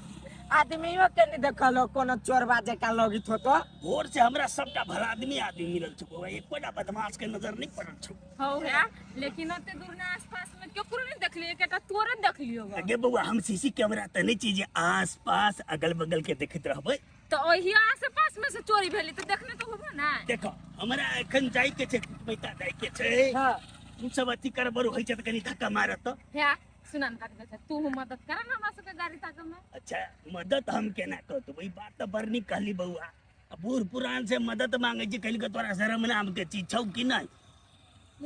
[SPEAKER 1] आदमियों के नहीं देखलो कोनो चोरबा जका लगित होतो।
[SPEAKER 4] भोर से हमरा सबटा भला आदमी आदमी मिलल छौ बउआ, एकोटा बदमाश के नजर नहीं पड़ल छौ।
[SPEAKER 11] हो है, लेकिन ओते दूर ना आसपास में केकरो नहीं देखलिए, एकटा तोरे देखलियो।
[SPEAKER 4] अगे बउआ हम सीसी कैमरा त नहीं चीज आस पास अगल बगल के देखैत रहबै।
[SPEAKER 11] तो ओही आस पास में से चोरी भेली त देखने तो होबो ना।
[SPEAKER 4] देखो हमरा एखन जाय के छै, पैसा जाय के छै। हां तू सब अथी करबर होय छै त कनी धक्का मारत।
[SPEAKER 11] है सुना न काट बेटा, तू मदद कर ना हमरा सबके गाड़ी ताके में।
[SPEAKER 4] अच्छा मदद हम केना करतौ, ई बात त बड़ नीक कहली बउआ। बूढ़ पुरान से मदद मांगे छी कहली के तोरा शरम नाम के चीज छौ कि नहीं।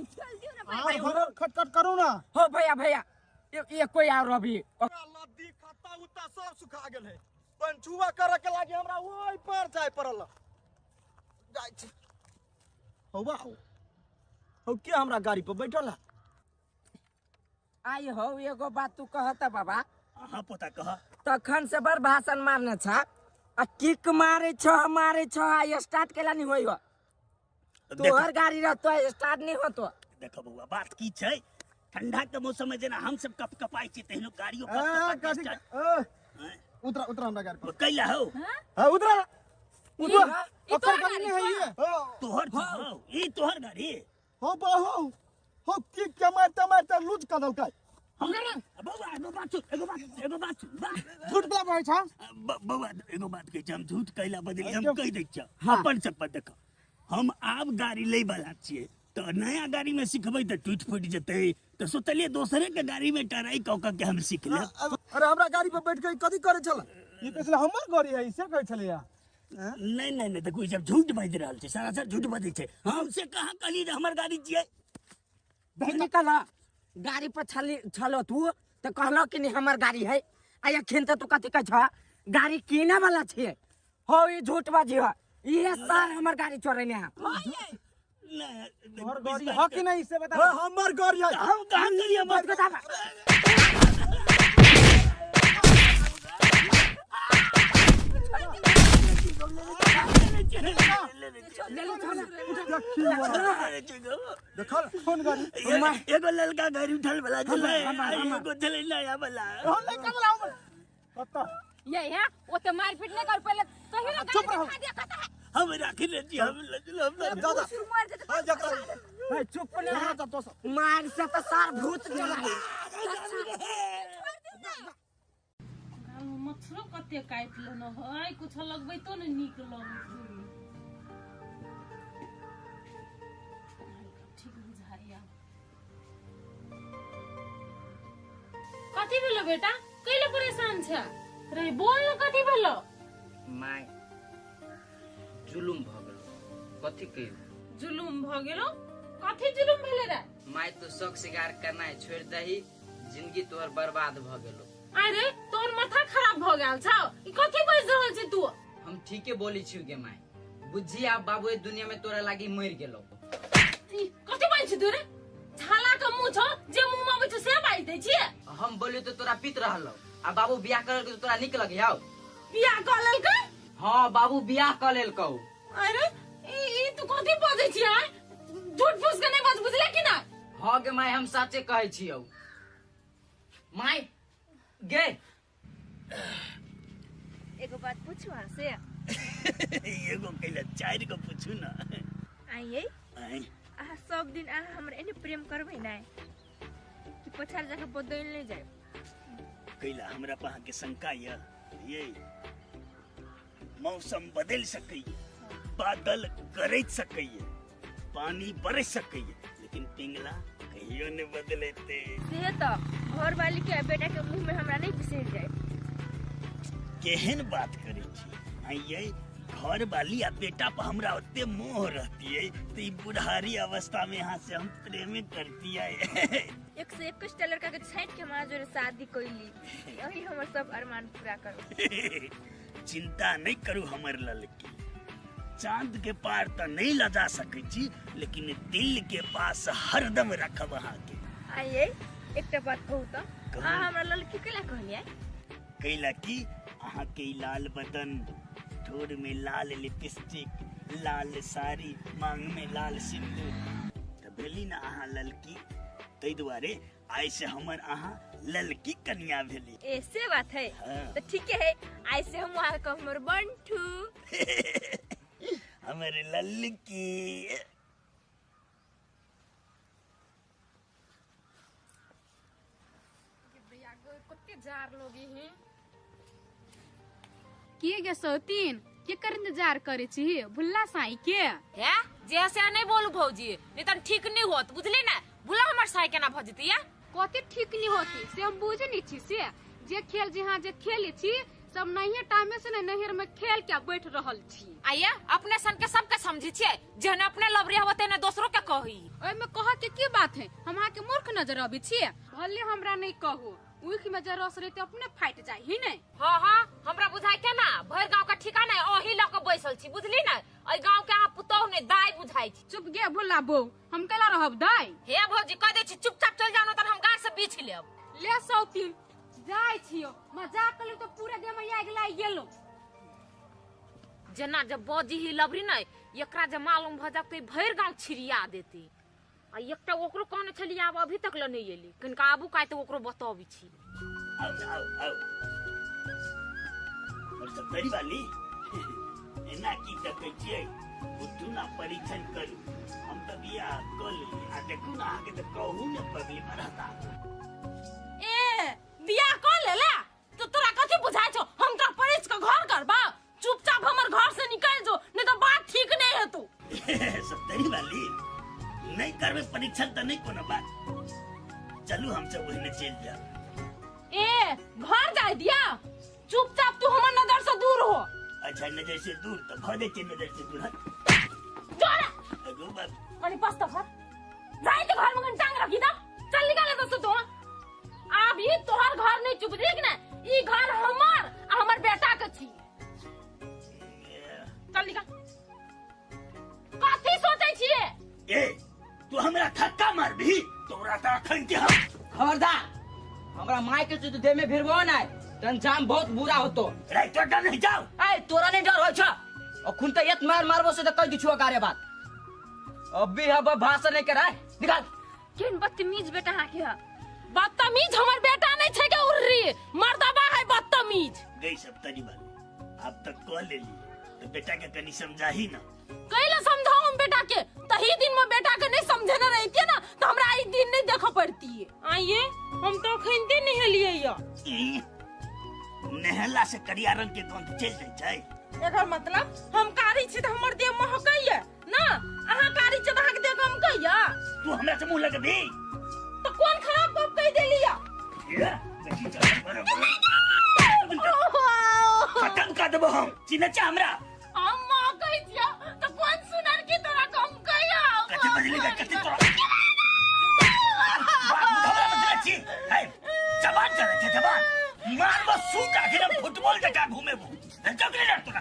[SPEAKER 5] चल दियो ना भाई,
[SPEAKER 7] खटखट करू ना।
[SPEAKER 1] हो भैया भैया ये कोई और अभी
[SPEAKER 7] लद्दी खत्ता उत्ता सब सुखा गेल है। पंचुआ करे के लागी हमरा ओइ पर जाय पड़ल। जाय छी।
[SPEAKER 3] हौ बाबू, हौ के हमरा गाड़ी पर बैठल है?
[SPEAKER 1] आई हो एगो बात तू कहता बाबा।
[SPEAKER 4] हाँ पोता कह।
[SPEAKER 1] तखन से बड़ भाषण मारने छा आ किक मारे छ मारे छ आ स्टार्ट केला नहीं होई हो। तोहर गाड़ी रहतो स्टार्ट नहीं होतो।
[SPEAKER 4] देखो बउआ बात की छै, ठंडा के मौसम में जेना हम सब कप कपाई छी तेहनो गाड़ियो कप कपा के।
[SPEAKER 3] उतरा उतरा हमरा गाड़ी पर।
[SPEAKER 4] कैला हो?
[SPEAKER 3] हां उतरा उतरा। ओकर गाड़ी नहीं है ये।
[SPEAKER 4] तोहर हो ई तोहर गाड़ी
[SPEAKER 7] हो बाहु हो की के मारता मारता लूज कर देलकै।
[SPEAKER 4] हमरा बउआ एगो बात एगो बात एगो बात
[SPEAKER 7] झूठ बोला भाई छा।
[SPEAKER 4] बउआ एगो बात कहै छी, हम झूठ कैला बदली हम कहि दै छियै। अपन सब देख हम आब गाड़ी लै वाला छियै तो नया गाड़ी में सिखबै त टूट फूट जेतै, तो सोचलियै दोसरे के गाड़ी में ट्राई क क के हम सीख लेब।
[SPEAKER 7] अरे हमरा गाड़ी पर बैठ के कथी करै छल? ई कहै छलै हमर गाड़ी है, से कहै छलैया।
[SPEAKER 4] नहीं नहीं नहीं देखो ई सब झूठ बाजि रहल छै, सरासर झूठ बाजै छै। हम से कहाँ कहलियै जे हमर गाड़ी छियै?
[SPEAKER 1] निकल गाड़ी पर छली छलो तू तो कहलो कि नहीं हमर गाड़ी है, आ अखन त तू कथी कहै छ गाड़ी किने वाला छियै। हो ई झूठ बाजी हो, इहे साल हमर गाड़ी चोरेने है।
[SPEAKER 7] तोहर गाड़ी है कि नहीं से बता।
[SPEAKER 3] हमर गाड़ी है।
[SPEAKER 4] हम कहां गेलियै
[SPEAKER 1] मत बता।
[SPEAKER 7] देखल कोन गाड़ी
[SPEAKER 4] एगो ललका गाड़ी उठल वाला छलै एगो छलै नया वाला
[SPEAKER 7] ओ लड़का वाला कत
[SPEAKER 10] ये है ओते मारपीट नहीं कर पहले कहियो ना
[SPEAKER 7] चुप रहो
[SPEAKER 4] हम राखी रे छी हम लजल हम
[SPEAKER 7] दादा हां जकरा ए चुप ना तो
[SPEAKER 1] मार से तो सार भूत चला
[SPEAKER 11] मच्छरो कते काटि लेने है कुछ लगबै तो ने नीक लगैत ठीक बुझाइया। कथी भेलो बेटा कैले परेशान छ रे बोल न कथी भेलो?
[SPEAKER 6] My जुलुम भ गेलो। कथी कहियो
[SPEAKER 11] जुलुम भ गेलो? कथी जुलुम भेले रे?
[SPEAKER 6] My तो शौक शिकार करनाइ छोड़ दही जिंदगी तोहर बर्बाद भ गेलो।
[SPEAKER 11] अरे तोर माथा खराब भ गेल छौ ई कथी बाजि रहल छी तू?
[SPEAKER 6] हम ठीके बोली छी गे my बुझी आप बाबू ए दुनिया में तोरा लागी मर गेलो।
[SPEAKER 11] ई कथी बाजि छी तू रे? झाला के मुंह छौ जे मुंह में आबै छौ से बाजि दै छी।
[SPEAKER 6] हम बोलियो तो तोरा पीत रहलो आ बाबू बियाह करल के तोरा निक लगे हौ।
[SPEAKER 11] बियाह क लेलकै?
[SPEAKER 6] हां बाबू बियाह क लेलकौ।
[SPEAKER 11] अरे ई तू कथी बाजै छी आ झूठ फूस के नहीं बाज बुझले कि ना?
[SPEAKER 6] हां गे my हम साचे कहै छियौ my गे।
[SPEAKER 5] एगो बात पूछू अहाँ से?
[SPEAKER 4] एगो कैला चारि गो पूछू ना।
[SPEAKER 5] आइए अहाँ सब दिन अहाँ हमरा एने प्रेम करबै ना कि पछाड़ जाके बदल नहीं जाए?
[SPEAKER 4] कैला हमरा पर अहाँ के शंका ये ये मौसम बदल सकैए बादल गरज सकैए पानी बरस सकैए लेकिन पिंगला कहियो नहीं बदलेते।
[SPEAKER 5] से तो घर वाली के बेटा के मुंह में हमरा नहीं बिसर जाए।
[SPEAKER 4] केहन बात करे छी आइए घर वाली आ बेटा पर हमरा ओते मोह रहती है तो ई बुढ़ारी अवस्था में यहाँ से हम प्रेम करती है।
[SPEAKER 5] 121 टा लड़का के छांट के हमारा जोरे शादी कैली यही हमर सब अरमान पूरा करो।
[SPEAKER 4] चिंता नहीं करू हमर ललकी चांद के पार तो नहीं लजा सकै छी लेकिन दिल के पास हरदम रखब अहाँ के।
[SPEAKER 5] आइए एकटा बात कहू तो अहाँ हमरा ललकी कैला कहलियै?
[SPEAKER 4] कैला की अहाँ के लाल बदन ठोर में लाल लिपस्टिक लाल साड़ी मांग में लाल सिंदूर त भेली ना अहाँ ललकी तै दुआरे आइ से हमर अहाँ ललकी कन्या भेली।
[SPEAKER 5] ऐसे बात है। हाँ। तो ठीक है आइ से हम अहाँ के हमर बंठू
[SPEAKER 4] हमर ललकी।
[SPEAKER 11] कते जार लोगी हैं
[SPEAKER 13] के गे सौतीन के कर इंतजार करे छी भुल्ला साई के?
[SPEAKER 10] है जैसे नहीं बोलू भौजी नहीं तन ठीक नहीं होत बुझली ना भुल्ला हमर साई केना भ जती या?
[SPEAKER 13] कते ठीक नहीं होती से हम बुझे नहीं छी से जे खेल जी हां जे खेले छी सब नहीं टाइम से ने नहर में खेल के बैठ रहल छी।
[SPEAKER 10] आया अपने सन के सबके समझी छियै जेहन अपने लबरी होते ने दोसरो के कही।
[SPEAKER 13] ओय में कह के की बात है हम अहाँ के मूर्ख नजर अबै छी भले हमरा नहीं कहू उख में जे रस रहते अपने फाट जाय ही नहीं।
[SPEAKER 10] हां हां हमरा बुझाय के ना भर गांव के ठिकाना ओही ल के बैसल छी बुझली ना एई गांव के अहाँ पुतोह ने दाई बुझाय छी।
[SPEAKER 13] चुप गे भुल्ला बौ हम केला रहब दाई?
[SPEAKER 10] हे भौजी कह दे छी चुपचाप चल जाओ ना त हम गाड़ से बीछ लेब।
[SPEAKER 13] ले सौतीन जाय छियो मजाक कलू तो पूरा देह में आग लागि गेलो।
[SPEAKER 10] जना जब बजी ही लबरी नै एकरा जे मालूम भ जात भरि गांव छिड़िया देती आ एकटा ओकरो कहने छली आब अभी तक ल नहीं एली कनका आबू काय त ओकरो बताबी छी।
[SPEAKER 4] आओ आओ आओ और सब बड़ी वाली एना की देखै छियै बुद्धू ना परीक्षण करू हम त बियाह क लेली आ देखू ना अहाँके त कहू ने पगली मरता।
[SPEAKER 11] ए बियाह क लेला तो तोरा कथी बुझाय छौ हम तोरा परिच के घर करबा चुपचाप हमर घर से निकल जो नहीं तो बात ठीक नहीं हेतु।
[SPEAKER 4] सत्तरी वाली नहीं करबे परीक्षण त नहीं कोनो बात चलू हम सब ओहिने चल जाब।
[SPEAKER 11] ए घर जाय दिया चुपचाप तू हमर नजर से दूर हो।
[SPEAKER 4] अच्छा नजर से दूर त भ जेतै नजर से दूर
[SPEAKER 11] जोरा
[SPEAKER 4] अगो बाप
[SPEAKER 11] कनी पास त घर जाय त घर में टांग रखी दा चल निकाले तो तो आब ई तोहर घर नहीं चुप देख ना ई घर हमर आ हमर बेटा के छी चल निकाल। कथी सोचै छियै?
[SPEAKER 4] ए तू हमरा धक्का मारबी तोरा त अखन के हम
[SPEAKER 6] खबरदार हमरा माय के तू देह में भिड़बो ना त अंजाम बहुत बुरा होतो।
[SPEAKER 4] रे तोरा डर नहीं जाओ।
[SPEAKER 6] ए तोरा नहीं डर होय छ अखुन त एत मार मारबो से त कह दिछु अगारे बात। अब भी अब भाषण नहीं कराए निकाल।
[SPEAKER 5] केहन बदतमीज बेटा अहाँ के है।
[SPEAKER 11] बदतमीज हमर बेटा नहीं छै के उर्री मर्दबा है बदतमीज।
[SPEAKER 4] गई सब तनी बात अब तक कह ले ली तो बेटा के कनी समझाही ना।
[SPEAKER 11] कैला समझाऊ हम बेटा के? तही दिन में बेटा के नहीं समझने रहती ना तो हमरा ई दिन नहीं देखा पड़ती। आइए हम तो अखनते नहेलिए या।
[SPEAKER 4] नहला से करिया रंग के गंध चल जाय छै।
[SPEAKER 11] एकर मतलब हम कारी छी त हमर देह महकैया ना, अहाँ कारी छी त अहाँ के देह गमकैया।
[SPEAKER 4] तू हमरा से मुंह लगबी
[SPEAKER 11] तो कौन खराब गप कह देलिया?
[SPEAKER 4] ये बेटी चल खत्म कर देबो हम। चिन्ह छ हमरा?
[SPEAKER 11] हम महकै छिया त कौन सुनर की तोरा गमकैया?
[SPEAKER 4] कथि बजली कथि तोरा बाप हमरा बजले छी। हे जबान चले छै जबान मारबो सूट आखिर हम फुटबॉल जका घुमेबो। चौकले ना तोरा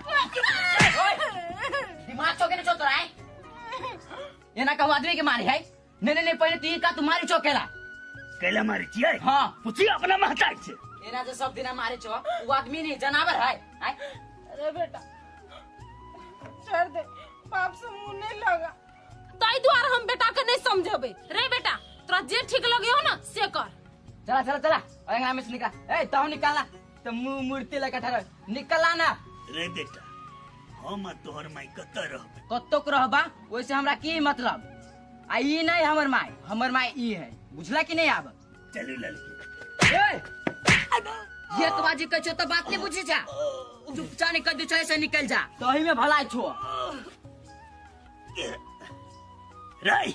[SPEAKER 6] दिमाग चौके ने चो तोरा है एना कहू आदमी के मारी है। नहीं नहीं नहीं पहले तू का तुम्हारी चौकेला
[SPEAKER 4] कैला मारी छियै?
[SPEAKER 6] हां
[SPEAKER 4] पूछी अपना महताई छै।
[SPEAKER 6] एना जे सब दिना मारे छो वो आदमी नहीं जनावर है।
[SPEAKER 11] अरे बेटा छोड़ दे बाप से मुंह नहीं लगा तई द्वार हम बेटा के नहीं समझेबे। रे बेटा तोरा जे ठीक लगे हो ना से कर।
[SPEAKER 6] चला चला चला अंगना में से निकल। ए तू निकालना तो मुंह मूर्ति लगा ठहर निकलना ना।
[SPEAKER 4] रे बेटा हम तोहर माई कत रहबे?
[SPEAKER 6] कतोक रहबा ओइसे हमरा की मतलब? आ ई नहीं हमर माई, हमर माई ई है बुझला कि नहीं? आब
[SPEAKER 4] चलू लड़की।
[SPEAKER 6] ए ये तो बाजी कहै छो तो बात नहीं बुझी जा। चुपचाप निकल दे छै से निकल जा तही में भलाई छो।
[SPEAKER 4] रे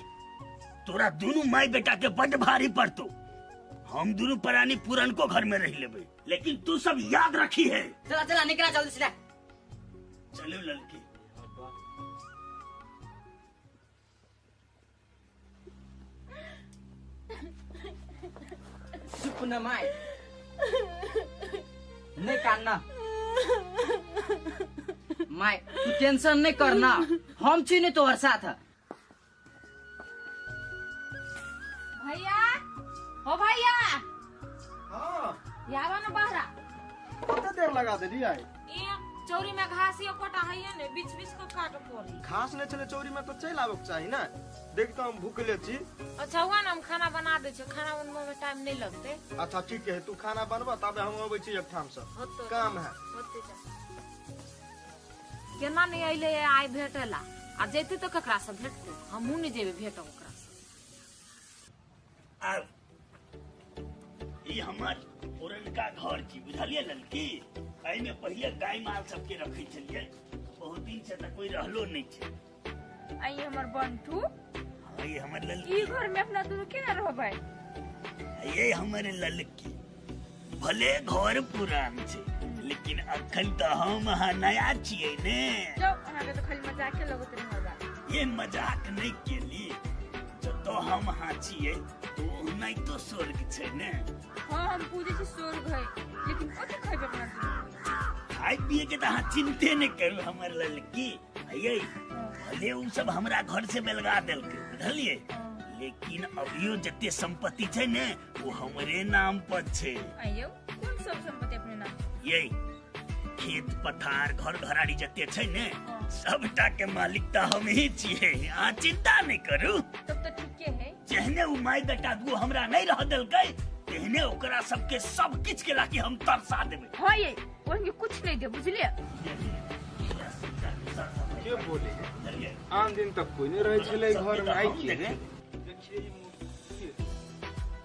[SPEAKER 4] तोरा दोनों माई बेटा के बड भारी पड़तो। हम दोनों प्राणी पूरन को घर में रह लेबे लेकिन तू सब याद रखी है।
[SPEAKER 6] चला चला निकला जल्दी से।
[SPEAKER 4] चलो लड़की।
[SPEAKER 6] चुप न माई नहीं कानना माई तू टेंशन नहीं करना हम छी नहीं तोहर साथ।
[SPEAKER 10] भैया हो भैया।
[SPEAKER 3] हां
[SPEAKER 10] यावा न बहरा
[SPEAKER 3] कते देर लगा देली आई?
[SPEAKER 10] ए चौरी में घास यो कोटा है ने बीच बीच को काट पड़ी।
[SPEAKER 3] घास ने छले चौरी में तो चल आबक चाही ना। देखता हम भूखले छी।
[SPEAKER 10] अच्छा हुआ ना हम खाना बना दे छी, खाना बनबे में टाइम नहीं लगते।
[SPEAKER 3] अच्छा ठीक है तू खाना बनबा तबे हम अबै छी एक ठाम से काम है।
[SPEAKER 10] होते जा केना नहीं अइले आइ भेटला आ जेते तो ककरा से भेटते? हमहू नहीं जेबे भेट ओकरा से।
[SPEAKER 4] आब ई हमर पुरनका घर छी बुझलिए लड़की। एहिमे पहिले गाय माल सबके रखै छलियै बहुत दिन से त कोई रहलो नहीं छै।
[SPEAKER 5] आई हमर बंटू।
[SPEAKER 4] हां ये हमर लड़की।
[SPEAKER 5] ई घर में अपना दोनों केना रहबै?
[SPEAKER 4] ये हमर लड़की भले घर पुरान छै लेकिन अखन त हम अहाँ नया छियै ने।
[SPEAKER 5] जाउ अहाँ के त खाली मजाके लगत रहे हमर बात।
[SPEAKER 4] ये मजाक नहीं केली जतो हम अहाँ छियै तो नहीं तो स्वर्ग छै ने।
[SPEAKER 5] हां हम पूजे छी स्वर्ग है लेकिन कथि खैबे अपना दोनों?
[SPEAKER 4] खाय पिए के त अहाँ चिंते नहीं करू हमर लड़की। ये भले उ सब हमरा घर से बेलगा देलकै बुझलिए लेकिन अभियो जते संपत्ति छै ने वो हमरे नाम पर छै।
[SPEAKER 5] आइयो कोन सब संपत्ति अपने नाम?
[SPEAKER 4] ये खेत पथार घर घराड़ी जते छै ने सबटा के मालिक त हम ही छियै। अहाँ चिंता नहीं करू।
[SPEAKER 5] तब तो ठीके है।
[SPEAKER 4] जेहने उ माई बेटा दू हमरा नहीं रह देलकै तेहने ओकरा सबके सब किछ के लाके हम तरसा देबै।
[SPEAKER 5] हां ये ओहन कुछ नहीं दे बुझलिए।
[SPEAKER 9] के बोले आन दिन तक कोई नहीं रहे छले घर में आई के रे। देखिए ई मुर्गी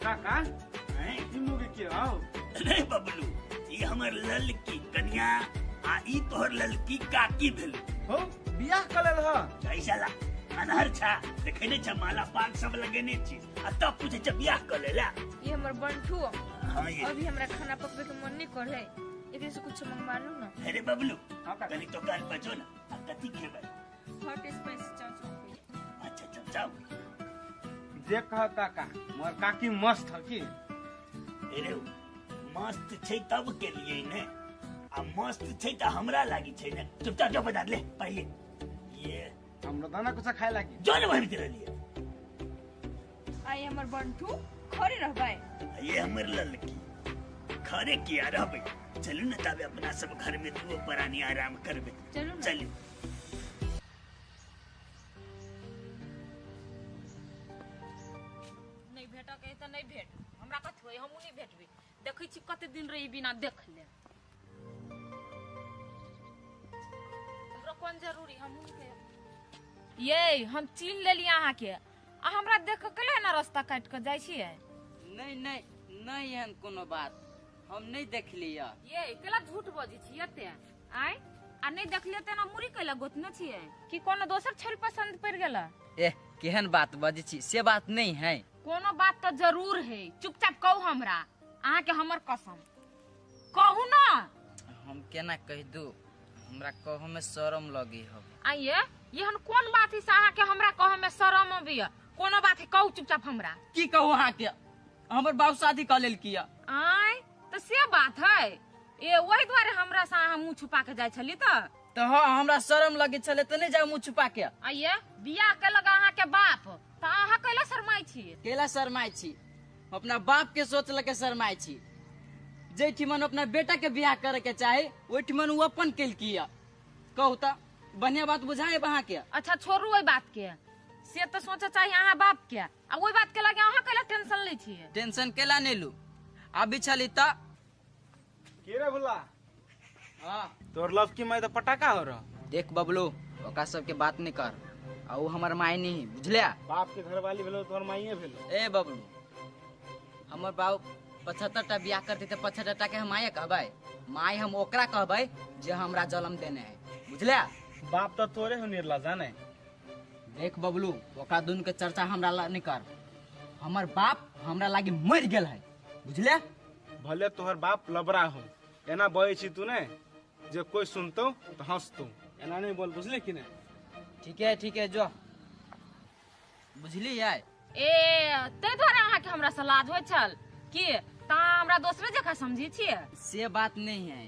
[SPEAKER 9] काका ई मुर्गी के आओ।
[SPEAKER 4] अरे बबलू ई हमर ललकी कन्या आ ई तोहर ललकी काकी भेल।
[SPEAKER 9] हो बियाह क लेल ह
[SPEAKER 4] कैसाला अनहर छा देखे नै छ माला पाग सब लगेने छी आ तब पूछे छ बियाह क लेला।
[SPEAKER 5] ई हमर बंठू।
[SPEAKER 4] हां ये
[SPEAKER 5] अभी हमरा खाना पकवे के मन नहीं करे एकरे से कुछ मंगवा लू ना।
[SPEAKER 4] अरे बबलू कनी दुकान पर जो ना आ कथि खेबै?
[SPEAKER 5] हॉट स्पाइसी चाव चाव।
[SPEAKER 4] अच्छा चाव चाव
[SPEAKER 9] जे कह काका मोर काकी मस्त ह की?
[SPEAKER 4] अरे मस्त छै तब के लिए ने आ मस्त छै त हमरा लागी छै ने। चुपचाप जो बजा ले पहले ये
[SPEAKER 9] हमरा दाना कुछ खाए लागी
[SPEAKER 4] जो ने भरी तेरे लिए।
[SPEAKER 5] आई हमर बंठू खरे रहबै।
[SPEAKER 4] ये हमर ललकी खरे किया रहबै? चलू ना तबे अपना सब घर में दू प्राणी आराम करबे।
[SPEAKER 5] चलू
[SPEAKER 4] चलू।
[SPEAKER 10] देखै छी कते दिन रही बिना देखले। हमरो कोन जरूरी हम के ये हम चिन्ह लेली अहाँ के आ हमरा देख के केला ना रास्ता काट के जाइ छियै।
[SPEAKER 6] नहीं नहीं नहीं एहन कोनो बात हम नहीं देखली।
[SPEAKER 10] ये केला झूठ बजै छी एते आय आ नहीं देखलियै ते ना मुरी कैला गोतने छियै कि कोनो दोसर छोरी पसंद पड़ गेला?
[SPEAKER 6] ए केहन बात बजै छी से बात नहीं है।
[SPEAKER 10] कोनो बात तो जरूर है, चुपचाप कहू हमरा, अहाँ के हमर कसम कहू ना।
[SPEAKER 6] हम केना कह दू, हमरा कहू में शर्म लगी हो।
[SPEAKER 10] आइए एहन कोन बात है से अहाँ के हमरा कहे में शर्म अबैया? कोनो बात है कहू चुपचाप हमरा।
[SPEAKER 6] की कहू अहाँ के, हमर बाप शादी कऽ लेलकी।
[SPEAKER 10] आय तो से बात है, ए वही दुआरे हमरा से अहाँ मुँह छुपा के जाइ छली त।
[SPEAKER 6] तो हाँ हमरा शर्म लगे छले त नहीं जाऊ मुँह छुपा के।
[SPEAKER 10] आइए बियाह केलक अहाँ के बाप त अहाँ कैला शरमाइ छी?
[SPEAKER 6] कैला शरमाइ छी? अपना बाप के सोच लके शरमाइ छी। जैठिमन अपना बेटा के बियाह करे के चाही ओहिठिमन उ अपन केलकी। कहू त बढ़िया बात बुझाए अहाँ के।
[SPEAKER 10] अच्छा छोड़ू ओहि बात के, से तो सोचे चाही अहाँ बाप के, आ ओहि बात के लगे अहाँ कैला टेंशन लै छियै?
[SPEAKER 6] टेंशन कैला नहीं लू, अभी छली त
[SPEAKER 9] के रे भुला।
[SPEAKER 6] हां
[SPEAKER 9] तोर लव की माय त पटाखा हो रहा।
[SPEAKER 6] देख बबलू ओका सब के बात नहीं कर, आ उ हमर माय नहीं बुझलिया।
[SPEAKER 9] बाप के घरवाली भेलो तोर माईए भेलो।
[SPEAKER 6] ए बबलू हमर बाप 75 टा बियाह करते त 75 टा के हम माये कहबै? माय हम ओकरा कहबै जे हमरा जन्म देने है, बुझलिया।
[SPEAKER 9] बाप त तोरे हो निर्ला जाने।
[SPEAKER 6] देख बबलू ओकरा दुन के चर्चा हमरा ला नहीं कर, हमर बाप हमरा लागी मर गेल है, बुझलिया।
[SPEAKER 9] भले तोहर बाप लबरा हो, एना बजै छी तू ने जे कोई सुनतो त हंसतो, एना नहीं बोल बुझले कि नहीं?
[SPEAKER 6] ठीक है ठीक है जो बुझली है।
[SPEAKER 10] ए ते दुआरे अहाँ के हमरा से लाज होइ छल की ता हमरा दोसरे जगह समझी छियै?
[SPEAKER 6] से बात नहीं है,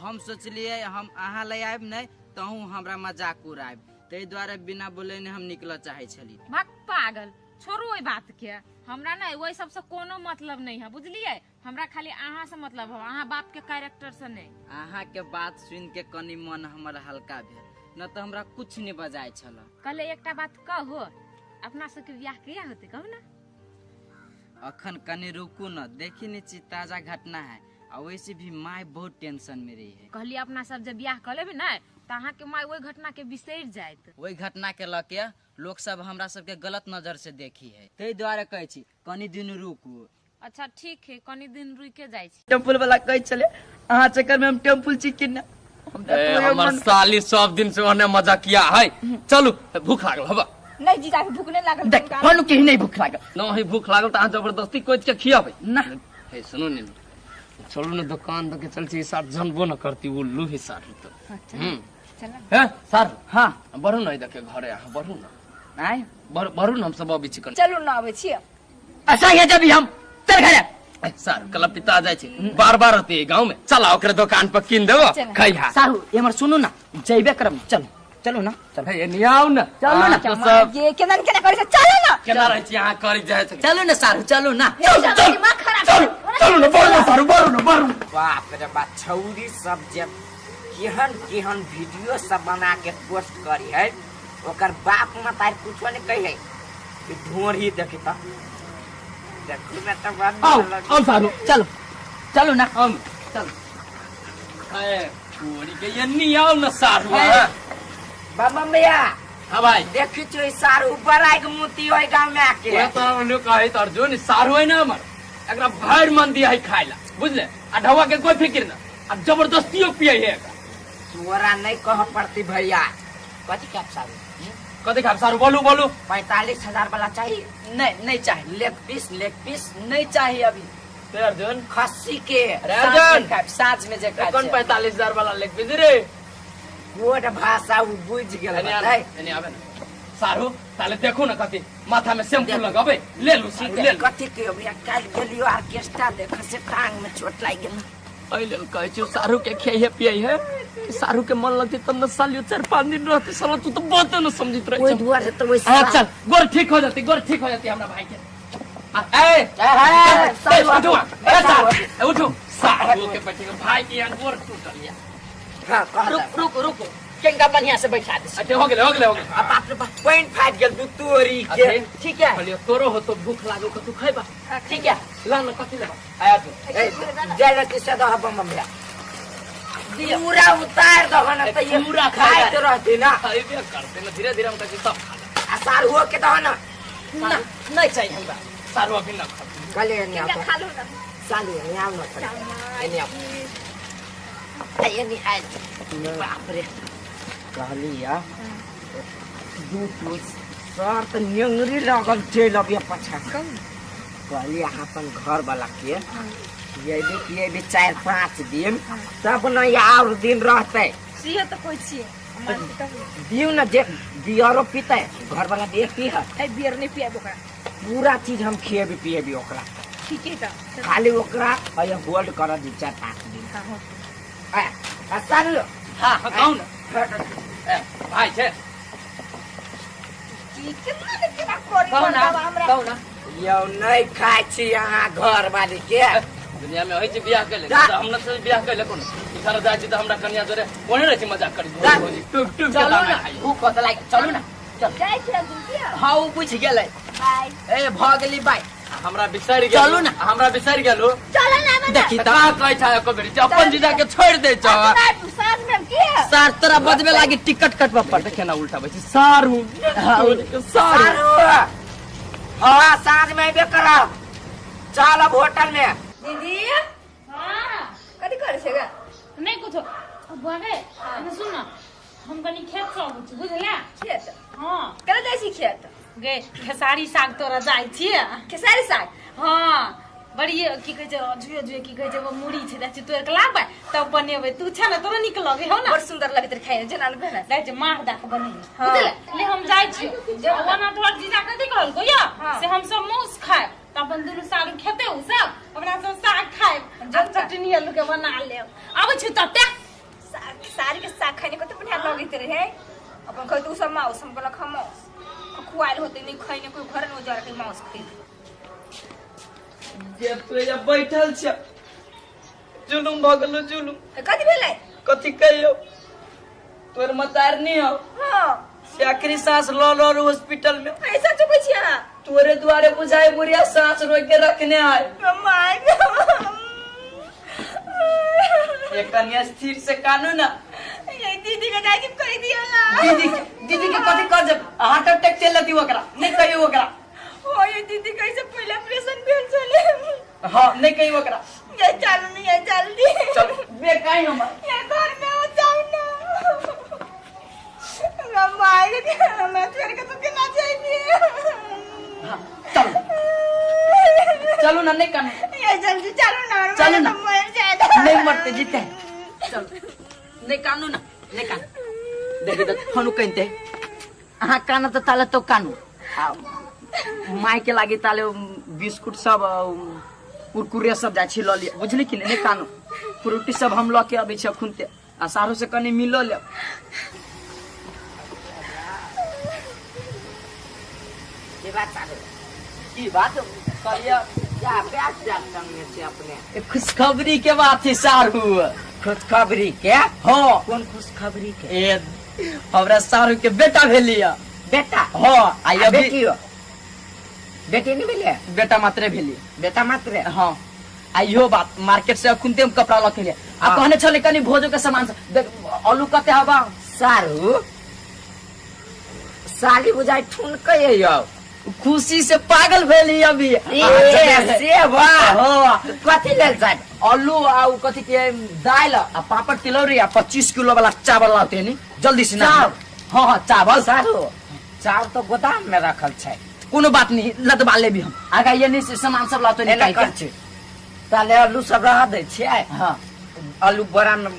[SPEAKER 6] हम सोचलिए हम अहाँ ले आयब नहीं तहु हमरा मजाक उड़ायब, ताहि दुआरे बिना बोले ने हम निकल चाहे छली।
[SPEAKER 10] भक पागल छोड़ू ओहि बात के, हमरा नहीं ओहि सबसे कोनो मतलब नहीं है बुझलिए। हमरा खाली अहाँ से मतलब है, अहाँ बाप के कैरेक्टर से नहीं।
[SPEAKER 6] अहाँ के बात सुन के कनी मन हमर हल्का भेल, न तो हमरा कुछ नहीं बजाय छल।
[SPEAKER 10] कहले एकटा बात कहू, अपना सबके बियाह कहिया होते कहू ना?
[SPEAKER 6] अखन कनी रुकू न, देखी नहीं छी ताजा घटना है, आ वैसे भी माय बहुत टेंशन में रही है।
[SPEAKER 10] कहली अपना सब जब बियाह कर लेबे ना त अहाँ के माय ओहि घटना के बिसरि जायत।
[SPEAKER 6] ओहि घटना के लऽ के लोग सब हमरा सबके गलत नजर से देखी है, ताहि दुआरे कहै छी कनी दिन रुकू।
[SPEAKER 10] अच्छा ठीक है कनी दिन रुक के जाइ छी।
[SPEAKER 12] टेम्पुल वाला कहै छले अहाँ चक्कर में हम टेम्पुल छी कि ना। हमर साली सब दिन से ओने मजाकिया है। चलू भूख लागल हबा?
[SPEAKER 5] नहीं जीजा के भूख नहीं लागल।
[SPEAKER 12] देख हनु के नहीं भूख लागल। नहीं भूख लागल त अहाँ जबरदस्ती कोच के खियाबै ना। हे सुनू ने, चलू ने दुकान दके चल छी, सार जानबो न करती उल्लू ही सार तो।
[SPEAKER 5] चल
[SPEAKER 12] हैं सार। हां बढ़ू न देखे घरे, अहाँ बढ़ू न।
[SPEAKER 6] आय
[SPEAKER 12] बढ़ू न, हम सब अबै छी कनी।
[SPEAKER 5] चलू न अबै छी।
[SPEAKER 12] अच्छा ये जब हम चल घरे। सार कल पिता जाय छी बार बार रहती गांव में, चला ओकरे दुकान पर किन देबो खइहा।
[SPEAKER 6] सारू हमर सुनू ना, जइबे करम। चलू चलू ना, चल
[SPEAKER 12] हे नियाउ ना,
[SPEAKER 6] चलू ना।
[SPEAKER 12] सब
[SPEAKER 5] ये केना केना करै छै, चलू ना।
[SPEAKER 12] केना रहै छी अहाँ करी जाय छै।
[SPEAKER 6] चलू ना सारू, चलू ना।
[SPEAKER 12] चल
[SPEAKER 5] दिमाग खराब।
[SPEAKER 12] चल चलू ना, बढ़ू ना सारू, बढ़ू ना, बढ़ू।
[SPEAKER 1] बाप रे बाप छौरी सब जे केहन केहन वीडियो सब बना के पोस्ट करी है, ओकर बाप मतार कुछो नहीं कही है। ढोरी देखी त देखू में त बड़
[SPEAKER 12] आओ आओ सारू,
[SPEAKER 6] चलो चलो ना,
[SPEAKER 12] हम
[SPEAKER 6] चलो।
[SPEAKER 12] ए पूरी के ये नियाउ ना सारू।
[SPEAKER 1] बाबा भैया।
[SPEAKER 12] हाँ भाई
[SPEAKER 1] देखी छो सारू ऊपर आइ के मोती होय गांव में आके।
[SPEAKER 12] ओए तो लोग कहे त अर्जुन सारू है ना हमर, एकरा भर मन दिया है खाइला बुझले, आ ढवा के कोई फिक्र ना, आ जबरदस्तियो पिए है एकरा।
[SPEAKER 1] तोरा नहीं कह पड़ती भैया। कथी खाब सारू?
[SPEAKER 12] कथी खाब सारू बोलू बोलू।
[SPEAKER 1] 45,000 वाला चाहिए?
[SPEAKER 6] नहीं नहीं चाहिए।
[SPEAKER 1] लेग पीस, लेग पीस
[SPEAKER 6] नहीं चाहिए अभी।
[SPEAKER 12] ते अर्जुन
[SPEAKER 1] खस्सी के।
[SPEAKER 12] अरे अर्जुन
[SPEAKER 6] साँझ में जे खाय।
[SPEAKER 12] कौन 45,000 वाला लेग पीस रे?
[SPEAKER 1] कोड भाषा उ बुझ गेल बताई।
[SPEAKER 12] एने आबे ना सारू, ताले देखू ना कथी माथा में शैम्पू लगाबे ले लू सारू, ले लू।
[SPEAKER 1] कथी के भैया काल गेलियो ऑर्केस्ट्रा देख से टांग में चोट लागि गेल।
[SPEAKER 12] एहि लेल कहै छी सारू के खियाइहे पियाइहे, सारू के मन लगते तब न सालियो 4-5 दिन रहते। साला तू तो बाते न समझित रहे।
[SPEAKER 1] ओइ दुआरे त ओइ
[SPEAKER 12] हां चल गोर ठीक हो जाती, गोर ठीक हो जाती हमरा भाई के। ए ए उठो, ए सारू उठो, सारू के बेटे के भाई के यहाँ गोर टूटल या।
[SPEAKER 1] हां
[SPEAKER 6] रुक रुक रुक,
[SPEAKER 1] केंगा बढ़िया से बैठा दे।
[SPEAKER 12] अच्छा हो गेलै हो गेलै हो गेलै।
[SPEAKER 1] आ बाप रे बाप पॉइंट फाटि गेल दू तोरी के। ठीक है
[SPEAKER 12] कहलियो तोरो हो तो भूख लागो कतू खैबा।
[SPEAKER 1] ठीक है
[SPEAKER 12] ला न कथी लेबा आया तू।
[SPEAKER 1] ए जय लती से दह बम बम पूरा उतार दह न त ये
[SPEAKER 12] पूरा
[SPEAKER 1] खाइत रहते ना।
[SPEAKER 12] खैबे करते ना धीरे धीरे हम कहै सब खा
[SPEAKER 1] आ सारुओ के दह ना।
[SPEAKER 12] ना नहीं चाहिए हमरा सारू अभी ना खा।
[SPEAKER 1] कहले नहीं आओ
[SPEAKER 5] खा लो ना
[SPEAKER 1] सालू नहीं आओ ना नहीं आओ नहीं आए। बाप रे कहली या दू टूस सर त नेंगरी लागल चलि अबिया पाछा। कहली अहाँ अपन घर वाला के ये भी 4-5 दिन तब न और दिन रहते।
[SPEAKER 5] से त कोइ छियै
[SPEAKER 1] दियौ न जे बियरो पीते घर वाला बियर पी है।
[SPEAKER 5] ए बियर नहीं पियाब ओकरा।
[SPEAKER 1] पूरा चीज हम खिएबी पिएबी ओकरा।
[SPEAKER 5] ठीक है त
[SPEAKER 1] खाली ओकरा अय होल्ड कर दी 4-5 दिन।
[SPEAKER 5] हां
[SPEAKER 1] आ सारू
[SPEAKER 12] हां हां कहू न ए भाई छै
[SPEAKER 5] की केना ने केना करी हमरा
[SPEAKER 12] कहू ना
[SPEAKER 1] यौ नहीं खाइ छी अहाँ घर वाली के।
[SPEAKER 12] दुनिया में होइ छै बियाह कैले हम न से बियाह कैले कोन इधर जाइ छी त हमरा कन्या जोरे कोने रहै छै मजाक करी भौजी टुक टुक
[SPEAKER 6] चलू ना भूख कत लाग चलू ना चल
[SPEAKER 5] जाइ छी अर्जुन की।
[SPEAKER 6] हां उ बुझ गेलै
[SPEAKER 5] बाय।
[SPEAKER 6] ए भ गेली बाय।
[SPEAKER 12] हमरा बिसरि गेल
[SPEAKER 6] चलू ना
[SPEAKER 12] हमरा बिसरि गेलो
[SPEAKER 5] चल ना ना
[SPEAKER 6] देखी
[SPEAKER 12] त कहै छ एको बेरी अपन जीजा के छोड़ दे छ।
[SPEAKER 5] साँझ में की
[SPEAKER 6] सार तोरा बजबे लागी टिकट कटबा पड़
[SPEAKER 12] देखे ना उल्टा बैसी सारू सारू।
[SPEAKER 1] हां साँझ में आबे करब चल अब होटल में।
[SPEAKER 5] दीदी
[SPEAKER 11] हां
[SPEAKER 5] कथि करै छै गा?
[SPEAKER 11] नहीं कुछो बुआ गे सुन ना हम कनी खेत से अबै छी बुझला।
[SPEAKER 5] खेत?
[SPEAKER 11] हां
[SPEAKER 5] केना जाइ छी खेत?
[SPEAKER 11] गे खेसारी साग तोरा जाइ छियै।
[SPEAKER 5] खेसारी साग?
[SPEAKER 11] हां बड़ी की कहै छै जुए जुए की कहै छै वो मुड़ी छै जाइ छी तोड़ के लाबै तब बनेबै। तू छै ना तोरा नीक लगै हौ ना।
[SPEAKER 5] बड़ सुंदर लगैत रहे खाइ जेना भेल
[SPEAKER 11] जाइ छै मार दा के बनेबै बुझला। ले हम जाइ छी ओना तोहर जीजा कथि कहलको या से हम सब मांस खाएब त अपन दुनू सारू खेते उ सब अपना सब साग खाएब आ चटनी आलू के बना लेब। आबै छी तते
[SPEAKER 5] साग सारी के साग खाइने कते बढ़िया लगैत रहे। अपन कहै त उ सब मांस हम कहलक हम मांस खुआल होते नहीं खैने कोई घर न उजार के मांस खैले।
[SPEAKER 12] जे तू एजा बैठल छ जुलुम भ गेलो जुलुम।
[SPEAKER 5] कथि भेलै?
[SPEAKER 12] कथि कहियो तोर मतारनी हो।
[SPEAKER 5] हां
[SPEAKER 12] से आखिरी सांस ल ल हॉस्पिटल में।
[SPEAKER 5] ऐसा चुकै छी अहाँ?
[SPEAKER 12] तोरे दुआरे बुझाए बुढ़िया सांस रोक के रखने आए।
[SPEAKER 5] My
[SPEAKER 12] एक कन्या स्थिर से कानू ना।
[SPEAKER 5] ये दीदी के जाके कह दियो ना।
[SPEAKER 12] दीदी दीदी के कथि कर जब हार्ट अटैक चल लती ओकरा नहीं कहियो ओकरा।
[SPEAKER 5] ओ ये दीदी कैसे पहला ऑपरेशन भेल छले।
[SPEAKER 12] हां नहीं कहियो ओकरा।
[SPEAKER 5] ये चल नहीं है जल्दी
[SPEAKER 12] चल बे काई हम
[SPEAKER 5] ये घर में हो जाओ ना। हम मार के हम छोड़ के तो केना जाइबी।
[SPEAKER 12] हां चल चलो ना नहीं कानू
[SPEAKER 5] ये जल्दी चलो ना
[SPEAKER 6] चलो ना
[SPEAKER 5] मर जाएगा।
[SPEAKER 6] नहीं मरते जीते चलो नहीं कानू ना नहीं कानू देखे त फोन कहते अहाँ कान त ताले तो कानू आ my के लागी ताले बिस्कुट सब कुरकुरे सब जाइ छी ल लिय बुझली कि नहीं कानू फ्रूटी सब हम ल के अबै छी अखुनते आ सारो से कनी मिलो ले।
[SPEAKER 1] ये बात सारू
[SPEAKER 6] की बात कहलिए
[SPEAKER 1] जा बैठ जा संगे छै अपने।
[SPEAKER 6] खुशखबरी के बात है सारू।
[SPEAKER 1] खुशखबरी के?
[SPEAKER 6] हाँ।
[SPEAKER 1] कौन खुशखबरी के?
[SPEAKER 6] ए हमरा सारू के बेटा भेलिया।
[SPEAKER 1] बेटा?
[SPEAKER 6] हाँ। आ अभी
[SPEAKER 1] बेटियो बेटी नहीं भेलिया?
[SPEAKER 6] बेटा मात्रे भेलिया।
[SPEAKER 1] बेटा मात्रे?
[SPEAKER 6] हाँ। आ इहो बात मार्केट से अखुनते हम कपड़ा ल के लिए आ कहने छले कनी भोजो के सामान देख आलू कते हवा
[SPEAKER 1] सारू साली बुझाइ ठुनकै यौ
[SPEAKER 6] खुशी से पागल भेली अभी।
[SPEAKER 1] से वाह कथी लेल जाय?
[SPEAKER 6] आलू आ कथी के दाल आ पापड़ तिलौरी आ 25 किलो वाला चावल लाते नी जल्दी से ना। हाँ हाँ चावल
[SPEAKER 1] सारू चावल तो गोदाम में रखल छै।
[SPEAKER 6] कोनो बात नहीं लदबा लेबी हम आगा ये नहीं सामान सब लाते निकाल के
[SPEAKER 1] ताले आलू सब रह दै छियै।
[SPEAKER 6] हाँ
[SPEAKER 1] आलू बोरा में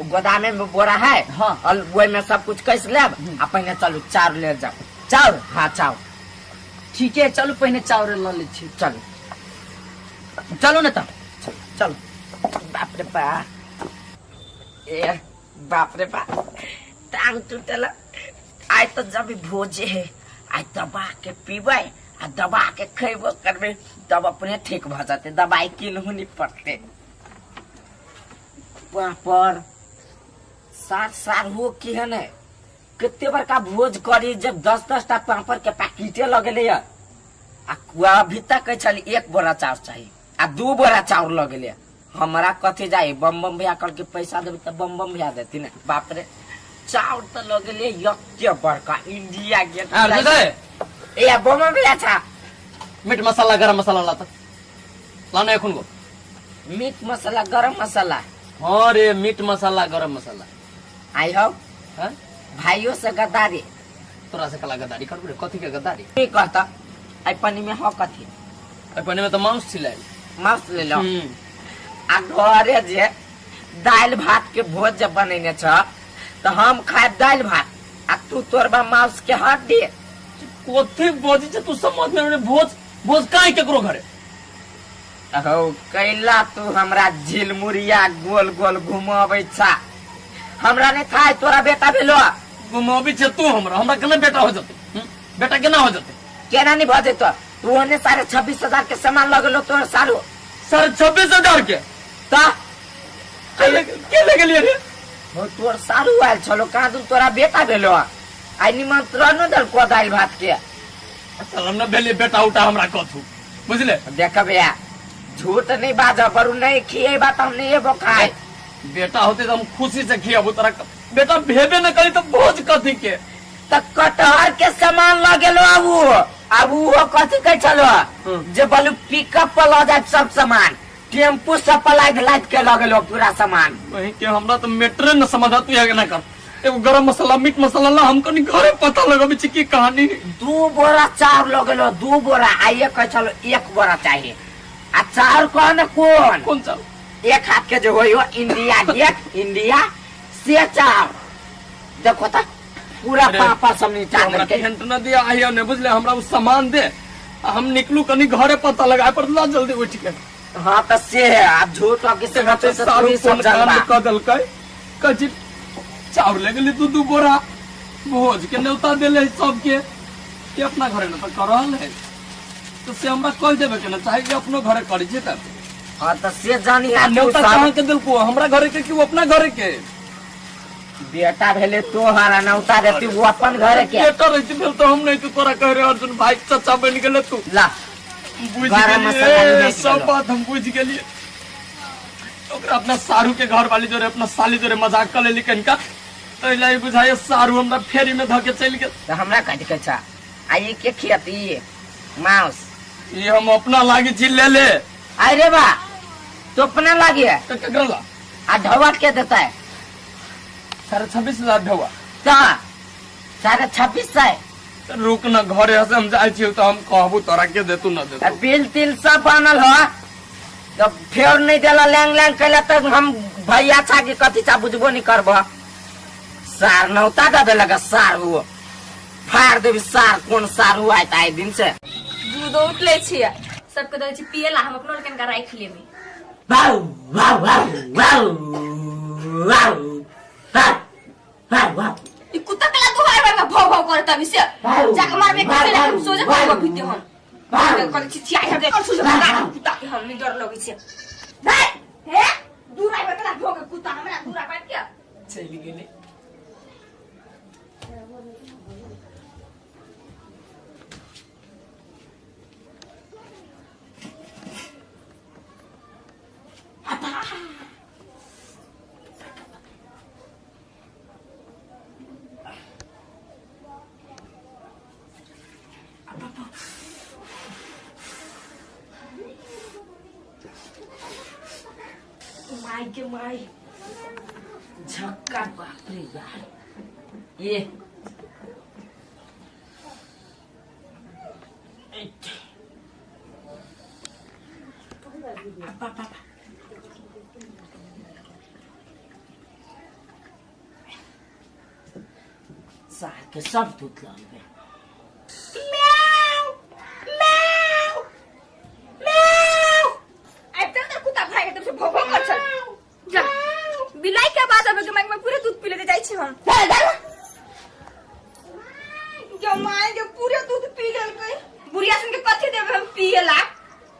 [SPEAKER 1] गोदामे में बोरा है।
[SPEAKER 6] हाँ
[SPEAKER 1] आलू ओहि में सब कुछ कैस लेब आ पहिने चलू चाउर ले जाओ।
[SPEAKER 6] चाउर?
[SPEAKER 1] हाँ चाउर।
[SPEAKER 6] ठीक है चलू पहिने चाउर ल लै छी।
[SPEAKER 1] चलू
[SPEAKER 6] चलू ना तब चलू।
[SPEAKER 1] बाप रे बा ए बाप रे बा टांग टूटल। आइ तो जब भोजे है आइ दबा के पीबै आ दबा के खैबो करबै तब अपने ठीक भ जेतै। दवाई किनहु नहीं पड़तै। पापड़ सार सार हो केहन है, कते बड़का भोज करी जब 10-10 टा पापड़ के पैकेटे लगेले आ अभी तक कहै छली 1 बोरा चाउर चाही आ 2 बोरा चाउर लगेले। हमरा कथी जाई, बम बम भैया करके पैसा देबे त बम बम भैया देती ने। बाप रे चाउर त लगेले यत्ते बड़का इंडिया गेट। ए बम बम भैया छा
[SPEAKER 12] मीट मसाला गरम मसाला लाता लाना एखन गो।
[SPEAKER 1] मीट मसाला गरम मसाला?
[SPEAKER 12] हाँ रे मीट मसाला गरम मसाला।
[SPEAKER 1] आई हो भाइयों से गद्दारी।
[SPEAKER 12] तोरा से कला गद्दारी करबू रे? कथी के गद्दारी?
[SPEAKER 1] की कहता आई पानी में हो कथी?
[SPEAKER 12] आई पानी में तो मांस छिलाई।
[SPEAKER 1] मांस ले लो। आ घरे जे दाल भात के भोज जब बनेने छ तो हम खाए दाल भात आ तू तोरबा मांस के हड्डी।
[SPEAKER 12] कथी बजी छ तू समझ में? भोज भोज काहे केकरो घरे?
[SPEAKER 1] अहो कैला तू हमरा झिलमुरिया गोल गोल घुमाबै छा, हमरा नहीं खाए तोरा बेटा भेलो।
[SPEAKER 12] घुमाबै छे तू हमरा, हमरा केना बेटा हो जते? बेटा केना हो जते?
[SPEAKER 1] केना नहीं भऽ जेतो? तू ओने 26,500 के सामान लगलो तोर सारू।
[SPEAKER 12] 26,500 के?
[SPEAKER 1] ता
[SPEAKER 12] के ले गेलिए रे?
[SPEAKER 1] हो तोर सारू आयल छलो कहाँ दून तोरा बेटा भेलो आई निमंत्रण देलको दालि भात के।
[SPEAKER 12] चल हम न भेलिए बेटा उटा हमरा कथू बुझले।
[SPEAKER 1] देख भैया झूठ नहीं बाजब, बरू नहीं खिएबा त हम नहीं एबो खाए।
[SPEAKER 12] बेटा होते तो हम खुशी से खियाबू तोरा, बेटा भेबे न करी तो भोज कथी के?
[SPEAKER 1] त कटहर के सामान लगेलो आबू आबू वो कथी कहै छलो जे बोलू पिकअप पर ल जाए सब सामान, टेम्पू सब पर लाद लाद के लगेलो पूरा सामान।
[SPEAKER 12] वही के हमरा तो मेटरे न समझ तू यहाँ ना कर। एगो गरम मसाला मीट मसाला ला हम कनी घरे पता लगाबे छी की कहानी।
[SPEAKER 1] 2 बोरा चाउर लगेलो 2 बोरा आइए कहै छलो 1 बोरा चाहिए। आ चाउर कह न कौन
[SPEAKER 12] कौन चाउर?
[SPEAKER 1] एक हाथ के जो होई हो इंडिया गेट इंडिया से चाउर। देखो त पूरा पापा सब नीचा
[SPEAKER 12] हमरा टेंट न दिया आइयो ने बुझले, हमरा उ सामान दे हम निकलू कनी घरे पता लगाए पर ला जल्दी उठ के।
[SPEAKER 1] हां त से है आप झूठ के से
[SPEAKER 12] सारू कोन कांड क देलकै? कथी चाउर ले गेली तू 2 बोरा भोज के न्योता देले सबके के अपना घरे न त करल है तो से हमरा कह देबे के न चाहे कि अपनो घरे करी छी त।
[SPEAKER 1] हां त से जानी
[SPEAKER 12] आ न्योता कहां के देलको? हमरा घरे के कि वो अपना घरे के?
[SPEAKER 1] बेटा भेले तोहरा नौता देती वो अपन घरे के।
[SPEAKER 12] बेटा रहती भेल तो हम नहीं तू तोरा कह रे अर्जुन भाई चाचा बन गेले तू।
[SPEAKER 1] ला
[SPEAKER 12] बुझ गेलिए सब बात हम बुझ गेलिए। ओकरा अपना सारू के घर वाली जोरे अपना साली जोरे मजाक कर लेली कनिका तो लाई बुझाए सारू हमरा फेरी में धके चल गेल।
[SPEAKER 1] त हमरा कथि कहै छा आ ई के खियती मांस?
[SPEAKER 12] ई हम अपना लागी छी ले ले।
[SPEAKER 1] अरे बा तो अपना लागी है
[SPEAKER 12] तो केकरा ला?
[SPEAKER 1] आ ढवा के देता है
[SPEAKER 12] 26,500 ढवा।
[SPEAKER 1] ता 26,500?
[SPEAKER 12] रुक न घरे से हम जाय छी तो हम कहबू तोरा के देतू न देतू।
[SPEAKER 1] बिल तिल सब बनल हो तो फेर नहीं देला लैंग लैंग कैला त हम भैया छा के कथी चा बुझबो नहीं करबो। सार नौता दे देलक सार वो फाड़ देबी सार कोन सार हुआ आइ दिन से।
[SPEAKER 5] दूध उठ ले छी सबके दै छी पिएला, हम अपनो कनका राखि लेबै।
[SPEAKER 1] वाउ वाउ वाउ वाउ वाउ वाउ वाउ
[SPEAKER 5] ई कुत्ता कला दुहार बार भौ भौ करत अभी से जाके मारबे करे हम सोजे करबो भीते हम कथि छिछियाइ हटे सोजे कुत्ता के हम नहीं डर लगै छै। हे दूर आइबे कला भोगे कुत्ता हमरा दूर आइबे के
[SPEAKER 1] चलि गेलै। माई के माई झक्का बाप रे यार ये सार के सब दूध लगे।
[SPEAKER 5] म्याऊ म्याऊ म्याऊ आइते त कुत्ता भाई के तुमसे भौं भौं कर छल जा बिलाई के आवाज आबे के मांग में पूरे दूध पी लेते जाय छी हम। जो माय के पूरे दूध पी लेलकै बुढ़िया सुन के कथि देबे हम पिएला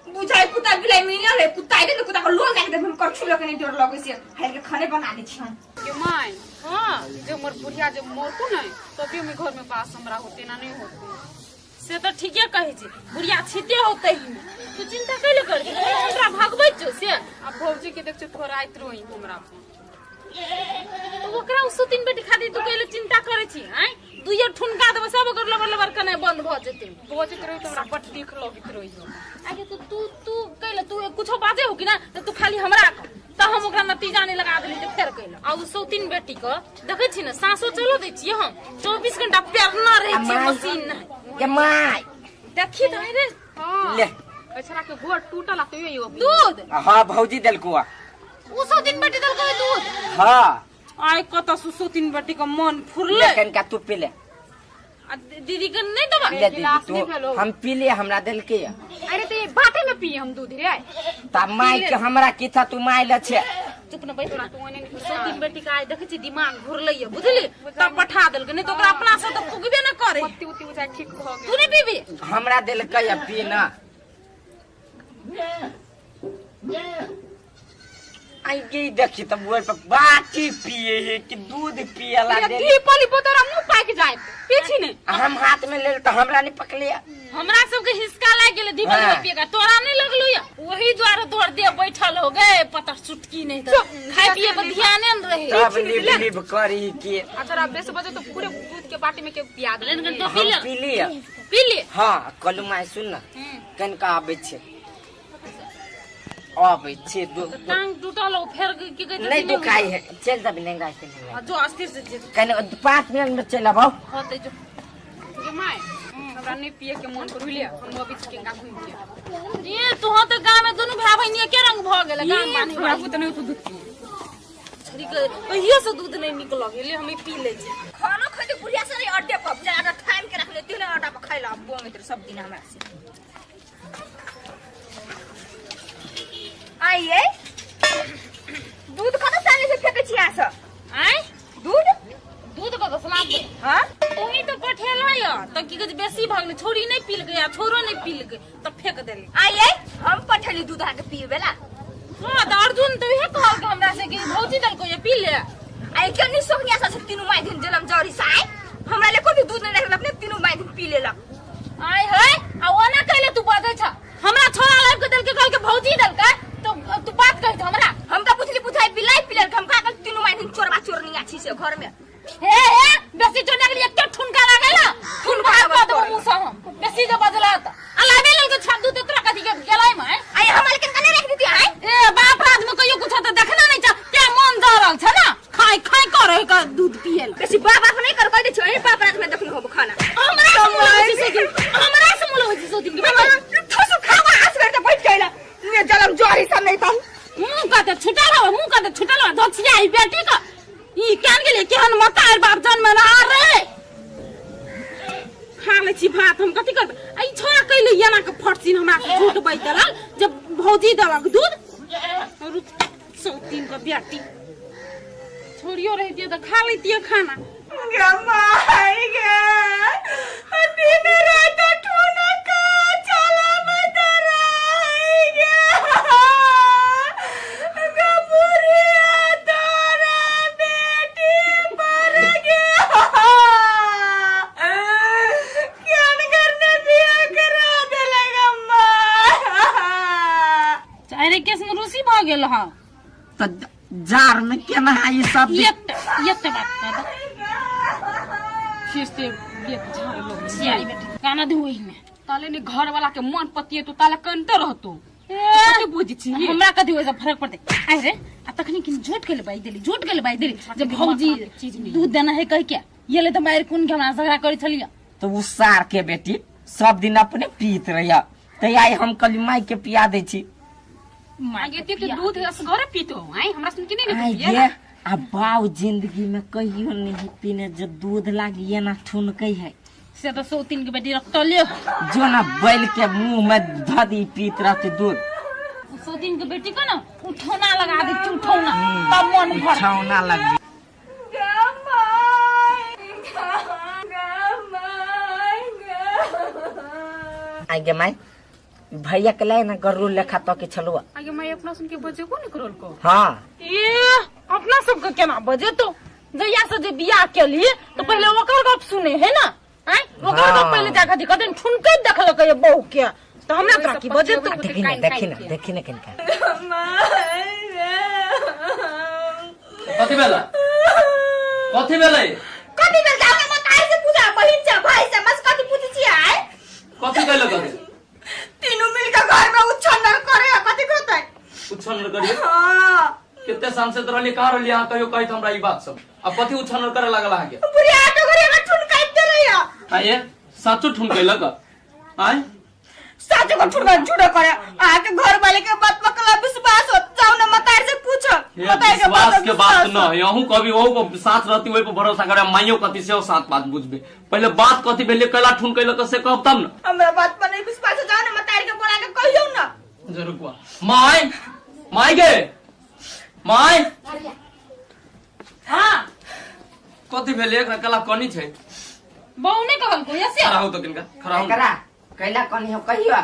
[SPEAKER 5] बुझाय कुत्ता बिलाई मिलल है कुत्ता आइते त कुत्ता के लोल गाके देबे हम करछु लके नहीं डर लगै छै हाल के खाने बना दै छी हम।
[SPEAKER 13] के my हां जे मोर बुढ़िया जे मरतू नै तभी हम घर में बास हमरा होते ना नहीं होते।
[SPEAKER 11] से तो ठीके कहै छी, बुढ़िया छिते होते ही में तू चिंता कैले कर छी, हमरा भगबै छौ से।
[SPEAKER 13] आ भौजी के देख छी थोड़ाइत रही हमरा पर।
[SPEAKER 11] तो ओकरा उसो तीन बेटी खातिर तू कैले चिंता करै छी? आय दुइयो ठुनका देबै सब ओकर लबर लबर कनाइ बंद भ जेतै।
[SPEAKER 13] बजैत रही त हमरा बड देख लगैत रही।
[SPEAKER 11] आगे तो तू तू कैले तू कुछो बाजे हो कि ना त तू खाली हमरा कह त हम ओकरा नतीजा नहीं लगा देली त फेर कैले। आ उ सौतीन बेटी के देखै छी ने सासो चलो दै छियै हम 24 घंटा पेरना रहै छी मशीन नहीं।
[SPEAKER 1] के my
[SPEAKER 11] देखी त रे
[SPEAKER 13] हां
[SPEAKER 1] ले
[SPEAKER 13] अछरा के गोड़ टूटल आ तैयो यो
[SPEAKER 11] दूध।
[SPEAKER 1] हां भौजी देलको
[SPEAKER 11] उ सौतीन बेटी देलको दूध।
[SPEAKER 1] हां
[SPEAKER 11] आइ कत सु सौतीन बेटी के मन फुरले।
[SPEAKER 1] कनका तू पी ले।
[SPEAKER 11] आ दीदी के नहीं देबा?
[SPEAKER 1] ले दीदी तू हम पी ले हमरा देलके।
[SPEAKER 13] अरे ते बाटे में पिए हम दूध रे।
[SPEAKER 1] त my के हमरा की था तू my ले छे।
[SPEAKER 11] चुप न बैठ तू ओने सौतीन बेटी के आइ देखै छी दिमाग घुरलै य बुझली तब पठा देलके नहीं तो ओकरा अपना से त पुगबे न करे।
[SPEAKER 13] पत्ती उती उजा ठीक भ गेल।
[SPEAKER 11] तू नहीं पीबी?
[SPEAKER 1] हमरा देलके य पी ना। आई गई देखी तब वो पर बाटी पिए है कि दूध पियला दे।
[SPEAKER 13] की पली पोतरा मुंह पाक जाए पीछी ने
[SPEAKER 1] हम हाथ में ले त हमरा नहीं पकलिया।
[SPEAKER 11] हमरा सब के हिसका लाग गेले धीमे धीमे पिए का तोरा नहीं लगलु या वही द्वारे तोर दे बैठल हो गए पता चुटकी नहीं त खाए पिए पर ध्यान न रहे।
[SPEAKER 1] तब लिब लिब करी के
[SPEAKER 13] अच्छा अब बेस बजे तो पूरे दूध के बाटी में के पिया दे।
[SPEAKER 11] तो पी ले
[SPEAKER 1] पी लिया
[SPEAKER 11] पी ले।
[SPEAKER 1] हां कलु my सुन ना कनका आबै छै आबै छै
[SPEAKER 11] टांग टूटल हो फेर की कहै
[SPEAKER 1] नहीं दुखाई है चल तब लेंगा के लेंगा
[SPEAKER 11] जो अस्थिर से जे
[SPEAKER 1] कने 5 मिनट में चल आबो।
[SPEAKER 11] हां ते जो
[SPEAKER 13] के my हमरा नहीं पिए के मन करू ले हम अभी केंगा घूम के
[SPEAKER 11] ये तू हां त गांव में दोनों भाई बहिन के रंग भ गेल गांव पानी
[SPEAKER 13] हमरा को त नहीं तो दूध पी
[SPEAKER 11] छड़ी के कहियो से दूध नहीं निकल गेले हम पी ले छी।
[SPEAKER 5] खाना खैते बुढ़िया से अड्डे पर जा थाम के रख लेती ना आटा पर खैला बोंगत सब दिन हमरा से। आइए दूध कत साले से फेकै छी आस
[SPEAKER 11] आइ
[SPEAKER 5] दूध
[SPEAKER 11] दूध कत सलाब दे।
[SPEAKER 5] हां
[SPEAKER 11] तोही तो पठेला या त की कहै बेसी भगले छोरी नहीं पील गया छोरो नहीं पील गई त फेक देली।
[SPEAKER 5] आइए हम पठेली दूध आके पीबेला।
[SPEAKER 11] हां त अर्जुन तो इहे कहल के हमरा से कि भौजी दल को ये पी ले।
[SPEAKER 5] आई के नि सोनिया सा तीनू माई दिन जलम जरी साई हमरा ले कोई दूध नहीं रखल अपने तीनू माई दिन पी लेलक।
[SPEAKER 11] आइ है आ ओना कहले तू बजै छ हमरा छोरा लाइब के दल के कहल के भौजी दल के तो तू बात कहि हमरा।
[SPEAKER 5] हम त पुछली पुछाई बिलाई पिलर हम का कल तीनू माई दिन चोरबा चोरनी आछि से घर में।
[SPEAKER 11] हे हे बेसी चोरना के लिए के ठुनका लागेला ठुनका क देबो मुंह से हम बेसी जे बजला त आ लाबे लल के छा दूध तोरा कथि के गेलै में
[SPEAKER 5] आई हमरा के कने रख दीती आई।
[SPEAKER 11] ए बाप राज में कहियो कुछ त देखना नहीं छ के मन जा रहल छ ना खाई खाई करे के दूध पिएल
[SPEAKER 5] बेसी बाप बाप नहीं कर कह दे छ ए बाप राज में देखनु होब खाना
[SPEAKER 11] हमरा से मुल होई छै हमरा से मुल होई छै सो दिन के
[SPEAKER 5] ठुसु खावा आस बेर त बैठ गइला ने जलम जोरी सब नहीं त
[SPEAKER 11] मुंह का त छुटल हो मुंह का त छुटल हो धोछिया ई बेटी का ई केन गेले केहन मतार बाप जन्म रहा रे खा ले छी भात हम कथि करबै। आ ई छोरा कैले एना के फटसिन हमरा से झूठ बैठ देलक जब भौजी देलक दूध रुक सौतीन के बेटी छोड़ियो रहितियै त खा लैतियै खाना।
[SPEAKER 5] गे my गे दिन रात ठुनका चलाबैत रहि गे गे बुढ़िया तोरा बेटी पर गे केहन करने बियाह करा देलक अम्मा।
[SPEAKER 11] अरे केस में रूसी भ गेल हँ
[SPEAKER 1] त जार में केना ई सब
[SPEAKER 11] एक बात कर
[SPEAKER 13] फिर से बेक झाड़ लो
[SPEAKER 11] सियारी बेटी काना दे ओही में
[SPEAKER 13] ताले ने घर वाला के मन पतिए तो ताले कनते रहतो कते बुझी छी
[SPEAKER 11] हमरा कथि ओइ से फरक पड़ते। आइ रे आ तखनी किन झूठ के बाई देली झूठ के बाई देली जे भौजी दूध देना है कह के ये ले त मार कोन के हमरा झगड़ा करै छलिया।
[SPEAKER 1] तो उ सार के बेटी सब दिन अपने पीत रहिया त आई हम कल माई के पिया दै छी।
[SPEAKER 13] आगे एते दूध असगरे पीतो आई हमरा सुन के नहीं
[SPEAKER 1] आई
[SPEAKER 13] ने
[SPEAKER 1] गे आ बाऊ जिंदगी में कहियो नहीं पीने जो दूध लागी ना ठुनकै है
[SPEAKER 11] से तो सौतीन के बेटी रखतले
[SPEAKER 1] जो ना बैल के मुंह में धदी पीत रहते दूध
[SPEAKER 11] सौतीन के बेटी को ना उठौना लगा दे उठौना तब मन भर
[SPEAKER 1] उठौना लगी।
[SPEAKER 5] गे my गे my गे
[SPEAKER 1] आई गे माई भैया के लाए ना गरुल लेखा तो के छलुआ।
[SPEAKER 13] आगे my अपना सुन के बजेबो नहीं करल को।
[SPEAKER 1] हां
[SPEAKER 13] ए अब
[SPEAKER 11] अपना सबके केना बजेतो जहिया से जे बियाह केली तऽ पहिले ओकर गप सुने है ना आँय ओकर गप पहिले जाके अथी कते ठुनकैत देखलकै ये बहू के तऽ हमरा तोरा की बजेतो
[SPEAKER 1] देखी ना देखी ना देखी ना किनका
[SPEAKER 12] कथी भेलै कथी भेलै
[SPEAKER 5] कथी भेल जाउ ने मताई से पूछा बहिन से भाई से बस कथी पूछै छी आय
[SPEAKER 12] कथी कहलक कथी
[SPEAKER 5] तीनू मिल के घर में उछन्नर करे है, कथी कहतै
[SPEAKER 12] उछन्नर करिए
[SPEAKER 5] हां
[SPEAKER 12] कते सांसद रहली कहाँ रहली अहाँ कहियो कहैत हमरा ई बात सब अब कथी उछन्नर करे लागल अहाँके
[SPEAKER 5] बुढ़िया आटो घरे में ठुनकाइत रहैया
[SPEAKER 12] आये साचो ठुनकेलक आय
[SPEAKER 5] साचो को ठुनका झूठो करे अहाँके घर वाले के बात पर कला विश्वास हो जाउ ना मताई से पूछो
[SPEAKER 12] हे,
[SPEAKER 5] मताई के बात
[SPEAKER 12] विश्वास के बात न है अहूँ कभी ओहू पर साथ रहती ओहि पर भरोसा करे माइयो कथी से साथ बात बुझबे पहिले बात कथी भेलै कैला ठुन कैलक से कहब तब न
[SPEAKER 5] हमरा बात पर नहीं विश्वास हो जाउ ना मताई के बोला के कहियौ ना
[SPEAKER 12] जरूर कुआ माय माय गे माय
[SPEAKER 11] हाँ
[SPEAKER 12] कथी भेलै एकरा कला कनी छै
[SPEAKER 11] बहू नहीं कहलको ये से
[SPEAKER 12] खड़ा हो तो किनका खड़ा हो
[SPEAKER 1] एकरा कैला कनी हो कहियो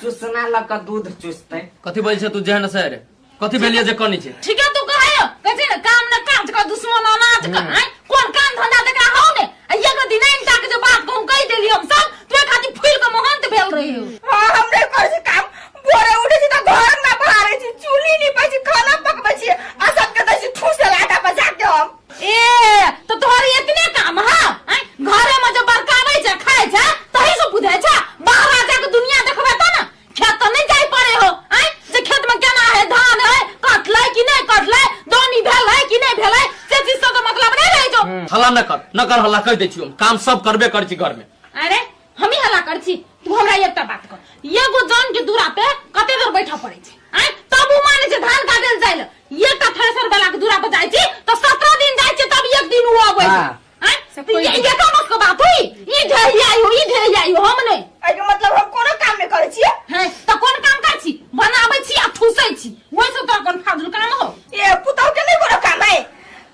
[SPEAKER 1] चूसना लग के दूध चूसते
[SPEAKER 12] कथी बोल छै तू जेहन से रे कथी भेलिए जे कनी छै
[SPEAKER 11] ठीक है तू कहे कहै छै ने काम न काज का दुश्मन अनाज का आँय कोन काम धंधा देखा हो ने आ एगो दिन इनटा के जो बात कहूं कहि देली हम सब तू एक खातिर फूल के महंत भेल रही हो
[SPEAKER 5] हाँ हम नहीं करै छी काम भोरे उठै छी तऽ घर ना बहारै छी चूल्ही नीपै छी खाना पकबै छी आ सबके दै छी ठूसे लाटा पर जाके हम
[SPEAKER 11] ए तो तोहर इतने काम है आँय घरे में जो बरकाबै छै खाय छै तही से बुझै छै बाहर आ जाके दुनिया देखबै त ना खेत तो नहीं जाय पड़े हो आँय जे खेत में केना है धान है कटलै कि नहीं कटलै दौनी भेल है कि नहीं भेलै से चीज से तो मतलब नहीं रहे जो
[SPEAKER 12] हल्ला न कर न कर हल्ला कहि दै छियौ हम काम सब करबे करै छी घर में
[SPEAKER 11] अरे हम ही हल्ला कर छी तू हमरा एकटा बात कर एगो जन के दूरा पे कते देर बैठऽ पड़ै छै आँय तब उ माने छै धान काटे ले जाय ले एकटा थ्रेसर वाला के दूरा पर जाय छी तो 17 दिन जाय छै तब एक दिन उ अबै छै
[SPEAKER 1] हाँ।
[SPEAKER 11] आँय तो ये का बस के बात हुई ई ढेर आई हो ई ढेर आई हो हम नहीं
[SPEAKER 5] एहिके मतलब हम कोनो काम नहीं करै छियै
[SPEAKER 11] हैं तो कोन काम करै छी बनाबै छी आ ठूसै छी ओहि से तोरा कोन फाजुल काम हो
[SPEAKER 5] ए पुतहु के नहीं कोनो काम है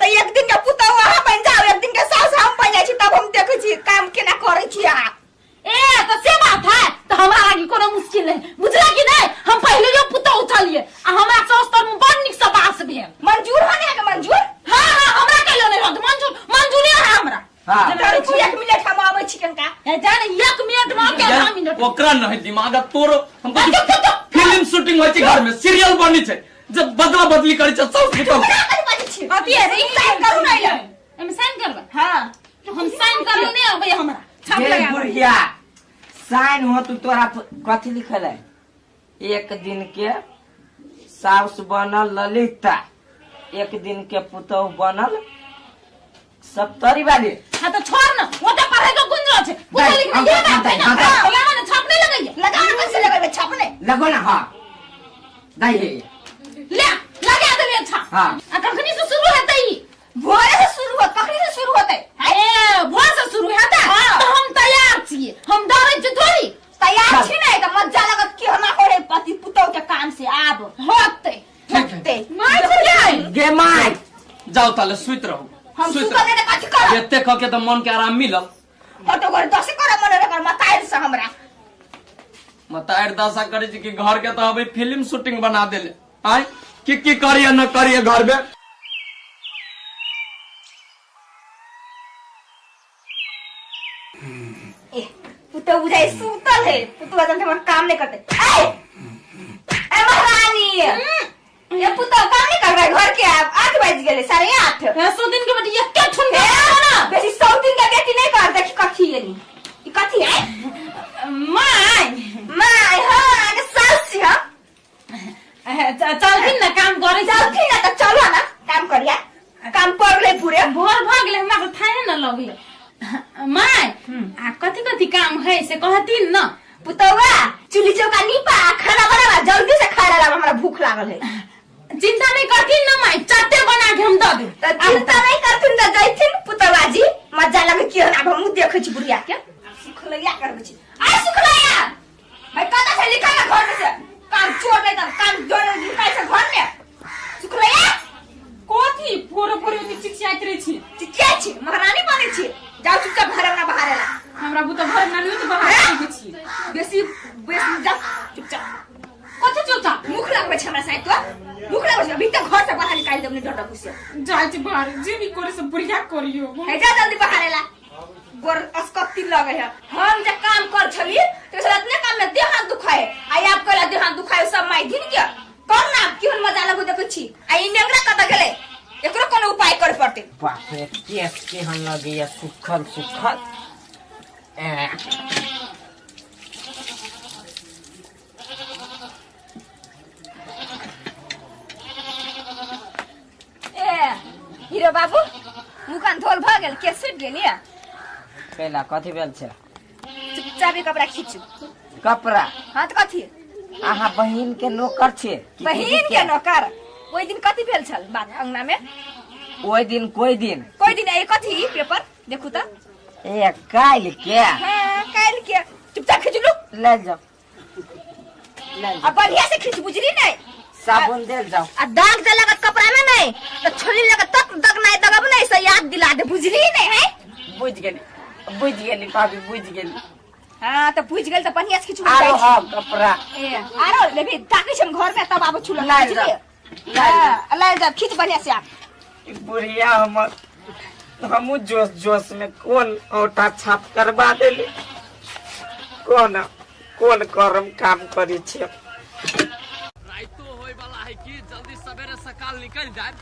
[SPEAKER 5] तऽ एक दिन के पुतहु अहाँ बनि जाउ एक दिन के सास हम बनि जाइ छी तब हम देखै छी काम केना करै छी अहाँ
[SPEAKER 11] ए तो से बात है तो हमरा लागी कोनो मुश्किल नहीं बुझला कि नहीं हम पहले जो पुतहु छलिए आ हमरा सास तर में बड़ नीक से बास भेल
[SPEAKER 5] मंजूर हो ने मंजूर
[SPEAKER 11] हाँ हाँ हमरा कहियो नहीं रहत मंजूर मंजूरे है हमरा
[SPEAKER 1] हाँ।
[SPEAKER 5] तऽ रुकू एक मिनट हम आबै छी कनका
[SPEAKER 11] ए जान एक मिनट में के
[SPEAKER 12] यार,
[SPEAKER 11] दो मिनट
[SPEAKER 12] ओकरा नहीं दिमाग आ तोरो हम कहै फिल्म शूटिंग होइ छै घर में सीरियल बनी छै जब बदला बदली करै छै सब पुतहु
[SPEAKER 5] केना कथी बाजै छी
[SPEAKER 11] अथी है रे
[SPEAKER 5] साइन करू ने एहिमे।
[SPEAKER 11] एमे साइन करबै
[SPEAKER 5] हाँ
[SPEAKER 11] हम साइन करल नहीं अबै हमरा छाप
[SPEAKER 1] हे
[SPEAKER 11] लगा देबै।
[SPEAKER 1] बुढ़िया साइन हो तू तोरा कथी लिखल है एक दिन के साउस बनल ललिता एक दिन के पुतोह बनल सप्तरी वाली
[SPEAKER 11] हाँ तो छोड़ ना वो तो पढ़े के गुंजरो छे पूछे
[SPEAKER 1] नहीं,
[SPEAKER 11] लिखने
[SPEAKER 1] हम
[SPEAKER 11] ये
[SPEAKER 1] हम
[SPEAKER 11] बात है ना
[SPEAKER 1] हम
[SPEAKER 11] हाँ, लगावा ना छाप नहीं लगाइए
[SPEAKER 5] लगाओ ना कैसे लगेबै छाप ने
[SPEAKER 1] लगो ना हाँ नहीं है
[SPEAKER 11] ले लगा देलिए छाप
[SPEAKER 1] हाँ।
[SPEAKER 11] आ कखनी से शुरू हेतै ई
[SPEAKER 5] भोरे से शुरू होत कखनी से शुरू होतै
[SPEAKER 11] ए भोर से शुरू हेतै तो हम तैयार छियै हम डरै छी थोड़ी
[SPEAKER 5] तैयार छी ने तऽ मजा लगत कि हमरा हो रे पति पुतहु के काम से आब
[SPEAKER 11] होतै
[SPEAKER 5] होतै
[SPEAKER 11] माय बुझाइ
[SPEAKER 1] गे माय
[SPEAKER 12] जाओ ताले सुति रहू
[SPEAKER 5] हम
[SPEAKER 12] सुति
[SPEAKER 5] सुतल नहि तऽ कथी करब
[SPEAKER 12] एते कह के तऽ मन के आराम मिलल
[SPEAKER 5] हटो घर दसे करब मन रे मताइल से हमरा
[SPEAKER 12] मतार दशा करे छी कि घर के तऽ अभी फिल्म शूटिंग बना देले आय की की करिए न करिए घर में
[SPEAKER 5] ए पुतहु बुझाइ सुतल है पुतहु जन हमर काम नहीं करते ए ए महारानी ये पुतहु काम नहीं करबै घर के आब 8 बज गेलै 8:30
[SPEAKER 11] ए, सौ दिन के बेटी एके ठुन
[SPEAKER 5] ए,
[SPEAKER 11] ना
[SPEAKER 5] बेसी 100 दिन के बेटी नहीं कर देखी कथी एनी ई कथी है
[SPEAKER 11] my
[SPEAKER 5] my हां आगे सास छी हम
[SPEAKER 11] चलथिन ना काम करे
[SPEAKER 5] चलथिन ना तऽ चलो ना काम करिया काम पड़ले पूरे
[SPEAKER 11] भोर भऽ गेलै हमरा तऽ थाहे न लगलै my आ कथी कथी काम है से कहथिन न
[SPEAKER 5] पुतौआ चूल्ही चौका नीपा आ खाना बनावा जल्दी से खाना लावा हमरा भूख लागल है
[SPEAKER 11] चिंता नहीं करथिन न माय चट्टे बना के हम दऽ देब
[SPEAKER 5] तऽ चिंता नहीं करथिन तऽ जैथिन पुतौआ जी मजा लगे की आब हमहूँ देखै छी बुढ़िया के सुखलैया करबै छी आय सुखलैया भाई कतऽ से निकल ना घर में से काम चोर नहीं तर काम जोर निकाल से घर में सुखलैया
[SPEAKER 2] कथी फोरो फोरो ओते चिचियाइत रहै छी
[SPEAKER 5] चिचियाइ छी महारानी बनै छी जाओ चुपचाप घर अंगना बाहर एला
[SPEAKER 2] हमरा बुते घर अंगना नहि होइत बाहर आबै छी
[SPEAKER 5] बेसी बेसी जा चुपचाप
[SPEAKER 11] कथी चुपचाप
[SPEAKER 5] मुख लगबै छै हमरा साथ तो मुख लगबै लगै अभी तक घर से बाहर निकाल देब, नहीं डर लगै छै।
[SPEAKER 2] जाइ छी बाहर, जे भी करे से बुढ़िया करियो।
[SPEAKER 5] हे जा जल्दी बाहर एला, गोर अस्कत्ती लगे है। हम जे काम कर छली तो इतने काम में देह हाथ दुखाए, आई आप कहला देह हाथ दुखाए सब माई दिन के कर ना केहन मजा लगू देखै छी। आ ई नेंगरा कत गेलै, एकरो कोनो उपाय करे पड़ते।
[SPEAKER 1] बाप रे केस केहन लगैया सुखल सुखल।
[SPEAKER 5] ए हीरो बाबू मुकान धोल भ गेल, केस सुट गेल या?
[SPEAKER 1] पहला कथी भेल छै?
[SPEAKER 5] चुपचाप ई कपड़ा खींचू।
[SPEAKER 1] कपड़ा?
[SPEAKER 5] हाँ तो कथी?
[SPEAKER 1] अहाँ बहिन के नौकर छे?
[SPEAKER 5] बहिन के नौकर? ओई दिन कथी भेल छल बात अंगना में?
[SPEAKER 1] ओई दिन कोई दिन
[SPEAKER 5] कोई दिन ए कथी पेपर देखू त।
[SPEAKER 1] ए काल के?
[SPEAKER 5] हां काल के। चुपचाप खींच लू।
[SPEAKER 1] ले जाओ ले जाओ।
[SPEAKER 5] अब बढ़िया से खींच बुझली नहीं?
[SPEAKER 1] साबुन दे जाओ।
[SPEAKER 5] आ दाग जे लगत कपड़ा में नहीं तो छोली लगत तक दाग नहीं दगब नहीं से याद दिला दे, बुझली नहीं है?
[SPEAKER 1] बुझ गेली बुझ गेली भाभी बुझ गेली।
[SPEAKER 5] हां तो बुझ गेल त बढ़िया से खींचू।
[SPEAKER 1] आरो हां कपड़ा
[SPEAKER 5] ए आरो लेबी ताकै हम घर में तब आबो छुला बुझली? हां ले जा खींच बढ़िया से आप।
[SPEAKER 1] बुढ़िया हमर हमू जोश जोश में कोन औटा छाप करवा देली, कोन कोन करम काम करी छी।
[SPEAKER 12] राइतो होय वाला है कि जल्दी सवेरे सकाल निकल जाए,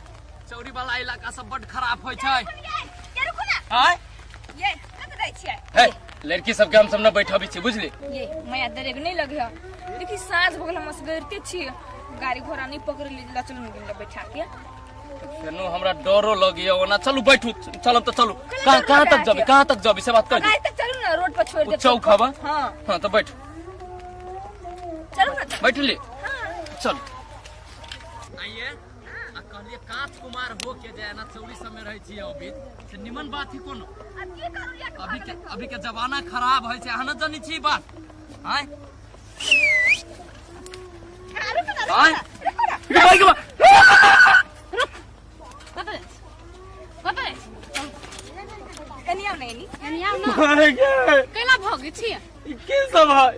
[SPEAKER 12] चौरी वाला इलाका सब बड खराब होय छै।
[SPEAKER 5] ये रुकू ना।
[SPEAKER 12] हां
[SPEAKER 5] ये कत जाय छियै?
[SPEAKER 12] हे लड़की सब के हम सब न बैठबी छी बुझली?
[SPEAKER 5] ये माया दरेग नहीं लगे है, देखी साँझ भ गेल हम असगरते छी, गाड़ी घोड़ा नहीं पकड़ ली ला चलू गेल बैठा के।
[SPEAKER 12] फेनो हमरा डरो लगिया ओना। चलू बैठू, चलब त चलू। कहां कहां तक जाबी, कहां तक जाबी से बात कर।
[SPEAKER 5] गाड़ी तक चलू ना, रोड पर छोड़ दे।
[SPEAKER 12] चौक हवा?
[SPEAKER 5] हां
[SPEAKER 12] हां तो बैठ
[SPEAKER 5] चलू ना।
[SPEAKER 12] बैठली? हां चल। आइए आ कहलिए कांच कुमार हो के जाय ना चौरी सब में रहै छी अभी से निमन बात ही कोनो।
[SPEAKER 5] अब की करू या
[SPEAKER 12] अभी के जमाना खराब है छै, अहाँ न जानै छी बात। आय आय भाई के
[SPEAKER 11] रुक कत कत
[SPEAKER 5] एनी आउ ने एनी
[SPEAKER 11] एनी आउ ना। केला भगे छी
[SPEAKER 12] की सब है?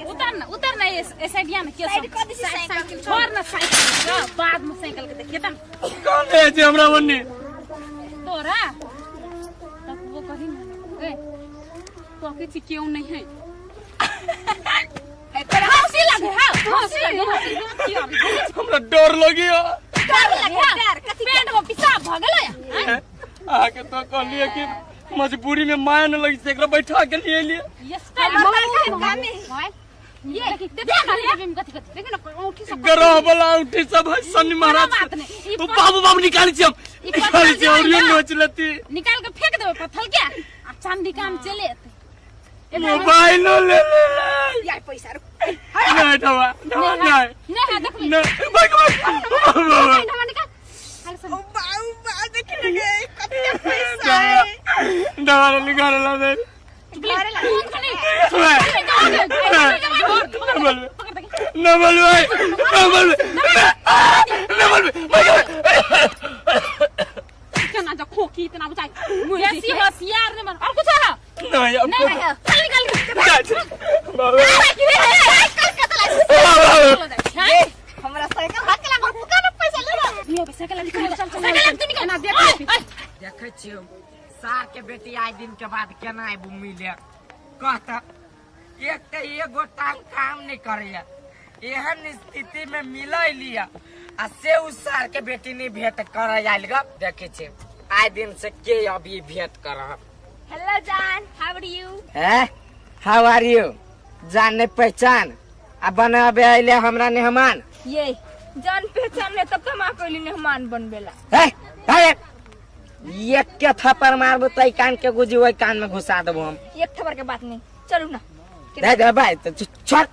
[SPEAKER 11] उतर ना उतर ना ऐसे दिया ना के
[SPEAKER 5] साइड कर दी साइकिल
[SPEAKER 11] छोड़ ना साइकिल के, बाद में साइकिल के देखिए तन
[SPEAKER 12] कौन है जे हमरा बन्नी
[SPEAKER 11] तोरा तब वो कही ना ए तो के छी क्यों नहीं है?
[SPEAKER 5] ए तोरा
[SPEAKER 11] हंसी लगे हां हंसी लगे
[SPEAKER 12] हमरा डर लगियो।
[SPEAKER 11] डर लगे डर कथि पेट में पेशाब भ गेलै?
[SPEAKER 12] आ के तो कहलिए कि मजबूरी में माया न लगी से एकरा बैठा के लिए लिए।
[SPEAKER 11] ये स्टाइल मोबाइल ये देखी देख ना ये कथि कथि देख ना औंठी सब
[SPEAKER 12] ग्रह वाला औंठी सब है शनि महाराज। ओ बाबू बाबू निकाल छी हम निकाल छी और ये नोच लेती।
[SPEAKER 11] निकाल के फेंक देबे पत्थर के आ चांदी काम चले एते।
[SPEAKER 12] मोबाइल ले ले ले
[SPEAKER 5] यार पैसा रुक
[SPEAKER 12] नहीं ठवा नहीं
[SPEAKER 11] नहीं है देख
[SPEAKER 12] नहीं भाई
[SPEAKER 11] भाई निकाल।
[SPEAKER 5] ओ बाऊ बाऊ देख लगे कते पैसा है।
[SPEAKER 12] दवा निकाल ला दे न बोलवे न बोलवे न बोलवे
[SPEAKER 11] केना जा खोखी इतना बुझाई ऐसी होशियार ने बन और कुछ है
[SPEAKER 12] नहीं अब
[SPEAKER 11] नहीं चल निकल
[SPEAKER 12] बाबा
[SPEAKER 5] हमरा साइकिल हाथ के लगा दुकान में पैसा ले
[SPEAKER 11] लो ये साइकिल निकल चल चल साइकिल तू निकल ना देख
[SPEAKER 1] देखै छियौ सार के बेटी आइ दिन के बाद केना आबू मिले कहता। एक त एगो टांग काम नहीं करैया, एहन स्थिति में मिल लिया आ से उ सार के बेटी नहीं भेंट कर आयल ग। देखे छी आइ दिन से के अभी भेंट कर।
[SPEAKER 5] हेलो जान, हाउ आर यू?
[SPEAKER 1] हैं हाउ आर यू? जान नहीं पहचान आ बनाबे आइले हमरा मेहमान।
[SPEAKER 5] ये जान पहचान ले तब तो हम कोई मेहमान बनबेला।
[SPEAKER 1] हैं हैं एक के थप्पड़ मारबो त कान के गुजी ओइ कान में घुसा देबो हम।
[SPEAKER 5] एक थप्पड़ के बात नहीं, चलू ना
[SPEAKER 1] दे दे भाई तो छोड़।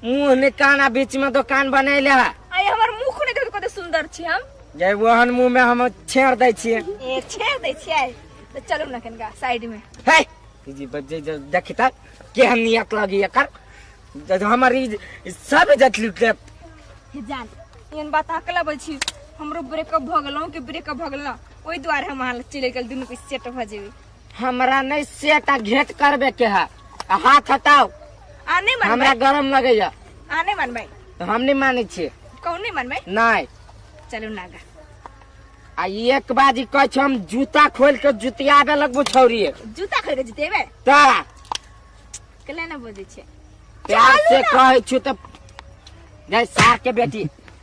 [SPEAKER 1] मुंह में काना बीच में दुकान बनैले है।
[SPEAKER 5] आई हमर मुंह ने देखो कते सुंदर छी हम।
[SPEAKER 1] जे ओहन मुंह में हम छेड़ दै छियै।
[SPEAKER 5] ए छेड़ दै छियै त चलू ना कनका साइड में।
[SPEAKER 1] हे जी बजे देखी त केहन नियत लगी एकर, हमर ई सब इज्जत लूट लेत।
[SPEAKER 5] हे जान एहन बात अकला बोल छी, हमरो ब्रेकअप भ गेलौ के ब्रेकअप भ गेल ना, ओइ दुआरे हम अहाँ चलि गेल दुनू के सेट भ जेबे।
[SPEAKER 1] हमरा नहीं सेट आ घेट करबे के है, हाथ हटाओ।
[SPEAKER 5] आ नहीं मानबै,
[SPEAKER 1] हमरा गरम लगैया।
[SPEAKER 5] आ नहीं मानबै,
[SPEAKER 1] हम नहीं मानै छियै।
[SPEAKER 5] कहू नहीं मानबै?
[SPEAKER 1] नहीं।
[SPEAKER 5] चलू नागा।
[SPEAKER 1] आ एक बाजी कहै छै हम जूता खोल के जुतियाबे लगबो छौरी।
[SPEAKER 5] जूता खोल के जुतेबे?
[SPEAKER 1] तोरा
[SPEAKER 5] केला ना बजै छै?
[SPEAKER 1] प्यार से कहै छु त गई सार के बेटी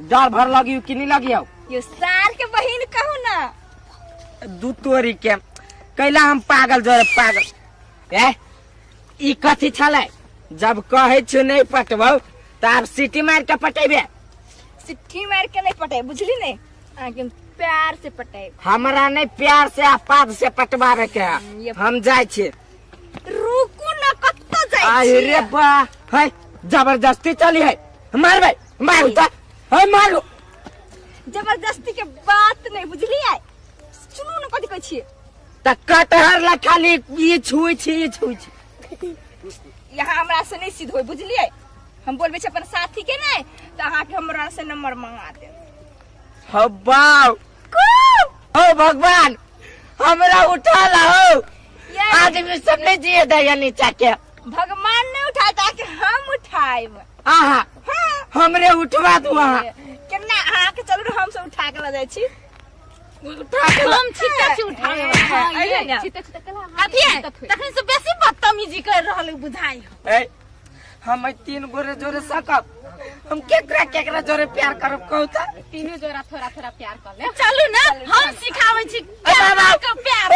[SPEAKER 1] डर भर लगियो कि नहीं लगियो?
[SPEAKER 5] यो सार के बहिन कहू ना।
[SPEAKER 1] दू तोरी के कैला हम पागल जोरे पागल। ए ई कथी छलै? जब कहै छु नहीं पटबौ त आब सीटी मार के पटेबे।
[SPEAKER 5] सीटी मार के नहीं पटे बुझली नहीं, आके प्यार से पटे।
[SPEAKER 1] हमरा नहीं प्यार से आपाद से पटवावे के है। हम जाय छी।
[SPEAKER 5] रुकू ना कत्तो जाय छी?
[SPEAKER 1] अरे बा है जबरदस्ती चली है, मारबै मारू त है मारू।
[SPEAKER 5] जबरदस्ती के बात नहीं बुझली है। सुनू ना कथी कहै छी?
[SPEAKER 1] त कटहर ला खाली ई छुई छी ई छुई छी।
[SPEAKER 5] यहाँ हमरा से नहीं सिद्ध होय बुझलिए। हम बोलबे छी अपन साथी के नहीं त अहाँ के हमरा से नंबर मंगा देब।
[SPEAKER 1] हो बाप हो भगवान हमरा उठा लाओ। आदमी सब नहीं जिए दया नीचा के।
[SPEAKER 5] भगवान नहीं उठाए ताकि हम उठाएब।
[SPEAKER 1] आहा हमरे उठवा दू। अहाँ
[SPEAKER 5] केना अहाँ के चलू हम सब उठा के ल जाइ छी।
[SPEAKER 11] हम छिट्टा छी उठावे। कथी तखन से बेसी बदतमीजी कर रहल बुझाई।
[SPEAKER 1] ए हम तीन गोरे जोरे सकब, हम केकरा केकरा जोरे प्यार करब कहू त?
[SPEAKER 13] तीनों जोरा थोड़ा थोड़ा प्यार कर ले।
[SPEAKER 11] चलू ना हम सिखाबै छी प्यार।